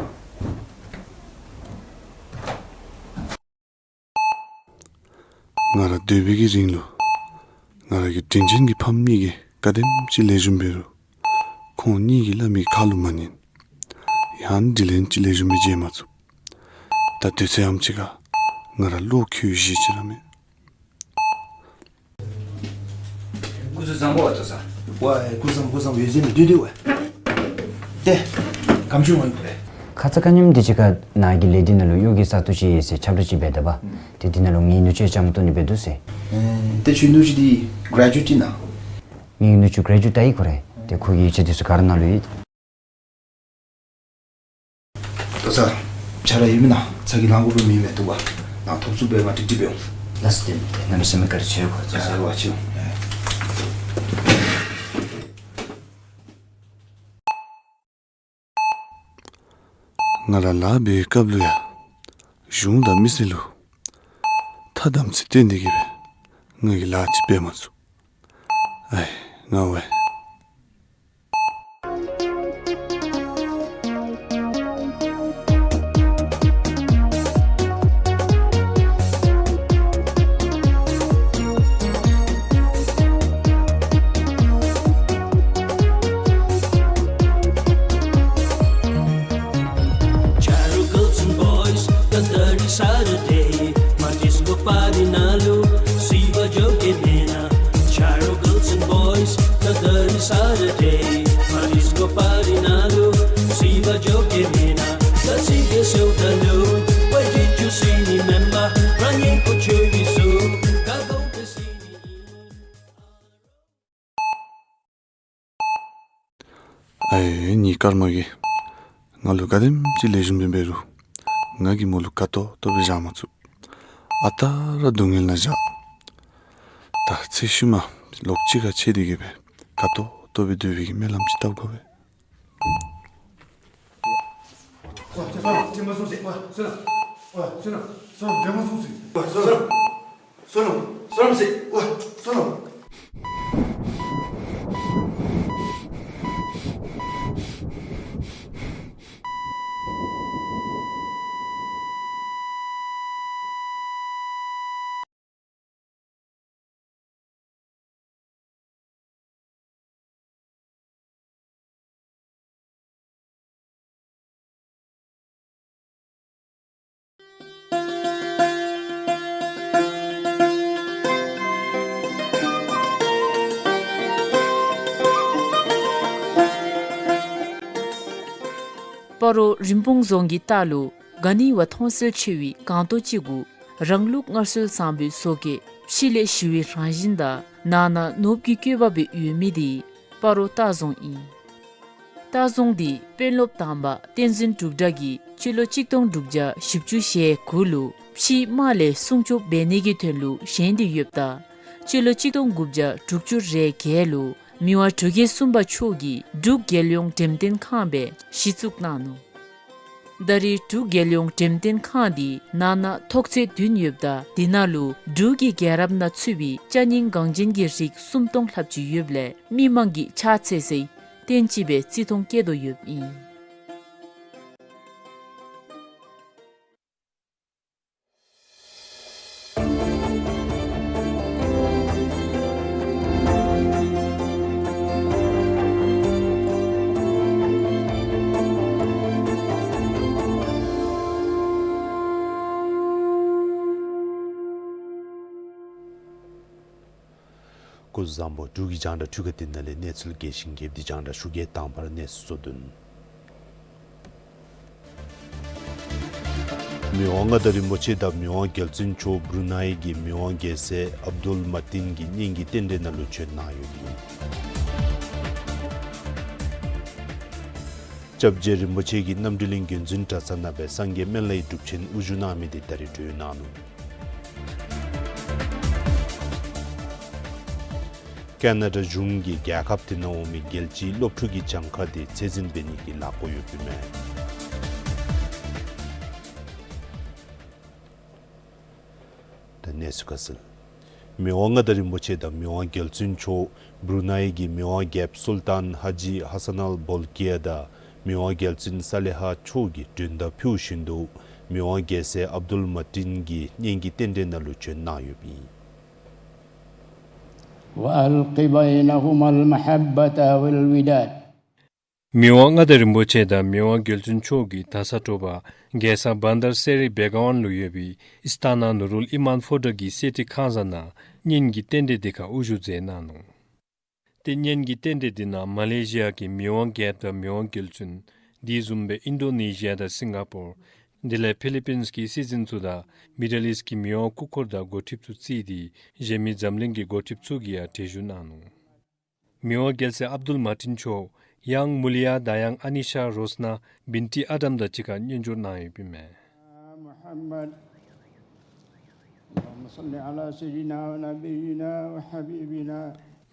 ང་ར་སྡོད་པའི་གི་རིང་ལུ་ང་ར་གི་དྲིན་ཅན་གྱི་ཕམ་གཉིས་ཀྱིས་ག་དེམ་ཅིག་ལེགས་ཤོམ་འབད་རུང་ཁོང་གཉིས་ཀྱིས་སླབ་མི་ཁ་ལུ་མ་ཉན། ཡང་དྲིན་ལན་ཅིག་ལེགས་ཤོམ་སྦེ་འཇལ་མ་ཚུགས། ད་དུས་ཚོད་ཡང་ཅིག་ཁར་ང་ར་བློ་འགྱོད་གཞི་ཅིག་ར་མེད། སྐུ་གཟུགས་བཟང་པོ་བ་ལྟོ་ཚང་། ཝའེ་སྐུ་བཟང་སྐུ་བཟང་འོད་ཟེར་མི་འདུག་འདུག་ཝའེ། ཏེ་གམ་ཆུང་ངོ་ཡིན་པ་རེད། ཁ་ཙ་ཁ་ཉིནམ་འདི་ཅིག་ཁར་ནཱ་གི་ལས་སྡེ་ནང་ལུ་གཡོག་གི་ས་སྟོང་ཅིག་ཡོད་ཟེར་ཁྱབ་བསྒྲགས་ཅིག་འབད་ད་པ། ཏེ་འདི་ནང་ལུ་ངེའི་ནུ་གཅུང་ཅང་ཏོ་ནི་འབད་འདུག་ཟེར། ཨེ་ཏེ་ཁྱོད་ནུ་གཅུང་འདི་གྲེ་ཇུ་ཨེཊ་ཨིན་ན། ངེའི་ནུ་གཅུང་གྲེ་ཇུ་ཨེཊ་ཨིན་ཁོ་རེ། ཏེ་ཁོ་གི་ཡིག་ཆ་འདི་ཚུ་ག་ར་ནང་ལུ་ཡོད། ལྟོ་ཚང་། ཆ་ར་ཡོད་མེན་ན། ཚ་གྱང་ལང་དགོཔ་མེད་མས་འདུག་པ། ནཱ་ཐོབ་ཚུགསཔ་སྦེ་མར་ཀྲིག་ཀྲི་འབད་འོང་། ལགས་སོ། ཏེ་ཏེ་གནམ་མེད་ས་མེད་བཀའ་དྲིན་ཆེ་གོ། ལགས་སོ་ལགས་སོ། ང་ར་ལཱ་འབད་བའི་སྐབས་ལུ་ཡང་གཞུང་དང་མི་སེར་ལུ་ཐ་དམ་ཚིག་བསྟེན་ཏེ་གི་སྦེ་ང་གིས་ལཱ་ཅིག་འབད་མ་ཚུགས། ཨའི་ང་ཝའེ། ཨའི་ངེའི་སྐར་མ་གིས་ང་ལུ་ག་དེམ་ཅིག་ལེགས་ཤོམ་སྦེ་འབད་རུང་ང་གིས་མོ་ལུ་དགའ་ཏོག་ཏོ་སྦེ་བཞག་མ་ཚུགས། ཨ་རྟག་ར་སྡུག་བསྔལ་ནང་བཞག། ད་ཚེ་ཤུལ་མ་ལོག་གཅིག་ཁར་ཕྱད་དེ་གི་སྦེ་དགའ་ཏོག་ཏོ་སྦེ་སྡོད་པའི་གི་སྨོན་ལམ་ཅིག་བཏབ་དགོ་པས། སྤ་རོ་རིན་སྤུངས་རྫོང་གི་ལྟག་ལུ་ག་ནི་བ་མཐོང་གསལ་ཆེ་བའི་སྒང་ཏོག་ཅིག་གུ་རང་ལུགས་སྔར་སྲོལ་བཟང་པོའི་བཟོ་བཀོད་ཕྱི་ལས་ཞི་བའི་རང་བཞིན་དང་ནང་ན་ནོར་བུ་གི་བཀོད་པ་སྦེ་ཡོད་མི་འདི་སྤ་རོ་ལྟ་རྫོང་ཨིན། ལྟ་རྫོང་འདི་དཔོན་སློབ་དང་པ་བསྟན་འཛིན་འབྲུག་སྒྲ་གིས་སྤྱི་ལོ་གཅིག་སྟོང་དྲུག་བརྒྱ་བཞི་བཅུ་ཞེ་དགུ་ལུ་ཕྱིའི་དམག་ལས་སྲུང་སྐྱོབ་འབད་ནི་གི་དོན་ལུ་བཞེངས་ཏེ་ཡོདཔ་ད་སྤྱི་ལོ་གཅིག་སྟོང་དགུ་བརྒྱ་དྲུག་ཅུ་རེ་བརྒྱད་ལུ་མི་དབང་འབྲུག་རྒྱལ་གསུམ་པ་མཆོག་གིས་འབྲུག་རྒྱལ་ཡོངས་འགྲེམས་སྟོན་ཁང་སྦེ་གཞི་བཙུགས་གནང་ནུག། ད་རེས་འབྲུག་རྒྱལ་ཡོངས་འགྲེམས་སྟོན་ཁང་འདི་ནང་ན་ཐོག་ཚད་བདུན་ཡོདཔ་ད་འདི་ནང་ལུ་འབྲུག་གི་རྒྱལ་རབས་ནང་ཚུད་པའི་ཅ་རྙིང་འགངས་ཅན་གྱི་རིགས་སུམ་སྟོང་ལྷགཔ་ཅིག་ཡོདཔ་ལས་མི་མང་གིས་ཕྱག་འཚལ་སའི་རྟེན་ཅིག་སྦེ་བརྩི་མཐོང་བསྐྱེད་དོ་ཡོདཔ་ཨིན། སྐུ་གཟུགས་བཟང་པོ། འབྲུག་གི་རྒྱང་བསྒྲགས་འཕྲུལ་ཁང་འདི་ནང་ལས་གནས་ཚུལ་རྒྱས་ཤིང་རྒྱསཔ་འདི་རྒྱང་བསྒྲགས་ཞུ་གེ། དང་པ་ར་གནས་ཚུལ་གཙོ་དོན། མི་དབང་མངའ་བདག་རིན་པོ་ཆེ་དང་མི་དབང་རྒྱལ་བཙུན་མཆོག་བུ་རུ་ནའི་གི་མི་དབང་རྒྱལ་སྲས་ཨབ་དུལ་མ་ཏིན་གྱི་གཉེན་གྱི་རྟེན་འབྲེལ་ནང་ལུ་བྱོན་གནང་ཡོདཔ་ཨིན། སྐྱབས་རྗེ་རིན་པོ་ཆེ་གིས་རྣམ་གྲོལ་གླིང་བརྒྱུད་འཛིན་གྲྭ་ཚང་ནང་སྦེ་སངས་རྒྱས་སྨན་བླའི་སྒྲུབ་ཆེན་དབུ་བཞུགས་གནང་མི་འདི་ད་རིས་གྲོལ་གནང་ནུག། ཀེ་ན་ཌ་གཞུང་གིས་རྒྱལ་ཁབ་དེ་ནང་འོང་མི་རྒྱལ་སྤྱིའི་སློབ་ཕྲུག་གི་གྱངས་ཁ་དེ་ཚད་འཛིན་འབད་ནི་གི་ལཱ་འགོ་ཡོདཔ་ཨིན་མས། ད་གནས་ཚུལ་ཁ་གསལ། མི་དབང་མངའ་བདག་རིན་པོ་ཆེ་དང་མི་དབང་རྒྱལ་བཙུན་མཆོག་བུ་རུ་ནའི་གི་མི་དབང་རྒྱལཔོ་སུལ་ཏཱན་ཧ་ཇི་ཧ་སན་ཨལ་བོལ་ཀི་ཡ་དང་མི་དབང་རྒྱལ་བཙུན་ས་ལེ་ཧ་མཆོག་གིས་མགྲོན་བརྡ་ཕུལ་བཞིན་དུ་མི་དབང་རྒྱལ་སྲས་ཨབ་དུལ་མ་ཏིན་གྱི་གཉེན་གྱི་རྟེན་འབྲེལ་ནང་ལུ་བྱོན་གནང་ཡོདཔ་ཨིན། وألق بينهما المحبة والوداد. མི་དབང་མངའ་བདག་རིན་པོ་ཆེ་དང་མི་དབང་རྒྱལ་བཙུན་མཆོག་གིས་ད་ས་དྲོ་པ་རྒྱལ་ས་བཱན་དར་སེ་རི་བེ་ག་ཝན་ལུ་ཡོད་པའི་ཨིས་ཏཱ་ན་ནུ་རུལ་ཨི་མཱན་ཕོ་བྲང་གི་གསེར་ཁྲི་ཁང་བཟང་ནང་གཉེན་གྱི་རྟེན་འབྲེལ་འདི་ཁར་དབུ་བཞུགས་མཛད་གནང་ནུག། ཏེ་གཉེན་གྱི་རྟེན་འབྲེལ་འདི་ནང་མ་ལེ་ཤི་ཡ་གི་མི་དབང་རྒྱལཔོ་དང་མི་དབང་རྒྱལ་བཙུན། དེ་བཟུམ་སྦེ་ཨིན་ཌོ་ནེ་ཤི་ཡ་དང་སིང་ག་པོར། དེ་ལས་ཕི་ལི་པིནས་ཀྱི་སྲིད་འཛིན་ཚུ་དང་མི་ཌལ་ཨིསཊ་ཀྱི་མི་དབང་སྐུ་འཁོར་དང་འགོ་ཁྲིདཔ་ཚུ་བརྩིས་ཏེ་གཞན་མི་འཛམ་གླིང་གི་འགོ་ཁྲིདཔ་ཚུ་གིས་ཡང་གྲལ་བཞུགས་གནང་ནུག། མི་དབང་རྒྱལ་སྲས་ཨབ་དུལ་མ་ཏིན་མཆོག་ཡང་མུ་ལི་ཡ་དང་ཡང་ཨ་ནི་ཤ་རོས་ན་བིན་ཏི་ཨ་དམ་དང་གཅིག་ཁར་མཉམ་འབྱོར་གནང་ཡོདཔ་ཨིན་མས། محمد. اللهم صل على سيدنا ونبينا وحبيبنا.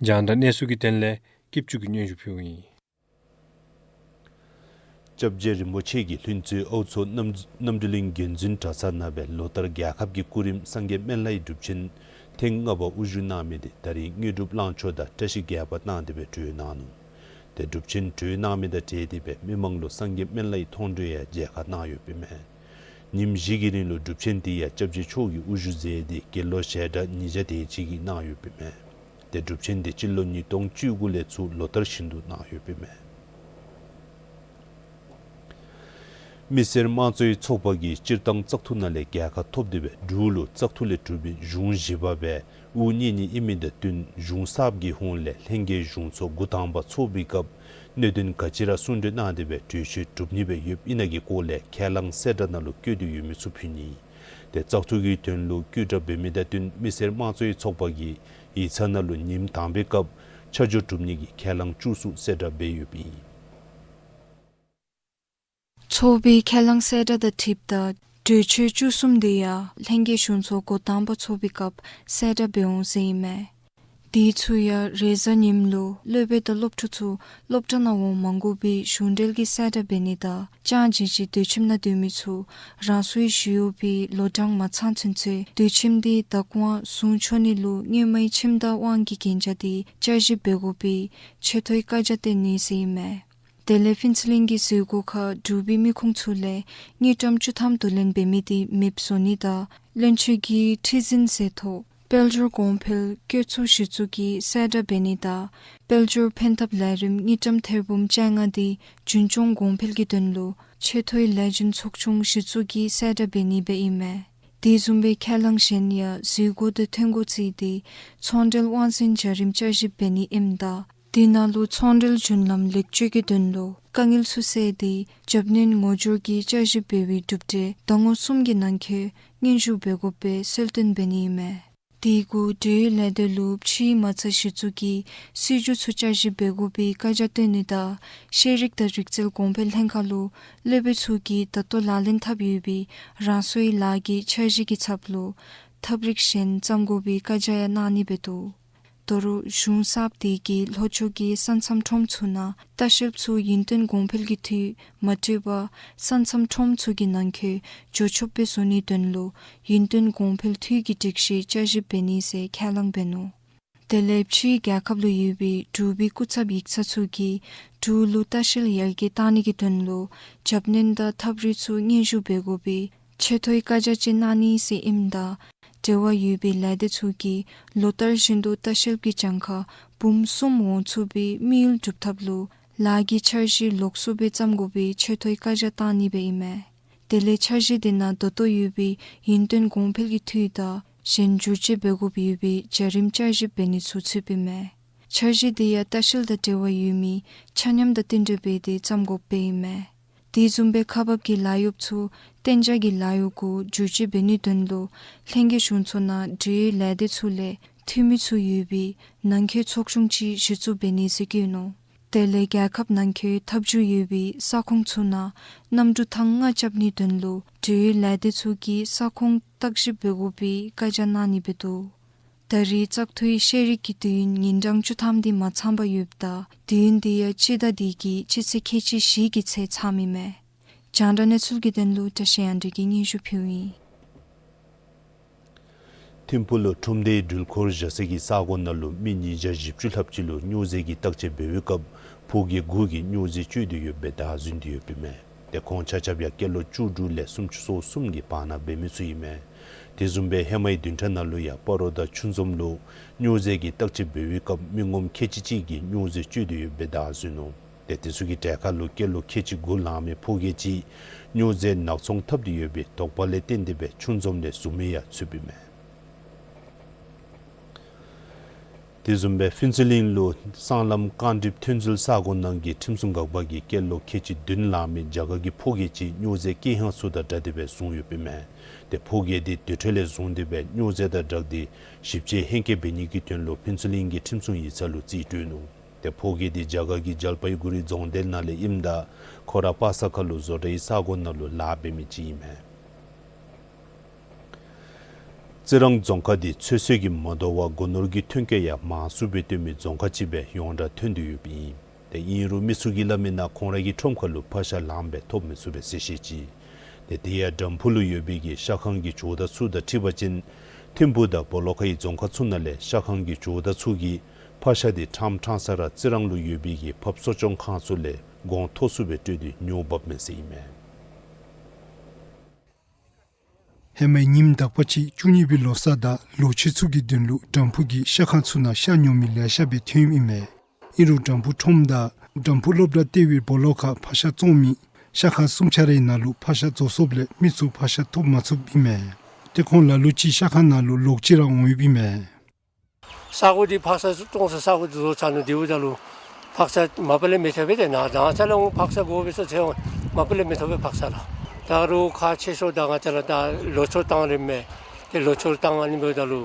རྒྱང་བསྒྲགས་གནས་ཚུལ་གྱི་དོན་ལས་སྐྱིད་ཆུ་གིས་སྙན་ཞུ་ཕུལཝ་ཨིན། སྐྱབས་རྗེ་རིན་པོ་ཆེ་གིས་ལྷུན་རྩེ་ཨའུ་མཚོ་རྣམ་རྣམ་གྲོལ་གླིང་བརྒྱུད་འཛིན་གྲྭ་ཚང་ནང་སྦེ་ལོ་ལྟར་རྒྱལ་ཁབ་ཀྱི་སྐུ་རིམ་སངས་རྒྱས་སྨན་བླའི་སྒྲུབ་ཆེན་ཐེངས་ལྔ་པ་དབུ་བཞུགས་གནང་མི་འདི་ད་རིས་དངོས་གྲུབ་གླང་མཆོག་དང་བཀྲ་ཤིས་རྒྱས་པ་གནང་སྟེ་སྦེ་གྲོལ་གནང་ནུག། ཏེ་སྒྲུབ་ཆེན་གྲོལ་གནང་མི་དང་འབྲེལ་ཏེ་སྦེ་མི་མང་ལུ་སངས་རྒྱས་སྨན་བླའི་མཐོང་གྲོལ་ཡང་མཇལ་ཁ་གནང་ཡོདཔ་ཨིན་མས། ཉིནམ་བཞི་གི་རིང་ལུ་སྒྲུབ་ཆེན་འདི་ཡང་སྐྱབས་རྗེ་མཆོག་གིས་དབུ་བཞུགས་མཛད་དེ་དགེ་སློང་ཞལ་གྲངས་ཉིས་བརྒྱ་དེ་ཅིག་གིས་གནང་ཡོདཔ་ཨིན་མས། ཏེ་སྒྲུབ་ཆེན་འདི་སྤྱི་ལོ་ཉིས་སྟོང་བཅུ་དགུ་ལས་ཚུར་ལོ་ལྟར་བཞིན་དུ་གནང་ཡོདཔ་ཨིན་མས། མི་སེར་དམངས་གཙོའི་ཚོགས་པ་གིས་སྤྱིར་བཏང་བཙག་འཐུ་ནང་ལས་རྒྱལ་ཁ་ཐོབ་སྟེ་སྦེ་འབྲུག་ལུ་བཙག་འཐུ་ལས་གྲུབ་པའི་གཞུང་བཞི་པ་སྦེ་དབུ་བརྙེས་ནི་ཨིན་མི་དང་བསྟུན་གཞུང་གསརཔ་གི་ཧོངས་ལས་ལྷན་རྒྱས་གཞུང་ཚོགས་འགོ་དང་པ་ཚོགས་པའི་སྐབས་གནད་དོན་ག་ཅི་ར་གསུང་གྲོས་གནང་སྟེ་སྦེ་གྲོས་ཆོད་གྲུབ་ནི་སྦེ་ཡོདཔ་ཨིན་ན་གི་སྐོར་ལས་ཁས་བླངས་གསལ་བསྒྲགས་ནང་ལུ་བཀོད་དེ་ཡོད་མི་ཚུ་ཕུལ་ནི། ཏེ་བཙག་འཐུ་གི་དོན་ལུ་བཀོད་གྲབས་འབད་མི་དང་བསྟུན་མི་སེར་དམངས་གཙོའི་ཚོགས་པ་གིས་ཡིག་ཚང་ནང་ལུ་ཉིནམ་དང་པའི་སྐབས་ཆ་འཇོག་གྲུབ་ནི་གི་ཁས་བླངས་བཅུ་གསུམ་གསལ་བསྒྲགས་འབད་ཡོདཔ་ཨིན། ཚོགས་པའི་ཁས་བླངས་གསལ་བསྒྲགས་དང་འཁྲིལཝ་ད་གྲོས་ཆོད་བཅུ་གསུམ་དེ་ཡང་ལྷན་རྒྱས་གཞུང་ཚོགས་འགོ་དང་པ་ཚོགས་པའི་སྐབས་གསལ་བསྒྲགས་འབད་འོང་ཟེར་ཨིན་མས། དེ་ཚུ་ཡང་རེས་གཟའ་ཉིམ་ལུ་སློབ་དཔོན་དང་སློབ་ཕྲུག་ཚུ་སློབ་གྲྭ་ནང་འོང་མ་དགོ་པའི་གཞུང་འབྲེལ་གྱི་གསལ་བསྒྲགས་འབད་ནི་དང་ཅང་ཅིན་ཅིན་སྡོད་ཁྱིམ་ནང་སྡོད་མི་ཚུ་རང་སོའི་ཞུ་ཡོད་པའི་ལོ་གྲངས་མ་ཚང་ཚུན་ཚོད་སྡོད་ཁྱིམ་དེ་བདག་དབང་བཟུང་ཆོག་ནི་ལུ་སྔོན་མའི་ཁྱིམ་བདག་དབང་གི་གན་རྒྱ་དེ་བསྐྱར་ཞིབ་འབད་དགོ་པའི་ཆེ་མཐོའི་བཀའ་རྒྱ་བཏོན་ནི་ཟེར་ཨིན་མས། དེ་ལས་ཕུན་ཚོགས་གླིང་གི་གཟིགས་སྒོ་ཁར་འབྲུག་པའི་མི་ཁུངས་ཚུ་ལས་དངུལ་ཀྲམ་བཅུ་ཐམ་བསྡུ་ལེན་འབད་མི་དེ་མེདཔ་བཟོ་ནི་དང་བློན་ཆེན་གྱི་ཁྲི་འཛིན་ཟེར་ཐོག་དཔལ་འབྱོར་གོང་འཕེལ་བཀོད་ཚོགས་གཞི་བཙུགས་ཀྱི་གསལ་བསྒྲགས་འབད་ནི་དང་དཔལ་འབྱོར་ཕན་ཐབས་ལས་རིམ་དངུལ་ཀྲམ་ཐེར་འབུམ་བཅོ་ལྔ་དེ་རྒྱུན་སྐྱོང་གོང་འཕེལ་གྱི་དོན་ལུ་ཆེ་མཐོའི་ལས་འཛིན་ཚོགས་ཆུང་གཞི་བཙུགས་ཀྱི་གསལ་བསྒྲགས་འབད་ནི་སྦེ་ཨིན་མས། དེ་བཟུམ་སྦེ་ཁས་བླངས་གཞན་ཡང་གཟིགས་སྒོ་དང་ཐོན་སྒོ་བརྩིས་ཏེ་ཚོང་འབྲེལ་དབང་འཛིན་བྱ་རིམ་བསྐྱར་ཞིབ་འབད་ནི་ཨིནམ་ད་དེ་ནང་ལུ་ཚོང་འབྲེལ་རྒྱུན་ལམ་ལེགས་བཅོས་ཀྱི་དོན་ལུ་དཀའ་ངལ་ཚུ་སེལ་ཏེ་རྒྱབ་སྣོན་ངོ་སྦྱོར་གྱི་བསྐྱར་ཞིབ་འབད་བའི་གྲུབ་འབྲས་ཟླ་ངོ་གསུམ་གྱི་ནང་འཁོད་སྙན་ཞུ་འབད་དགོཔ་སྦེ་གསལ་སྟོན་འབད་ནི་ཨིན་མས། དེ་གུ་འབྲེལ་ཡོད་ལས་སྡེ་ལུ་ཕྱིའི་མ་རྩ་གཞི་བཙུགས་ཀྱི་སྲིད་བྱུས་ཚུ་བསྐྱར་ཞིབ་འབད་དགོ་པའི་བཀའ་རྒྱ་བཏོན་ནི་དང་ཤེས་རིག་དང་རིག་རྩལ་གོང་འཕེལ་ལྷན་ཁག་ལུ་སློབ་དཔོན་ཚུ་གིས་ད་ལྟོ་ལག་ལེན་འཐབ་ཡོད་པའི་རང་སོའི་ལཱ་གི་འཆར་གཞི་གི་ཚབ་ལུ་ཐབས་རིག་གཞན་བརྩམ་དགོ་པའི་བཀའ་རྒྱ་ཡང་གནང་ནི་སྦེ་འདུག། དོ་རུང་གཞུང་གསརཔ་དེ་གིས་ལྷོ་ཕྱོགས་ཀྱི་ས་མཚམས་ཁྲོམ་ཚུ་ནང་ལྟ་བཤལཔ་ཚུ་ཡུན་བརྟན་གོང་འཕེལ་གྱི་འཐུས་མ་སྤྲོད་པར་ས་མཚམས་ཁྲོམ་ཚུ་གི་ནང་འཁོད་འགྱོ་ཆོགཔ་སྦེ་བཟོ་ནིའི་དོན་ལུ་ཡུན་བརྟན་གོང་འཕེལ་འཐུས་ཀྱི་སྒྲིག་གཞི་བསྐྱར་ཞིབ་འབད་ནི་ཟེར་ཁས་བླངས་འབད་ནུག། དེ་ལས་ཕྱིའི་རྒྱལ་ཁབ་ལུ་ཡོད་པའི་འབྲུག་པའི་སྐུ་ཚབ་ཡིག་ཚང་ཚུ་གིས་འབྲུག་ལུ་ལྟ་བཤལ་ཡར་རྒྱས་གཏང་ནི་གི་དོན་ལུ་རྒྱབ་སྣོན་དང་ཐབས་རིག་ཚུ་སྙན་ཞུ་འབད་དགོ་པའི་ཆེ་མཐོའི་བཀའ་རྒྱ་ཅིག་གནང་ནི་ཟེར་ཨིནམ་ད་འབྲེལ་བ་ཡོད་པའི་ལས་སྡེ་ཚུ་གིས་ལོ་ལྟར་བཞིན་དུ་ལྟ་བཤལཔ་གི་གྱངས་ཁ་འབུམ་གསུམ་འོང་ཚུགས་པའི་དམིགས་ཡུལ་སྒྲུབ་ཐབས་ལུ་ལཱ་གི་འཆར་གཞི་ལོགས་སུ་སྦེ་བརྩམ་དགོ་པའི་ཆེ་མཐོའི་བཀའ་རྒྱ་གཏང་ནི་སྦེ་ཨིན་མས། དེ་ལས་འཆར་གཞི་དེ་ནང་ད་ལྟོ་ཡོད་པའི་ཡུན་བརྟན་གོང་འཕེལ་གྱི་འཐུས་དང་ གཞན་བསྒྱུར་བཅོས་འབད་དགོཔ་ཡོད་པའི་བྱ་རིམ་བསྐྱར་ཞིབ་འབད་ནི་ཚུ་ཚུདཔ་ཨིན་མས། འཆར་གཞི་དེ་ཡང་ལྟ་བཤལ་དང་འབྲེལ་བ་ཡོད་མི་ཆ་མཉམ་དང་བསྟུན་གྲོས་འབད་དེ་བརྩམ་དགོཔ་སྦེ་ཨིན་མས། དེ་བཟུམ་སྦེ་ཁག་འབག་གི་ལཱ་གཡོགཔ་ཚུ་གཏན་འཇགས་ཀྱི་ལཱ་གཡོག་གུ་བསྒྱུར་བཅོས་འབད་ནིའི་དོན་ལུ་ལྷན་རྒྱས་གཞུང་ཚོགས་ནང་འབྲེལ་ཡོད་ལས་སྡེ་ཚུ་ལས་འཐུས་མི་ཚུ་ཡོད་པའི་ནང་འཁོད་ཚོགས་ཆུང་ཅིག་གཞི་བཙུགས་འབད་ནི་ཟེར་བཀོད་ནུག། དེ་ལས་རྒྱལ་ཁབ་ནང་འཁོད་ཐབས་བྱུས་ཡོད་པའི་ས་ཁོངས་ཚུ་ནང་གནམ་གྲུ་ཐང་ལྔ་རྐྱབ་ནིའི་དོན་ལུ་འབྲེལ་ཡོད་ལས་སྡེ་ཚུ་གིས་ས་ཁོངས་བརྟག་ཞིབ་འབད་དགོ་པའི་བཀའ་རྒྱ་གནང་ནི་སྦེ་འདུག། ད་རེས་བཙག་འཐུའི་ཤེས་རིག་གི་དུས་ཡུན་ཉིན་གྲངས་བཅུ་ཐམ་དེ་མ་ཚངམ་ཡོདཔ་ད་དུས་ཡུན་དེ་ཡང་སྤྱི་ཟླ་འདི་གི་སྤྱི་ཚེས་ཁལ་གཅིག་བཞི་གི་ཚེ་ཚངམ་ཨིན་མས། རྒྱང་བསྒྲགས་གནས་ཚུལ་གྱི་དོན་ལུ་བཀྲ་ཤིས་དབྱངས་སྒྲོན་གྱིས་སྙན་ཞུ་ཕུལཝ་ཨིན། ཐིམ་ཕུག་ལུ་ཁྲོམ་སྡེའི་འགྲུལ་འཁོར་བཞག་ས་གི་ས་གོ་ནང་ལུ་མི་ཉིས་བརྒྱ་བཞི་བཅུ་ལྷགཔ་ཅིག་ལུ་སྨྱོ་རྫས་ཀྱི་བརྟག་དཔྱད་འབད་བའི་སྐབས་ཕོ་རྒྱས་དགུ་གིས་སྨྱོ་རྫས་སྤྱོད་དེ་ཡོདཔ་སྦེ་བདའ་ཟུན་ཏེ་ཡོདཔ་ཨིན་མས། ཏེ་ཁོང་ཆ་ཁྱབ་ཡང་སྐྱེས་ལོ་བཅུ་དྲུག་ལས་སུམ་ཅུ་སོ་གསུམ་གྱི་བར་ན་འབད་མི་ཚུ་ཨིན་མས། དེ་བཟུམ་སྦེ་ཧེ་མའི་བདུན་ཕྲག་ནང་ལུ་ཡང་སྤ་རོ་དང་ཆུ་འཛོམས་ལུ་སྨྱོ་རྫས་ཀྱི་བརྟག་དཔྱད་འབད་བའི་སྐབས་མི་ངོམ་ཁལ་གཅིག་གཅིག་གིས་སྨྱོ་རྫས་སྤྱོད་དེ་ཡོདཔ་སྦེ་བདའ་ཟུན་ནུག། ཏེ་དེ་ཚུ་གི་གྲས་ཁར་ལུ་སྐྱེས་ལོ་ཁལ་གཅིག་དགུ་ལང་མི་ཕོ་རྒྱས་ཅིག་སྨྱོ་རྫས་ནག་ཚོང་འཐབ་སྟེ་ཡོད་པའི་དོགས་པ་ལས་བརྟེན་ཏེ་སྦེ་ཆུ་འཛོམས་ལས་བཟུང་མི་ཡང་ཚུདཔ་ཨིན་མས། དེ་བཟུམ་སྦེ་ཕུན་ཚོགས་གླིང་ལུ་སྲང་ལམ་རྐང་གྲིབ་ཐོན་རྫུལ་ས་གོ་ནང་གི་ཁྲིམས་སྲུང་འགག་པ་གིས་སྐྱེས་ལོ་ཁལ་གཅིག་བདུན་ལང་མི་རྒྱ་གར་གྱི་ཕོ་རྒྱས་ཅིག་སྨྱོ་རྫས་སྐྱེལ་མཁན་ཚུ་དང་སྦྲགས་ཏེ་སྦེ་བཟུང་ཡོདཔ་ཨིན་མས། ཏེ་ཕོ་རྒྱས་དེ་དེ་འཕྲོ་ལས་བཟུང་སྟེ་སྦེ་སྨྱོ་རྫས་དང་སྦྲགས་ཏེ་ཞིབ་དཔྱད་ལྷན་སྐྱེལ་འབད་ནི་གི་དོན་ལུ་ཕུན་ཚོགས་གླིང་གི་ཁྲིམས་སྲུང་ཡིག་ཚང་ལུ་རྩིས་སྤྲོད་ནུག། ཏེ་ཕོ་རྒྱས་དེ་རྒྱ་གར་གྱི་ཇལ་པའི་གུ་རི་རྫོང་སྡེ་ནང་ལས་ཨིནམ་ད་ཁོ་ར་པ་ས་ཁ་ལུ་བཟོ་གྲྭའི་ས་གོ་ནང་ལུ་ལཱ་འབད་མི་ཅིག་ཨིན་མས། རྩི་རང་རྫོང་ཁག་དེ་ཚོད་བསྲེ་གིས་མ་དོ་བར་སྒོ་ནོར་གྱི་ཐོན་སྐྱེད་ཡང་མང་སུ་སྦེ་བཏོན་མི་རྫོང་ཁག་ཅིག་སྦེ་ཡོངས་གྲགས་ཐོན་ཏེ་ཡོདཔ་ཨིན། ཏེ་ཨིན་རུང་མི་ཚུ་གིས་སླབ་མི་ནང་ཁོང་ར་གི་ཁྲོམ་ཁ་ལུ་ཕག་ཤ་ལངམ་སྦེ་ཐོབ་མི་ཚུགས་པས་ཟེར་བཤད་ཅི། ཏེ་དེ་ཡང་དྲམ་ཕུག་ལུ་ཡོད་པའི་གི་ཤ་ཁང་གི་ཇོ་བདག་ཚུ་དང་འཁྲིལ་བ་ཅིན་ཐིམ་ཕུག་དང་སྦོ་ལོགས་ཁའི་རྫོང་ཁག་ཚུ་ནང་ལས་ཤ་ཁང་གི་ཇོ་བདག་ཚུ་གིས་ཕག་ཤ་དེ་ཕྲང་ཕྲང་ས་ར་རྩི་རང་ལུ་ཡོད་པའི་གི་ཕགཔ་གསོ་སྐྱོང་ཁང་ཚུ་ལས་གོང་མཐོ་སུ་སྦེ་སྤྲོད་དེ་ཉོ་འབགཔ་མས་ཟེར་ཨིན་མས། ཧེ་མའི་ཉིནམ་དག་པ་ཅིག་བཅུ་གཉིས་པའི་ལོ་གསར་དང་ལོ་མཆོད་ཚུ་གི་དོན་ལུ་དྲམ་ཕུག་གི་ཤ་ཁང་ཚུ་ནང་ཤ་ཉོ་མི་ལེ་ཤ་སྦེ་ཐོནམ་ཨིན་མས། ཨིན་རུང་དྲམ་ཕུག་ཁྲོམ་དང་དྲམ་ཕུག་སློབ་གྲྭ་ལྟེ་བའི་སྦོ་ལོགས་ཁར་ཕག་ཤ་བཙོང་མི་ཤ་ཁང་གསུམ་ཆ་རའི་ནང་ལུ་ཕག་ཤ་རྫོགས་སོཔ་ལས་མི་ཚུ་ཕག་ཤ་ཐོབ་མ་ཚུགསཔ་ཨིན་མས། ཏེ་ཁོང་ལ་ལུ་ཅིག་ཤ་ཁང་ནང་ལུ་ལོག་ཅི་ར་འོང་ཡོདཔ་ཨིན་མས། ས་གོ་འདི་ཕག་ཤ་བཙོང་ས་ས་གོ་འདི་བཟོ་ཚར་ནུག། དེ་འབདཝ་ད་ལུ་ཕག་ཤ་མ་པ་ལས་མི་ཐོབ་པས། ཏེ་ནཱ་ད་ང་བཅས་ལུ་ཕག་ཤ་དགོ་པས་ཟེར་ཚེ་མ་པ་ལས་མི་ཐོབ་པས་ཕག་ཤ་ལགས། ད་རུང་ཁག་ཆེ་ཤོས་ད་ང་བཅས་ལུ་ད་ལོ་མཆོད་བཏང་རནམ་མས། ཏེ་ལོ་མཆོད་བཏང་ཨ་ནི་འབདཝ་ད་ལུ་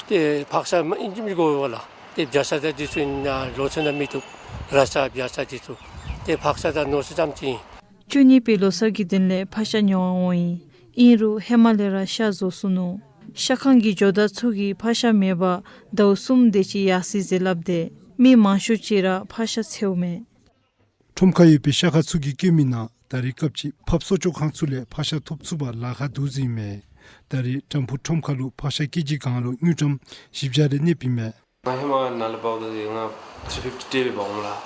ཏེ་ཕག་ཤ་མ་ཨིན་ཅི་མི་དགོ་པས་ལགས། ཏེ་བྱ་ཤ་དང་འདི་ཚུ་ནང་ལོ་མཆོད་ནང་མི་བཏུབ། ར་ཤ་བྱ་ཤ་འདི་ཚུ་ཏེ་ཕག་ཤ་དང་ནོར་ཤ་ཙམ་ཅིག་ཨིན། བཅུ་གཉིས་པའི་ལོ་གསར་གྱི་དོན་ལས་ཕག་ཤ་ཉོ་བར་འོང་ཡི། ཨིན་རུང་ཧེ་མ་ལས་ར་ཤ་རྫོགས་སོ་ནུག། ཤ་ཁང་གི་ཇོ་བདག་ཚུ་གིས་ཕག་ཤ་མེད་པར་ཟླཝ་གསུམ་དེ་ཅིག་ཡར་སོ་ཡི་ཟེར་སླབ་སྟེ་མི་མང་ཤོས་ཅིག་ར་ཕག་ཤ་འཚོལཝ་མས། ཁྲོམ་ཁར་ཡོད་པའི་ཤ་ཁང་ཚུ་གིས་བཀོད་མི་ནང་ད་རེས་སྐབས་ཅིག་ཕགཔ་གསོ་སྐྱོང་ཁང་ཚུ་ལས་ཕག་ཤ་ཐོབ་ཚུགས་པར་ལཱ་ཁག་འདུག་ཟེར་ཨིན་མས། ད་རེས་དྲམ་ཕུག་ཁྲོམ་ཁ་ལུ་ཕག་ཤ་ཀེ་ཇི་གང་ལུ་དངུལ་ཀྲམ་བཞི་བརྒྱ་རེ་གནསཔ་ཨིན་མས། ང་ཧེ་མ་ནཱ་ལས་འབགཔ་ད་ང་ཐི་རི་ཕིཕ་ཊི་སྤྲོད་སྦེ་འབག་འོང་ལགས།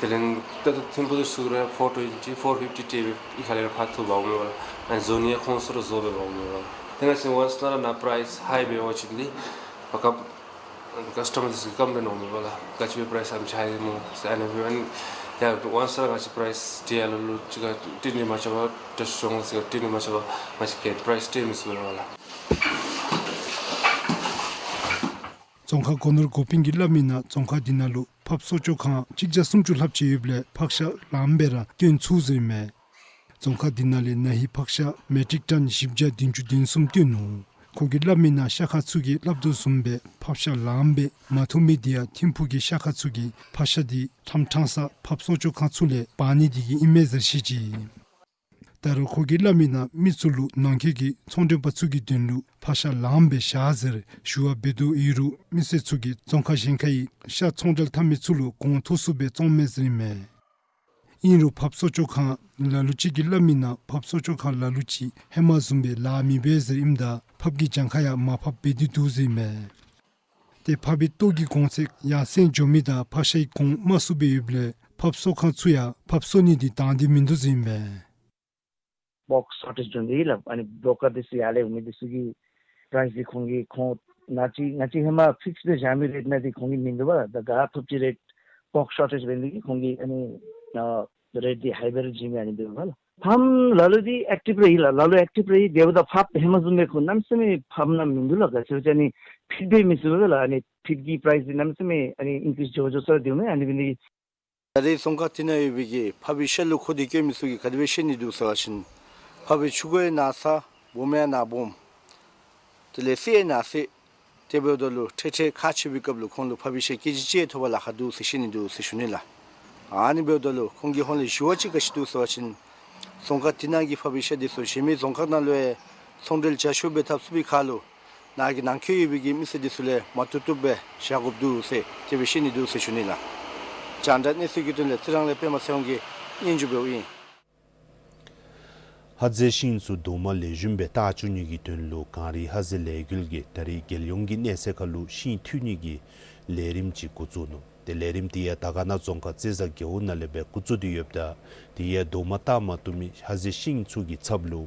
དེ་ལས་ད་ལྟོ་ཐིམ་ཕུག་ཏུ་ཚུར་ར་ཕོར་ཊུ་ཝེན་ཊི་ཕོར་ཕིཕ་ཊི་སྤྲོད་སྦེ་ཨི་ཁ་ལས་ར་ཕར་འཐུ་འབག་འོང་མས་ལགས། ཨ་ནི་བཟོ་ནི་ཡང་ཁོང་ཚུ་ར་བཟོ་སྦེ་འབག་འོང་མས་ལགས། དེ་ང་བཅས་ཝཱན་སི་ནང་ར་ནཱ་པ་རའིསི་ཧའི་སྦེ་འབད་བ་ཅིན་འདི་ཕར་ཀམ་ཀཱསི་ཊ་མར་ཚུ་གིས་ཀམ་པི་ལེན་འོང་མས་ལགས། ག་ཅི་སྦེ་པ་རའིསི་ཨ་ནེམ་ཅིག་ཧའི་སྨོ་ཟེར། ཨ་ནི་སྦེ་ཨ་ནི་ཡ་ཝཱན་སི་ར་ང་བཅས་པ་རའིསི་དེ་ཡར་ལུ་ལུ་ཅིག་ཁར་སྤྲོད་ནི་མ་ཆོག་པར་ཏེ་ཤོང་ཟེར་སྤྲོད་ནི་མ་ཆོག་པར་ང་བཅས་ཀྱིས་པ་རའིསི་སྤྲོད་མི་ཚུགས་པས་ལགས། རྫོང་ཁག་སྒོ་ནོར་འགོ་དཔོན་གྱིས་སླབ་མི་ནང་རྫོང་ཁག་འདི་ནང་ལུ་ཕགཔ་གསོ་སྐྱོང་ཁང་གཅིག་བརྒྱ་སུམ་ཅུ་ལྷགཔ་ཅིག་ཡོདཔ་ལས་ཕག་ཤ་ལངམ་སྦེ་ར་བཏོན་ཚུགས་ཟེར་ཨིན་མས། རྫོང་ཁག་འདི་ནང་ལས་ན་ཧིང་ཕག་ཤ་མེ་ཊིག་ཊཱན་བཞི་བརྒྱ་བདུན་ཅུ་དོན་གསུམ་བཏོན་ནུག། ཁོ་གིས་སླབ་མི་ནང་ཤ་ཁང་ཚུ་གིས་སླབ་དོ་བཟུམ་སྦེ་ཕགཔ་ཤ་ལངམ་སྦེ་མ་ཐོབ་མི་དེ་ཡང་ཐིམ་ཕུག་གི་ཤ་ཁང་ཚུ་གིས་ཕག་ཤ་དེ་ཕྲང་ཕྲང་ས་ཕགཔ་གསོ་སྐྱོང་ཁང་ཚུ་ལས་འབག་ནི་དེ་གིས་ཨིན་མས་ཟེར་བཤད་ཅི། ད་རུང་ཁོ་གིས་སླབ་མི་ནང་མི་ཚུ་ལུ་ནང་འཁོད་ཀྱི་ཚོང་མགྲོན་པ་ཚུ་གི་དོན་ལུ་ཕག་ཤ་ལངམ་སྦེ་བཞག་ཟེར་ཞུ་བ་འབད་དོ། ཨིན་རུང་མི་སེར་ཚུ་གིས་རྫོང་ཁག་གཞན་ཁའི་ཤ་ཚོང་འབྲེལ་འཐབ་མི་ཚུ་ལུ་གོང་མཐོ་སུ་སྦེ་བཙོངམ་མས་ཟེར་ཨིན་མས། ཨིན་རུང་ཕགཔ་གསོ་སྐྱོང་ཁང་ལ་ལུ་ཅིག་གིས་སླབ་མི་ནང་ཕགཔ་གསོ་སྐྱོང་ཁང་ལ་ལུ་ཅིག་ཧེ་མ་བཟུམ་སྦེ་ལཱ་མི་འབད་ཟེར་ཨིནམ་ད་ཕགཔ་གི་གྱངས་ཁ་ཡང་མར་ཕབ་འབད་དེ་འདུག་ཟེར་ཨིན་མས། ཏེ་ཕགཔ་གི་ལྟོ་གི་གོང་ཚད་ཡར་སེང་འགྱོ་མི་དང་ཕག་ཤའི་གོང་དམའ་སུ་སྦེ་ཡོདཔ་ལས་ཕགཔ་གསོ་ཁང་ཚུ་ཡང་ཕགཔ་གསོ་ནི་དེ་དང་འདོད་མིན་འདུག་ཟེར་ཨིན་མས། པོརཀ་ཤོར་ཊེཇ་འགྱོ་ནི་ལགས། ཨ་ནི་བོ་རོ་ཀར་འདི་ཚུ་ཡར་ལས་འོང་མི་འདི་ཚུ་གི་པ་རའིསི་འདི་ཁོང་གིས་ཁོང་ང་བཅས་ང་བཅས་ཧེ་མ་ཕིགསི་སྦེ་བཞག་མི་རེཊ་ནང་འདི་ཁོང་གིས་མིན་འདུག་པ་ལགས། ད་ག་ཐོབ་ཅི་རེཊ་པོརཀ་ཤོར་ཊེཇ་འབད་ནི་འདི་གིས་ཁོང་གིས་ཨ་ནི་ཨ་རེཊ་འདི་ཧའི་སྦེ་ར་བྱིན་མི་ཨ་ནི་འདུག་པ་ལགས། ཕམ་ལ་ལུ་འདི་ཨེཀ་ཊིབ་ར་ཨིན་ལགས། ལ་ལུ་ཨེཀ་ཊིབ་ར་ཨིན། དེ་འབདཝ་ད་ཕགཔ་ཧེ་མ་བཟུམ་སྦེ་ཁོང་གནམ་མེད་ས་མེད་ཕམ་ནང་མིན་འདུག་ལགས། ག་ཅི་ར་ཅིག་ཨ་ནི་ཕིཊ་འབད་མི་ཚུགས་ལགས། ཨ་ནི་ཕིཊ་ཀྱི་པ་རའིསི་འདི་གནམ་མེད་ས་མེད་ཨ་ནི་ཨིན་ཀྲིསི་འགྱོ་འགྱོ་ས་ར་འདུག་མས། ཨ་ནི་འབད་ནི་དེ་གིས་ད་རེས་རྫོང་ཁག་དེ་ནང་ཡོད་པའི་གི་ཕགཔ་གི་ཤ་ལུ་འཁོར་ཏེ་སྐྱེལ་མི་ཚུ་གིས་ག་དེ་སྦེ་བཤད་ནི་འདུག་ཟེར་བ་ཅིན་ཕགཔ་གི་ཕྱུ་གུ་ཡང་ནཱ་ཚ་སྦོམ་ཡང་ནཱ་སྦོམ། དེ་ལས་བསད་ཡང་ནཱ་བསད། དེ་འབདཝ་ད་ལུ་འཕྲལ་འཕྲལ་ཁག་ཆེ་བའི་སྐབས་ལུ་ཁོང་ལུ་ཕགཔ་གི་ཤ་ཀེ་ཇི་གཅིག་ཐོབ་པར་ལཱ་ཁག་འདུག་ཟེར་བཤད་ནི་འདུག་ཟེར་ཞུ་ནི་ལགས། ཨ་ནི་འབདཝ་ད་ལུ་ཁོང་གི་ཧོངས་ལས་ཞུ་བ་ཅིག་ག་ཅི་འདུག་ཟེར་བ་ཅིན་རྫོང་ཁག་དེ་ནང་གི་ཕགཔ་གི་ཤ་འདི་ཚུ་གཞན་མི་རྫོང་ཁག་ནང་ལུ་ཡང་ཚོང་འབྲེལ་རྒྱ་ཤོས་སྦེ་འཐབ་ཚུགས་པའི་ཁར་ལུ་ནཱ་གི་ནང་འཁོད་ཡོད་པའི་གི་མི་སེར་འདི་ཚུ་ལས་མ་བཏུབ་བཏུབ་སྦེ་བཞག་དགོཔ་འདུག་ཟེར་དེ་སྦེ་བཤད་ནི་འདུག་ཟེར་ཞུ་ནི་ལགས། རྒྱང་བསྒྲགས་གནས་ཚུལ་གྱི་དོན་ལས་རྩི་རང་ལས་པདྨ་ཚེ་དབང་གིས་སྙན་ཞུ་འབདཝ་ཨིན། ཧ་ཟེ་ཤིང་ཚུ་རྡོག་མ་ལེགས་ཤོམ་སྦེ་བཏགས་བཅུག་ནི་གི་དོན་ལུ་གངས་རི་ཧ་ཟེ་ལས་འགུལ་གྱིས་ད་རེས་རྒྱལ་ཡོངས་ཀྱི་གནས་ཚད་ཁར་ལུ་ཤིང་འཐུ་ནི་གི་ལས་རིམ་ཅིག་འགོ་བཙུགས་ནུག། ཏེ་ལས་རིམ་དེ་ཡང་དར་དཀར་ན་རྫོང་ཁག་རྩེ་བཟའ་རྒེད་འོག་ནང་ལས་སྦེ་འགོ་བཙུགས་ཏེ་ཡོདཔ་ད་དེ་ཡང་རྡོག་མ་བཏགས་མ་བཏུབ་མི་ཧ་ཟེ་ཤིང་ཚུ་གི་ཚབ་ལུ་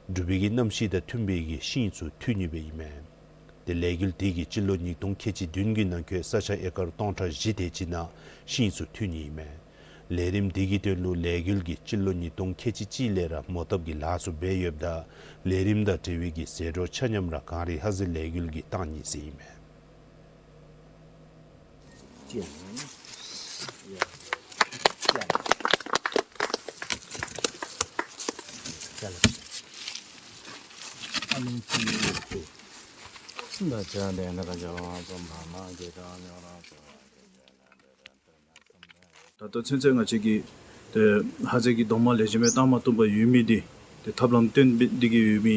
འབྲུག་པའི་གི་གནམ་གཤིས་དང་མཐུན་པའི་གི་ཤིང་ཚུ་འཐུ་ནི་སྦེ་ཨིན་མས། ཏེ་ལས་འགུལ་དེ་གིས་སྤྱི་ལོ་ཉིས་སྟོང་ཁལ་གཅིག་བདུན་གྱི་ནང་འཁོད་ས་ཆ་ཨེ་ཀར་སྟོང་ཕྲག་བཞི་དེ་ཅིག་ནང་ཤིང་ཚུ་འཐུ་ནི་ཨིན་མས། ལས་རིམ་དེ་གི་དོན་ལུ་ལས་འགུལ་གྱིས་སྤྱི་ལོ་ཉིས་སྟོང་ཁལ་གཅིག་གཅིག་ལས་ར་མོ་བཏབ་ཀྱི་ལཱ་ཚུ་འབད་ཡོདཔ་ད་ལས་རིམ་དང་འབྲེལ་བའི་གི་ཟད་འགྲོ་ཆ་མཉམ་ར་གངས་རི་ཧ་ཟེ་ལས་འགུལ་གྱིས་བཏང་ནི་ཟེར་ཨིན་མས། ད་ལྟོ་ཚུན་ཚོད་ང་བཅས་ཀྱིས་ཏེ་ཧ་ཟེ་གི་རྡོག་མ་ལེགས་ཤོམ་སྦེ་བཏགས་མ་བཏུབ་པར་ཡོད་མི་འདི་ཏེ་ཐབས་ལམ་སྟོན་འབད་དེ་གི་ཡོད་མི་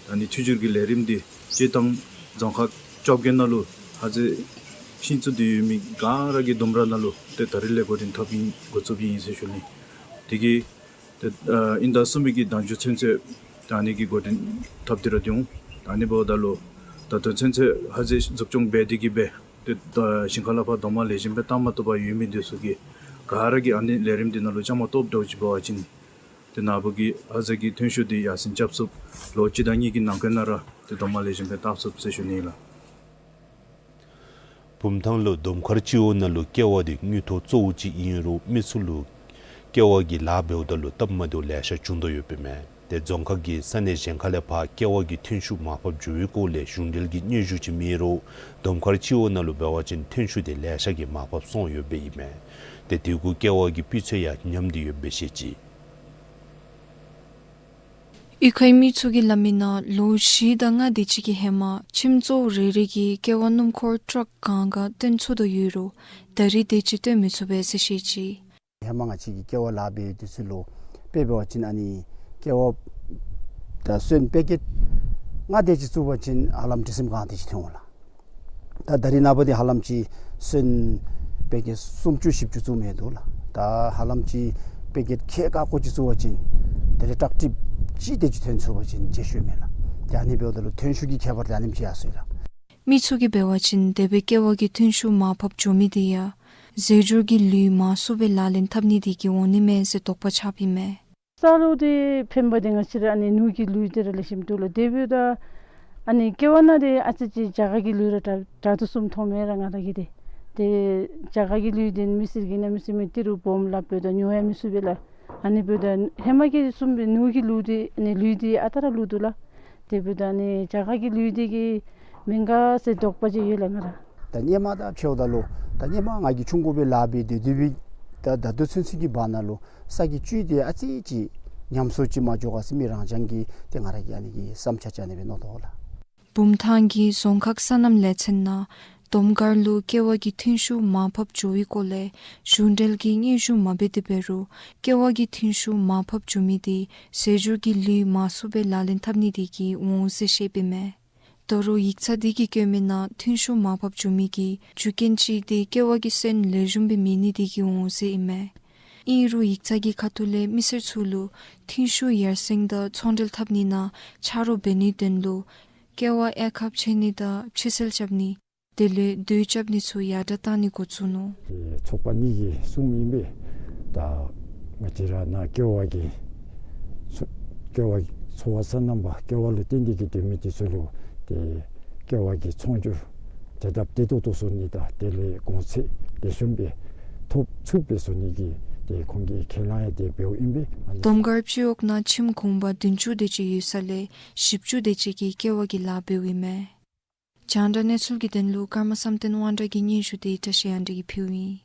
ད་ནི་འཐུ་བཅུག་གི་ལས་རིམ་འདི་སྤྱིར་བཏང་རྫོང་ཁག་བཅོ་བརྒྱད་ནང་ལུ་ཧ་ཟེ་ཤིང་ཚུ་འདི་ཡོད་མི་ག་ར་གི་ལྡུམ་ར་ནང་ལུ་ཏེ་ད་རིས་ལས་འགོ་འདྲེན་འཐབ་ཨིན་འགོ་བཙུགས་ཨིན་ཟེར་ཞུ་ནི། དེ་གིས་ཏེ་ཨ་ཨིན་ཟླ་གསུམ་པའི་གི་ཟླ་མཇུག་ཚུན་ཚོད་ད་ནི་གི་འགོ་འདྲེན་འཐབ་སྟེ་ར་སྡོད་འོང་། ད་ནི་འབདཝ་ད་ལུ་ད་ལྟོ་ཚུན་ཚོད་ཧ་ཟེ་འཛུགས་སྐྱོང་འབད་དེ་གི་སྦེ་ཏེ་ད་ཞིང་ཁ་ལས་ཕར་རྡོག་མ་ལེགས་ཤོམ་སྦེ་བཏགས་མ་བཏུབ་པར་ཡོད་མི་འདི་ཚུ་གིས་ག་ར་གིས་ཨ་ནི་ལས་རིམ་འདི་ནང་ལུ་བཅའ་མར་གཏོགསཔ་འདྲཝ་ཅིག་འབད་བ་ཅིན་ཏེ་ནཱ་བུ་གི་ཧ་ཟེ་གི་ཐོན་ཤུགས་འདི་ཡར་སེང་རྐྱབ་ཚུགས། ལོ་གཅིག་དང་གཉིས་ཀྱི་ནང་འཁོད་ནང་ར་ཏེ་རྡོག་མ་ལེགས་ཤོམ་སྦེ་བཏགས་ཚུགས་ཟེར་ཞུ་ནི་ལགས། བུམ་ཐང་ལུ་དོམ་མཁར་སྤྱི་འོག་ནང་ལུ་ཀེ་བ་འདི་དངུལ་ཐོག་གཙོ་བོ་ཅིག་ཨིན་རུང་མི་ཚུ་ལུ་ཀེ་བ་གི་ལཱ་འབདཝ་ད་ལུ་སྟབས་མ་བདེཝ་ལེ་ཤ་བྱུང་དོ་ཡོདཔ་ཨིན་མས། ཏེ་རྫོང་ཁག་གི་ས་གནས་གཞན་ཁ་ལས་ཕར་ཀེ་བ་གི་ཐོན་ཤུགས་མར་ཕབ་འགྱོ་བའི་སྐོར་ལས་གཞུང་འབྲེལ་གྱི་སྙན་ཞུ་ཅིག་མེད་རུང་དོམ་མཁར་སྤྱི་འོག་ནང་ལུ་འབད་བ་ཅིན་ཐོན་ཤུགས་དེ་ལེ་ཤ་གིས་མར་ཕབ་སོང་ཡོདཔ་ཨིན་མས། ཏེ་དེ་གུ་ཀེ་བ་གི་སྤུས་ཚད་ཡང་ཉམས་ཏེ་ཡོདཔ་སྦེ་བཤད་ཅི། གཡུས་ཁའི་མི་ཚུ་གིས་སླབ་མི་ནང་ལོ་བཞི་དང་ལྔ་དེ་ཅིག་གི་ཧེ་མ་ཁྱིམ་གཙོ་བོ་རེ་རེ་གིས་ཀེ་བ་སྣུམ་འཁོར་ཊཱག་གང་ག་བཏོན་ཚུགས་དོ་ཡོད་རུང་ད་རིས་དེ་ཅིག་བཏོན་མི་ཚུགས་པས་ཟེར་བཤད་ཅི། ཧེ་མ་ང་བཅས་ཀྱིས་ཀེ་བ་ལཱ་འབད་དུས་ཚོད་ལུ་དཔེ་འབད་བ་ཅིན་ཨ་ནི་ཀེ་བ་ད་སོན་པེ་ཀེཊ་ལྔ་དེ་ཅིག་བཙུགས་པ་ཅིན་ཧ་ལམ་ཁྲི་སེམས་གང་དེ་ཅིག་ཐོན་འོང་ལགས། ད་ད་རིས་ནངས་པ་འདི་ཧ་ལམ་ཅིག་སོན་པེ་ཀེཊ་སུམ་ཅུ་བཞི་བཅུ་བཙུགས་མི་འདུག་ལགས། ད་ཧ་ལམ་ཅིག་པེ་ཀེཊ་ཁལ་ཀ་ཀོ་ཅིག་བཙུགས་པ་ཅིན་དེ་ལས་ཊཱག་ཊིབ་ཅིག་དེ་ཅིག་ཐོན་ཚུགས་པ་ཅིན་ཆེ་ཤོས་མས་ལགས། ཏེ་ཨ་ནི་འབདཝ་ད་ལུ་ཐོན་ཤུགས་ཀྱི་ཁྱད་པར་དེ་ཨ་ནེམ་ཅིག་ཡར་སོང་ཡི་ལགས། མི་ཚུ་གིས་འབད་བ་ཅིན་དེ་སྦེ་ཀེ་བ་གི་ཐོན་ཤུགས་མར་ཕབ་འགྱོ་མི་དེ་ཡང་རྫས་སྦྱོར་གྱི་ལུད་མང་སུ་སྦེ་ལག་ལེན་འཐབ་ནི་དེ་གིས་འོང་ནི་མས་ཟེར་དོགས་པ་ཆགསཔ་ཨིན་མས། ས་ལུ་དེ་ཕན་པ་དེ་ང་བཅས་ར་ཨ་ནི་ནོར་གྱི་ལུད་དེ་ར་ལེགས་ཤོམ་འདུག་ལགས། དེ་འབདཝ་ད་ཨ་ནི་ཀེ་བ་ནང་དེ་ཨ་ཙི་ཅིག་རྒྱ་གར་གྱི་ལུད་ར་དྲག་དྲག་ཏོག་ཙམ་མཐོང་མས་ར་ང་ར་གིས་དེ། དེ་རྒྱ་གར་གྱི་ལུད་དེ་མི་སེར་གྱིས་གནམ་མེད་ས་མེད་ཏི་རུ་སྦོམ་སླབ་འབདཝ་ད་ཉོ་ཡང་མི་ཚུགས་པས་ལགས། ཨ་ནི་འབདཝ་ད་ཧེ་མ་གི་བཟུམ་སྦེ་ནོར་གྱི་ལུད་དེ་ཨ་ནི་ལུད་དེ་ཨ་རྟག་ར་བླུག་འདུག་ལགས། དེ་འབདཝ་ད་ཨ་ནི་རྒྱ་གར་གྱི་ལུད་དེ་གིས་མེན་ག་ཟེར་དོགས་པ་ཅིག་ཡོད་ལགས་ང་ར། ད་སྔོན་མ་དང་ཕྱདཔ་ད་ལུ་ད་སྔོན་མ་ང་གིས་ཆུང་ཀུ་སྦེ་ལཱ་འབད་སྡོད་སྡོད་པའི་ད་ད་ལྟོ་ཚུན་ཚོད་ཀྱི་བར་ན་ལུ་ས་གི་བཅུད་དེ་ཨ་ཙི་ཅིག་ཉམས་སུ་ཅིག་མ་འགྱོ་ག་ཟེར་མི་རང་རྐྱང་གི་ཏེ་ང་ར་གི་ཨ་ནི་གི་བསམ་འཆར་ཅིག་ཨ་ནི་སྦེ་མནོ་དོ་ལགས། བུམ་ཐང་གི་རྫོང་ཁག་སོ་ནམ་ལས་ཚན་ནང་དོམ་མཁར་ལུ་ཀེ་བ་གི་ཐོན་ཤུགས་མར་ཕབ་འགྱོ་བའི་སྐོར་ལས་གཞུང་འབྲེལ་གྱི་སྙན་ཞུ་མ་འབད་དེ་འབད་རུང་ཀེ་བ་གི་ཐོན་ཤུགས་མར་ཕབ་འགྱོ་མི་དེ་རྫས་སྦྱོར་གྱི་ལུད་མང་སུ་སྦེ་ལག་ལེན་འཐབ་ནི་དེ་གིས་འོང་ཟེར་བཤདཔ་ཨིན་མས། ད་རུང་ཡིག་ཚང་དེ་གིས་བཀོད་མི་ནང་ཐོན་ཤུགས་མར་ཕབ་འགྱོ་མི་གི་རྒྱུ་རྐྱེན་ཅིག་དེ་ཀེ་བ་གི་སོན་ལེགས་ཤོམ་སྦེ་མེད་ནི་དེ་གིས་འོང་ཟེར་ཨིན་མས། ཨིན་རུང་ཡིག་ཚང་གི་ཁ་ཐུག་ལས་མི་སེར་ཚུ་ལུ་ཐོན་ཤུགས་ཡར་སེང་དང་ཚོང་འབྲེལ་འཐབ་ནི་ནང་ཆ་རོགས་འབད་ནིའི་དོན་ལུ་ཀེ་བ་ཨེ་ཁབ་ཕྱེ་ནི་དང་ཕྱེ་སེལ་རྐྱབ་ནི་དེ་ལས་རྡོ་རྐྱབ་ནི་ཚུ་ཡར་དྲགས་བཏང་ནི་འགོ་བཙུགས་ནུག། ཨེ་ཚོགས་པ་གཉིས་ཀྱིས་གསུངམ་ཨིན་པས། ད་ང་བཅས་ར་ནཱ་ཀེ་བ་གི་ཚོ་ཀེ་བ་གི་ཚོ་བ་སོ་ནམ་པ་ཀེ་བ་ལུ་བརྟེན་ཏེ་གི་སྡོད་མི་དེ་ཚུ་ལུ་ཏེ་ཀེ་བ་གི་ཚོང་སྒྱུར་དེ་སྟབས་བདེ་ཏོག་ཏོ་བཟོ་ནི་དང་དེ་ལས་གོང་ཚད་ལེགས་ཤོམ་སྦེ་ཐོབ་ཚུགསཔ་སྦེ་བཟོ་ནི་གི་ ཏེ་ཁོང་གིས་ཁས་བླངས་ཡང་ཏེ་འབདཝ་ཨིན་པས། ཨ་ནི་དོམ་མགར་སྤྱི་འོག་ནང་ཁྱིམ་གུང་པ་བདུན་ཅུ་དེ་ཅིག་ཡོད་ས་ལས་བཞི་བཅུ་དེ་ཅིག་གིས་ཀེ་བ་གི་ལཱ་འབདཝ་ཨིན་མས། རྒྱང་བསྒྲགས་གནས་ཚུལ་གྱི་དོན་ལུ་ཀརྨ་བསམ་གཏན་དབང་གྲགས་ཀྱིས་སྙན་ཞུ་དེ་བཀྲ་ཤིས་དབང་གྲགས་ཀྱིས་ཕུལཝ་ཨིན།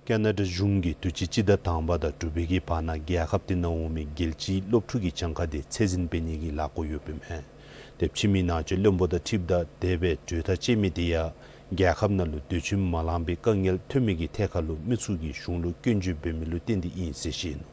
ཀེ་ན་ཌ་གཞུང་གིས་དུས་ཅི་སྤྱི་ཟླ་དང་པ་དང་དྲུག་པའི་གི་བར་ན་རྒྱལ་ཁབ་དེ་ནང་འོང་མི་རྒྱལ་སྤྱིའི་སློབ་ཕྲུག་གི་གྱངས་ཁ་དེ་ཚད་འཛིན་འབད་ནི་གི་ལཱ་འགོ་ཡོདཔ་ཨིན་མས། ཏེ་ཕྱི་མི་ནང་འཛུལ་བློན་པོ་དང་འཁྲིལཝ་ད་དེ་སྦེ་གྲོས་ཐག་བཅད་མི་དེ་ཡང་རྒྱལ་ཁབ་ནང་ལུ་སྡོད་ཁྱིམ་མ་ལང་པའི་དཀའ་ངལ་ཐོན་མི་གི་ཐད་ཁར་ལུ་མི་ཚུ་གིས་གཞུང་ལུ་སྐྱོན་བརྗོད་འབད་མི་ལུ་བརྟེན་ཏེ་ཨིན་ཟེར་བཤད་ནུག།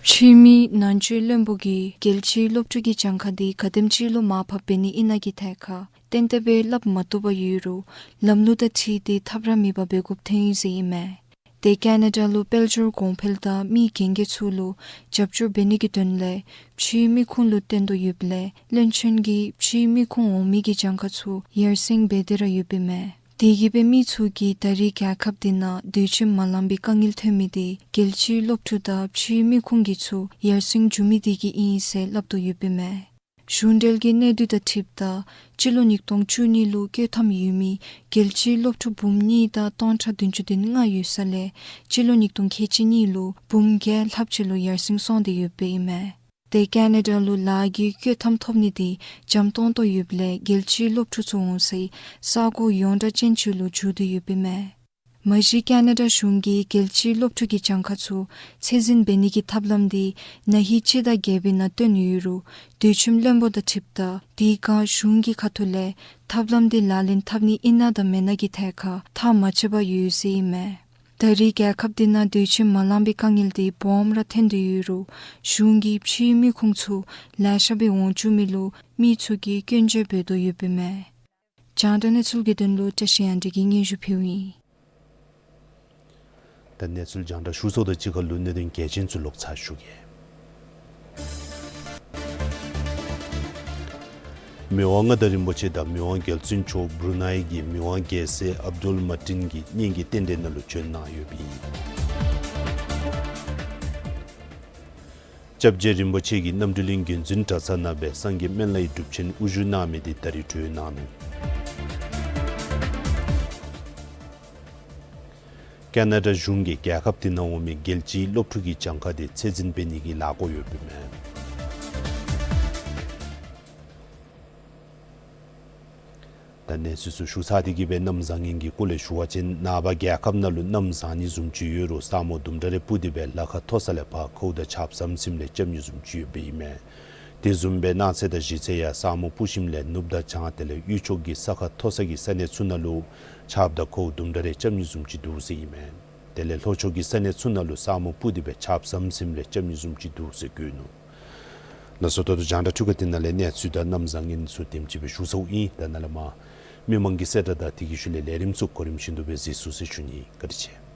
ཕྱི་མི་ནང་འཛུལ་བློན་པོ་གིས་རྒྱལ་སྤྱིའི་སློབ་ཕྲུག་གི་གྱངས་ཁ་དེ་ག་དེམ་ཅིག་ལུ་མར་ཕབ་འབད་ནི་ཨིན་ན་གི་ཐད་ཁར་ཏན་ཏན་སྦེ་སླབ་མ་བཏུབ་པར་ཡོད་རུང་ལམ་ལུགས་དང་འཁྲིལ་ཏེ་ཐབས་ར་མེད་པར་འབད་དགོཔ་ཐོན་ཡི་ཟེར་ཨིན་མས། ཏེ་ཀེ་ན་ཌ་ལུ་དཔལ་འབྱོར་གོང་འཕེལ་དང་མི་རྒན་རྒས་ཚུ་ལུ་རྒྱབ་སྐྱོར་འབད་ནི་གི་དོན་ལས་ཕྱིའི་མི་ཁུངས་ལུ་བརྟེན་དོ་ཡོདཔ་ལས་བློན་ཆེན་གྱིས་ཕྱིའི་མི་ཁུངས་འོང་མི་གི་གྱངས་ཁ་ཚུ་ཡར་སེང་འབད་དེ་ར་ཡོདཔ་ཨིན་མས། དེ་གིས་སྦེ་མི་ཚུ་གིས་ད་རེས་རྒྱལ་ཁབ་དེ་ནང་སྡོད་ཁྱིམ་མ་ལང་པའི་དཀའ་ངལ་ཐོན་མི་དེ་རྒྱལ་སྤྱིའི་སློབ་ཕྲུག་དང་ཕྱིའི་མི་ཁུངས་ཀྱི་ཚུ་ཡར་སེང་འགྱོ་མི་དེ་གིས་ཨིན་ཟེར་སླབ་དོ་ཡོདཔ་ཨིན་མས། གཞུང་འབྲེལ་གྱི་གནས་སྡུད་དང་འཁྲིལཝ་ད་སྤྱི་ལོ་ཉིས་སྟོང་བཅུ་གཉིས་ལུ་སྐྱོད་ཐམ་ཡོད་མི་རྒྱལ་སྤྱིའི་སློབ་ཕྲུག་འབུམ་གཉིས་དང་སྟོང་ཕྲག་བདུན་ཅུ་དོན་ལྔ་ཡོད་ས་ལས་སྤྱི་ལོ་ཉིས་སྟོང་ཁལ་གཅིག་གཉིས་ལུ་འབུམ་བརྒྱད་ལྷགཔ་ཅིག་ལུ་ཡར་སེང་སོང་སྟེ་ཡོདཔ་ཨིན་མས། ཏེ་ཀེ་ན་ཌ་ལུ་ལཱ་གི་སྐྱོད་ཐམ་ཐོབ་ནི་དེ་འཇམ་ཏོང་ཏོ་ཡོདཔ་ལས་རྒྱལ་སྤྱིའི་སློབ་ཕྲུག་ཚུ་འོང་སའི་ས་གོ་ཡོངས་གྲགས་ཅན་ཅིག་ལུ་འགྱུར་ཏེ་ཡོདཔ་ཨིན་མས། མ་གཞི་ཀེ་ན་ཌ་གཞུང་གིས་རྒྱལ་སྤྱིའི་སློབ་ཕྲུག་གི་གྱངས་ཁ་ཚུ་ཚད་འཛིན་འབད་ནི་གི་ཐབས་ལམ་དེ་ན་ཧིང་སྤྱི་ཟླ་བརྒྱད་པའི་ནང་བཏོན་ཡོད་རུང་སྡོད་ཁྱིམ་བློན་པོ་དང་འཁྲིལཝ་ད་དེ་སྒང་གཞུང་གི་ཁ་ཐུག་ལས་ཐབས་ལམ་དེ་ལག་ལེན་འཐབ་ནི་ཨིན་ན་དང་མེན་ན་གི་ཐད་ཁར་ཐག་མ་ཆོད་པར་ཡོད་ཟེར་ཨིན་མས། ད་རེས་རྒྱལ་ཁབ་དེ་ནང་སྡོད་ཁྱིམ་མ་ལང་པའི་དཀའ་ངལ་དེ་སྦོམ་ར་ཐོན་ཏེ་ཡོད་རུང་གཞུང་གིས་ཕྱིའི་མི་ཁུངས་ཚུ་ལེ་ཤ་སྦེ་འོང་བཅུག་མི་ལུ་མི་ཚུ་གིས་སྐྱོན་བརྗོད་འབད་དོ་ཡོདཔ་ཨིན་མས། རྒྱང་བསྒྲགས་གནས་ཚུལ་གྱི་དོན་ལུ་བཀྲ་ཤིས་དབང་གྲགས་ཀྱིས་སྙན་ཞུ་ཕུལཝ་ཨིན། ད་གནས་ཚུལ་རྒྱང་བསྒྲགས་ཞུ་ཚརཝ་དང་གཅིག་ཁར་ལུ་གནད་དོན་གལ་ཆེན་ཚུ་ལོག་ཚར་ཞུ་གེ། མི་དབང་མངའ་བདག་རིན་པོ་ཆེ་དང་མི་དབང་རྒྱལ་བཙུན་མཆོག་བུ་རུ་ནཱའི་གི་མི་དབང་རྒྱལ་སྲས་ཨབ་དུལ་མ་ཏིན་གྱི་གཉེན་གྱི་རྟེན་འབྲེལ་ནང་ལུ་བྱོན་གནང་ཡོདཔ་ཨིན། སྐྱབས་རྗེ་རིན་པོ་ཆེ་གིས་རྣམ་གྲོལ་གླིང་དགོན་འཛིན་གྲྭ་ཚང་ནང་སྦེ་སངས་རྒྱས་སྨན་བླའི་སྒྲུབ་ཆེན་དབུ་བཞུགས་གནང་མི་དེ་ད་རིས་གྲོལ་གནང་ནུག། ཀེ་ན་ཌ་གཞུང་གིས་རྒྱལ་ཁབ་དེ་ནང་འོང་མི་རྒྱལ་སྤྱིའི་སློབ་ཕྲུག་གི་གྱངས་ཁ་དེ་ཚད་འཛིན་འབད་ནི་གི་ལཱ་འགོ་ཡོདཔ་ཨིན་མས། ད་གནས་ཚུལ་ཚུ་ཞུ་ཚར་ཏེ་གི་སྦེ་གནམ་བཟང་ངན་གྱི་སྐོར་ལས་ཞུ་བ་ཅིན་ནངས་པ་རྒྱལ་ཁབ་ནང་ལུ་གནམ་བཟང་ནི་བཟུམ་ཅིག་ཡོད་རུང་ས་སྨུག་དུམ་གྲ་རེ་སྤུབས་ཏེ་སྦེ་ལ་ཁ་མཐོ་ས་ལས་ཕར་ཁཝ་དང་ཆརཔ་ཟམ་ཟིམ་ལས་རྐྱབ་ནི་བཟུམ་ཅིག་ཡོདཔ་ཨིན་མས། དེ་བཟུམ་སྦེ་གནངས་ཚེ་དང་གཞེས་ཚེ་ཡང་ས་སྨུག་སྤུབས་ཞིནམ་ལས་ནུབ་དང་བྱང་དེ་ལས་གཡུས་ཕྱོགས་ཀྱི་ས་ཁ་མཐོ་ས་གི་ས་གནས་ཚུ་ནང་ལུ་ཆརཔ་དང་ཁཝ་དུམ་གྲ་རེ་རྐྱབ་ནི་བཟུམ་ཅིག་འདུག་ཟེར་ཨིན་མས། དེ་ལས་ལྷོ་ཕྱོགས་ཀྱི་ས་གནས་ཚུ་ནང་ལུ་ས་སྨུག་སྤུབས་ཏེ་སྦེ་ཆརཔ་ཟམ་ཟིམ་ལས་རྐྱབ་ནི་བཟུམ་ཅིག་འདུག་ཟེར་བཀོད་ནུག། ལགས་སོ། ད་ལྟོ་རྒྱང་བསྒྲགས་འཕྲུལ་ཁང་འདི་ནང་ལས་གནས་ཚུལ་དང་གནམ་བཟང་ངན་ཚུ་དེམ་ཅིག་སྦེ་ཞུ་ཚརཝ་ཨིན། ད་ནཱ་ལས་མར་མི་མང་གི་གསལ་བསྒྲགས་དང་དེ་གི་ཤུལ་ལས་ལས་རིམ་ཚུ་གོ་རིམ་བཞིན་དུ་སྦེ་གཟིགས་ཚུགས་ཟེར་ཞུ་ནི། བཀའ་དྲིན་ཆེ།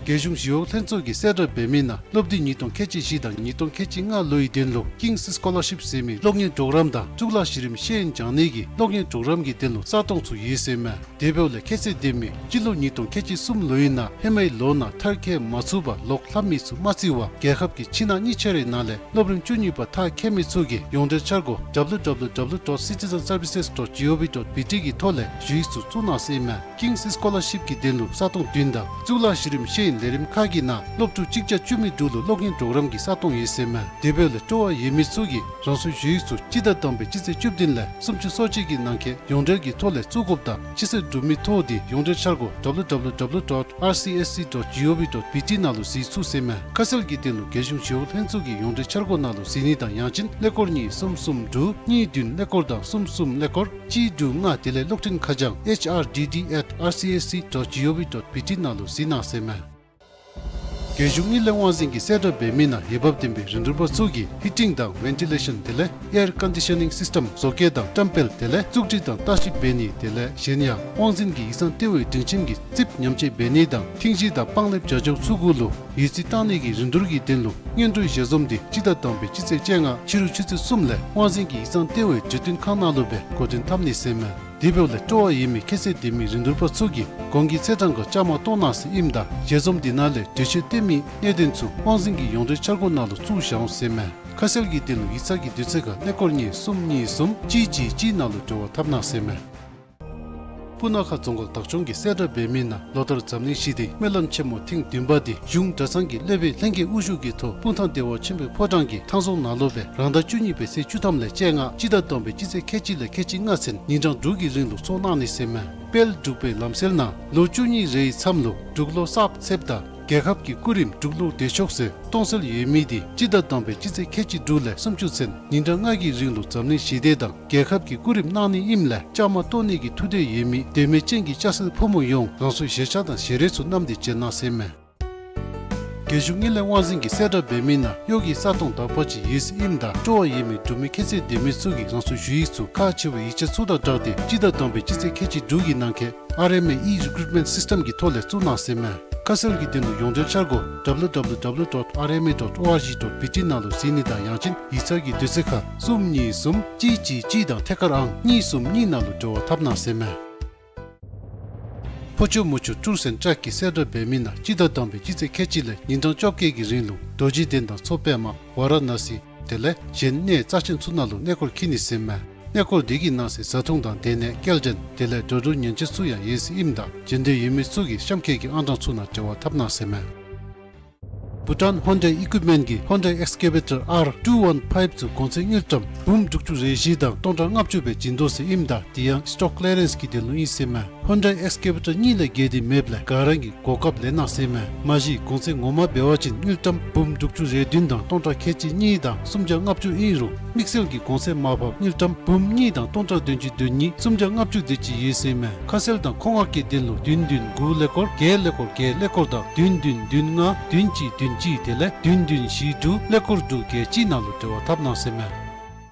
རྒྱལ་གཞུང་ཞི་གཡོག་ལྷན་ཚོགས་ཀྱིས་གསལ་བསྒྲགས་འབད་མི་ནང་སློབ་དུས་ཉིས་སྟོང་ཁལ་གཅིག་བཞི་དང་ཉིས་སྟོང་ཁལ་གཅིག་ལྔ་ལོའི་དོན་ལུ་ཀིངས་སི་སི་ཀོ་ལར་ཤིབ་ཟེར་མི་གློག་བརྙན་གྲོགས་རམ་དང་གཙུག་ལག་གཞི་རིམ་ཤེས་ཡོན་སྦྱང་ནི་གི་གློག་བརྙན་གྲོགས་རམ་གྱི་དོན་ལུ་ས་སྟོང་ཚུ་ཡོད་ཟེར་མས། དེ་འབདཝ་ལས་ཁྱད་ཚད་ལྡན་མི་སྤྱི་ལོ་ཉིས་སྟོང་ཁལ་གཅིག་གསུམ་ལོའི་ནང་ཧེ་མའི་ལོ་ནང་མཐར་འཁྱོལ་མ་ཚུགས་པར་ལོག་ལྷབ་མི་ཚུ་མ་རྩིས་པར་རྒྱལ་ཁབ་ཀྱི་ཕྱི་ནང་གཉིས་ཆ་རའི་ནང་ལས་སློབ་རིམ་བཅུ་གཉིས་པ་མཐར་འཁྱོལ་མི་ཚུ་གིས་ཡོངས་འབྲེལ་འཆར་སྒོ་W W W dot citizen services dot G O V dot B T གི་ཐོག་ལས་ཞུ་ཡིག་ཚུ་བཙུགས་གནང་ཟེར་ཨིན་མས། ཀིངས་སི་སི་ཀོ་ལར་ཤིབ་ཀྱི་དོན་ལུ་ས་སྟོང་བདུན་དང་གཙུག་ལག་གཞི་རིམ་ཤེས་ཡོན་ལས་རིམ་ཁག་གི་ནང་སློབ་ཕྲུག་གཅིག་བརྒྱ་བཅུ་མེད་དྲུག་ལུ་གློག་བརྙན་གྲོགས་རམ་གྱི་ས་སྟོང་ཡོད་ཟེར་ཨིན་མས། དེ་འབདཝ་ལས་སྤྲོ་བ་ཡོད་མི་ཚུ་གིས་རང་སོའི་ཞུ་ཡིག་ཚུ་སྤྱི་ཟླ་དང་པའི་སྤྱི་ཚེས་བཅུ་བདུན་ལས་སུམ་ཅུ་སོ་གཅིག་གི་ནང་འཁོད་ཡོངས་འབྲེལ་གྱི་ཐོག་ལས་བཙུགས་དགོཔ་དང་ཕྱི་སེལ་གྲུབ་མི་ཐོ་དེ་ཡོངས་འབྲེལ་འཆར་སྒོ་W W W dot R C S C dot G O V dot B T ནང་ལུ་གཟིགས་ཚུགས་ཟེར་ཨིན་མས། ཁ་གསལ་གྱི་དོན་ལུ་རྒྱལ་གཞུང་ཞི་གཡོག་ལྷན་ཚོགས་ཀྱི་ཡོངས་འབྲེལ་འཆར་སྒོ་ནང་ལུ་གཟིགས་ནི་དང་ཡང་ཅིན་ཀླད་ཀོར་གཉིས་གསུམ་གསུམ་དྲུག་གཉིས་བདུན་ཀླད་ཀོར་དང་གསུམ་གསུམ་ཀླད་ཀོར་གཅིག་དྲུག་ལྔ་དེ་ལས་གློག་འཕྲིན་ཁ་བྱང་H R D D at R C S C dot G O V dot B T ནང་ལུ་གཟིགས་གནང་ཟེར་ཨིན་མས། རྒྱལ་གཞུང་དངུལ་ལས་དབང་འཛིན་གྱིས་གསལ་བསྒྲགས་འབད་མི་ནང་འོས་འབབ་ལྡན་པའི་རིན་བསྡུར་པ་ཚུ་གིས་ཧི་ཊིང་དང་ཝེན་ཊི་ལེ་ཤཱན་དེ་ལས་ཨེར་ཀོན་ཌི་ཤ་ནིང་སིསི་ཊེམ་བཟོ་བཀོད་དང་བཀྲམ་སྤེལ་དེ་ལས་བཙུགས་སྒྲིག་དང་ལྟ་ཞིབ་འབད་ནི་དེ་ལས་གཞན་ཡང་དབང་འཛིན་གྱི་ཡིག་ཚང་ལྟེ་བའི་སྒྲིང་ཁྱིམ་གྱི་རྩིགཔ་ཉམས་བཅོས་འབད་ནི་དང་ཐིང་གཞི་དང་སྤང་ལེབ་བྱ་སྤྱོད་ཚུ་གུ་ལུ་འོས་རྩིས་བཏང་ནི་གི་རིན་བསྡུར་གྱི་དོན་ལུ་སྔོན་འགྲོའི་ཞལ་འཛོམས་དེ་སྤྱི་ཟླ་དང་པའི་སྤྱི་ཚེས་བཅོ་ལྔ་ཕྱི་རུ་ཆུ་ཚོད་གསུམ་ལས་དབང་འཛིན་གྱི་ཡིག་ཚང་ལྟེ་བའི་གྲོས་བསྟུན་ཁང་ནང་ལུ་སྦེ་འགོ་འདྲེན་འཐབ་ནི་ཟེར་ཨིན་མས། དེ་འབདཝ་ལས་སྤྲོ་བ་ཡོད་མི་ཁྱད་ཚད་ལྡན་མི་རིན་བསྡུར་པ་ཚུ་གིས་གོང་གི་ཚེས་གྲངས་ཁར་བཅའ་མར་གཏོགས་གནང་ཟེར་ཨིནམ་ད་ཞལ་འཛོམས་དེ་ནང་ལས་གྲོས་ཆོད་བཏོན་མིའི་གནད་དོན་ཚུ་དབང་འཛིན་གྱི་ཡོངས་འབྲེལ་འཆར་སྒོ་ནང་ལུ་བཙུགས་བཞག་འོང་ཟེར་མས། ཁ་གསལ་གྱི་དོན་ལུ་ཡིག་ཚང་གི་དུས་ཚོད་ཁར་གནས་སྐོར་གཉིས་གསུམ་གཉིས་གསུམ་གཅིག་གཅིག་གཅིག་ནང་ལུ་འབྲེལ་བ་འཐབ་གནང་ཟེར་མས། སྤུ་ན་ཁ་རྫོང་ཁག་བདག་སྐྱོང་གིས་གསལ་བསྒྲགས་འབད་མི་ནང་ལོ་ལྟར་འཛམ་གླིང་ཞི་བདེའི་སྨོན་ལམ་ཆེན་མོ་ཐེངས་བདུན་པ་འདི་གཞུང་གྲྭ་ཚང་གི་སློབ་དཔོན་ལྷན་རྒྱས་དབུ་བཞུགས་ཀྱི་ཐོག་སྤུངས་ཐང་བདེ་བ་ཆེན་པོའི་ཕོ་བྲང་གི་ཐང་རྫོང་ནང་ལུ་སྦེ་རང་ཟླ་བཅུ་གཉིས་པའི་ཚེས་བཅུ་ཐམ་ལས་བཅོ་ལྔ་སྤྱི་ཟླ་དང་པའི་སྤྱི་ཚེས་ཁལ་གཅིག་ལས་ཁལ་གཅིག་ལྔ་ཚུན་ཉིན་གྲངས་དྲུག་གི་རིང་ལུ་ཚོགས་གནང་ནི་ཟེར་མས། དཔལ་འབྲུག་པའི་ལམ་སྲོལ་ནང་ལོ་བཅུ་གཉིས་རེའི་མཚམས་ལུ་འབྲུག་ལོ་གསརཔ་ཚེསཔ་དང་རྒྱལ་ཁབ་ཀྱི་སྐུ་རིམ་འབྲུག་ལོ་བདེ་མཆོག་ཟེར་སྟོང་སྲོལ་ཡོད་མི་འདི་སྤྱི་ཟླ་དང་པའི་སྤྱི་ཚེས་ཁལ་གཅིག་དྲུག་ལས་སུམ་ཅུ་ཚུན་ཉིན་གྲངས་ལྔ་གི་རིང་ལུ་འཛམ་གླིང་ཞི་བདེ་དང་རྒྱལ་ཁབ་ཀྱི་སྐུ་རིམ་གནང་ནི་ཨིནམ་ལས་བཅའ་མར་གཏོགས་ནི་གི་ཐུགས་འདོད་ཡོད་མི་དད་མོས་ཅན་གྱི་སྐྱ་སེར་ཕོ་མོ་ཡོངས་རང་སོའི་ཞལ་ཆས་དང་ཞལ་རས་ཚུ་བསྣམས་ཏེ་བྱོན་གནང་ཟེར་མས། རྒྱལ་གཞུང་དངུལ་ལས་དབང་འཛིན་གྱིས་གསལ་བསྒྲགས་འབད་མི་ནང་གཡོག་གི་ས་སྟོང་དག་པ་ཅིག་ཡོད་ཟེར་ཨིནམ་ད་སྤྲོ་བ་ཡོད་མི་འབྲུག་མི་ཁྱད་ཚད་ལྡན་མི་ཚུ་གིས་རང་སོའི་ཞུ་ཡིག་ཚུ་ཁག་ཆེ་བའི་ཡིག་ཆ་ཚུ་དང་སྦྲགས་ཏེ་སྤྱི་ཟླ་དང་པའི་སྤྱི་ཚེས་ཁལ་གཅིག་དྲུག་གི་ནང་འཁོད་R M A e-recruitment system གྱི་ཐོག་ལས་བཙུགས་གནང་ཟེར་མས། ཁ་གསལ་གྱི་དོན་ལུ་ཡོངས་འབྲེལ་འཆར་སྒོ་W W W dot R M A dot O R G dot B T ནང་ལུ་གཟིགས་ནི་དང་ཡང་ཅིན་ཡིག་ཚང་གི་དུས་ཚོད་ཁར་གསུམ་གཉིས་གསུམ་གཅིག་གཅིག་གཅིག་དང་ཐད་ཀར་ཨང་གཉིས་གསུམ་གཉིས་ནང་ལུ་འབྲེལ་བ་འཐབ་གནང་ཟེར་མས། ཕོ་ཆོས་མོ་ཆོས་ཀྲུར་སེན་ཊར་གྱིས་གསལ་བསྒྲགས་འབད་མི་ནང་སྤྱི་ཟླ་དང་པའི་སྤྱི་ཚེས་ཁལ་གཅིག་ལས་ཉིན་གྲངས་བཅོ་བརྒྱད་ཀྱི་རིང་ལུ་རྡོ་རྗེ་གདན་དང་མཚོ་པདྨ་ཝཱ་ར་ཎ་སི་དེ་ལས་གཞན་གནས་རྩ་ཆེན་ཚུ་ནང་ལུ་གནས་སྐོར་འཁྱིད་ནི་ཟེར་མས། གནས་སྐོར་དེ་གི་ནང་གསེས་བཟའ་འཐུང་དང་སྡོད་གནས་སྐྱེལ་འདྲེན་དེ་ལས་འགྲོ་འགྲུལ་ཉེན་བཅོལ་ཚུ་ཡང་ཡོད་ཟེར་ཨིནམ་ད་བྱོན་འདོད་ཡོད་མི་ཚུ་གིས་གཤམ་འཁོད་ཀྱི་ཨང་གྲངས་ཚུ་ནང་འབྲེལ་བ་འཐབ་གནང་ཟེར་མས། Bhutan Hyundai Equipment གི་Hyundai Excavator R two one five ཚུ་གོང་ཚད་དངུལ་ཀྲམ་འབུམ་དྲུག་ཅུ་རེ་བཞི་དང་སྟོང་ཕྲག་ལྔ་བཅུ་སྦེ་བྱིན་དོ་ཟེར་ཨིནམ་ད་དེ་ཡང་stock clearance གི་དོན་ལུ་ཨིན་ཟེར་མས། Hyundai Excavator གཉིས་ལས་བརྒལ་ཏེ་མེདཔ་ལས་ག་ར་གིས་གོ་སྐབས་ལེན་གནང་ཟེར་མས། མ་གཞི་གོང་ཚད་ངོ་མ་འབད་བ་ཅིན་དངུལ་ཀྲམ་འབུམ་དྲུག་ཅུ་རེ་བདུན་དང་སྟོང་ཕྲག་ཁལ་གཅིག་གཉིས་དང་སུམ་བརྒྱ་ལྔ་བཅུ་ཨིན་རུང་དམིགས་བསལ་གྱི་གོང་ཚད་མར་ཕབ་དངུལ་ཀྲམ་འབུམ་གཉིས་དང་སྟོང་ཕྲག་བདུན་ཅུ་དོན་གཉིས་སུམ་བརྒྱ་ལྔ་བཅུ་དེ་ཅིག་ཡོད་ཟེར་མས། ཁ་གསལ་དང་མཁོ་མངགས་ཀྱི་དོན་ལུ་བདུན་བདུན་དགུ་ཀླད་ཀོར་བརྒྱད་ཀླད་ཀོར་བརྒྱད་ཀླད་ཀོར་དང་བདུན་བདུན་བདུན་ལྔ་བདུན་གཅིག་བདུན་གཅིག་དེ་ལས་བདུན་བདུན་བཞི་དྲུག་ཀླད་ཀོར་དྲུག་བརྒྱད་གཅིག་ནང་ལུ་འབྲེལ་བ་འཐབ་གནང་ཟེར་མས།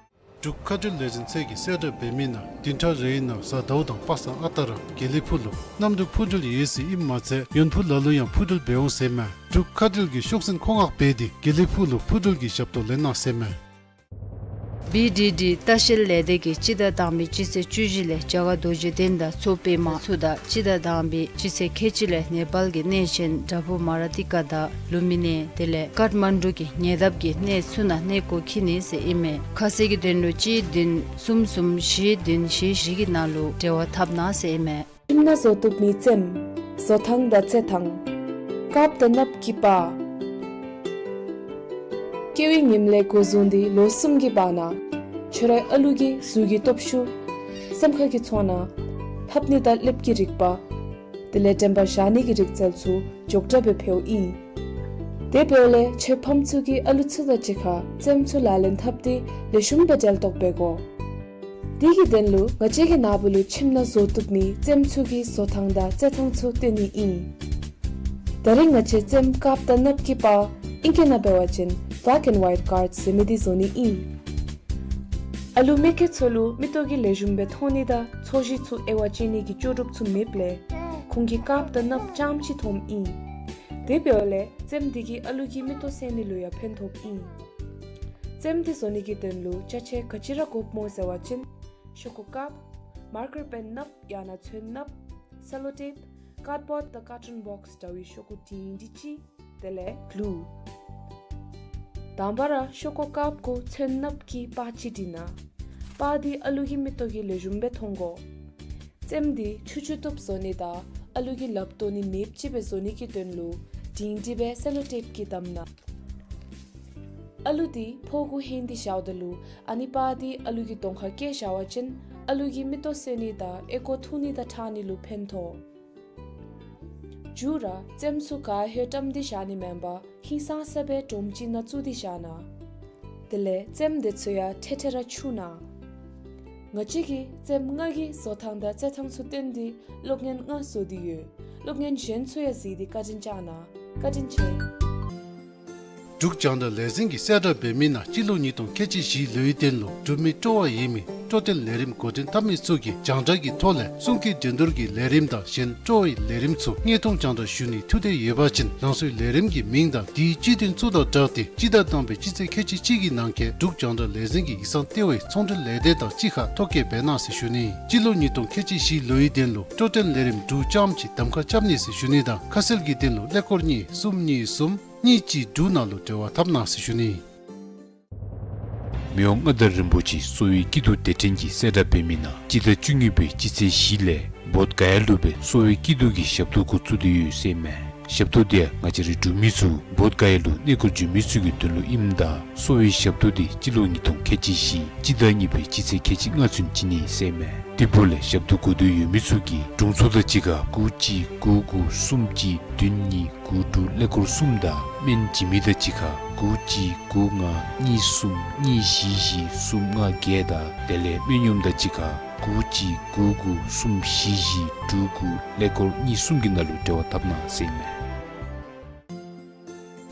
འབྲུག་མཁའ་འགྲུལ་ལས་འཛིན་ཚད་ཀྱིས་གསལ་བསྒྲགས་འབད་མི་ནང་བདུན་ཕྲག་རེའི་ནང་གཟའ་ཟླཝ་དང་པ་སངས་ཨ་རྟག་ར་དགེ་ལེགས་ཕུག་ལུ་གནམ་གྲུ་འཕུར་འགྲུལ་ཡོད་ཟེར་ཨིནམ་མ་ཚད་ཡོན་ཕུག་ལ་ལུ་ཡང་འཕུར་འགྲུལ་འབད་འོང་ཟེར་མས། འབྲུག་མཁའ་འགྲུལ་གྱིས་ཤོག་འཛིན་མཁོ་མངགས་འབད་དེ་དགེ་ལེགས་ཕུག་ལུ་འཕུར་འགྲུལ་གྱི་ཞབས་ཏོག་ལེན་གནང་ཟེར་མས། བི་ཌི་ཌི་ལྟ་བཤལ་ལས་སྡེ་གིས་སྤྱི་ཟླ་དང་པའི་སྤྱི་ཚེས་བཅུ་བཞི་ལས་རྒྱ་གར་རྡོ་རྗེ་གདན་དང་མཚོ་པདྨ་ཚུ་དང་སྤྱི་ཟླ་དང་པའི་སྤྱི་ཚེས་ཁལ་གཅིག་ལས་ནེ་པཱལ་གྱི་གནས་ཆེན་དྲ་བུ་མ་ར་ཏི་ཀ་དང་ལུམ་བི་ནི་དེ་ལས་ཀཱཐ་མན་ཌུ་གི་ཉེ་འདབས་ཀྱི་གནས་ཚུ་ནང་གནས་སྐོར་འཁྱིད་ནི་ཟེར་ཨིན་མས། ཁ་གསལ་གྱི་དོན་ལུ་གཅིག་བདུན་གསུམ་གསུམ་བཞི་བདུན་བཞི་བཞི་གི་ནང་ལུ་འབྲེལ་བ་འཐབ་གནང་ཟེར་ཨིན་མས། ཁྱིམ་ནང་བཟོ་བཏུབ་མི་རྩེདམོ། བཟོ་ཐངས་དང་རྩེད་ཐངས། དཀརཔོ་དང་གནགཔོ་གི་པར། སྐྱེ་བའི་ཉིནམ་ལས་འགོ་བཟུང་སྟེ་ལོ་གསུམ་གྱི་བར་ན་ཁྱོད་རའི་ཨ་ལུ་གི་གཟུགས་ཀྱི་སྟོབས་ཤུགས། སེམས་ཁ་གི་ཚོར་སྣང་། ལྷབ་ནི་དང་ལེབ་ཀྱི་རིག་པ། དེ་ལས་དྲན་པ་བཞག་ནི་གི་རིག་རྩལ་ཚུ་མགྱོགས་དྲགས་སྦེ་འཕེལཝ་ཨིན། དེ་འབདཝ་ལས་ཁྱོད་ཕམ་ཚུ་གིས་ཨ་ལུ་ཚུ་དང་གཅིག་ཁར་རྩེདམོ་ཚུ་ལག་ལེན་འཐབ་སྟེ་ལེགས་ཤོམ་སྦེ་འབྲེལ་གཏོགས་འབད་དགོ། དེ་གི་དོན་ལུ་ང་བཅས་ཀྱིས་ན་བུ་ལུ་ཁྱིམ་ནང་བཟོ་བཏུབ་མི་རྩེདམོ་ཚུ་གི་བཟོ་ཐངས་དང་རྩེད་ཐངས་ཚུ་སྟོན་ནི་ཨིན། ད་རིས་ང་བཅས་རྩེདམོ་དཀརཔོ་དང་གནགཔོ་གི་པར་ཨིང་སྐད་ནང་འབད་བ་ཅིན་black and white cards ཟེར་མི་འདི་བཟོ་ནི་ཨིན། ཨ་ལུ་མི་སྐྱེས་ཚུ་ལུ་མིག་ཏོ་གིས་ལེགས་ཤོམ་སྦེ་མཐོང་ནི་དང་ཚོར་ཤེས་ཚུ་དབྱེ་བ་དཔྱད་ནི་གི་ལྕོགས་གྲུབ་ཚུ་མེདཔ་ལས་ཁོང་གིས་དཀརཔོ་དང་གནགཔོ་རྐྱངམ་ཅིག་མཐོངམ་ཨིན། དེ་འབདཝ་ལས་རྩེདམོ་འདི་གིས་ཨ་ལུ་གི་མིག་ཏོ་གསལ་ནི་ལུ་ཡང་ཕན་ཐོགསཔ་ཨིན། རྩེདམོ་འདི་བཟོ་ནི་གི་དོན་ལུ་ཅ་ཆས་ག་ཅི་ར་དགོཔ་སྨོ་ཟེར་བ་ཅིན་ཤོག་ཀུ་དཀརཔོ། མར་ཀར་པེན་གནགཔོ་ཡང་ན་ཚོན་གནགཔོ། སེ་ལོ་ཊེཔ། ཀཱཌ་བོརཌ་དང་ཀར་ཊུན་བོགས་འདྲ་བའི་ཤོག་ཀུ་འབྲིང་འབྲིང་ཅིག། དེ་ལས་གླུ། དང་པ་ར་ཤོག་ཀུ་དཀརཔོ་གུ་ཚོན་གནགཔོ་གི་པར་ཅིག་བྲི་གནང་། པར་འདི་ཨ་ལུ་གི་མིག་ཏོ་གིས་ལེགས་ཤོམ་སྦེ་མཐོང་དགོ། རྩེདམོ་འདི་ཆུ་ཆུ་བཏུབ་བཟོ་ནི་དང་ཨ་ལུ་གིས་ལགཔ་བཏོག་ནི་མེདཔ་ཅིག་སྦེ་བཟོ་ནི་གི་དོན་ལུ་འབྲིང་འབྲིང་སྦེ་སེ་ལོ་ཊེཔ་གིས་བསྡམ་གནང་། ཨ་ལུ་འདི་ཕོཝ་གུ་ཧན་ཏེ་བཞགཔ་ད་ལུ་ཨ་ནི་པར་འདི་ཨ་ལུ་གི་གདོང་ཁར་བཀལ་བཞག་པ་ཅིན་ཨ་ལུ་གི་མིག་ཏོ་གསལ་ནི་དང་ཨོལ་ཀོ་འཐུང་ནི་དང་ཁྲག་ནི་ལུ་ཕན་ཐོགས། མཇུག་ར་རྩེདམོ་ཚུ་ག་ཧེ་བཀྲམ་སྟེ་བཞག་ནི་མེན་པར་ཧིང་སངས་ས་སྦེ་སྒྲོམ་ཅིག་ནང་བཙུགས་ཏེ་བཞག་གནང་། དེ་ལས་རྩེདམོ་དེ་ཚུ་ཡང་ཐེ་ཐེ་ར་འཁྱུ་གནང་། ང་བཅས་ཀྱིས་རྩེདམོ་ལྔ་གི་བཟོ་ཐངས་དང་རྩེད་ཐངས་ཚུ་སྟོན་ཏེ་སློབ་གཉེར་ལྔ་བཟོ་སྟེ་ཡོད། སློབ་གཉེར་གཞན་ཚུ་ཡང་གཟིགས་ཏེ་བཀའ་དྲིན་བསྐྱང་གནང་། བཀའ་དྲིན་ཆེ། འབྲུག་རྒྱང་བསྒྲགས་ལས་འཛིན་གྱིས་གསལ་བསྒྲགས་འབད་མི་ནང་སྤྱི་ལོ་ཉིས་སྟོང་ཁལ་གཅིག་བཞི་ལོའི་དོན་ལུ་འབྲུག་མི་སྤྲོ་བ་ཡོད་མི་ སྤྲོ་སྟོན་ལས་རིམ་འགོ་འདྲེན་འཐབ་མི་ཚུ་གིས་རྒྱང་བསྒྲགས་ཀྱི་ཐོག་ལས་གསུང་སྐད་འགྲན་བསྡུར་གྱི་ལས་རིམ་དང་གཞན་སྤྲོ་བའི་ལས་རིམ་ཚུ་དངོས་མཐོང་རྒྱང་བསྒྲགས་ཞུ་ནིའི་ཐུགས་འདོད་ཡོད་པ་ཅིན་ལམ་སྲོལ་ལས་རིམ་གྱི་མིང་དང་དེའི་སྤྱི་དོན་ཚུ་དང་སྦྲགས་ཏེ་སྤྱི་ཟླ་དང་པའི་སྤྱི་ཚེས་ཁལ་གཅིག་གཅིག་གི་ནང་འཁོད་འབྲུག་རྒྱང་བསྒྲགས་ལས་འཛིན་གྱི་ཡིག་ཚང་ལྟེ་བའི་ཚོང་འབྲེལ་ལས་སྡེ་དང་གཅིག་ཁར་ཐོ་བཀོད་འབད་གནང་ཟེར་ཞུ་ནི། སྤྱི་ལོ་ཉིས་སྟོང་ཁལ་གཅིག་བཞི་ལོའི་དོན་ལུ་སྤྲོ་སྟོན་ལས་རིམ་འབྲུག་རྐྱངམ་གཅིག་གདམ་ཁ་རྐྱབ་ནི་ཟེར་ཞུ་ནི་དང་ཁ་གསལ་གྱི་དོན་ལུ་ཀླད་ཀོར་གཉིས་གསུམ་གཉིས་གསུམ་གཉིས་གཅིག་དྲུག་ནང་ལུ་འབྲེལ་བ་འཐབ་གནང་ཟེར་ཞུ་ནི། མི་དབང་མངའ་བདག་རིན་པོ་ཆེ་གསོ་བའི་སྐྱིད་སྡུག་སྡེ་ཕྲན་གྱིས་གསལ་བསྒྲགས་འབད་མི་ནང་སྤྱི་ཟླ་བཅུ་གཉིས་པའི་སྤྱི་ཚེས་བཞི་ལས་བོདྷ་ག་ཡ་ལུ་སྦེ་གསོ་བའི་སྐྱིད་སྡུག་གི་ཞབས་ཏོག་འགོ་བཙུགས་ཏེ་ཡོད་ཟེར་མས། ཞབས་ཏོག་དེ་ཡང་ང་བཅས་རའི་འབྲུག་མི་ཚུ་བོདྷ་ག་ཡ་ལུ་གནས་སྐོར་འབྱོན་མི་ཚུ་གི་དོན་ལུ་ཨིནམ་ད་གསོ་བའི་ཞབས་ཏོག་དེ་སྤྱི་ལོ་ཉིས་སྟོང་ཁལ་གཅིག་བཞི་སྤྱི་ཟླ་གཉིས་པའི་སྤྱི་ཚེས་ཁལ་གཅིག་ལྔ་ཚུན་བྱིན་ནི་ཟེར་མས། དེ་འབདཝ་ལས་ཞབས་ཏོག་དགོ་འདོད་ཡོད་མི་ཚུ་གིས་དྲུང་འཚོ་དང་གཅིག་ཁར་དགུ་གཅིག་དགུ་དགུ་གསུམ་གཅིག་བདུན་གཉིས་དགུ་དྲུག་ཀླད་ཀོར་གསུམ་དང་སྨན་བྱིན་མི་དང་གཅིག་ཁར་དགུ་གཅིག་དགུ་ལྔ་གཉིས་གསུམ་གཉིས་བཞི་བཞི་གསུམ་ལྔ་བརྒྱད་དང་དེ་ལས་སྨན་གཡོགམ་དང་གཅིག་ཁར་དགུ་གཅིག་དགུ་དགུ་གསུམ་བཞི་བཞི་དྲུག་དགུ་ཀླད་ཀོར་གཉིས་གསུམ་གྱི་ནང་ལུ་འབྲེལ་བ་འཐབ་གནང་ཟེར་ཨིན་མས།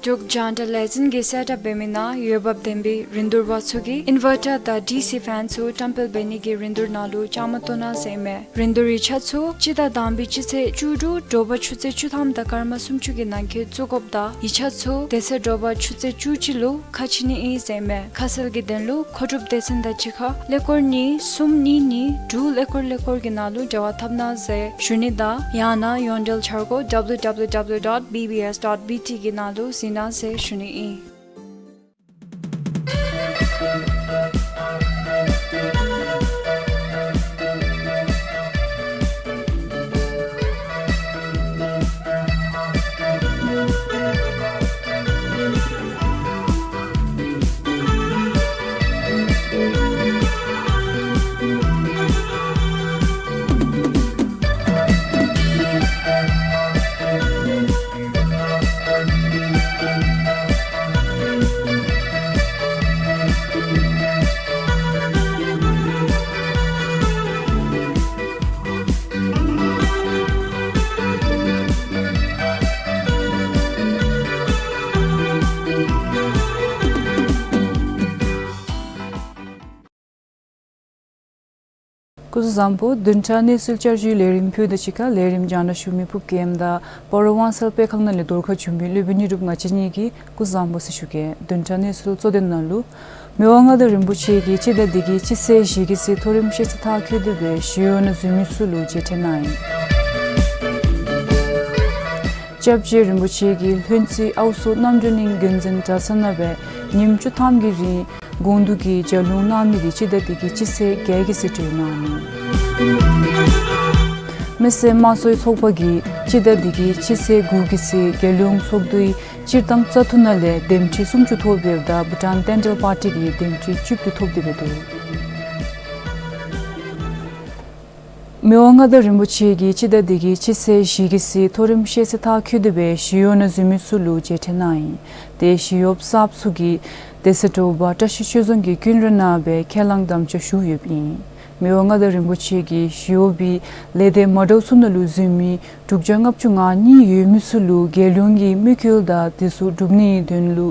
འབྲུག་རྒྱང་བསྒྲགས་ལས་འཛིན་གྱིས་གསལ་བསྒྲགས་འབད་མི་ནང་འོས་འབབ་ལྡན་པའི་རིན་བསྡུར་པ་ཚུ་གིས་ཨིན་ཝར་ཊར་དང་ཌི་སི་ཕེན་ཚུ་བཀྲམ་སྤེལ་འབད་ནི་གི་རིན་བསྡུར་ནང་ལུ་བཅའ་མར་གཏོགས་གནང་ཟེར་ཨིན་མས། རིན་བསྡུར་ཡིག་ཆ་ཚུ་སྤྱི་ཟླ་དང་པའི་སྤྱི་ཚེས་བཅུ་དྲུག་དྲོ་པ་ཆུ་ཚོད་བཅུ་ཐམ་དང་སྐར་མ་སུམ་ཅུ་གི་ནང་འཁོད་བཙུགས་དགོཔ་དང་ཡིག་ཆ་ཚུ་དེ་ཚེ་དྲོ་པ་ཆུ་ཚོད་བཅུ་གཅིག་ལུ་ཁ་ཕྱེ་ནི་ཨིན་ཟེར་ཨིན་མས། ཁ་གསལ་གྱི་དོན་ལུ་མཁོ་སྒྲུབ་སྡེ་ཚན་དང་གཅིག་ཁར་ཀླད་ཀོར་གཉིས་གསུམ་གཉིས་གཉིས་དྲུག་ཀླད་ཀོར་ཀླད་ཀོར་གྱི་ནང་ལུ་འབྲེལ་བ་འཐབ་གནང་ཟེར་ཞུ་ནི་དང་ཡང་ན་ཡོངས་འབྲེལ་འཆར་སྒོ་W W W dot B B S dot B T གི་ནང་ལུ་གཟིགས་གནང་ཟེར་ཞུ་ནི་ཨིན། སྐུ་གཟུགས་བཟང་པོ། བདུན་ཕྲག་གནས་ཚུལ་བསྐྱར་ཞུའི་ལས་རིམ་ཕུལ་དོ་ཅིག་ཁར་ལས་རིམ་རྒྱང་བསྒྲགས་ཞུ་མི་ཕུབ་ཀྱིས་ཨིནམ་ད་སྤ་རོ་ཝང་སལ་སྤེལ་ཁང་ནང་ལས་རྫོང་ཁ་བྱོན་པའི་སློབ་དཔོན་དངོས་གྲུབ་ང་བཅས་གཉིས་ཀྱིས་སྐུ་གཟུགས་བཟང་པོ་ཟེར་ཞུ་གེ། བདུན་ཕྲག་གནས་ཚུལ་གཙོ་དོན་ནང་ལུ། མི་དབང་མངའ་བདག་རིན་པོ་ཆེ་གིས་སྤྱི་ཟླ་འདི་གི་སྤྱི་ཚེས་བཞི་གི་ཚེ་མཐོ་རིམ་ཤེས་ཚད་མཐར་འཁྱོལ་ཏེ་སྦེ་ཞི་གཡོག་ནང་འཛུལ་མི་ཚུ་ལུ་མཇལ་འཕྲད་གནང་ཡི། སྐྱབས་རྗེ་རིན་པོ་ཆེ་གིས་ལྷུན་རྩེ་ཨའུ་སོ་རྣམ་གྲོལ་གླིང་དགོན་འཛིན་གྲྭ་ཚང་ནང་སྦེ་ཉིནམ་བཅུ་ཐམ་གྱི་རིང་དགོངས་འདུས་ཀྱི་ལྗགས་ལུང་གནང་མི་འདི་སྤྱི་ཟླ་འདི་གི་སྤྱི་ཚེས་བརྒྱད་ཀྱི་ཚེ་གྲོལ་གནང་ནུག། མི་སེར་དམངས་གཙོའི་ཚོགས་པ་གིས་སྤྱི་ཟླ་འདི་གི་སྤྱི་ཚེས་དགུ་གི་ཚེ་རྒྱལ་ཡོངས་ཚོགས་འདུའི་སྤྱིར་བཏང་བཙག་འཐུ་ནང་ལས་འདེམས་ཁྲི་སུམ་ཅུ་ཐོབ་ཡོདཔ་ད་བྷུ་ཊཱན་བསྟན་འབྲེལ་པར་ཊི་གིས་འདེམས་ཁྲི་བཅུ་བདུན་ཐོབ་སྟེ་སྦེ་འདུག། མི་དབང་མངའ་བདག་རིན་པོ་ཆེ་གིས་སྤྱི་ཟླ་འདི་གི་སྤྱི་ཚེས་བཞི་གི་ཚེ་མཐོ་རིམ་ཤེས་ཚད་མཐར་འཁྱོལ་ཏེ་སྦེ་ཞི་གཡོག་ནང་འཛུལ་མི་ཚུ་ལུ་མཇལ་འཕྲད་གནང་ཡི། ཏེ་ཞི་གཡོགཔ་གསརཔ་ཚུ་གིས་དེ་ཚེ་དྲོ་པ་བཀྲ་ཤིས་ཆོས་རྫོང་གི་ཀུན་ར་ནང་སྦེ་ཁས་བླངས་དམ་བཅའ་ཞུ་ཡོདཔ་ཨིན། མི་དབང་མངའ་བདག་རིན་པོ་ཆེ་གིས་ཞི་གཡོག་པའི་ལས་སྡེ་མ་འདྲཝ་ཚུ་ནང་ལུ་འཛུལ་མི་དྲུག་བརྒྱ་ལྔ་བཅུ་ང་གཉིས་ཡོད་མི་ཚུ་ལུ་རྒྱལ་ཡོངས་ཀྱི་དམིགས་ཡུལ་དང་དེ་ཚུ་སྒྲུབ་ནིའི་དོན་ལུ་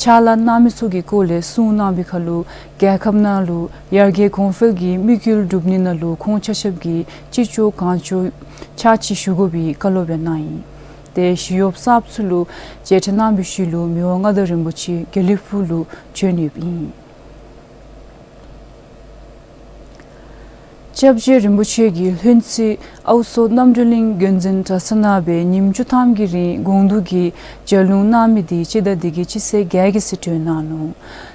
ཕྱག་ལཱ་གནང་མི་ཚུ་གི་སྐོར་ལས་གསུང་གནང་བའི་ཁར་ལུ་རྒྱལ་ཁབ་ནང་ལུ་ཡར་རྒྱས་གོང་འཕེལ་གྱི་དམིགས་ཡུལ་སྒྲུབ་ནི་ནང་ལུ་ཁོང་ཆ་ཁྱབ་ཀྱིས་ཅི་ལྕོགས་གང་ལྕོགས་ཕྱག་ཕྱིད་ཞུ་དགོ་པའི་བཀའ་སློབ་ཡང་གནང་ཡི། ཏེ་ཞི་གཡོགཔ་གསརཔ་ཚུ་ལུ་མཇལ་འཕྲད་གནང་བའི་ཤུལ་ལུ་མི་དབང་མངའ་བདག་རིན་པོ་ཆེ་དགེ་ལེགས་ཕུག་ལུ་བྱོན་ཡོདཔ་ཨིན། སྐྱབས་རྗེ་རིན་པོ་ཆེ་གིས་ལྷུན་རྩེ་ཨའུ་སོ་རྣམ་གྲོལ་གླིང་དགོན་འཛིན་གྲྭ་ཚང་ནང་སྦེ་ཉིནམ་བཅུ་ཐམ་གྱི་རིང་དགོངས་འདུས་ཀྱི་ལྗགས་ལུང་གནང་མི་འདི་སྤྱི་ཟླ་འདི་གི་སྤྱི་ཚེས་བརྒྱད་ཀྱི་ཚེ་གྲོལ་གནང་ནུག།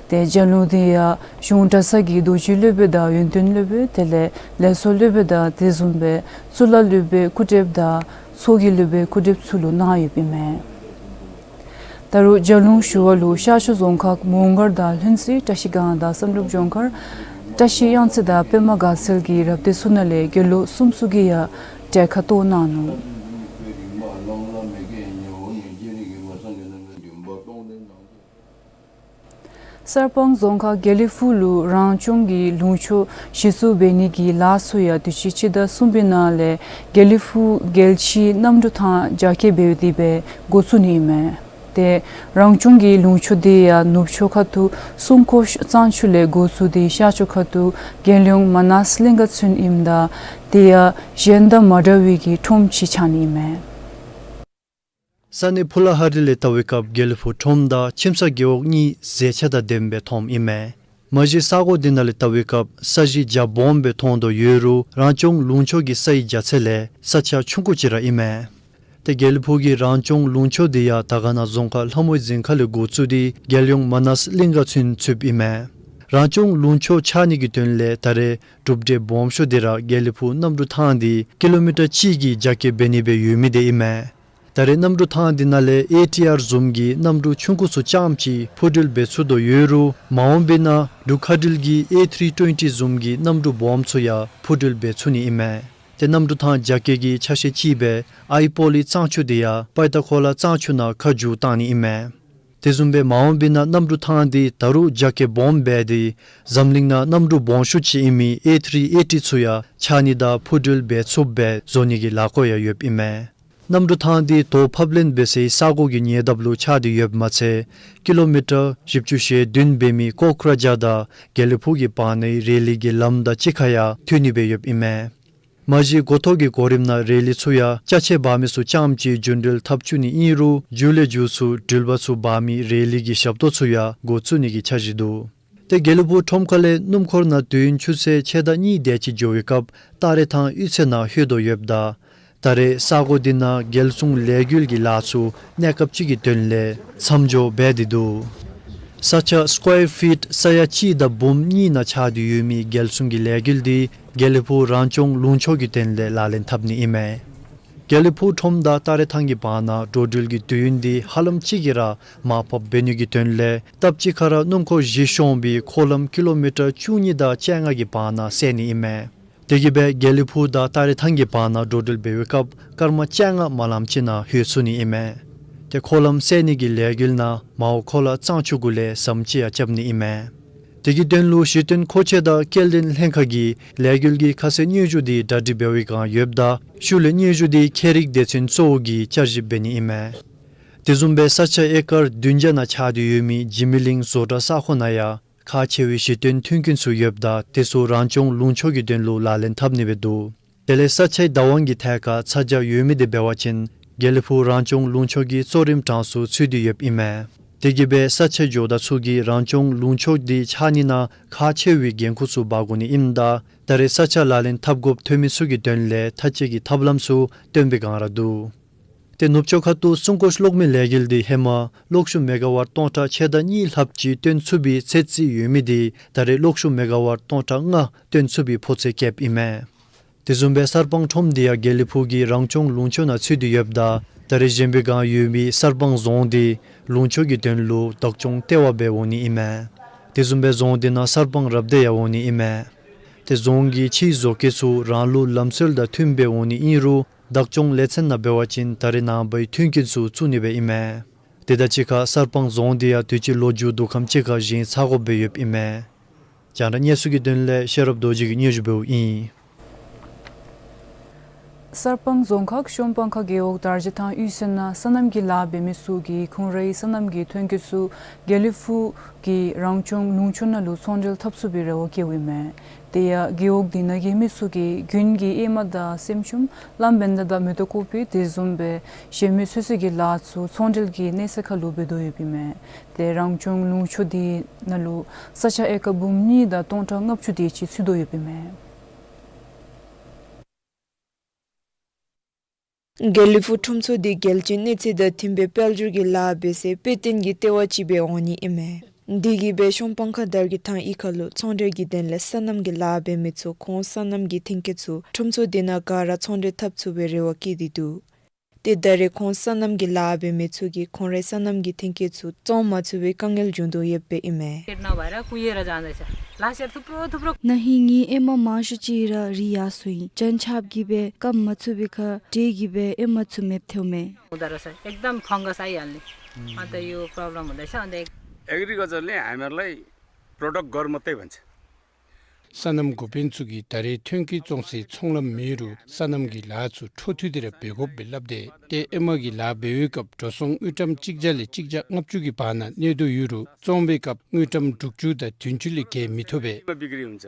ཏེ་ལྗགས་ལུང་འདི་ཡང་གཞུང་གྲྭ་ཚང་གི་རྡོ་རྗེ་སློབ་དཔོན་དང་ཡོན་ཏན་སློབ་དཔོན་དེ་ལས་ལས་ཚོགས་སློབ་དཔོན་དང་དེ་བཟུམ་སྦེ་གཙུག་ལག་སློབ་དཔོན་སྐུ་བགྲེསཔ་དང་ཚོགས་ཀྱི་སློབ་དཔོན་སྐུ་བགྲེསཔ་ཚུ་ལུ་གནང་ཡོདཔ་ཨིན་མས། ད་རུང་ལྗགས་ལུང་ཞུ་བ་ལུ་ཤར་ཕྱོགས་རྫོང་ཁག་མོང་སྒར་དང་ལྷུན་རྩེ་བཀྲ་ཤིས་སྒང་དང་བསམ་གྲུབ་ལྗོངས་མཁར་བཀྲ་ཤིས་གཡང་རྩེ་དང་པདྨ་དགའ་ཚལ་གྱི་རབ་སྡེ་ཚུ་ནང་ལས་དགེ་སློང་གསུམ་ཚུ་གིས་ཡང་གྲལ་ཁར་གཏོགས་གནང་ནུག། གསར་སྤང་རྫོང་ཁག་དགེ་ལེགས་ཕུག་ལུ་རང་སྐྱོང་གི་ལུང་ཕྱོགས་གཞི་བཙུགས་འབད་ནི་གི་ལཱ་ཚུ་ཡང་དུས་ཅི་སྤྱི་ཟླ་གསུམ་པའི་ནང་ལས་དགེ་ལེགས་ཕུག་རྒྱལ་སྤྱིའི་གནམ་གྲུ་ཐང་རྒྱ་སྐྱེད་འབད་དེ་སྦེ་འགོ་བཙུགས་ནི་ཨིན་མས། ཏེ་རང་སྐྱོང་གི་ལུང་ཕྱོགས་འདི་ཡང་ནུབ་ཕྱོགས་ཁ་ཐུག་སྲུང་སྐྱོབ་གཙང་ཆུ་ལས་འགོ་བཙུགས་ཏེ་ཤར་ཕྱོགས་ཁ་ཐུག་རྒྱལ་ཡོངས་མ་ནཱས་གླིང་ག་ཚུན་ཨིནམ་ད་དེ་ཡང་གཞན་དང་མ་འདྲ་བའི་གི་ཁྲོམ་ཅིག་ཆགས་ནི་ཨིན་མས། ས་གནས་ཕུ་ལ་ཧ་རི་ལས་བལྟ་བའི་སྐབས་དགེ་ལེགས་ཕུག་ཁྲོམ་དང་ཁྱིམ་ཚང་རྒེད་འོག་གཉིས་མཛེས་ཆ་དང་ལྡནམ་སྦེ་མཐོངམ་ཨིན་མས། མ་གཞི་ས་གོ་འདི་ནང་ལས་བལྟ་བའི་སྐབས་ས་གཞི་རྒྱ་སྦོམ་སྦེ་མཐོང་དོ་ཡོད་རུང་རང་སྐྱོང་ལུང་ཕྱོགས་ཀྱི་སའི་རྒྱ་ཚད་ལས་ས་ཆ་ཆུང་ཀུ་ཅིག་ར་ཨིན་མས། ཏེ་དགེ་ལེགས་ཕུག་གི་རང་སྐྱོང་ལུང་ཕྱོགས་འདི་ཡང་དར་དཀར་ན་རྫོང་ཁག་ལྷ་མོའི་རྫིང་ཁ་ལས་འགོ་བཙུགས་ཏེ་རྒྱལ་ཡོངས་མ་ནཱས་གླིང་ག་ཚུན་ཚུདཔ་ཨིན་མས། རང་སྐྱོང་ལུང་ཕྱོགས་ཆགས་ནི་གི་དོན་ལས་ད་རེས་གྲུབ་འབྲས་སྦོམ་ཤོས་འདི་ར་དགེ་ལེགས་ཕུག་གནམ་གྲུ་ཐང་འདི་ཀི་ལོ་མི་ཊར་གཅིག་གི་རྒྱ་སྐྱེད་འབད་ནི་སྦེ་ཡོད་མི་འདི་ཨིན་མས། ད་རེས་གནམ་གྲུ་ཐང་འདི་ནང་ལས་ཨེ་ཊི་ཨར་བཟུམ་གྱི་གནམ་གྲུ་ཆུང་ཀུ་ཚུ་རྐྱངམ་ཅིག་འཕུར་འགྲུལ་འབད་ཚུགས་དོ་ཡོད་རུང་མ་འོངས་པའི་ནང་འབྲུག་མཁའ་འགྲུལ་གྱི་ཨེ་ཐྲི་ཊུ་ཝེན་ཊི་བཟུམ་གྱི་གནམ་གྲུ་སྦོམ་ཚུ་ཡང་འཕུར་འགྲུལ་འབད་ཚུགས་ནི་ཨིན་མས། ཏེ་གནམ་གྲུ་ཐང་རྒྱ་སྐྱེད་ཀྱི་ཆ་ཤས་ཅིག་སྦེ་ཨའི་པོ་ལི་གཙང་ཆུ་འདི་ཡང་པའི་ཏ་ཁོ་ལ་གཙང་ཆུ་ནང་ཁ་བསྒྱུར་བཏང་ནི་ཨིན་མས། དེ་བཟུམ་སྦེ་མ་འོངས་པའི་ནང་གནམ་གྲུ་ཐང་འདི་ད་རུང་རྒྱ་སྐྱེད་སྦོམ་འབད་དེ་འཛམ་གླིང་ནང་གནམ་གྲུ་སྦོམ་ཤོས་ཅིག་ཨིན་མི་ཨེ་ཐྲི་ཨེ་ཊི་ཚུ་ཡང་ཆགས་ནི་དང་འཕུར་འགྲུལ་འབད་ཚུགསཔ་སྦེ་བཟོ་ནི་གི་ལས་འགུལ་ཡང་ཡོདཔ་ཨིན་མས། གནམ་གྲུ་ཐང་འདི་དོ་ཕབ་ལེན་འབད་སའི་ས་གོ་གི་ཉེ་འདབས་ལུ་ཆགས་ཏེ་ཡོདཔ་མ་ཚད་ཀི་ལོ་མི་ཊར་བཞི་བཅུ་ཞེ་བདུན་འབད་མི་ཀོ་ཀྲ་ཇཱར་དང་དགེ་ལེགས་ཕུག་གི་བར་ནའི་རེ་ལི་གི་ལམ་དང་གཅིག་ཁར་ཡང་མཐུད་ནི་སྦེ་ཡོདཔ་ཨིན་མས། མ་གཞི་འགོ་ཐོག་གི་གོ་རིམ་ནང་རེ་ལི་ཚུ་ཡང་ཅ་ཆས་འབག་མི་ཚུ་རྐྱངམ་ཅིག་རྒྱུན་འགྲུལ་འཐབ་བཅུག་ནི་ཨིན་རུང་མཇུག་ལས་མཇུག་ཚུ་འགྲུལ་པ་ཚུ་འབག་མི་རེ་ལི་གི་ཞབས་ཏོག་ཚུ་ཡང་འགོ་བཙུགས་ནི་གི་འཆར་གཞི་འདུག། ཏེ་དགེ་ལེགས་ཕུག་ཁྲོམ་ཁ་ལས་སྣུམ་འཁོར་ནང་དུས་ཡུན་ཆུ་ཚོད་ཕྱེད་དང་གཉིས་དེ་ཅིག་འགྱོ་བའི་སྐབས་སྟག་རལ་ཐང་གཡུས་ཚན་ནང་ལྷོད་དོ་ཡོདཔ་ད་ད་རེས་ས་གོ་འདི་ནང་རྒྱལ་སྲུང་ལས་འགུལ་གྱི་ལཱ་ཚུ་གནས་སྐབས་ཅིག་གི་དོན་ལས་མཚམས་འཇོག་འབད་དེ་འདུག། ས་ཆ་སི་ཀོར་ཕིཊ་ས་ཡ་གཅིག་དང་འབུམ་གཉིས་ནང་ཆགས་ཏེ་ཡོད་མི་རྒྱལ་སྲུང་གི་ལས་འགུལ་འདི་དགེ་ལེགས་ཕུག་རང་སྐྱོང་ལུང་ཕྱོགས་ཀྱི་དོན་ལས་ལག་ལེན་འཐབ་ནི་ཨིན་མས། དགེ་ལེགས་ཕུག་ཁྲོམ་དང་སྟག་རལ་ཐང་གི་བར་ན་འགྲོ་འགྲུལ་གྱི་དུས་ཡུན་འདི་ཧ་ལམ་ཅིག་གིས་ར་མར་ཕབ་འབད་ནི་གི་དོན་ལས་སྟབས་གཅིག་ཁར་ར་སྣུམ་འཁོར་བཞི་ཤོང་བའི་འཁོར་ལམ་ཀི་ལོ་མི་ཊར་བཅུ་གཉིས་དང་བཅོ་ལྔ་གི་བར་ན་བསལ་ནི་ཨིན་མས། དེ་གིས་སྦེ་དགེ་ལེགས་ཕུག་དང་སྟག་རལ་ཐང་གི་བར་ན་འགྲོ་འགྲུལ་འབད་བའི་སྐབས་སྐར་མ་བཅོ་ལྔ་མ་ལངམ་ཅིག་ནང་ལྷོད་ཚུགས་ནི་ཨིན་མས། ཏེ་འཁོར་ལམ་བསལ་ནི་གི་ལས་འགུལ་ནང་མའོ་ཁོ་ལ་གཙང་ཆུ་གུ་ལས་ཟམ་ཅིག་ཡང་རྐྱབ་ནི་ཨིན་མས། དེ་གི་དོན་ལུ་གཞི་རྟེན་མཁོ་ཆས་དང་སྐྱེལ་འདྲེན་ལྷན་ཁག་གིས་ལས་འགུལ་གྱི་ཁ་གསལ་སྙན་ཞུ་འདི་གྲ་སྒྲིག་འབད་བའི་བསྒང་ཡོདཔ་ད་ཤུལ་ལས་སྙན་ཞུ་འདི་ཁྱད་རིག་སྡེ་ཚན་གཙོ་བོ་གིས་བསྐྱར་ཞིབ་འབད་ནི་ཨིན་མས། དེ་བཟུམ་སྦེ་ས་ཆ་ཨེ་ཀར་བདུན་བརྒྱ་ནང་ཆགས་ཏེ་ཡོད་མི་འཇིགས་མེད་གླིང་བཟོ་གྲྭ་ས་ཁོངས་ནང་ཡང་ཁག་ཆེ་བའི་གཞི་རྟེན་མཐུན་རྐྱེན་ཚུ་ཡོདཔ་ད་དེ་ཚུ་རང་སྐྱོང་ལུང་ཕྱོགས་ཀྱི་དོན་ལུ་ལག་ལེན་འཐབ་ནི་སྦེ་འདུག། དེ་ལས་ས་ཆའི་བདག་དབང་གི་ཐད་ཁར་ཚ་གྱང་ཡོད་མི་འདི་འབད་བ་ཅིན་དགེ་ལེགས་ཕུག་རང་སྐྱོང་ལུང་ཕྱོགས་ཀྱི་གཙོ་རིམ་གྲངས་སུ་ཚུད་དེ་ཡོདཔ་ཨིན་མས། དེ་གིས་སྦེ་ས་ཆའི་ཇོ་བདག་ཚུ་གིས་རང་སྐྱོང་ལུང་ཕྱོགས་འདི་ཆགས་ནི་ནང་ཁག་ཆེ་བའི་འགན་ཁུར་ཚུ་འབག་དགོ་ནི་ཨིནམ་ད་ད་རེས་ས་ཆ་ལག་ལེན་འཐབ་དགོཔ་ཐོན་མི་ཚུ་གི་དོན་ལས་ཐག་གཅད་ཀྱི་ཐབས་ལམ་ཚུ་སྟོན་པའི་བསྒང་ར་འདུག། ཏེ་ནུབ་ཕྱོགས་ཁ་ཐུག་སྲུང་སྐྱོབ་གློག་མེ་ལས་འགུལ་འདི་ཧེ་མ་གློག་ཤུགས་མེ་ག་ཝཊ་སྟོང་ཕྲག་ཕྱེད་དང་གཉིས་ལྷགཔ་ཅིག་བཏོན་ཚུགས་པའི་ཚད་རྩིས་ཡོད་མི་འདི་ད་རེས་གློག་ཤུགས་མེ་ག་ཝཊ་སྟོང་ཕྲག་ལྔ་བཏོན་ཚུགས་པའི་འཕོ་ཚད་བསྐྱེདཔ་ཨིན་མས། དེ་བཟུམ་སྦེ་གསར་སྤང་ཁྲོམ་འདི་ཡང་དགེ་ལེགས་ཕུག་གི་རང་སྐྱོང་ལུང་ཕྱོགས་ནང་ཚུད་དེ་ཡོདཔ་ད་ད་རེས་བཞེངས་པའི་བསྒང་ཡོད་མི་གསར་སྤང་རྫོང་འདི་ལུང་ཕྱོགས་ཀྱི་དོན་ལུ་བདག་སྐྱོང་ལྟེ་བ་སྦེ་འོང་ནི་ཨིན་མས། དེ་བཟུམ་སྦེ་རྫོང་འདི་ནང་གསར་སྤང་རབ་སྡེ་ཡང་འོང་ནི་ཨིན་མས། ཏེ་རྫོང་གི་ཕྱིའི་བཟོ་བཀོད་ཚུ་རང་ལུགས་ལམ་སྲོལ་དང་མཐུནམ་སྦེ་འོང་ནི་ཨིན་རུང་བདག་སྐྱོང་ལས་ཚན་ནང་འབད་བ་ཅིན་ད་རེས་ནངས་པའི་མཐུན་རྐྱེན་ཚུ་བཙུགས་ནི་སྦེ་ཨིན་མས། དེ་དང་གཅིག་ཁར་གསར་སྤང་རྫོང་འདི་ཡང་དུས་ཅི་ལོ་མཇུག་བསྡུ་ཁམས་ཅིག་ཁར་བཞེངས་ཚར་དགོཔ་སྦེ་ཡོདཔ་ཨིན་མས། རྒྱང་བསྒྲགས་གནས་ཚུལ་གྱི་དོན་ལས་ཤེས་རབ་རྡོ་རྗེ་གིས་སྙན་ཞུ་འབདཝ་ཨིན། གསར་སྤང་རྫོང་ཁག་གཤོམ་སྤང་ཁ་རྒེད་འོག་དར་རྗེ་ཐང་གཡུས་ཚན་ནང་སོ་ནམ་གྱི་ལཱ་འབད་མི་ཚུ་གིས་ཁོང་རའི་སོ་ནམ་གྱི་ཐོན་སྐྱེད་ཚུ་དགེ་ལེགས་ཕུག་གི་རང་སྐྱོང་ལུང་ཕྱོགས་ནང་ལུ་ཚོང་འབྲེལ་འཐབ་ཚུགས་པའི་རེ་བ་བསྐྱེདཔ་ཨིན་མས། དེ་ཡང་རྒེད་འོག་དེ་ནང་གི་མི་ཚུ་གིས་དགུན་གྱི་ཨེ་མ་དང་སྲནམ་ཆུམ་གླང་བན་དྷ་དང་མེ་ཏོག་ཀོ་པི་དེ་བཟུམ་སྦེ་གཞན་མི་ཚོད་བསྲེ་གི་ལཱ་ཚུ་ཚོང་འབྲེལ་གྱི་གནས་ཚད་ཁར་ལུ་འབད་དོ་ཡོདཔ་ཨིན་མས། ཏེ་རང་སྐྱོང་ལུང་ཕྱོགས་དེ་ནང་ལུ་ས་ཆ་ཨེ་ཀར་འབུམ་གཉིས་དང་སྟོང་ཕྲག་ལྔ་བཅུ་དེ་ཅིག་ཚུད་དོ་ཡོདཔ་ཨིན་མས། དགེ་ལེགས་ཕུག་ཁྲོམ་ཚུ་འདི་རྒྱལ་སྤྱིའི་གནས་ཚད་དང་མཐུནམ་སྦེ་དཔལ་འབྱོར་གྱི་ལཱ་འབད་སའི་དཔེ་སྟོན་གྱི་ལྟེ་བ་ཅིག་སྦེ་འོང་ནི་ཨིན་མས། དེ་གིས་སྦེ་གཤོམ་སྤང་ཁ་དར་རྗེ་ཐང་གཡུས་ཁ་ལུ་ཚོང་འབྲེལ་གྱི་དོན་ལས་སོ་ནམ་གྱི་ལཱ་འབད་མི་ཚུ་ཁོང་སོ་ནམ་གྱི་ཐོན་སྐྱེད་ཚུ་ཁྲོམ་ཚུ་དེ་ནང་ག་ར་ཚོང་འབྲེལ་འཐབ་ཚུགས་པའི་རེ་བ་བསྐྱེད་དེ་འདུག། ཏེ་ད་རེས་ཁོང་སོ་ནམ་གྱི་ལཱ་འབད་མི་ཚུ་གིས་ཁོང་རའི་སོ་ནམ་གྱི་ཐོན་སྐྱེད་ཚུ་བཙོང་མ་ཚུགས་པའི་དཀའ་ངལ་བྱུང་དོ་ཡོདཔ་ཨིན་མས། ཁྱེད་ནང་བ་ར་ཀུ་ཡེ་ར་ཅང་ད་ཆ་ལ་ཤར་ཐུབ་རོ་ཐུབ་རོ། ན་ཧིང་ངེའི་ཨེ་མ་མང་ཤོས་ཅིག་ར་རིལ་ཡར་སོ་ཡི། གྱང་ཆགཔ་གིས་སྦེ་སྐམ་མ་ཚུགས་པའི་ཁར་འབྲས་ཀྱིས་སྦེ་ཨེ་མ་ཚུ་མེདཔ་ཐལཝ་མས། हुँदो रहेछ, एकदम fungus आइहाल्ने। अन्त यो problem हुँदैछ। अन्त प्रडक्ट गर मात्रै भन्छ। སོ་ནམ་འགོ་དཔོན་ཚུ་གིས་ད་རེས་ཐོན་སྐྱེད་བཙོང་སའི་ཚོང་ལམ་མེད་རུང་སོ་ནམ་གྱི་ལཱ་ཚུ་འཕྲོ་མཐུད་དེ་ར་འབད་དགོཔ་སྦེ་སླབ་སྟེ། ཏེ་ཧེ་མ་གི་ལཱ་འབད་བའི་སྐབས་འགྲོ་སོང་དངུལ་ཀྲམ་གཅིག་བརྒྱ་ལས་གཅིག་བརྒྱ་ལྔ་བཅུ་གི་བར་ན་གནས་དོ་ཡོད་རུང་བཙོང་བའི་སྐབས་དངུལ་ཀྲམ་དྲུག་ཅུ་དང་བདུན་ཅུ་ལས་བརྒལ་མི་ཐོབ་པས། मा बिक्री हुन्छ,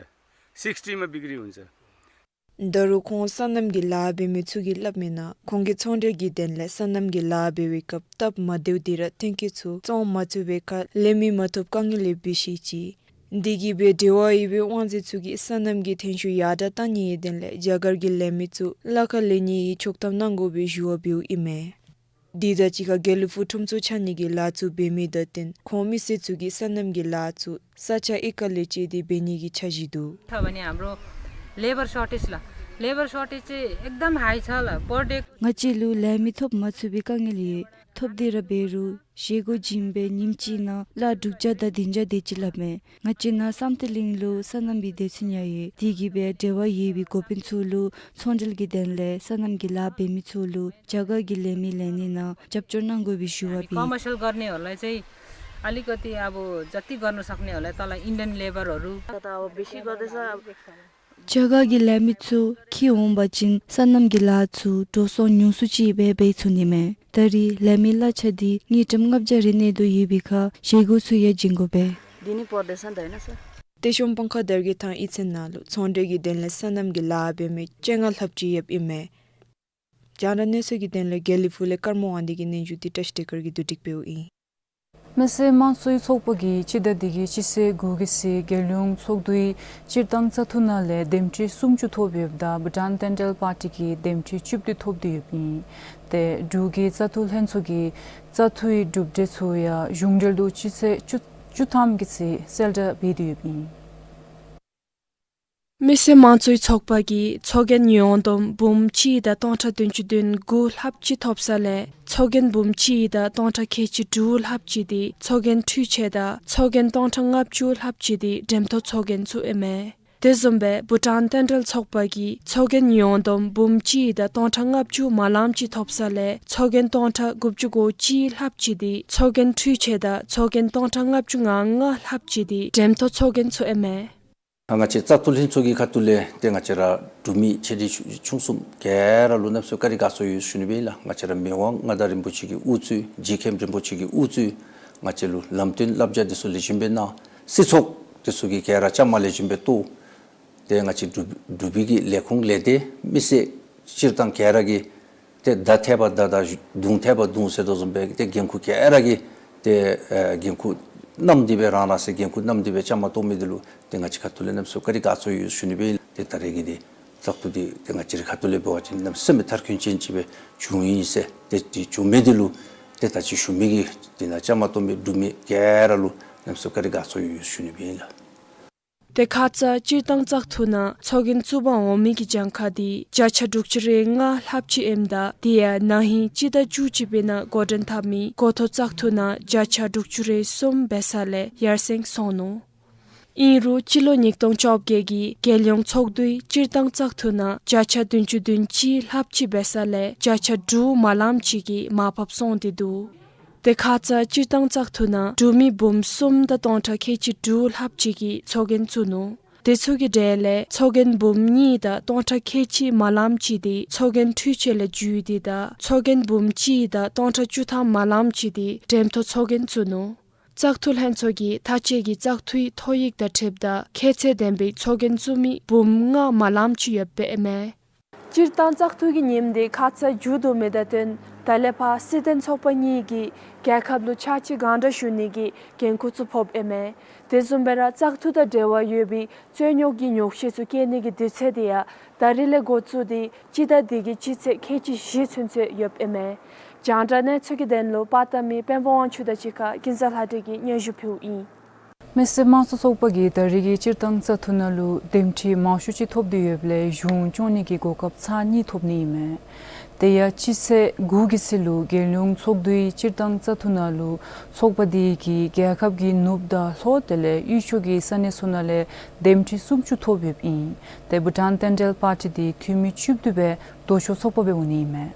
सिक्सटीमा बिक्री हुन्छ। ད་རུང་ཁོང་སོ་ནམ་གྱི་ལཱ་འབད་མི་ཚུ་གིས་སླབ་མི་ནང་ཁོང་གིས་ཚོང་འབྲེལ་གྱི་དོན་ལས་སོ་ནམ་གྱི་ལཱ་འབད་བའི་སྐབས་སྟབས་མ་བདེཝ་འདི་ར་ཐོན་སྐྱེད་ཚུ་བཙོང་མ་ཚུགས་པའི་ཁར་ལས་མི་མ་ཐོབ་དཀའ་ངལ་ལས་འབད་ཤེས་ཅི། འདི་གིས་སྦེ་འབྲེལ་བ་ཡོད་པའི་དབང་འཛིན་ཚུ་གིས་སོ་ནམ་གྱི་ཐོན་ཤུགས་ཡར་དྲག་གཏང་ནིའི་དོན་ལས་རྒྱ་གར་གྱི་ལས་མི་ཚུ་གླ་ཁར་ལེན་ནིའི་ཆོག་ཐམ་གནང་དགོ་པའི་ཞུ་བ་འབདཝ་ཨིན་མས། དེ་དང་གཅིག་ཁར་དགེ་ལེགས་ཕུག་ཁྲོམ་ཚོགས་ཆགས་ནི་གི་ལཱ་ཚུ་འབད་མི་དང་བསྟུན་ཁོང་མི་སེར་ཚུ་གིས་སོ་ནམ་གྱི་ལཱ་ཚུ་ས་ཆ་གཡུས་ཁ་ལས་བཅད་དེ་འབད་ནི་གི་འཆར་གཞི་འདུག། छ भने हाम्रो लेबर सर्टेज ल, लेबर सर्टेज चाहिँ एकदम हाई छ ल, पर डे ང་བཅས་ལུ་ལས་མི་ཐོབ་མ་ཚུགས་པའི་དཀའ་ངལ་ཡོད། ཐོབ་སྟེ་ར་འབད་རུང་བཞེས་སྒོ་བྱིན་སྦེ་ཉིནམ་གཅིག་ནང་གླ་དྲུག་བརྒྱ་དང་བདུན་བརྒྱ་དེ་ཅིག་སླབ་མས། ང་བཅས་ནཱ་བསམ་གཏན་གླིང་ལུ་སོ་ནམ་པའི་སྡེ་ཚན་ཡང་ཡོད། དེ་གིས་སྦེ་འབྲེལ་བ་ཡོད་པའི་འགོ་དཔོན་ཚུ་ལུ་ཚོང་འབྲེལ་གྱི་དོན་ལས་སོ་ནམ་གྱི་ལཱ་འབད་མི་ཚུ་ལུ་རྒྱ་གར་གྱི་ལས་མི་ལེན་ནི་ནང་རྒྱབ་སྐྱོར་གནང་དགོ་པའི་ཞུ་བ་འབད། कमर्सियल गर्नेहरूलाई चाहिँ अलिकति अब जति गर्न सक्नेहरूलाई तल इन्डियन लेबरहरू। त अब बेसी गर्दैछ। རྒྱ་གར་གྱི་ལས་མི་ཚུ་འཁྱིད་འོང་པ་ཅིན་སོ་ནམ་གྱི་ལཱ་ཚུ་འགྲོ་སོང་ཉུང་སུ་ཅིག་སྦེ་འབད་ཚུགས་ནི་མས། ད་རེས་ལས་མི་གླ་ཆ་འདི་དངུལ་ཀྲམ་ལྔ་བརྒྱ་རེ་གནས་དོ་ཡོད་པའི་ཁར་བཞེས་སྒོ་ཚུ་ཡང་བྱིན་དགོ་པས། दिनै पर्दैछ नि त, होइन सर? ཏེ་གཞུང་སྤང་ཁ་དར་རྒྱས་ཐང་གཡུས་ཚན་ནང་ལུ་ཚོང་འབྲེལ་གྱི་དོན་ལས་སོ་ནམ་གྱི་ལཱ་འབད་མི་བཅོ་ལྔ་ལྷགཔ་ཅིག་ཡོདཔ་ཨིན་མས། རྒྱང་བསྒྲགས་གནས་ཚུལ་གྱི་དོན་ལས་དགེ་ལེགས་ཕུག་ལས་ཀརྨ་དབང་འདུས་ཀྱི་སྙན་ཞུ་འདི་བཀྲ་ཤིས་བདེ་དཀར་གྱིས་བསྡུ་སྒྲིག་འབདཝ་ཨིན། མི་སེར་དམངས་གཙོའི་ཚོགས་པ་གིས་སྤྱི་ཟླ་འདི་གི་སྤྱི་ཚེས་དགུ་གི་ཚེ་རྒྱལ་ཡོངས་ཚོགས་འདུའི་སྤྱིར་བཏང་བཙག་འཐུ་ནང་ལས་འདེམས་ཁྲི་སུམ་ཅུ་ཐོབ་ཡོདཔ་ད་བྷུ་ཊཱན་བསྟན་འགྲོའི་པར་ཊི་གིས་འདེམས་ཁྲི་བཅུ་བདུན་ཐོབ་སྟེ་ཡོདཔ་ཨིན། ཏེ་འབྲུག་གི་བཙག་འཐུ་ལྷན་ཚོགས་ཀྱིས་བཙག་འཐུའི་གྲུབ་འབྲས་ཚུ་ཡང་གཞུང་འབྲེལ་དུ་སྤྱི་ཚེས་བཅུ་བཅུ་ཐམ་གྱི་ཚེ་གསལ་བསྒྲགས་འབད་དེ་ཡོདཔ་ཨིན། མི་སེར་དམངས་གཙོའི་ཚོགས་པ་གིས་ཚོགས་རྒྱན་ཡོངས་བསྡོམས་འབུམ་གཅིག་དང་སྟོང་ཕྲག་བདུན་ཅུ་དོན་དགུ་ལྷགཔ་ཅིག་ཐོབ་ས་ལས་ཚོགས་རྒྱན་འབུམ་གཅིག་དང་སྟོང་ཕྲག་ཁལ་གཅིག་དྲུག་ལྷགཔ་ཅིག་འདི་ཚོགས་རྒྱན་འཕྲུལ་ཆས་དང་ཚོགས་རྒྱན་སྟོང་ཕྲག་ལྔ་བཅུ་ལྷགཔ་ཅིག་འདི་འགྲེམས་ཐོག་ཚོགས་རྒྱན་ཚུ་ཨིན་མས། དེ་བཟུམ་སྦེ་བྷུ་ཊཱན་བསྟན་འགྲོའི་ཚོགས་པ་གིས་ཚོགས་རྒྱན་ཡོངས་བསྡོམས་འབུམ་གཅིག་དང་སྟོང་ཕྲག་ལྔ་བཅུ་མ་ལངམ་ཅིག་ཐོབ་ས་ལས་ཚོགས་རྒྱན་སྟོང་ཕྲག་དགུ་བཅུ་གོ་གཅིག་ལྷགཔ་ཅིག་འདི་ཚོགས་རྒྱན་འཕྲུལ་ཆས་དང་ཚོགས་རྒྱན་སྟོང་ཕྲག་ལྔ་བཅུ་ང་ལྔ་ལྷགཔ་ཅིག་འདི་འགྲེམས་ཐོག་ཚོགས་རྒྱན་ཚུ་ཨིན་མས། ང་བཅས་བཙག་འཐུ་ལྷན་ཚོགས་ཀྱི་ཁ་ཐུག་ལས་ཏེ་ང་བཅས་ར་འབྲུག་མི་ཆེ་འབྲིང་ཆུང་གསུམ་ག་ར་ལུ་གནམ་མེད་ས་མེད་བཀའ་དྲིན་དགའ་ཚོར་ཡོད་ཞུ་ནི་སྦེ་ལགས། ང་བཅས་ར་མི་དབང་མངའ་བདག་རིན་པོ་ཆེ་གི་དབུ་གཙོས་རྗེ་མཁན་རིན་པོ་ཆེ་གི་དབུ་གཙོས་ང་བཅས་ལུ་ལམ་སྟོན་བསླབ་བྱ་འདི་ཚུ་ལེགས་ཤོམ་སྦེ་གནང་། སྲིད་ཚོགས་འདི་ཚུ་གིས་ག་ར་བཅའ་མར་ལེགས་ཤོམ་སྦེ་གཏོགས། ཏེ་ང་བཅས་འབྲུག་འབྲུག་པའི་གི་ལས་ཁུངས་ལས་སྡེ་མི་སེར་སྤྱིར་བཏང་ག་ར་གིས་ཏེ་མདའ་འཐེན་པ་མདའ་དང་མདུང་འཐེན་པ་མདུང་ཟེར་དོ་བཟུམ་སྦེ་ཏེ་འགན་ཁུར་ག་ར་གིས་ཏེ་ཨེ་འགན་ཁུར་བསྣམས་ཏེ་སྦེ་རང་རང་སའི་འགན་ཁུར་བསྣམས་ཏེ་སྦེ་བཅའ་མར་གཏོགས་མི་འདི་ལུ་ཏེ་ང་བཅས་ཁ་ཐུག་ལས་གནམ་མེད་ས་མེད་བཀའ་དྲིན་དགའ་ཚོར་ཡོད་ཞུ་ནི་སྦེ་ཏེ་ད་རེས་ཀྱི་འདི་བཙག་འཐུ་འདི་ཏེ་ང་བཅས་རའི་ཁ་ཐུག་ལས་འབད་བ་ཅིན་གནམ་མེད་ས་མེད་མཐར་འཁྱོལ་ཅན་ཅིག་སྦེ་བྱུང་ཡི་ཟེར། ཏེ་འདི་བྱུང་མི་འདི་ལུ་ཏེ་ད་ཅི་ཞུ་མི་གི་འདི་ནང་བཅའ་མར་གཏོགས་མི་འབྲུག་མི་ག་ར་ལུ་གནམ་མེད་ས་མེད་བཀའ་དྲིན་དགའ་ཚོར་ཡོད་ཞུ་ནི་སྦེ་ཨིན་ལགས། ཏེ་ཁ་ཙ་སྤྱིར་བཏང་བཙག་འཐུ་ནང་ཚོགས་རྒྱན་བཙུགས་པར་འོང་མི་གི་གྱངས་ཁ་འདི་བརྒྱ་ཆ་དྲུག་ཅུ་རེ་ལྔ་ལྷགཔ་ཅིག་ཨིནམ་ད་དེ་ཡང་ན་ཧིང་སྤྱི་ཟླ་བཅུ་གཅིག་པའི་ནང་འགོ་འདྲེན་འཐབ་མི་འགོ་ཐོག་བཙག་འཐུ་ནང་བརྒྱ་ཆ་དྲུག་ཅུ་རེ་གསུམ་འབད་ས་ལས་ཡར་སེང་སོང་ནུག། ཨིན་རུང་སྤྱི་ལོ་ཉིས་སྟོང་བཅོ་བརྒྱད་ཀྱི་རྒྱལ་ཡོངས་ཚོགས་འདུའི་སྤྱིར་བཏང་བཙག་འཐུ་ནང་བརྒྱ་ཆ་བདུན་ཅུ་དོན་གཅིག་ལྷགཔ་ཅིག་འབད་ས་ལས་བརྒྱ་ཆ་དྲུག་མ་ལངམ་ཅིག་གིས་མར་ཕབ་སོང་སྟེ་འདུག། ཏེ་ཁ་ཙ་སྤྱིར་བཏང་བཙག་འཐུ་ནང་འབྲུག་མི་འབུམ་གསུམ་དང་སྟོང་ཕྲག་ཁལ་གཅིག་དྲུག་ལྷགཔ་ཅིག་གིས་ཚོགས་རྒྱན་བཙུགས་ནུག། དེ་ཚུ་གི་གྲས་ལས་ཚོགས་རྒྱན་འབུམ་གཉིས་དང་སྟོང་ཕྲག་ཁལ་གཅིག་མ་ལངམ་ཅིག་འདི་ཚོགས་རྒྱན་འཕྲུལ་ཆས་ལས་བརྒྱུད་དེ་དང་ཚོགས་རྒྱན་འབུམ་གཅིག་དང་སྟོང་ཕྲག་བཅུ་ཐམ་མ་ལངམ་ཅིག་འདི་འགྲེམས་ཐོག་ཚོགས་རྒྱན་བཙུགས་ནུག། བཙག་འཐུ་ལྷན་ཚོགས་ཀྱིས་མཐའ་དཔྱད་ཀྱི་བཙག་འཐུའི་ཐོ་ཡིག་དང་འཁྲིལཝ་ད་ཁྱད་ཚད་ལྡན་པའི་ཚོགས་རྒྱན་བཙུགས་མི་འབུམ་ལྔ་མ་ལངམ་ཅིག་ཡོདཔ་ཨིན་མས། སྤྱིར་བཏང་བཙག་འཐུ་གི་ཉིནམ་འདི་ཁ་ཙ་མཇུག་བསྡུ་མི་དང་བསྟུན་ད་ལས་ཕར་སྲིད་དོན་ཚོགས་པ་གཉིས་ཀྱིས་རྒྱལ་ཁབ་ལུ་ཕྱག་ཕྱིད་གང་དྲག་ཞུ་ནི་གི་འགན་ཁུར་ཚུ་ཕོགཔ་ཨིན་མས། དེ་བཟུམ་སྦེ་ར་བཙག་འཐུ་དང་འབྲེལ་བ་ཡོད་པའི་རྩོད་རྙོགས་ཀྱི་ཉོགས་བཤད་ཚུ་བཀལ་ནི་གི་དུས་ཚོད་འདི་ཡང་ད་རིས་ལས་འགོ་བཙུགས་ཏེ་སྤྱི་ཟླ་འདི་གི་སྤྱི་ཚེས་ཁལ་གཅིག་བཞི་ཚུན་ཚོད་ཡོདཔ་ཨིན་མས། རྒྱང་བསྒྲགས་གནས་ཚུལ་གྱི་དོན་ལུ་པར་བཏབ་མི་དཔལ་འབར་དབང་ཕྱུག་དང་གཅིག་ཁར་ཀུན་བཟང་ལྷ་སྒྲོན་གྱིས་སྙན་ཞུ་ཕུལཝ་ཨིན། མི་སེར་དམངས་གཙོ་ཚོགས་པ་གིས་ད་རིས་ཀྱི་སྤྱིར་བཏང་བཙག་འཐུ་ནང་ལུ་འདེམས་ཁྲི་མང་ཤོས་ཅིག་ཐོབ་སྟེ་ཡོདཔ་ལས་གཞུང་སྐྱོང་ནི་གི་གོ་སྐབས་ཚར་གཉིས་ཐོབ་ནི་ཨིན་མས། དེ་ཡང་སྤྱི་ཚེས་དགུ་གི་ཚེ་ལུ་རྒྱལ་ཡོངས་ཚོགས་འདུའི་སྤྱིར་བཏང་བཙག་འཐུ་ནང་ལུ་ཚོགས་པ་འདི་གིས་རྒྱལ་ཁབ་ཀྱི་ནུབ་དང་ལྷོ་དེ་ལས་དབུས་ཕྱོགས་ཀྱི་ས་གནས་ཚུ་ནང་ལས་འདེམས་ཁྲི་སུམ་ཅུ་ཐོབ་ཡོདཔ་ཨིན། ཏེ་བྷུ་ཊཱན་བསྟན་འགྲོའི་པར་ཊི་འདི་འཐུས་མི་བཅུ་བདུན་སྦེ་ལྡོག་ཕྱོགས་ཚོགས་པ་སྦེ་འོང་ནི་ཨིན་མས།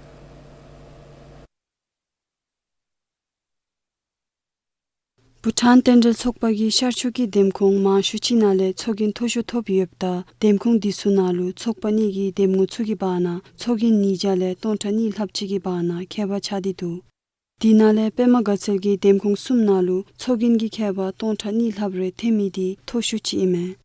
བྷུ་ཊཱན་རྟེན་འབྲེལ་ཚོགས་པ་གིས་ཤར་ཕྱོགས་ཀྱི་འདེམས་ཁོངས་མང་ཤོས་ཅིག་ནང་ལས་ཚོགས་རྒྱན་མཐོ་ཤོས་ཐོབ་ཡོདཔ་ད་འདེམས་ཁོངས་འདི་ཚུ་ནང་ལུ་ཚོགས་པ་གཉིས་ཀྱི་འདེམས་ངོ་ཚུ་གི་བར་ན་ཚོགས་རྒྱན་ཉིས་བརྒྱ་ལས་སྟོང་ཕྲག་གཉིས་ལྷགཔ་ཅིག་གི་བར་ན་ཁྱད་པར་ཆགས་ཏེ་འདུག། དེ་ནང་ལས་པདྨ་དགའ་ཚལ་གྱི་འདེམས་ཁོངས་གསུམ་ནང་ལུ་ཚོགས་རྒྱན་གྱི་ཁྱད་པར་སྟོང་ཕྲག་གཉིས་ལྷགཔ་རེ་ཐོན་མི་འདི་མཐོ་ཤོས་ཅིག་ཨིན་མས།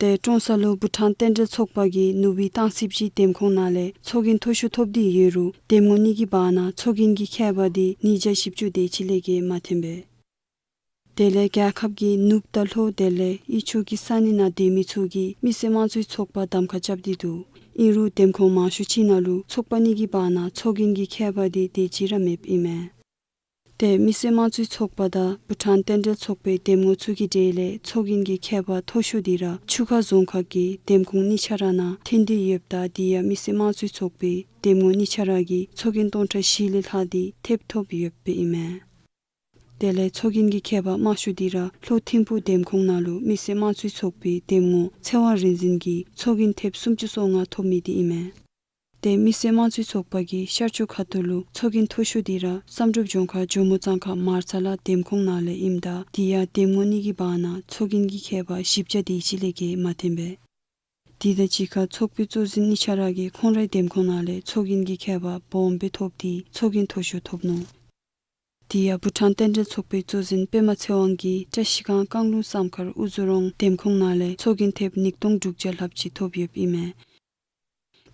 ཏེ་ཀྲོང་གསར་ལུ་བྷུ་ཊཱན་རྟེན་འབྲེལ་ཚོགས་པ་གིས་ནུབ་སྦིས་ཏང་སིབ་ཅི་འདེམས་ཁོངས་ནང་ལས་ཚོགས་རྒྱན་མཐོ་ཤོས་ཐོབ་སྟེ་ཡོད་རུང་འདེམས་ངོ་གཉིས་ཀྱི་བར་ན་ཚོགས་རྒྱན་གྱི་ཁྱད་པར་འདི་ཉིས་བརྒྱ་བཞི་བཅུ་དེ་ཅིག་ལས་བརྒལ་མ་ཐོན་པས། དེ་ལས་རྒྱལ་ཁབ་ཀྱི་ནུབ་དང་ལྷོ་དེ་ལས་དབུས་ཕྱོགས་ཀྱི་ས་གནས་ནང་སྡོད་མི་ཚུ་གིས་མི་སེར་དམངས་གཙོའི་ཚོགས་པར་གདམ་ཁ་རྐྱབ་སྟེ་འདུག། ཨིན་རུང་འདེམས་ཁོངས་མང་ཤོས་ཅིག་ནང་ལུ་ཚོགས་པ་གཉིས་ཀྱི་བར་ན་ཚོགས་རྒྱན་གྱི་ཁྱད་པར་འདི་དེ་ཅིག་ར་མེདཔ་ཨིན་མས། ཏེ་མི་སེར་དམངས་གཙོའི་ཚོགས་པ་དང་བྷུ་ཊཱན་རྟེན་འབྲེལ་ཚོགས་པའི་འདེམས་ངོ་ཚུ་གི་གྲས་ལས་ཚོགས་རྒྱན་གྱི་ཁྱད་པར་མཐོ་ཤོས་འདི་ར་ཆུ་ཁ་རྫོང་ཁག་གི་འདེམས་ཁོངས་གཉིས་ཆ་ར་ནང་ཐོན་ཏེ་ཡོདཔ་ད་དེ་ཡང་མི་སེར་དམངས་གཙོའི་ཚོགས་པའི་འདེམས་ངོ་གཉིས་ཆ་ར་གིས་ཚོགས་རྒྱན་སྟོང་ཕྲག་བཞི་ལས་ལྷག་སྟེ་ཐེབས་ཐོབ་ཡོདཔ་ཨིན་མས། དེ་ལས་ཚོགས་རྒྱན་གྱི་ཁྱད་པར་དམའ་ཤོས་འདི་ར་ལྷོ་ཐིམ་ཕུག་འདེམས་ཁོངས་ནང་ལུ་མི་སེར་དམངས་གཙོའི་ཚོགས་པའི་འདེམས་ངོ་ཚེ་དབང་རིག་འཛིན་གྱིས་ཚོགས་རྒྱན་ཐེབས་སུམ་ཅུ་སོ་ལྔ་ཐོབ་མི་འདི་ཨིན་མས། ཏེ་མི་སེར་དམངས་གཙོའི་ཚོགས་པ་གིས་ཤར་ཕྱོགས་ཁ་ཐུག་ལུ་ཚོགས་རྒྱན་མཐོ་ཤོས་འདི་ར་བསམ་གྲུབ་ལྗོངས་མཁར་ཇོ་མོ་གཙང་ཁ་མར་ཚ་ལ་འདེམས་ཁོངས་ནང་ལས་ཨིནམ་ད་དེ་ཡང་འདེམས་ངོ་གཉིས་ཀྱི་བར་ན་ཚོགས་རྒྱན་གྱི་ཁྱད་པར་བཞི་བརྒྱ་དེ་ཅིག་ལས་བརྒལ་མ་ཐོན་པས། དེ་དང་གཅིག་ཁར་ཚོགས་པའི་གཙོ་འཛིན་གཉིས་ཆ་ར་གིས་ཁོང་རའི་འདེམས་ཁོངས་ནང་ལས་ཚོགས་རྒྱན་གྱི་ཁྱད་པར་སྦོམ་སྦེ་ཐོབ་སྟེ་ཚོགས་རྒྱན་མཐོ་ཤོས་ཐོབ་ནུག། དེ་ཡང་བྷུ་ཊཱན་རྟེན་འབྲེལ་ཚོགས་པའི་གཙོ་འཛིན་པདྨ་ཚེ་དབང་གིས་བཀྲིས་སྒང་རྐང་ལུང་བསམ་མཁར་དབུ་རྫོང་རོང་འདེམས་ཁོངས་ནང་ལས་ཚོགས་རྒྱན་ཐེབས་ཉིས་སྟོང་དྲུག་བརྒྱ་ལྷགཔ་ཅིག་ཐོབ་ཡོདཔ་ཨིན་མས།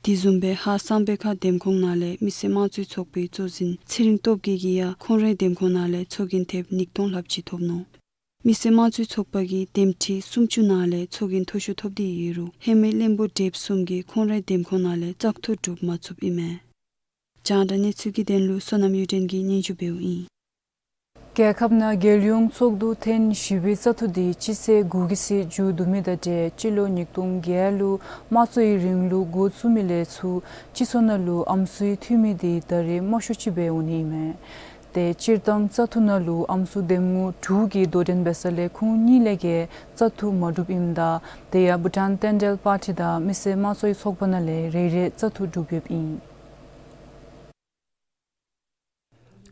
དེ་བཟུམ་སྦེ་ཧཱ་གསང་སྦས་ཁ་འདེམས་ཁོངས་ནང་ལས་མི་སེར་དམངས་གཙོའི་ཚོགས་པའི་གཙོ་འཛིན་ཚེ་རིང་སྟོབས་རྒྱས་ཀྱིས་ཡང་ཁོང་རའི་འདེམས་ཁོངས་ནང་ལས་ཚོགས་རྒྱན་ཐེབས་ཉིས་སྟོང་ལྷགཔ་ཅིག་ཐོབ་ནུག། མི་སེར་དམངས་གཙོའི་ཚོགས་པ་གིས་འདེམས་ཁྲི་སུམ་ཅུ་ནང་ལས་ཚོགས་རྒྱན་མཐོ་ཤོས་ཐོབ་སྟེ་ཡོད་རུང་ཧེ་མའི་བློན་པོ་བགྲེསཔ་གསུམ་གྱིས་ཁོང་རའི་འདེམས་ཁོངས་ནང་ལས་བཙག་འཐུ་གྲུབ་མ་ཚུགསཔ་ཨིན་མས། རྒྱང་བསྒྲགས་གནས་ཚུལ་གྱི་དོན་ལུ་བསོད་ནམས་གཡུ་སྒྲོན་གྱིས་སྙན་ཞུ་འབདཝ་ཨིན། རྒྱལ་ཁབ་ནང་རྒྱལ་ཡོངས་ཚོགས་འདུ་ཐེངས་བཞི་པའི་བཙག་འཐུ་དེ་སྤྱི་ཚེས་དགུ་གི་ཚེས་མཇུག་བསྡུ་མི་དང་འབྲེལ་སྤྱི་ལོ་ཉིས་སྟོང་བརྒྱད་ལུ་དམངས་གཙོའི་རིང་ལུགས་འགོ་བཙུགས་མི་ལས་ཚུར་སྤྱི་ཚོགས་ནང་ལུ་ཨམ་སྲུའི་འཐུས་མི་དེ་ད་རེས་དམའ་ཤོས་ཅིག་སྦེ་འོང་ནི་ཨིན་མས། ཏེ་སྤྱིར་བཏང་བཙག་འཐུ་ནང་ལུ་ཨམ་སྲུ་འདེམས་ངོ་དྲུག་གིས་དོ་འགྲན་འབད་ས་ལས་ཁོང་གཉིས་ལས་བརྒལ་བཙག་འཐུ་མ་གྲུབ་ཨིནམ་ད་དེ་ཡང་བྷུ་ཊཱན་རྟེན་འབྲེལ་པར་ཊི་དང་མི་སེར་དམངས་གཙོའི་ཚོགས་པ་ནང་ལས་རེ་རེ་བཙག་འཐུ་གྲུབ་ཡོདཔ་ཨིན།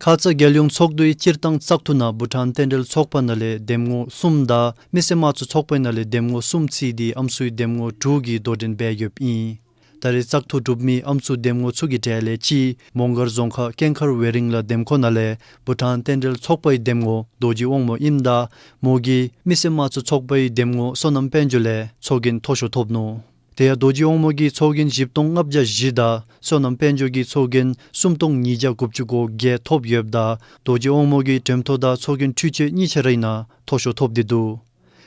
ཁ་ཙ་རྒྱལ་ཡོངས་ཚོགས་འདུའི་སྤྱིར་བཏང་བཙག་འཐུ་ནང་བྷུ་ཊཱན་རྟེན་འབྲེལ་ཚོགས་པ་ནང་ལས་འདེམས་ངོ་གསུམ་དང་མི་སེར་དམངས་གཙོ་ཚོགས་པའི་ནང་ལས་འདེམས་ངོ་གསུམ་བརྩིས་ཏེ་ཨམ་སྲུའི་འདེམས་ངོ་དྲུག་གིས་དོ་འགྲན་འབད་ཡོདཔ་ཨིན། ད་རེས་བཙག་འཐུ་གྲུབ་མི་ཨམ་སྲུ་འདེམས་ངོ་ཚུ་གི་གྲས་ལས་གཅིག་མོང་སྒར་རྫོང་ཁག་ཀེང་མཁར་ཝེ་རིང་ལ་འདེམས་ཁོངས་ནང་ལས་བྷུ་ཊཱན་རྟེན་འབྲེལ་ཚོགས་པའི་འདེམས་ངོ་རྡོ་རྗེ་དབང་མོ་ཨིནམ་ད་མོ་གིས་མི་སེར་དམངས་གཙོ་ཚོགས་པའི་འདེམས་ངོ་བསོད་ནམས་དཔལ་འབྱོར་ལས་ཚོགས་རྒྱན་མཐོ་ཤོས་ཐོབ་ནུག། དེ་ཡང་རྡོ་རྗེ་དབང་མོ་གིས་ཚོགས་རྒྱན་བཞི་སྟོང་ལྔ་བརྒྱ་བཞི་དང་བསོད་ནམས་དཔལ་འབྱོར་གྱིས་ཚོགས་རྒྱན་སུམ་སྟོང་ཉིས་བརྒྱ་དགུ་བཅུ་གོ་བརྒྱད་ཐོབ་ཡོདཔ་ད་རྡོ་རྗེ་དབང་མོ་གིས་འགྲེམ་ཐོག་དང་ཚོགས་རྒྱན་འཕྲུལ་ཆས་གཉིས་ཆ་ར་ཨིན་ན་མཐོ་ཤོས་ཐོབ་སྟེ་འདུག།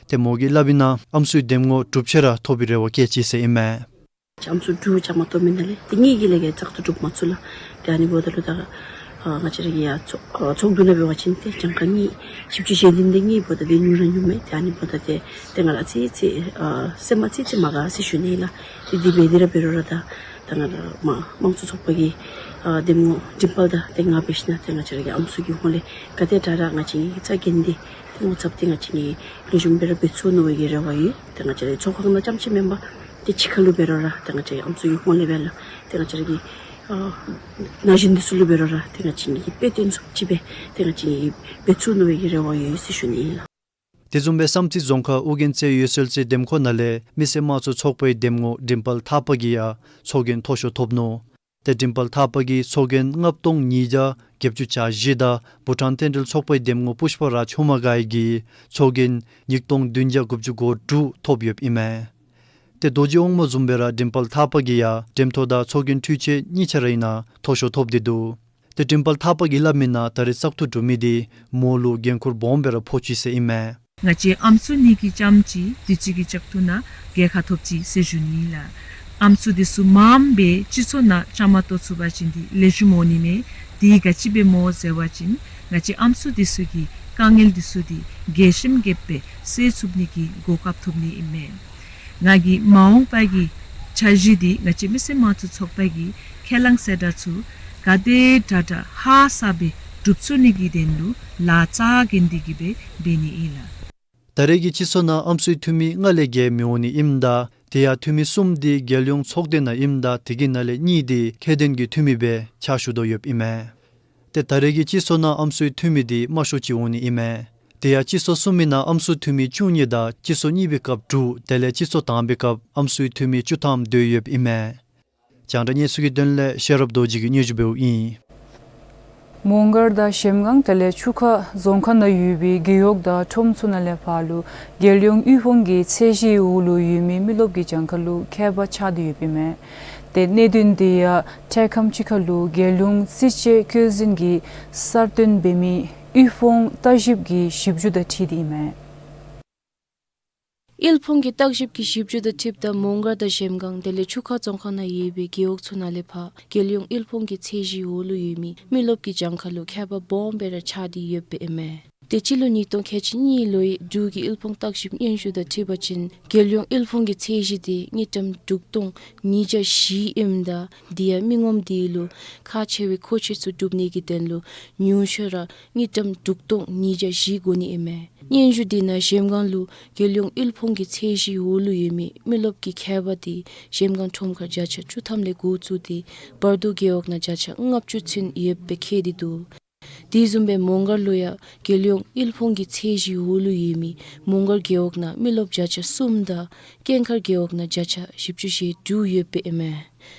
ཏེ་མོ་གིས་སླབ་ཨིན་ན་ཨམ་སྲུའི་འདེམས་ངོ་དྲུག་ཆ་ར་ཐོབ་པའི་རེ་བ་བསྐྱེད་ཅི་ཟེར་ཨིན་མས། ཨམ་སྲུ་དྲུག་བཅའ་མར་གཏོགས་མི་ནང་ལས་དེ་གཉིས་ཀྱིས་ལས་བརྒལ་བཙག་འཐུ་གྲུབ་མ་ཚུགས་ལགས། ཏེ་ཨ་ནི་འབདཝ་ད་ལུ་ད་ཨ་ང་བཅས་ར་གི་ཡང་ཚོགས་ཨ་ཚོགས་འདུ་ནང་འབད་བ་ཅིན་ཏེ་གྱངས་ཁ་གཉིས་བཞི་བཅུ་ཞེ་བདུན་དེ་གཉིས་འབདཝ་ད་ཏེ་ཉུང་ར་ཉུངམ་མས། ཏེ་ཨ་ནི་འབདཝ་ད་ཏེ་ཏེ་ང་ར་ཨ་ཙི་ཙི་ཨ་སེམས་མ་ཙི་ཙི་མ་དགའ་ཟེར་ཞུ་ནི་ལགས། ཏེ་དེ་འབད་དེ་ར་འབད་རུང་ར་ད་ད་ང་ར་མ་དམངས་གཙོ་ཚོགས་པ་གི་ཨ་འདེམས་ངོ་འགྲེམས་སྤེལ་དང་ཏེ་ང་འབད་ཞིན་ན་ཏེ་ང་བཅས་ར་གི་ཨམ་སྲུ་གི་ཧོངས་ལས་ག་དེ་དྲག་དྲག་ང་བཅས་ཀྱི་རྩ་འགེངས་ཏེ་ཏེ་ངོ་ཚབ་ཏེ་ང་བཅས་ཀྱིས་ལེགས་ཤོམ་སྦེ་ར་འབད་ཚུགས་མནོ་བའི་གི་རེ་བ་ཡོད། ཏེ་ང་བཅས་ར་ཚོགས་ཁང་ནང་རྐྱངམ་ཅིག་མེན་པར་ཏེ་ཕྱི་ཁ་ལུ་འབད་རུང་ར་ཏེ་ང་བཅས་ཨམ་སྲུ་གི་ཧོངས་ལས་འབད་ལགས། ཏེ་ང་བཅས་ར་གི་ཨ་ན་གཞོན་འདི་ཚུ་ལུ་འབད་རུང་ར་ཏེ་ང་བཅས་ཀྱིས་དཔེ་སྟོན་ཚུགསཔ་ཅིག་སྦེ་ཏེ་ང་བཅས་ཀྱིས་འབད་ཚུགས་མནོ་བའི་གི་རེ་བ་ཡོད་ཟེར་ཞུ་ནི་ཨིན་ལགས། དེ་བཟུམ་སྦེ་བསམ་རྩེ་རྫོང་ཁག་ཨོ་རྒྱན་རྩེ་འོད་གསལ་རྩེ་འདེམས་ཁོངས་ནང་ལས་མི་སེར་དམངས་གཙོ་ཚོགས་པའི་འདེམས་ངོ་འགྲེམས་སྤེལ་ཐར་པ་གིས་ཡང་ཚོགས་རྒྱན་མཐོ་ཤོས་ཐོབ་ནུག། ཏེ་འགྲེམས་སྤེལ་ཐར་པ་གིས་ཚོགས་རྒྱན་ལྔ་སྟོང་ཉིས་བརྒྱ་བརྒྱད་ཅུ་གྱ་བཞི་དང་བྷུ་ཊཱན་རྟེན་འབྲེལ་ཚོགས་པའི་འདེམས་ངོ་པུཥྤ་རཱཇ་ཧུ་མ་གྷའི་གིས་ཚོགས་རྒྱན་ཉིས་སྟོང་བདུན་བརྒྱ་དགུ་བཅུ་གོ་དྲུག་ཐོབ་ཡོདཔ་ཨིན་མས། ཏེ་རྡོ་རྗེ་དབང་མོ་བཟུམ་སྦེ་ར་འགྲེམས་སྤེལ་ཐར་པ་གིས་ཡང་འགྲེམས་ཐོག་དང་ཚོགས་རྒྱན་འཕྲུལ་ཆས་གཉིས་ཆ་ར་ཨིན་ན་མཐོ་ཤོས་ཐོབ་སྟེ་འདུག། ཏེ་འགྲེམས་སྤེལ་ཐར་པ་གིས་སླབ་མི་ནང་ད་རེས་བཙག་འཐུ་གྲུབ་མི་འདི་མོ་ལུ་འགན་ཁུར་སྦོམ་སྦེ་ར་ཕོག་ཅི་ཟེར་ཨིན་མས། ང་བཅས་ཨམ་སྲུ་གཉིས་ཀྱིས་རྐྱངམ་ཅིག་དུས་ཅི་གི་བཙག་འཐུ་ནང་རྒྱལ་ཁ་ཐོབ་ཅི་ཟེར་ཞུ་ནི་ལགས། ཨམ་སྲུ་འདི་ཚུ་མངམ་སྦེ་སྤྱི་ཚོགས་ནང་བཅའ་མར་གཏོགས་ཚུགས་པ་ཅིན་འདི་ལེགས་ཤོམ་འོང་ནི་མས། དེ་ག་ཅི་སྦེ་སྨོ་ཟེར་བ་ཅིན་ང་བཅས་ཨམ་སྲུ་འདི་ཚུ་གི་དཀའ་ངལ་འདི་ཚུ་འདི་རྒྱས་ཤིང་རྒྱསཔ་སྦེ་སེལ་ཚུགས་ནི་གི་གོ་སྐབས་ཐོབ་ནི་ཨིན་མས། ང་གིས་མ་འོངས་པ་གི་འཆར་གཞི་འདི་ང་བཅས་མི་སེར་དམངས་གཙོ་ཚོགས་པ་གི་ཁས་བླངས་གསལ་བསྒྲགས་ཚུ་ག་དེ་དྲག་དྲག་ཧ་སག་སྦེ་འགྲུབ་ཚུགས་ནི་གི་དོན་ལུ་ལཱ་རྩ་འགེངས་ཏེ་གི་སྦེ་འབད་ནི་ཨིན་ལགས། ད་རེས་ཀྱི་སྤྱི་ཚོགས་ནང་ཨམ་སྲུའི་འཐུས་མི་ལྔ་ལས་བརྒལ་མི་འོང་ནི་ཨིནམ་ད་དེ་ཡང་འཐུས་མི་གསུམ་འདི་རྒྱལ་ཡོངས་ཚོགས་སྡེ་ནང་ཨིནམ་ད་དེ་གི་ནང་ལས་གཉིས་འདི་ཁྱད་ལྡན་གྱི་འཐུས་མི་སྦེ་ཕྱག་ཞུ་དོ་ཡོདཔ་ཨིན་མས། ཏེ་ད་རེས་ཀྱི་སྤྱི་ཚོགས་ནང་ཨམ་སྲུའི་འཐུས་མི་འདི་དམའ་ཤོས་ཅིག་འོང་ནི་ཨིན་མས། དེ་ཡང་སྤྱི་ཚོགས་གསུམ་ཨིན་ན་ཨམ་སྲུ་འཐུས་མི་བཅུ་གཉིས་དང་སྤྱི་ཚོགས་གཉིས་པའི་སྐབས་དྲུག་དེ་ལས་སྤྱི་ཚོགས་དང་པའི་སྐབས་ཨམ་སྲུའི་འཐུས་མི་བཅུ་ཐམ་སྡོད་ཡོདཔ་ཨིན་མས། རྒྱང་བསྒྲགས་གནས་ཚུལ་གྱི་དོན་ལས་ཤེས་རབ་རྡོ་རྗེ་གིས་སྙན་ཞུ་འབདཝ་ཨིན། མོང་སྒར་དང་གཞལམ་སྒང་དེ་ལས་ཆུ་ཁ་རྫོང་ཁག་ནང་ཡོད་པའི་རྒེད་འོག་དང་ཁྲོམ་ཚུ་ནང་ལས་ཕར་ལུ་རྒྱལ་ཡོངས་དབུལ་ཕོངས་ཀྱི་ཚད་གཞིའི་འོག་ལུ་ཡོད་མི་མི་རློབས་ཀྱི་གྱངས་ཁ་ལུ་ཁྱད་པར་ཆགས་ཏེ་ཡོདཔ་ཨིན་མས། ཏེ་གནད་དོན་དེ་ཡང་འཕྲལ་ཁམས་ཅིག་ཁར་ལུ་རྒྱལ་ཡོངས་རྩིས་དཔྱད་བཀོད་འཛིན་གྱིས་གསར་བཏོན་འབད་མི་དབུལ་ཕོངས་བརྟག་ཞིབ་ཀྱི་ཞིབ་འཇུག་དང་འཁྲིལ་ཏེ་ཨིན་མས། དབུལ་ཕོངས་ཀྱི་བརྟག་ཞིབ་ཀྱི་ཞིབ་འཇུག་དང་འཁྲིལཝ་ད་མོང་སྒར་དང་གཞལམ་སྒང་དེ་ལས་ཆུ་ཁ་རྫོང་ཁག་ནང་ཡོད་པའི་རྒེད་འོག་ཚུ་ནང་ལས་ཕར་རྒྱལ་ཡོངས་དབུལ་ཕོངས་ཀྱི་ཚད་གཞིའི་འོག་ལུ་ཡོད་མི་མི་རློབས་ཀྱི་གྱངས་ཁ་ལུ་ཁྱད་པར་སྦོམ་སྦེ་ར་ཆགས་ཏེ་ཡོདཔ་ཨིན་མས། ཏེ་སྤྱི་ལོ་ཉིས་སྟོང་ཁལ་གཅིག་གཉིས་ལོའི་འབྲུག་གི་དབུལ་ཕོངས་བརྟག་ཞིབ་སྙན་ཞུ་དང་འཁྲིལ་བ་ཅིན་རྒྱལ་ཡོངས་དབུལ་ཕོངས་ཀྱི་ཚད་གཞི་དེ་དངུལ་ཀྲམ་དྲུག་སྟོང་ཉིས་བརྒྱ་བཞི་ཨིནམ་ད་དེ་ཡང་མི་ངོམ་དེ་ལུ་ཁག་ཆེ་བའི་མཁོ་ཆས་ཚུ་སྒྲུབ་ནི་གི་དོན་ལུ་ཉུང་ཤོས་ར་དངུལ་ཀྲམ་དྲུག་སྟོང་ཉིས་བརྒྱ་བཞི་དགོ་ནི་ཨིན་མས། སྙན་ཞུ་དེ་ནང་གཞལམ་སྒང་ལུ་རྒྱལ་ཡོངས་དབུལ་ཕོངས་ཀྱི་ཚད་གཞིའི་འོག་ལུ་ཡོད་མི་མི་རློབས་ཀྱི་ཁྱད་པར་དེ་གཞལམ་སྒང་ཁྲོམ་ཁར་བརྒྱ་ཆ་བཅུ་ཐམ་ལས་འགོ་བཙུགས་ཏེ་བར་དོ་རྒེད་འོག་ནང་བརྒྱ་ཆ་ལྔ་བཅུ་ཚུན་ཡོདཔ་སྦེ་བཀོད་དེ་འདུག། དེ་བཟུམ་སྦེ་མོང་སྒར་ལུ་ཡང་རྒྱལ་ཡོངས་དབུལ་ཕོངས་ཀྱི་ཚད་གཞིའི་འོག་ལུ་ཡོད་མི་མོང་སྒར་རྒེད་འོག་ནང་མི་རློབས་བརྒྱ་ཆ་གསུམ་དང་ཀན་མཁར་རྒེད་འོག་ནང་བརྒྱ་ཆ་བཞི་བཅུ་ཞེ་དྲུག་ཡོདཔ་ཨིན་མས།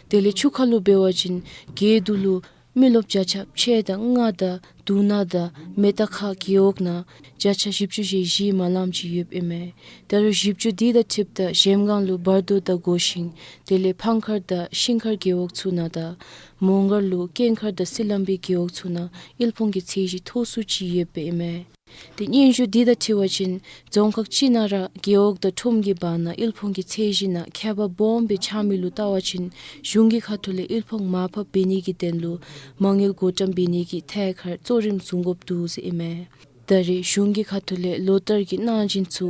དེ་ལས་ཆུ་ཁ་ལུ་འབད་བ་ཅིན་རྒེད་འོག་ལུ་མི་རློབས་བརྒྱ་ཆ་ཕྱེད་དང་ལྔ་དང་དུག་སྣ་དང་མེ་རྟ་ཁ་རྒེད་འོག་ནང་བརྒྱ་ཆ་བཞི་བཅུ་ཞེ་བཞི་མ་ལངམ་ཅིག་ཡོདཔ་ཨིན་མས། ད་རུང་ཞིབ་འཇུག་དེ་དང་འཁྲིལཝ་ད་གཞལམ་སྒང་ལུ་བར་དོ་དང་སྒོ་ཤིང་དེ་ལས་ཕང་མཁར་དང་ཤིང་མཁར་རྒེད་འོག་ཚུ་ནང་དང་མོང་སྒར་ལུ་ཀན་མཁར་དང་སི་ལམ་བི་རྒེད་འོག་ཚུ་ནང་དབུལ་ཕོངས་ཀྱི་ཚད་གཞི་མཐོ་སུ་ཅིག་ཡོདཔ་ཨིན་མས། ཏེ་སྙན་ཞུ་དེ་དང་འཁྲིལ་བ་ཅིན་རྫོང་ཁག་གཅིག་ནང་ར་རྒེད་འོག་དང་ཁྲོམ་གྱི་བར་ན་དབུལ་ཕོངས་ཀྱི་ཚད་གཞི་ནང་ཁྱད་པར་སྦོམ་སྦེ་ཆགས་མི་ལུ་བལྟ་བ་ཅིན་གཞུང་གི་ཁ་ཐུག་ལས་དབུལ་ཕོངས་མར་ཕབ་འབད་ནི་གི་དོན་ལུ་མ་དངུལ་བགོ་བཀྲམ་འབད་ནི་གི་ཐད་ཁར་གཙོ་རིམ་བཟུང་དགོཔ་འདུག་ཟེར་ཨིན་མས། ད་རེས་གཞུང་གི་ཁ་ཐུག་ལས་ལོ་ལྟར་གྱི་གནང་སྦྱིན་ཚུ་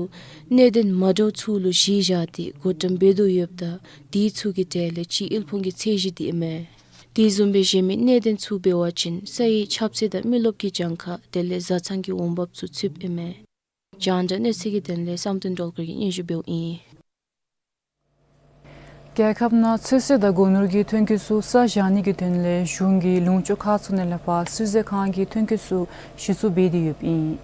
གནད་དོན་མ་འདྲཝ་ཚུ་ལུ་གཞི་བཞག་སྟེ་བགོ་བཀྲམ་འབད་དོ་ཡོདཔ་ད་དེ་ཚུ་གི་གྲས་ལས་གཅིག་དབུལ་ཕོངས་ཀྱི་ཚད་གཞི་དེ་ཨིན་མས། དེ་བཟུམ་སྦེ་གཞན་མི་གནད་དོན་ཚུ་འབད་བ་ཅིན་ས་ཡི་ཁྱབ་ཚད་དང་མི་རློབས་ཀྱི་གྱངས་ཁ་དེ་ལས་བཟའ་ཚང་གི་འོང་འབབ་ཚུ་ཚུདཔ་ཨིན་མས། རྒྱང་བསྒྲགས་གནས་ཚུལ་གྱི་དོན་ལས་བསམ་གཏན་སྒྲོལ་དཀར་གྱིས་སྙན་ཞུ་འབདཝ་ཨིན། རྒྱལ་ཁབ་ནང་ཚོད་བསྲེ་དང་སྒོ་ནོར་གྱི་ཐོན་སྐྱེད་ཚུ་ས་བཞག་ནི་གི་དོན་ལས་གཞུང་གིས་ལུང་ཕྱོགས་ཁག་ཚུ་ནང་ལས་ཕར་སུལ་ཟས་ཁང་གི་ཐོན་སྐྱེད་ཚུ་གཞི་བཙུགས་འབད་དེ་ཡོདཔ་ཨིན།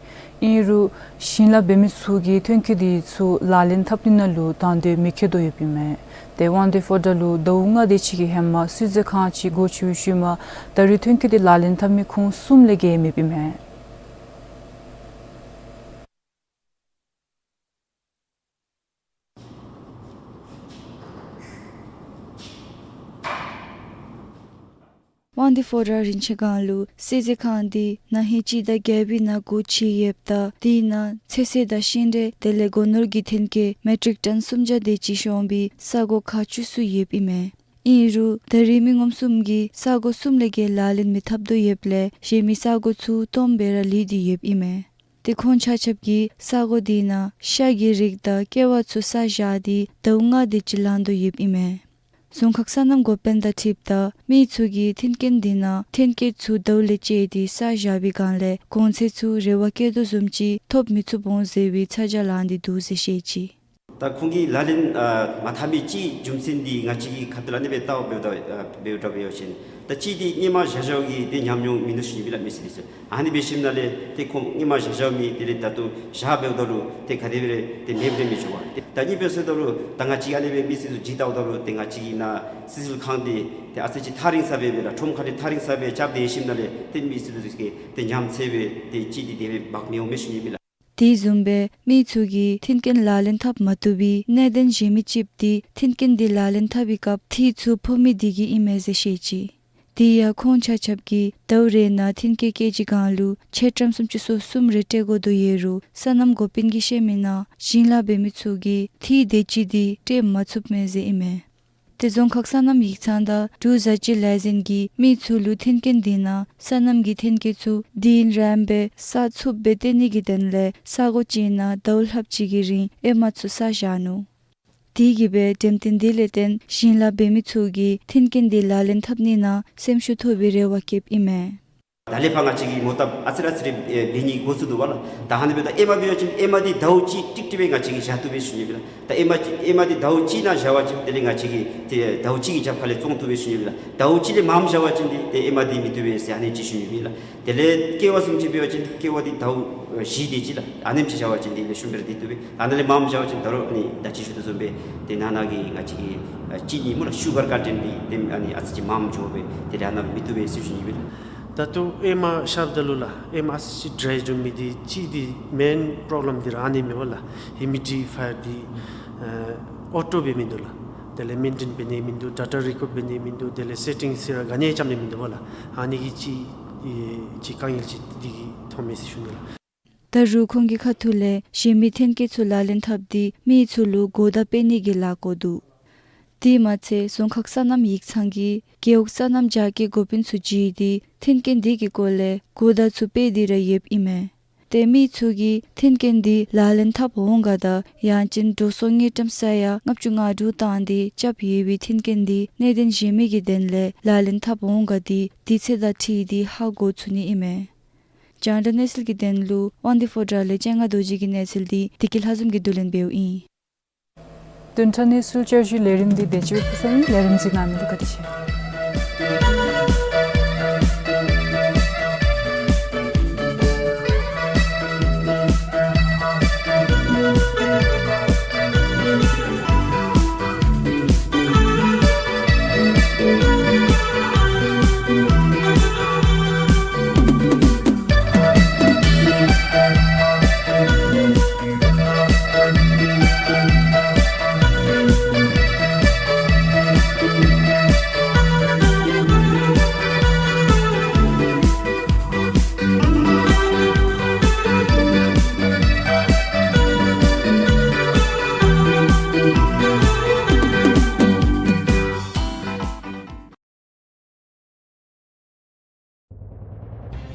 ཨིན་རུང་ཞིང་ལཱ་འབད་མི་ཚུ་གིས་ཐོན་སྐྱེད་དེ་ཚུ་ལག་ལེན་འཐབ་ནི་ནང་ལུ་དང་འདོད་མི་བསྐྱེད་དོ་ཡོདཔ་ཨིན་མས། ཏེ་དབང་འདུས་ཕོ་བྲང་ལུ་ཟླཝ་ལྔ་དེ་ཅིག་གི་ཧེ་མ་སུལ་ཟས་ཁང་ཅིག་སྒོ་ཕྱེ་བའི་ཤུལ་མ་ད་རེས་ཐོན་སྐྱེད་དེ་ལག་ལེན་འཐབ་མི་ཁོང་གསུམ་ལས་བརྒལ་མེདཔ་ཨིན་མས། དབང་འདུས་ཕོ་བྲང་རིན་ཆེན་སྒང་ལུ་སུལ་ཟས་ཁང་དེ་ན་ཧིང་སྤྱི་ཟླ་བརྒྱད་པའི་ནང་སྒོ་ཕྱེ་ཡོདཔ་ད་དེ་ནང་ཚོད་བསྲེ་དང་ཤིང་འབྲས་དེ་ལས་སྒོ་ནོར་གྱི་ཐོན་སྐྱེད་མེ་ཊིག་ཊོན་སུམ་བརྒྱ་དེ་ཅིག་ཤོང་བའི་ས་གོ་ཁག་བཅུ་གསུམ་ཡོདཔ་ཨིན་མས། ཨིན་རུང་ད་རེས་མི་ངོམ་གསུམ་གྱིས་ས་གོ་གསུམ་ལས་བརྒལ་ལག་ལེན་མི་འཐབ་དོ་ཡོདཔ་ལས་གཞན་མི་ས་གོ་ཚུ་སྟོངམ་སྦེ་ར་ལུས་ཏེ་ཡོདཔ་ཨིན་མས། ཏེ་ཁོང་ཆ་ཁྱབ་ཀྱིས་ས་གོ་དེ་ནང་ཤ་གི་རིགས་དང་ཀེ་བ་ཚུ་ས་བཞག་སྟེ་ཟླཝ་ལྔ་དེ་ཅིག་ལང་དོ་ཡོདཔ་ཨིན་མས། རྫོང་ཁག་སོ་ནམ་འགོ་དཔོན་དང་འཁྲིལཝ་ད་མི་ཚུ་གིས་ཐོན་སྐྱེད་དེ་ནང་ཐོན་སྐྱེད་ཚུ་ཟླཝ་ལས་བཅད་དེ་ས་བཞག་པའི་སྒང་ལས་གོང་ཚད་ཚུ་རེ་བ་བསྐྱེད་དོ་བཟུམ་ཅིག་ཐོབ་མི་ཚུགས་འོང་ཟེར་བའི་ཚ་གྱང་ལངས་ཏེ་འདུག་ཟེར་བཤད་ཅི། ད་ཁོང་གིས་ལག་ལེན་ཨ་མ་འཐབ་མི་ཅིག་རྒྱུ་མཚན་འདི་ང་བཅས་ཀྱིས་ཁ་ཐུག་ལས་ཨ་ནི་སྦེ་བལྟཝ་འབདཝ་ད་ཨ་འབདཝ་ད་འབད་བ་ཅིན་ད་གཅིག་འདི་སྔོན་མ་བཞག་བཞགཔ་གི་ཏེ་ཉམས་མྱོང་མིན་འདུག་ཟེར་ཞུ་ནི་ཨིན་ལགས། མི་སེར་འདི་ཚུ་ཨ་ནི་འབད་ཞིནམ་ལས་ཏེ་ཁོང་སྔོན་མ་བཞག་བཞགཔ་མི་དེ་ལས་ད་ལྟོ་བཞག་འབདཝ་ད་ལུ་ཏེ་ག་དེ་སྦེ་ར་ཏེ་མེདཔ་ར་མི་འགྱོ་བས། ཏེ་ད་གཉིས་པ་ཟེརཝ་ད་ལུ་ད་ང་བཅས་ཨ་ནི་སྦེ་མི་སེར་ཚུ་ཅིག་བལྟཝ་ད་ལུ་ཏེ་ང་བཅས་ཀྱི་ནཱ་སུལ་ཟས་ཁང་འདི་ཏེ་ཨ་ཙི་ཅིག་ཐག་རིང་ས་སྦེ་སྦེ་ར་ཁྲོམ་ཁ་ལས་ཐག་རིང་ས་སྦེ་རྐྱབ་སྡོད་ཞིནམ་ལས་ཏེ་མི་སེར་ཚུ་གིས་ཏེ་ཉམས་ཚད་སྦེ་ཏེ་གཅིག་འདི་དེ་སྦེ་འབག་མི་འོང་མས་ཞུ་ནི་ཨིན་ལགས། དེ་བཟུམ་སྦེ་མི་ཚུ་གིས་མཐུན་རྐྱེན་ལག་ལེན་འཐབ་མ་བཏུབ་པའི་གནད་དོན་གཞན་མི་ཅིག་འདི་མཐུན་རྐྱེན་འདི་ལག་ལེན་འཐབ་པའི་སྐབས་འཐུས་ཚུ་ཕོག་མི་འདི་གིས་ཨིན་མས་ཟེར་བཤད་ཅི། དེ་ཡང་ཁོང་ཆ་ཁྱབ་ཀྱིས་ཟླཝ་རེ་ནང་མཐུན་རྐྱེན་ཀེ་ཇི་སྒང་ལུ་ཆེ་ཊམ་སུམ་ཅུ་སོ་གསུམ་རེ་སྤྲོད་དགོ་དོ་ཡོད་རུང་སོ་ནམ་འགོ་དཔོན་གྱིས་བཤད་མི་ནང་ཞིང་ལཱ་འབད་མི་ཚུ་གིས་འཐུས་དེ་ཅིག་འདི་སྤྲོད་མ་ཚུགསཔ་མས་ཟེར་ཨིན་མས། ཏེ་རྫོང་ཁག་སོ་ནམ་ཡིག་ཚང་དང་འབྲུག་བཟའ་སྤྱོད་ལས་འཛིན་གྱིས་མི་ཚུ་ལུ་མཐུན་རྐྱེན་དེ་ནང་སོ་ནམ་གྱི་མཐུན་རྐྱེན་ཚུ་དུས་ཡུན་རིངམོ་སྦེ་བསག་ཚུགསཔ་སྦེ་སྟོན་ནི་གི་དོན་ལས་ས་གོ་ཅིག་ནང་ཟླཝ་ལྷགཔ་ཅིག་གི་རིང་ཨེ་མ་ཚུ་ས་བཞག་ནུག། དེ་གིས་སྦེ་འགྲེམས་སྟོན་དེ་ལས་བརྟེན་ཞིང་ལཱ་འབད་མི་ཚུ་གིས་མཐུན་རྐྱེན་དེ་ལག་ལེན་འཐབ་ནི་ནང་སེམས་ཤུགས་ཐོབ་པའི་རེ་བ་བསྐྱེདཔ་ཨིན་མས། ད་ལས་ཕར་ང་བཅས་ཀྱིས་མོ་བཏབ་ཨ་ཙི་རེ་ཨ་ཙི་རེ་འབད་ནི་འགོ་བཙུགས་དོ་བ་ལགས། ད་ཨ་ནི་འབདཝ་ད་ཨེ་མ་འབད་བ་ཅིན་ཨེ་མ་འདི་ཟླཝ་གཅིག་ཀྲིག་ཀྲི་སྦེ་ང་བཅས་ཀྱིས་བཞག་བཏུབ་པས་ཞུ་ནི་ཨིན་པས་ལགས། ད་ཨེ་མ་ཨེ་མ་འདི་ཟླཝ་གཅིག་ནང་བཞག་པ་ཅིན་དེ་ལས་ང་བཅས་ཀྱིས་ཏེ་ཟླཝ་གཅིག་གི་རྒྱབ་ཁ་ལས་བཙོང་བཏུབ་པས་ཞུ་ནི་ཨིན་པས་ལགས། ཟླཝ་གཅིག་ལས་མངམ་བཞག་པ་ཅིན་འདི་ཏེ་ཨེ་མ་འདི་མི་བཏུབ་པས་ཟེར་ཨ་ནི་ཅིག་ཞུ་ནི་ཨིན་པས་ལགས། དེ་ལས་ཀེ་བ་བཟུམ་ཅིག་འབད་བ་ཅིན་ཀེ་བ་འདི་ཟླཝ་ཨ་བཞི་དེ་ཅིག་ལགས། ཨ་ནེམ་ཅིག་བཞག་པ་ཅིན་དེ་ལས་ཤུམ་སྦེ་ར་འདི་བཏུབ་པས། ཨ་ནཱ་ལས་མངམ་བཞག་པ་ཅིན་ད་རུང་ཨ་ནི་ད་ཅི་ཞུ་དོ་བཟུམ་སྦེ་ཏེ་ནང་ན་གི་ང་བཅས་ཀྱི་ཨ་ཅི་ནི་སྨོ་ལགས་ཤུ་གར་ཀོན་ཊེནཊ་འདི་ཏེ་ཨ་ནི་ཨ་ཙི་ཅིག་མངམ་འགྱོ་སྦེ་དེ་ལས་ཨ་ནཱ་མི་བཏུབ་པས་ཟེར་ཞུ་ནི་ཨིན་པས་ལགས། ད་ལྟོ་ཨེ་མ་བཞགཔ་ད་ལུ་ལགས་ཨེ་མ་ཨ་ཙི་ཅིག་ཌྲའི་འགྱོ་མི་འདི་གཅིག་འདི་མེན་པྲོབ་ལེམ་འདི་ར་ཨ་ནི་མས་པ་ལགས། ཧིའུ་མི་ཌི་ཕ་ཡར་འདི་ཨ་ཨོ་ཊོ་འབད་མིན་འདུག་ལགས། དེ་ལས་མེན་ཊེན་འབད་ནི་མིན་འདུག། ཌེ་ཊ་རི་ཀོཌ་འབད་ནི་མིན་འདུག། དེ་ལས་སེ་ཊིང་ཟེར་ར་ག་ནི་ཡང་རྐྱབ་ནི་མིན་འདུག་པ་ལགས། ཨ་ནི་གི་ཅིག་ཨེ་ཅིག་དཀའ་ངལ་ཅིག་འདི་གིས་མཐོངམ་མས་ཟེར་ཞུ་ནི་ལགས། ད་རུང་ཁོང་གི་ཁ་ཐུག་ལས་གཞན་མི་མཐུན་རྐྱེན་ཚུ་ལག་ལེན་འཐབ་སྟེ་མི་ཚུ་ལུ་གོ་བརྡ་སྤེལ་ནི་གི་ལཱ་བཀོད་འདུག། དེ་མ་ཚད་རྫོང་ཁག་སོ་ནམ་ཡིག་ཚང་གིས་རྒེད་འོག་སོ་ནམ་རྒྱ་སྐྱེད་འགོ་དཔོན་ཚུ་བརྗེ་སྟེ་མཐུན་རྐྱེན་འདི་གི་སྐོར་ལས་གོ་བརྡ་ཚུ་སྤེལ་ཏེ་ར་ཡོདཔ་ཨིན་མས། ཏེ་མི་ཚུ་གིས་མཐུན་རྐྱེན་འདི་ལག་ལེན་འཐབ་འོང་ག་དང་ཡང་ཅིན་འགྲོ་སོང་དངུལ་ཀྲམ་ས་ཡ་ལྔ་བཅུ་ང་དྲུག་བཏང་སྟེ་རྐྱབ་ཡོད་པའི་མཐུན་རྐྱེན་འདི་གནད་དོན་གཞན་མི་གི་དོན་ལས་ལག་ལེན་འཐབ་འོང་ག་འདི་དུས་ཚོད་དང་འཁྲིལ་ཏེ་ཧ་གོ་ཚུགས་ནི་ཨིན་མས། རྒྱང་བསྒྲགས་གནས་ཚུལ་གྱི་དོན་ལུ་དབང་འདུས་ཕོ་བྲང་ལས་སྤྱན་སྔ་རྡོ་རྗེ་གི་གནས་ཚུལ་འདི་བདེ་སྐྱིད་ལྷ་འཛོམས་ཀྱིས་བསྡུ་ལེན་འབདཝ་ཨིན། བདུན་ཕྲག་གནས་ཚུལ་བསྐྱར་ཞུའི་ལས་རིམ་འདི་དེ་ཅིག་སྦེ་ཕུལ་ཚར་ཡི། ལས་རིམ་གཟིགས་གནང་མི་ལུ་བཀའ་དྲིན་ཆེ།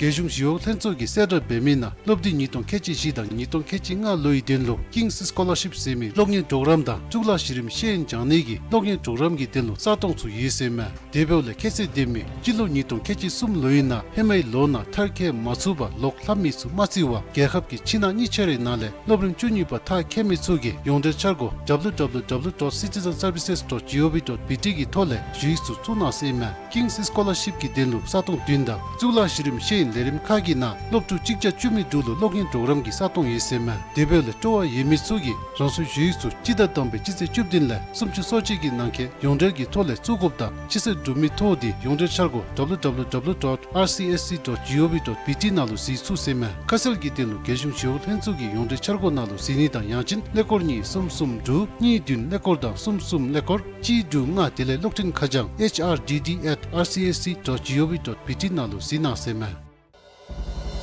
རྒྱལ་གཞུང་ཞི་གཡོག་ལྷན་ཚོགས་ཀྱིས་གསལ་བསྒྲགས་འབད་མི་ནང་སློབ་དུས་ཉིས་སྟོང་ཁལ་གཅིག་བཞི་དང་ཉིས་སྟོང་ཁལ་གཅིག་ལྔ་ལོའི་དོན་ལུ་ཀིངས་སི་ཀོ་ལར་ཤིབ་ཟེར་མི་གློག་བརྙན་གྲོགས་རམ་དང་གཙུག་ལག་གཞི་རིམ་ཤེས་ཡོན་སྦྱང་ནི་གི་གློག་བརྙན་གྲོགས་རམ་གྱི་དོན་ལུ་ས་སྟོང་ཚུ་ཡོད་ཟེར་མས། དེ་འབདཝ་ལས་ཁྱད་ཚད་ལྡན་མི་སྤྱི་ལོ་ཉིས་སྟོང་ཁལ་གཅིག་གསུམ་ལོའི་ནང་ཧེ་མའི་ལོ་ནང་མཐར་འཁྱོལ་མ་ཚུགས་པར་ལོག་ལྷབ་མི་ཚུ་མ་བརྩི་བར་རྒྱལ་ཁབ་ཀྱི་ཕྱི་ནང་གཉིས་ཆ་རའི་ནང་ལས་སློབ་རིམ་བཅུ་གཉིས་པ་མཐར་འཁྱོལ་མི་ཚུ་གིས་ཡོངས་འབྲེལ་འཆར་སྒོ་W W W dot citizen services dot G O V dot B T གི་ཐོག་ལས་ཞུ་ཡིག་ཚུ་བཙུགས་གནང་ཟེར་མས། ཀིངས་སི་ཀོ་ལར་ཤིབ་ཀྱི་དོན་ལུ་ས་སྟོང་བདུན་དང་གཙུག་ལག་གཞི་རིམ་ཤེས་ཡོན་ལས་རིམ་ཁག་གི་ནང་སློབ་ཕྲུག་གཅིག་བརྒྱ་བཅུ་མི་དྲུག་ལུ་གློག་བརྙན་གྲོགས་རམ་གྱི་ས་སྟོང་ཡོད་ཟེར་མས། དེ་འབདཝ་ལས་སྤྲོ་བ་ཡོད་མི་ཚུ་གིས་རང་སོའི་ཞུ་ཡིག་ཚུ་སྤྱི་ཟླ་དང་པའི་སྤྱི་ཚེས་བཅུ་བདུན་ལས་སུམ་ཅུ་སོ་གཅིག་གི་ནང་འཁོད་ཡོངས་འབྲེལ་གྱི་ཐོག་ལས་བཙུགས་དགོཔ་དང་ཕྱི་ཚེས་དྲུག་མའི་ཐོག་འདི་ཡོངས་འབྲེལ་འཆར་སྒོ་W W W dot R C S C dot G O V dot B T ནང་ལུ་གཟིགས་ཚུགས་ཟེར་མས། ཁ་གསལ་གྱི་དོན་ལུ་རྒྱལ་གཞུང་ཞི་གཡོག་ལྷན་ཚོགས་ཀྱི་ཡོངས་འབྲེལ་འཆར་སྒོ་ནང་ལུ་གཟིགས་ནི་དང་ཡང་ཅིན་ཀླད་ཀོར་གཉིས་གསུམ་གསུམ་དྲུག་གཉིས་བདུན་ཀླད་ཀོར་དང་གསུམ་གསུམ་ཀླད་ཀོར་གཅིག་དྲུག་ལྔ། དེ་ལས་གློག་འཕྲིན་ཁ་བྱང་H R D D at R C S C dot G O V dot B T ནང་ལུ་གཟིགས་གནང་ཟེར་མས།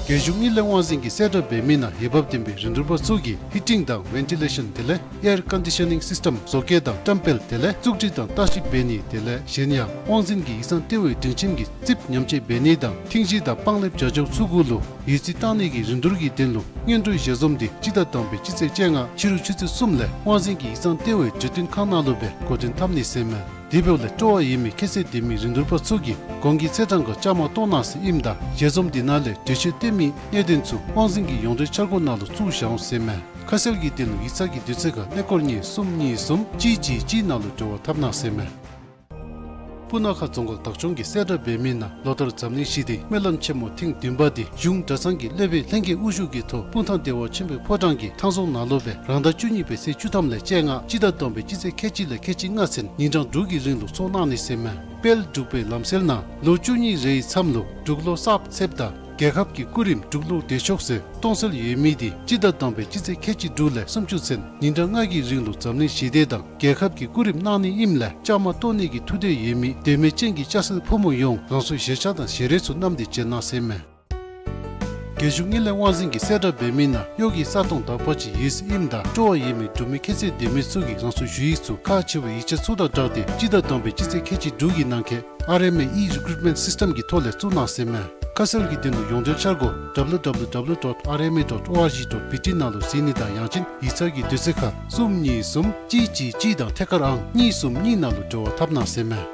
རྒྱལ་གཞུང་དངུལ་ལས་དབང་འཛིན་གྱིས་གསལ་བསྒྲགས་འབད་མི་ནང་འོས་འབབ་ལྡན་པའི་རིན་བསྡུར་པ་ཚུ་གིས་ཧི་ཊིང་དང་ཝེན་ཊི་ལེ་ཤཱན་དེ་ལས་ཨེར་ཀོན་ཌི་ཤ་ནིང་སིསི་ཊེམ་བཟོ་བཀོད་དང་བཀྲམ་སྤེལ་དེ་ལས་བཙུགས་སྒྲིག་དང་ལྟ་ཞིབ་འབད་ནི་དེ་ལས་གཞན་ཡང་དབང་འཛིན་གྱི་ཡིག་ཚང་ལྟེ་བའི་སྒྲིང་ཁྱིམ་གྱི་རྩིགཔ་ཉམས་བཅོས་འབད་ནི་དང་ཐིང་གཞི་དང་པང་ལེབ་བྱ་སྤྱོད་ཚུ་གུ་ལུ་ཡོད་ཚད་བཏང་ནི་གི་རིན་བསྡུར་གྱི་དོན་ལུ་སྔོན་འགྲོའི་ཞལ་འཛོམས་འདི་སྤྱི་ཟླ་དང་པའི་སྤྱི་ཚེས་བཅོ་ལྔ་ཕྱི་རུ་ཆུ་ཚོད་གསུམ་ལས་དབང་འཛིན་གྱི་ཡིག་ཚང་ལྟེ་བའི་གྲོས་བསྟུན་ཁང་ནང་ལུ་སྦེ་འགོ་འདྲེན་འཐབ་ནི་ཟེར་མས། དེ་འབདཝ་ལས་སྤྲོ་བ་ཡོད་མི་ཁྱད་ཚད་ལྡན་མི་རིན་བསྡུར་པ་ཚུ་གིས་གོང་གི་ཚེས་གྲངས་ཁར་བཅའ་མར་གཏོགས་གནང་ཟེར་ཨིནམ་ད་ཞལ་འཛོམས་འདི་ནང་ལས་གྲོས་ཆོད་བཏོན་མི་གནད་དོན་ཚུ་དབང་འཛིན་གྱི་ཡོངས་འབྲེལ་འཆར་སྒོ་ནང་ལུ་བཙུགས་བཞག་འོང་ཟེར་མས། ཁ་གསལ་གྱི་དོན་ལུ་ཡིག་ཚང་གི་དུས་ཚོད་ཁར་ཀླད་ཀོར་གཉིས་གསུམ་གཉིས་གསུམ་གཅིག་གཅིག་གཅིག་ནང་ལུ་འབྲེལ་བ་འཐབ་གནང་ཟེར་མས། སྤུ་ན་ཁ་རྫོང་ཁག་བདག་སྐྱོང་གིས་གསལ་བསྒྲགས་འབད་མི་ནང་ལོ་ལྟར་འཛམ་གླིང་ཞི་བདེའི་སྨོན་ལམ་ཆེན་མོ་ཐེངས་བདུན་པ་འདི་གཞུང་གྲྭ་ཚང་གི་སློབ་དཔོན་ལྷན་རྒྱས་དབུ་བཞུགས་ཀྱི་ཐོག་སྤུངས་ཐང་བདེ་བ་ཆེན་པོའི་ཕོ་བྲང་གི་ཐང་རྫོང་ནང་ལུ་སྦེ་རང་ཟླ་བཅུ་གཉིས་པའི་ཚེས་བཅུ་ཐམ་ལས་བཅོ་ལྔ་སྤྱི་ཟླ་དང་པའི་སྤྱི་ཚེས་ཁལ་གཅིག་ལས་ཁལ་གཅིག་ལྔ་ཚུན་ཉིན་གྲངས་དྲུག་གི་རིང་ལུ་ཚོགས་གནང་ནི་ཟེར་མས། དཔལ་འབྲུག་པའི་ལམ་སྲོལ་ནང་ལོ་བཅུ་གཉིས་རེའི་མཚམས་ལུ་འབྲུག་ལོ་གསརཔ་ཚེསཔ་དང་རྒྱལ་ཁབ་ཀྱི་སྐུ་རིམ་འབྲུག་ལོ་བདེ་མཆོག་ཟེར་གཏོང་སྲོལ་ཡོད་མི་འདི་སྤྱི་ཟླ་དང་པའི་སྤྱི་ཚེས་ཁལ་གཅིག་དྲུག་ལས་སུམ་ཅུ་ཚུན་ཉིན་གྲངས་ལྔ་གི་རིང་ལུ་འཛམ་གླིང་ཞི་བདེ་དང་རྒྱལ་ཁབ་ཀྱི་སྐུ་རིམ་གནང་ནི་ཨིནམ་ལས་བཅའ་མར་གཏོགས་ནི་གི་ཐུགས་འདོད་ཡོད་མི་དད་མོས་ཅན་གྱི་སྐྱ་སེར་ཕོ་མོ་ཡོངས་རང་སོའི་གཞིས་ཆགས་དང་ཞལ་རས་ཚུ་བསྣམས་ཏེ་བྱོན་གནང་ཟེར་མས། རྒྱལ་གཞུང་དངུལ་ལས་དབང་འཛིན་གྱིས་གསལ་བསྒྲགས་འབད་མི་ནང་གཡོག་གི་ས་སྟོང་དག་པ་ཅིག་ཡོད་ཟེར་ཨིནམ་ད་སྤྲོ་བ་ཡོད་མི་འབྲུག་མི་ཁྱད་ཚད་ལྡན་མི་ཚུ་གིས་རང་སོའི་ཞུ་ཡིག་ཚུ་ཁག་ཆེ་བའི་ཡིག་ཆ་ཚུ་དང་སྦྲགས་ཏེ་སྤྱི་ཟླ་དང་པའི་སྤྱི་ཚེས་ཁལ་གཅིག་དྲུག་གི་ནང་འཁོད་R M A e-recruitment system གྱི་ཐོག་ལས་བཙུགས་གནང་ཟེར་མས། ཁ་གསལ་གྱི་དོན་ལུ་ཡོངས་འབྲེལ་འཆར་སྒོ་W W W dot R M A dot O R G dot B T ནང་ལུ་གཟིགས་ནི་དང་ཡང་ཅིན་ཡིག་ཚང་གི་དུས་ཚོད་ཁར་གསུམ་གཉིས་གསུམ་གཅིག་གཅིག་གཅིག་དང་ཐད་ཀར་ཨང་གཉིས་གསུམ་གཉིས་ནང་ལུ་འབྲེལ་བ་འཐབ་གནང་ཟེར་མས།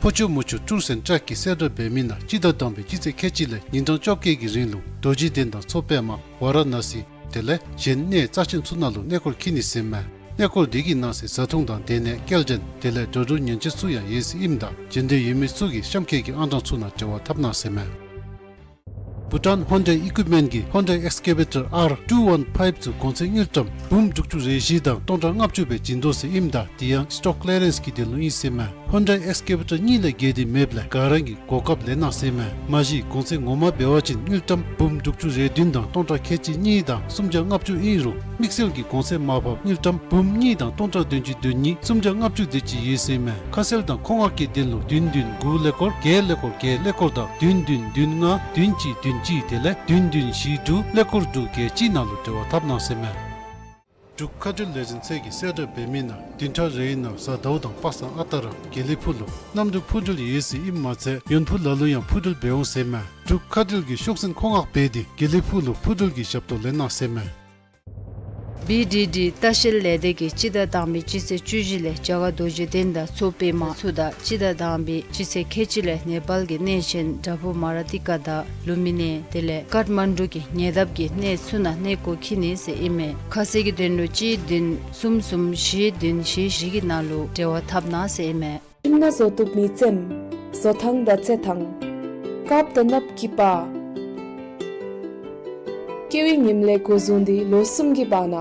ཕོ་ཆུ་མོ་ཆུ་ཊུརསི་ཨེནཌ་ཊེཀ་གིས་གསལ་བསྒྲགས་འབད་མི་ནང་སྤྱི་ཟླ་དང་པའི་སྤྱི་ཚེས་ཁལ་གཅིག་ལས་ཉིན་གྲངས་བཅོ་བརྒྱད་ཀྱི་རིང་ལུ་རྡོ་རྗེ་གདན་དང་མཚོ་པདྨ་ཝ་ར་ཎ་སི་དེ་ལས་གཞན་གནས་རྩ་ཆེན་ཚུ་ནང་ལུ་གནས་སྐོར་འཁྱིད་ནི་ཟེར་མས། གནས་སྐོར་དེ་གི་ནང་གསེས་བཟའ་འཐུང་དང་སྡོད་གནས་སྐྱེལ་འདྲེན་དེ་ལས་འགྲོ་འགྲུལ་ཉེན་བཅོལ་ཚུ་ཡང་ཡོད་ཟེར་ཨིནམ་ད་འབྱོན་འདོད་ཡོད་མི་ཚུ་གིས་གཤམ་འཁོད་ཀྱི་ཨང་གྲངས་ཚུ་ནང་འབྲེལ་བ་འཐབ་གནང་ཟེར་མས། Bhutan Hyundai Equipment གིས་Hyundai Excavator R two one five ཚུ་གོང་ཚད་དངུལ་ཀྲམ་འབུམ་དྲུག་ཅུ་རེ་བཞི་དང་སྟོང་ཕྲག་ལྔ་བཅུ་སྦེ་བྱིན་དོ་ཟེར་ཨིནམ་ད་དེ་ཡང་སི་ཊོག་ཀི་ལི་ཡ་རེནསི་གི་དོན་ལུ་ཨིན་ཟེར་མས། Hyundai Excavator གཉིས་ལས་བརྒལ་ཏེ་མེདཔ་ལས་ག་ར་གིས་གོ་སྐབས་ལེན་གནང་ཟེར་མས། མ་གཞི་གོང་ཚད་ངོ་མ་འབད་བ་ཅིན་དངུལ་ཀྲམ་འབུམ་དྲུག་ཅུ་རེ་བདུན་དང་སྟོང་ཕྲག་ཁལ་གཅིག་གཉིས་དང་སུམ་བརྒྱ་ལྔ་བཅུ་ཨིན་རུང་དམིགས་བསལ་གྱི་གོང་ཚད་མར་ཕབ་དངུལ་ཀྲམ་འབུམ་གཉིས་དང་སྟོང་ཕྲག་བདུན་ཅུ་དོན་གཉིས་སུམ་བརྒྱ་ལྔ་བཅུ་དེ་ཅིག་ཡོད་ཟེར་མས། ཁ་གསལ་དང་མཁོ་མངགས་ཀྱི་དོན་ལུ་བདུན་བདུན་དགུ་ཀླད་ཀོར་བརྒྱད་ཀླད་ཀོར་བརྒྱད་ཀླད་ཀོར་དང་བདུན་བདུན་བདུན་ལྔ་བདུན་གཅིག་བདུན་གཅིག་དེ་ལས་བདུན་བདུན་བཞི་དྲུག་ཀླད་ཀོར་དྲུག་བརྒྱད་གཅིག་ནང་ལུ་འབྲེལ་བ་འཐབ་གནང་ཟེར་མས། འབྲུག་མཁའ་འགྲུལ་ལས་འཛིན་ཚད་ཀྱིས་གསལ་བསྒྲགས་འབད་མི་ནང་བདུན་ཕྲག་རེའི་ནང་གཟའ་ཟླཝ་དང་པ་སངས་ཨ་རྟག་ར་དགེ་ལེགས་ཕུག་ལུ་གནམ་གྲུ་འཕུར་འགྲུལ་ཡོད་ཟེར་ཨིནམ་མ་ཚད་ཡོན་ཕུ་ལ་ལུ་ཡང་འཕུར་འགྲུལ་འབད་འོང་ཟེར་མས། འབྲུག་མཁའ་འགྲུལ་གྱིས་ཤོག་འཛིན་མཁོ་མངགས་འབད་དེ་དགེ་ལེགས་ཕུག་ལུ་འཕུར་འགྲུལ་གྱི་ཞབས་ཏོག་ལེན་གནང་ཟེར་མས། བི་ཌི་ཌི་ལྟ་བཤལ་ལས་སྡེ་གིས་སྤྱི་ཟླ་དང་པའི་སྤྱི་ཚེས་བཅུ་བཞི་ལས་རྒྱ་གར་རྡོ་རྗེ་གདན་དང་མཚོ་པདྨ་ཚུ་དང་སྤྱི་ཟླ་དང་པའི་སྤྱི་ཚེས་ཁལ་གཅིག་ལས་ནེ་པཱལ་གྱི་གནས་ཆེན་དྲ་བུ་མ་ར་ཏི་ཀ་དང་ལུམ་བི་ནི་དེ་ལས་ཀཏ་མན་ཌུ་གི་ཉེ་འདབས་ཀྱི་གནས་ཚུ་ནང་གནས་སྐོར་འཁྱིད་ནི་ཟེར་ཨིན་མས། ཁ་གསལ་གྱི་དོན་ལུ་གཅིག་བདུན་གསུམ་གསུམ་བཞི་བདུན་བཞི་བཞི་གི་ནང་ལུ་འབྲེལ་བ་འཐབ་གནང་ཟེར་ཨིན་མས། ཁྱིམ་ནང་བཟོ་བཏུབ་མི་ཙེམ། བཟོ་ཐངས་དང་རྩེ་ཐངས། དཀརཔོ་དང་གནགཔོ་གི་པར། སྐྱེ་བའི་ཉིནམ་ལས་འགོ་བཟུང་སྟེ་ལོ་གསུམ་གྱི་བར་ན་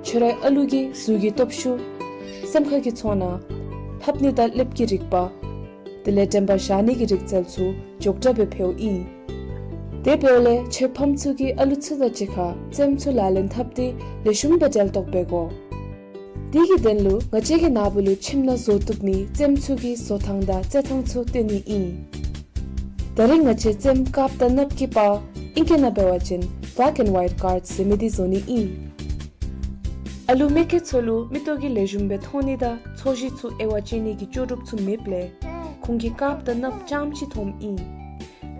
ཁྱོད་རའི་ཨ་ལུ་གི་གཟུགས་ཀྱི་སྟོབས་ཤུགས། སེམས་ཁ་གི་ཚོར་སྣང་། ལྷབ་ནི་དང་ལྷེབ་ཀྱི་རིག་པ། དེ་ལས་དྲན་པ་བཞག་ནི་གི་རིག་རྩལ་ཚུ་མགྱོགས་དྲགས་སྦེ་འཕེལཝ་ཨིན། དེ་འབདཝ་ལས་ཁྱོད་ཕམ་ཚུ་གིས་ཨ་ལུ་ཚུ་དང་གཅིག་ཁར་ཙེམ་ཚུ་ལག་ལེན་འཐབ་སྟེ་ལེགས་ཤོམ་སྦེ་འབྲེལ་གཏོགས་འབད་དགོ། དེ་གི་དོན་ལུ་ང་བཅས་ཀྱིས་ནཱ་བུ་ལུ་ཁྱིམ་ནང་བཟོ་བཏུབ་མི་ཙེམ་ཚུ་གི་བཟོ་ཐངས་དང་རྩེ་ཐངས་ཚུ་སྟོན་ནི་ཨིན། ད་རིས་ང་བཅས་ཙེམ་དཀརཔོ་དང་གནགཔོ་གི་པར་ཨིང་སྐད་ནང་འབད་བ་ཅིན་black and white cards ཟེར་མི་འདི་བཟོ་ནི་ཨིན། ཨ་ལུ་མེ་སྐྱེས་ཚུ་ལུ་མིག་ཏོ་གིས་ལེགས་ཤོམ་སྦེ་མཐོང་ནི་དང་ཚོས་གཞི་ཚུ་དབྱེ་བ་དཔྱད་ནི་གི་ལྕོགས་གྲུབ་ཚུ་མེདཔ་ལས་ཁོང་གིས་དཀརཔོ་དང་གནགཔོ་རྐྱངམ་ཅིག་མཐོངམ་ཨིན།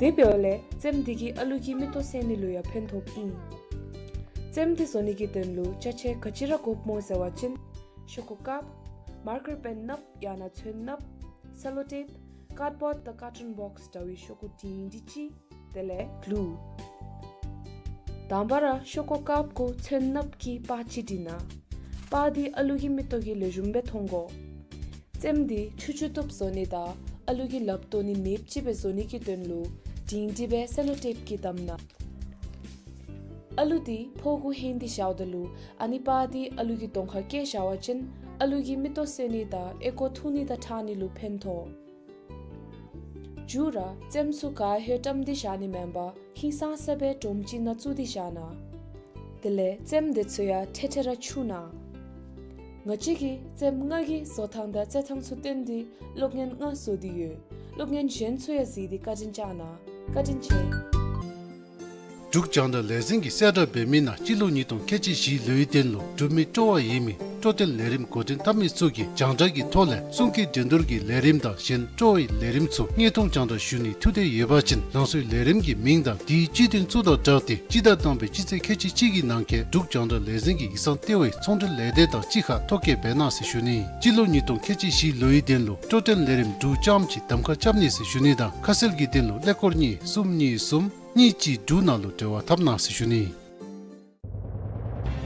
དེ་འབདཝ་ལས་ཙེམ་འདི་གིས་ཨ་ལུ་གི་མིག་ཏོ་གསལ་ནི་ལུ་ཡང་ཕན་ཐོགསཔ་ཨིན། ཙེམ་འདི་བཟོ་ནི་གི་དོན་ལུ་ཅ་ཆས་ག་ཅི་ར་དགོཔ་སྨོ་ཟེར་བ་ཅིན་ཤོག་ཀུ་དཀརཔོ། མར་ཀར་པེན་གནགཔོ་ཡང་ན་ཚོན་གནགཔོ། སེ་ལོ་ཊེབ། ཀཱཌ་བོརཌ་དང་ཀར་ཊུན་བོགས་འདྲ་བའི་ཤོག་ཀུ་འབྲིང་འབྲིང་ཅིག། དེ་ལས་གླུ། དང་པ་ར་ཤོག་ཀུ་དཀརཔོ་གུ་ཚོན་གནགཔོ་གི་པར་ཅིག་བྲི་གནང་། པར་འདི་ཨ་ལུ་གི་མིག་ཏོ་གིས་ལེགས་ཤོམ་སྦེ་མཐོང་དགོ། ཙེམ་འདི་ཆུ་ཆུ་བཏུབ་བཟོ་ནི་དང་ཨ་ལུ་གིས་ལགཔ་བཏོག་ནི་མེདཔ་ཅིག་སྦེ་བཟོ་ནི་གི་དོན་ལུ་འབྲིང་འབྲིང་སྦེ་སེ་ལོ་ཊེབ་ཀྱིས་བསྡམ་གནང་། ཨ་ལུ་འདི་ཕོཝ་གུ་ཧེང་སྟེ་བཞགཔ་ད་ལུ་ཨ་ནི་པར་འདི་ཨ་ལུ་གི་གདོང་ཁར་བཀལ་བཞག་པ་ཅིན་ཨ་ལུ་གི་མིག་ཏོ་གསལ་ནི་དང་ཨེ་ཀོ་མཐོང་ནི་དང་ཕྲང་ནི་ལུ་ཕན་ཐོགས། མཇུག་ར་ཙེམ་ཚུ་ག་ཧེ་བཀྲམ་སྟེ་བཞག་ནི་མེན་པར་ཧིང་སངས་ས་སྦེ་སྒྲོམ་ཅིག་ནང་བཙུགས་ཏེ་བཞག་གནང་། དེ་ལས་ཙེམ་དེ་ཚུ་ཡང་ཐེ་ཐེ་ར་འཁྱུ་གནང་། ང་བཅས་ཀྱིས་ཙེམ་ལྔ་གི་བཟོ་ཐངས་དང་རྩེ་ཐངས་ཚུ་སྟོན་ཏེ་གློག་བརྙན་ལྔ་བཟོ་སྟེ་ཡོད། གློག་བརྙན་གཞན་ཚུ་ཡང་གཟིགས་ཏེ་བཀའ་དྲིན་བསྐྱང་གནང་། བཀའ་དྲིན་ཆེ། འབྲུག་རྒྱང་བསྒྲགས་ལས་འཛིན་གྱིས་གསལ་བསྒྲགས་འབད་མི་ནང་སྤྱི་ལོ་ཉིས་སྟོང་ཁལ་གཅིག་བཞི་ལོའི་དོན་ལུ་འབྲུག་མི་སྤྲོ་བ་ཡོད་མི་སྤྲོ་སྟོན་ལས་རིམ་འགོ་འདྲེན་འཐབ་མི་ཚུ་གིས་རྒྱང་བསྒྲགས་ཀྱི་ཐོག་ལས་གསུང་སྐད་འགྲན་བསྡུར་གྱི་ལས་རིམ་དང་གཞན་སྤྲོ་བའི་ལས་རིམ་ཚུ་དངོས་མཐོང་རྒྱང་བསྒྲགས་ཞུ་ནིའི་ཐུགས་འདོད་ཡོད་པ་ཅིན་རང་སོའི་ལས་རིམ་གྱི་མིང་དང་དེའི་སྤྱི་དོན་ཚུ་དང་སྦྲགས་ཏེ་སྤྱི་ཟླ་དང་པའི་སྤྱི་ཚེས་ཁལ་གཅིག་གཅིག་གི་ནང་འཁོད་འབྲུག་རྒྱང་བསྒྲགས་ལས་འཛིན་གྱི་ཡིག་ཚང་ལྟེ་བའི་ཚོང་འབྲེལ་ལས་སྡེ་དང་གཅིག་ཁར་ཐོ་བཀོད་འབད་གནང་ཟེར་ཞུ་ནི། སྤྱི་ལོ་ཉིས་སྟོང་ཁལ་གཅིག་བཞི་ལོའི་དོན་ལུ་སྤྲོ་སྟོན་ལས་རིམ་དྲུག་རྐྱངམ་ཅིག་གདམ་ཁ་རྐྱབ་ནི་ཟེར་ཞུ་ནི་དང་ཁ་གསལ་གྱི་དོན་ལུ་ཀླད་ཀོར་གཉིས་གསུམ་གཉིས་གསུམ་གཉིས་གཅིག་དྲུག་ནང་ལུ་འབྲེལ་བ་འཐབ་གནང་ཟེར་ཞུ་ནི།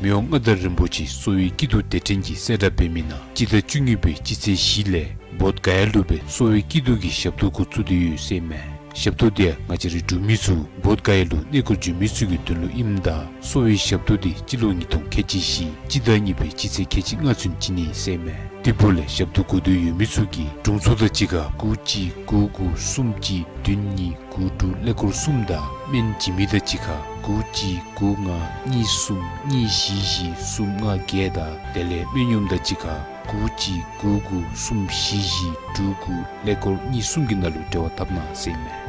མི་དབང་མངའ་བདག་རིན་པོ་ཆེ་གསོ་བའི་སྐྱིད་སྡུག་དེ་དྲན་གྱིས་གསལ་བསྒྲགས་འབད་མི་ནང་སྤྱི་ཟླ་བཅུ་གཉིས་པའི་སྤྱི་ཚེས་བཞི་ལས་བོདྷ་ག་ཡ་ལུ་སྦེ་གསོ་བའི་སྐྱིད་སྡུག་གི་ཞབས་ཏོག་འགོ་བཙུགས་ཏེ་ཡོད་ཟེར་མས། ཞབས་ཏོག་འདི་ཡང་ང་བཅས་རའི་འབྲུག་མི་ཚུ་བོདྷ་ག་ཡ་ལུ་གནས་སྐོར་འབྱོན་མི་ཚུ་གི་དོན་ལུ་ཨིནམ་ད་གསོ་བའི་ཞབས་ཏོག་འདི་སྤྱི་ལོ་ཉིས་སྟོང་ཁལ་གཅིག་བཞི་སྤྱི་ཟླ་གཉིས་པའི་སྤྱི་ཚེས་ཁལ་གཅིག་ལྔ་ཚུན་བྱིན་ནི་ཟེར་མས། དེ་འབདཝ་ལས་ཞབས་ཏོག་དགོས་འདོད་ཡོད་མི་ཚུ་གིས་དྲུང་འཚོ་དང་གཅིག་ཁར་དགུ་གཅིག་དགུ་དགུ་གསུམ་གཅིག་བདུན་གཉིས་དགུ་དྲུག་ཀླད་ཀོར་གསུམ་དང་སྨན་བྱིན་མི་དང་གཅིག་ཁར་དགུ་གཅིག་དགུ་ལྔ་གཉིས་གསུམ་གཉིས་བཞི་བཞི་གསུམ་ལྔ་བརྒྱད་དང་དེ་ལས་སྨན་གཡོགམ་དང་གཅིག་ཁར་དགུ་གཅིག་དགུ་དགུ་གསུམ་བཞི་བཞི་དྲུག་དགུ་ཀླད་ཀོར་གཉིས་གསུམ་གྱི་ནང་ལུ་འབྲེལ་བ་འཐབ་གནང་ཟེར་མས།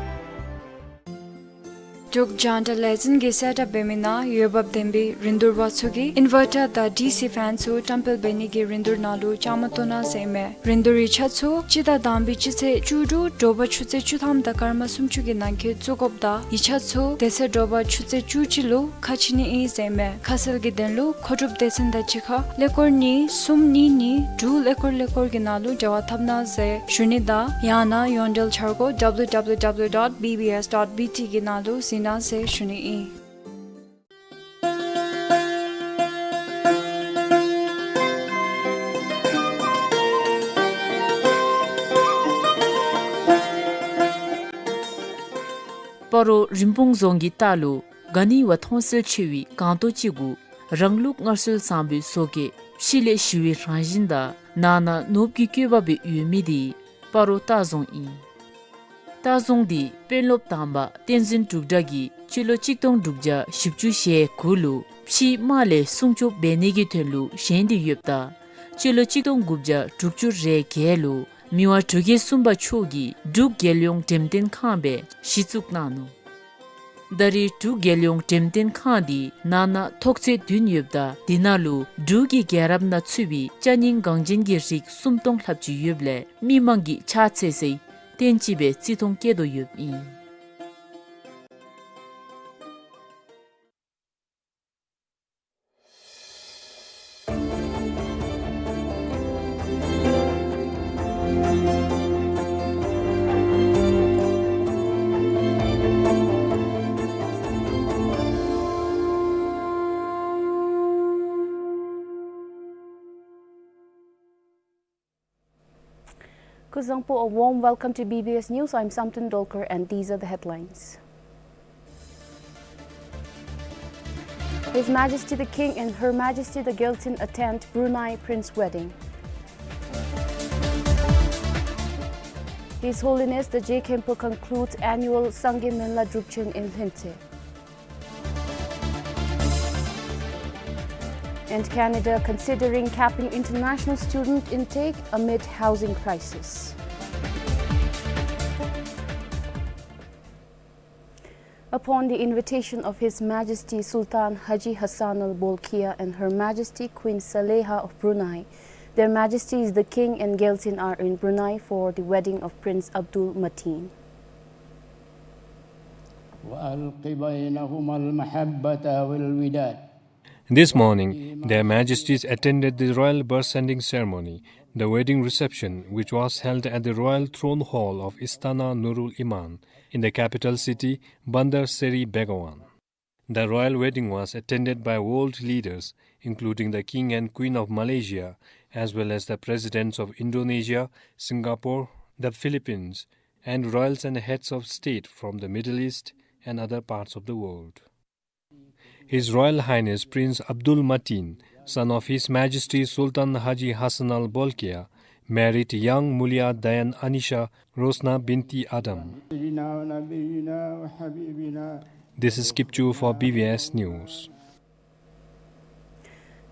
འབྲུག་རྒྱང་བསྒྲགས་ལས་འཛིན་གྱིས་གསལ་བསྒྲགས་འབད་མི་ནང་འོས་འབབ་ལྡན་པའི་རིན་བསྡུར་པ་ཚུ་གིས་ཨིན་ཝར་ཊར་དང་ཌི་སི་ཕེན་ཚུ་བཀྲམ་སྤེལ་འབད་ནི་གི་རིན་བསྡུར་ནང་ལུ་བཅའ་མར་གཏོགས་གནང་ཟེར་ཨིན་མས། རིན་བསྡུར་ཡིག་ཆ་ཚུ་སྤྱི་ཟླ་དང་པའི་སྤྱི་ཚེས་བཅུ་དྲུག་དྲོ་པ་ཆུ་ཚོད་བཅུ་ཐམ་དང་སྐར་མ་སུམ་ཅུ་གི་ནང་འཁོད་བཙུགས་དགོཔ་དང་ཡིག་ཆ་ཚུ་དེ་ཚེ་དྲོ་པ་ཆུ་ཚོད་བཅུ་གཅིག་ལུ་ཁ་ཕྱེ་ནི་ཨིན་ཟེར་ཨིན་མས། ཁ་གསལ་གྱི་དོན་ལུ་མཁོ་སྒྲུབ་སྡེ་ཚན་དང་གཅིག་ཁར་ཀླད་ཀོར་གཉིས་གསུམ་གཉིས་གཉིས་དྲུག་ཀླད་ཀོར་ཀླད་ཀོར་གྱི་ནང་ལུ་འབྲེལ་བ་འཐབ་གནང་ཟེར་ཞུ་ནི་དང་ཡང་ན་ཡོངས་འབྲེལ་འཆར་སྒོ་W W W dot B B S dot B T གི་ནང་ལུ་གཟིགས་གནང་ཟེར་ཞུ་ནི་ཨིན། སྤ་རོ་རིན་སྤུངས་རྫོང་གི་ལྟག་ལུ་ག་ནི་བ་མཐོང་གསལ་ཆེ་བའི་སྒང་ཏོ་ཅིག་གུ་རང་ལུགས་སྔར་སྲོལ་བཟང་པོའི་བཟོ་བཀོད་ཕྱི་ལས་ཞི་བའི་རང་བཞིན་དང་ནང་ན་ནོར་བུ་གི་བཀོད་པ་སྦེ་ཡོད་མི་དེ་སྤ་རོ་ལྟ་རྫོང་ཨིན། ལྟ་རྫོང་འདི་དཔོན་སློབ་དང་པ་བསྟན་འཛིན་འབྲུག་གྲགས་ཀྱིས་སྤྱི་ལོ་གཅིག་སྟོང་དྲུག་བརྒྱ་བཞི་བཅུ་ཞེ་དགུ་ལུ་ཕྱིའི་དམག་ལས་སྲུང་སྐྱོབ་འབད་ནི་གི་དོན་ལུ་བཞེངས་ཏེ་ཡོདཔ་ད་སྤྱི་ལོ་གཅིག་སྟོང་དགུ་བརྒྱ་དྲུག་ཅུ་རེ་བརྒྱད་ལུ་མི་དབང་འབྲུག་རྒྱལ་གསུམ་པ་མཆོག་གིས་འབྲུག་རྒྱལ་ཡོངས་འགྲེམས་སྟོན་ཁང་སྦེ་གཞི་བཙུགས་གནང་ནུག། ད་རེས་འབྲུག་རྒྱལ་ཡོངས་འགྲེམས་སྟོན་ཁང་འདི་ནང་ན་ཐོག་ཚད་བདུན་ཡོདཔ་ད་དེ་ནང་ལུ་འབྲུག་གི་རྒྱལ་རབས་ནང་ཚུད་པའི་ཅ་རྙིང་འགངས་ཅན་གྱི་རིགས་སུམ་སྟོང་ལྷགཔ་ཅིག་ཡོདཔ་ལས་མི་མང་གིས་ཕྱག་འཚལ་སའི་རྟེན་ཅིག་སྦེ་བརྩི་མཐོང་བསྐྱེད་དོ་ཡོདཔ་ཨིན། Kuzuzangpo, a warm welcome to B B S News. I'm Samten Dolkar, and these are the headlines. His Majesty the King and Her Majesty the Gyaltsuen attend Brunei Prince wedding. His Holiness the Je Khenpo concludes annual Sangay Menla Drupchen in Lhentse. And Canada considering capping international student intake amid housing crisis. Upon the invitation of His Majesty Sultan Haji Hassan Al Bolkiah and Her Majesty Queen Saleha of Brunei, Their Majesties the King and Gyaltsuen are in Brunei for the wedding of Prince Abdul Mateen. وألق بينهما المحبة والوداد. This morning, Their Majesties attended the royal birth-sending ceremony, the wedding reception, which was held at the royal throne hall of Istana Nurul Iman in the capital city, Bandar Seri Begawan. The royal wedding was attended by world leaders, including the King and Queen of Malaysia, as well as the presidents of Indonesia, Singapore, the Philippines, and royals and heads of state from the Middle East and other parts of the world. His Royal Highness Prince Abdul Mateen, son of His Majesty Sultan Haji Hassan Al Bolkiah, married young Mulia Dayan Anisha Rosna binti Adam. This is Kipchu for B B S News.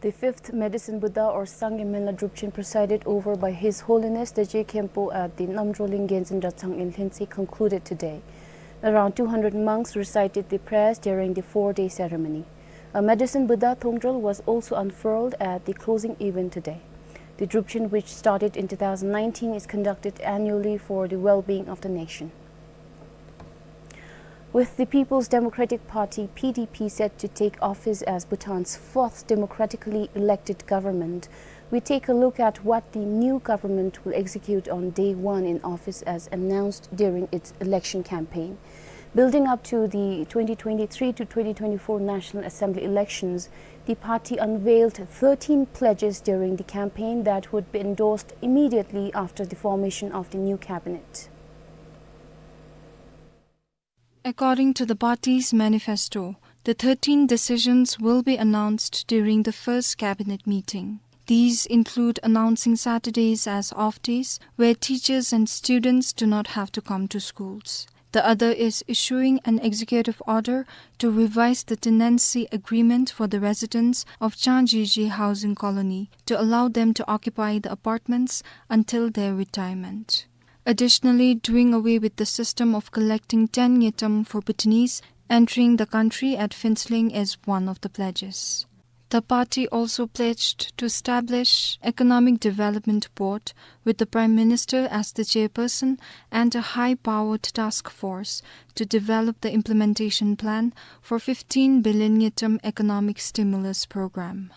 The fifth Medicine Buddha or Sangay Menla Drupchen, presided over by His Holiness the Je Khenpo at the Namdroling Genzin Dratshang in Lhentse, concluded today. Around two hundred monks recited the prayers during the four-day ceremony. A Medicine Buddha thongdrol was also unfurled at the closing event today. The Drupchen, which started in two thousand nineteen, is conducted annually for the well-being of the nation. With the People's Democratic Party, P D P, set to take office as Bhutan's fourth democratically elected government, we take a look at what the new government will execute on day one in office as announced during its election campaign. Building up to the twenty twenty-three to twenty twenty-four National Assembly elections, the party unveiled thirteen pledges during the campaign that would be endorsed immediately after the formation of the new cabinet. According to the party's manifesto, the thirteen decisions will be announced during the first cabinet meeting. These include announcing Saturdays as off days, where teachers and students do not have to come to schools. The other is issuing an executive order to revise the tenancy agreement for the residents of Changjeje Housing Colony to allow them to occupy the apartments until their retirement. Additionally, doing away with the system of collecting ten ngultrum for Bhutanese entering the country at Phuentsholing as one of the pledges. The party also pledged to establish Economic Development Board with the Prime Minister as the chairperson and a high-powered task force to develop the implementation plan for fifteen billion ngultrum economic stimulus program.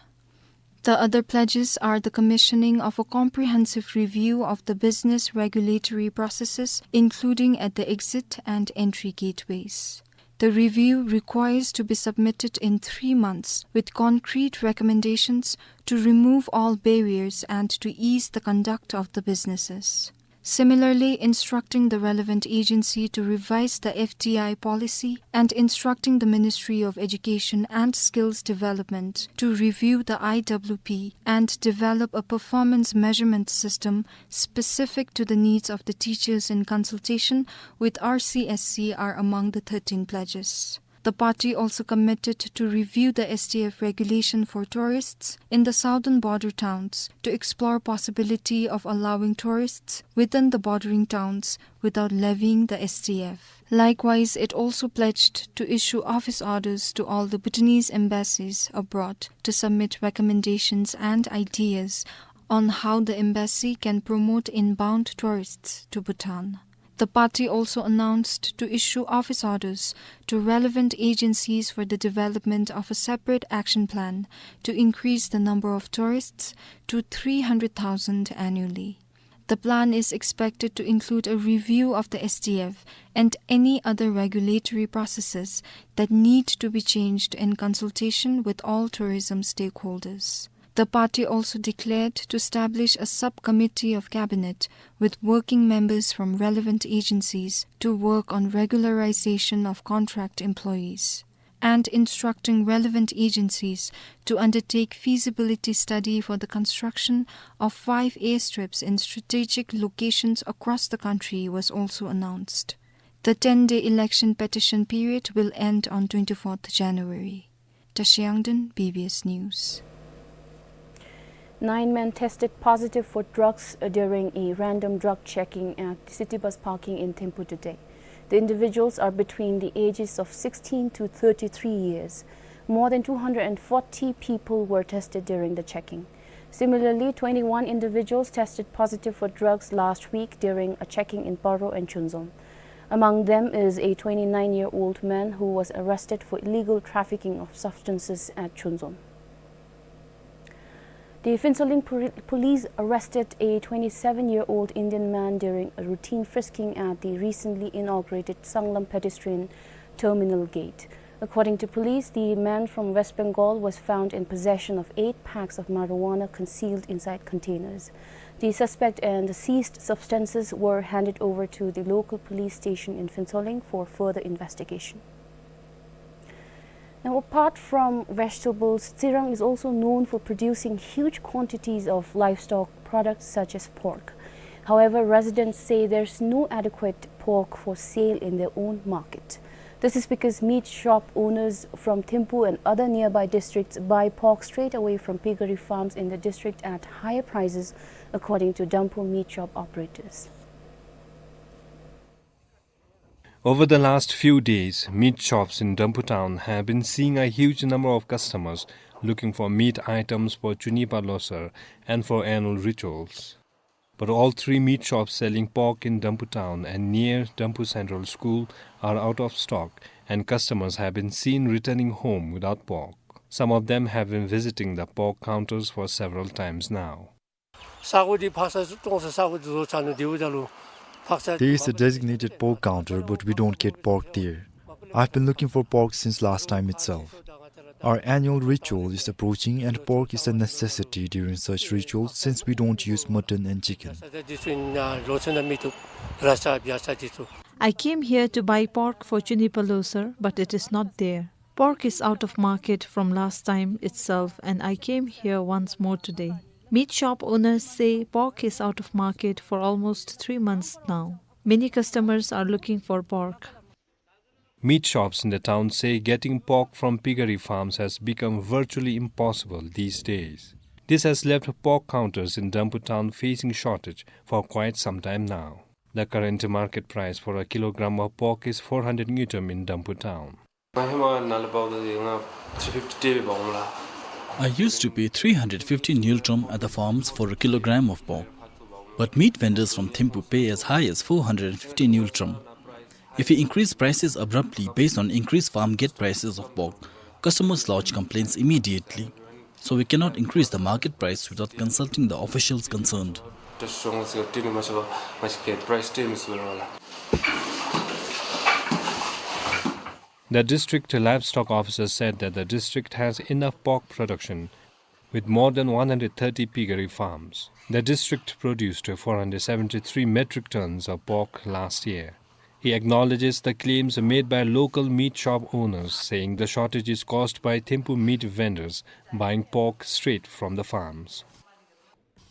The other pledges are the commissioning of a comprehensive review of the business regulatory processes, including at the exit and entry gateways. The review requires to be submitted in three months with concrete recommendations to remove all barriers and to ease the conduct of the businesses. Similarly, instructing the relevant agency to revise the F D I policy and instructing the Ministry of Education and Skills Development to review the I W P and develop a performance measurement system specific to the needs of the teachers in consultation with R C S C are among the thirteen pledges. The party also committed to review the S D F regulation for tourists in the southern border towns to explore possibility of allowing tourists within the bordering towns without levying the S D F. Likewise, it also pledged to issue office orders to all the Bhutanese embassies abroad to submit recommendations and ideas on how the embassy can promote inbound tourists to Bhutan. The party also announced to issue office orders to relevant agencies for the development of a separate action plan to increase the number of tourists to three hundred thousand annually. The plan is expected to include a review of the S D F and any other regulatory processes that need to be changed in consultation with all tourism stakeholders. The party also declared to establish a subcommittee of cabinet with working members from relevant agencies to work on regularization of contract employees, and instructing relevant agencies to undertake feasibility study for the construction of five airstrips in strategic locations across the country was also announced. The ten-day election petition period will end on twenty-fourth January. Tashi Yangden, B B S News. Nine men tested positive for drugs, uh, during a random drug checking at the city bus parking in Thimphu today. The individuals are between the ages of sixteen to thirty-three years. More than two hundred and forty people were tested during the checking. Similarly, twenty-one individuals tested positive for drugs last week during a checking in Paro and Chunzom. Among them is a twenty-nine-year-old man who was arrested for illegal trafficking of substances at Chunzom. The Phuentsholing poli-, police arrested a twenty-seven-year-old Indian man during a routine frisking at the recently inaugurated Sanglam pedestrian terminal gate. According to police, the man from West Bengal was found in possession of eight packs of marijuana concealed inside containers. The suspect and the seized substances were handed over to the local police station in Phuentsholing for further investigation. Now, apart from vegetables, Tsirang is also known for producing huge quantities of livestock products such as pork. However, residents say there's no adequate pork for sale in their own market. This is because meat shop owners from Thimphu and other nearby districts buy pork straight away from piggery farms in the district at higher prices, according to Damphu meat shop operators. Over the last few days, meat shops in Damphu town have been seeing a huge number of customers looking for meat items for Chunipa Losar and for annual rituals. But all three meat shops selling pork in Damphu town and near Damphu Central School are out of stock, and customers have been seen returning home without pork. Some of them have been visiting the pork counters for several times now. ས་གོ་འདི་ཕག་ས་སུ་གཏོང་ས་ས་གོ་འདི་བཟོ་ཚར་ནུག། དེ་བོ་ད་ལུ་ཕག་ས། There is a designated pork counter, but we don't get pork there. I've been looking for pork since last time itself. Our annual ritual is approaching and pork is a necessity during such rituals since we don't use mutton and chicken. ས་ད་འདི་ཚུ་ཨིན་ན་ལོ་ཚོད་ནང་མི་ཐུབ། ར་ས་བྱ་ས་འདི་ཚུ། I came here to buy pork for Chunipa Losar, but it is not there. Pork is out of market from last time itself, and I came here once more today. Meat shop owners say pork is out of market for almost three months now. Many customers are looking for pork. Meat shops in the town say getting pork from piggery farms has become virtually impossible these days. This has left pork counters in Damphu town facing shortage for quite some time now. The current market price for a kilogram of pork is four hundred ngultrum in Damphu town. ང་ཧེ་མ་ནཱ་ལས་འབགཔ་ད་ང་three fifty སྦེ་འབག་འོང་ལགས། I used to pay three hundred fifty ngultrum at the farms for a kilogram of pork. But meat vendors from Thimphu pay as high as four hundred fifty ngultrum. If we increase prices abruptly based on increased farm gate prices of pork, customers lodge complaints immediately. So we cannot increase the market price without consulting the officials concerned. The district livestock officer said that the district has enough pork production, with more than one hundred thirty piggery farms. The district produced four hundred seventy-three metric tons of pork last year. He acknowledges the claims made by local meat shop owners, saying the shortage is caused by Thimphu meat vendors buying pork straight from the farms.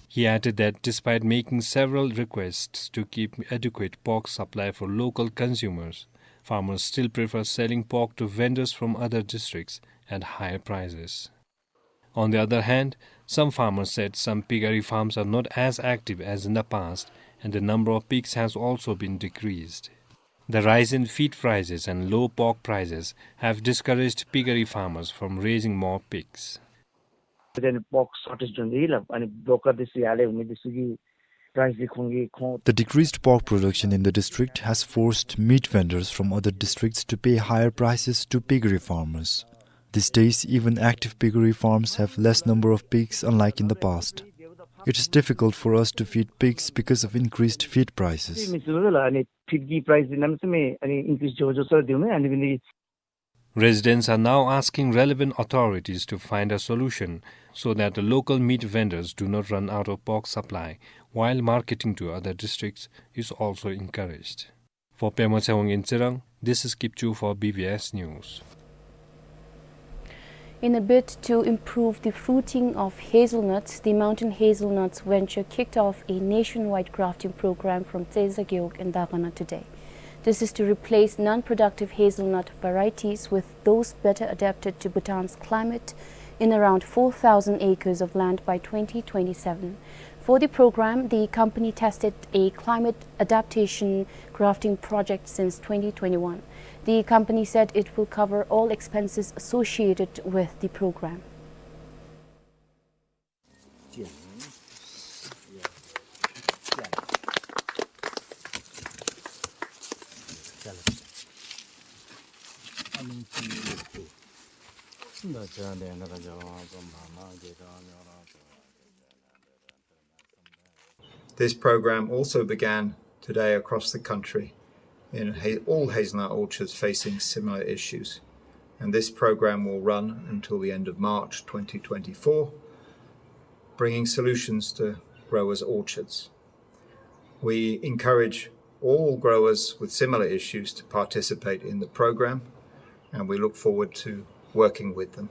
He added that despite making several requests to keep adequate pork supply for local consumers, farmers still prefer selling pork to vendors from other districts at higher prices. On the other hand, some farmers said some piggery farms are not as active as in the past, and the number of pigs has also been decreased. The rise in feed prices and low pork prices have discouraged piggery farmers from raising more pigs. Then pork shortage འགྱོ་ནི་ལགས། ཨ་ནི་བྷོ་ཀར་འདི་ཚུ་ཡར་ལས་འོང་མི་འདི་ཚུ་གིས་price འདི་ཁོང་གིས་ཁོང་། The decreased pork production in the district has forced meat vendors from other districts to pay higher prices to piggery farmers. These days, even active piggery farms have less number of pigs, unlike in the past. It is difficult for us to feed pigs because of increased feed prices. མི་ཚུ་ལགས་ཨ་ནི་feed གི་price འདི་གནམ་མེད་ས་མེད་ཨ་ནི་increase འགྱོ་འགྱོ་སར་འདུག་མས། ཨ་ནི་འབད་ནི་Residents are now asking relevant authorities to find a solution so that the local meat vendors do not run out of pork supply, while marketing to other districts is also encouraged. For Pema Tshewang in Tsirang, this is Kipchu for B B S News. In a bid to improve the fruiting of hazelnuts, the Mountain Hazelnuts venture kicked off a nationwide grafting program from Tseza Gewog in Dagana today. This is to replace non-productive hazelnut varieties with those better adapted to Bhutan's climate in around four thousand acres of land by twenty twenty-seven. For the program, the company tested a climate adaptation grafting project since twenty twenty-one. The company said it will cover all expenses associated with the program. This program also began today across the country in ha-, all hazelnut orchards facing similar issues. And this program will run until the end of March twenty twenty-four, bringing solutions to growers' orchards. We encourage all growers with similar issues to participate in the program, and we look forward to working with them.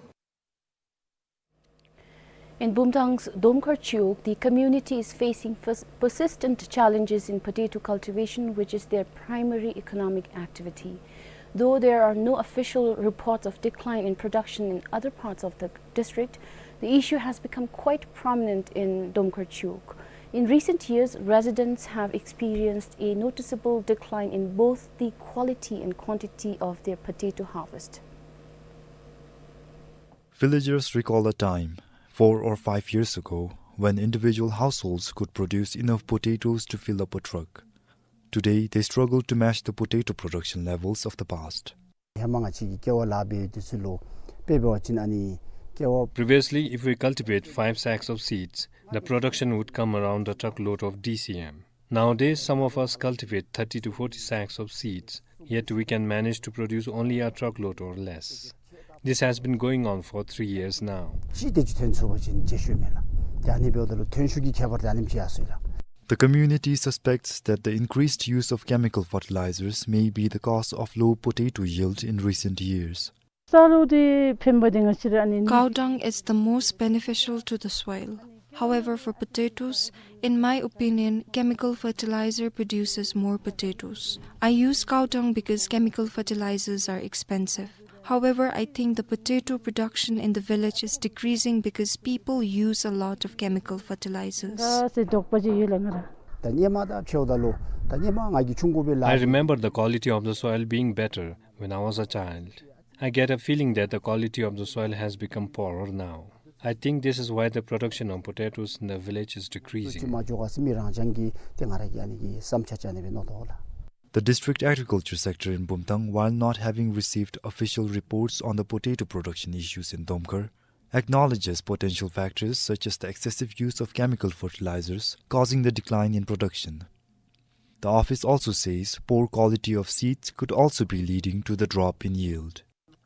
In Bumthang's Domkhar Chiwog, the community is facing pers-, persistent challenges in potato cultivation, which is their primary economic activity. Though there are no official reports of decline in production in other parts of the district, the issue has become quite prominent in Domkhar Chiwog. In recent years, residents have experienced a noticeable decline in both the quality and quantity of their potato harvest. Villagers recall a time, four or five years ago, when individual households could produce enough potatoes to fill up a truck. Today, they struggle to match the potato production levels of the past. ཧེ་མ་ང་བཅས་ཀྱིས་ཀེ་བ་ལཱ་འབད་དུས་ཚོད་ལུ་དཔེ་འབད་བ་ཅིན་ཨ་ནི་ཀེ་བ། Previously, if we cultivate five sacks of seeds, the production would come around a truckload of D C M. Nowadays, some of us cultivate thirty to forty sacks of seeds, yet we can manage to produce only a truckload or less. This has been going on for three years now. ཅིག་དེ་ཅིག་ཐོན་ཚུགས་པ་ཅིན་ཅིག་ཤོས་མས་ལགས། ཏེ་ཨ་ནི་འབདཝ་ད་ལུ་ཐོན་ཤུགས་ཀྱི་ཁྱད་པར་དེ་ཨ་ནེམ་ཅིག་ཡར་སོ་ཡི་ལགས། The community suspects that the increased use of chemical fertilizers may be the cause of low potato yield in recent years. ས་རོ་འདི་ཕན་པ་འདི་ང་བཅས་ར་ཨ་ནི། Cow dung is the most beneficial to the soil. However, for potatoes, in my opinion, chemical fertilizer produces more potatoes. I use cow dung because chemical fertilizers are expensive. However, I think the potato production in the village is decreasing because people use a lot of chemical fertilizers. ད་ཟེར་དོགས་པ་ཅིག་ཡོད་ལགས་ང་ར། ད་སྔོན་མ་དང་ཕྱདཔ་ད་ལུ་ད་སྔོན་མ་ང་གིས་ཆུང་ཀུ་འབད་ལཱ། I remember the quality of the soil being better when I was a child. I get a feeling that the quality of the soil has become poorer now. I think this is why the production of potatoes in the village is decreasing. མ་འཇོག་ག་ཟེར་མི་རང་རྐྱང་གི་ཏེ་ང་ར་གི་ཨ་ནི་གི་བསམ་འཆར་ཅིག་ཨ་ནི་སྦེ་མནོ་དོ་ལགས། The district agriculture sector in Bumthang, while not having received official reports on the potato production issues in Domkhur, acknowledges potential factors such as the excessive use of chemical fertilizers causing the decline in production. The office also says poor quality of seeds could also be leading to the drop in yield.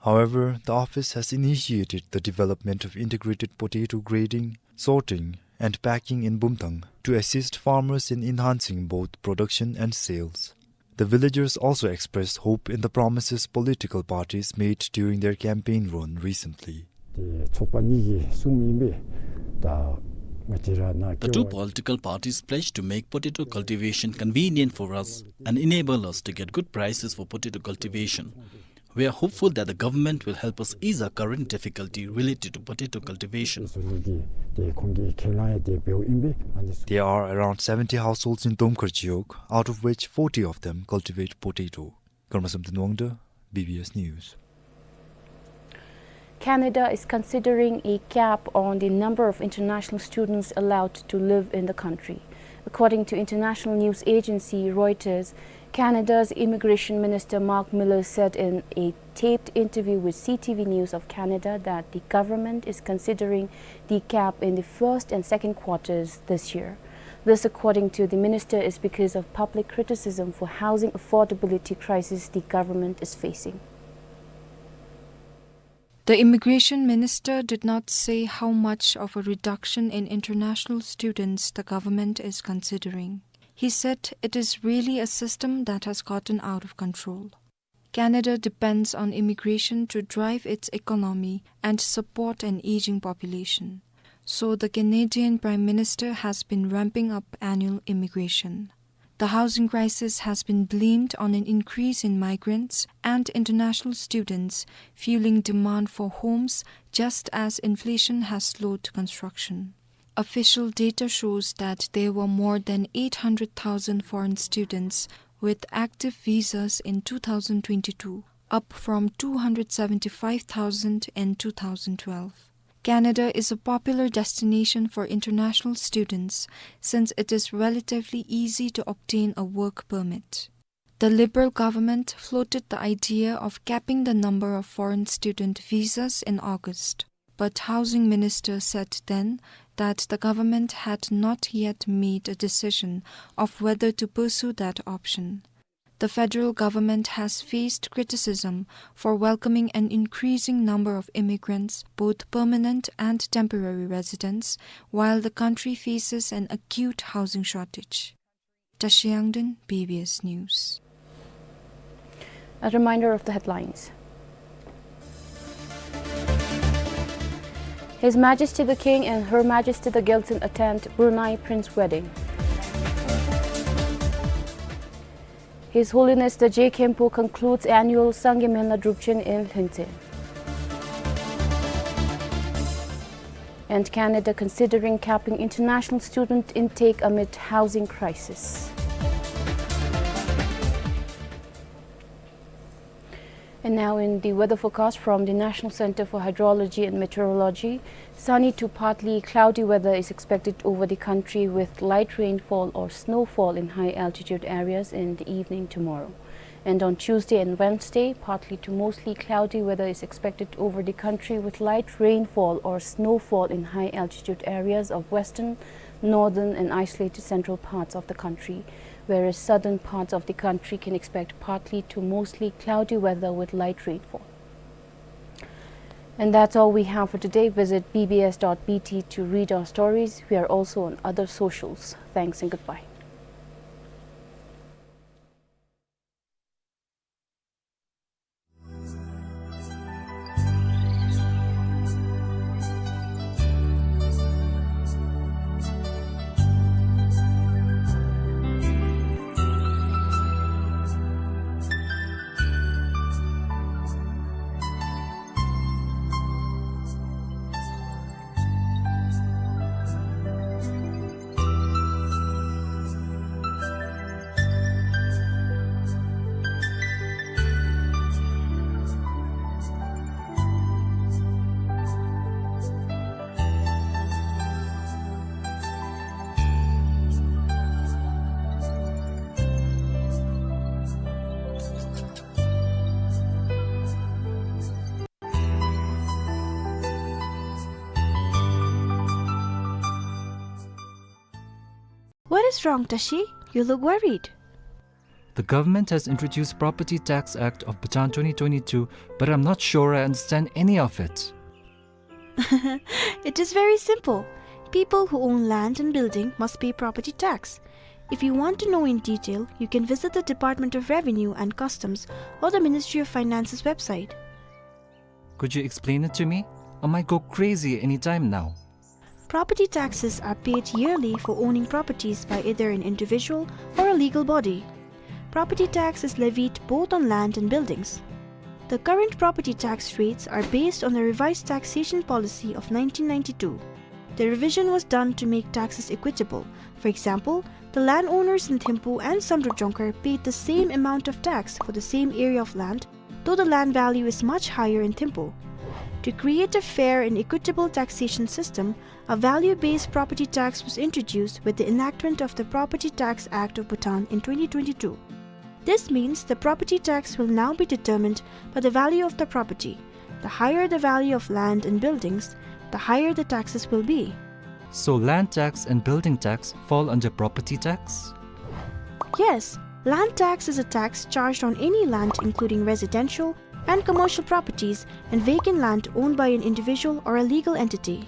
However, the office has initiated the development of integrated potato grading, sorting, and packing in Bumthang to assist farmers in enhancing both production and sales. The villagers also expressed hope in the promises political parties made during their campaign run recently. ཏེ་ཚོགས་པ་གཉིས་ཀྱིས་གསུངམ་ཨིན་པས། ད་ང་བཅས་ར་ནཱ། The two political parties pledged to make potato cultivation convenient for us and enable us to get good prices for potato cultivation. We are hopeful that the government will help us ease our current difficulty related to potato cultivation. ཟེར་ནི་གི་ཏེ་ཁོང་གིས་ཁས་བླངས་ཡང་ཏེ་འབདཝ་ཨིན་པས། ཨ་ནི། There are around seventy households in Domkhur Chiyok, out of which forty of them cultivate potato. Karma Samten Wangda, B B S News. Canada is considering a cap on the number of international students allowed to live in the country. According to international news agency Reuters, Canada's Immigration Minister Mark Miller said in a taped interview with C T V News of Canada that the government is considering the cap in the first and second quarters this year. This, according to the minister, is because of public criticism for housing affordability crisis the government is facing. The immigration minister did not say how much of a reduction in international students the government is considering. He said it is really a system that has gotten out of control. Canada depends on immigration to drive its economy and support an aging population. So the Canadian Prime Minister has been ramping up annual immigration. The housing crisis has been blamed on an increase in migrants and international students fueling demand for homes, just as inflation has slowed construction. Official data shows that there were more than eight hundred thousand foreign students with active visas in two thousand twenty-two, up from two hundred seventy-five thousand in two thousand twelve. Canada is a popular destination for international students since it is relatively easy to obtain a work permit. The Liberal government floated the idea of capping the number of foreign student visas in August, but Housing Minister said then that the government had not yet made a decision of whether to pursue that option. The federal government has faced criticism for welcoming an increasing number of immigrants, both permanent and temporary residents, while the country faces an acute housing shortage. Tashi Yangden, B B S News. A reminder of the headlines. His Majesty the King and Her Majesty the Gyaltsuen attend Brunei Prince wedding. His Holiness the Je Khenpo concludes annual Sangye Menla Drupchen in Lhuntseng. And Canada considering capping international student intake amid housing crisis. And now in the weather forecast from the National Center for Hydrology and Meteorology, sunny to partly cloudy weather is expected over the country with light rainfall or snowfall in high altitude areas in the evening tomorrow. And on Tuesday and Wednesday, partly to mostly cloudy weather is expected over the country with light rainfall or snowfall in high altitude areas of western, northern and isolated central parts of the country, whereas southern parts of the country can expect partly to mostly cloudy weather with light rainfall. And that's all we have for today. Visit B B S dot B T to read our stories. We are also on other socials. Thanks and goodbye. What is wrong, Tashi? You look worried. The government has introduced Property Tax Act of Bhutan twenty twenty-two, but I'm not sure I understand any of it. It is very simple. People who own land and building must pay property tax. If you want to know in detail, you can visit the Department of Revenue and Customs or the Ministry of Finance's website. Could you explain it to me? I might go crazy any time now. Property taxes are paid yearly for owning properties by either an individual or a legal body. Property tax is levied both on land and buildings. The current property tax rates are based on the revised taxation policy of nineteen ninety-two. The revision was done to make taxes equitable. For example, the landowners in Thimphu and Samdrup Jongkhar paid the same amount of tax for the same area of land, though the land value is much higher in Thimphu. To create a fair and equitable taxation system, a value-based property tax was introduced with the enactment of the Property Tax Act of Bhutan in twenty twenty-two. This means the property tax will now be determined by the value of the property. The higher the value of land and buildings, the higher the taxes will be. So land tax and building tax fall under property tax? Yes, land tax is a tax charged on any land, including residential and commercial properties and vacant land owned by an individual or a legal entity.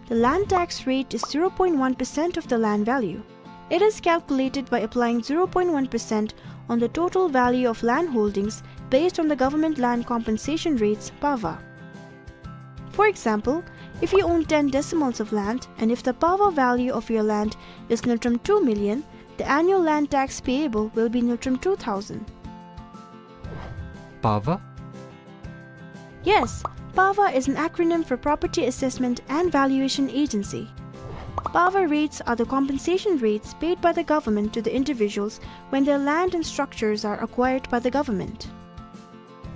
The land tax rate is zero point one percent of the land value. It is calculated by applying zero point one percent on the total value of land holdings based on the government land compensation rates, PAVA. For example, if you own ten decimals of land and if the PAVA value of your land is ngultrum two million, the annual land tax payable will be ngultrum two thousand. PAVA? Yes, PAVA is an acronym for Property Assessment and Valuation Agency. PAVA rates are the compensation rates paid by the government to the individuals when their land and structures are acquired by the government.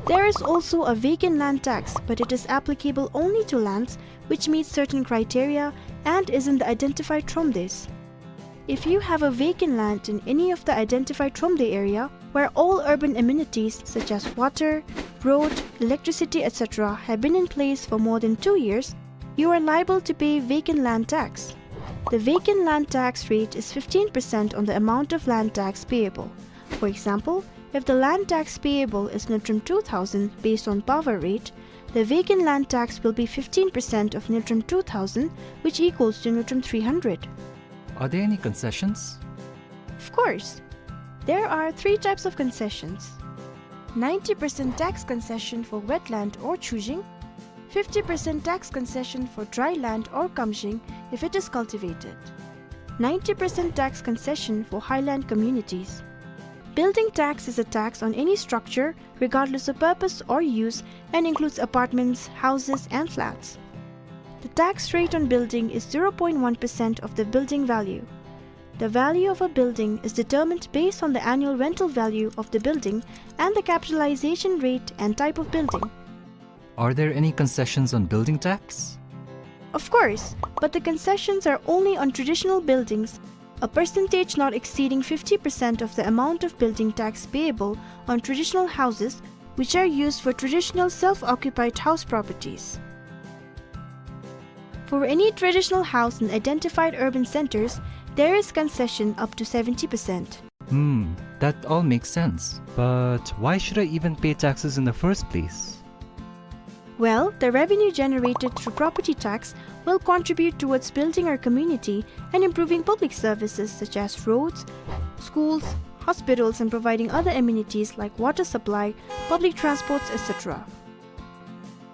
There is also a vacant land tax, but it is applicable only to lands which meet certain criteria and is in the identified thromdes. If you have a vacant land in any of the identified thromde area where all urban amenities such as water, road, electricity, et cetera have been in place for more than two years, you are liable to pay vacant land tax. The vacant land tax rate is fifteen percent on the amount of land tax payable. For example, if the land tax payable is ngultrum two thousand based on PAVA rate, the vacant land tax will be fifteen percent of ngultrum two thousand, which equals to ngultrum three hundred. Are there any concessions? Of course. There are three types of concessions. Ninety percent tax concession for wetland or chujing, fifty percent tax concession for dry land or kamjing if it is cultivated, ninety percent tax concession for highland communities. Building tax is a tax on any structure, regardless of purpose or use, and includes apartments, houses, and flats. The tax rate on building is zero point one percent of the building value. The value of a building is determined based on the annual rental value of the building and the capitalization rate and type of building. Are there any concessions on building tax? Of course, but the concessions are only on traditional buildings, a percentage not exceeding fifty percent of the amount of building tax payable on traditional houses which are used for traditional self-occupied house properties. For any traditional house in identified urban centers, there is concession up to seventy percent. Hmm, that all makes sense. But why should I even pay taxes in the first place? Well, the revenue generated through property tax will contribute towards building our community and improving public services such as roads, schools, hospitals, and providing other amenities like water supply, public transports, et cetera.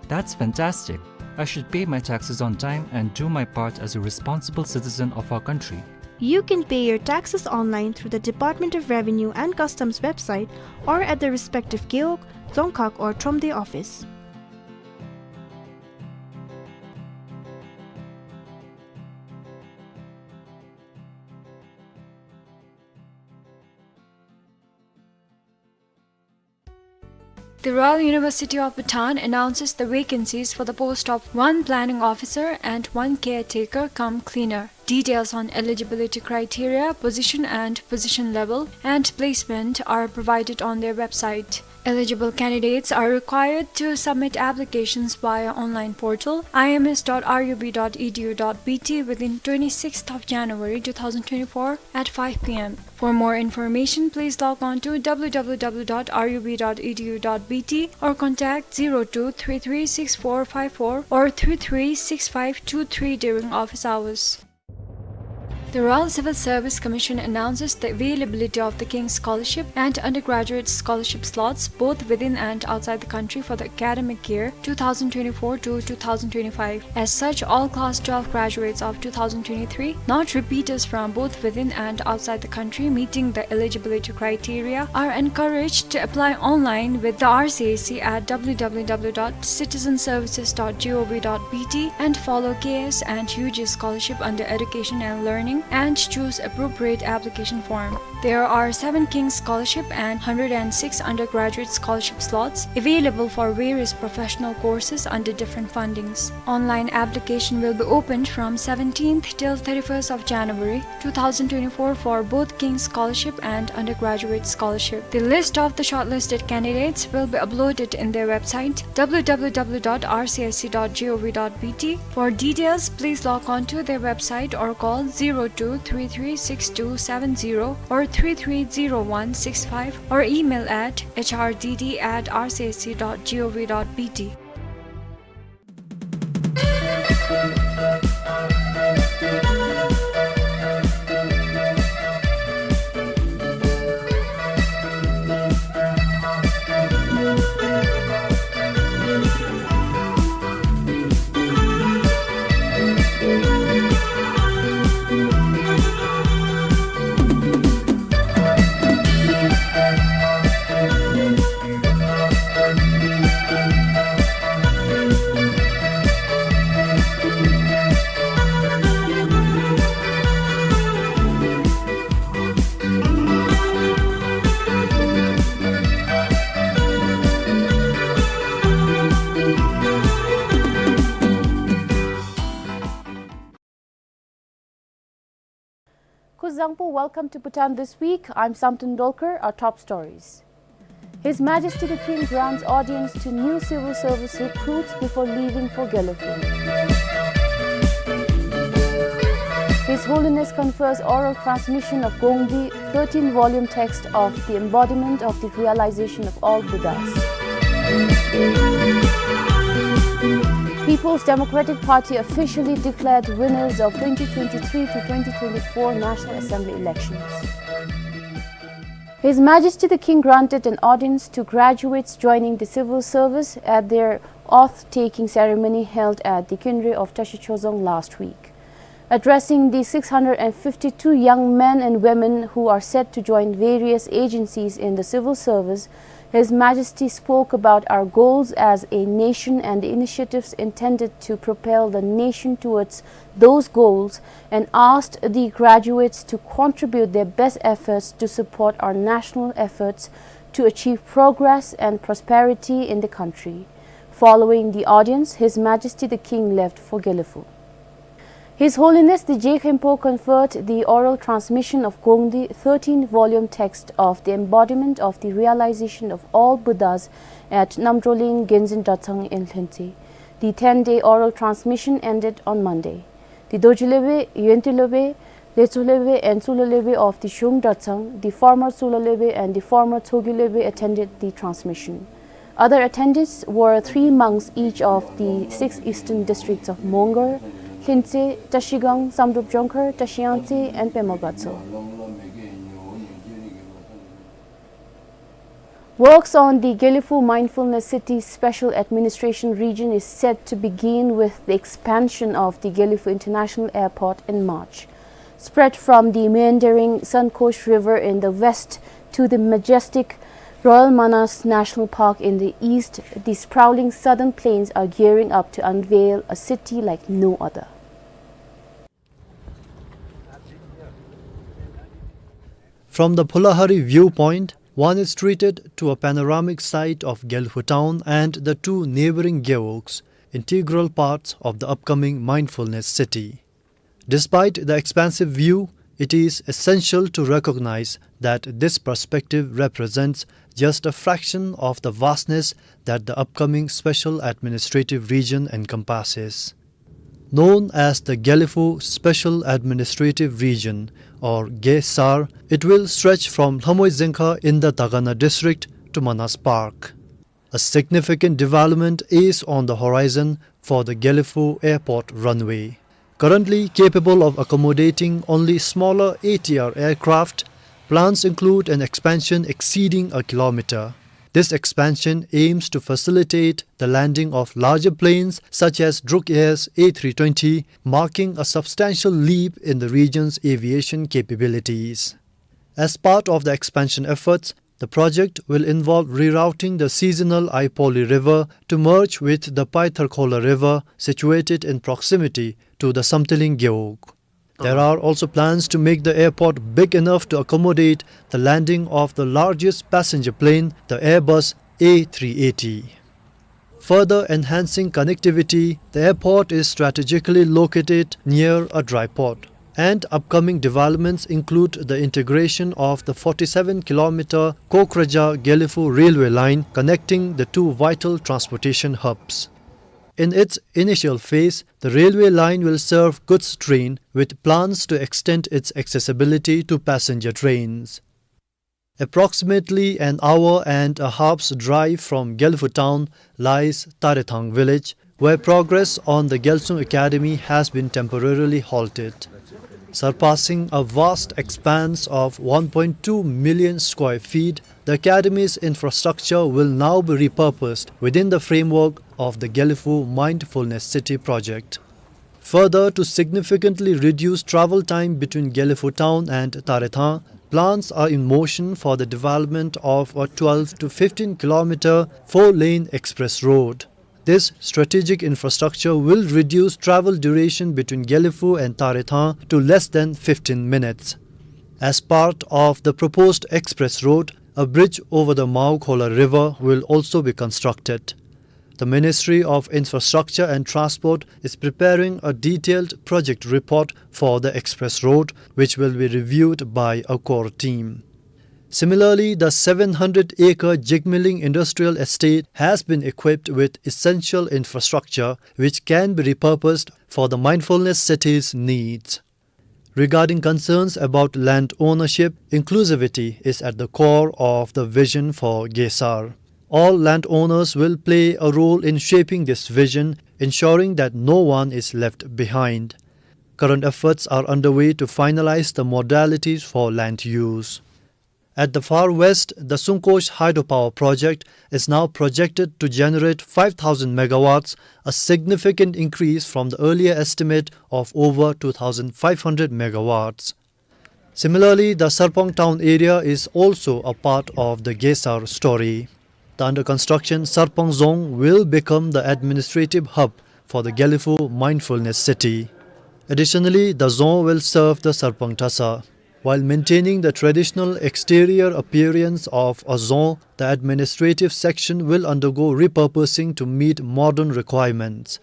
That's fantastic. I should pay my taxes on time and do my part as a responsible citizen of our country. You can pay your taxes online through the Department of Revenue and Customs website or at the respective gewog, dzongkhag or thromde office. The Royal University of Bhutan announces the vacancies for the post of one planning officer and one caretaker cum cleaner. Details on eligibility criteria, position and position level, and placement are provided on their website. Eligible candidates are required to submit applications via online portal I M S dot R U B dot E D U dot B T within twenty-sixth of January two thousand twenty-four at five P M. For more information, please log on to W W W dot R U B dot E D U dot B T or contact zero two three three six four five four or three three six five two three during office hours. The Royal Civil Service Commission announces the availability of the King's Scholarship and Undergraduate Scholarship slots, both within and outside the country, for the academic year two thousand twenty-four to two thousand twenty-five. As such, all Class twelve graduates of two thousand twenty-three, not repeaters from both within and outside the country, meeting the eligibility criteria, are encouraged to apply online with the R C S C at W W W dot citizen services dot G O V dot B T and follow K S and U G scholarship under Education and Learning and choose appropriate application form. There are seven King's Scholarship and hundred and six undergraduate scholarship slots available for various professional courses under different fundings. Online application will be opened from seventeenth till thirty-first of January two thousand twenty-four for both King's Scholarship and Undergraduate Scholarship. The list of the shortlisted candidates will be uploaded in their website, W W W dot R C S C dot G O V dot B T. For details, please log on to their website or call zero two three three six two seven zero or three three zero one six five or email at H R D D at R C S C dot G O V dot B T. Kuzuzangpo, welcome to Bhutan This Week. I'm Samten Dolkar. Our top stories. His Majesty the King grants audience to new civil service recruits before leaving for Gelephu. His Holiness confers oral transmission of Gongdi, thirteen-volume text of the embodiment of the realization of all Buddhas. People's Democratic Party officially declared winners of twenty twenty-three to twenty twenty-four National Assembly elections. His Majesty the King granted an audience to graduates joining the civil service at their oath-taking ceremony held at the Khyundre of Tashi Chozong last week. Addressing the six hundred and fifty-two young men and women who are set to join various agencies in the civil service, His Majesty spoke about our goals as a nation and the initiatives intended to propel the nation towards those goals and asked the graduates to contribute their best efforts to support our national efforts to achieve progress and prosperity in the country. Following the audience, His Majesty the King left for Gelephu. His Holiness the Je Khenpo conferred the oral transmission of Gongdi, thirteen-volume text of the embodiment of the realization of all Buddhas at Namdroling Genzin Dratshang in Lhentse. The ten-day oral transmission ended on Monday. The Dorji Lobey, Yonti Lobey, Letso Lobey and Tsulo Lobey of the Shung Dratshang, the former Tsulo Lobey and the former Tshogyu Lobey attended the transmission. Other attendees were three monks each of the six eastern districts of Mongar, Lhentse, Trashigang, Samdrup Jongkhar, Trashiyangtse and Pema Gatso. Works on the Gelephu Mindfulness City Special Administration Region is set to begin with the expansion of the Gelephu International Airport in March. Spread from the meandering Sankosh River in the west to the majestic Royal Manas National Park in the east, the sprawling southern plains are gearing up to unveil a city like no other. From the Pholahari viewpoint, one is treated to a panoramic sight of Gelephu town and the two neighboring gewogs, integral parts of the upcoming mindfulness city. Despite the expansive view, It is essential to recognize that this perspective represents just a fraction of the vastness that the upcoming special administrative region encompasses. Known as the Gelephu Special Administrative Region, or Gesar, it will stretch from Lhamoizengkha in the Dagana district to Manas Park. A significant development is on the horizon for the Gelephu Airport runway. Currently capable of accommodating only smaller A T R aircraft, plans include an expansion exceeding a kilometer. This expansion aims to facilitate the landing of larger planes such as Druk Air's A three twenty, marking a substantial leap in the region's aviation capabilities. As part of the expansion efforts, the project will involve rerouting the seasonal Aipoli River to merge with the Paitharkhola River, situated in proximity to the Samtiling Gewog. There are also plans to make the airport big enough to accommodate the landing of the largest passenger plane, the Airbus A three eighty. Further enhancing connectivity, the airport is strategically located near a dry port, and upcoming developments include the integration of the forty-seven kilometer Kokrajhar-Gelephu railway line connecting the two vital transportation hubs. In its initial phase, the railway line will serve goods train, with plans to extend its accessibility to passenger trains. Approximately an hour and a half's drive from Gelephu town lies Tarethang village, where progress on the Gyalsung Academy has been temporarily halted. Surpassing a vast expanse of one point two million square feet, the academy's infrastructure will now be repurposed within the framework of the Gelephu Mindfulness City project. Further, to significantly reduce travel time between Gelephu town and Tarethang, plans are in motion for the development of a twelve to fifteen kilometer four-lane express road. This strategic infrastructure will reduce travel duration between Gelephu and Tarethang to less than fifteen minutes. As part of the proposed express road, a bridge over the Maokhola River will also be constructed. The Ministry of Infrastructure and Transport is preparing a detailed project report for the express road, which will be reviewed by a core team. Similarly, the seven hundred acre Jigmeling Industrial Estate has been equipped with essential infrastructure which can be repurposed for the Mindfulness City's needs. Regarding concerns about land ownership, inclusivity is at the core of the vision for Gesar. All landowners will play a role in shaping this vision, ensuring that no one is left behind. Current efforts are underway to finalize the modalities for land use. At the far west, the Sungkosh hydropower project is now projected to generate five thousand megawatts, a significant increase from the earlier estimate of over two thousand five hundred megawatts. Similarly, the Sarpang town area is also a part of the Gesar story. The under construction Sarpang Dzong will become the administrative hub for the Gelephu Mindfulness City. Additionally, the Dzong will serve the Sarpang Tasa. While maintaining the traditional exterior appearance of a Dzong, the administrative section will undergo repurposing to meet modern requirements.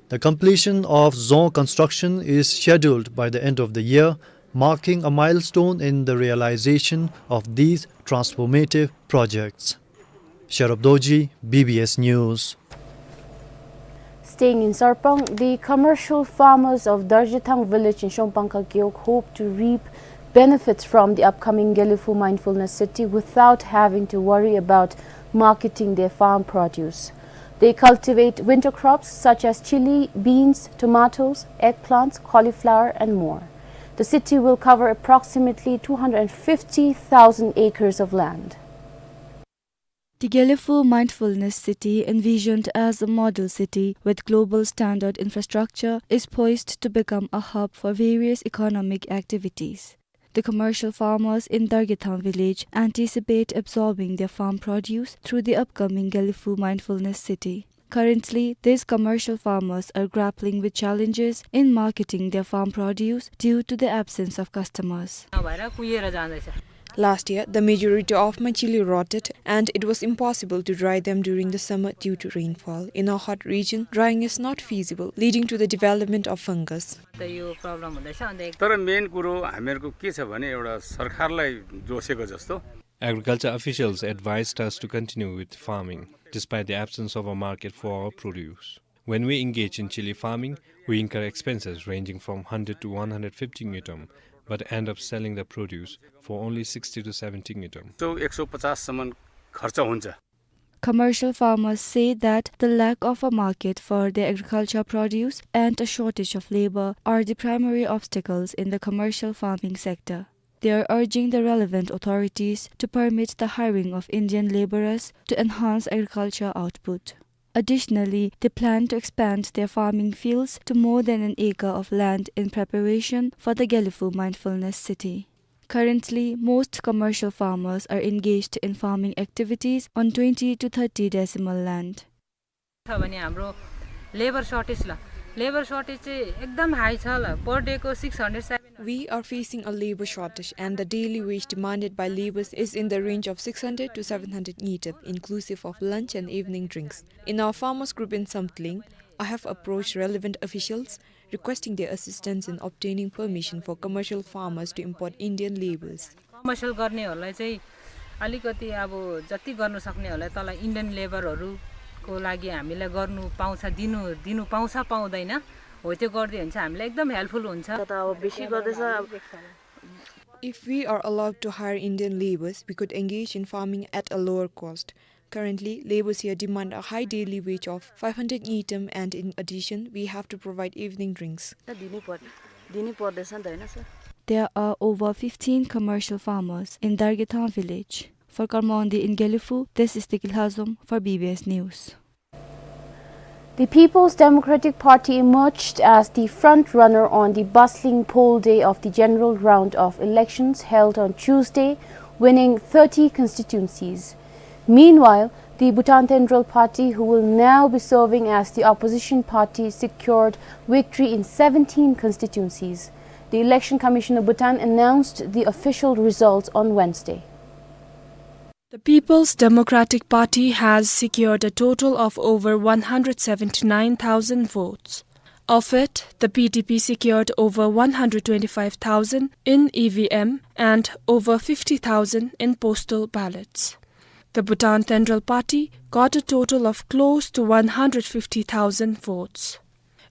The completion of Dzong construction is scheduled by the end of the year, marking a milestone in the realization of these transformative projects. Sherab Dorji, B B S News. Staying in Sarpang, the commercial farmers of Darjithang village in Shongpangkha Gewog hope to reap benefits from the upcoming Gelephu Mindfulness City without having to worry about marketing their farm produce. They cultivate winter crops such as chili, beans, tomatoes, eggplants, cauliflower, and more. The city will cover approximately two hundred fifty thousand acres of land. The Gelephu Mindfulness City, envisioned as a model city with global standard infrastructure, is poised to become a hub for various economic activities. The commercial farmers in Dargethang village anticipate absorbing their farm produce through the upcoming Gelephu Mindfulness City. Currently, these commercial farmers are grappling with challenges in marketing their farm produce due to the absence of customers. भाइलाई कुहिएर जाँदैछ। Last year, the majority of my chili rotted, and it was impossible to dry them during the summer due to rainfall. In our hot region, drying is not feasible, leading to the development of fungus. त यो problem हुँदैछ। अन्त एक तर main कुरो हामीहरूको के छ भने, एउटा सरकारलाई जोसेको जस्तो। Agriculture officials advised us to continue with farming despite the absence of a market for our produce. When we engage in chili farming, we incur expenses ranging from hundred to one hundred fifty ngultrum, but end up selling the produce for only sixty to seventy ngultrum. So एक सौ पचास सम्म खर्च हुन्छ। Commercial farmers say that the lack of a market for their agriculture produce and a shortage of labor are the primary obstacles in the commercial farming sector. They are urging the relevant authorities to permit the hiring of Indian laborers to enhance agriculture output. Additionally, they plan to expand their farming fields to more than an acre of land in preparation for the Gelephu Mindfulness City. Currently, most commercial farmers are engaged in farming activities on twenty to thirty decimal land. छ भने हाम्रो labour shortage ल, labour shortage चाहिँ एकदम high छ ल, per day को six hundred seven hundred। We are facing a labour shortage, and the daily wage demanded by labourers is in the range of six hundred to seven hundred ngultrum, inclusive of lunch and evening drinks. In our farmers group in Samtling, I have approached relevant officials requesting their assistance in obtaining permission for commercial farmers to import Indian labourers. Commercial गर्नेहरूलाई चाहिँ अलिकति अब जति गर्न सक्नेहरूलाई तल Indian labourहरूको लागि हामीलाई गर्नु पाउँछ, दिनु, दिनु पाउँछ पाउँदैन, हो त्यो गरिदियो भने चाहिँ हामीलाई एकदम helpful हुन्छ। त अब बेसी गर्दैछ। If we are allowed to hire Indian labourers, we could engage in farming at a lower cost. Currently, labourers here demand a high daily wage of five hundred ngultrum, and in addition, we have to provide evening drinks. दिनै पर्ने, दिनै पर्दैछ नि त, होइन sir? There are over fifteen commercial farmers in Dargethang village. For Karma Wangdi in Gelephu, this is Tiki Lhazom for B B S News. The People's Democratic Party emerged as the front-runner on the bustling poll day of the general round of elections held on Tuesday, winning thirty constituencies. Meanwhile, the Bhutan Tendrel Party, who will now be serving as the opposition party, secured victory in seventeen constituencies. The Election Commission of Bhutan announced the official results on Wednesday. The People's Democratic Party has secured a total of over one hundred seventy-nine thousand votes. Of it, the P D P secured over one hundred twenty-five thousand in E V M and over fifty thousand in postal ballots. The Bhutan Tendrel Party got a total of close to one hundred fifty thousand votes.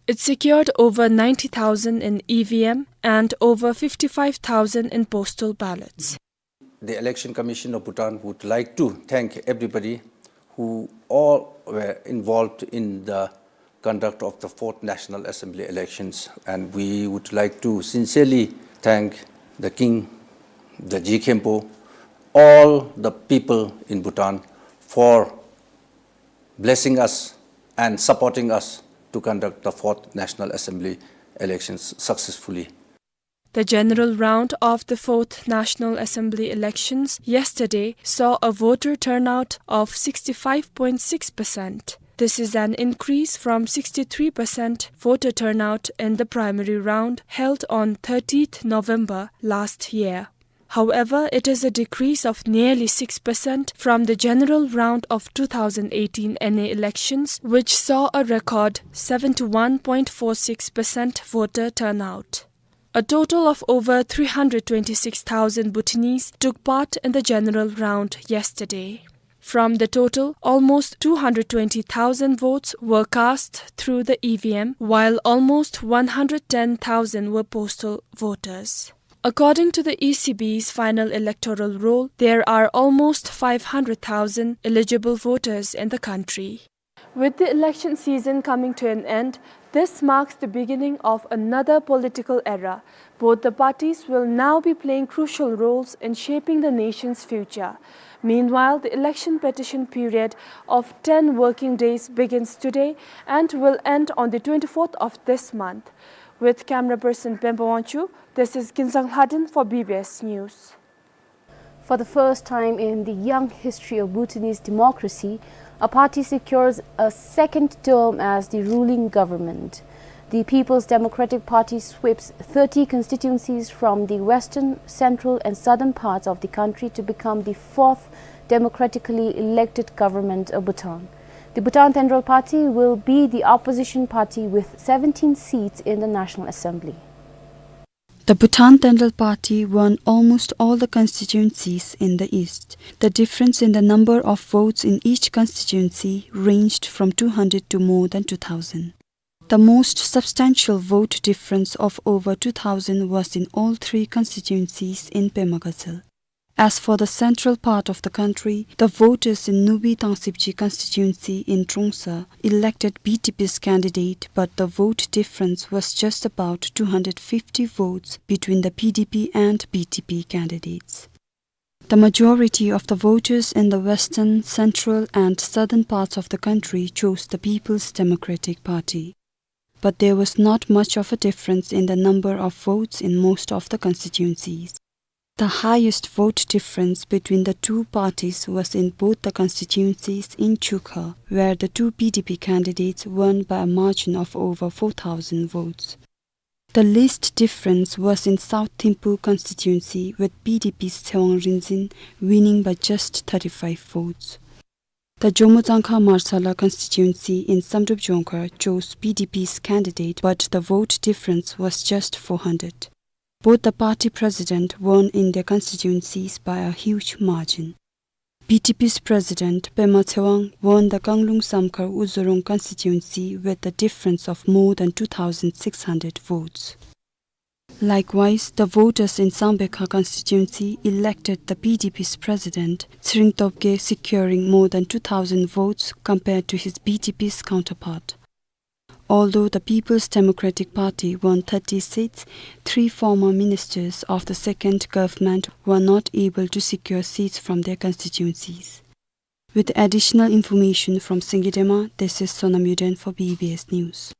It secured over ninety thousand in E V M and over fifty-five thousand in postal ballots. The Election Commission of Bhutan would like to thank everybody who all were involved in the conduct of the fourth National Assembly elections, and we would like to sincerely thank the King, the G Khenpo, all the people in Bhutan for blessing us and supporting us to conduct the fourth National Assembly elections successfully. The general round of the fourth National Assembly elections yesterday saw a voter turnout of sixty-five point six percent. This is an increase from sixty-three percent voter turnout in the primary round held on thirtieth November last year. However, it is a decrease of nearly six percent from the general round of two thousand eighteen N A elections, which saw a record seventy-one point four six percent voter turnout. A total of over three hundred twenty-six thousand Bhutanese took part in the general round yesterday. From the total, almost two hundred twenty thousand votes were cast through the E V M, while almost one hundred ten thousand were postal voters. According to the E C B's final electoral roll, there are almost five hundred thousand eligible voters in the country. With the election season coming to an end, this marks the beginning of another political era. Both the parties will now be playing crucial roles in shaping the nation's future. Meanwhile, the election petition period of ten working days begins today and will end on the twenty-fourth of this month. With camera person Pemba Wangchuk, this is Kinzang Lhaden for B B S News. For the first time in the young history of Bhutanese democracy, a party secures a second term as the ruling government. The People's Democratic Party sweeps thirty constituencies from the western, central and southern parts of the country to become the fourth democratically elected government of Bhutan. The Bhutan Tenjral Party will be the opposition party with seventeen seats in the National Assembly. The Bhutan Tenjral Party won almost all the constituencies in the east. The difference in the number of votes in each constituency ranged from two hundred to more than two thousand. The most substantial vote difference of over two thousand was in all three constituencies in Pema Gatshel. As for the central part of the country, the voters in Nubi Tangsibji constituency in Trongsa elected B T P's candidate, but the vote difference was just about two hundred fifty votes between the P D P and B T P candidates. The majority of the voters in the western, central and southern parts of the country chose the People's Democratic Party. But there was not much of a difference in the number of votes in most of the constituencies. The highest vote difference between the two parties was in both the constituencies in Chukha, where the two P D P candidates won by a margin of over four thousand votes. The least difference was in South Thimphu constituency, with P D P's Tshewang Rinzin winning by just thirty-five votes. The Jomo Tsangkha Marsala constituency in Samdrup Jongkhar chose P D P's candidate, but the vote difference was just four hundred. Both the party president won in their constituencies by a huge margin. B T P's president Pema Tshewang won the Kanglung Samkhar Uzorong constituency with a difference of more than two thousand six hundred votes. Likewise, the voters in Sambekha constituency elected the P D P's president, Tshering Tobgay, securing more than two thousand votes compared to his B T P's counterpart. Although the People's Democratic Party won thirty seats, three former ministers of the second government were not able to secure seats from their constituencies. With additional information from Singidema, this is Sonam Yuden for B B S News.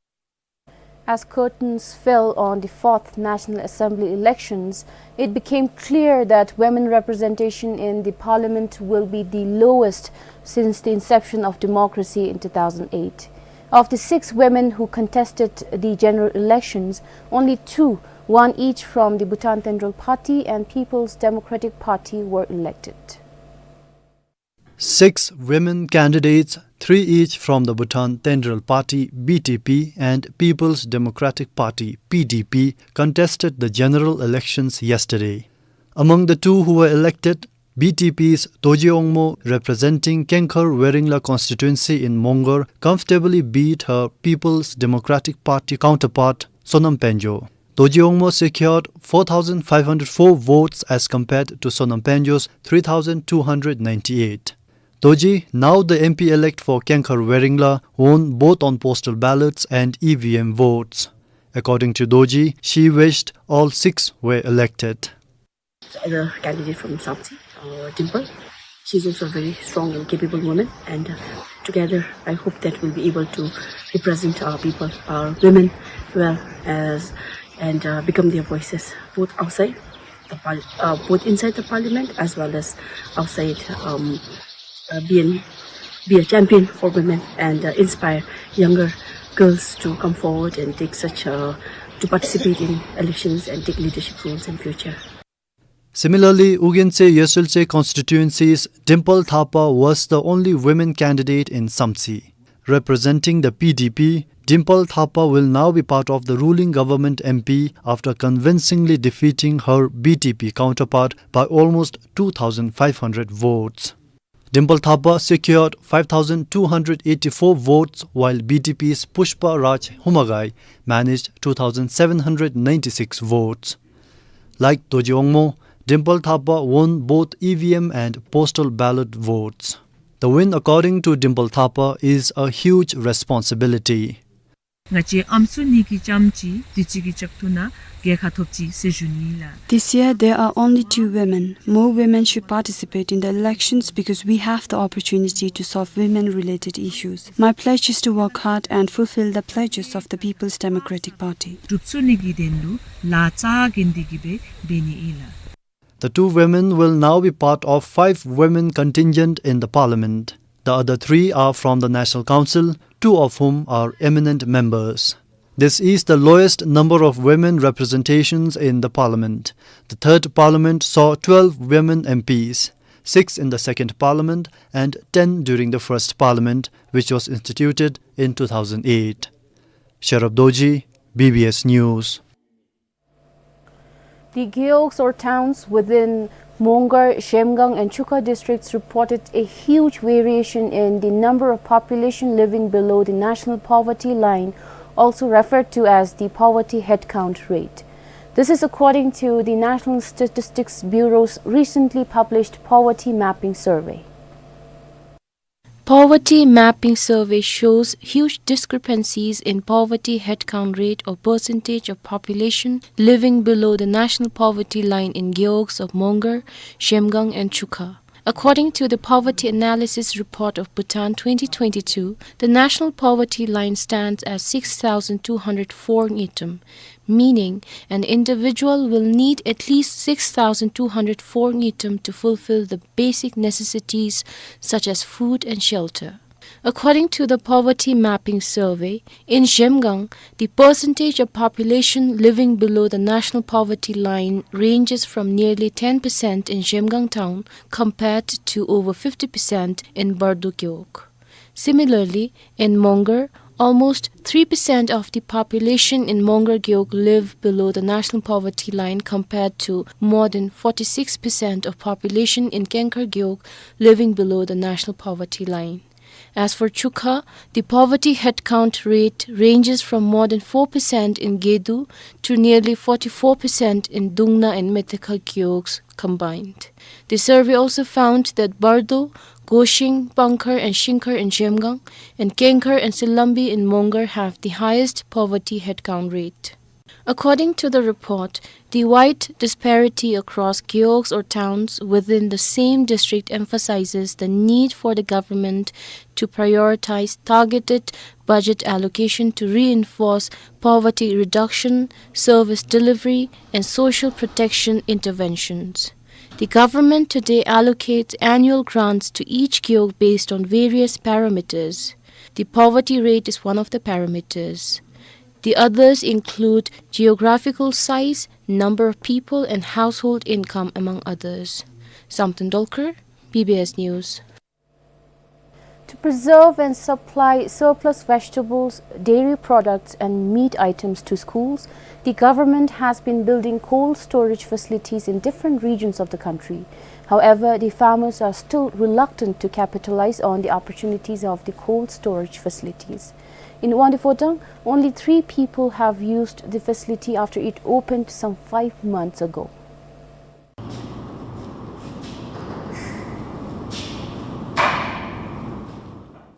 As curtains fell on the fourth National Assembly elections, it became clear that women representation in the parliament will be the lowest since the inception of democracy in two thousand eight. Of the six women who contested the general elections, only two, one each from the Bhutan Tenjral Party and People's Democratic Party, were elected. Six women candidates, three each from the Bhutan Tenjral Party, B T P, and People's Democratic Party, P D P, contested the general elections yesterday. Among the two who were elected, B T P's Dorji Wangmo, representing Kengkhar Weringla constituency in Mongar, comfortably beat her People's Democratic Party counterpart, Sonam Pangyo. Dorji Wangmo secured four thousand five hundred four votes as compared to Sonam Pangyo's three thousand two hundred ninety-eight. Dorji, now the M P-elect for Kengkhar Weringla, won both on postal ballots and E V M votes. According to Dorji, she wished all six were elected. Other candidate from Samtse, uh, Dimple. She's also a very strong and capable woman, and, uh, together I hope that we'll be able to represent our people, our women well as, and, uh, become their voices, both outside the par-, uh, both inside the parliament as well as outside, um, uh, being, be a champion for women and, uh, inspire younger girls to come forward and take such, uh, to participate in elections and take leadership roles in future. Similarly, Ugentse Yesultse constituency's Dimple Thapa was the only women candidate in Samtse. Representing the P D P, Dimple Thapa will now be part of the ruling government M P after convincingly defeating her B T P counterpart by almost two thousand five hundred votes. Dimple Thapa secured five thousand two hundred eighty-four votes, while B T P's Pushpa Raj Humagai managed two thousand seven hundred ninety-six votes. Like Dorji Wangmo, Dimple Thapa won both E V M and postal ballot votes. The win, according to Dimple Thapa, is a huge responsibility. ང་བཅས་ཨམ་སྲུ་གཉིས་ཀྱི་རྐྱངམ་གཅིག་དུས་ཅི་གི་ལྕགས་ཐུ་ནང་རྒྱལ་ཁ་ཐོབ་ཅི་ཟེར་ཞུ་ནི་ལགས། This year, there are only two women. More women should participate in the elections because we have the opportunity to solve women-related issues. My pledge is to work hard and fulfill the pledges of the People's Democratic Party. གྲུབ་ཚུགས་ནི་གི་དོན་ལུ་ལཱ་རྩ་འགེངས་ཏེ་གི་སྦེ་འབད་ནི་ཨིན་ལགས། The two women will now be part of five women contingent in the parliament. The other three are from the National Council, two of whom are eminent members. This is the lowest number of women representations in the parliament. The third parliament saw twelve women M Ps, six in the second parliament and ten during the first parliament, which was instituted in two thousand eight. Sherab Dorji, B B S News. The gewogs or towns within Mongar, Zhemgang and Chukha districts reported a huge variation in the number of population living below the national poverty line, also referred to as the poverty headcount rate. This is according to the National Statistics Bureau's recently published poverty mapping survey. Poverty mapping survey shows huge discrepancies in poverty headcount rate or percentage of population living below the national poverty line in gewogs of Mongar, Zhemgang and Chukha. According to the Poverty Analysis Report of Bhutan twenty twenty-two, the national poverty line stands at six thousand two hundred four ngultrum, meaning an individual will need at least six thousand two hundred four ngultrum to fulfill the basic necessities such as food and shelter. According to the Poverty Mapping Survey, in Zhemgang, the percentage of population living below the national poverty line ranges from nearly ten percent in Zhemgang town compared to over fifty percent in Bardo gewog. Similarly, in Mongar, almost three percent of the population in Mongar gewog live below the national poverty line compared to more than forty-six percent of population in Kengkar gewog living below the national poverty line. As for Chukha, the poverty headcount rate ranges from more than four percent in Gedu to nearly forty-four percent in Dungna and Methekha gewogs combined. The survey also found that Bardo, Goshing, Pangkhar and Shingkhar in Zhemgang, and Kengkhar and Silambi in Mongar have the highest poverty headcount rate. According to the report, the wide disparity across gewogs or towns within the same district emphasizes the need for the government to prioritize targeted budget allocation to reinforce poverty reduction, service delivery, and social protection interventions. The government today allocates annual grants to each gewog based on various parameters. The poverty rate is one of the parameters. The others include geographical size, number of people, and household income, among others. Samten Dolkar, B B S News. To preserve and supply surplus vegetables, dairy products, and meat items to schools, the government has been building cold storage facilities in different regions of the country. However, the farmers are still reluctant to capitalize on the opportunities of the cold storage facilities. In Wangdue Phodrang, only three people have used the facility after it opened some five months ago.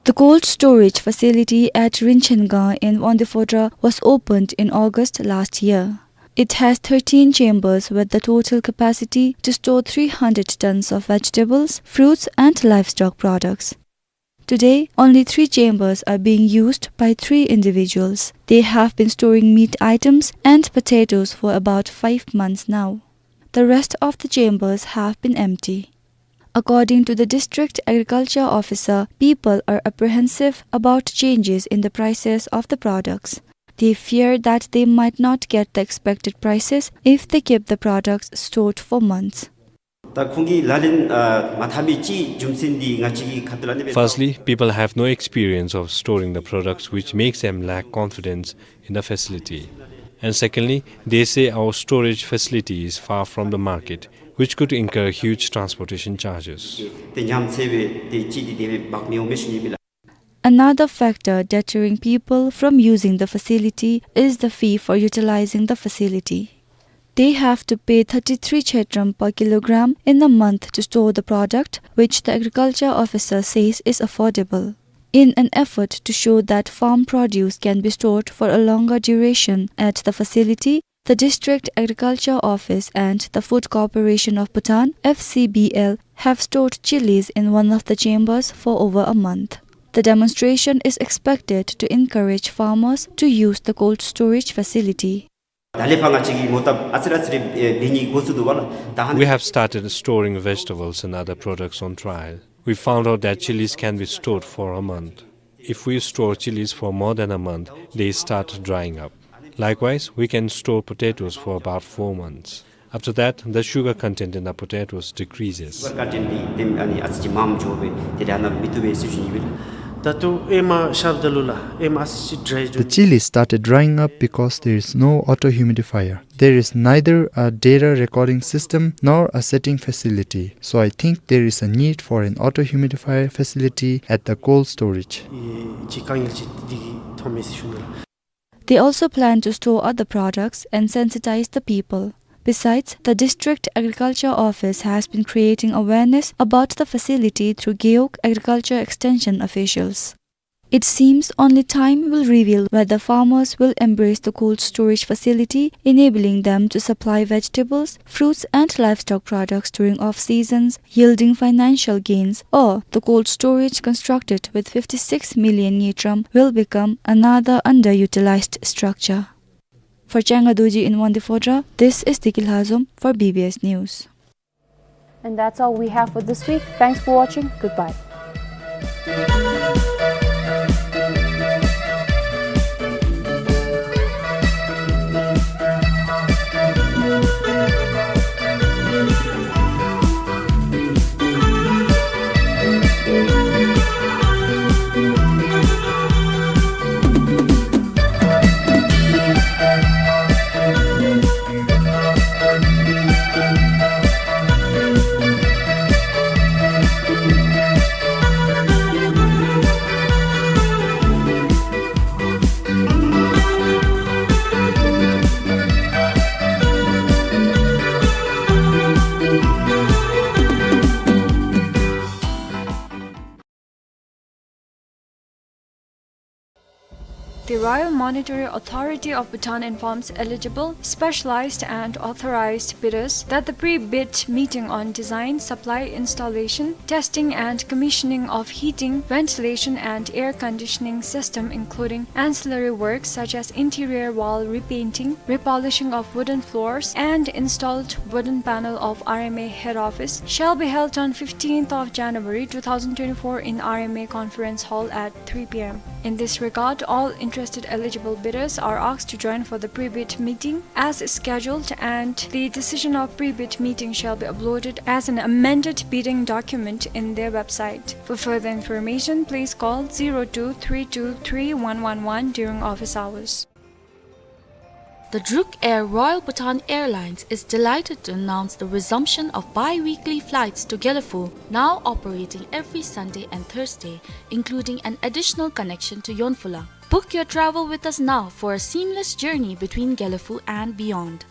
The cold storage facility at Rinchen Gaon in Wangdue Phodrang was opened in August last year. It has thirteen chambers with the total capacity to store three hundred tons of vegetables, fruits and livestock products. Today, only three chambers are being used by three individuals. They have been storing meat items and potatoes for about five months now. The rest of the chambers have been empty. According to the district agriculture officer, people are apprehensive about changes in the prices of the products. They fear that they might not get the expected prices if they keep the products stored for months. ད་ཁོང་གི་ལག་ལེན་ཨ་མ་འཐབ་མི་ཅིག་རྒྱུ་མཚན་འདི་ང་བཅས་ཀྱི་ཁ་ཐུག་ལས་ནི་སྦེ། Firstly, people have no experience of storing the products, which makes them lack confidence in the facility. And secondly, they say our storage facility is far from the market, which could incur huge transportation charges. ཏེ་ཉམས་ཚད་སྦེ་ཏེ་ཅིག་འདི་དེ་སྦེ་འབག་མི་འོང་མས་ཞུ་ནི་ཨིན་པས་ལགས། Another factor deterring people from using the facility is the fee for utilizing the facility. They have to pay thirty-three chhedram per kilogram in a month to store the product, which the agriculture officer says is affordable. In an effort to show that farm produce can be stored for a longer duration at the facility, the District Agriculture Office and the Food Corporation of Bhutan, F C B L, have stored chilies in one of the chambers for over a month. The demonstration is expected to encourage farmers to use the cold storage facility. ད་ལས་ཕར་ང་བཅས་ཀྱིས་མོ་བཏབ་ཨ་ཙི་རེ་ཨ་ཙི་རེ་ཨེ་འབད་ནི་འགོ་བཙུགས་འདུག་པ་ལགས། ད་ཧ། We have started storing vegetables and other products on trial. We found out that chilies can be stored for a month. If we store chilies for more than a month, they start drying up. Likewise, we can store potatoes for about four months. After that, the sugar content in the potatoes decreases. Sugar content འདི་ཏེ་ཨ་ནི་ཨ་ཙི་ཅིག་མངམ་འགྱོ་སྦེ་དེ་ལས་ཨ་ནཱ་ལུ་མི་བཏུབ་པས་ཟེར་ཞུ་ནི་ཨིན་པས་ལགས། ད་ལྟོ་ཨེ་མ་ཤརཝ་ད་ལུ་ལགས་ཨེ་མ་ཨ་ཙི་ཅིག་dry འགྱོ། The chili started drying up because there is no auto humidifier. There is neither a data recording system nor a setting facility, so I think there is a need for an auto humidifier facility at the cold storage. ཨེ་ཅིག་དཀའ་ངལ་ཅིག་འདི་གིས་ཐོན་མས་ཟེར་ཞུ་ནི་ལགས། They also plan to store other products and sensitize the people. Besides, the district agriculture office has been creating awareness about the facility through Gewog agriculture extension officials. It seems only time will reveal whether farmers will embrace the cold storage facility, enabling them to supply vegetables, fruits and livestock products during off-seasons, yielding financial gains, or the cold storage constructed with fifty-six million ngultrum will become another underutilized structure. For Changa Dorji in Wangdue Phodrang, this is Deki Lhazom for B B S News. And that's all we have for this week. Thanks for watching. Goodbye. The Royal Monetary Authority of Bhutan informs eligible, specialized and authorized bidders that the pre-bid meeting on design, supply, installation, testing and commissioning of heating, ventilation and air conditioning system, including ancillary works such as interior wall repainting, repolishing of wooden floors, and installed wooden panel of R M A head office, shall be held on fifteenth of January two thousand twenty-four in R M A conference hall at three P M. In this regard, all interested eligible bidders are asked to join for the pre-bid meeting as scheduled, and the decision of pre-bid meeting shall be uploaded as an amended bidding document in their website. For further information, please call zero two three two three one one one during office hours. The Druk Air Royal Bhutan Airlines is delighted to announce the resumption of bi-weekly flights to Gelephu, now operating every Sunday and Thursday, including an additional connection to Yonpholang. Book your travel with us now for a seamless journey between Gelephu and beyond.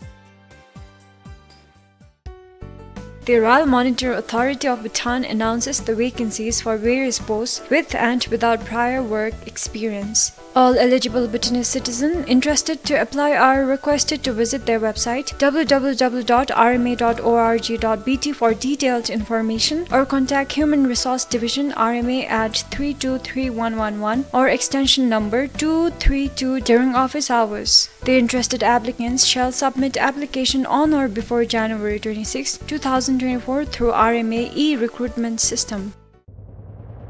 The Royal Monitor Authority of Bhutan announces the vacancies for various posts with and without prior work experience. All eligible Bhutanese citizens interested to apply are requested to visit their website, W W W dot R M A dot org dot B T, for detailed information, or contact Human Resource Division, R M A, at three two three one one one or extension number two three two during office hours. The interested applicants shall submit application on or before January twenty-sixth, two thousand twenty-four through R M A e-recruitment system.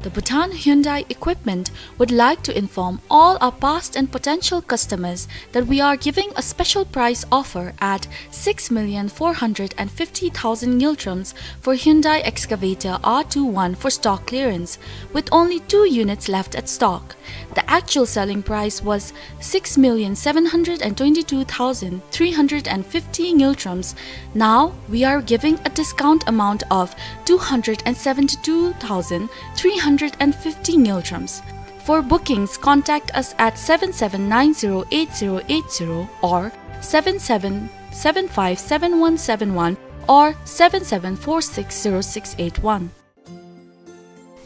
The Bhutan Hyundai Equipment would like to inform all our past and potential customers that we are giving a special price offer at six million four hundred and fifty thousand ngultrums for Hyundai Excavator R two one for stock clearance, with only two units left at stock. The actual selling price was six million seven hundred and twenty-two thousand three hundred and fifty ngultrums. Now we are giving a discount amount of two hundred and seventy-two thousand three hundred and fifty ngultrums. For bookings, contact us at seven seven nine zero eight zero eight zero or seven seven seven five seven one seven one or seven seven four six zero six eight one.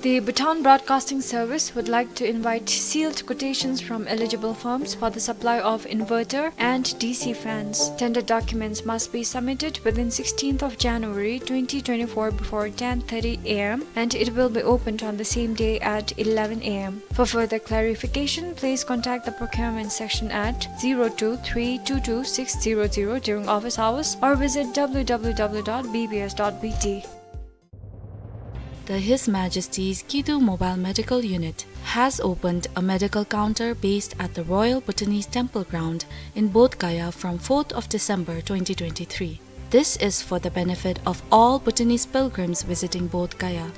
The Bhutan Broadcasting Service would like to invite sealed quotations from eligible firms for the supply of inverter and D C fans. Tender documents must be submitted within sixteenth of January twenty twenty-four before ten thirty A M, and it will be opened on the same day at eleven A M. For further clarification, please contact the procurement section at zero two three two two six zero zero during office hours or visit W W W dot B B S dot B T. The His Majesty's Kidu Mobile Medical Unit has opened a medical counter based at the Royal Bhutanese Temple Ground in Bodh Gaya from fourth of December twenty twenty-three. This is for the benefit of all Bhutanese pilgrims visiting Bodh Gaya.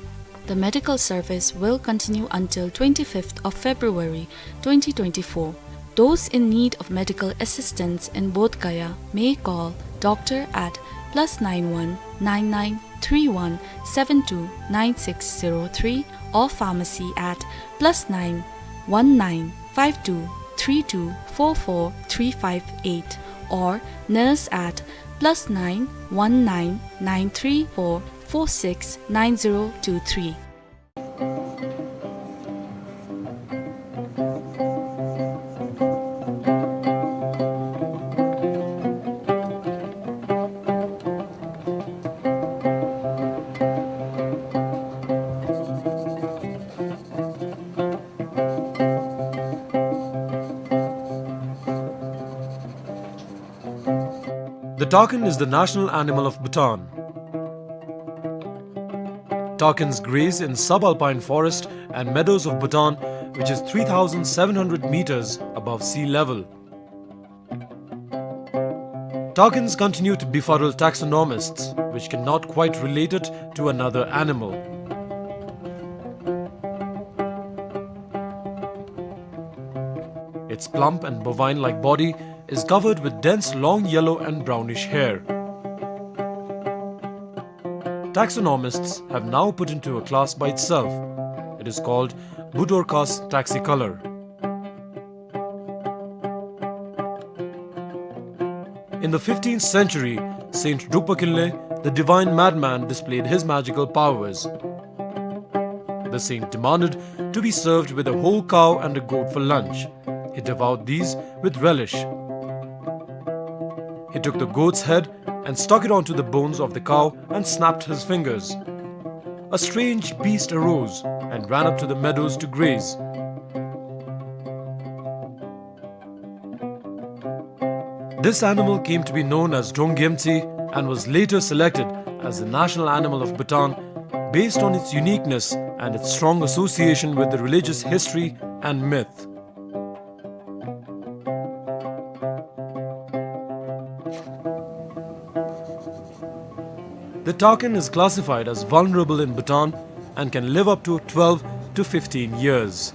The medical service will continue until twenty-fifth of February twenty twenty-four. Those in need of medical assistance in Bodh Gaya may call doctor at plus nine one nine nine three one seven two nine six zero three or pharmacy at plus nine one nine five two three two four four three five eight or nurse at plus nine one nine nine three four four six nine zero two three. The takin is the national animal of Bhutan. Takins graze in subalpine forest and meadows of Bhutan, which is three thousand seven hundred meters above sea level. Takins continue to befuddle taxonomists, which cannot quite relate it to another animal. Its plump and bovine-like body is covered with dense long yellow and brownish hair. Taxonomists have now put into a class by itself. It is called Budorcas taxicolor. In the fifteenth century, Saint Drukpa Kinley, the divine madman, displayed his magical powers. The saint demanded to be served with a whole cow and a goat for lunch. He devoured these with relish. He took the goat's head and stuck it onto the bones of the cow and snapped his fingers. A strange beast arose and ran up to the meadows to graze. This animal came to be known as Drong Gyemtse and was later selected as the national animal of Bhutan based on its uniqueness and its strong association with the religious history and myth. The takin is classified as vulnerable in Bhutan and can live up to twelve to fifteen years.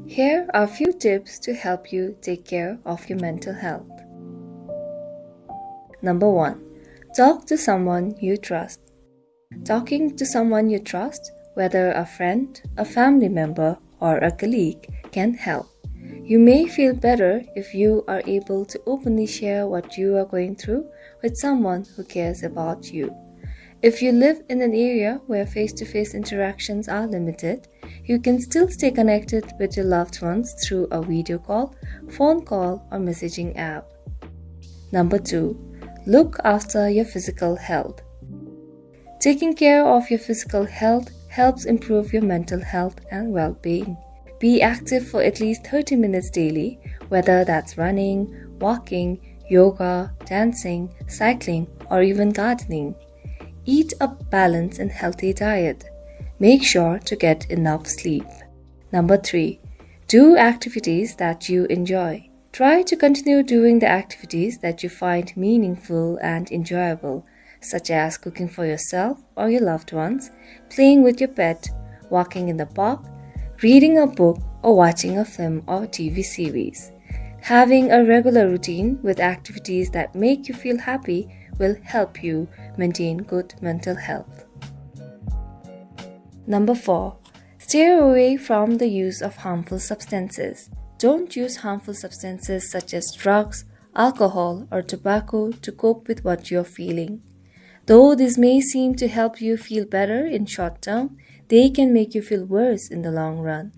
Here are few tips to help you take care of your mental health. Number one, talk to someone you trust. Talking to someone you trust, whether a friend, a family member, or a colleague, can help. You may feel better if you are able to openly share what you are going through with someone who cares about you. If you live in an area where face-to-face interactions are limited, you can still stay connected with your loved ones through a video call, phone call, or messaging app. Number two, look after your physical health. Taking care of your physical health helps improve your mental health and well-being. Be active for at least thirty minutes daily, whether that's running, walking, yoga, dancing, cycling, or even gardening. Eat a balanced and healthy diet. Make sure to get enough sleep. Number three, Do activities that you enjoy. Try to continue doing the activities that you find meaningful and enjoyable, such as cooking for yourself or your loved ones, playing with your pet, walking in the park, reading a book, or watching a film or T V series. Having a regular routine with activities that make you feel happy will help you maintain good mental health. Number four, stay away from the use of harmful substances. Don't use harmful substances such as drugs, alcohol, or tobacco to cope with what you're feeling. Though this may seem to help you feel better in short term, they can make you feel worse in the long run.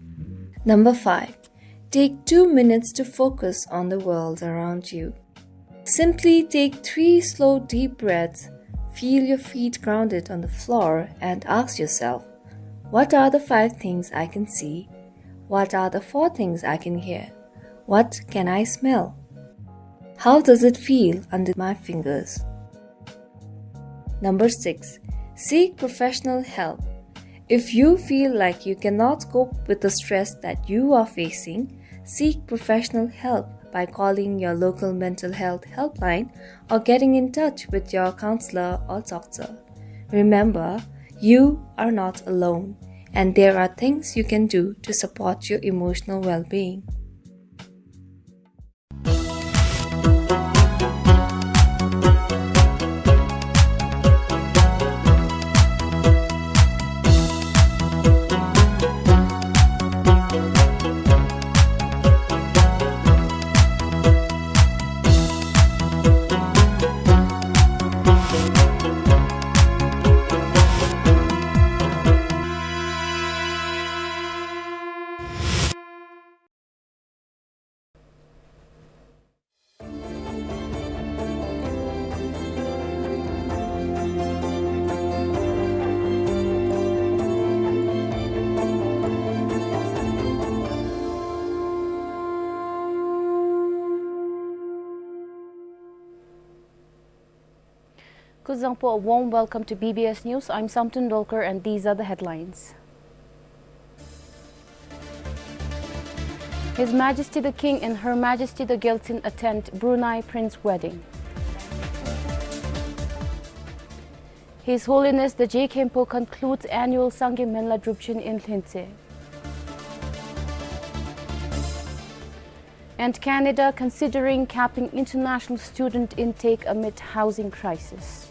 Number five, take two minutes to focus on the world around you. Simply take three slow, deep breaths, feel your feet grounded on the floor, and ask yourself, "What are the five things I can see? What are the four things I can hear? What can I smell? How does it feel under my fingers?" Number six, seek professional help. If you feel like you cannot cope with the stress that you are facing, seek professional help by calling your local mental health helpline or getting in touch with your counselor or doctor. Remember, you are not alone, and there are things you can do to support your emotional well-being. Kuzuzangpo, a warm welcome to B B S News. I'm Samten Dolkar and these are the headlines. His Majesty the King and Her Majesty the Gyaltsuen attend Brunei Prince wedding. His Holiness the Je Khenpo concludes annual Sangye Menla Drupchen in Lhintse. And Canada considering capping international student intake amid housing crisis.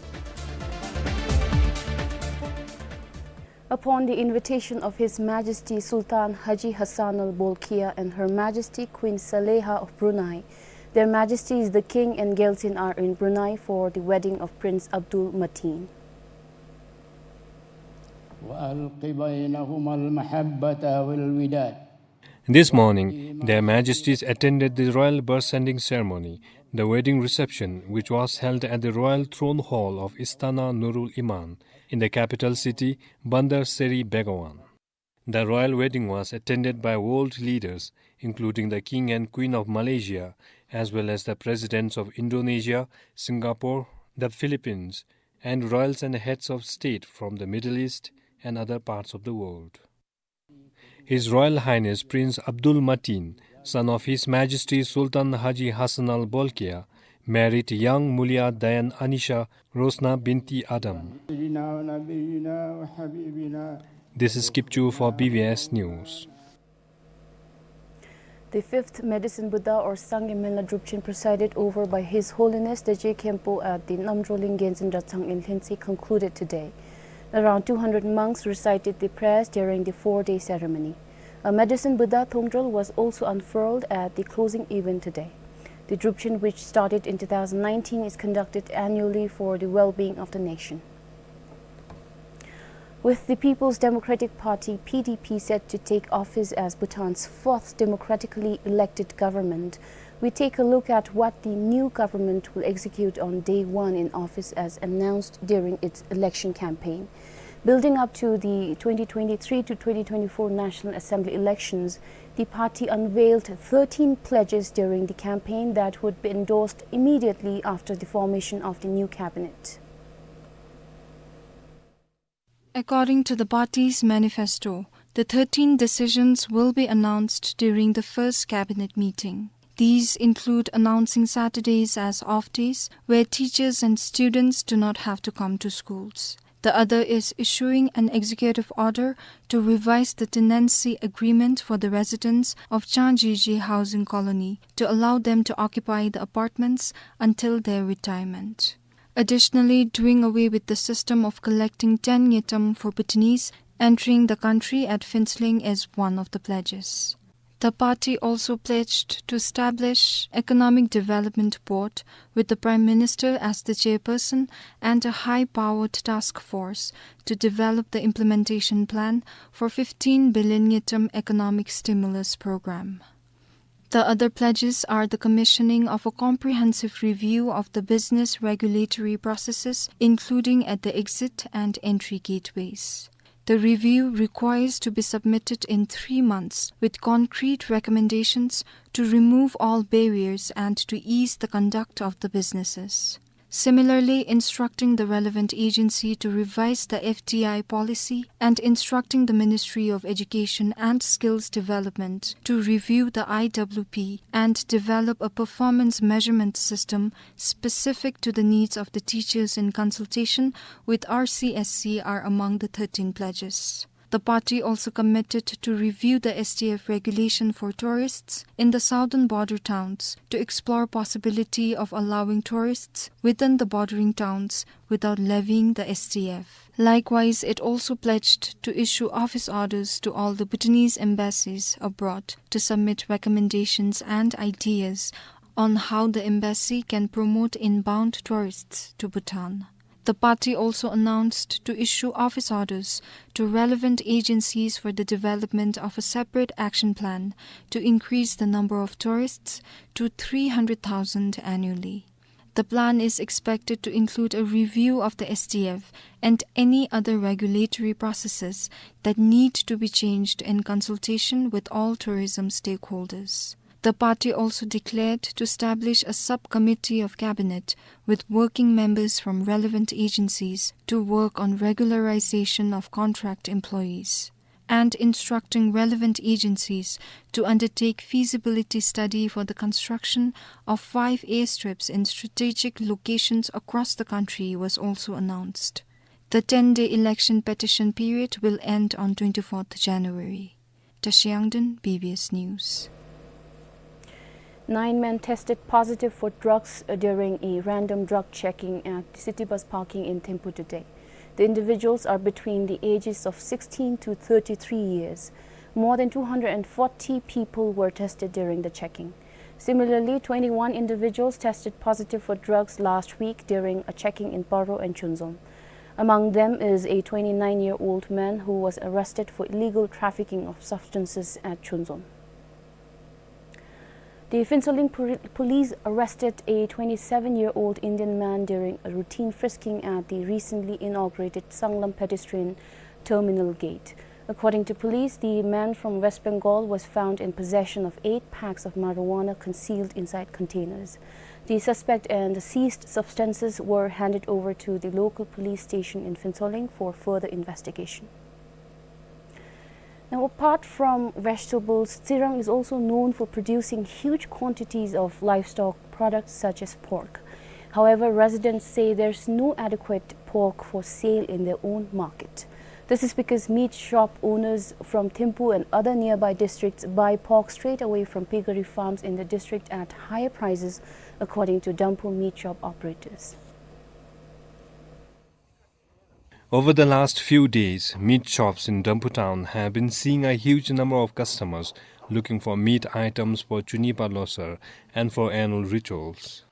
Upon the invitation of His Majesty Sultan Haji Hassan Al Bolkiah and Her Majesty Queen Saleha of Brunei, Their Majesties the King and Gyaltsuen are in Brunei for the wedding of Prince Abdul Mateen. وألق بينهما المحبة والوداد. This morning, Their Majesties attended the royal birth-sending ceremony, the wedding reception, which was held at the Royal Throne Hall of Istana Nurul Iman in the capital city, Bandar Seri Begawan. The royal wedding was attended by world leaders, including the King and Queen of Malaysia, as well as the presidents of Indonesia, Singapore, the Philippines, and royals and heads of state from the Middle East and other parts of the world. His Royal Highness Prince Abdul Mateen, son of His Majesty Sultan Haji Hassan Al Bolkiah, married young Mulia Dayan Anisha Rosna binti Adam. This is Kipchu for B B S News. The fifth Medicine Buddha or Sangye Menla Drupchen, presided over by His Holiness the Je Khenpo at the Namdroling Genzin Ratsang in Lhintse, concluded today. Around two hundred monks recited the prayers during the four-day ceremony. A Medicine Buddha Thongdrol was also unfurled at the closing event today. The Drupchen, which started in two thousand nineteen, is conducted annually for the well-being of the nation. With the People's Democratic Party, P D P, set to take office as Bhutan's fourth democratically elected government, we take a look at what the new government will execute on day one in office as announced during its election campaign. Building up to the twenty twenty-three to twenty twenty-four National Assembly elections, the party unveiled thirteen pledges during the campaign that would be endorsed immediately after the formation of the new cabinet. According to the party's manifesto, The thirteen decisions will be announced during the first cabinet meeting. These include announcing Saturdays as off days, where teachers and students do not have to come to schools. The other is issuing an executive order to revise the tenancy agreement for the residents of Changjeje Housing Colony to allow them to occupy the apartments until their retirement. Additionally, doing away with the system of collecting ten ngultrum for Bhutanese entering the country at Phuentsholing is one of the pledges. The party also pledged to establish Economic Development Board with the Prime Minister as the chairperson and a high-powered task force to develop the implementation plan for fifteen billion ngultrum economic stimulus program. The other pledges are the commissioning of a comprehensive review of the business regulatory processes, including at the exit and entry gateways. The review requires to be submitted in three months with concrete recommendations to remove all barriers and to ease the conduct of the businesses. Similarly, instructing the relevant agency to revise the F D I policy and instructing the Ministry of Education and Skills Development to review the I W P and develop a performance measurement system specific to the needs of the teachers in consultation with R C S C are among the thirteen pledges. The party also committed to review the S D F regulation for tourists in the southern border towns to explore possibility of allowing tourists within the bordering towns without levying the S D F. Likewise, it also pledged to issue office orders to all the Bhutanese embassies abroad to submit recommendations and ideas on how the embassy can promote inbound tourists to Bhutan. The party also announced to issue office orders to relevant agencies for the development of a separate action plan to increase the number of tourists to three hundred thousand annually. The plan is expected to include a review of the S D F and any other regulatory processes that need to be changed in consultation with all tourism stakeholders. The party also declared to establish a subcommittee of cabinet with working members from relevant agencies to work on regularization of contract employees, and instructing relevant agencies to undertake feasibility study for the construction of five airstrips in strategic locations across the country was also announced. The ten-day election petition period will end on twenty-fourth January. Tashi Yangden, B B S News. Nine men tested positive for drugs, uh, during a random drug checking at the city bus parking in Thimphu today. The individuals are between the ages of sixteen to thirty-three years. More than two hundred and forty people were tested during the checking. Similarly, twenty-one individuals tested positive for drugs last week during a checking in Paro and Chunzom. Among them is a twenty-nine-year-old man who was arrested for illegal trafficking of substances at Chunzom. The Phuentsholing poli-, police arrested a twenty-seven-year-old Indian man during a routine frisking at the recently inaugurated Sanglam pedestrian terminal gate. According to police, the man from West Bengal was found in possession of eight packs of marijuana concealed inside containers. The suspect and the seized substances were handed over to the local police station in Phuentsholing for further investigation. Now, apart from vegetables, Tsirang is also known for producing huge quantities of livestock products such as pork. However, residents say there's no adequate pork for sale in their own market. This is because meat shop owners from Thimphu and other nearby districts buy pork straight away from piggery farms in the district at higher prices, according to Damphu meat shop operators. Over the last few days, meat shops in Damphu town have been seeing a huge number of customers looking for meat items for Chunipa Losar and for annual rituals.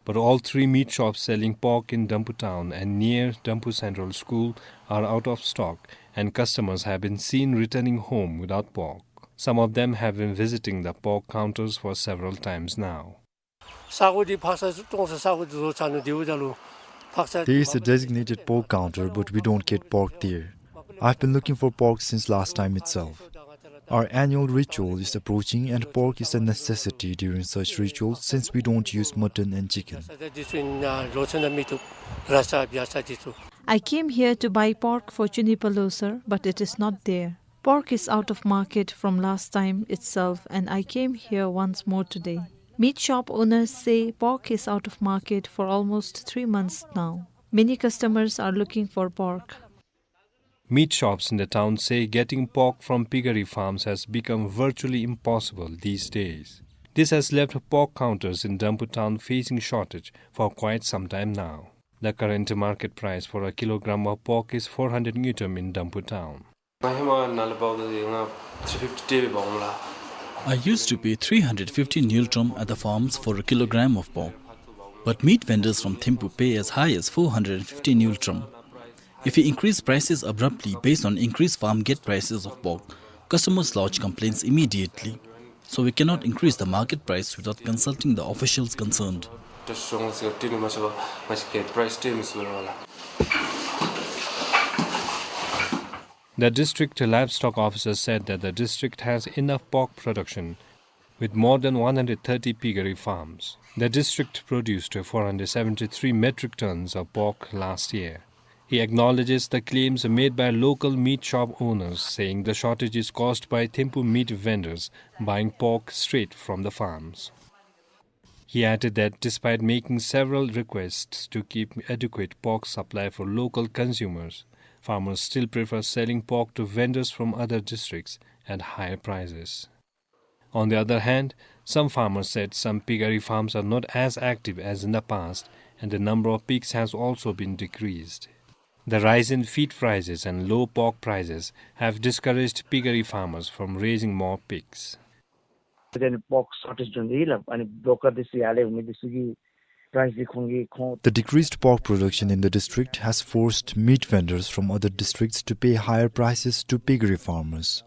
But all three meat shops selling pork in Damphu town and near Damphu Central School are out of stock, and customers have been seen returning home without pork. Some of them have been visiting the pork counters for several times now. ས་གོ་འདི་ཕག་ཚ་བཙོང་ས་ས་གོ་འདི་བཟོ་ཚར་ནུག། དེ་འབདཝ་ད་ལུ་ཕག་ཚ། There is a designated pork counter, but we don't get pork there. I've been looking for pork since last time itself. Our annual ritual is approaching, and pork is a necessity during such rituals since we don't use mutton and chicken. I came here to buy pork for Chunipa Losar, but it is not there. Pork is out of market from last time itself, and I came here once more today. Meat shop owners say pork is out of market for almost three months now. Many customers are looking for pork. Meat shops in the town say getting pork from piggery farms has become virtually impossible these days. This has left pork counters in Dampur town facing shortage for quite some time now. The current market price for a kilogram of pork is four hundred ngultrum in Dampur town. I used to pay three hundred fifty ngultrum at the farms for a kilogram of pork, but meat vendors from Thimphu pay as high as four hundred fifty ngultrum. If we increase prices abruptly based on increased farm gate prices of pork, customers lodge complaints immediately. So we cannot increase the market price without consulting the officials concerned. The district livestock officer said that the district has enough pork production with more than one hundred thirty piggery farms. The district produced four hundred seventy-three metric tons of pork last year. He acknowledges the claims made by local meat shop owners, saying the shortage is caused by Thimphu meat vendors buying pork straight from the farms. He added that despite making several requests to keep adequate pork supply for local consumers, farmers still prefer selling pork to vendors from other districts at higher prices. On the other hand, some farmers said some piggery farms are not as active as in the past, and the number of pigs has also been decreased. The rise in feed prices and low pork prices have discouraged piggery farmers from raising more pigs. Then pork shortage हुँदैला, अनि broker दाजुले हाले हुने दाजुले price चाहिँ खोइ खोइ। The decreased pork production in the district has forced meat vendors from other districts to pay higher prices to piggery farmers.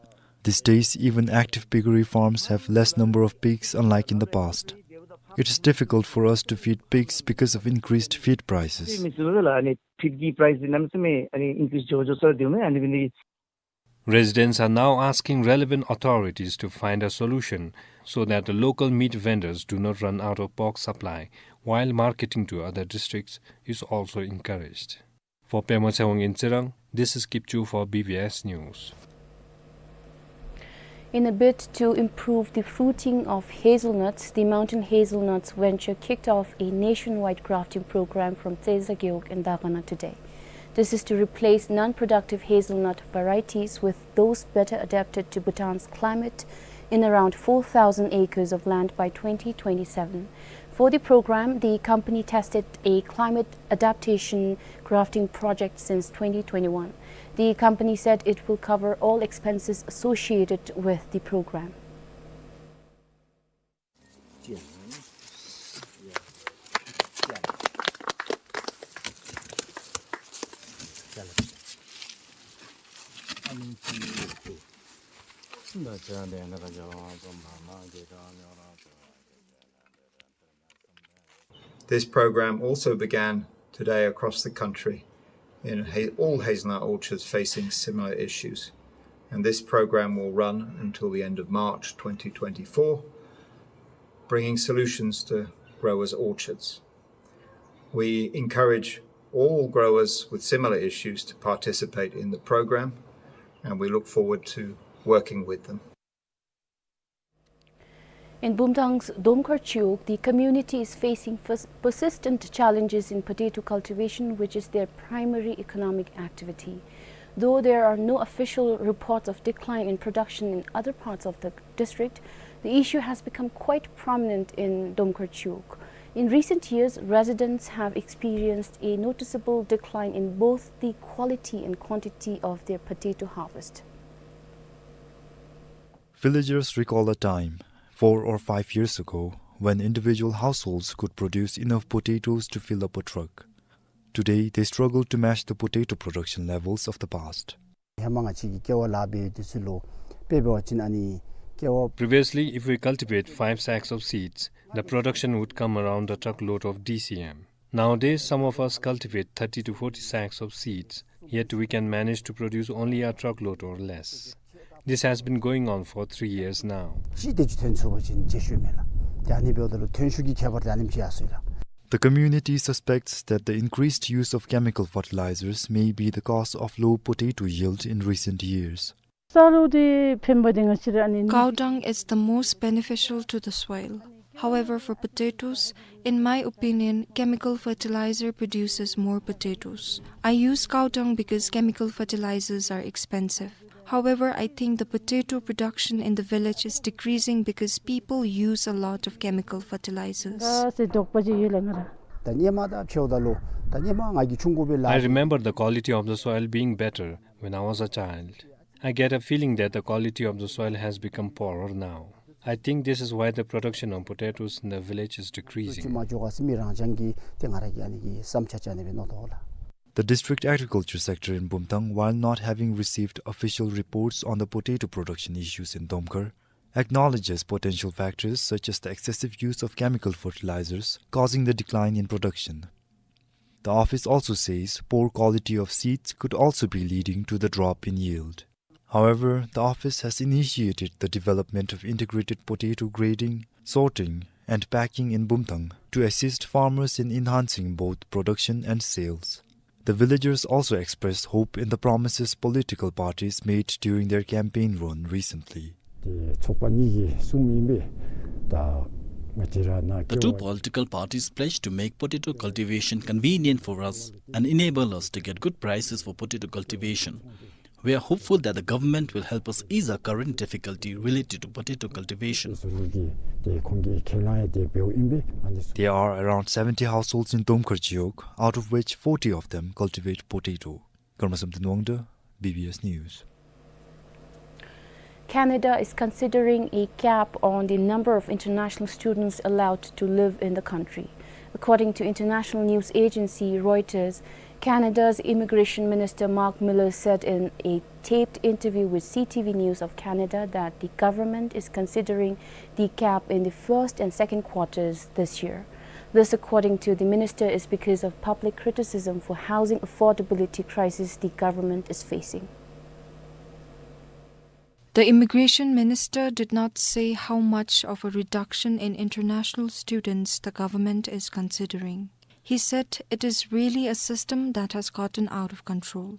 These days, even active piggery farms have less number of pigs, unlike in the past. It is difficult for us to feed pigs because of increased feed prices. अनि feed price चाहिँ नाम चाहिँ अनि increase जो जो छ दिउने अनि पनि Residents are now asking relevant authorities to find a solution so that the local meat vendors do not run out of pork supply, while marketing to other districts is also encouraged. For Pema Tshewang in Tsirang, this is Kipchu for B B S News. In a bid to improve the fruiting of hazelnuts, the Mountain Hazelnuts venture kicked off a nationwide grafting program from Tseza Gewog in Dagana today. This is to replace non-productive hazelnut varieties with those better adapted to Bhutan's climate in around four thousand acres of land by twenty twenty-seven. For the program, the company tested a climate adaptation grafting project since twenty twenty-one. The company said it will cover all expenses associated with the program. This program also began today across the country in ha-, all hazelnut orchards facing similar issues. And this program will run until the end of March twenty twenty-four, bringing solutions to growers' orchards. We encourage all growers with similar issues to participate in the program, and we look forward to working with them. In Bumthang's Domkhar Chiwog, the community is facing pers-, persistent challenges in potato cultivation, which is their primary economic activity. Though there are no official reports of decline in production in other parts of the district, the issue has become quite prominent in Domkhar Chiwog. In recent years, residents have experienced a noticeable decline in both the quality and quantity of their potato harvest. Villagers recall a time, four or five years ago, when individual households could produce enough potatoes to fill up a truck. Today, they struggle to match the potato production levels of the past. ཧེ་མ་ང་བཅས་ཀྱིས་ཀེ་བ་ལཱ་འབད་དུས་ཚོད་ལུ་དཔེ་འབད་བ་ཅིན་ཨ་ནི་ཀེ་བ། Previously, if we cultivate five sacks of seeds, the production would come around a truckload of D C M. Nowadays, some of us cultivate thirty to forty sacks of seeds, yet we can manage to produce only a truckload or less. This has been going on for three years now. ཅིག་དེ་ཅིག་ཐོན་ཚུགས་པ་ཅིན་བརྗེད་ཤོས་མེད་ལགས། ཏེ་ཨ་ནི་འབདཝ་ད་ལུ་ཐོན་ཤུགས་ཀྱི་ཁྱད་པར་དེ་ཨ་ནེམ་ཅིག་ཡར་སོ་ཡི་ལགས། The community suspects that the increased use of chemical fertilizers may be the cause of low potato yield in recent years. ས་རུ་འདི་ཕན་པ་འདི་ང་བཅས་ར་ཨ་ནི། Cow dung is the most beneficial to the soil. However, for potatoes, in my opinion, chemical fertilizer produces more potatoes. I use cow dung because chemical fertilizers are expensive. However, I think the potato production in the village is decreasing because people use a lot of chemical fertilizers. ད་ཟེར་དོགས་པ་ཅིག་ཡོད་ལགས་ང་ར། ད་སྔོན་མ་དང་ཕྱདཔ་ད་ལུ་ད་སྔོན་མ་ང་གིས་ཆུང་ཀུ་འབད་ལས། I remember the quality of the soil being better when I was a child. I get a feeling that the quality of the soil has become poorer now. I think this is why the production of potatoes in the village is decreasing. ཅིག་མ་འགྱོ་ག་ཟེར་མི་རང་རྐྱང་གི་ཏེ་ང་ར་གི་ཨ་ནི་གི་བསམ་འཆར་ཅིག་ཨ་ནི་སྦེ་མནོ་དོ་ལགས། The district agriculture sector in Bumthang, while not having received official reports on the potato production issues in Domkhar, acknowledges potential factors such as the excessive use of chemical fertilizers causing the decline in production. The office also says poor quality of seeds could also be leading to the drop in yield. However, the office has initiated the development of integrated potato grading, sorting, and packing in Bumthang to assist farmers in enhancing both production and sales. The villagers also expressed hope in the promises political parties made during their campaign run recently. ཏེ་ཚོགས་པ་གཉིས་ཀྱིས་གསུངམ་ཨིན་པས། ད་ང་བཅས་ར་ནཱ། The two political parties pledged to make potato cultivation convenient for us and enable us to get good prices for potato cultivation. We are hopeful that the government will help us ease our current difficulty related to potato cultivation. ཟེར་གི་ཏེ་ཁོང་གིས་ཁས་བླངས་ཡང་ཏེ་འབདཝ་ཨིན་པས། ཨ་ནི་ཚུ། There are around seventy households in Domkhar Chiyok, out of which forty of them cultivate potato. Karma Samten Wangda, B B S News. Canada is considering a cap on the number of international students allowed to live in the country. According to international news agency Reuters, Canada's Immigration Minister Mark Miller said in a taped interview with C T V News of Canada that the government is considering the cap in the first and second quarters this year. This, according to the minister, is because of public criticism for housing affordability crisis the government is facing. The immigration minister did not say how much of a reduction in international students the government is considering. He said it is really a system that has gotten out of control.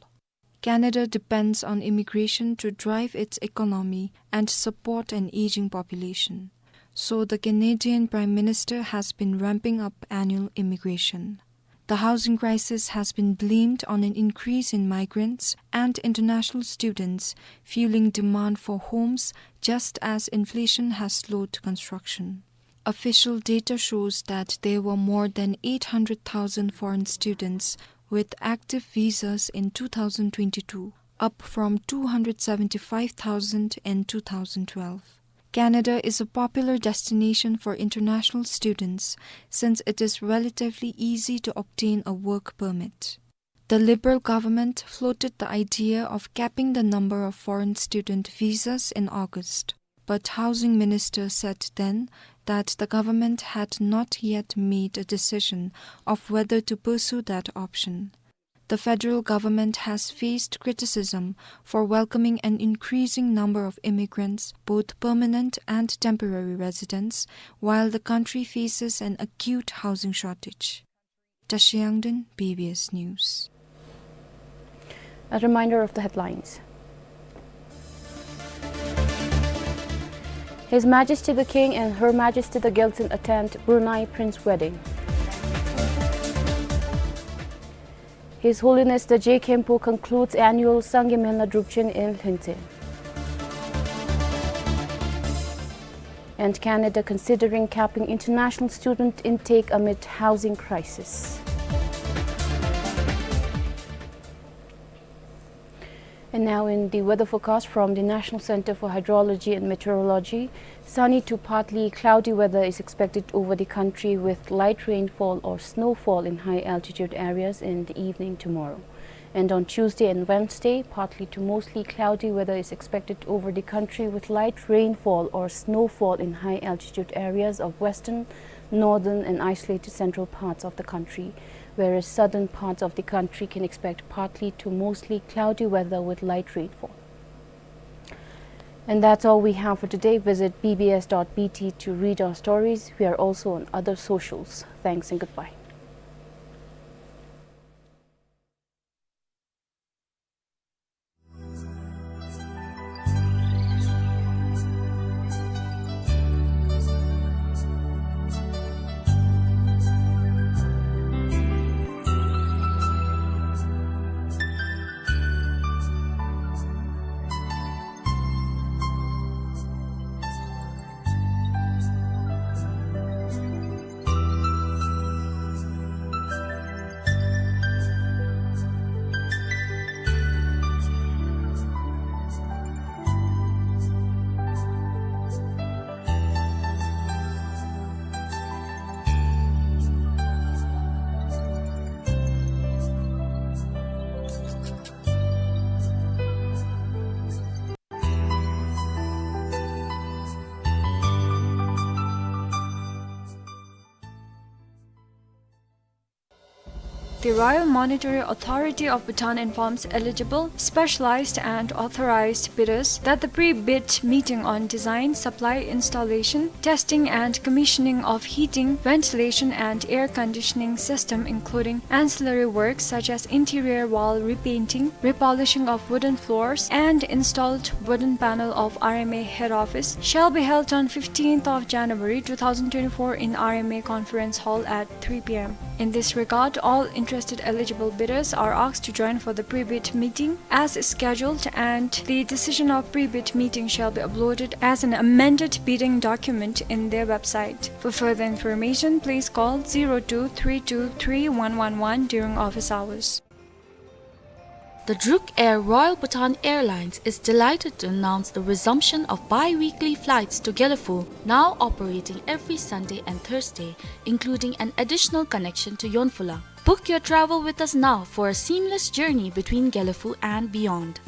Canada depends on immigration to drive its economy and support an aging population. So the Canadian Prime Minister has been ramping up annual immigration. The housing crisis has been blamed on an increase in migrants and international students fueling demand for homes, just as inflation has slowed construction. Official data shows that there were more than eight hundred thousand foreign students with active visas in two thousand twenty-two, up from two hundred seventy-five thousand in two thousand twelve. Canada is a popular destination for international students since it is relatively easy to obtain a work permit. The Liberal government floated the idea of capping the number of foreign student visas in August, but Housing Minister said then that the government had not yet made a decision of whether to pursue that option. The federal government has faced criticism for welcoming an increasing number of immigrants, both permanent and temporary residents, while the country faces an acute housing shortage. Tashi Yangden, B B S News. A reminder of the headlines. His Majesty the King and Her Majesty the Gyaltsuen attend Brunei Prince wedding. His Holiness the Je Khenpo concludes annual Sangay Mela Drupchen in Lhuntseng. And Canada considering capping international student intake amid housing crisis. And now in the weather forecast from the National Center for Hydrology and Meteorology, sunny to partly cloudy weather is expected over the country with light rainfall or snowfall in high altitude areas in the evening tomorrow. And on Tuesday and Wednesday, partly to mostly cloudy weather is expected over the country with light rainfall or snowfall in high altitude areas of western, northern and isolated central parts of the country, whereas southern parts of the country can expect partly to mostly cloudy weather with light rainfall. And that's all we have for today. Visit B B S dot B T to read our stories. We are also on other socials. Thanks and goodbye. The Royal Monetary Authority of Bhutan informs eligible, specialized and authorized bidders that the pre-bid meeting on design, supply, installation, testing and commissioning of heating, ventilation and air conditioning system, including ancillary works such as interior wall repainting, repolishing of wooden floors, and installed wooden panel of R M A head office, shall be held on fifteenth of January two thousand twenty-four in R M A conference hall at three P M. In this regard, all interested eligible bidders are asked to join for the pre-bid meeting as scheduled, and the decision of pre-bid meeting shall be uploaded as an amended bidding document in their website. For further information, please call zero two three two three one one one during office hours. The Druk Air Royal Bhutan Airlines is delighted to announce the resumption of bi-weekly flights to Gelephu, now operating every Sunday and Thursday, including an additional connection to Yonphula. Book your travel with us now for a seamless journey between Gelephu and beyond.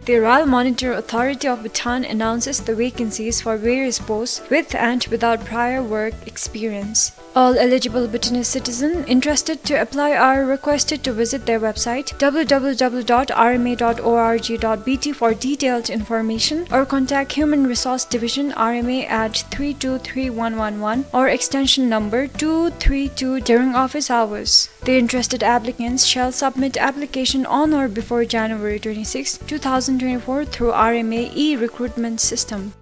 The Royal Monetary Authority of Bhutan announces the vacancies for various posts with and without prior work experience. All eligible Bhutanese citizens interested to apply are requested to visit their website W W W dot R M A dot org dot B T for detailed information, or contact Human Resource Division, R M A, at three two three one one one or extension number two three two during office hours. The interested applicants shall submit application on or before January twenty-sixth, two thousand twenty-four through R M A e-recruitment system.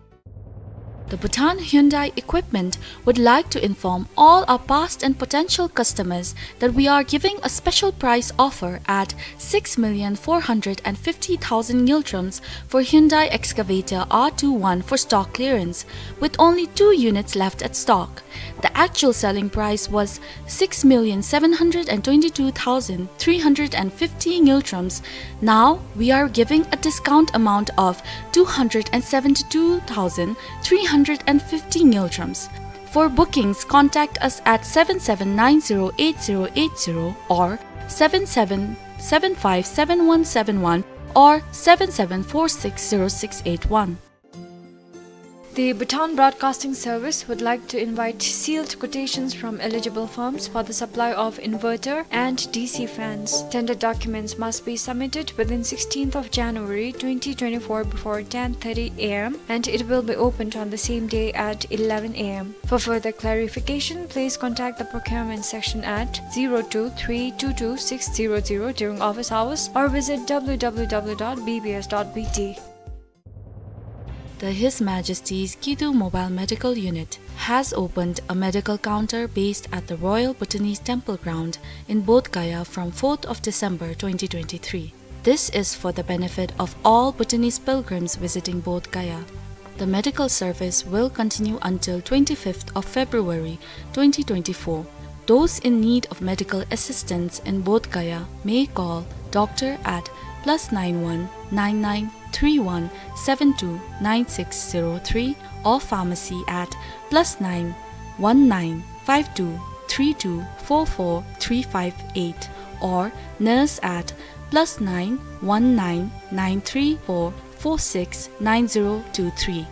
The Bhutan Hyundai Equipment would like to inform all our past and potential customers that we are giving a special price offer at six million four hundred and fifty thousand ngultrums for Hyundai Excavator R two one for stock clearance, with only two units left at stock. The actual selling price was six million seven hundred and twenty-two thousand three hundred and fifty ngultrums. Now we are giving a discount amount of two hundred and seventy-two thousand three hundred and fifty ngultrums. For bookings, contact us at seven seven nine zero eight zero eight zero or seven seven seven five seven one seven one or seven seven four six zero six eight one. The Bhutan Broadcasting Service would like to invite sealed quotations from eligible firms for the supply of inverter and D C fans. Tender documents must be submitted within sixteenth of January twenty twenty-four before ten thirty A M, and it will be opened on the same day at eleven A M. For further clarification, please contact the procurement section at zero two three two two six zero zero during office hours or visit W W W dot B B S dot B T. The His Majesty's Kidu Mobile Medical Unit has opened a medical counter based at the Royal Bhutanese Temple Ground in Bodh Gaya from fourth of December twenty twenty-three. This is for the benefit of all Bhutanese pilgrims visiting Bodh Gaya. The medical service will continue until twenty-fifth of February twenty twenty-four. Those in need of medical assistance in Bodh Gaya may call doctor at plus nine one nine nine three one seven two nine six zero three or pharmacy at plus nine one nine five two three two four four three five eight or nurse at plus nine one nine nine three four four six nine zero two three.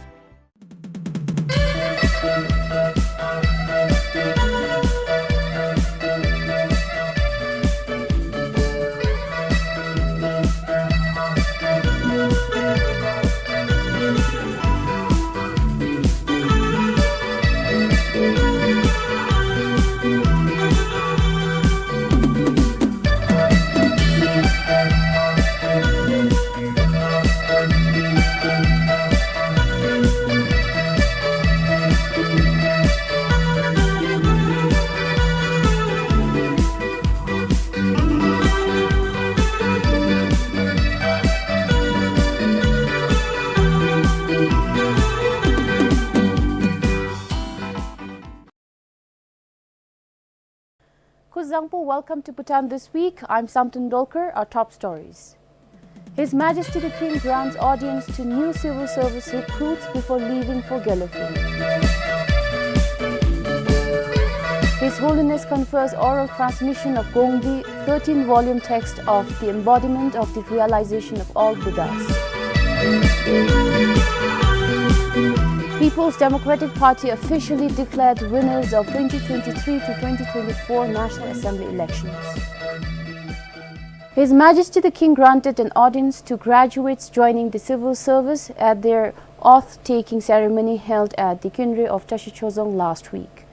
Kuzuzangpo, welcome to Bhutan This Week. I'm Samten Dolkar. Our top stories. His Majesty the King grants audience to new civil service recruits before leaving for Gelephu. His Holiness confers oral transmission of Gongdi, thirteen-volume text of the embodiment of the realization of all Buddhas. He People's Democratic Party officially declared winners of twenty twenty-three to twenty twenty-four National Assembly elections. His Majesty the King granted an audience to graduates joining the civil service at their oath-taking ceremony held at the Kynre of Tashi Chozong last week.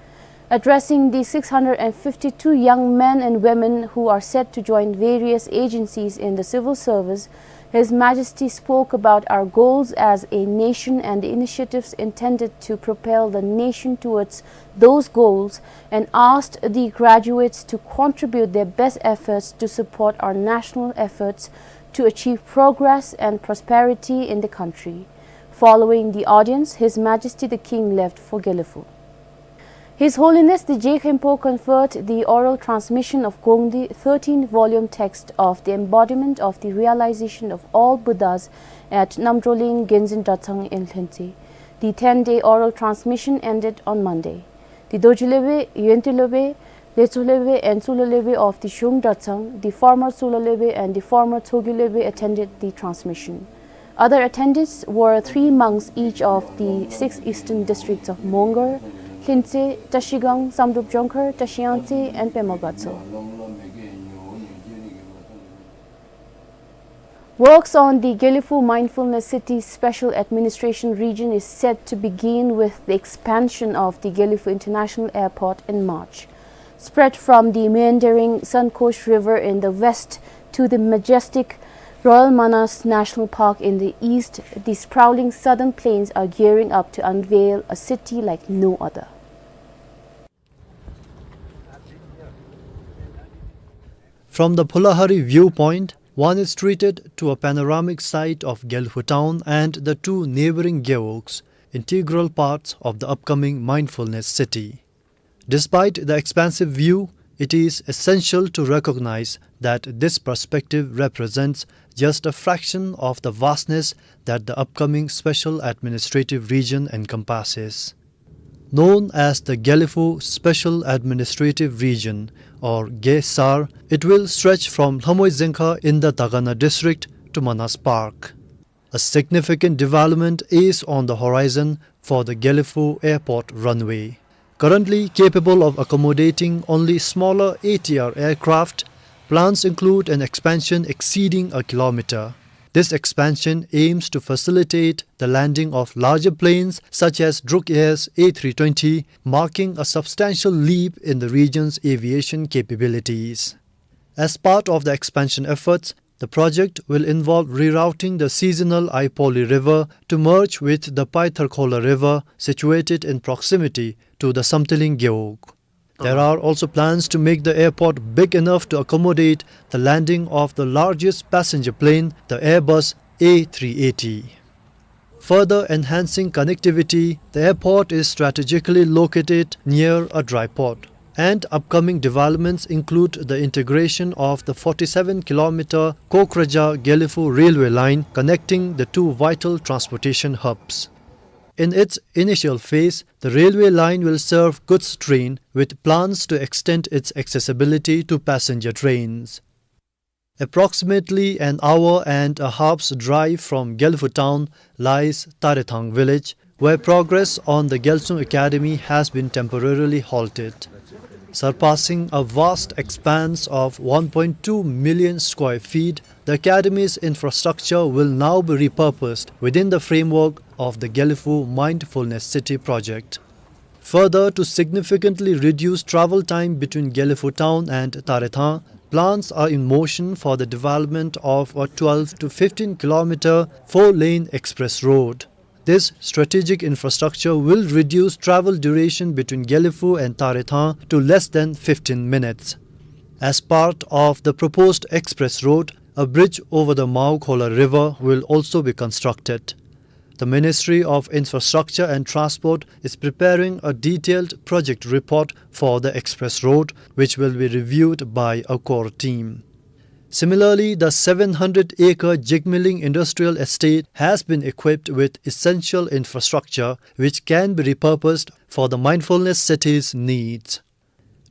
Addressing the six hundred and fifty-two young men and women who are set to join various agencies in the civil service, His Majesty spoke about our goals as a nation and the initiatives intended to propel the nation towards those goals and asked the graduates to contribute their best efforts to support our national efforts to achieve progress and prosperity in the country. Following the audience, His Majesty the King left for Gelephu. His Holiness the Je Khenpo conferred the oral transmission of Gongdi thirteen-volume text of the embodiment of the realization of all Buddhas at Namdroling Genzin Dratshang in Lhentse. The ten-day oral transmission ended on Monday. The Dorji Lebe, Yonte Lebe, Letso Lebe and Tsulo Lebe of the Shung Dratshang, the former Tsulo Lebe and the former Tshogyu Lebe attended the transmission. Other attendees were three monks each of the six eastern districts of Mongar, Lhentse, Trashigang, Samdrup Jongkhar, Trashiyangtse and Pema Gatso. Works on the Gelephu Mindfulness City Special Administration Region is set to begin with the expansion of the Gelephu International Airport in March. Spread from the meandering Sankosh River in the west to the majestic Royal Manas National Park in the east, the sprawling southern plains are gearing up to unveil a city like no other. From the Phulahari viewpoint, one is treated to a panoramic sight of Gelephu town and the two neighboring gewogs, integral parts of the upcoming mindfulness city. Despite the expansive view, it is essential to recognize that this perspective represents just a fraction of the vastness that the upcoming special administrative region encompasses. Known as the Gelephu Special Administrative Region, or Gesar, it will stretch from Lhamoi Zengkha in the Dagana district to Manas Park. A significant development is on the horizon for the Gelephu Airport runway. Currently capable of accommodating only smaller A T R aircraft, plans include an expansion exceeding a kilometer. This expansion aims to facilitate the landing of larger planes such as Druk Air's A three twenty, marking a substantial leap in the region's aviation capabilities. As part of the expansion efforts, the project will involve rerouting the seasonal Aipoli River to merge with the Paitharkhola River, situated in proximity to the Samtiling Gewog. There are also plans to make the airport big enough to accommodate the landing of the largest passenger plane, the Airbus A three eighty. Further enhancing connectivity, the airport is strategically located near a dry port, and upcoming developments include the integration of the forty-seven kilometer Kokrajhar-Gelephu railway line connecting the two vital transportation hubs. In its initial phase, the railway line will serve goods train, with plans to extend its accessibility to passenger trains. Approximately an hour and a half's drive from Gelephu town lies Tarethang village, where progress on the Gyalsung Academy has been temporarily halted. Surpassing a vast expanse of one point two million square feet, the academy's infrastructure will now be repurposed within the framework of the Gelephu Mindfulness City project. Further, to significantly reduce travel time between Gelephu town and Tarethang, plans are in motion for the development of a twelve to fifteen kilometer four-lane express road. This strategic infrastructure will reduce travel duration between Gelephu and Tarethang to less than fifteen minutes. As part of the proposed express road, a bridge over the Maokhola River will also be constructed. The Ministry of Infrastructure and Transport is preparing a detailed project report for the express road, which will be reviewed by a core team. Similarly, the seven hundred acre Jigmeling Industrial Estate has been equipped with essential infrastructure which can be repurposed for the Mindfulness City's needs.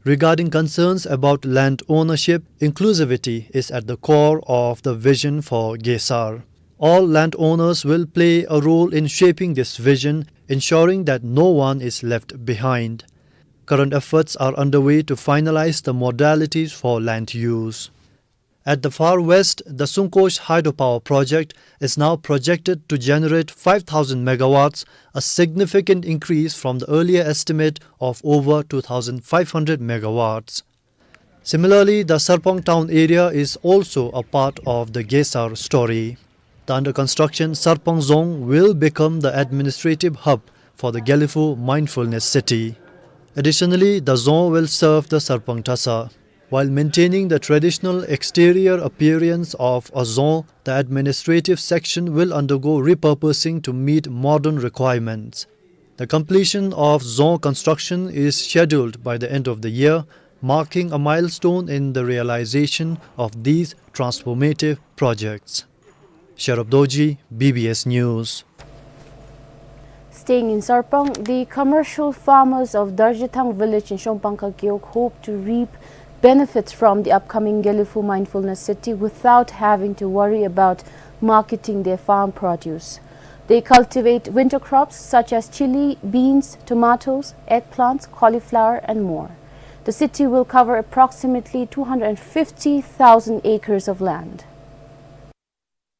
Regarding concerns about land ownership, inclusivity is at the core of the vision for Gesar. All landowners will play a role in shaping this vision, ensuring that no one is left behind. Current efforts are underway to finalize the modalities for land use. At the far west, the Sungkosh hydropower project is now projected to generate five thousand megawatts, a significant increase from the earlier estimate of over two thousand five hundred megawatts. Similarly, the Sarpang town area is also a part of the Gesar story. The under construction Sarpang Dzong will become the administrative hub for the Gelephu Mindfulness City. Additionally, the Dzong will serve the Sarpang Tasa. While maintaining the traditional exterior appearance of a Dzong, the administrative section will undergo repurposing to meet modern requirements. The completion of Dzong construction is scheduled by the end of the year, marking a milestone in the realization of these transformative projects. Sherab Dorji, B B S News. Staying in Sarpang, the commercial farmers of Darjithang village in Shongpangkha Gewog hope to reap benefits from the upcoming Gelephu Mindfulness City without having to worry about marketing their farm produce. They cultivate winter crops such as chili, beans, tomatoes, eggplants, cauliflower, and more. The city will cover approximately two hundred fifty thousand acres of land.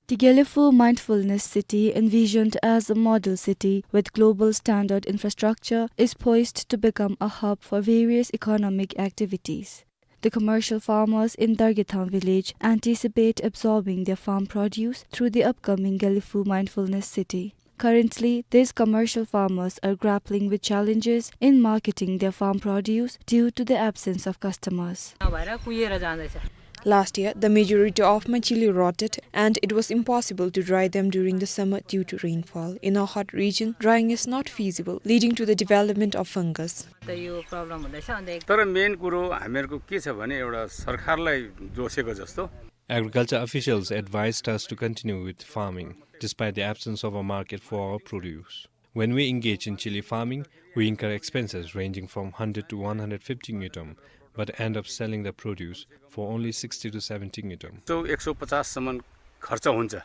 The Gelephu Mindfulness City, envisioned as a model city with global standard infrastructure, is poised to become a hub for various economic activities. The commercial farmers in Dargethang village anticipate absorbing their farm produce through the upcoming Gelephu Mindfulness City. Currently, these commercial farmers are grappling with challenges in marketing their farm produce due to the absence of customers. Last year, the majority of my chili rotted, and it was impossible to dry them during the summer due to rainfall. In a hot region, drying is not feasible, leading to the development of fungus. तर मेन कुरो हामीहरूको के छ भने एउटा सरकारलाई जोसेको जस्तो। Agriculture officials advised us to continue with farming, despite the absence of a market for our produce. When we engage in chili farming, we incur expenses ranging from hundred to one hundred fifty ngultrum, but end up selling the produce for only sixty to seventy ngultrum. सौ एक सौ पचाससम्म खर्च हुन्छ।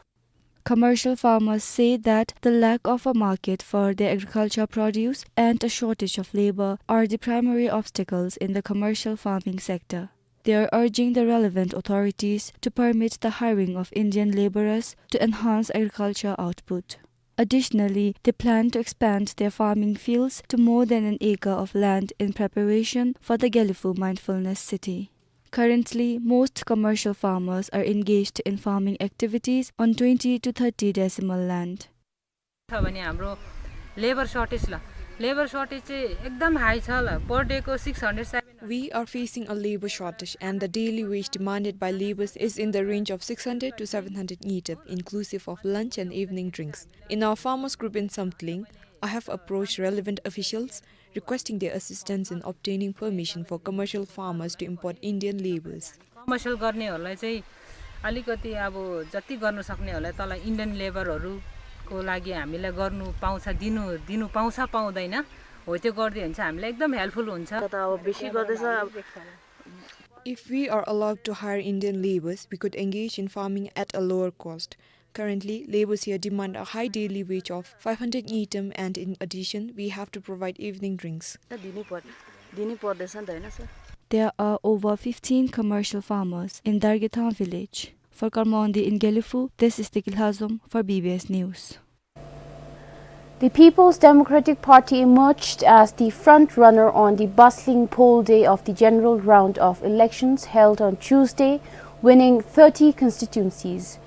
Commercial farmers say that the lack of a market for their agriculture produce and a shortage of labor are the primary obstacles in the commercial farming sector. They are urging the relevant authorities to permit the hiring of Indian laborers to enhance agriculture output. Additionally, they plan to expand their farming fields to more than an acre of land in preparation for the Gelephu Mindfulness City. Currently, most commercial farmers are engaged in farming activities on twenty to thirty decimal land. छ भने हाम्रो labour shortage ल, labour shortage चाहिँ एकदम हाई छ ल, पर deco six hundred seven hundred. We are facing a labor shortage, and the daily wage demanded by labourers is in the range of six hundred to seven hundred ngultrum, inclusive of lunch and evening drinks. In our farmers group in Samtling, I have approached relevant officials requesting their assistance in obtaining permission for commercial farmers to import Indian labourers. Commercial गर्नेहरूलाई चाहिँ अलिकति अब जति गर्नु सक्नेहरूलाई तल इन्डियन लेबरहरूको लागि हामीलाई गर्नु पाउँछ, दिनु, दिनु पाउँछ पाउँदैन, हो त्यो गरिदियो भने चाहिँ हामीलाई एकदम हेल्पफुल हुन्छ। त अब बेसी गर्दैछ। If we are allowed to hire Indian labourers, we could engage in farming at a lower cost. Currently, labourers here demand a high daily wage of five hundred ngultrum, and in addition, we have to provide evening drinks. दिनै पर्ने, दिनै पर्दैछ नि त, होइन sir? There are over fifteen commercial farmers in Dargethang village. For Karma Wangdi in Gelephu, this is Tiki Lhazom for B B S News. The People's Democratic Party emerged as the front-runner on the bustling poll day of the general round of elections held on Tuesday, winning thirty constituencies.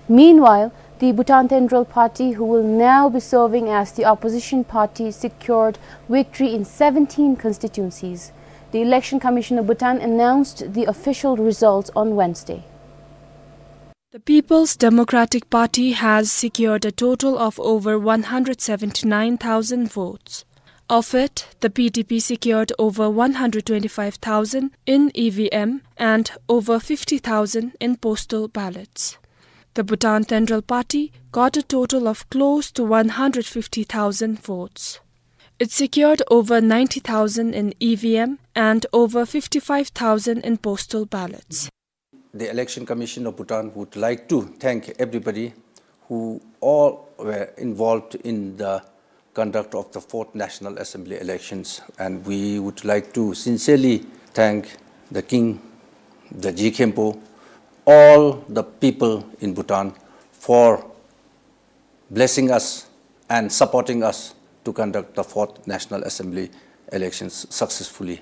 Meanwhile, the Bhutan Tendrel Party, who will now be serving as the opposition party, secured victory in seventeen constituencies. The Election Commission of Bhutan announced the official results on Wednesday. The People's Democratic Party has secured a total of over one hundred seventy-nine thousand votes. Of it, the P D P secured over one hundred twenty-five thousand in E V M and over fifty thousand in postal ballots. The Bhutan Tendrel Party got a total of close to one hundred fifty thousand votes. It secured over ninety thousand in E V M and over fifty-five thousand in postal ballots. The Election Commission of Bhutan would like to thank everybody who all were involved in the conduct of the fourth National Assembly elections, and we would like to sincerely thank the King, the G Khenpo, all the people in Bhutan for blessing us and supporting us to conduct the fourth National Assembly elections successfully.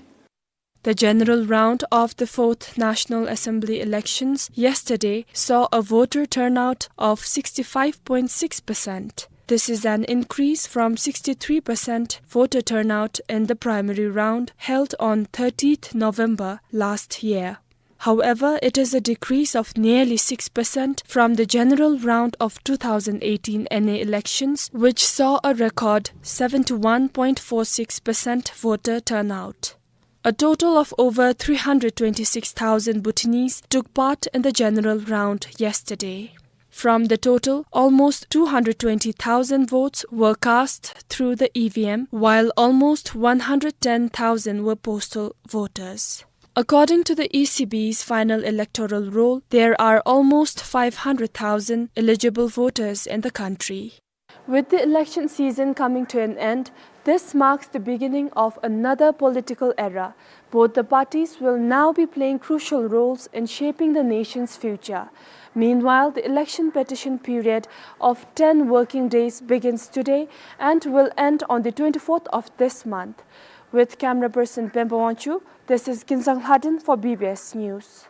The general round of the fourth National Assembly elections yesterday saw a voter turnout of sixty-five point six percent. This is an increase from sixty-three percent voter turnout in the primary round held on thirtieth November last year. However, it is a decrease of nearly six percent from the general round of two thousand eighteen N A elections, which saw a record seventy-one point four six percent voter turnout. A total of over three hundred twenty-six thousand Bhutanese took part in the general round yesterday. From the total, almost two hundred twenty thousand votes were cast through the E V M, while almost one hundred ten thousand were postal voters. According to the E C B's final electoral roll, there are almost five hundred thousand eligible voters in the country. With the election season coming to an end, this marks the beginning of another political era. Both the parties will now be playing crucial roles in shaping the nation's future. Meanwhile, the election petition period of ten working days begins today and will end on the twenty-fourth of this month. With camera person Pemba Wangchuk, this is Kinzang Lhaden for B B S News.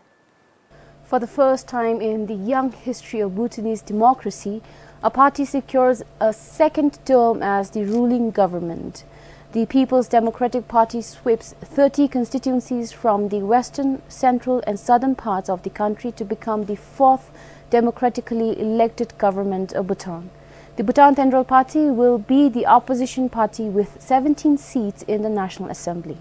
For the first time in the young history of Bhutanese democracy, a party secures a second term as the ruling government. The People's Democratic Party sweeps thirty constituencies from the western, central and southern parts of the country to become the fourth democratically elected government of Bhutan. The Bhutan Tenjrel Party will be the opposition party with seventeen seats in the National Assembly.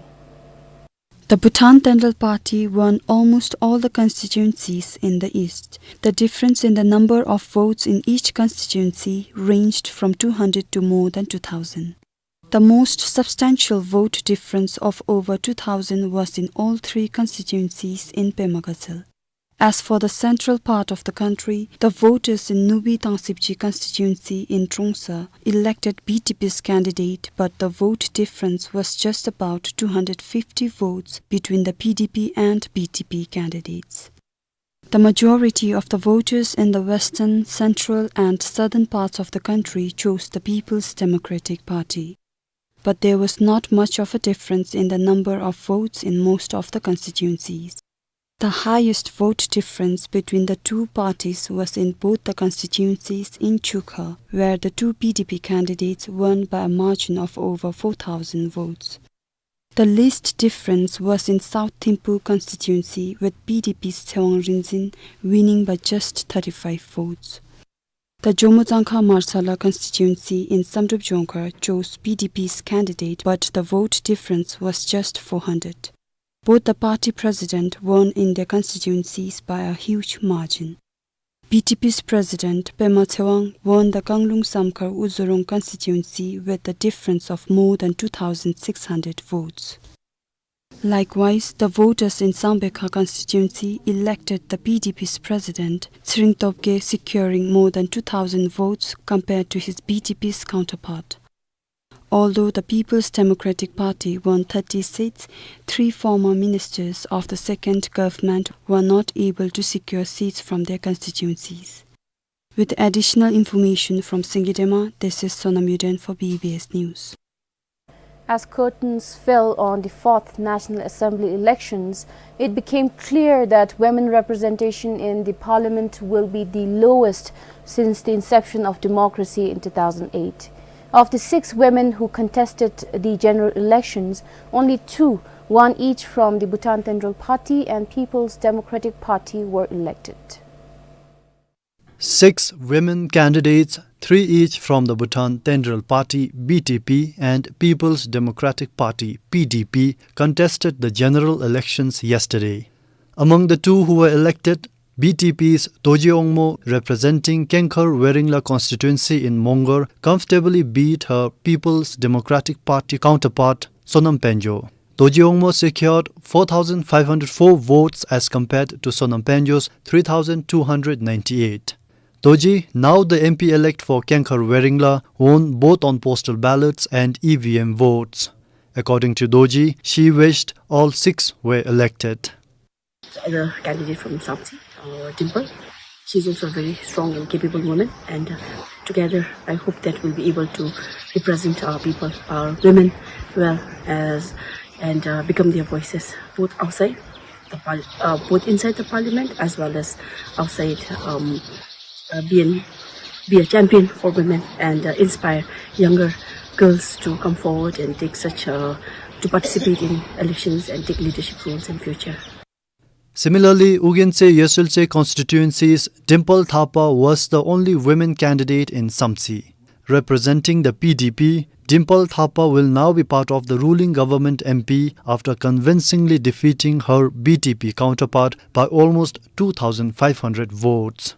The Bhutan Tenjrel Party won almost all the constituencies in the east. The difference in the number of votes in each constituency ranged from two hundred to more than two thousand. The most substantial vote difference of over two thousand was in all three constituencies in Pema Gatshel. As for the central part of the country, the voters in Nubi Tangsibji constituency in Trongsa elected B T P's candidate, but the vote difference was just about two hundred fifty votes between the P D P and B T P candidates. The majority of the voters in the western, central and southern parts of the country chose the People's Democratic Party. But there was not much of a difference in the number of votes in most of the constituencies. The highest vote difference between the two parties was in both the constituencies in Chukha, where the two P D P candidates won by a margin of over four thousand votes. The least difference was in South Thimphu constituency, with P D P's Tshewang Rinzin winning by just thirty-five votes. The Jomo Tsangkha Marsala constituency in Samdrup Jongkhar chose P D P's candidate, but the vote difference was just four hundred. Both the party president won in their constituencies by a huge margin. B T P's president Pema Tshewang won the Kanglung Samkhar Uzurong constituency with a difference of more than two thousand six hundred votes. Likewise, the voters in Sambekha constituency elected the P D P's president, Tshering Tobgay, securing more than two thousand votes compared to his B T P's counterpart. Although the People's Democratic Party won thirty seats, three former ministers of the second government were not able to secure seats from their constituencies. With additional information from Singidema, this is Sonam Yuden for B B S News. As curtains fell on the fourth National Assembly elections, it became clear that women representation in the parliament will be the lowest since the inception of democracy in two thousand eight. Of the six women who contested the general elections, only two, one each from the Bhutan Tenjrel Party and People's Democratic Party, were elected. Six women candidates, three each from the Bhutan Tenjrel Party, B T P, and People's Democratic Party, P D P, contested the general elections yesterday. Among the two who were elected, B T P's Dorji Wangmo, representing Kengkhar Weringla constituency in Mongar, comfortably beat her People's Democratic Party counterpart, Sonam Penjo. Dorji Wangmo secured four thousand five hundred four votes as compared to Sonam Penjo's three thousand two hundred ninety-eight. Dorji, now the M P-elect for Kengkhar Weringla, won both on postal ballots and E V M votes. According to Dorji, she wished all six were elected. As a candidate from Samtse, uh, Dimple, she's also a very strong and capable woman, and, uh, together I hope that we'll be able to represent our people, our women well as, and, uh, become their voices both outside the par-, uh, both inside the parliament as well as outside, um, uh, be an, be a champion for women and, uh, inspire younger girls to come forward and take such, uh, to participate in elections and take leadership roles in future. Similarly, Ugentse Yesultse constituency's Dimple Thapa was the only women candidate in Samtse. Representing the P D P, Dimple Thapa will now be part of the ruling government M P after convincingly defeating her B T P counterpart by almost two thousand five hundred votes.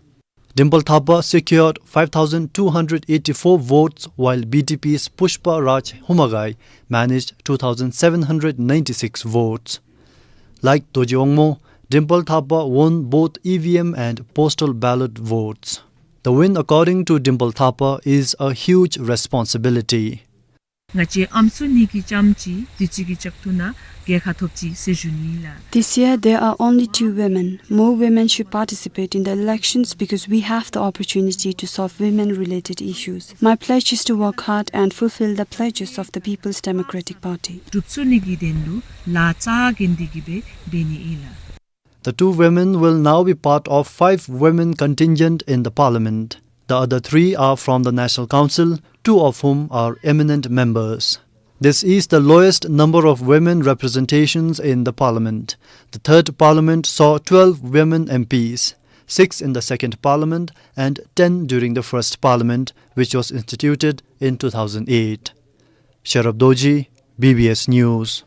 Dimple Thapa secured five thousand two hundred eighty-four votes, while B T P's Pushpa Raj Humagai managed two thousand seven hundred ninety-six votes. Like Dorji Wangmo, Dimple Thapa won both E V M and postal ballot votes. The win, according to Dimple Thapa, is a huge responsibility. ང་བཅས་ཨམ་སྲུ་གཉིས་ཀྱི་ལྕམ་གཅིག་དུས་ཚོད་ཀྱི་ལྕགས་ཐུང་ནང་རྒྱལ་ཁ་ཐོབ་ཅི་ཟེར་ཞུ་ནི་ལགས། This year, there are only two women. More women should participate in the elections because we have the opportunity to solve women-related issues. My pledge is to work hard and fulfill the pledges of the People's Democratic Party. སྒྲུབ་ཚུགས་ནི་གི་དོན་ལུ་ལཱ་རྩ་འགེངས་ཏེ་གི་སྦེ་འབད་ནི་ཨིན་ལགས། The two women will now be part of five women contingent in the parliament. The other three are from the National Council, two of whom are eminent members. This is the lowest number of women representations in the parliament. The third parliament saw twelve women M Ps, six in the second parliament and ten during the first parliament, which was instituted in two thousand eight. Sherab Dorji, B B S News.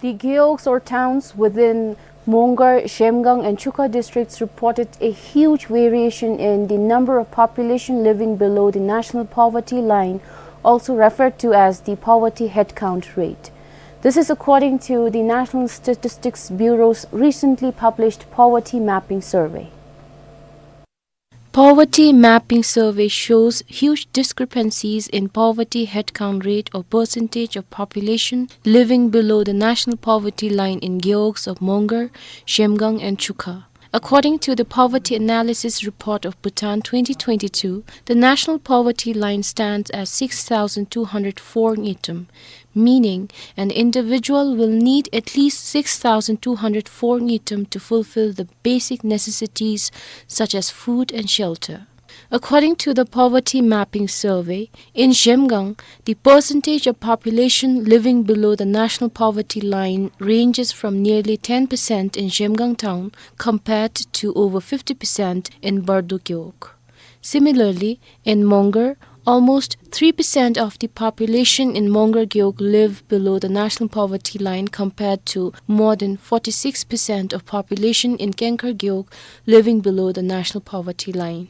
The gewog or towns within Mongar, Zhemgang and Chukha districts reported a huge variation in the number of population living below the national poverty line, also referred to as the poverty headcount rate. This is according to the National Statistics Bureau's recently published poverty mapping survey. Poverty mapping survey shows huge discrepancies in poverty headcount rate or percentage of population living below the national poverty line in gewogs of Mongar, Zhemgang and Chukha. According to the Poverty Analysis Report of Bhutan twenty twenty-two, the national poverty line stands at six thousand two hundred four ngultrum, meaning an individual will need at least six thousand two hundred four ngultrum to fulfill the basic necessities such as food and shelter. According to the Poverty Mapping Survey, in Zhemgang, the percentage of population living below the national poverty line ranges from nearly ten percent in Zhemgang town compared to over fifty percent in Bardo gewog. Similarly, in Mongar, almost three percent of the population in Mongar gewog live below the national poverty line compared to more than forty-six percent of population in Kengkhar gewog living below the national poverty line.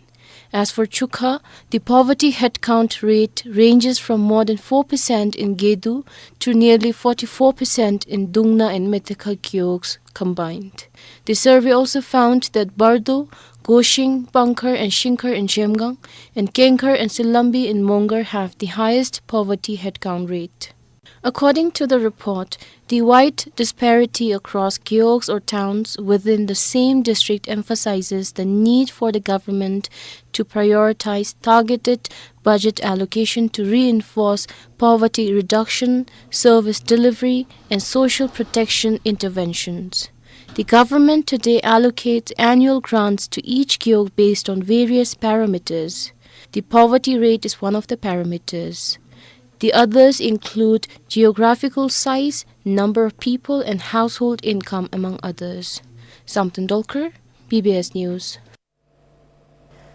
As for Chukha, the poverty headcount rate ranges from more than four percent in Gedu to nearly forty-four percent in Dungna and Methakha gewogs combined. The survey also found that Bardo, Goshing, Pangkhar and Shingkhar in Zhemgang, and Kengkhar and Silambi in Mongar have the highest poverty headcount rate. According to the report, the wide disparity across gewogs or towns within the same district emphasizes the need for the government to prioritize targeted budget allocation to reinforce poverty reduction, service delivery, and social protection interventions. The government today allocates annual grants to each gewog based on various parameters. The poverty rate is one of the parameters. The others include geographical size, number of people, and household income, among others. Samten Dolkar, B B S News.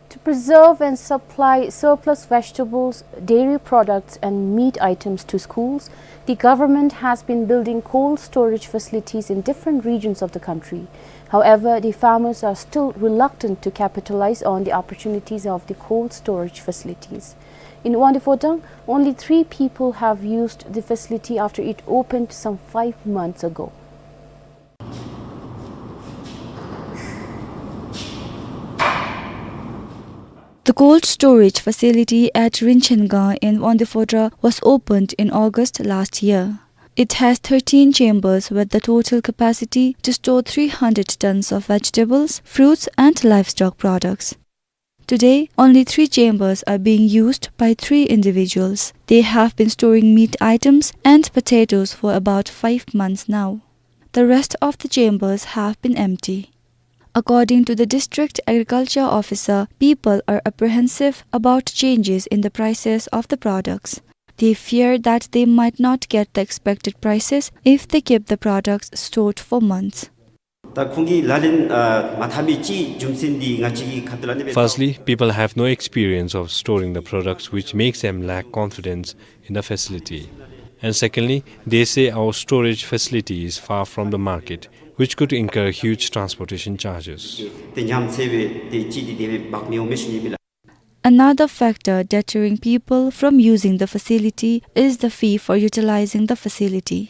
To preserve and supply surplus vegetables, dairy products, and meat items to schools, the government has been building cold storage facilities in different regions of the country. However, the farmers are still reluctant to capitalize on the opportunities of the cold storage facilities. In Wangdue Phodrang, only three people have used the facility after it opened some five months ago. The cold storage facility at Rinchengang in Wangdue Phodrang was opened in August last year. It has thirteen chambers with the total capacity to store three hundred tons of vegetables, fruits, and livestock products. Today, only three chambers are being used by three individuals. They have been storing meat items and potatoes for about five months now. The rest of the chambers have been empty. According to the district agriculture officer, people are apprehensive about changes in the prices of the products. They fear that they might not get the expected prices if they keep the products stored for months. ད་ཁོང་གི་ལག་ལེན་ཨ་མ་འཐབ་མི་ཅིག་རྒྱུ་མཚན་འདི་ང་བཅས་ཀྱིས་ཁ་ཐུག་ལས་ནི་སྦེ། Firstly, people have no experience of storing the products, which makes them lack confidence in the facility. And secondly, they say our storage facility is far from the market, which could incur huge transportation charges. ཏེ་ཉམས་ཚད་སྦེ་ཏེ་ཅིག་འདི་དེ་སྦེ་འབག་མི་འོང་མས་ཞུ་ནི་ཨིན་པས་ལགས། Another factor deterring people from using the facility is the fee for utilizing the facility.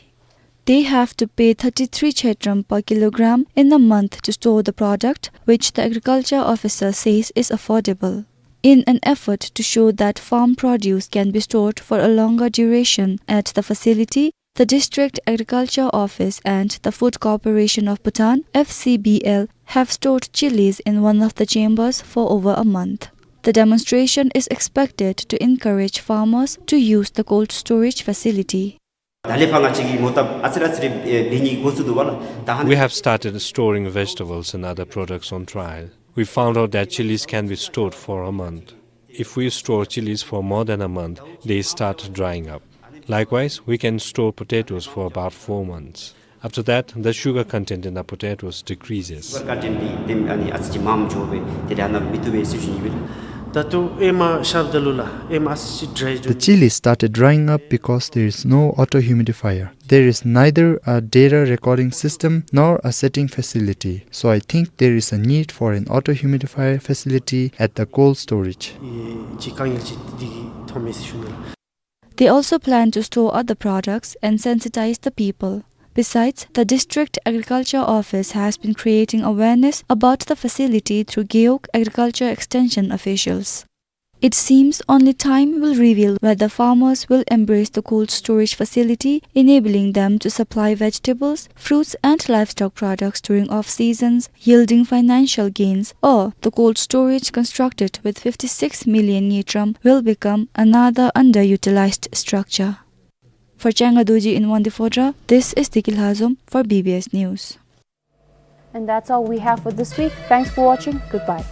They have to pay thirty-three chedram per kilogram in a month to store the product, which the agriculture officer says is affordable. In an effort to show that farm produce can be stored for a longer duration at the facility, the District Agriculture Office and the Food Corporation of Bhutan, F C B L, have stored chilies in one of the chambers for over a month. The demonstration is expected to encourage farmers to use the cold storage facility. ད་ལས་ཕར་ང་བཅས་ཀྱིས་མོ་བཏབ་ཨ་ཙི་རེ་ཨ་ཙི་རེ་ཨེ་འབད་ནི་འགོ་བཙུགས་དོ་བ་ལགས། ད་ཧ་We have started storing vegetables and other products on trial. We found out that chilies can be stored for a month. If we store chilies for more than a month, they start drying up. Likewise, we can store potatoes for about four months. After that, the sugar content in the potatoes decreases. ཤུ་གར་ཀོན་ཊེནཊ་འདི་ཏེ་ཨ་ནི་ཨ་ཙི་ཅིག་མངམ་འགྱོ་སྦེ་དེ་ལས་ཨ་ནཱ་མི་བཏུབ་པས་ཟེར་ཞུ་ནི་ཨིན་པས་ལགས། ད་ལྟོ་ཨེ་མ་ཤརཝ་ད་ལུ་ལགས་ཨེ་མ་ཨ་ཙི་ཅིག་ཌྲའི་འགྱོ། The chili started drying up because there is no auto humidifier. There is neither a data recording system nor a setting facility, so I think there is a need for an auto humidifier facility at the cold storage. ཨེ་ཅིག་དཀའ་ངལ་ཅིག་འདི་གིས་ཐོནམ་མས་ཟེར་ཞུ་ནི་ལགས། They also plan to store other products and sensitize the people. Besides, the District Agriculture Office has been creating awareness about the facility through Gewog Agriculture Extension officials. It seems only time will reveal whether farmers will embrace the cold storage facility, enabling them to supply vegetables, fruits, and livestock products during off-seasons, yielding financial gains, or the cold storage constructed with fifty-six million ngultrum will become another underutilized structure. For Changa Dorji in Wangdue Phodrang, this is Deki Lhazom for B B S News. And that's all we have for this week. Thanks for watching. Goodbye.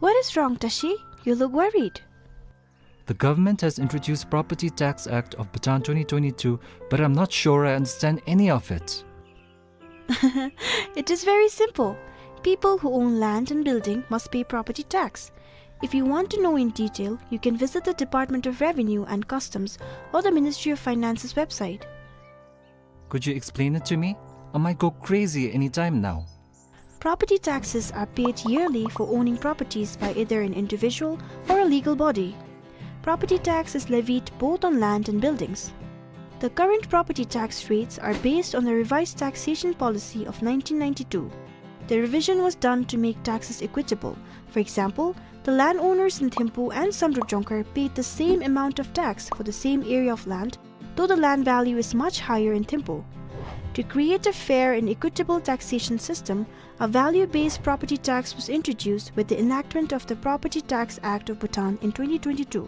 What is wrong, Tashi? You look worried. The government has introduced Property Tax Act of Bhutan twenty twenty-two, but I'm not sure I understand any of it. It is very simple. People who own land and building must pay property tax. If you want to know in detail, you can visit the Department of Revenue and Customs or the Ministry of Finance's website. Could you explain it to me? I might go crazy any time now. Property taxes are paid yearly for owning properties by either an individual or a legal body. Property tax is levied both on land and buildings. The current property tax rates are based on the Revised Taxation Policy of nineteen ninety-two. The revision was done to make taxes equitable. For example, the landowners in Thimphu and Samdrup Jongkhar paid the same amount of tax for the same area of land, though the land value is much higher in Thimphu. To create a fair and equitable taxation system, a value-based property tax was introduced with the enactment of the Property Tax Act of Bhutan in twenty twenty-two.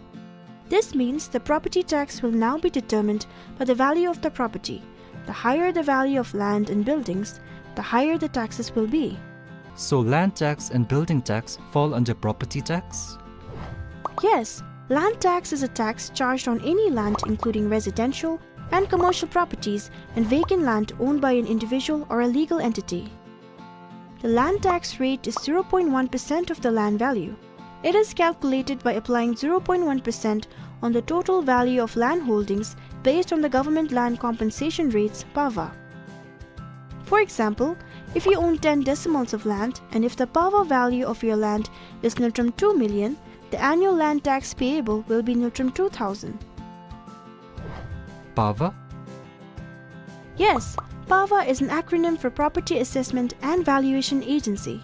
This means the property tax will now be determined by the value of the property. The higher the value of land and buildings, the higher the taxes will be. So land tax and building tax fall under property tax? Yes, land tax is a tax charged on any land, including residential and commercial properties and vacant land owned by an individual or a legal entity. The land tax rate is zero point one percent of the land value. It is calculated by applying zero point one percent on the total value of land holdings based on the government land compensation rates, PAVA. For example, if you own ten decimals of land and if the PAVA value of your land is niltrum two million, the annual land tax payable will be niltrum two thousand. PAVA? Yes, PAVA is an acronym for Property Assessment and Valuation Agency.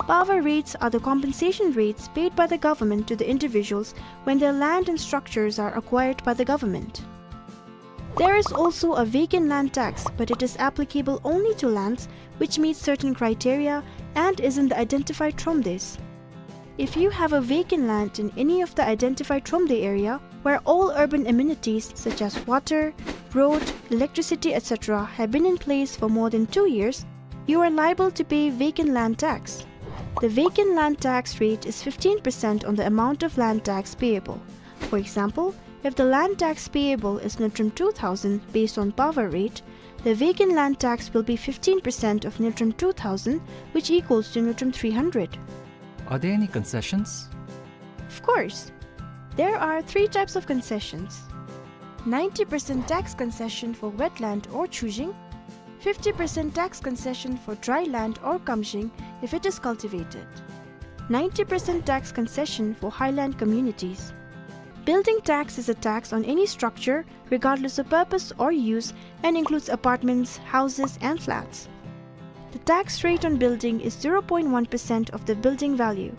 PAVA rates are the compensation rates paid by the government to the individuals when their land and structures are acquired by the government. There is also a vacant land tax, but it is applicable only to lands which meet certain criteria and is in the identified thromdes. If you have a vacant land in any of the identified thromde area where all urban amenities such as water, road, electricity, et cetera have been in place for more than two years, you are liable to pay vacant land tax. The vacant land tax rate is fifteen percent on the amount of land tax payable. For example, if the land tax payable is niltrum two thousand based on PAVA rate, the vacant land tax will be fifteen percent of niltrum two thousand, which equals to niltrum three hundred. Are there any concessions? Of course. There are three types of concessions. Ninety percent tax concession for wetland or chujing, fifty percent tax concession for dry land or kamjing if it is cultivated, ninety percent tax concession for highland communities. Building tax is a tax on any structure, regardless of purpose or use, and includes apartments, houses, and flats. The tax rate on building is zero point one percent of the building value.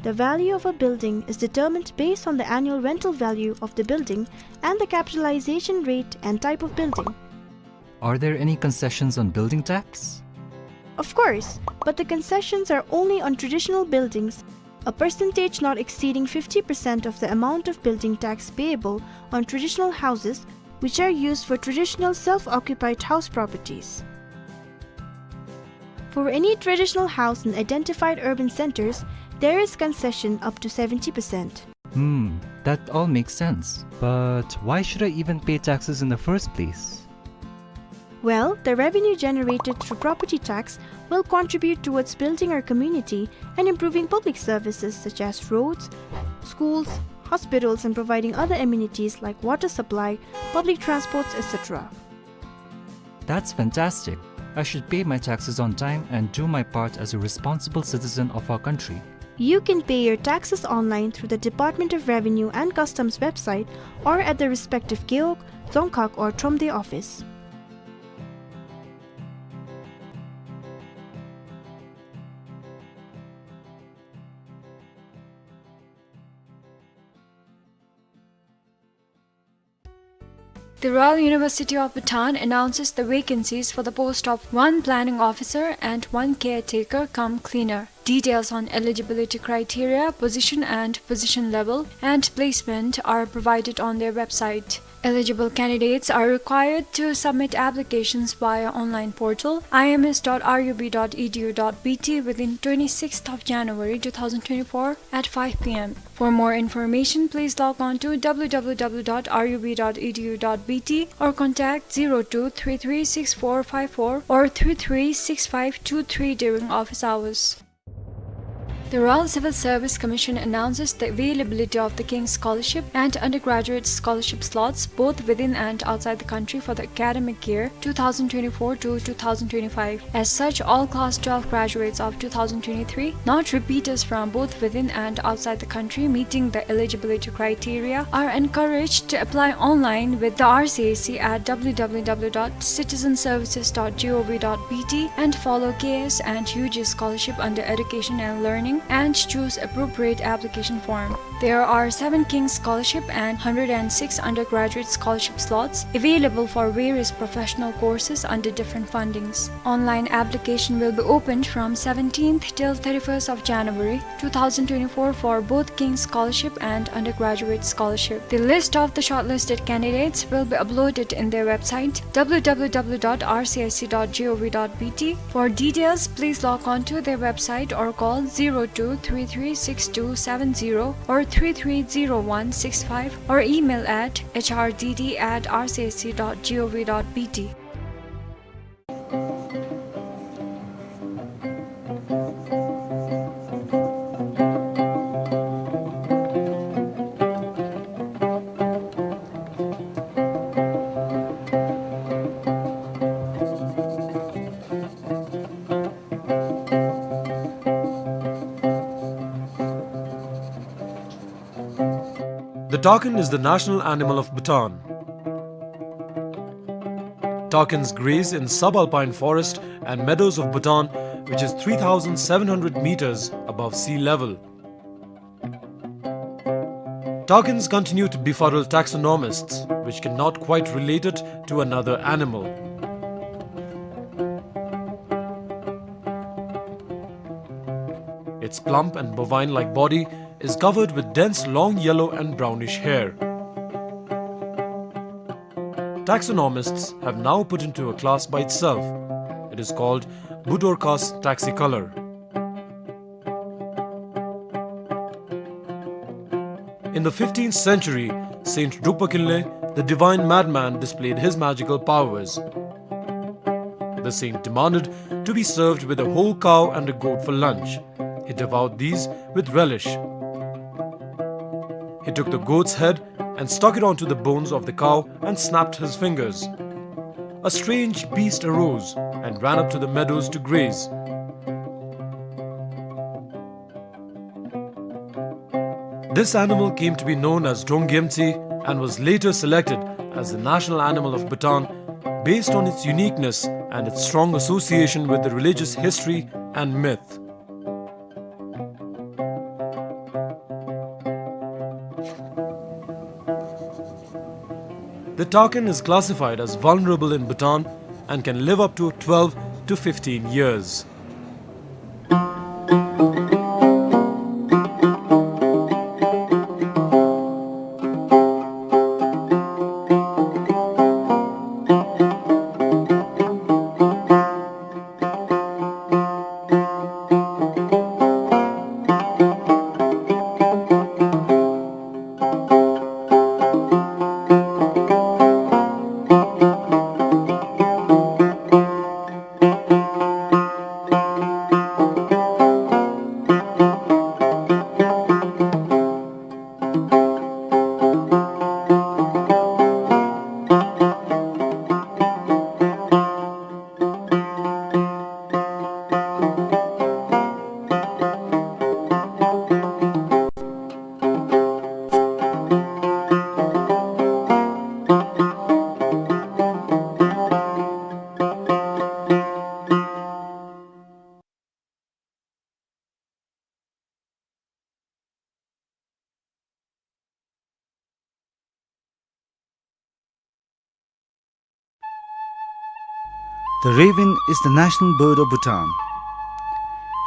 The value of a building is determined based on the annual rental value of the building and the capitalization rate and type of building. Are there any concessions on building tax? Of course, but the concessions are only on traditional buildings, a percentage not exceeding fifty percent of the amount of building tax payable on traditional houses which are used for traditional self-occupied house properties. For any traditional house in identified urban centers, there is concession up to seventy percent. Hmm, that all makes sense. But why should I even pay taxes in the first place? Well, the revenue generated through property tax will contribute towards building our community and improving public services such as roads, schools, hospitals, and providing other amenities like water supply, public transports, et cetera. That's fantastic. I should pay my taxes on time and do my part as a responsible citizen of our country. You can pay your taxes online through the Department of Revenue and Customs website or at the respective gewog, dzongkhag or thromde office. The Royal University of Bhutan announces the vacancies for the post of one planning officer and one caretaker cum cleaner. Details on eligibility criteria, position and position level, and placement are provided on their website. Eligible candidates are required to submit applications via online portal I M S dot R U B dot E D U dot B T within twenty-sixth of January two thousand twenty-four at five P M. For more information, please log on to W W W dot R U B dot E D U dot B T or contact zero two three three six four five four or three three six five two three during office hours. The Royal Civil Service Commission announces the availability of the King's Scholarship and Undergraduate Scholarship slots, both within and outside the country, for the academic year two thousand twenty-four to two thousand twenty-five. As such, all Class twelve graduates of two thousand twenty-three, not repeaters from both within and outside the country, meeting the eligibility criteria, are encouraged to apply online with the R C S C at W W W dot citizen services dot G O V dot B T and follow K S and U G scholarship under Education and Learning and choose appropriate application form. There are seven King's Scholarship and hundred and six undergraduate scholarship slots available for various professional courses under different fundings. Online application will be opened from seventeenth till thirty-first of January two thousand twenty-four for both King's Scholarship and undergraduate scholarship. The list of the shortlisted candidates will be uploaded in their website, W W W dot R C S C dot gov dot B T. For details, please log on to their website or call zero two three three six two seven zero or three three zero one six five or email at H R D D at R C S C dot gov dot B T. The takin is the national animal of Bhutan. Takins graze in subalpine forest and meadows of Bhutan, which is three thousand seven hundred meters above sea level. Takins continue to befuddle taxonomists, which cannot quite relate it to another animal. Its plump and bovine-like body is covered with dense long yellow and brownish hair. Taxonomists have now put into a class by itself. It is called Budorcas taxicolor. In the fifteenth century, Saint Drukpa Kinley, the divine madman, displayed his magical powers. The saint demanded to be served with a whole cow and a goat for lunch. He devoured these with relish. He took the goat's head and stuck it onto the bones of the cow and snapped his fingers. A strange beast arose and ran up to the meadows to graze. This animal came to be known as Drongyemtsi and was later selected as the national animal of Bhutan based on its uniqueness and its strong association with the religious history and myth. The takin is classified as vulnerable in Bhutan and can live up to twelve to fifteen years. The raven is the national bird of Bhutan.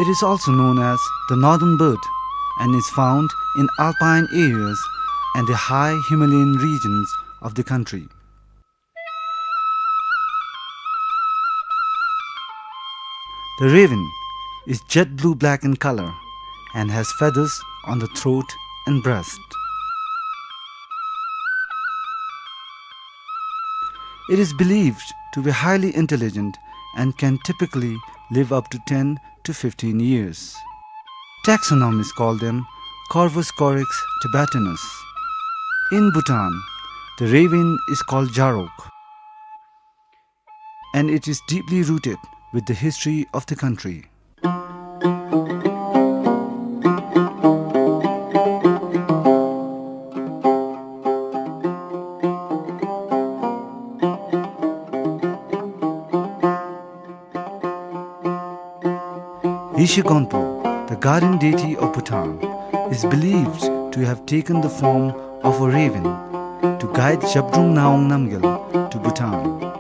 It is also known as the northern bird and is found in alpine areas and the high Himalayan regions of the country. The raven is jet blue-black in color and has feathers on the throat and breast. It is believed to be highly intelligent and can typically live up to ten to fifteen years. Taxonomists call them Corvus corax tibetanus. In Bhutan, the raven is called Jarok, and it is deeply rooted with the history of the country. Yeshe Gonpo, The guardian deity of Bhutan is believed to have taken the form of a raven to guide Zhabdrung Ngawang Namgyal to Bhutan.